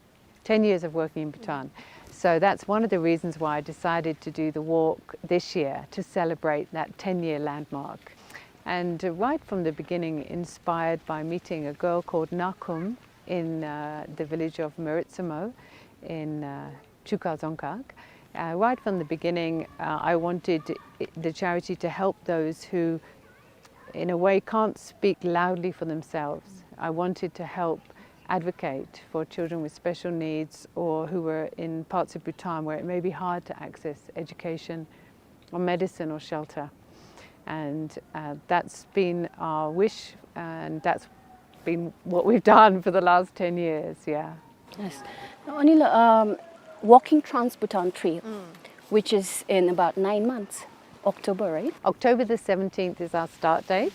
ten years of working in Bhutan. So that's one of the reasons why I decided to do the walk this year, to celebrate that ten-year landmark. And, uh, right from the beginning, inspired by meeting a girl called Nakum in, uh, the village of Meritsumo in, uh, Chuka Dzongkhag. Uh, right from the beginning, uh, I wanted i-, the charity to help those who, in a way, can't speak loudly for themselves. I wanted to help advocate for children with special needs or who were in parts of Bhutan where it may be hard to access education or medicine or shelter. And, uh, that's been our wish, and that's been what we've done for the last ten years, yeah. Yes. Now, Anila, um, walking Trans-Bhutan Trail, mm, which is in about nine months, October, right? October the seventeenth is our start date,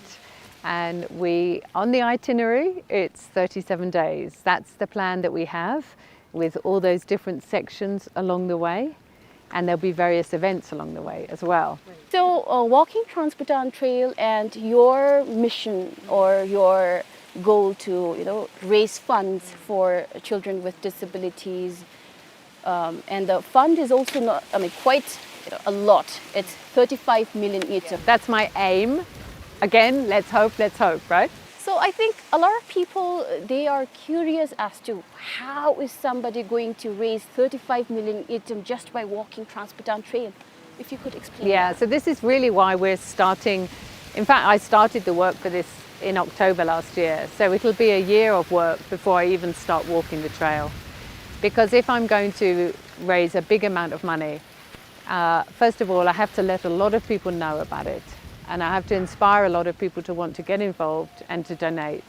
and we, on the itinerary, it's thirty-seven days. That's the plan that we have, with all those different sections along the way. And there'll be various events along the way as well. So, uh, walking Trans-Bhutan Trail and your mission or your goal to, you know, raise funds for children with disabilities, um, and the fund is also not, I mean, quite, you know, a lot. It's thirty-five million ngultrum. That's my aim. Again, let's hope, let's hope, right? So I think a lot of people, uh, they are curious as to how is somebody going to raise thirty-five million ngultrum just by walking Trans-Bhutan Trail? If you could explain. Yeah, that. So this is really why we're starting. In fact, I started the work for this in October last year. So it'll be a year of work before I even start walking the trail. Because if I'm going to raise a big amount of money, uh, first of all, I have to let a lot of people know about it. And I have to inspire a lot of people to want to get involved and to donate.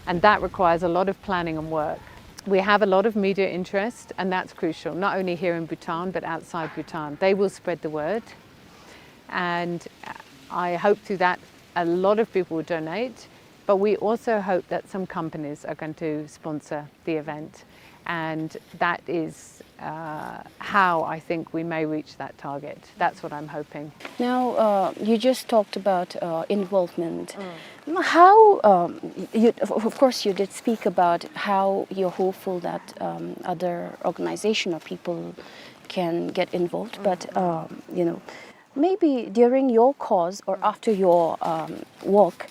And that requires a lot of planning and work. We have a lot of media interest, and that's crucial, not only here in Bhutan, but outside Bhutan. They will spread the word. And I hope through that a lot of people will donate. But we also hope that some companies are going to sponsor the event. And that is, uh, how I think we may reach that target. That's what I'm hoping. Now, uh, you just talked about, uh, involvement. Mm. How, um, you, of, of course, you did speak about how you're hopeful that, um, other organization or people can get involved, but, um, you know, maybe during your cause or after your, um, work,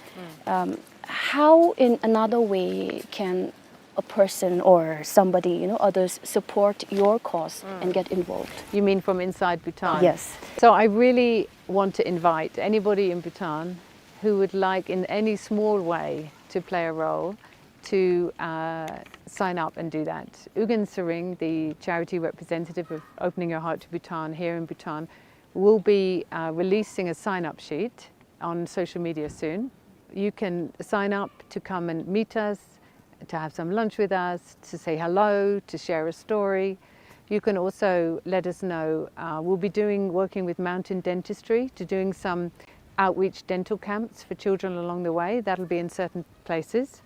um, how in another way can a person or somebody, you know, others support your cause and get involved? You mean from inside Bhutan? Yes. So I really want to invite anybody in Bhutan who would like in any small way to play a role to, uh, sign up and do that. Ugyen Tshering, the charity representative of Opening Your Heart to Bhutan here in Bhutan, will be, uh, releasing a sign-up sheet on social media soon. You can sign up to come and meet us, to have some lunch with us, to say hello, to share a story. You can also let us know, uh, we'll be doing, working with Mountain Dentistry to doing some outreach dental camps for children along the way. That'll be in certain places.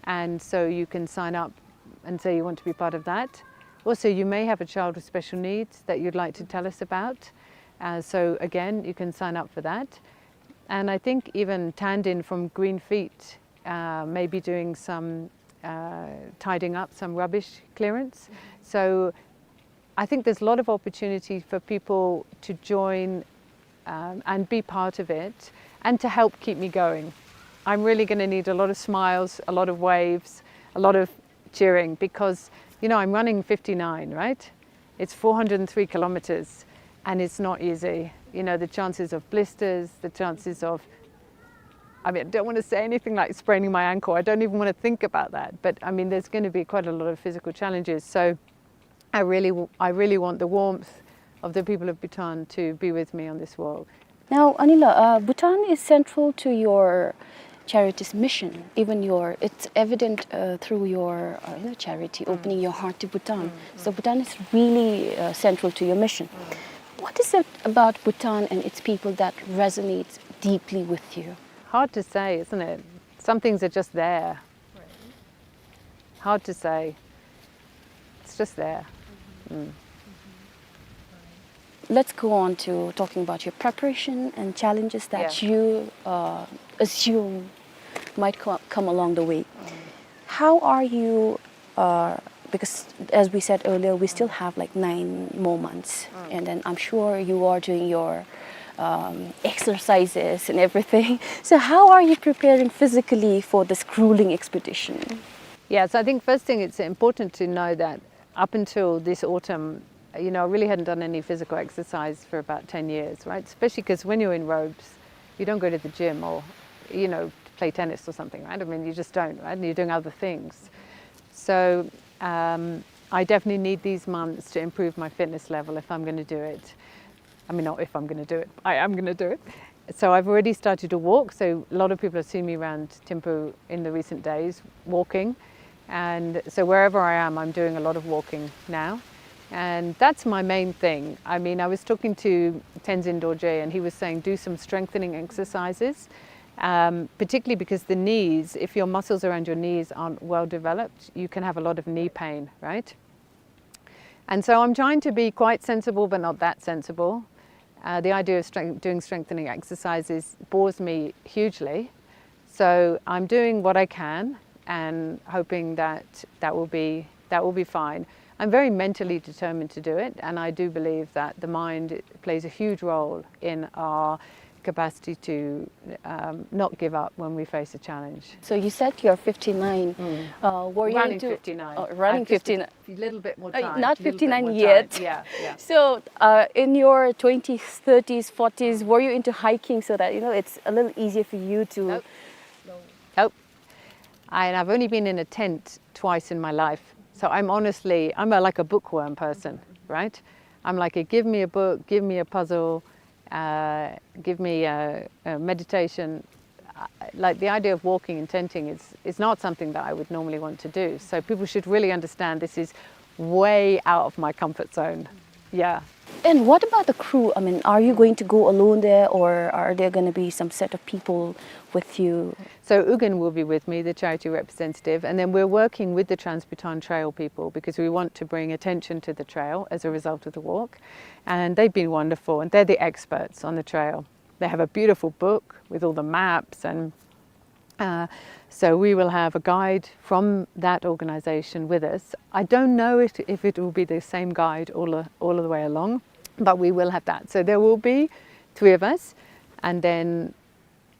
And so you can sign up and say you want to be part of that. Also, you may have a child with special needs that you'd like to tell us about. Uh, so again, you can sign up for that. And I think even Tandin from Green Feet, uh, may be doing some, uh, tidying up, some rubbish clearance. So I think there's a lot of opportunity for people to join, um, and be part of it and to help keep me going. I'm really gonna need a lot of smiles, a lot of waves, a lot of cheering because, you know, I'm running fifty-nine, right? It's four hundred and three kilometers and it's not easy. You know, the chances of blisters, the chances of, I mean, I don't want to say anything like spraining my ankle. I don't even want to think about that. But I mean, there's gonna be quite a lot of physical challenges. So I really, w-, I really want the warmth of the people of Bhutan to be with me on this walk. Now, Anila, uh, Bhutan is central to your charity's mission. Even your, it's evident, uh, through your, uh, you know, charity, Opening Your Heart to Bhutan. So Bhutan is really, uh, central to your mission. What is it about Bhutan and its people that resonates deeply with you? Hard to say, isn't it? Some things are just there. Hard to say. It's just there. Mm. Let's go on to talking about your preparation and challenges that you, uh, assume might co-, come along the way. How are you, uh, because as we said earlier, we still have, like, nine more months, and then I'm sure you are doing your, um, exercises and everything. So how are you preparing physically for this grueling expedition? Yeah, so I think first thing, it's important to know that up until this autumn, you know, I really hadn't done any physical exercise for about ten years, right? Especially 'cause when you're in robes, you don't go to the gym or, you know, play tennis or something, right? I mean, you just don't, right? And you're doing other things. So, um, I definitely need these months to improve my fitness level if I'm gonna do it. I mean, not if I'm gonna do it. I am gonna do it. So I've already started to walk. So a lot of people have seen me around Thimphu in the recent days walking. And so wherever I am, I'm doing a lot of walking now. And that's my main thing. I mean, I was talking to Tenzin Dorje, and he was saying, "Do some strengthening exercises." Um, particularly because the knees, if your muscles around your knees aren't well developed, you can have a lot of knee pain, right? And so I'm trying to be quite sensible, but not that sensible. Uh, the idea of strength, doing strengthening exercises bores me hugely. So I'm doing what I can and hoping that that will be, that will be fine. I'm very mentally determined to do it, and I do believe that the mind plays a huge role in our capacity to, um, not give up when we face a challenge. So you said you're fifty-nine. Mm. Uh, were you running into fifty-nine. Oh, running fifty-nine. A little bit more time. Uh, not fifty-nine yet. Yeah, yeah. So, uh, in your twenties, thirties, forties, were you into hiking so that, you know, it's a little easier for you to... Nope. Nope. And I've only been in a tent twice in my life. So I'm honestly, I'm a, like a bookworm person, right? I'm like, a, give me a book, give me a puzzle, uh, give me a, a meditation. Uh, like, the idea of walking and tenting is, is not something that I would normally want to do. So people should really understand this is way out of my comfort zone. Yeah. And what about the crew? I mean, are you going to go alone there, or are there going to be some set of people with you? So Ugen will be with me, the charity representative, and then we're working with the Trans-Bhutan Trail people because we want to bring attention to the trail as a result of the walk. And they've been wonderful, and they're the experts on the trail. They have a beautiful book with all the maps, and uh, so we will have a guide from that organization with us. I don't know if, if it will be the same guide all, the- all of the way along, but we will have that. So there will be three of us, and then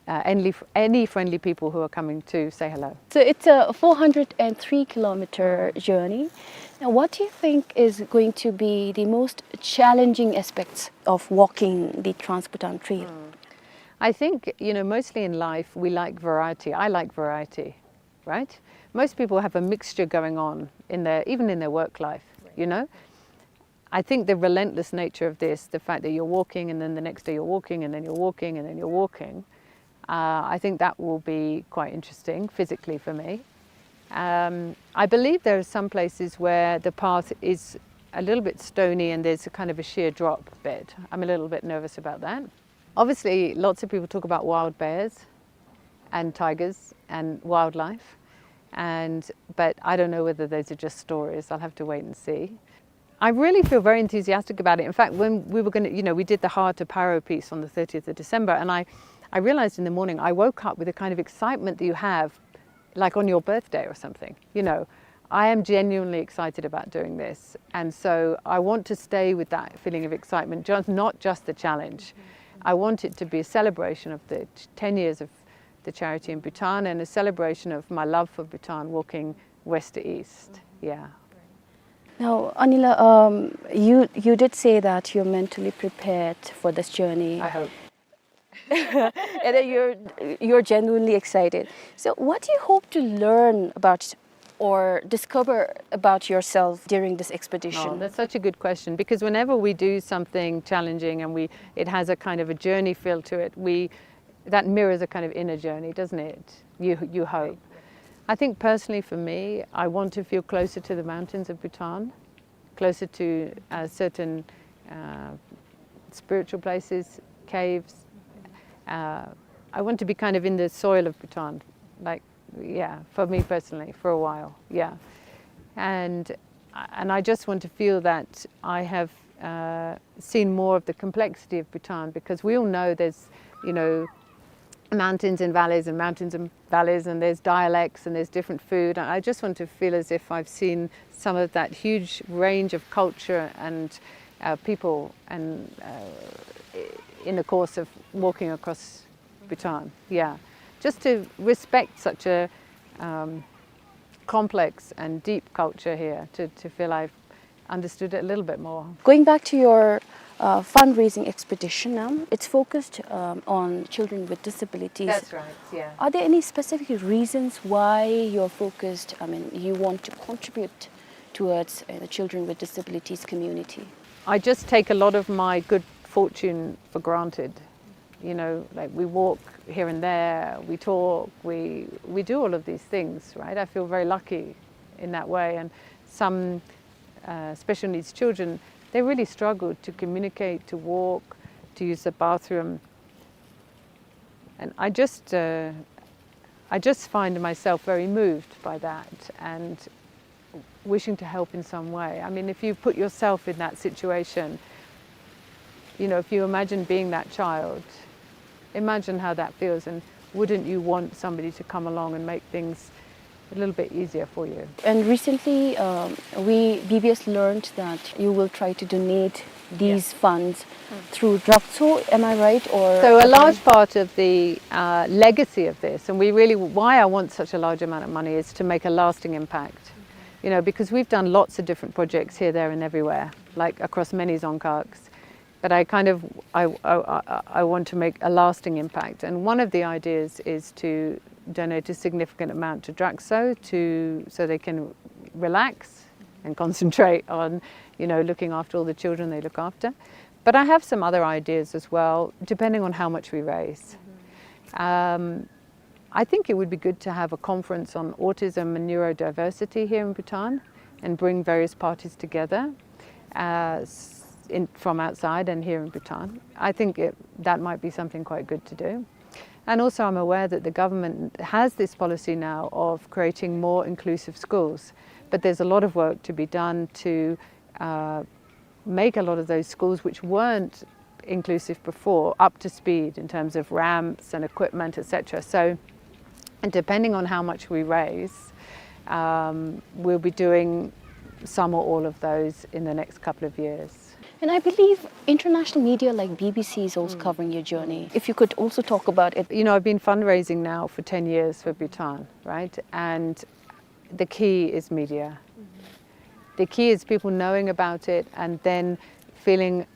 uh, any, any friendly people who are coming to say hello. So it's a four hundred and three kilometer journey. Now, what do you think is going to be the most challenging aspects of walking the Trans-Bhutan Trail? I think, you know, mostly in life we like variety. I like variety, right? Most people have a mixture going on in their, even in their work life, you know? I think the relentless nature of this, the fact that you're walking and then the next day you're walking and then you're walking and then you're walking, uh, I think that will be quite interesting physically for me. Um, I believe there are some places where the path is a little bit stony and there's a kind of a sheer drop bit. I'm a little bit nervous about that. Obviously, lots of people talk about wild bears and tigers and wildlife, and, but I don't know whether those are just stories. I'll have to wait and see. I really feel very enthusiastic about it. In fact, when we were gonna, you know, we did the Hard to Paro piece on the thirtieth of December, and I, I realized in the morning, I woke up with a kind of excitement that you have, like, on your birthday or something, you know. I am genuinely excited about doing this, and so I want to stay with that feeling of excitement, just, not just the challenge. I want it to be a celebration of the t- ten years of the charity in Bhutan and a celebration of my love for Bhutan, walking west to east. Yeah. Now, Anila, um, you, you did say that you're mentally prepared for this journey. I hope. And that you're, you're genuinely excited. So what do you hope to learn about or discover about yourself during this expedition? Oh, that's such a good question, because whenever we do something challenging and we, it has a kind of a journey feel to it, we, that mirrors a kind of inner journey, doesn't it? You, you hope. I think personally for me, I want to feel closer to the mountains of Bhutan, closer to uh, certain uh, spiritual places, caves. Uh, I want to be kind of in the soil of Bhutan, like, yeah, for me personally, for a while, yeah. And and I just want to feel that I have uh, seen more of the complexity of Bhutan, because we all know there's, you know, mountains and valleys and mountains and valleys, and there's dialects and there's different food. And I just want to feel as if I've seen some of that huge range of culture and uh, people and uh, in the course of walking across Bhutan. Yeah, just to respect such a um, complex and deep culture here, to, to feel I've understood it a little bit more. Going back to your uh, fundraising expedition, um, it's focused um, on children with disabilities. That's right, yeah. Are there any specific reasons why you're focused, I mean, you want to contribute towards uh, the children with disabilities community? I just take a lot of my good fortune for granted. You know, like, we walk here and there, we talk, we, we do all of these things, right? I feel very lucky in that way. And some uh, special needs children, they really struggle to communicate, to walk, to use the bathroom. And I just, uh, I just find myself very moved by that and wishing to help in some way. I mean, if you put yourself in that situation, you know, if you imagine being that child, imagine how that feels, and wouldn't you want somebody to come along and make things a little bit easier for you? And recently, um, we B B S learned that you will try to donate these funds through Drakso, am I right? Or So a large part of the uh, legacy of this, and we really, why I want such a large amount of money, is to make a lasting impact. You know, because we've done lots of different projects here, there, and everywhere, like, across many Dzongkhags. But I kind of, I, I, I, I want to make a lasting impact. And one of the ideas is to donate a significant amount to Drakso to, so they can relax and concentrate on, you know, looking after all the children they look after. But I have some other ideas as well, depending on how much we raise. Um, I think it would be good to have a conference on autism and neurodiversity here in Bhutan and bring various parties together, uh, s-, in, from outside and here in Bhutan. I think it, that might be something quite good to do. And also, I'm aware that the government has this policy now of creating more inclusive schools, but there's a lot of work to be done to, uh, make a lot of those schools which weren't inclusive before up to speed in terms of ramps and equipment, et cetera. So, and depending on how much we raise, um, we'll be doing some or all of those in the next couple of years. And I believe international media like B B C is also covering your journey. If you could also talk about it. You know, I've been fundraising now for ten years for Bhutan, right? And the key is media. The key is people knowing about it and then feeling,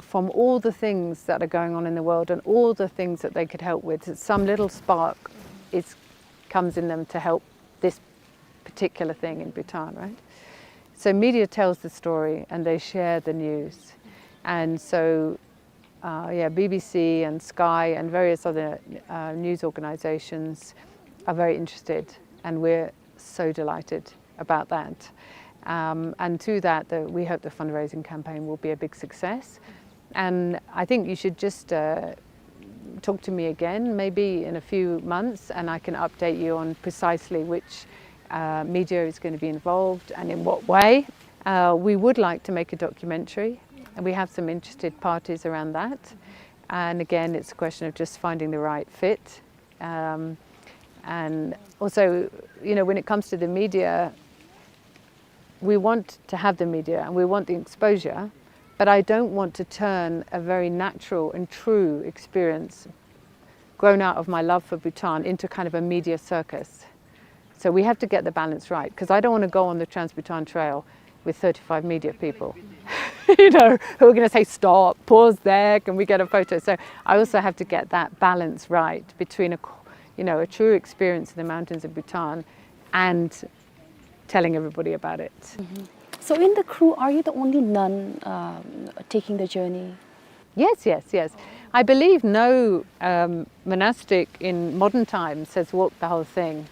from all the things that are going on in the world and all the things that they could help with, some little spark is, comes in them to help this particular thing in Bhutan, right? So media tells the story and they share the news. And so, uh, yeah, B B C and Sky and various other, uh, news organizations are very interested, and we're so delighted about that. Um, and through that, the, we hope the fundraising campaign will be a big success. And I think you should just, uh, talk to me again, maybe in a few months, and I can update you on precisely which, uh, media is gonna be involved and in what way. Uh, we would like to make a documentary, and we have some interested parties around that. And again, it's a question of just finding the right fit. Um, and also, you know, when it comes to the media, we want to have the media and we want the exposure, but I don't want to turn a very natural and true experience grown out of my love for Bhutan into kind of a media circus. So we have to get the balance right, 'cause I don't wanna go on the Trans-Bhutan Trail with thirty-five media people, you know, who are gonna say, "Stop, pause there, can we get a photo?" So I also have to get that balance right between a, you know, a true experience in the mountains of Bhutan and telling everybody about it. So in the crew, are you the only nun, um, taking the journey? Yes, yes, yes. I believe no, um, monastic in modern times has walked the whole thing.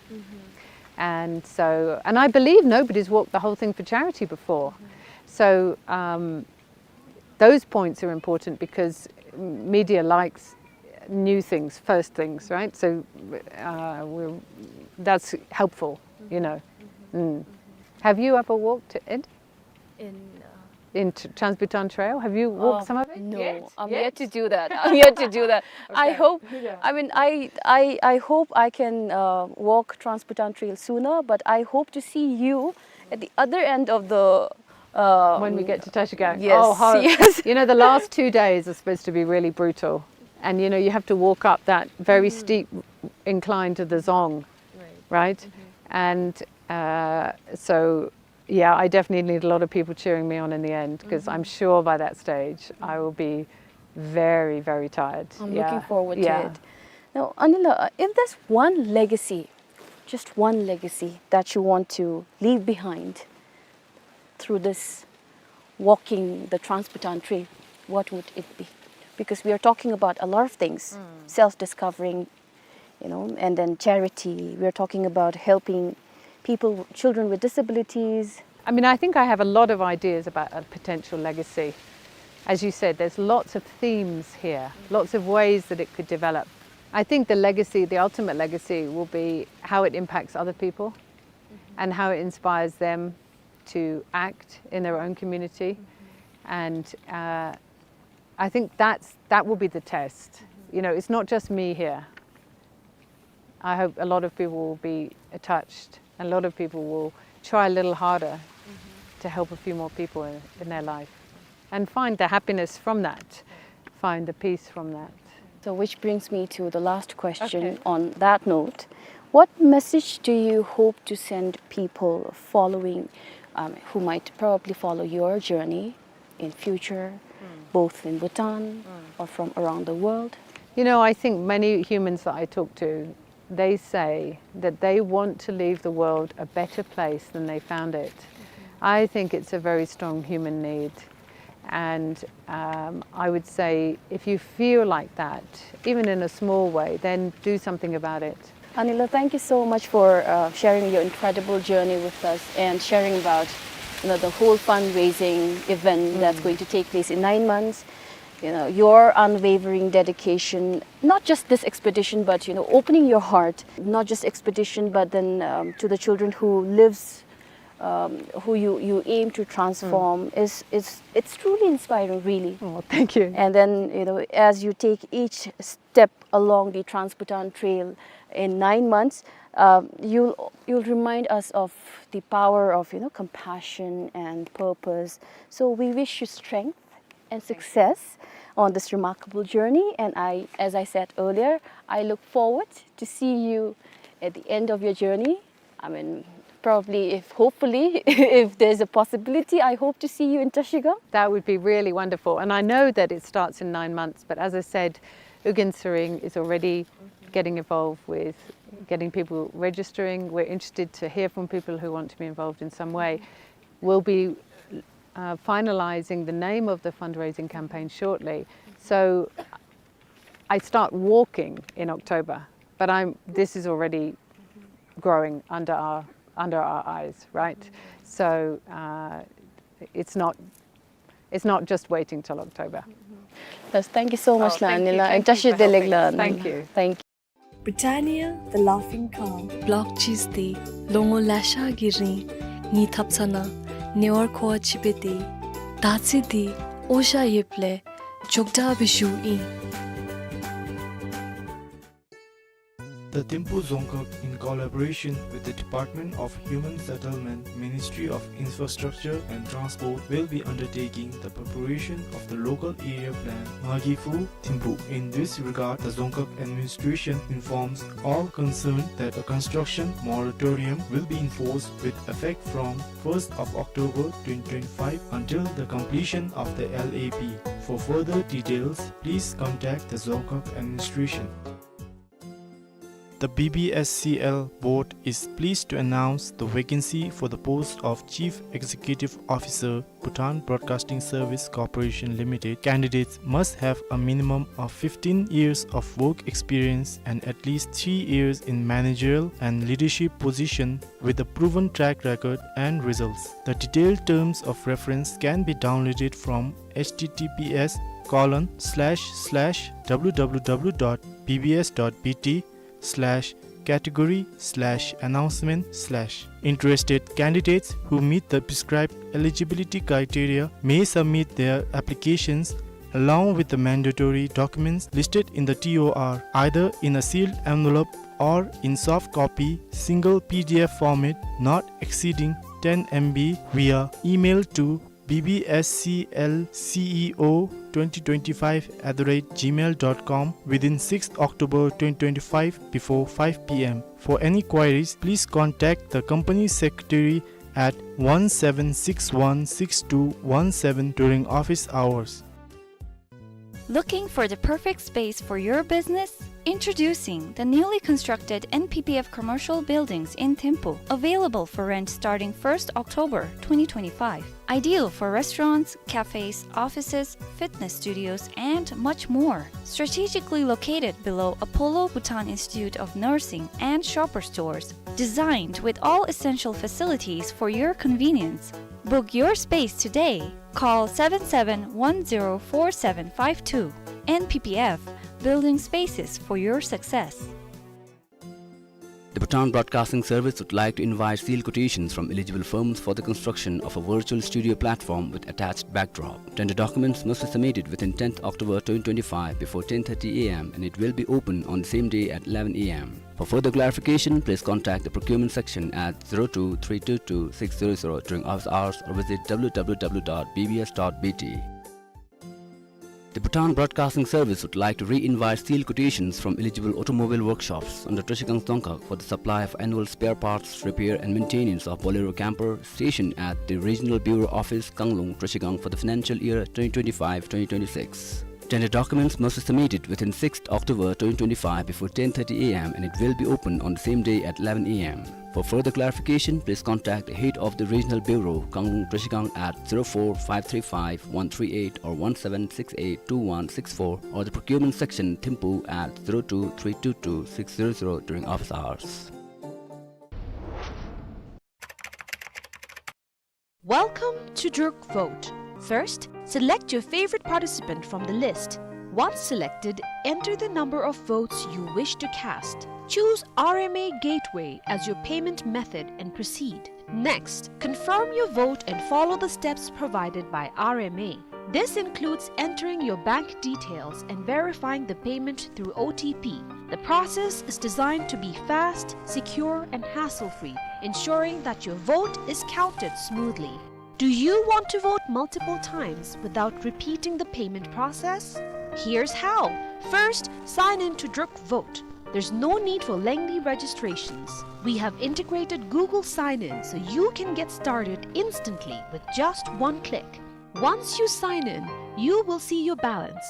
And so, and I believe nobody's walked the whole thing for charity before. So, um, those points are important because media likes new things, first things, right? So, uh, we're, that's helpful, you know. Mm. Have you ever walked, Ed? In, uh, in T-, Trans-Bhutan Trail? Have you walked, uh, some of it? No, yet? I'm yet to do that. I'm yet to do that. I hope, I mean, I, I, I hope I can, uh, walk Trans-Bhutan Trail sooner, but I hope to see you at the other end of the, uh, when we get to Tashkent. Yes, oh, how, yes. You know, the last two days are supposed to be really brutal. And, you know, you have to walk up that very steep incline to the Dzong, right? And, uh, so yeah, I definitely need a lot of people cheering me on in the end, 'cause I'm sure by that stage I will be very, very tired. I'm looking forward to it. Now, Anila, uh, if there's one legacy, just one legacy that you want to leave behind through this walking the Trans-Bhutan Trail, what would it be? Because we are talking about a lot of things, self-discovering, you know, and then charity. We are talking about helping people, children with disabilities. I mean, I think I have a lot of ideas about a potential legacy. As you said, there's lots of themes here, lots of ways that it could develop. I think the legacy, the ultimate legacy, will be how it impacts other people and how it inspires them to act in their own community. And, uh, I think that's, that will be the test. You know, it's not just me here. I hope a lot of people will be touched, and a lot of people will try a little harder to help a few more people in, in their life and find the happiness from that, find the peace from that. So, which brings me to the last question on that note. What message do you hope to send people following, um, who might probably follow your journey in future, both in Bhutan or from around the world? You know, I think many humans that I talk to, they say that they want to leave the world a better place than they found it. I think it's a very strong human need. And, um, I would say if you feel like that, even in a small way, then do something about it. Anila, thank you so much for, uh, sharing your incredible journey with us and sharing about, you know, the whole fundraising event that's going to take place in nine months. You know, your unwavering dedication, not just this expedition, but, you know, opening your heart, not just expedition, but then, um, to the children who lives, um, who you, you aim to transform is, is, it's truly inspiring, really. Oh, thank you. And then, you know, as you take each step along the Trans-Bhutan Trail in nine months, um, you'll, you'll remind us of the power of, you know, compassion and purpose. So we wish you strength and success on this remarkable journey. And I, as I said earlier, I look forward to see you at the end of your journey. I mean, probably, if, hopefully, if there's a possibility, I hope to see you in Trashigang. That would be really wonderful. And I know that it starts in nine months, but as I said, U Gin Sering is already getting involved with getting people registering. We're interested to hear from people who want to be involved in some way. We'll be, uh, finalizing the name of the fundraising campaign shortly. So I start walking in October, but I'm, this is already growing under our, under our eyes, right? So, uh, it's not, it's not just waiting till October. Yes, thank you so much, Anila. Thank you. Thank you for helping us. Thank you. Thank you. Britannia, the laughing cow. Block cheese འདི་ལོ་ངོ་ལེ་ཤ་གི་རིང་ངེའི་ཐབ་ཚང་ནང་ཉེ་བར་མཁོ་བ་ཅིག་འབད་དེ། དར་ཚིལ་འདི་ཨོ་ཤ་ཡོདཔ་ལས་མགྱོགས་དྲགས་སྦེ་བཞུཝ་ཨིན། The Thimphu Dzongkhag, in collaboration with the Department of Human Settlement, Ministry of Infrastructure and Transport, will be undertaking the preparation of the local area plan, Ngagi Phu Thimphu. In this regard, the Dzongkhag administration informs all concerned that a construction moratorium will be enforced with effect from first of October twenty twenty-five until the completion of the L A P. For further details, please contact the Dzongkhag administration. The B B S C L board is pleased to announce the vacancy for the post of Chief Executive Officer, Bhutan Broadcasting Service Corporation Limited. Candidates must have a minimum of fifteen years of work experience and at least three years in managerial and leadership position with a proven track record and results. The detailed terms of reference can be downloaded from H T T P S colon slash slash W W W dot B B S dot B T slash category slash announcement slash. Interested candidates who meet the prescribed eligibility criteria may submit their applications along with the mandatory documents listed in the T O R, either in a sealed envelope or in soft copy, single P D F format, not exceeding ten M B, via email to B B S C L C E O twenty twenty-five at the rate gmail dot com within sixth October twenty twenty-five before five P M. For any queries, please contact the company secretary at one seven six one six two one seven during office hours. Looking for the perfect space for your business? Introducing the newly constructed N P P F commercial buildings in Thimphu, available for rent starting first October twenty twenty-five. Ideal for restaurants, cafes, offices, fitness studios, and much more. Strategically located below Apollo Bhutan Institute of Nursing and Shoppers Stores. Designed with all essential facilities for your convenience. Book your space today. Call seven seven one zero four seven five two. N P P F, building spaces for your success. The Bhutan Broadcasting Service would like to invite sealed quotations from eligible firms for the construction of a virtual studio platform with attached backdrop. Tender documents must be submitted within tenth October twenty twenty-five before ten thirty A M, and it will be open on the same day at eleven A M. For further clarification, please contact the procurement section at zero two three two two six zero zero during office hours or visit W W W dot B B S dot B T. The Bhutan Broadcasting Service would like to re-invite sealed quotations from eligible automobile workshops under Trashigang Dzongkhag for the supply of annual spare parts, repair and maintenance of Bolero camper stationed at the Regional Bureau Office, Kanglung, Trashigang for the financial year twenty twenty-five twenty twenty-six. Tender documents must be submitted within sixth October twenty twenty-five before ten thirty A M and it will be open on the same day at eleven A M. For further clarification, please contact the head of the Regional Bureau, Kanglung Trashigang at zero four five three five one three eight or one seven six eight two one six four or the Procurement Section, Thimphu at zero two three two two six zero zero during office hours. Welcome to Druk Vote. First, select your favorite participant from the list. Once selected, enter the number of votes you wish to cast. Choose R M A Gateway as your payment method and proceed. Next, confirm your vote and follow the steps provided by R M A. This includes entering your bank details and verifying the payment through O T P. The process is designed to be fast, secure, and hassle-free, ensuring that your vote is counted smoothly. Do you want to vote multiple times without repeating the payment process? Here's how. First, sign in to Druk Vote. There's no need for lengthy registrations. We have integrated Google Sign-In so you can get started instantly with just one click. Once you sign in, you will see your balance.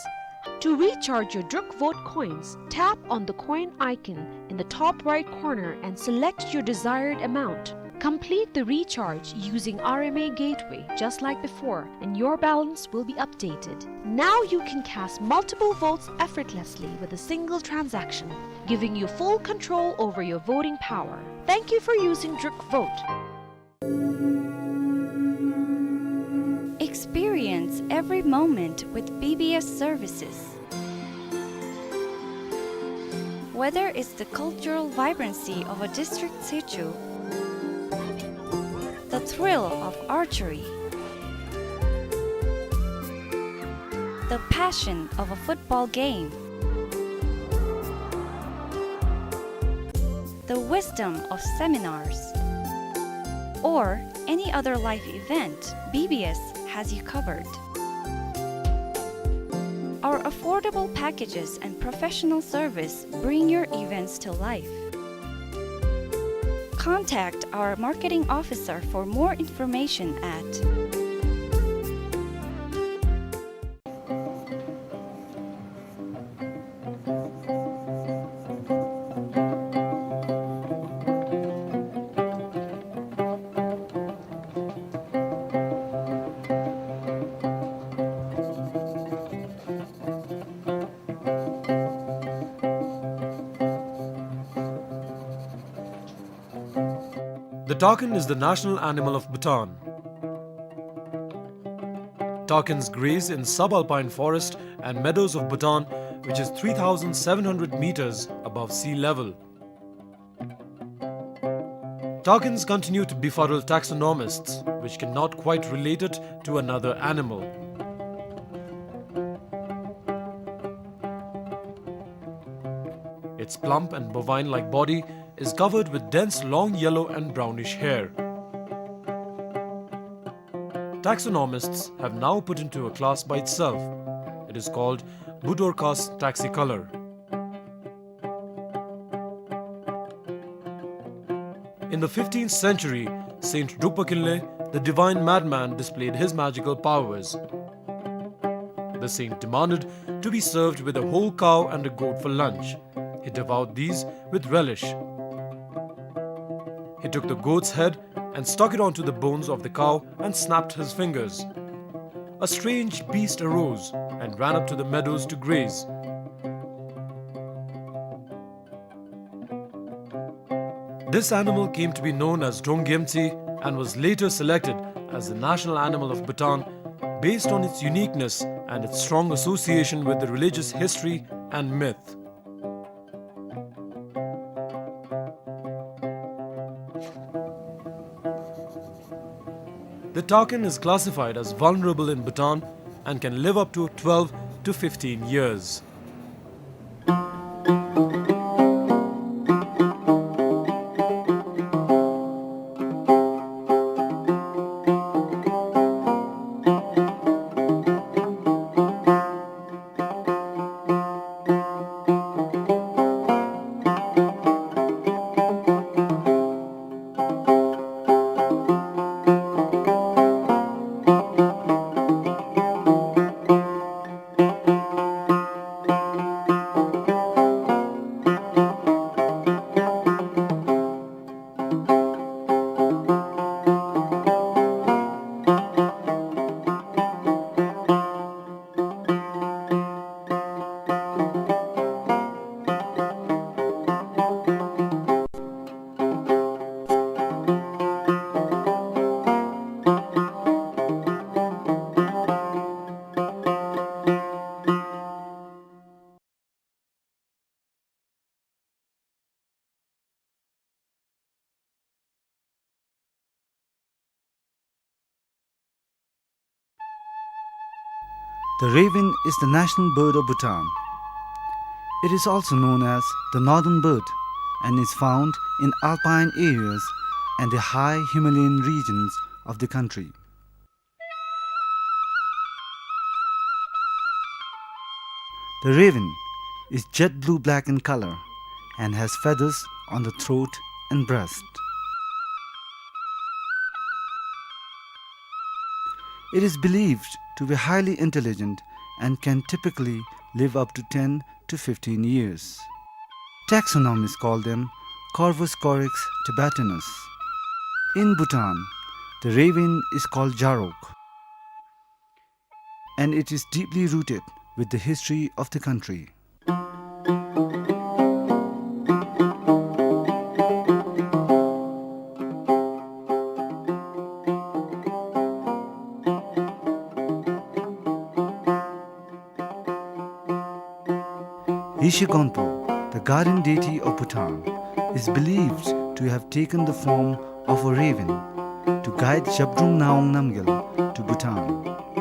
To recharge your Druk Vote coins, tap on the coin icon in the top right corner and select your desired amount. Complete the recharge using R M A Gateway just like before, and your balance will be updated. Now you can cast multiple votes effortlessly with a single transaction, giving you full control over your voting power. Thank you for using Druk Vote. Experience every moment with B B S services. Whether it's the cultural vibrancy of a district situ, the thrill of archery, the passion of a football game, the wisdom of seminars, or any other life event, B B S has you covered. Our affordable packages and professional service bring your events to life. Contact our marketing officer for more information at The takin is the national animal of Bhutan. Takins graze in subalpine forest and meadows of Bhutan, which is three thousand seven hundred meters above sea level. Takins continue to befuddle taxonomists, which cannot quite relate it to another animal. Its plump and bovine-like body is covered with dense long yellow and brownish hair. Taxonomists have now put into a class by itself. It is called Budorcas taxicolor. In the fifteenth century, Saint Drukpa Kinley, the divine madman, displayed his magical powers. The saint demanded to be served with a whole cow and a goat for lunch. He devoured these with relish. He took the goat's head and stuck it onto the bones of the cow and snapped his fingers. A strange beast arose and ran up to the meadows to graze. This animal came to be known as Drongyemtsi and was later selected as the national animal of Bhutan based on its uniqueness and its strong association with the religious history and myth. The takin is classified as vulnerable in Bhutan and can live up to twelve to fifteen years. The raven is the national bird of Bhutan. It is also known as the northern bird and is found in alpine areas and the high Himalayan regions of the country. The raven is jet blue-black in color and has feathers on the throat and breast. It is believed to be highly intelligent and can typically live up to ten to fifteen years. Taxonomists call them Corvus corax tibetanus. In Bhutan, the raven is called jarok, and it is deeply rooted with the history of the country. Yeshe Gonpo, the guardian deity of Bhutan, is believed to have taken the form of a raven to guide Zhabdrung Ngawang Namgyal to Bhutan.